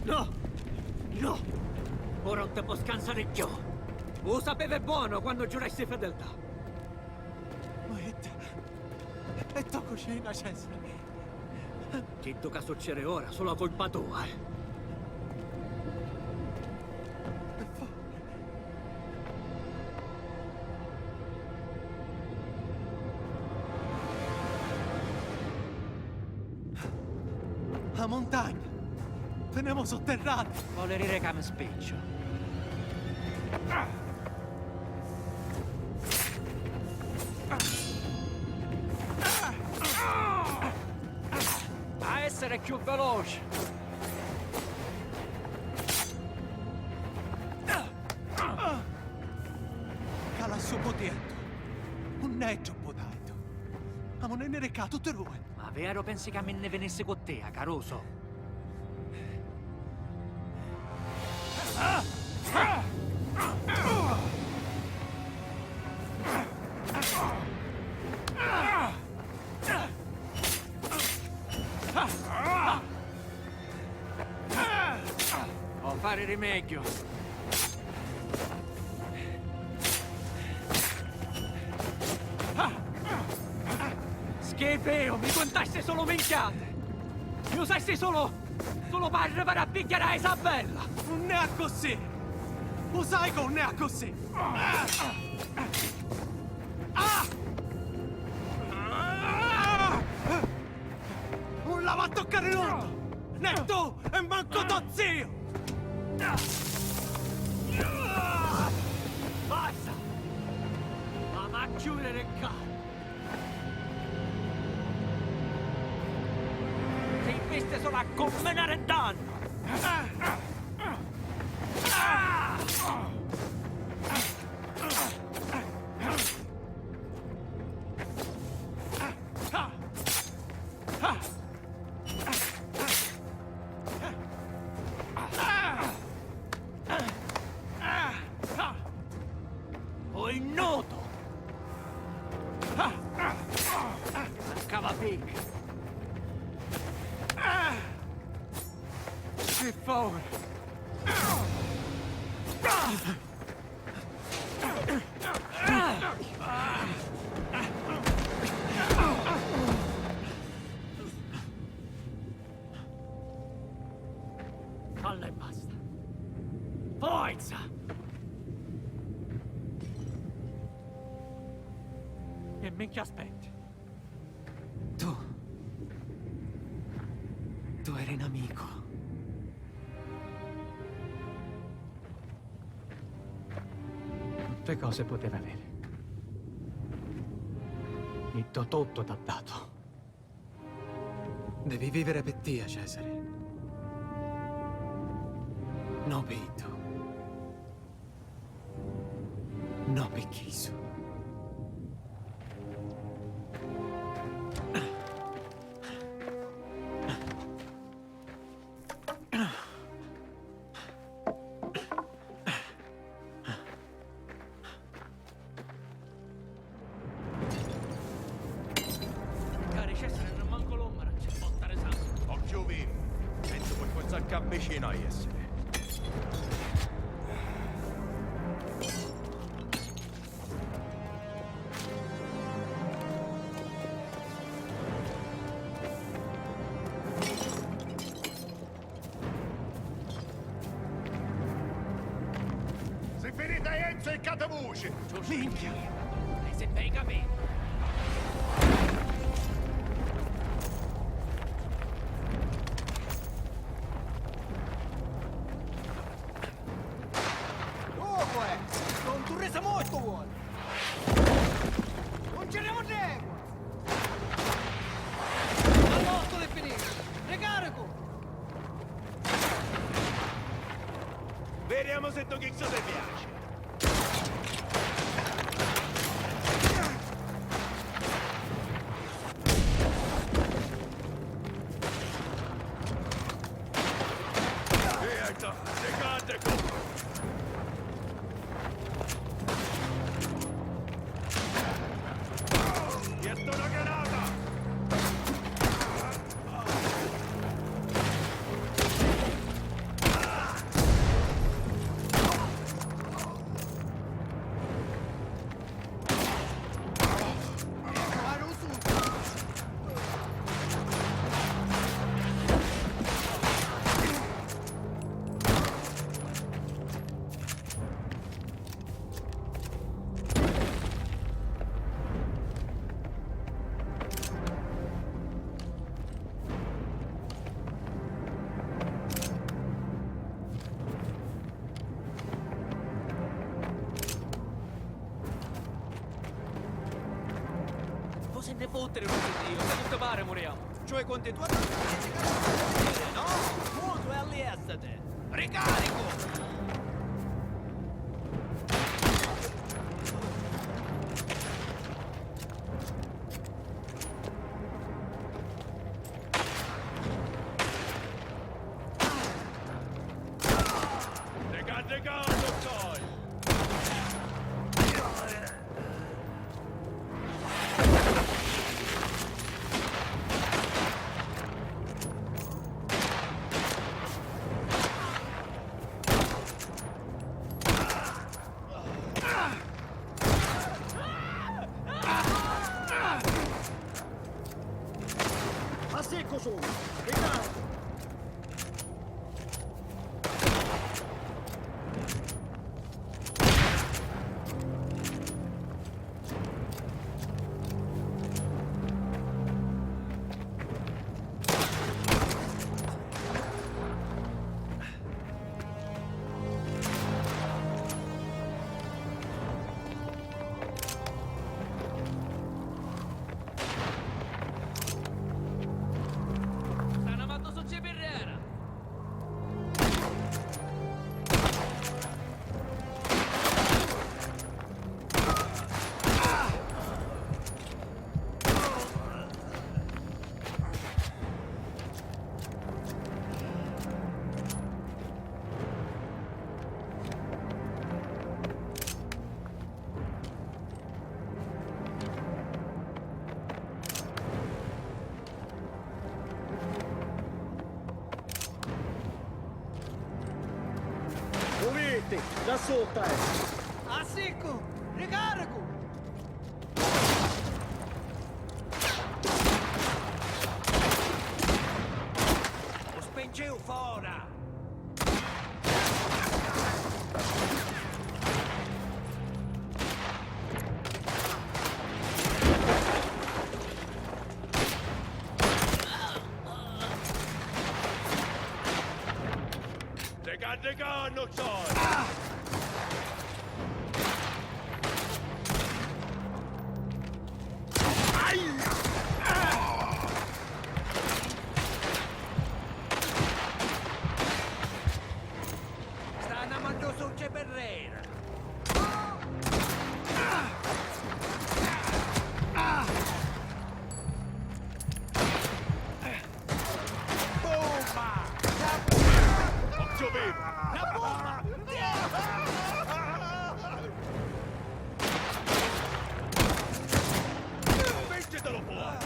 No! No! Ora nun ti pò scansari cchiù! U sapivi bonu quannu giurasti fedeltà! Ma è te, è to cucina, Cesare! Chiddu ca succiri ora, sulu a culpa tua! Per favore! A muntagna! Tenemu sotterrati! Voli diri ca mi spicciu. A essiri cchiù veloci! Ca lassu putieddu. Nun è troppu tantu. Amu nni ricà tutti dui. Ma veru pensi ca mi nni vinissi cu tia, carusu? Pò fari di megghiu. Schifeu, mi cuntasti sulu minchiati! Mi usasti sulu, sulu p'arrivari a pigghiari a Isabella! Nun è accussì! U sai ca nun è accussì! Ah! Nun l'havi a tuccari nuddu! Né tu e mancu to ziu! Basta! M'havi a chiudiri ccà! Ti visti sulu a cumminari dannu! Oi noto! Mancava picca! Che fora! Falla e basta. Forza! E minchia aspetti? Tu. Tu eri n'amicu. Tutte cose poteva avere. Iddu tuttu t'ha datu. Devi vivere pi tia, Cesare. No pi iddu. No pi chisu. Cari Cesare, non manco l'ombra, c'è botta di sangue. Occhiu viru, penso per forza che avvicino a essere. Si finita Enzo e cata vuce! Minchia! Hai sempre i capelli! Comunque, Don Turrese morto vuole! Non ci arriviamo tregua! All'otto le finire! Ricarico! Vediamo se tu chi ti piace. Certo, secondo. Getto una granata! Cosa ne fottere, non c'è Dio, se non te pare moriamo. Cioè, conti tu a... No? Mutu e alliestate! Ricarico! Ricarico, dottor! Ma secco sono! Ricarico! Già sutta, eh! A siccu! Ricaricu! U spinciu fora! De ca, de ca, no sai! Sta na mangiusu ce perrera! Occhio vivo! La bomba! Piggitelo fuori!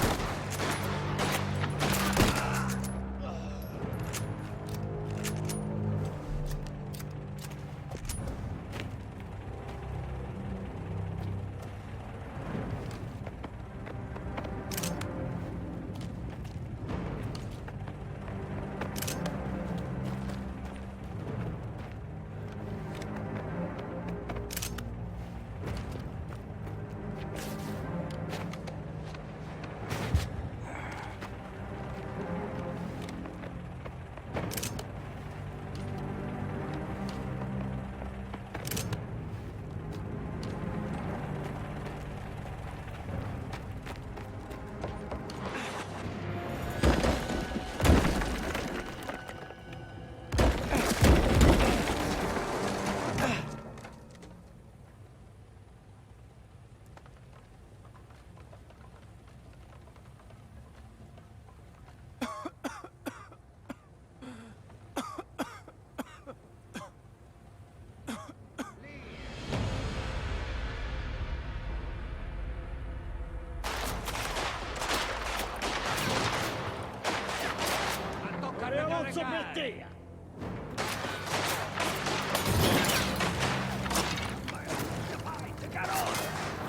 Tocca a Leonzo per te!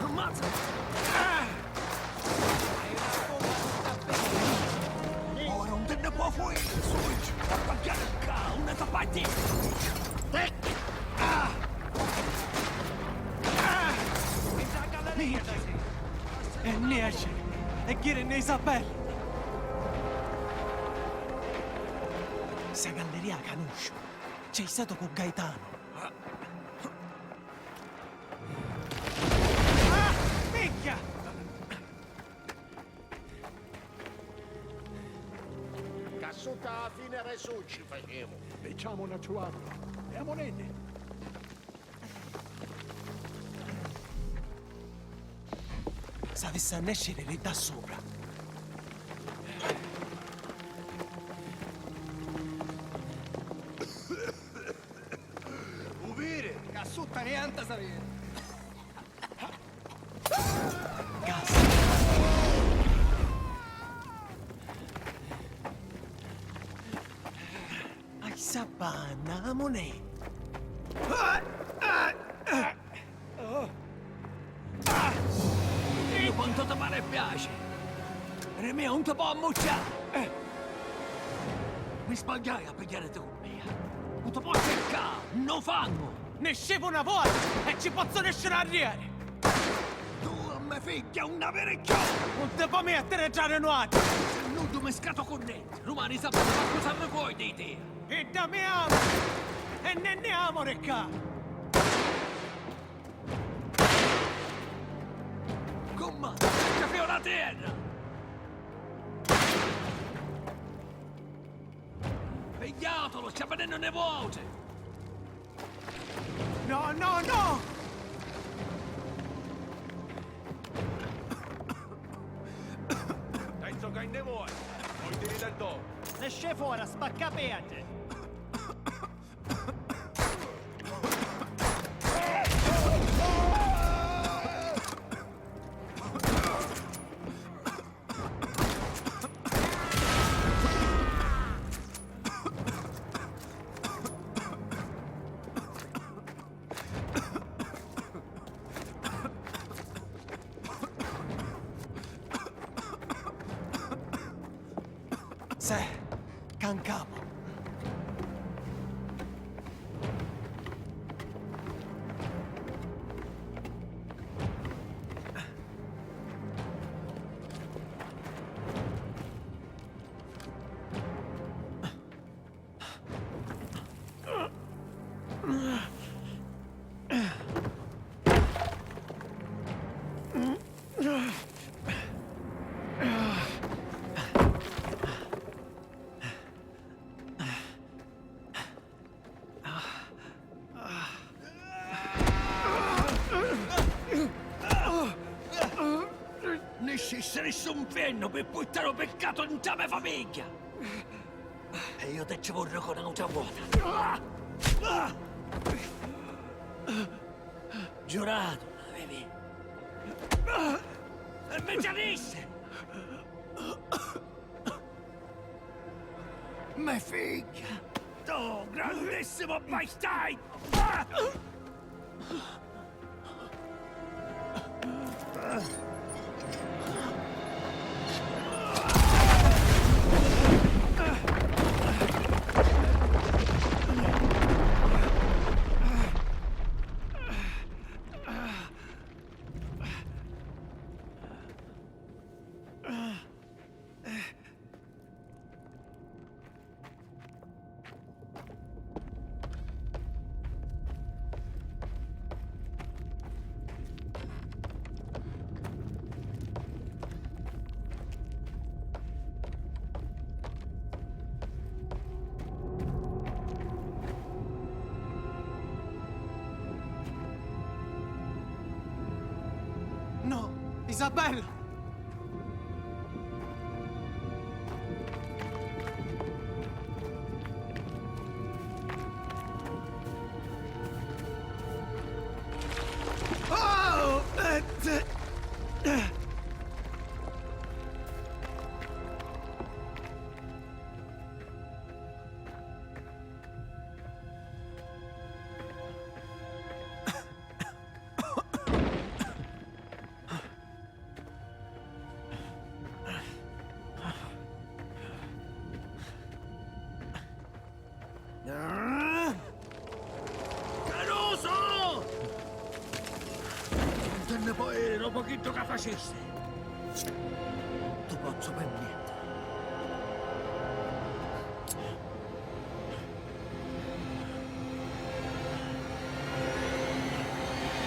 Ammazza! Ora un te ne può fuori, Switch! Pagare ca, una tapati! Minchia! E niente! E ghiri Isabella! Sta galleria la canusciu! C'è statu cu Gaetano! Ah! Minchia! Ca sutta a fine re su ci facemu. Diciamo una ciuatta. E a monete? S'avissi a nesciri di ddà supra. U viri? Ca sutta niente sa viri. Gas. Ai sabanna, amunè. Io quanto ti pare piace. Re mio, non ti può ammucciare. Mi sbagliai a pigghiariti cu mia. Non ti può cercare, no fango. Nescivu una vota e ci pozzu nesciri arrieri. Tu a me figghia non avere chiù. Non ti può mettere già nuoto. Se non tu mi scatto con niente. Rumani sapete qualcosa ricordi di te. E dammi amo. E ne ne amo, Ricca. Comma, ti fio la terra! Pigliatelo, ci avvenendo ne vuote! No, no, no! Penso che ne vuoi! Poi ti ridal do! Nesce fora, spacca pete! Seh, cancamo. Niscissiri stu nfernu pi purtari u piccatu nta me famigghia! E iu ti ci vurru cu n'autra vota! Giuratu l'avevi! E mi tradissi! Me figghia! Tu grandissimu bastardu! No, Isabella! Oh! Eh, eh, eh. Caruso! Nun ti nni pò iri dopu chiddu ca facisti! Nun ti pozzu pirmèttiri.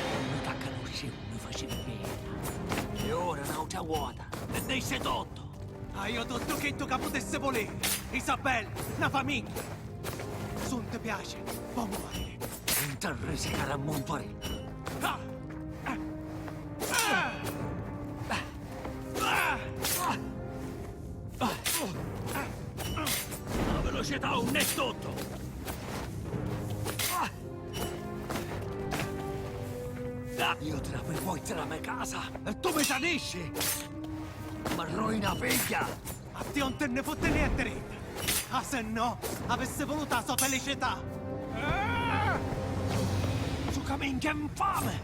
Quannu t'accanusciu mi facivi pena. E ora n'autra vota mi dissi tuttu. Haiu tuttu chiddu ca putissi vuliri. Isabella, na famigghia. S'un ti piaci, po' muoriri. Nun t'arrisicari a munturina. Ah! Ah! Ah! Ah! Ah! La velocità nun è tuttu! Io ti la fui fuori dalla mia casa e tu mi tradisci! Ma ruina figlia! A tia non ti ne fotte niente, Rita! Ah, se no, avessi voluto la sua felicità! Su caminchia infame!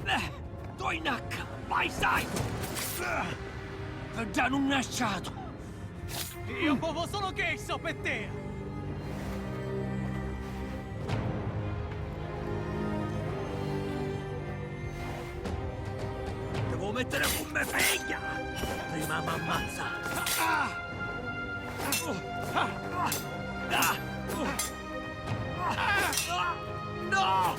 Eh, tu in H, vai, sai! Eh, già non nasciato! Io provo solo questo per te! Devo mettere con me figlia! Prima m'ammazza! Ah! Ah! Ah! Ah! No!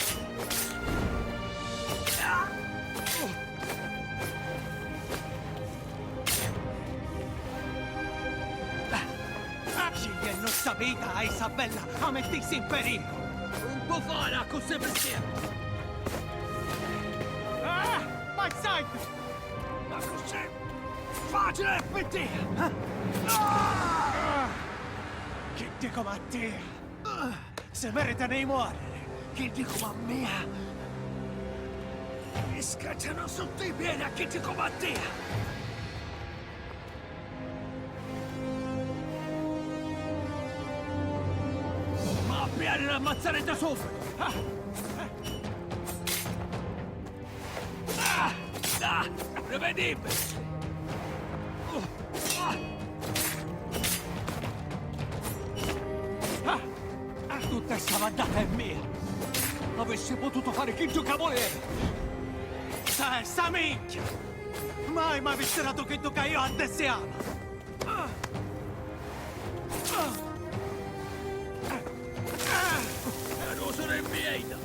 Scegliennu sta vita, a Isabella a mettissi in periculu! Un può fare accussì per te! Ah! Vai, Simon! Accussì facile per te! Ah! Chi dico a te? Si meritanu di muoriri! Chi dicu a mia? Mi scaccianu sottu i piedi a chi dicu a tia! Ma pianila ammazzariti subito! Ah! Ah! Ah! Rivedimi! Ah! Sta vaddata è mia! Avissi pututu fari chiddu ca vulivi! Sta è sta minchia! Mai m'avissi datu chiddu ca iu addisiava! Carusu di Vieita!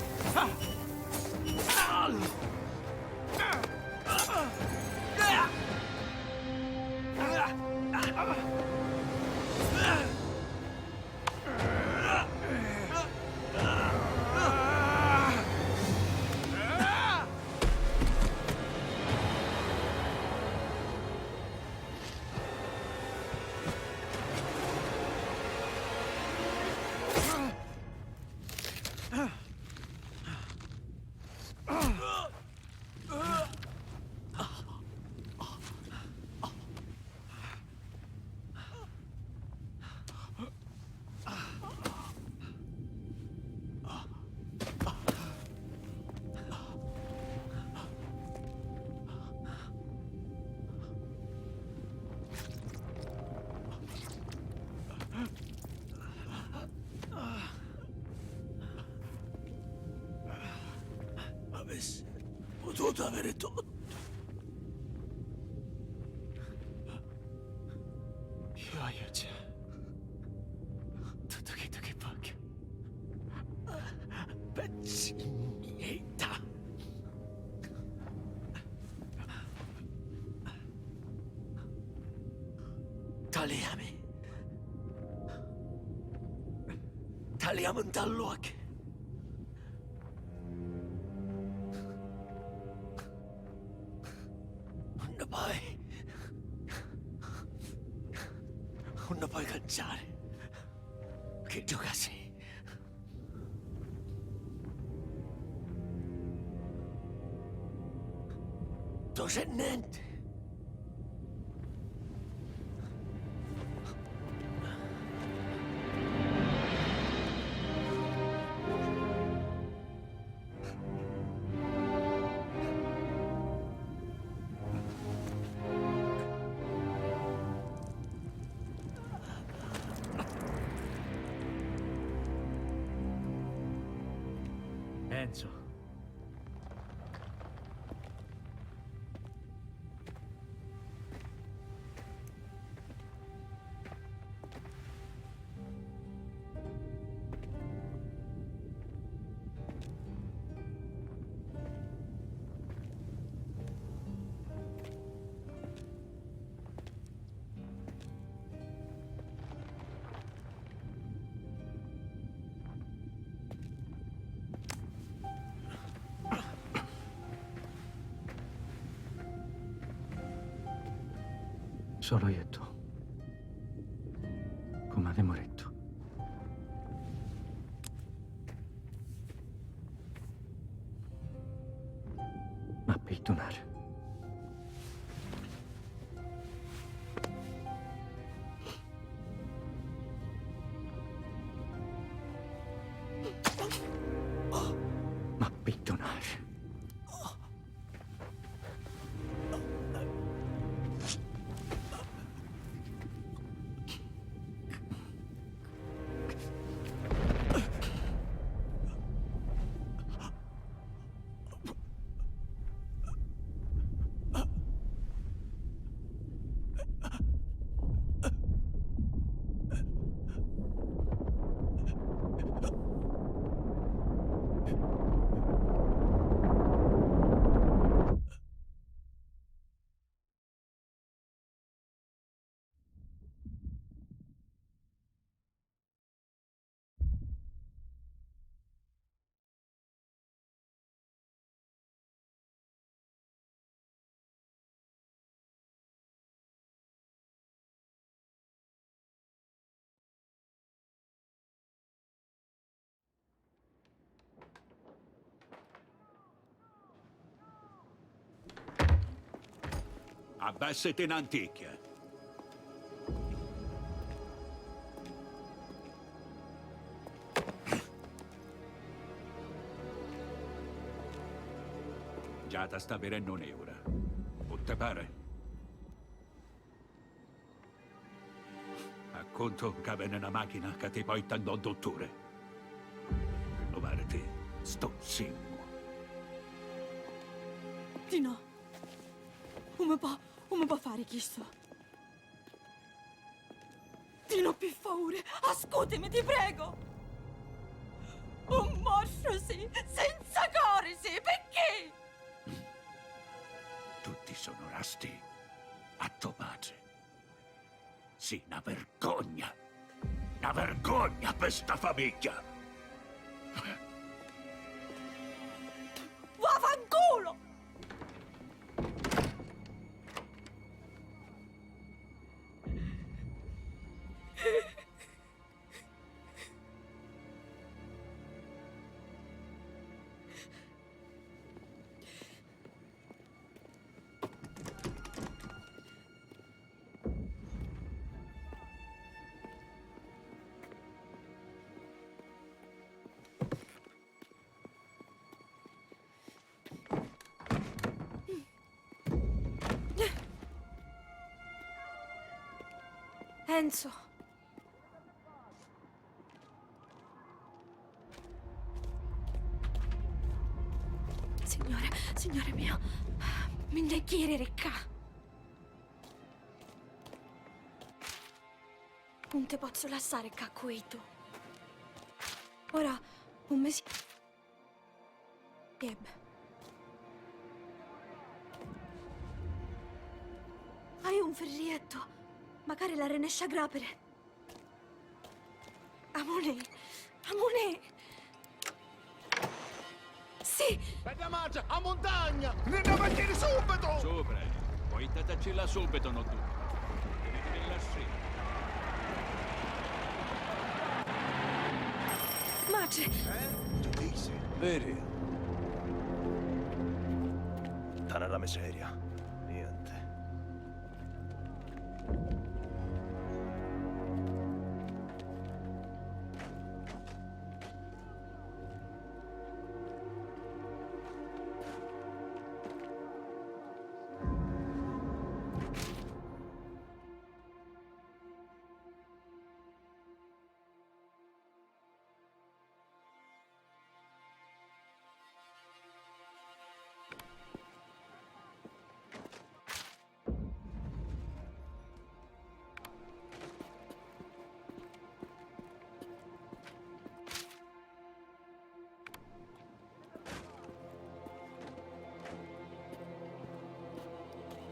Avissi pututu aviri tuttu. Iu haiu già tuttu chiddu chi vogghiu. Pezzi di mierda. Taliami. Taliami nta l'occhi. Unni poi, unni poi canciari chiddu ca si. Tu si nenti. Enzo. Sulu iu e tu, comu avemu dettu. Ma pirdunari. Ma pirdunari. Abbassati n'anticchia. Già ta sta virennu nìura. Nun ti pari? A cuntu ca veni na màchina ca ti porta ndo dutturi. Stu simmu. Di no. Un mi po, un mi po fari chistu. Di no, pi favuri, ascutimi, ti prego! Un mostru si, senza cori si, picchì? Tu ti sonurasti a to matri. Si na vergogna! Na vergogna pi sta famigghia! Vaffanculo! Enzo. Signore, Signore mio, mi nn'hê ghiri di ccà. Nun ti pozzu lassari ccà cu iddu. Ora, un misi. Gab. Haiu un firriettu. Macari l'arrinesci a grapiri. Amunì! Amunì! Sì! Bedda matri, a muntagna! Nn'avìa a jiri subitu! Supra! Purtatacilla subitu, no dubbi! Tiritilla stritta! Matri! Eh? Tu dici? Viri? Tana la miseria. Niente.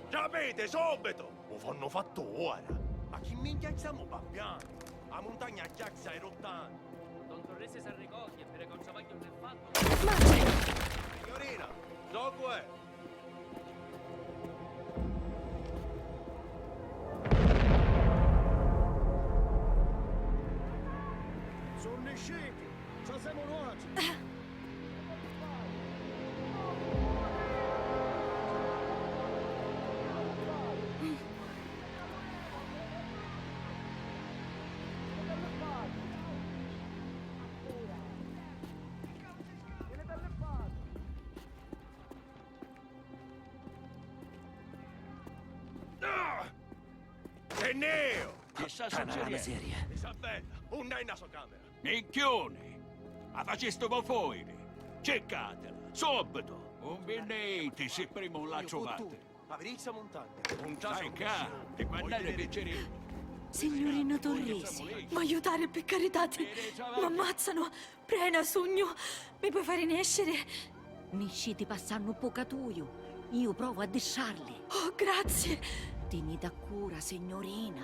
Capiti, subitu! U fonnu fattu ora! Ma chi minchia stamu babbiannu? A muntagna già si è rutta! Don Turrisi s'arricogghia, e pure con travagghiu non è fatto. Signorina, ddocu è? Sunnu nisciuti! Ci semu nuatri! Ah! Tenneu! Chi sta succediennu? Miseria. Isabella, unn'è na so camera? Minchiuni! A facistimu fuiri! Circatila, subitu! Un minniti, si prima un la truvati! Stai ccà, ti guardai li picciriddi! Signurina Turrisi, m'aiutari pi caritati! M'ammazzanu! Prena sugnu! Mi poi fari nesciri? Nisciti passannu u pucatuiu, iu provu a distrarli. Oh, grazie! Tiniti a cura, signurina.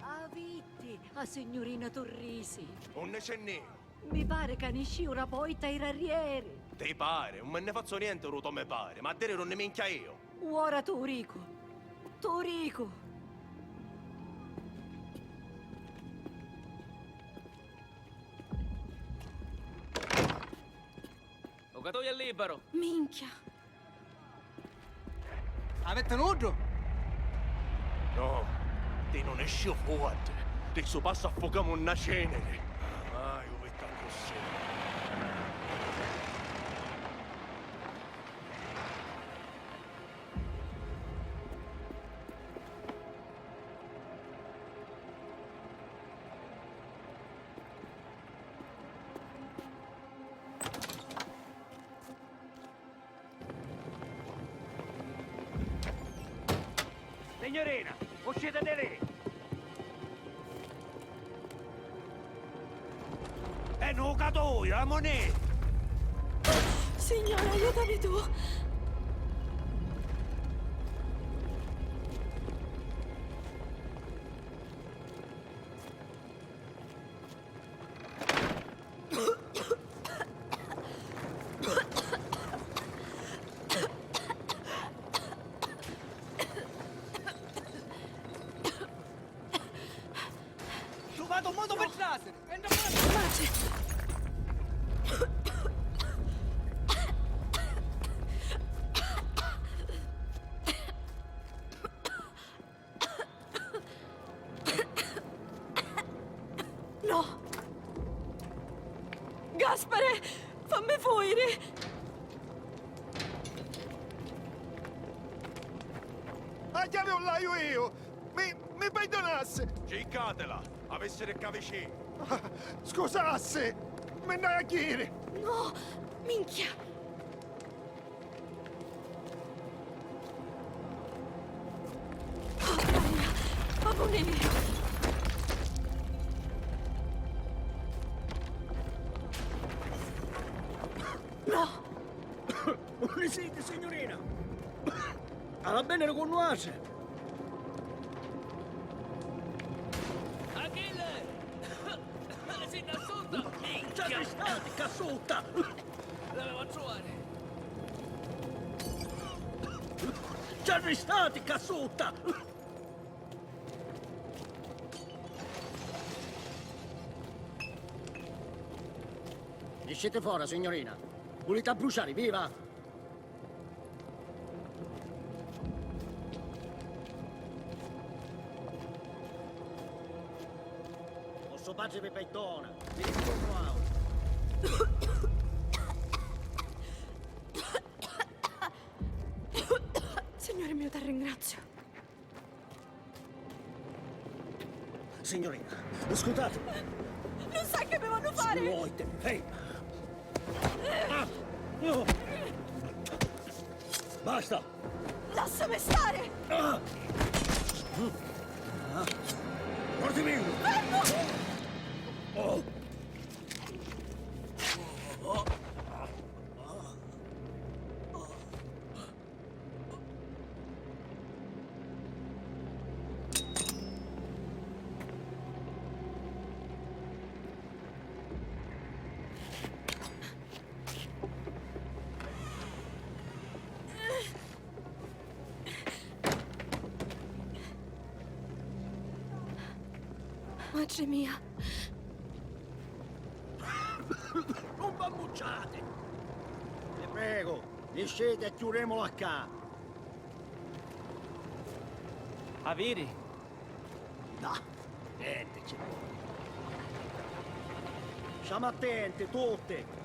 A vitti, a signurina Turrisi. Unni c'è nni? Mi pari ca niscìu ra poita i rarieri. Ti pari? Un mi nni fazzu nienti ru to mi pari, ma a diri ru nni minchia iu. Uora tu ricu. Tu ricu. U catoiu è libero. Minchia. Avete nuddu? No, ti non esci fuori. Ti su passa affucamu nna cenere. Mai u vetta così. Signorina, uscite di lì! E nu catoio, amunì! Signore, aiutami tu! Truvatu un modu pi trasiri! Pace! No! Gaspare, fammi fuiri! A chiavi u laiu iu! Mi, mi pirdunassi! Ciccatela! Avessiri ccà vicinu! Scusassi! Mi nn'haiu a jiri! No! Minchia! Oh, Maria! Amunì! No! Unni siti, signurina? Havi a vèniri cu nuatri! Achille! Si nn'ha sutta! Ci arristati ccà sutta! L'aveva a truvari! Ci arristati ccà sutta! Nisciti fora, signurina! Vuliti abbruciari viva? Vostru patri vi pirdona, vi risponnu autu. Signore mio, t'arringrazio. Signurina, ascutati! Non sai che mi vanno a fare! Muoviti! Ferma! Ah! No! Basta! Lassami stare! Ah! Ah! Guardami! Fermo! Oh! Matri mia. Non v'ammucciati! Vi pregu, nisciti e chiudemula ccà! Aviri? No, nenti ci voli. Stamu attenti, tutti!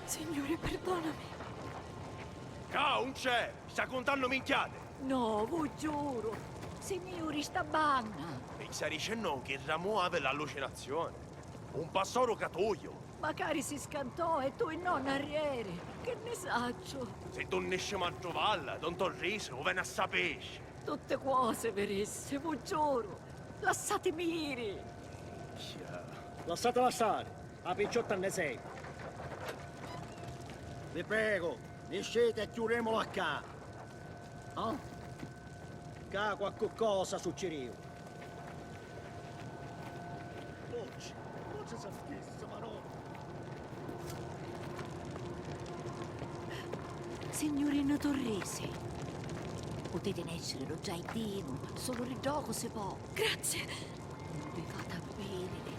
Signore, perdonami. Ccà un c'è! Sta cuntannu minchiati! No, vu giuru! Si mi juri sta banna! Mi sta dicennu chi Ramu havi l'allucinazioni? Un pastoru catuiu! Macari si scantò e tu e no n'arrieri! Chi nni sacciu? Si tu niscimu a truvalla, don Torrisu u veni a sapiri! Tutti cosi virissi, vu giuru! Lassatimi iri! Minchia! Lassatila stari! A picciotta nni semu! Vi pregu, nisciti e chiudemula ccà! Ah? Ccà qualchi cosa succidìu! Oggi, oggi s'ha vistu, ma no! Signurina Torrisi, putiti nesciri lu giardinu, sulu ri ddocu si pò. Grazie! Nun vi fati a vidiri.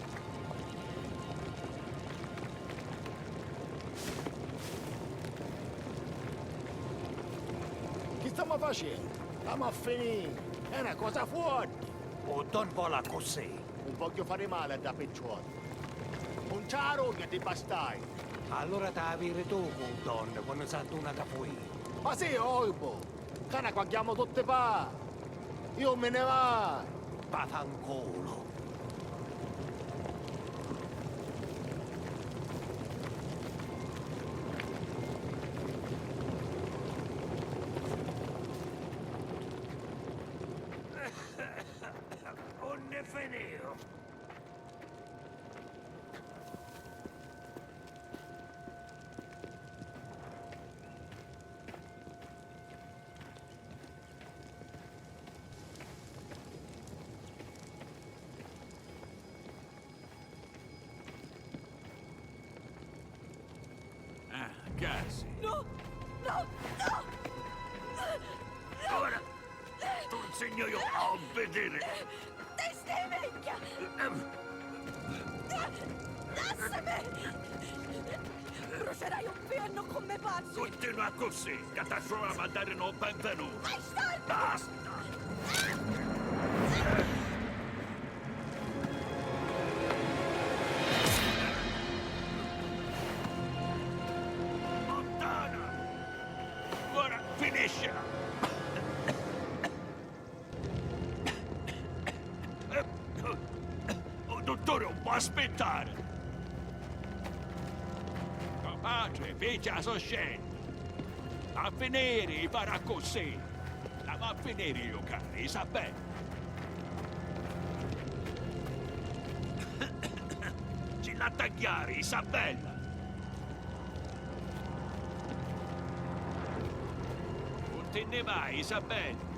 Chi stamu facennu? Stamu a finiri! È na cosa forti! U don voli accussì! Nun vogghiu fari mali a dda picciotta! Nun ci arrugna di bastai! Allura t'ha a viri tu cu u don quannu s'adduna ca fuiu! Ma si orbu! Cana, quagghiamo tutti pa... Io mi ne va! Vaffanculo! Unni finìu? Ah, casi. No! No! No! Ora t'u nsignu iu a obbidiri! Testa di minchia! Lassami! Brucerai u nfiernu cu me patri! Cuntinua accussì, ca t'attruvemu a dari nu benvenutu! Bastardu! Basta! Lontana! Ora finiscila! U dutturi un pò aspittari! To patri pigghia a so scelta! A finiri i fari accussì! La va a finiri, iu cari, Isabella! Ci l'ha tagghiari, Isabella! Nun ti nni vai, Isabella!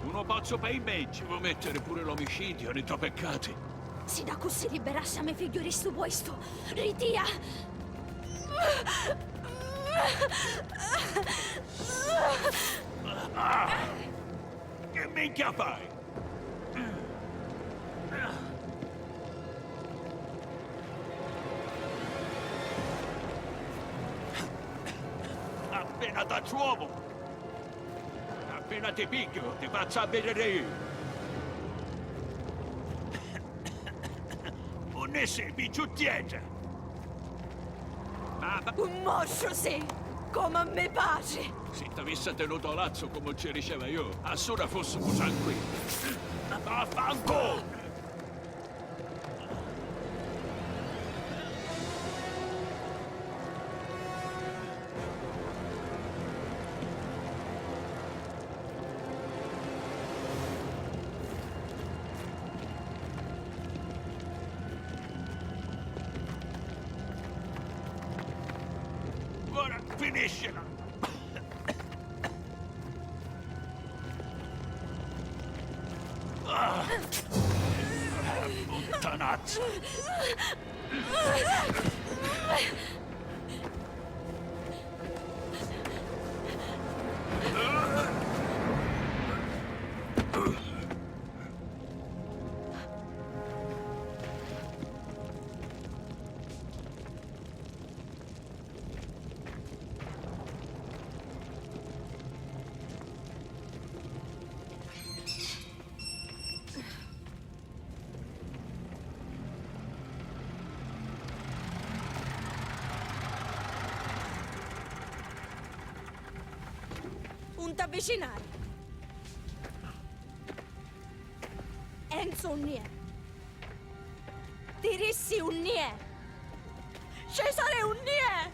Unu pozzu pei mei! Ci vo' mettiri puru l'omicidiu ni to peccati! Si d'accussì libberassi a me figghiu ri stu puestu! Ritia! Ah! Chi minchia fai? Appena t'attrovu, appena ti pigghiu, ti fazzu avvidiri iu. Unni si, picciuttedda? Ma, ma... Un mosciu si, comu a me patri! Si t'avissi tenutu o lazzu comu ci diceva iu, assura fussimu tranquilli. Vaffanculu! Ora finiscila! Ah! Puttanazza! Un t'avvicinari. Enzo, unni è? Ti rissi unni è? Cesare, unni è?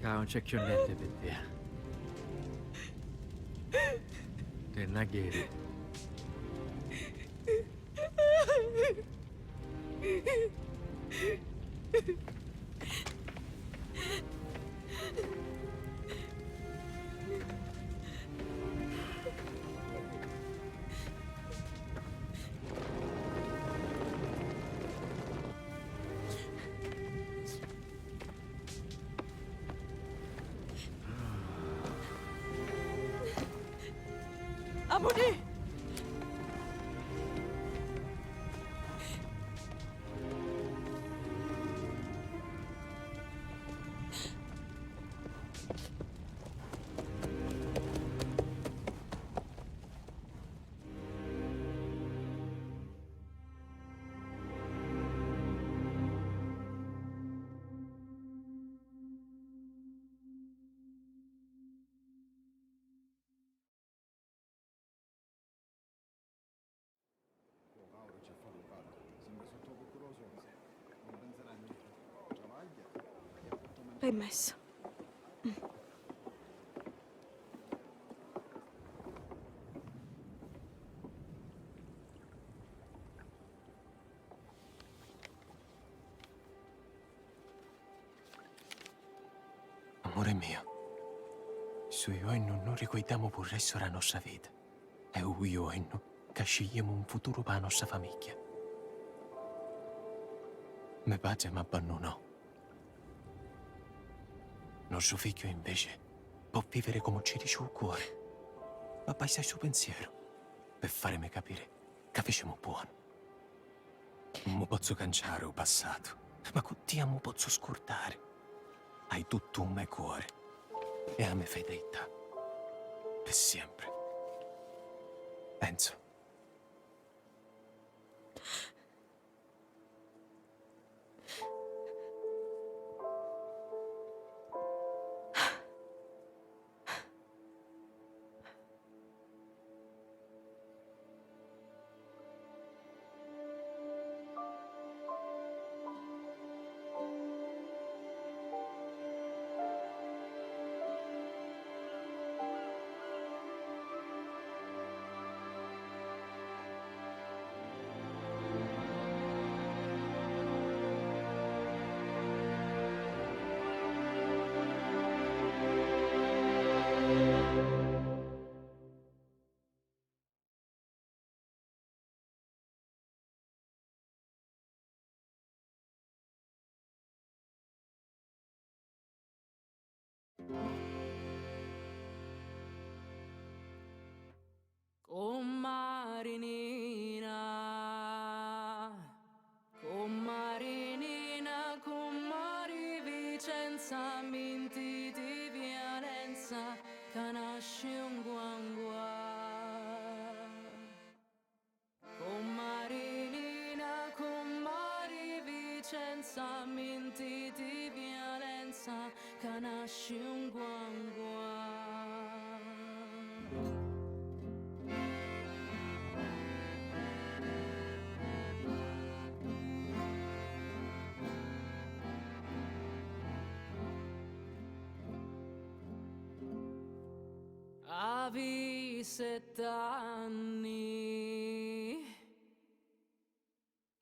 Ca nun c'è cchiù nenti pi tia. Ti nna ghiri. Amunì! È messa. Amore mio, su iu e nunnu ricuiddamu pu restu ra nostra vita. E u iu e nu ca scigliemu un futuru pa a nostra famigghia. Me patri m'abbannunò. Nostru figghiu invece pò vivere comu ci dici u cuore. M'abbaistai stu pinsieru pe farimi capire ca ficimu buonu. Nun mu pozzu canciari u passatu, ma cu tia mu pozzu scurdari. Hai tuttu u me cuore e a me fedeltà. Pe siempre. Enzo. Cummari Nina, cummari Nina, cummari Vicenza, mintiti violenza ca nasci un guanguà. Cummari Nina, cummari Vicenza, mintiti violenza ca nasci un guanguà. Avi sett'anni.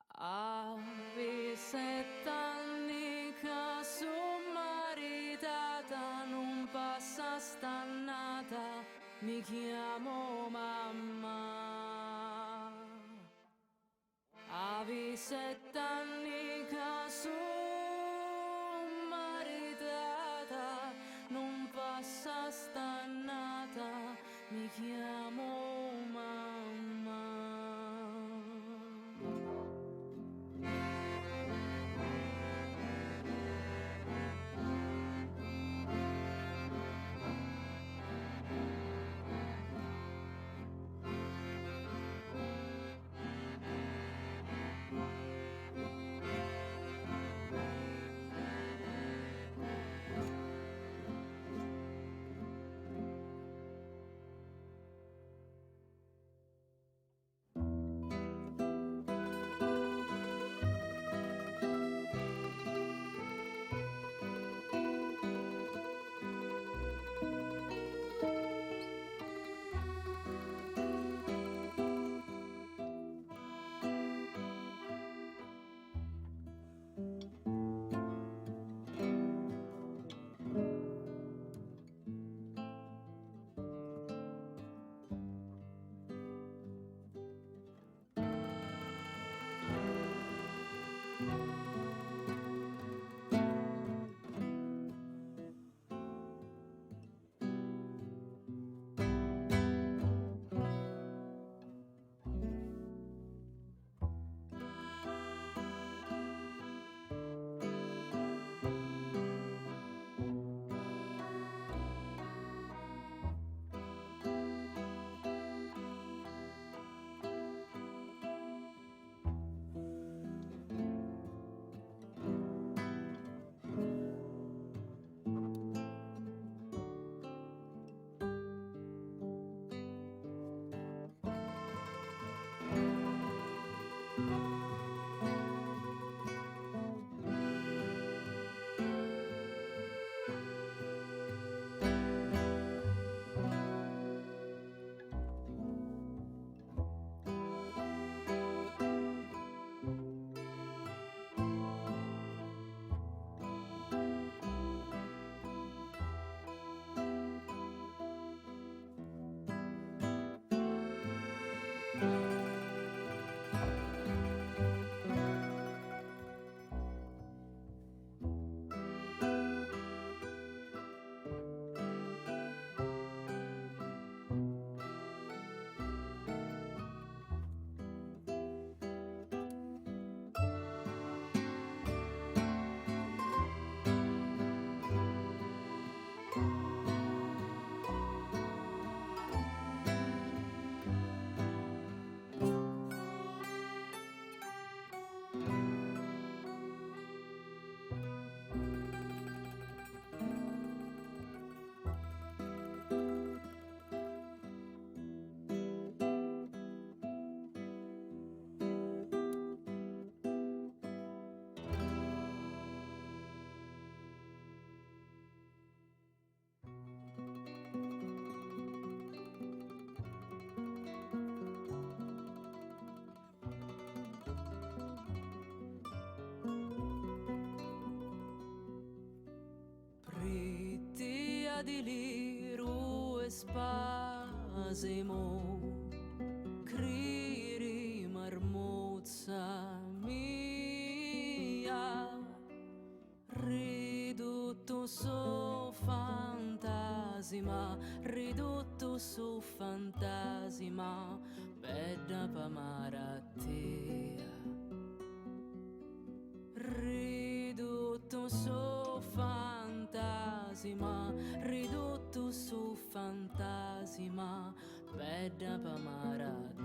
Avi sett'anni ca su maritata, nun passa st'annata, mi chiamo mamma. Avi sett'anni ca su maritata, nun passa st'annata, mi chiamo mamma. diliru e spasimu, criri marmuzza mia, riduttu su fantasima, riduttu su fantasima, bedda pa marattia. Riduttu su fantasima, riduttu su fantasima, bedda pa marattia.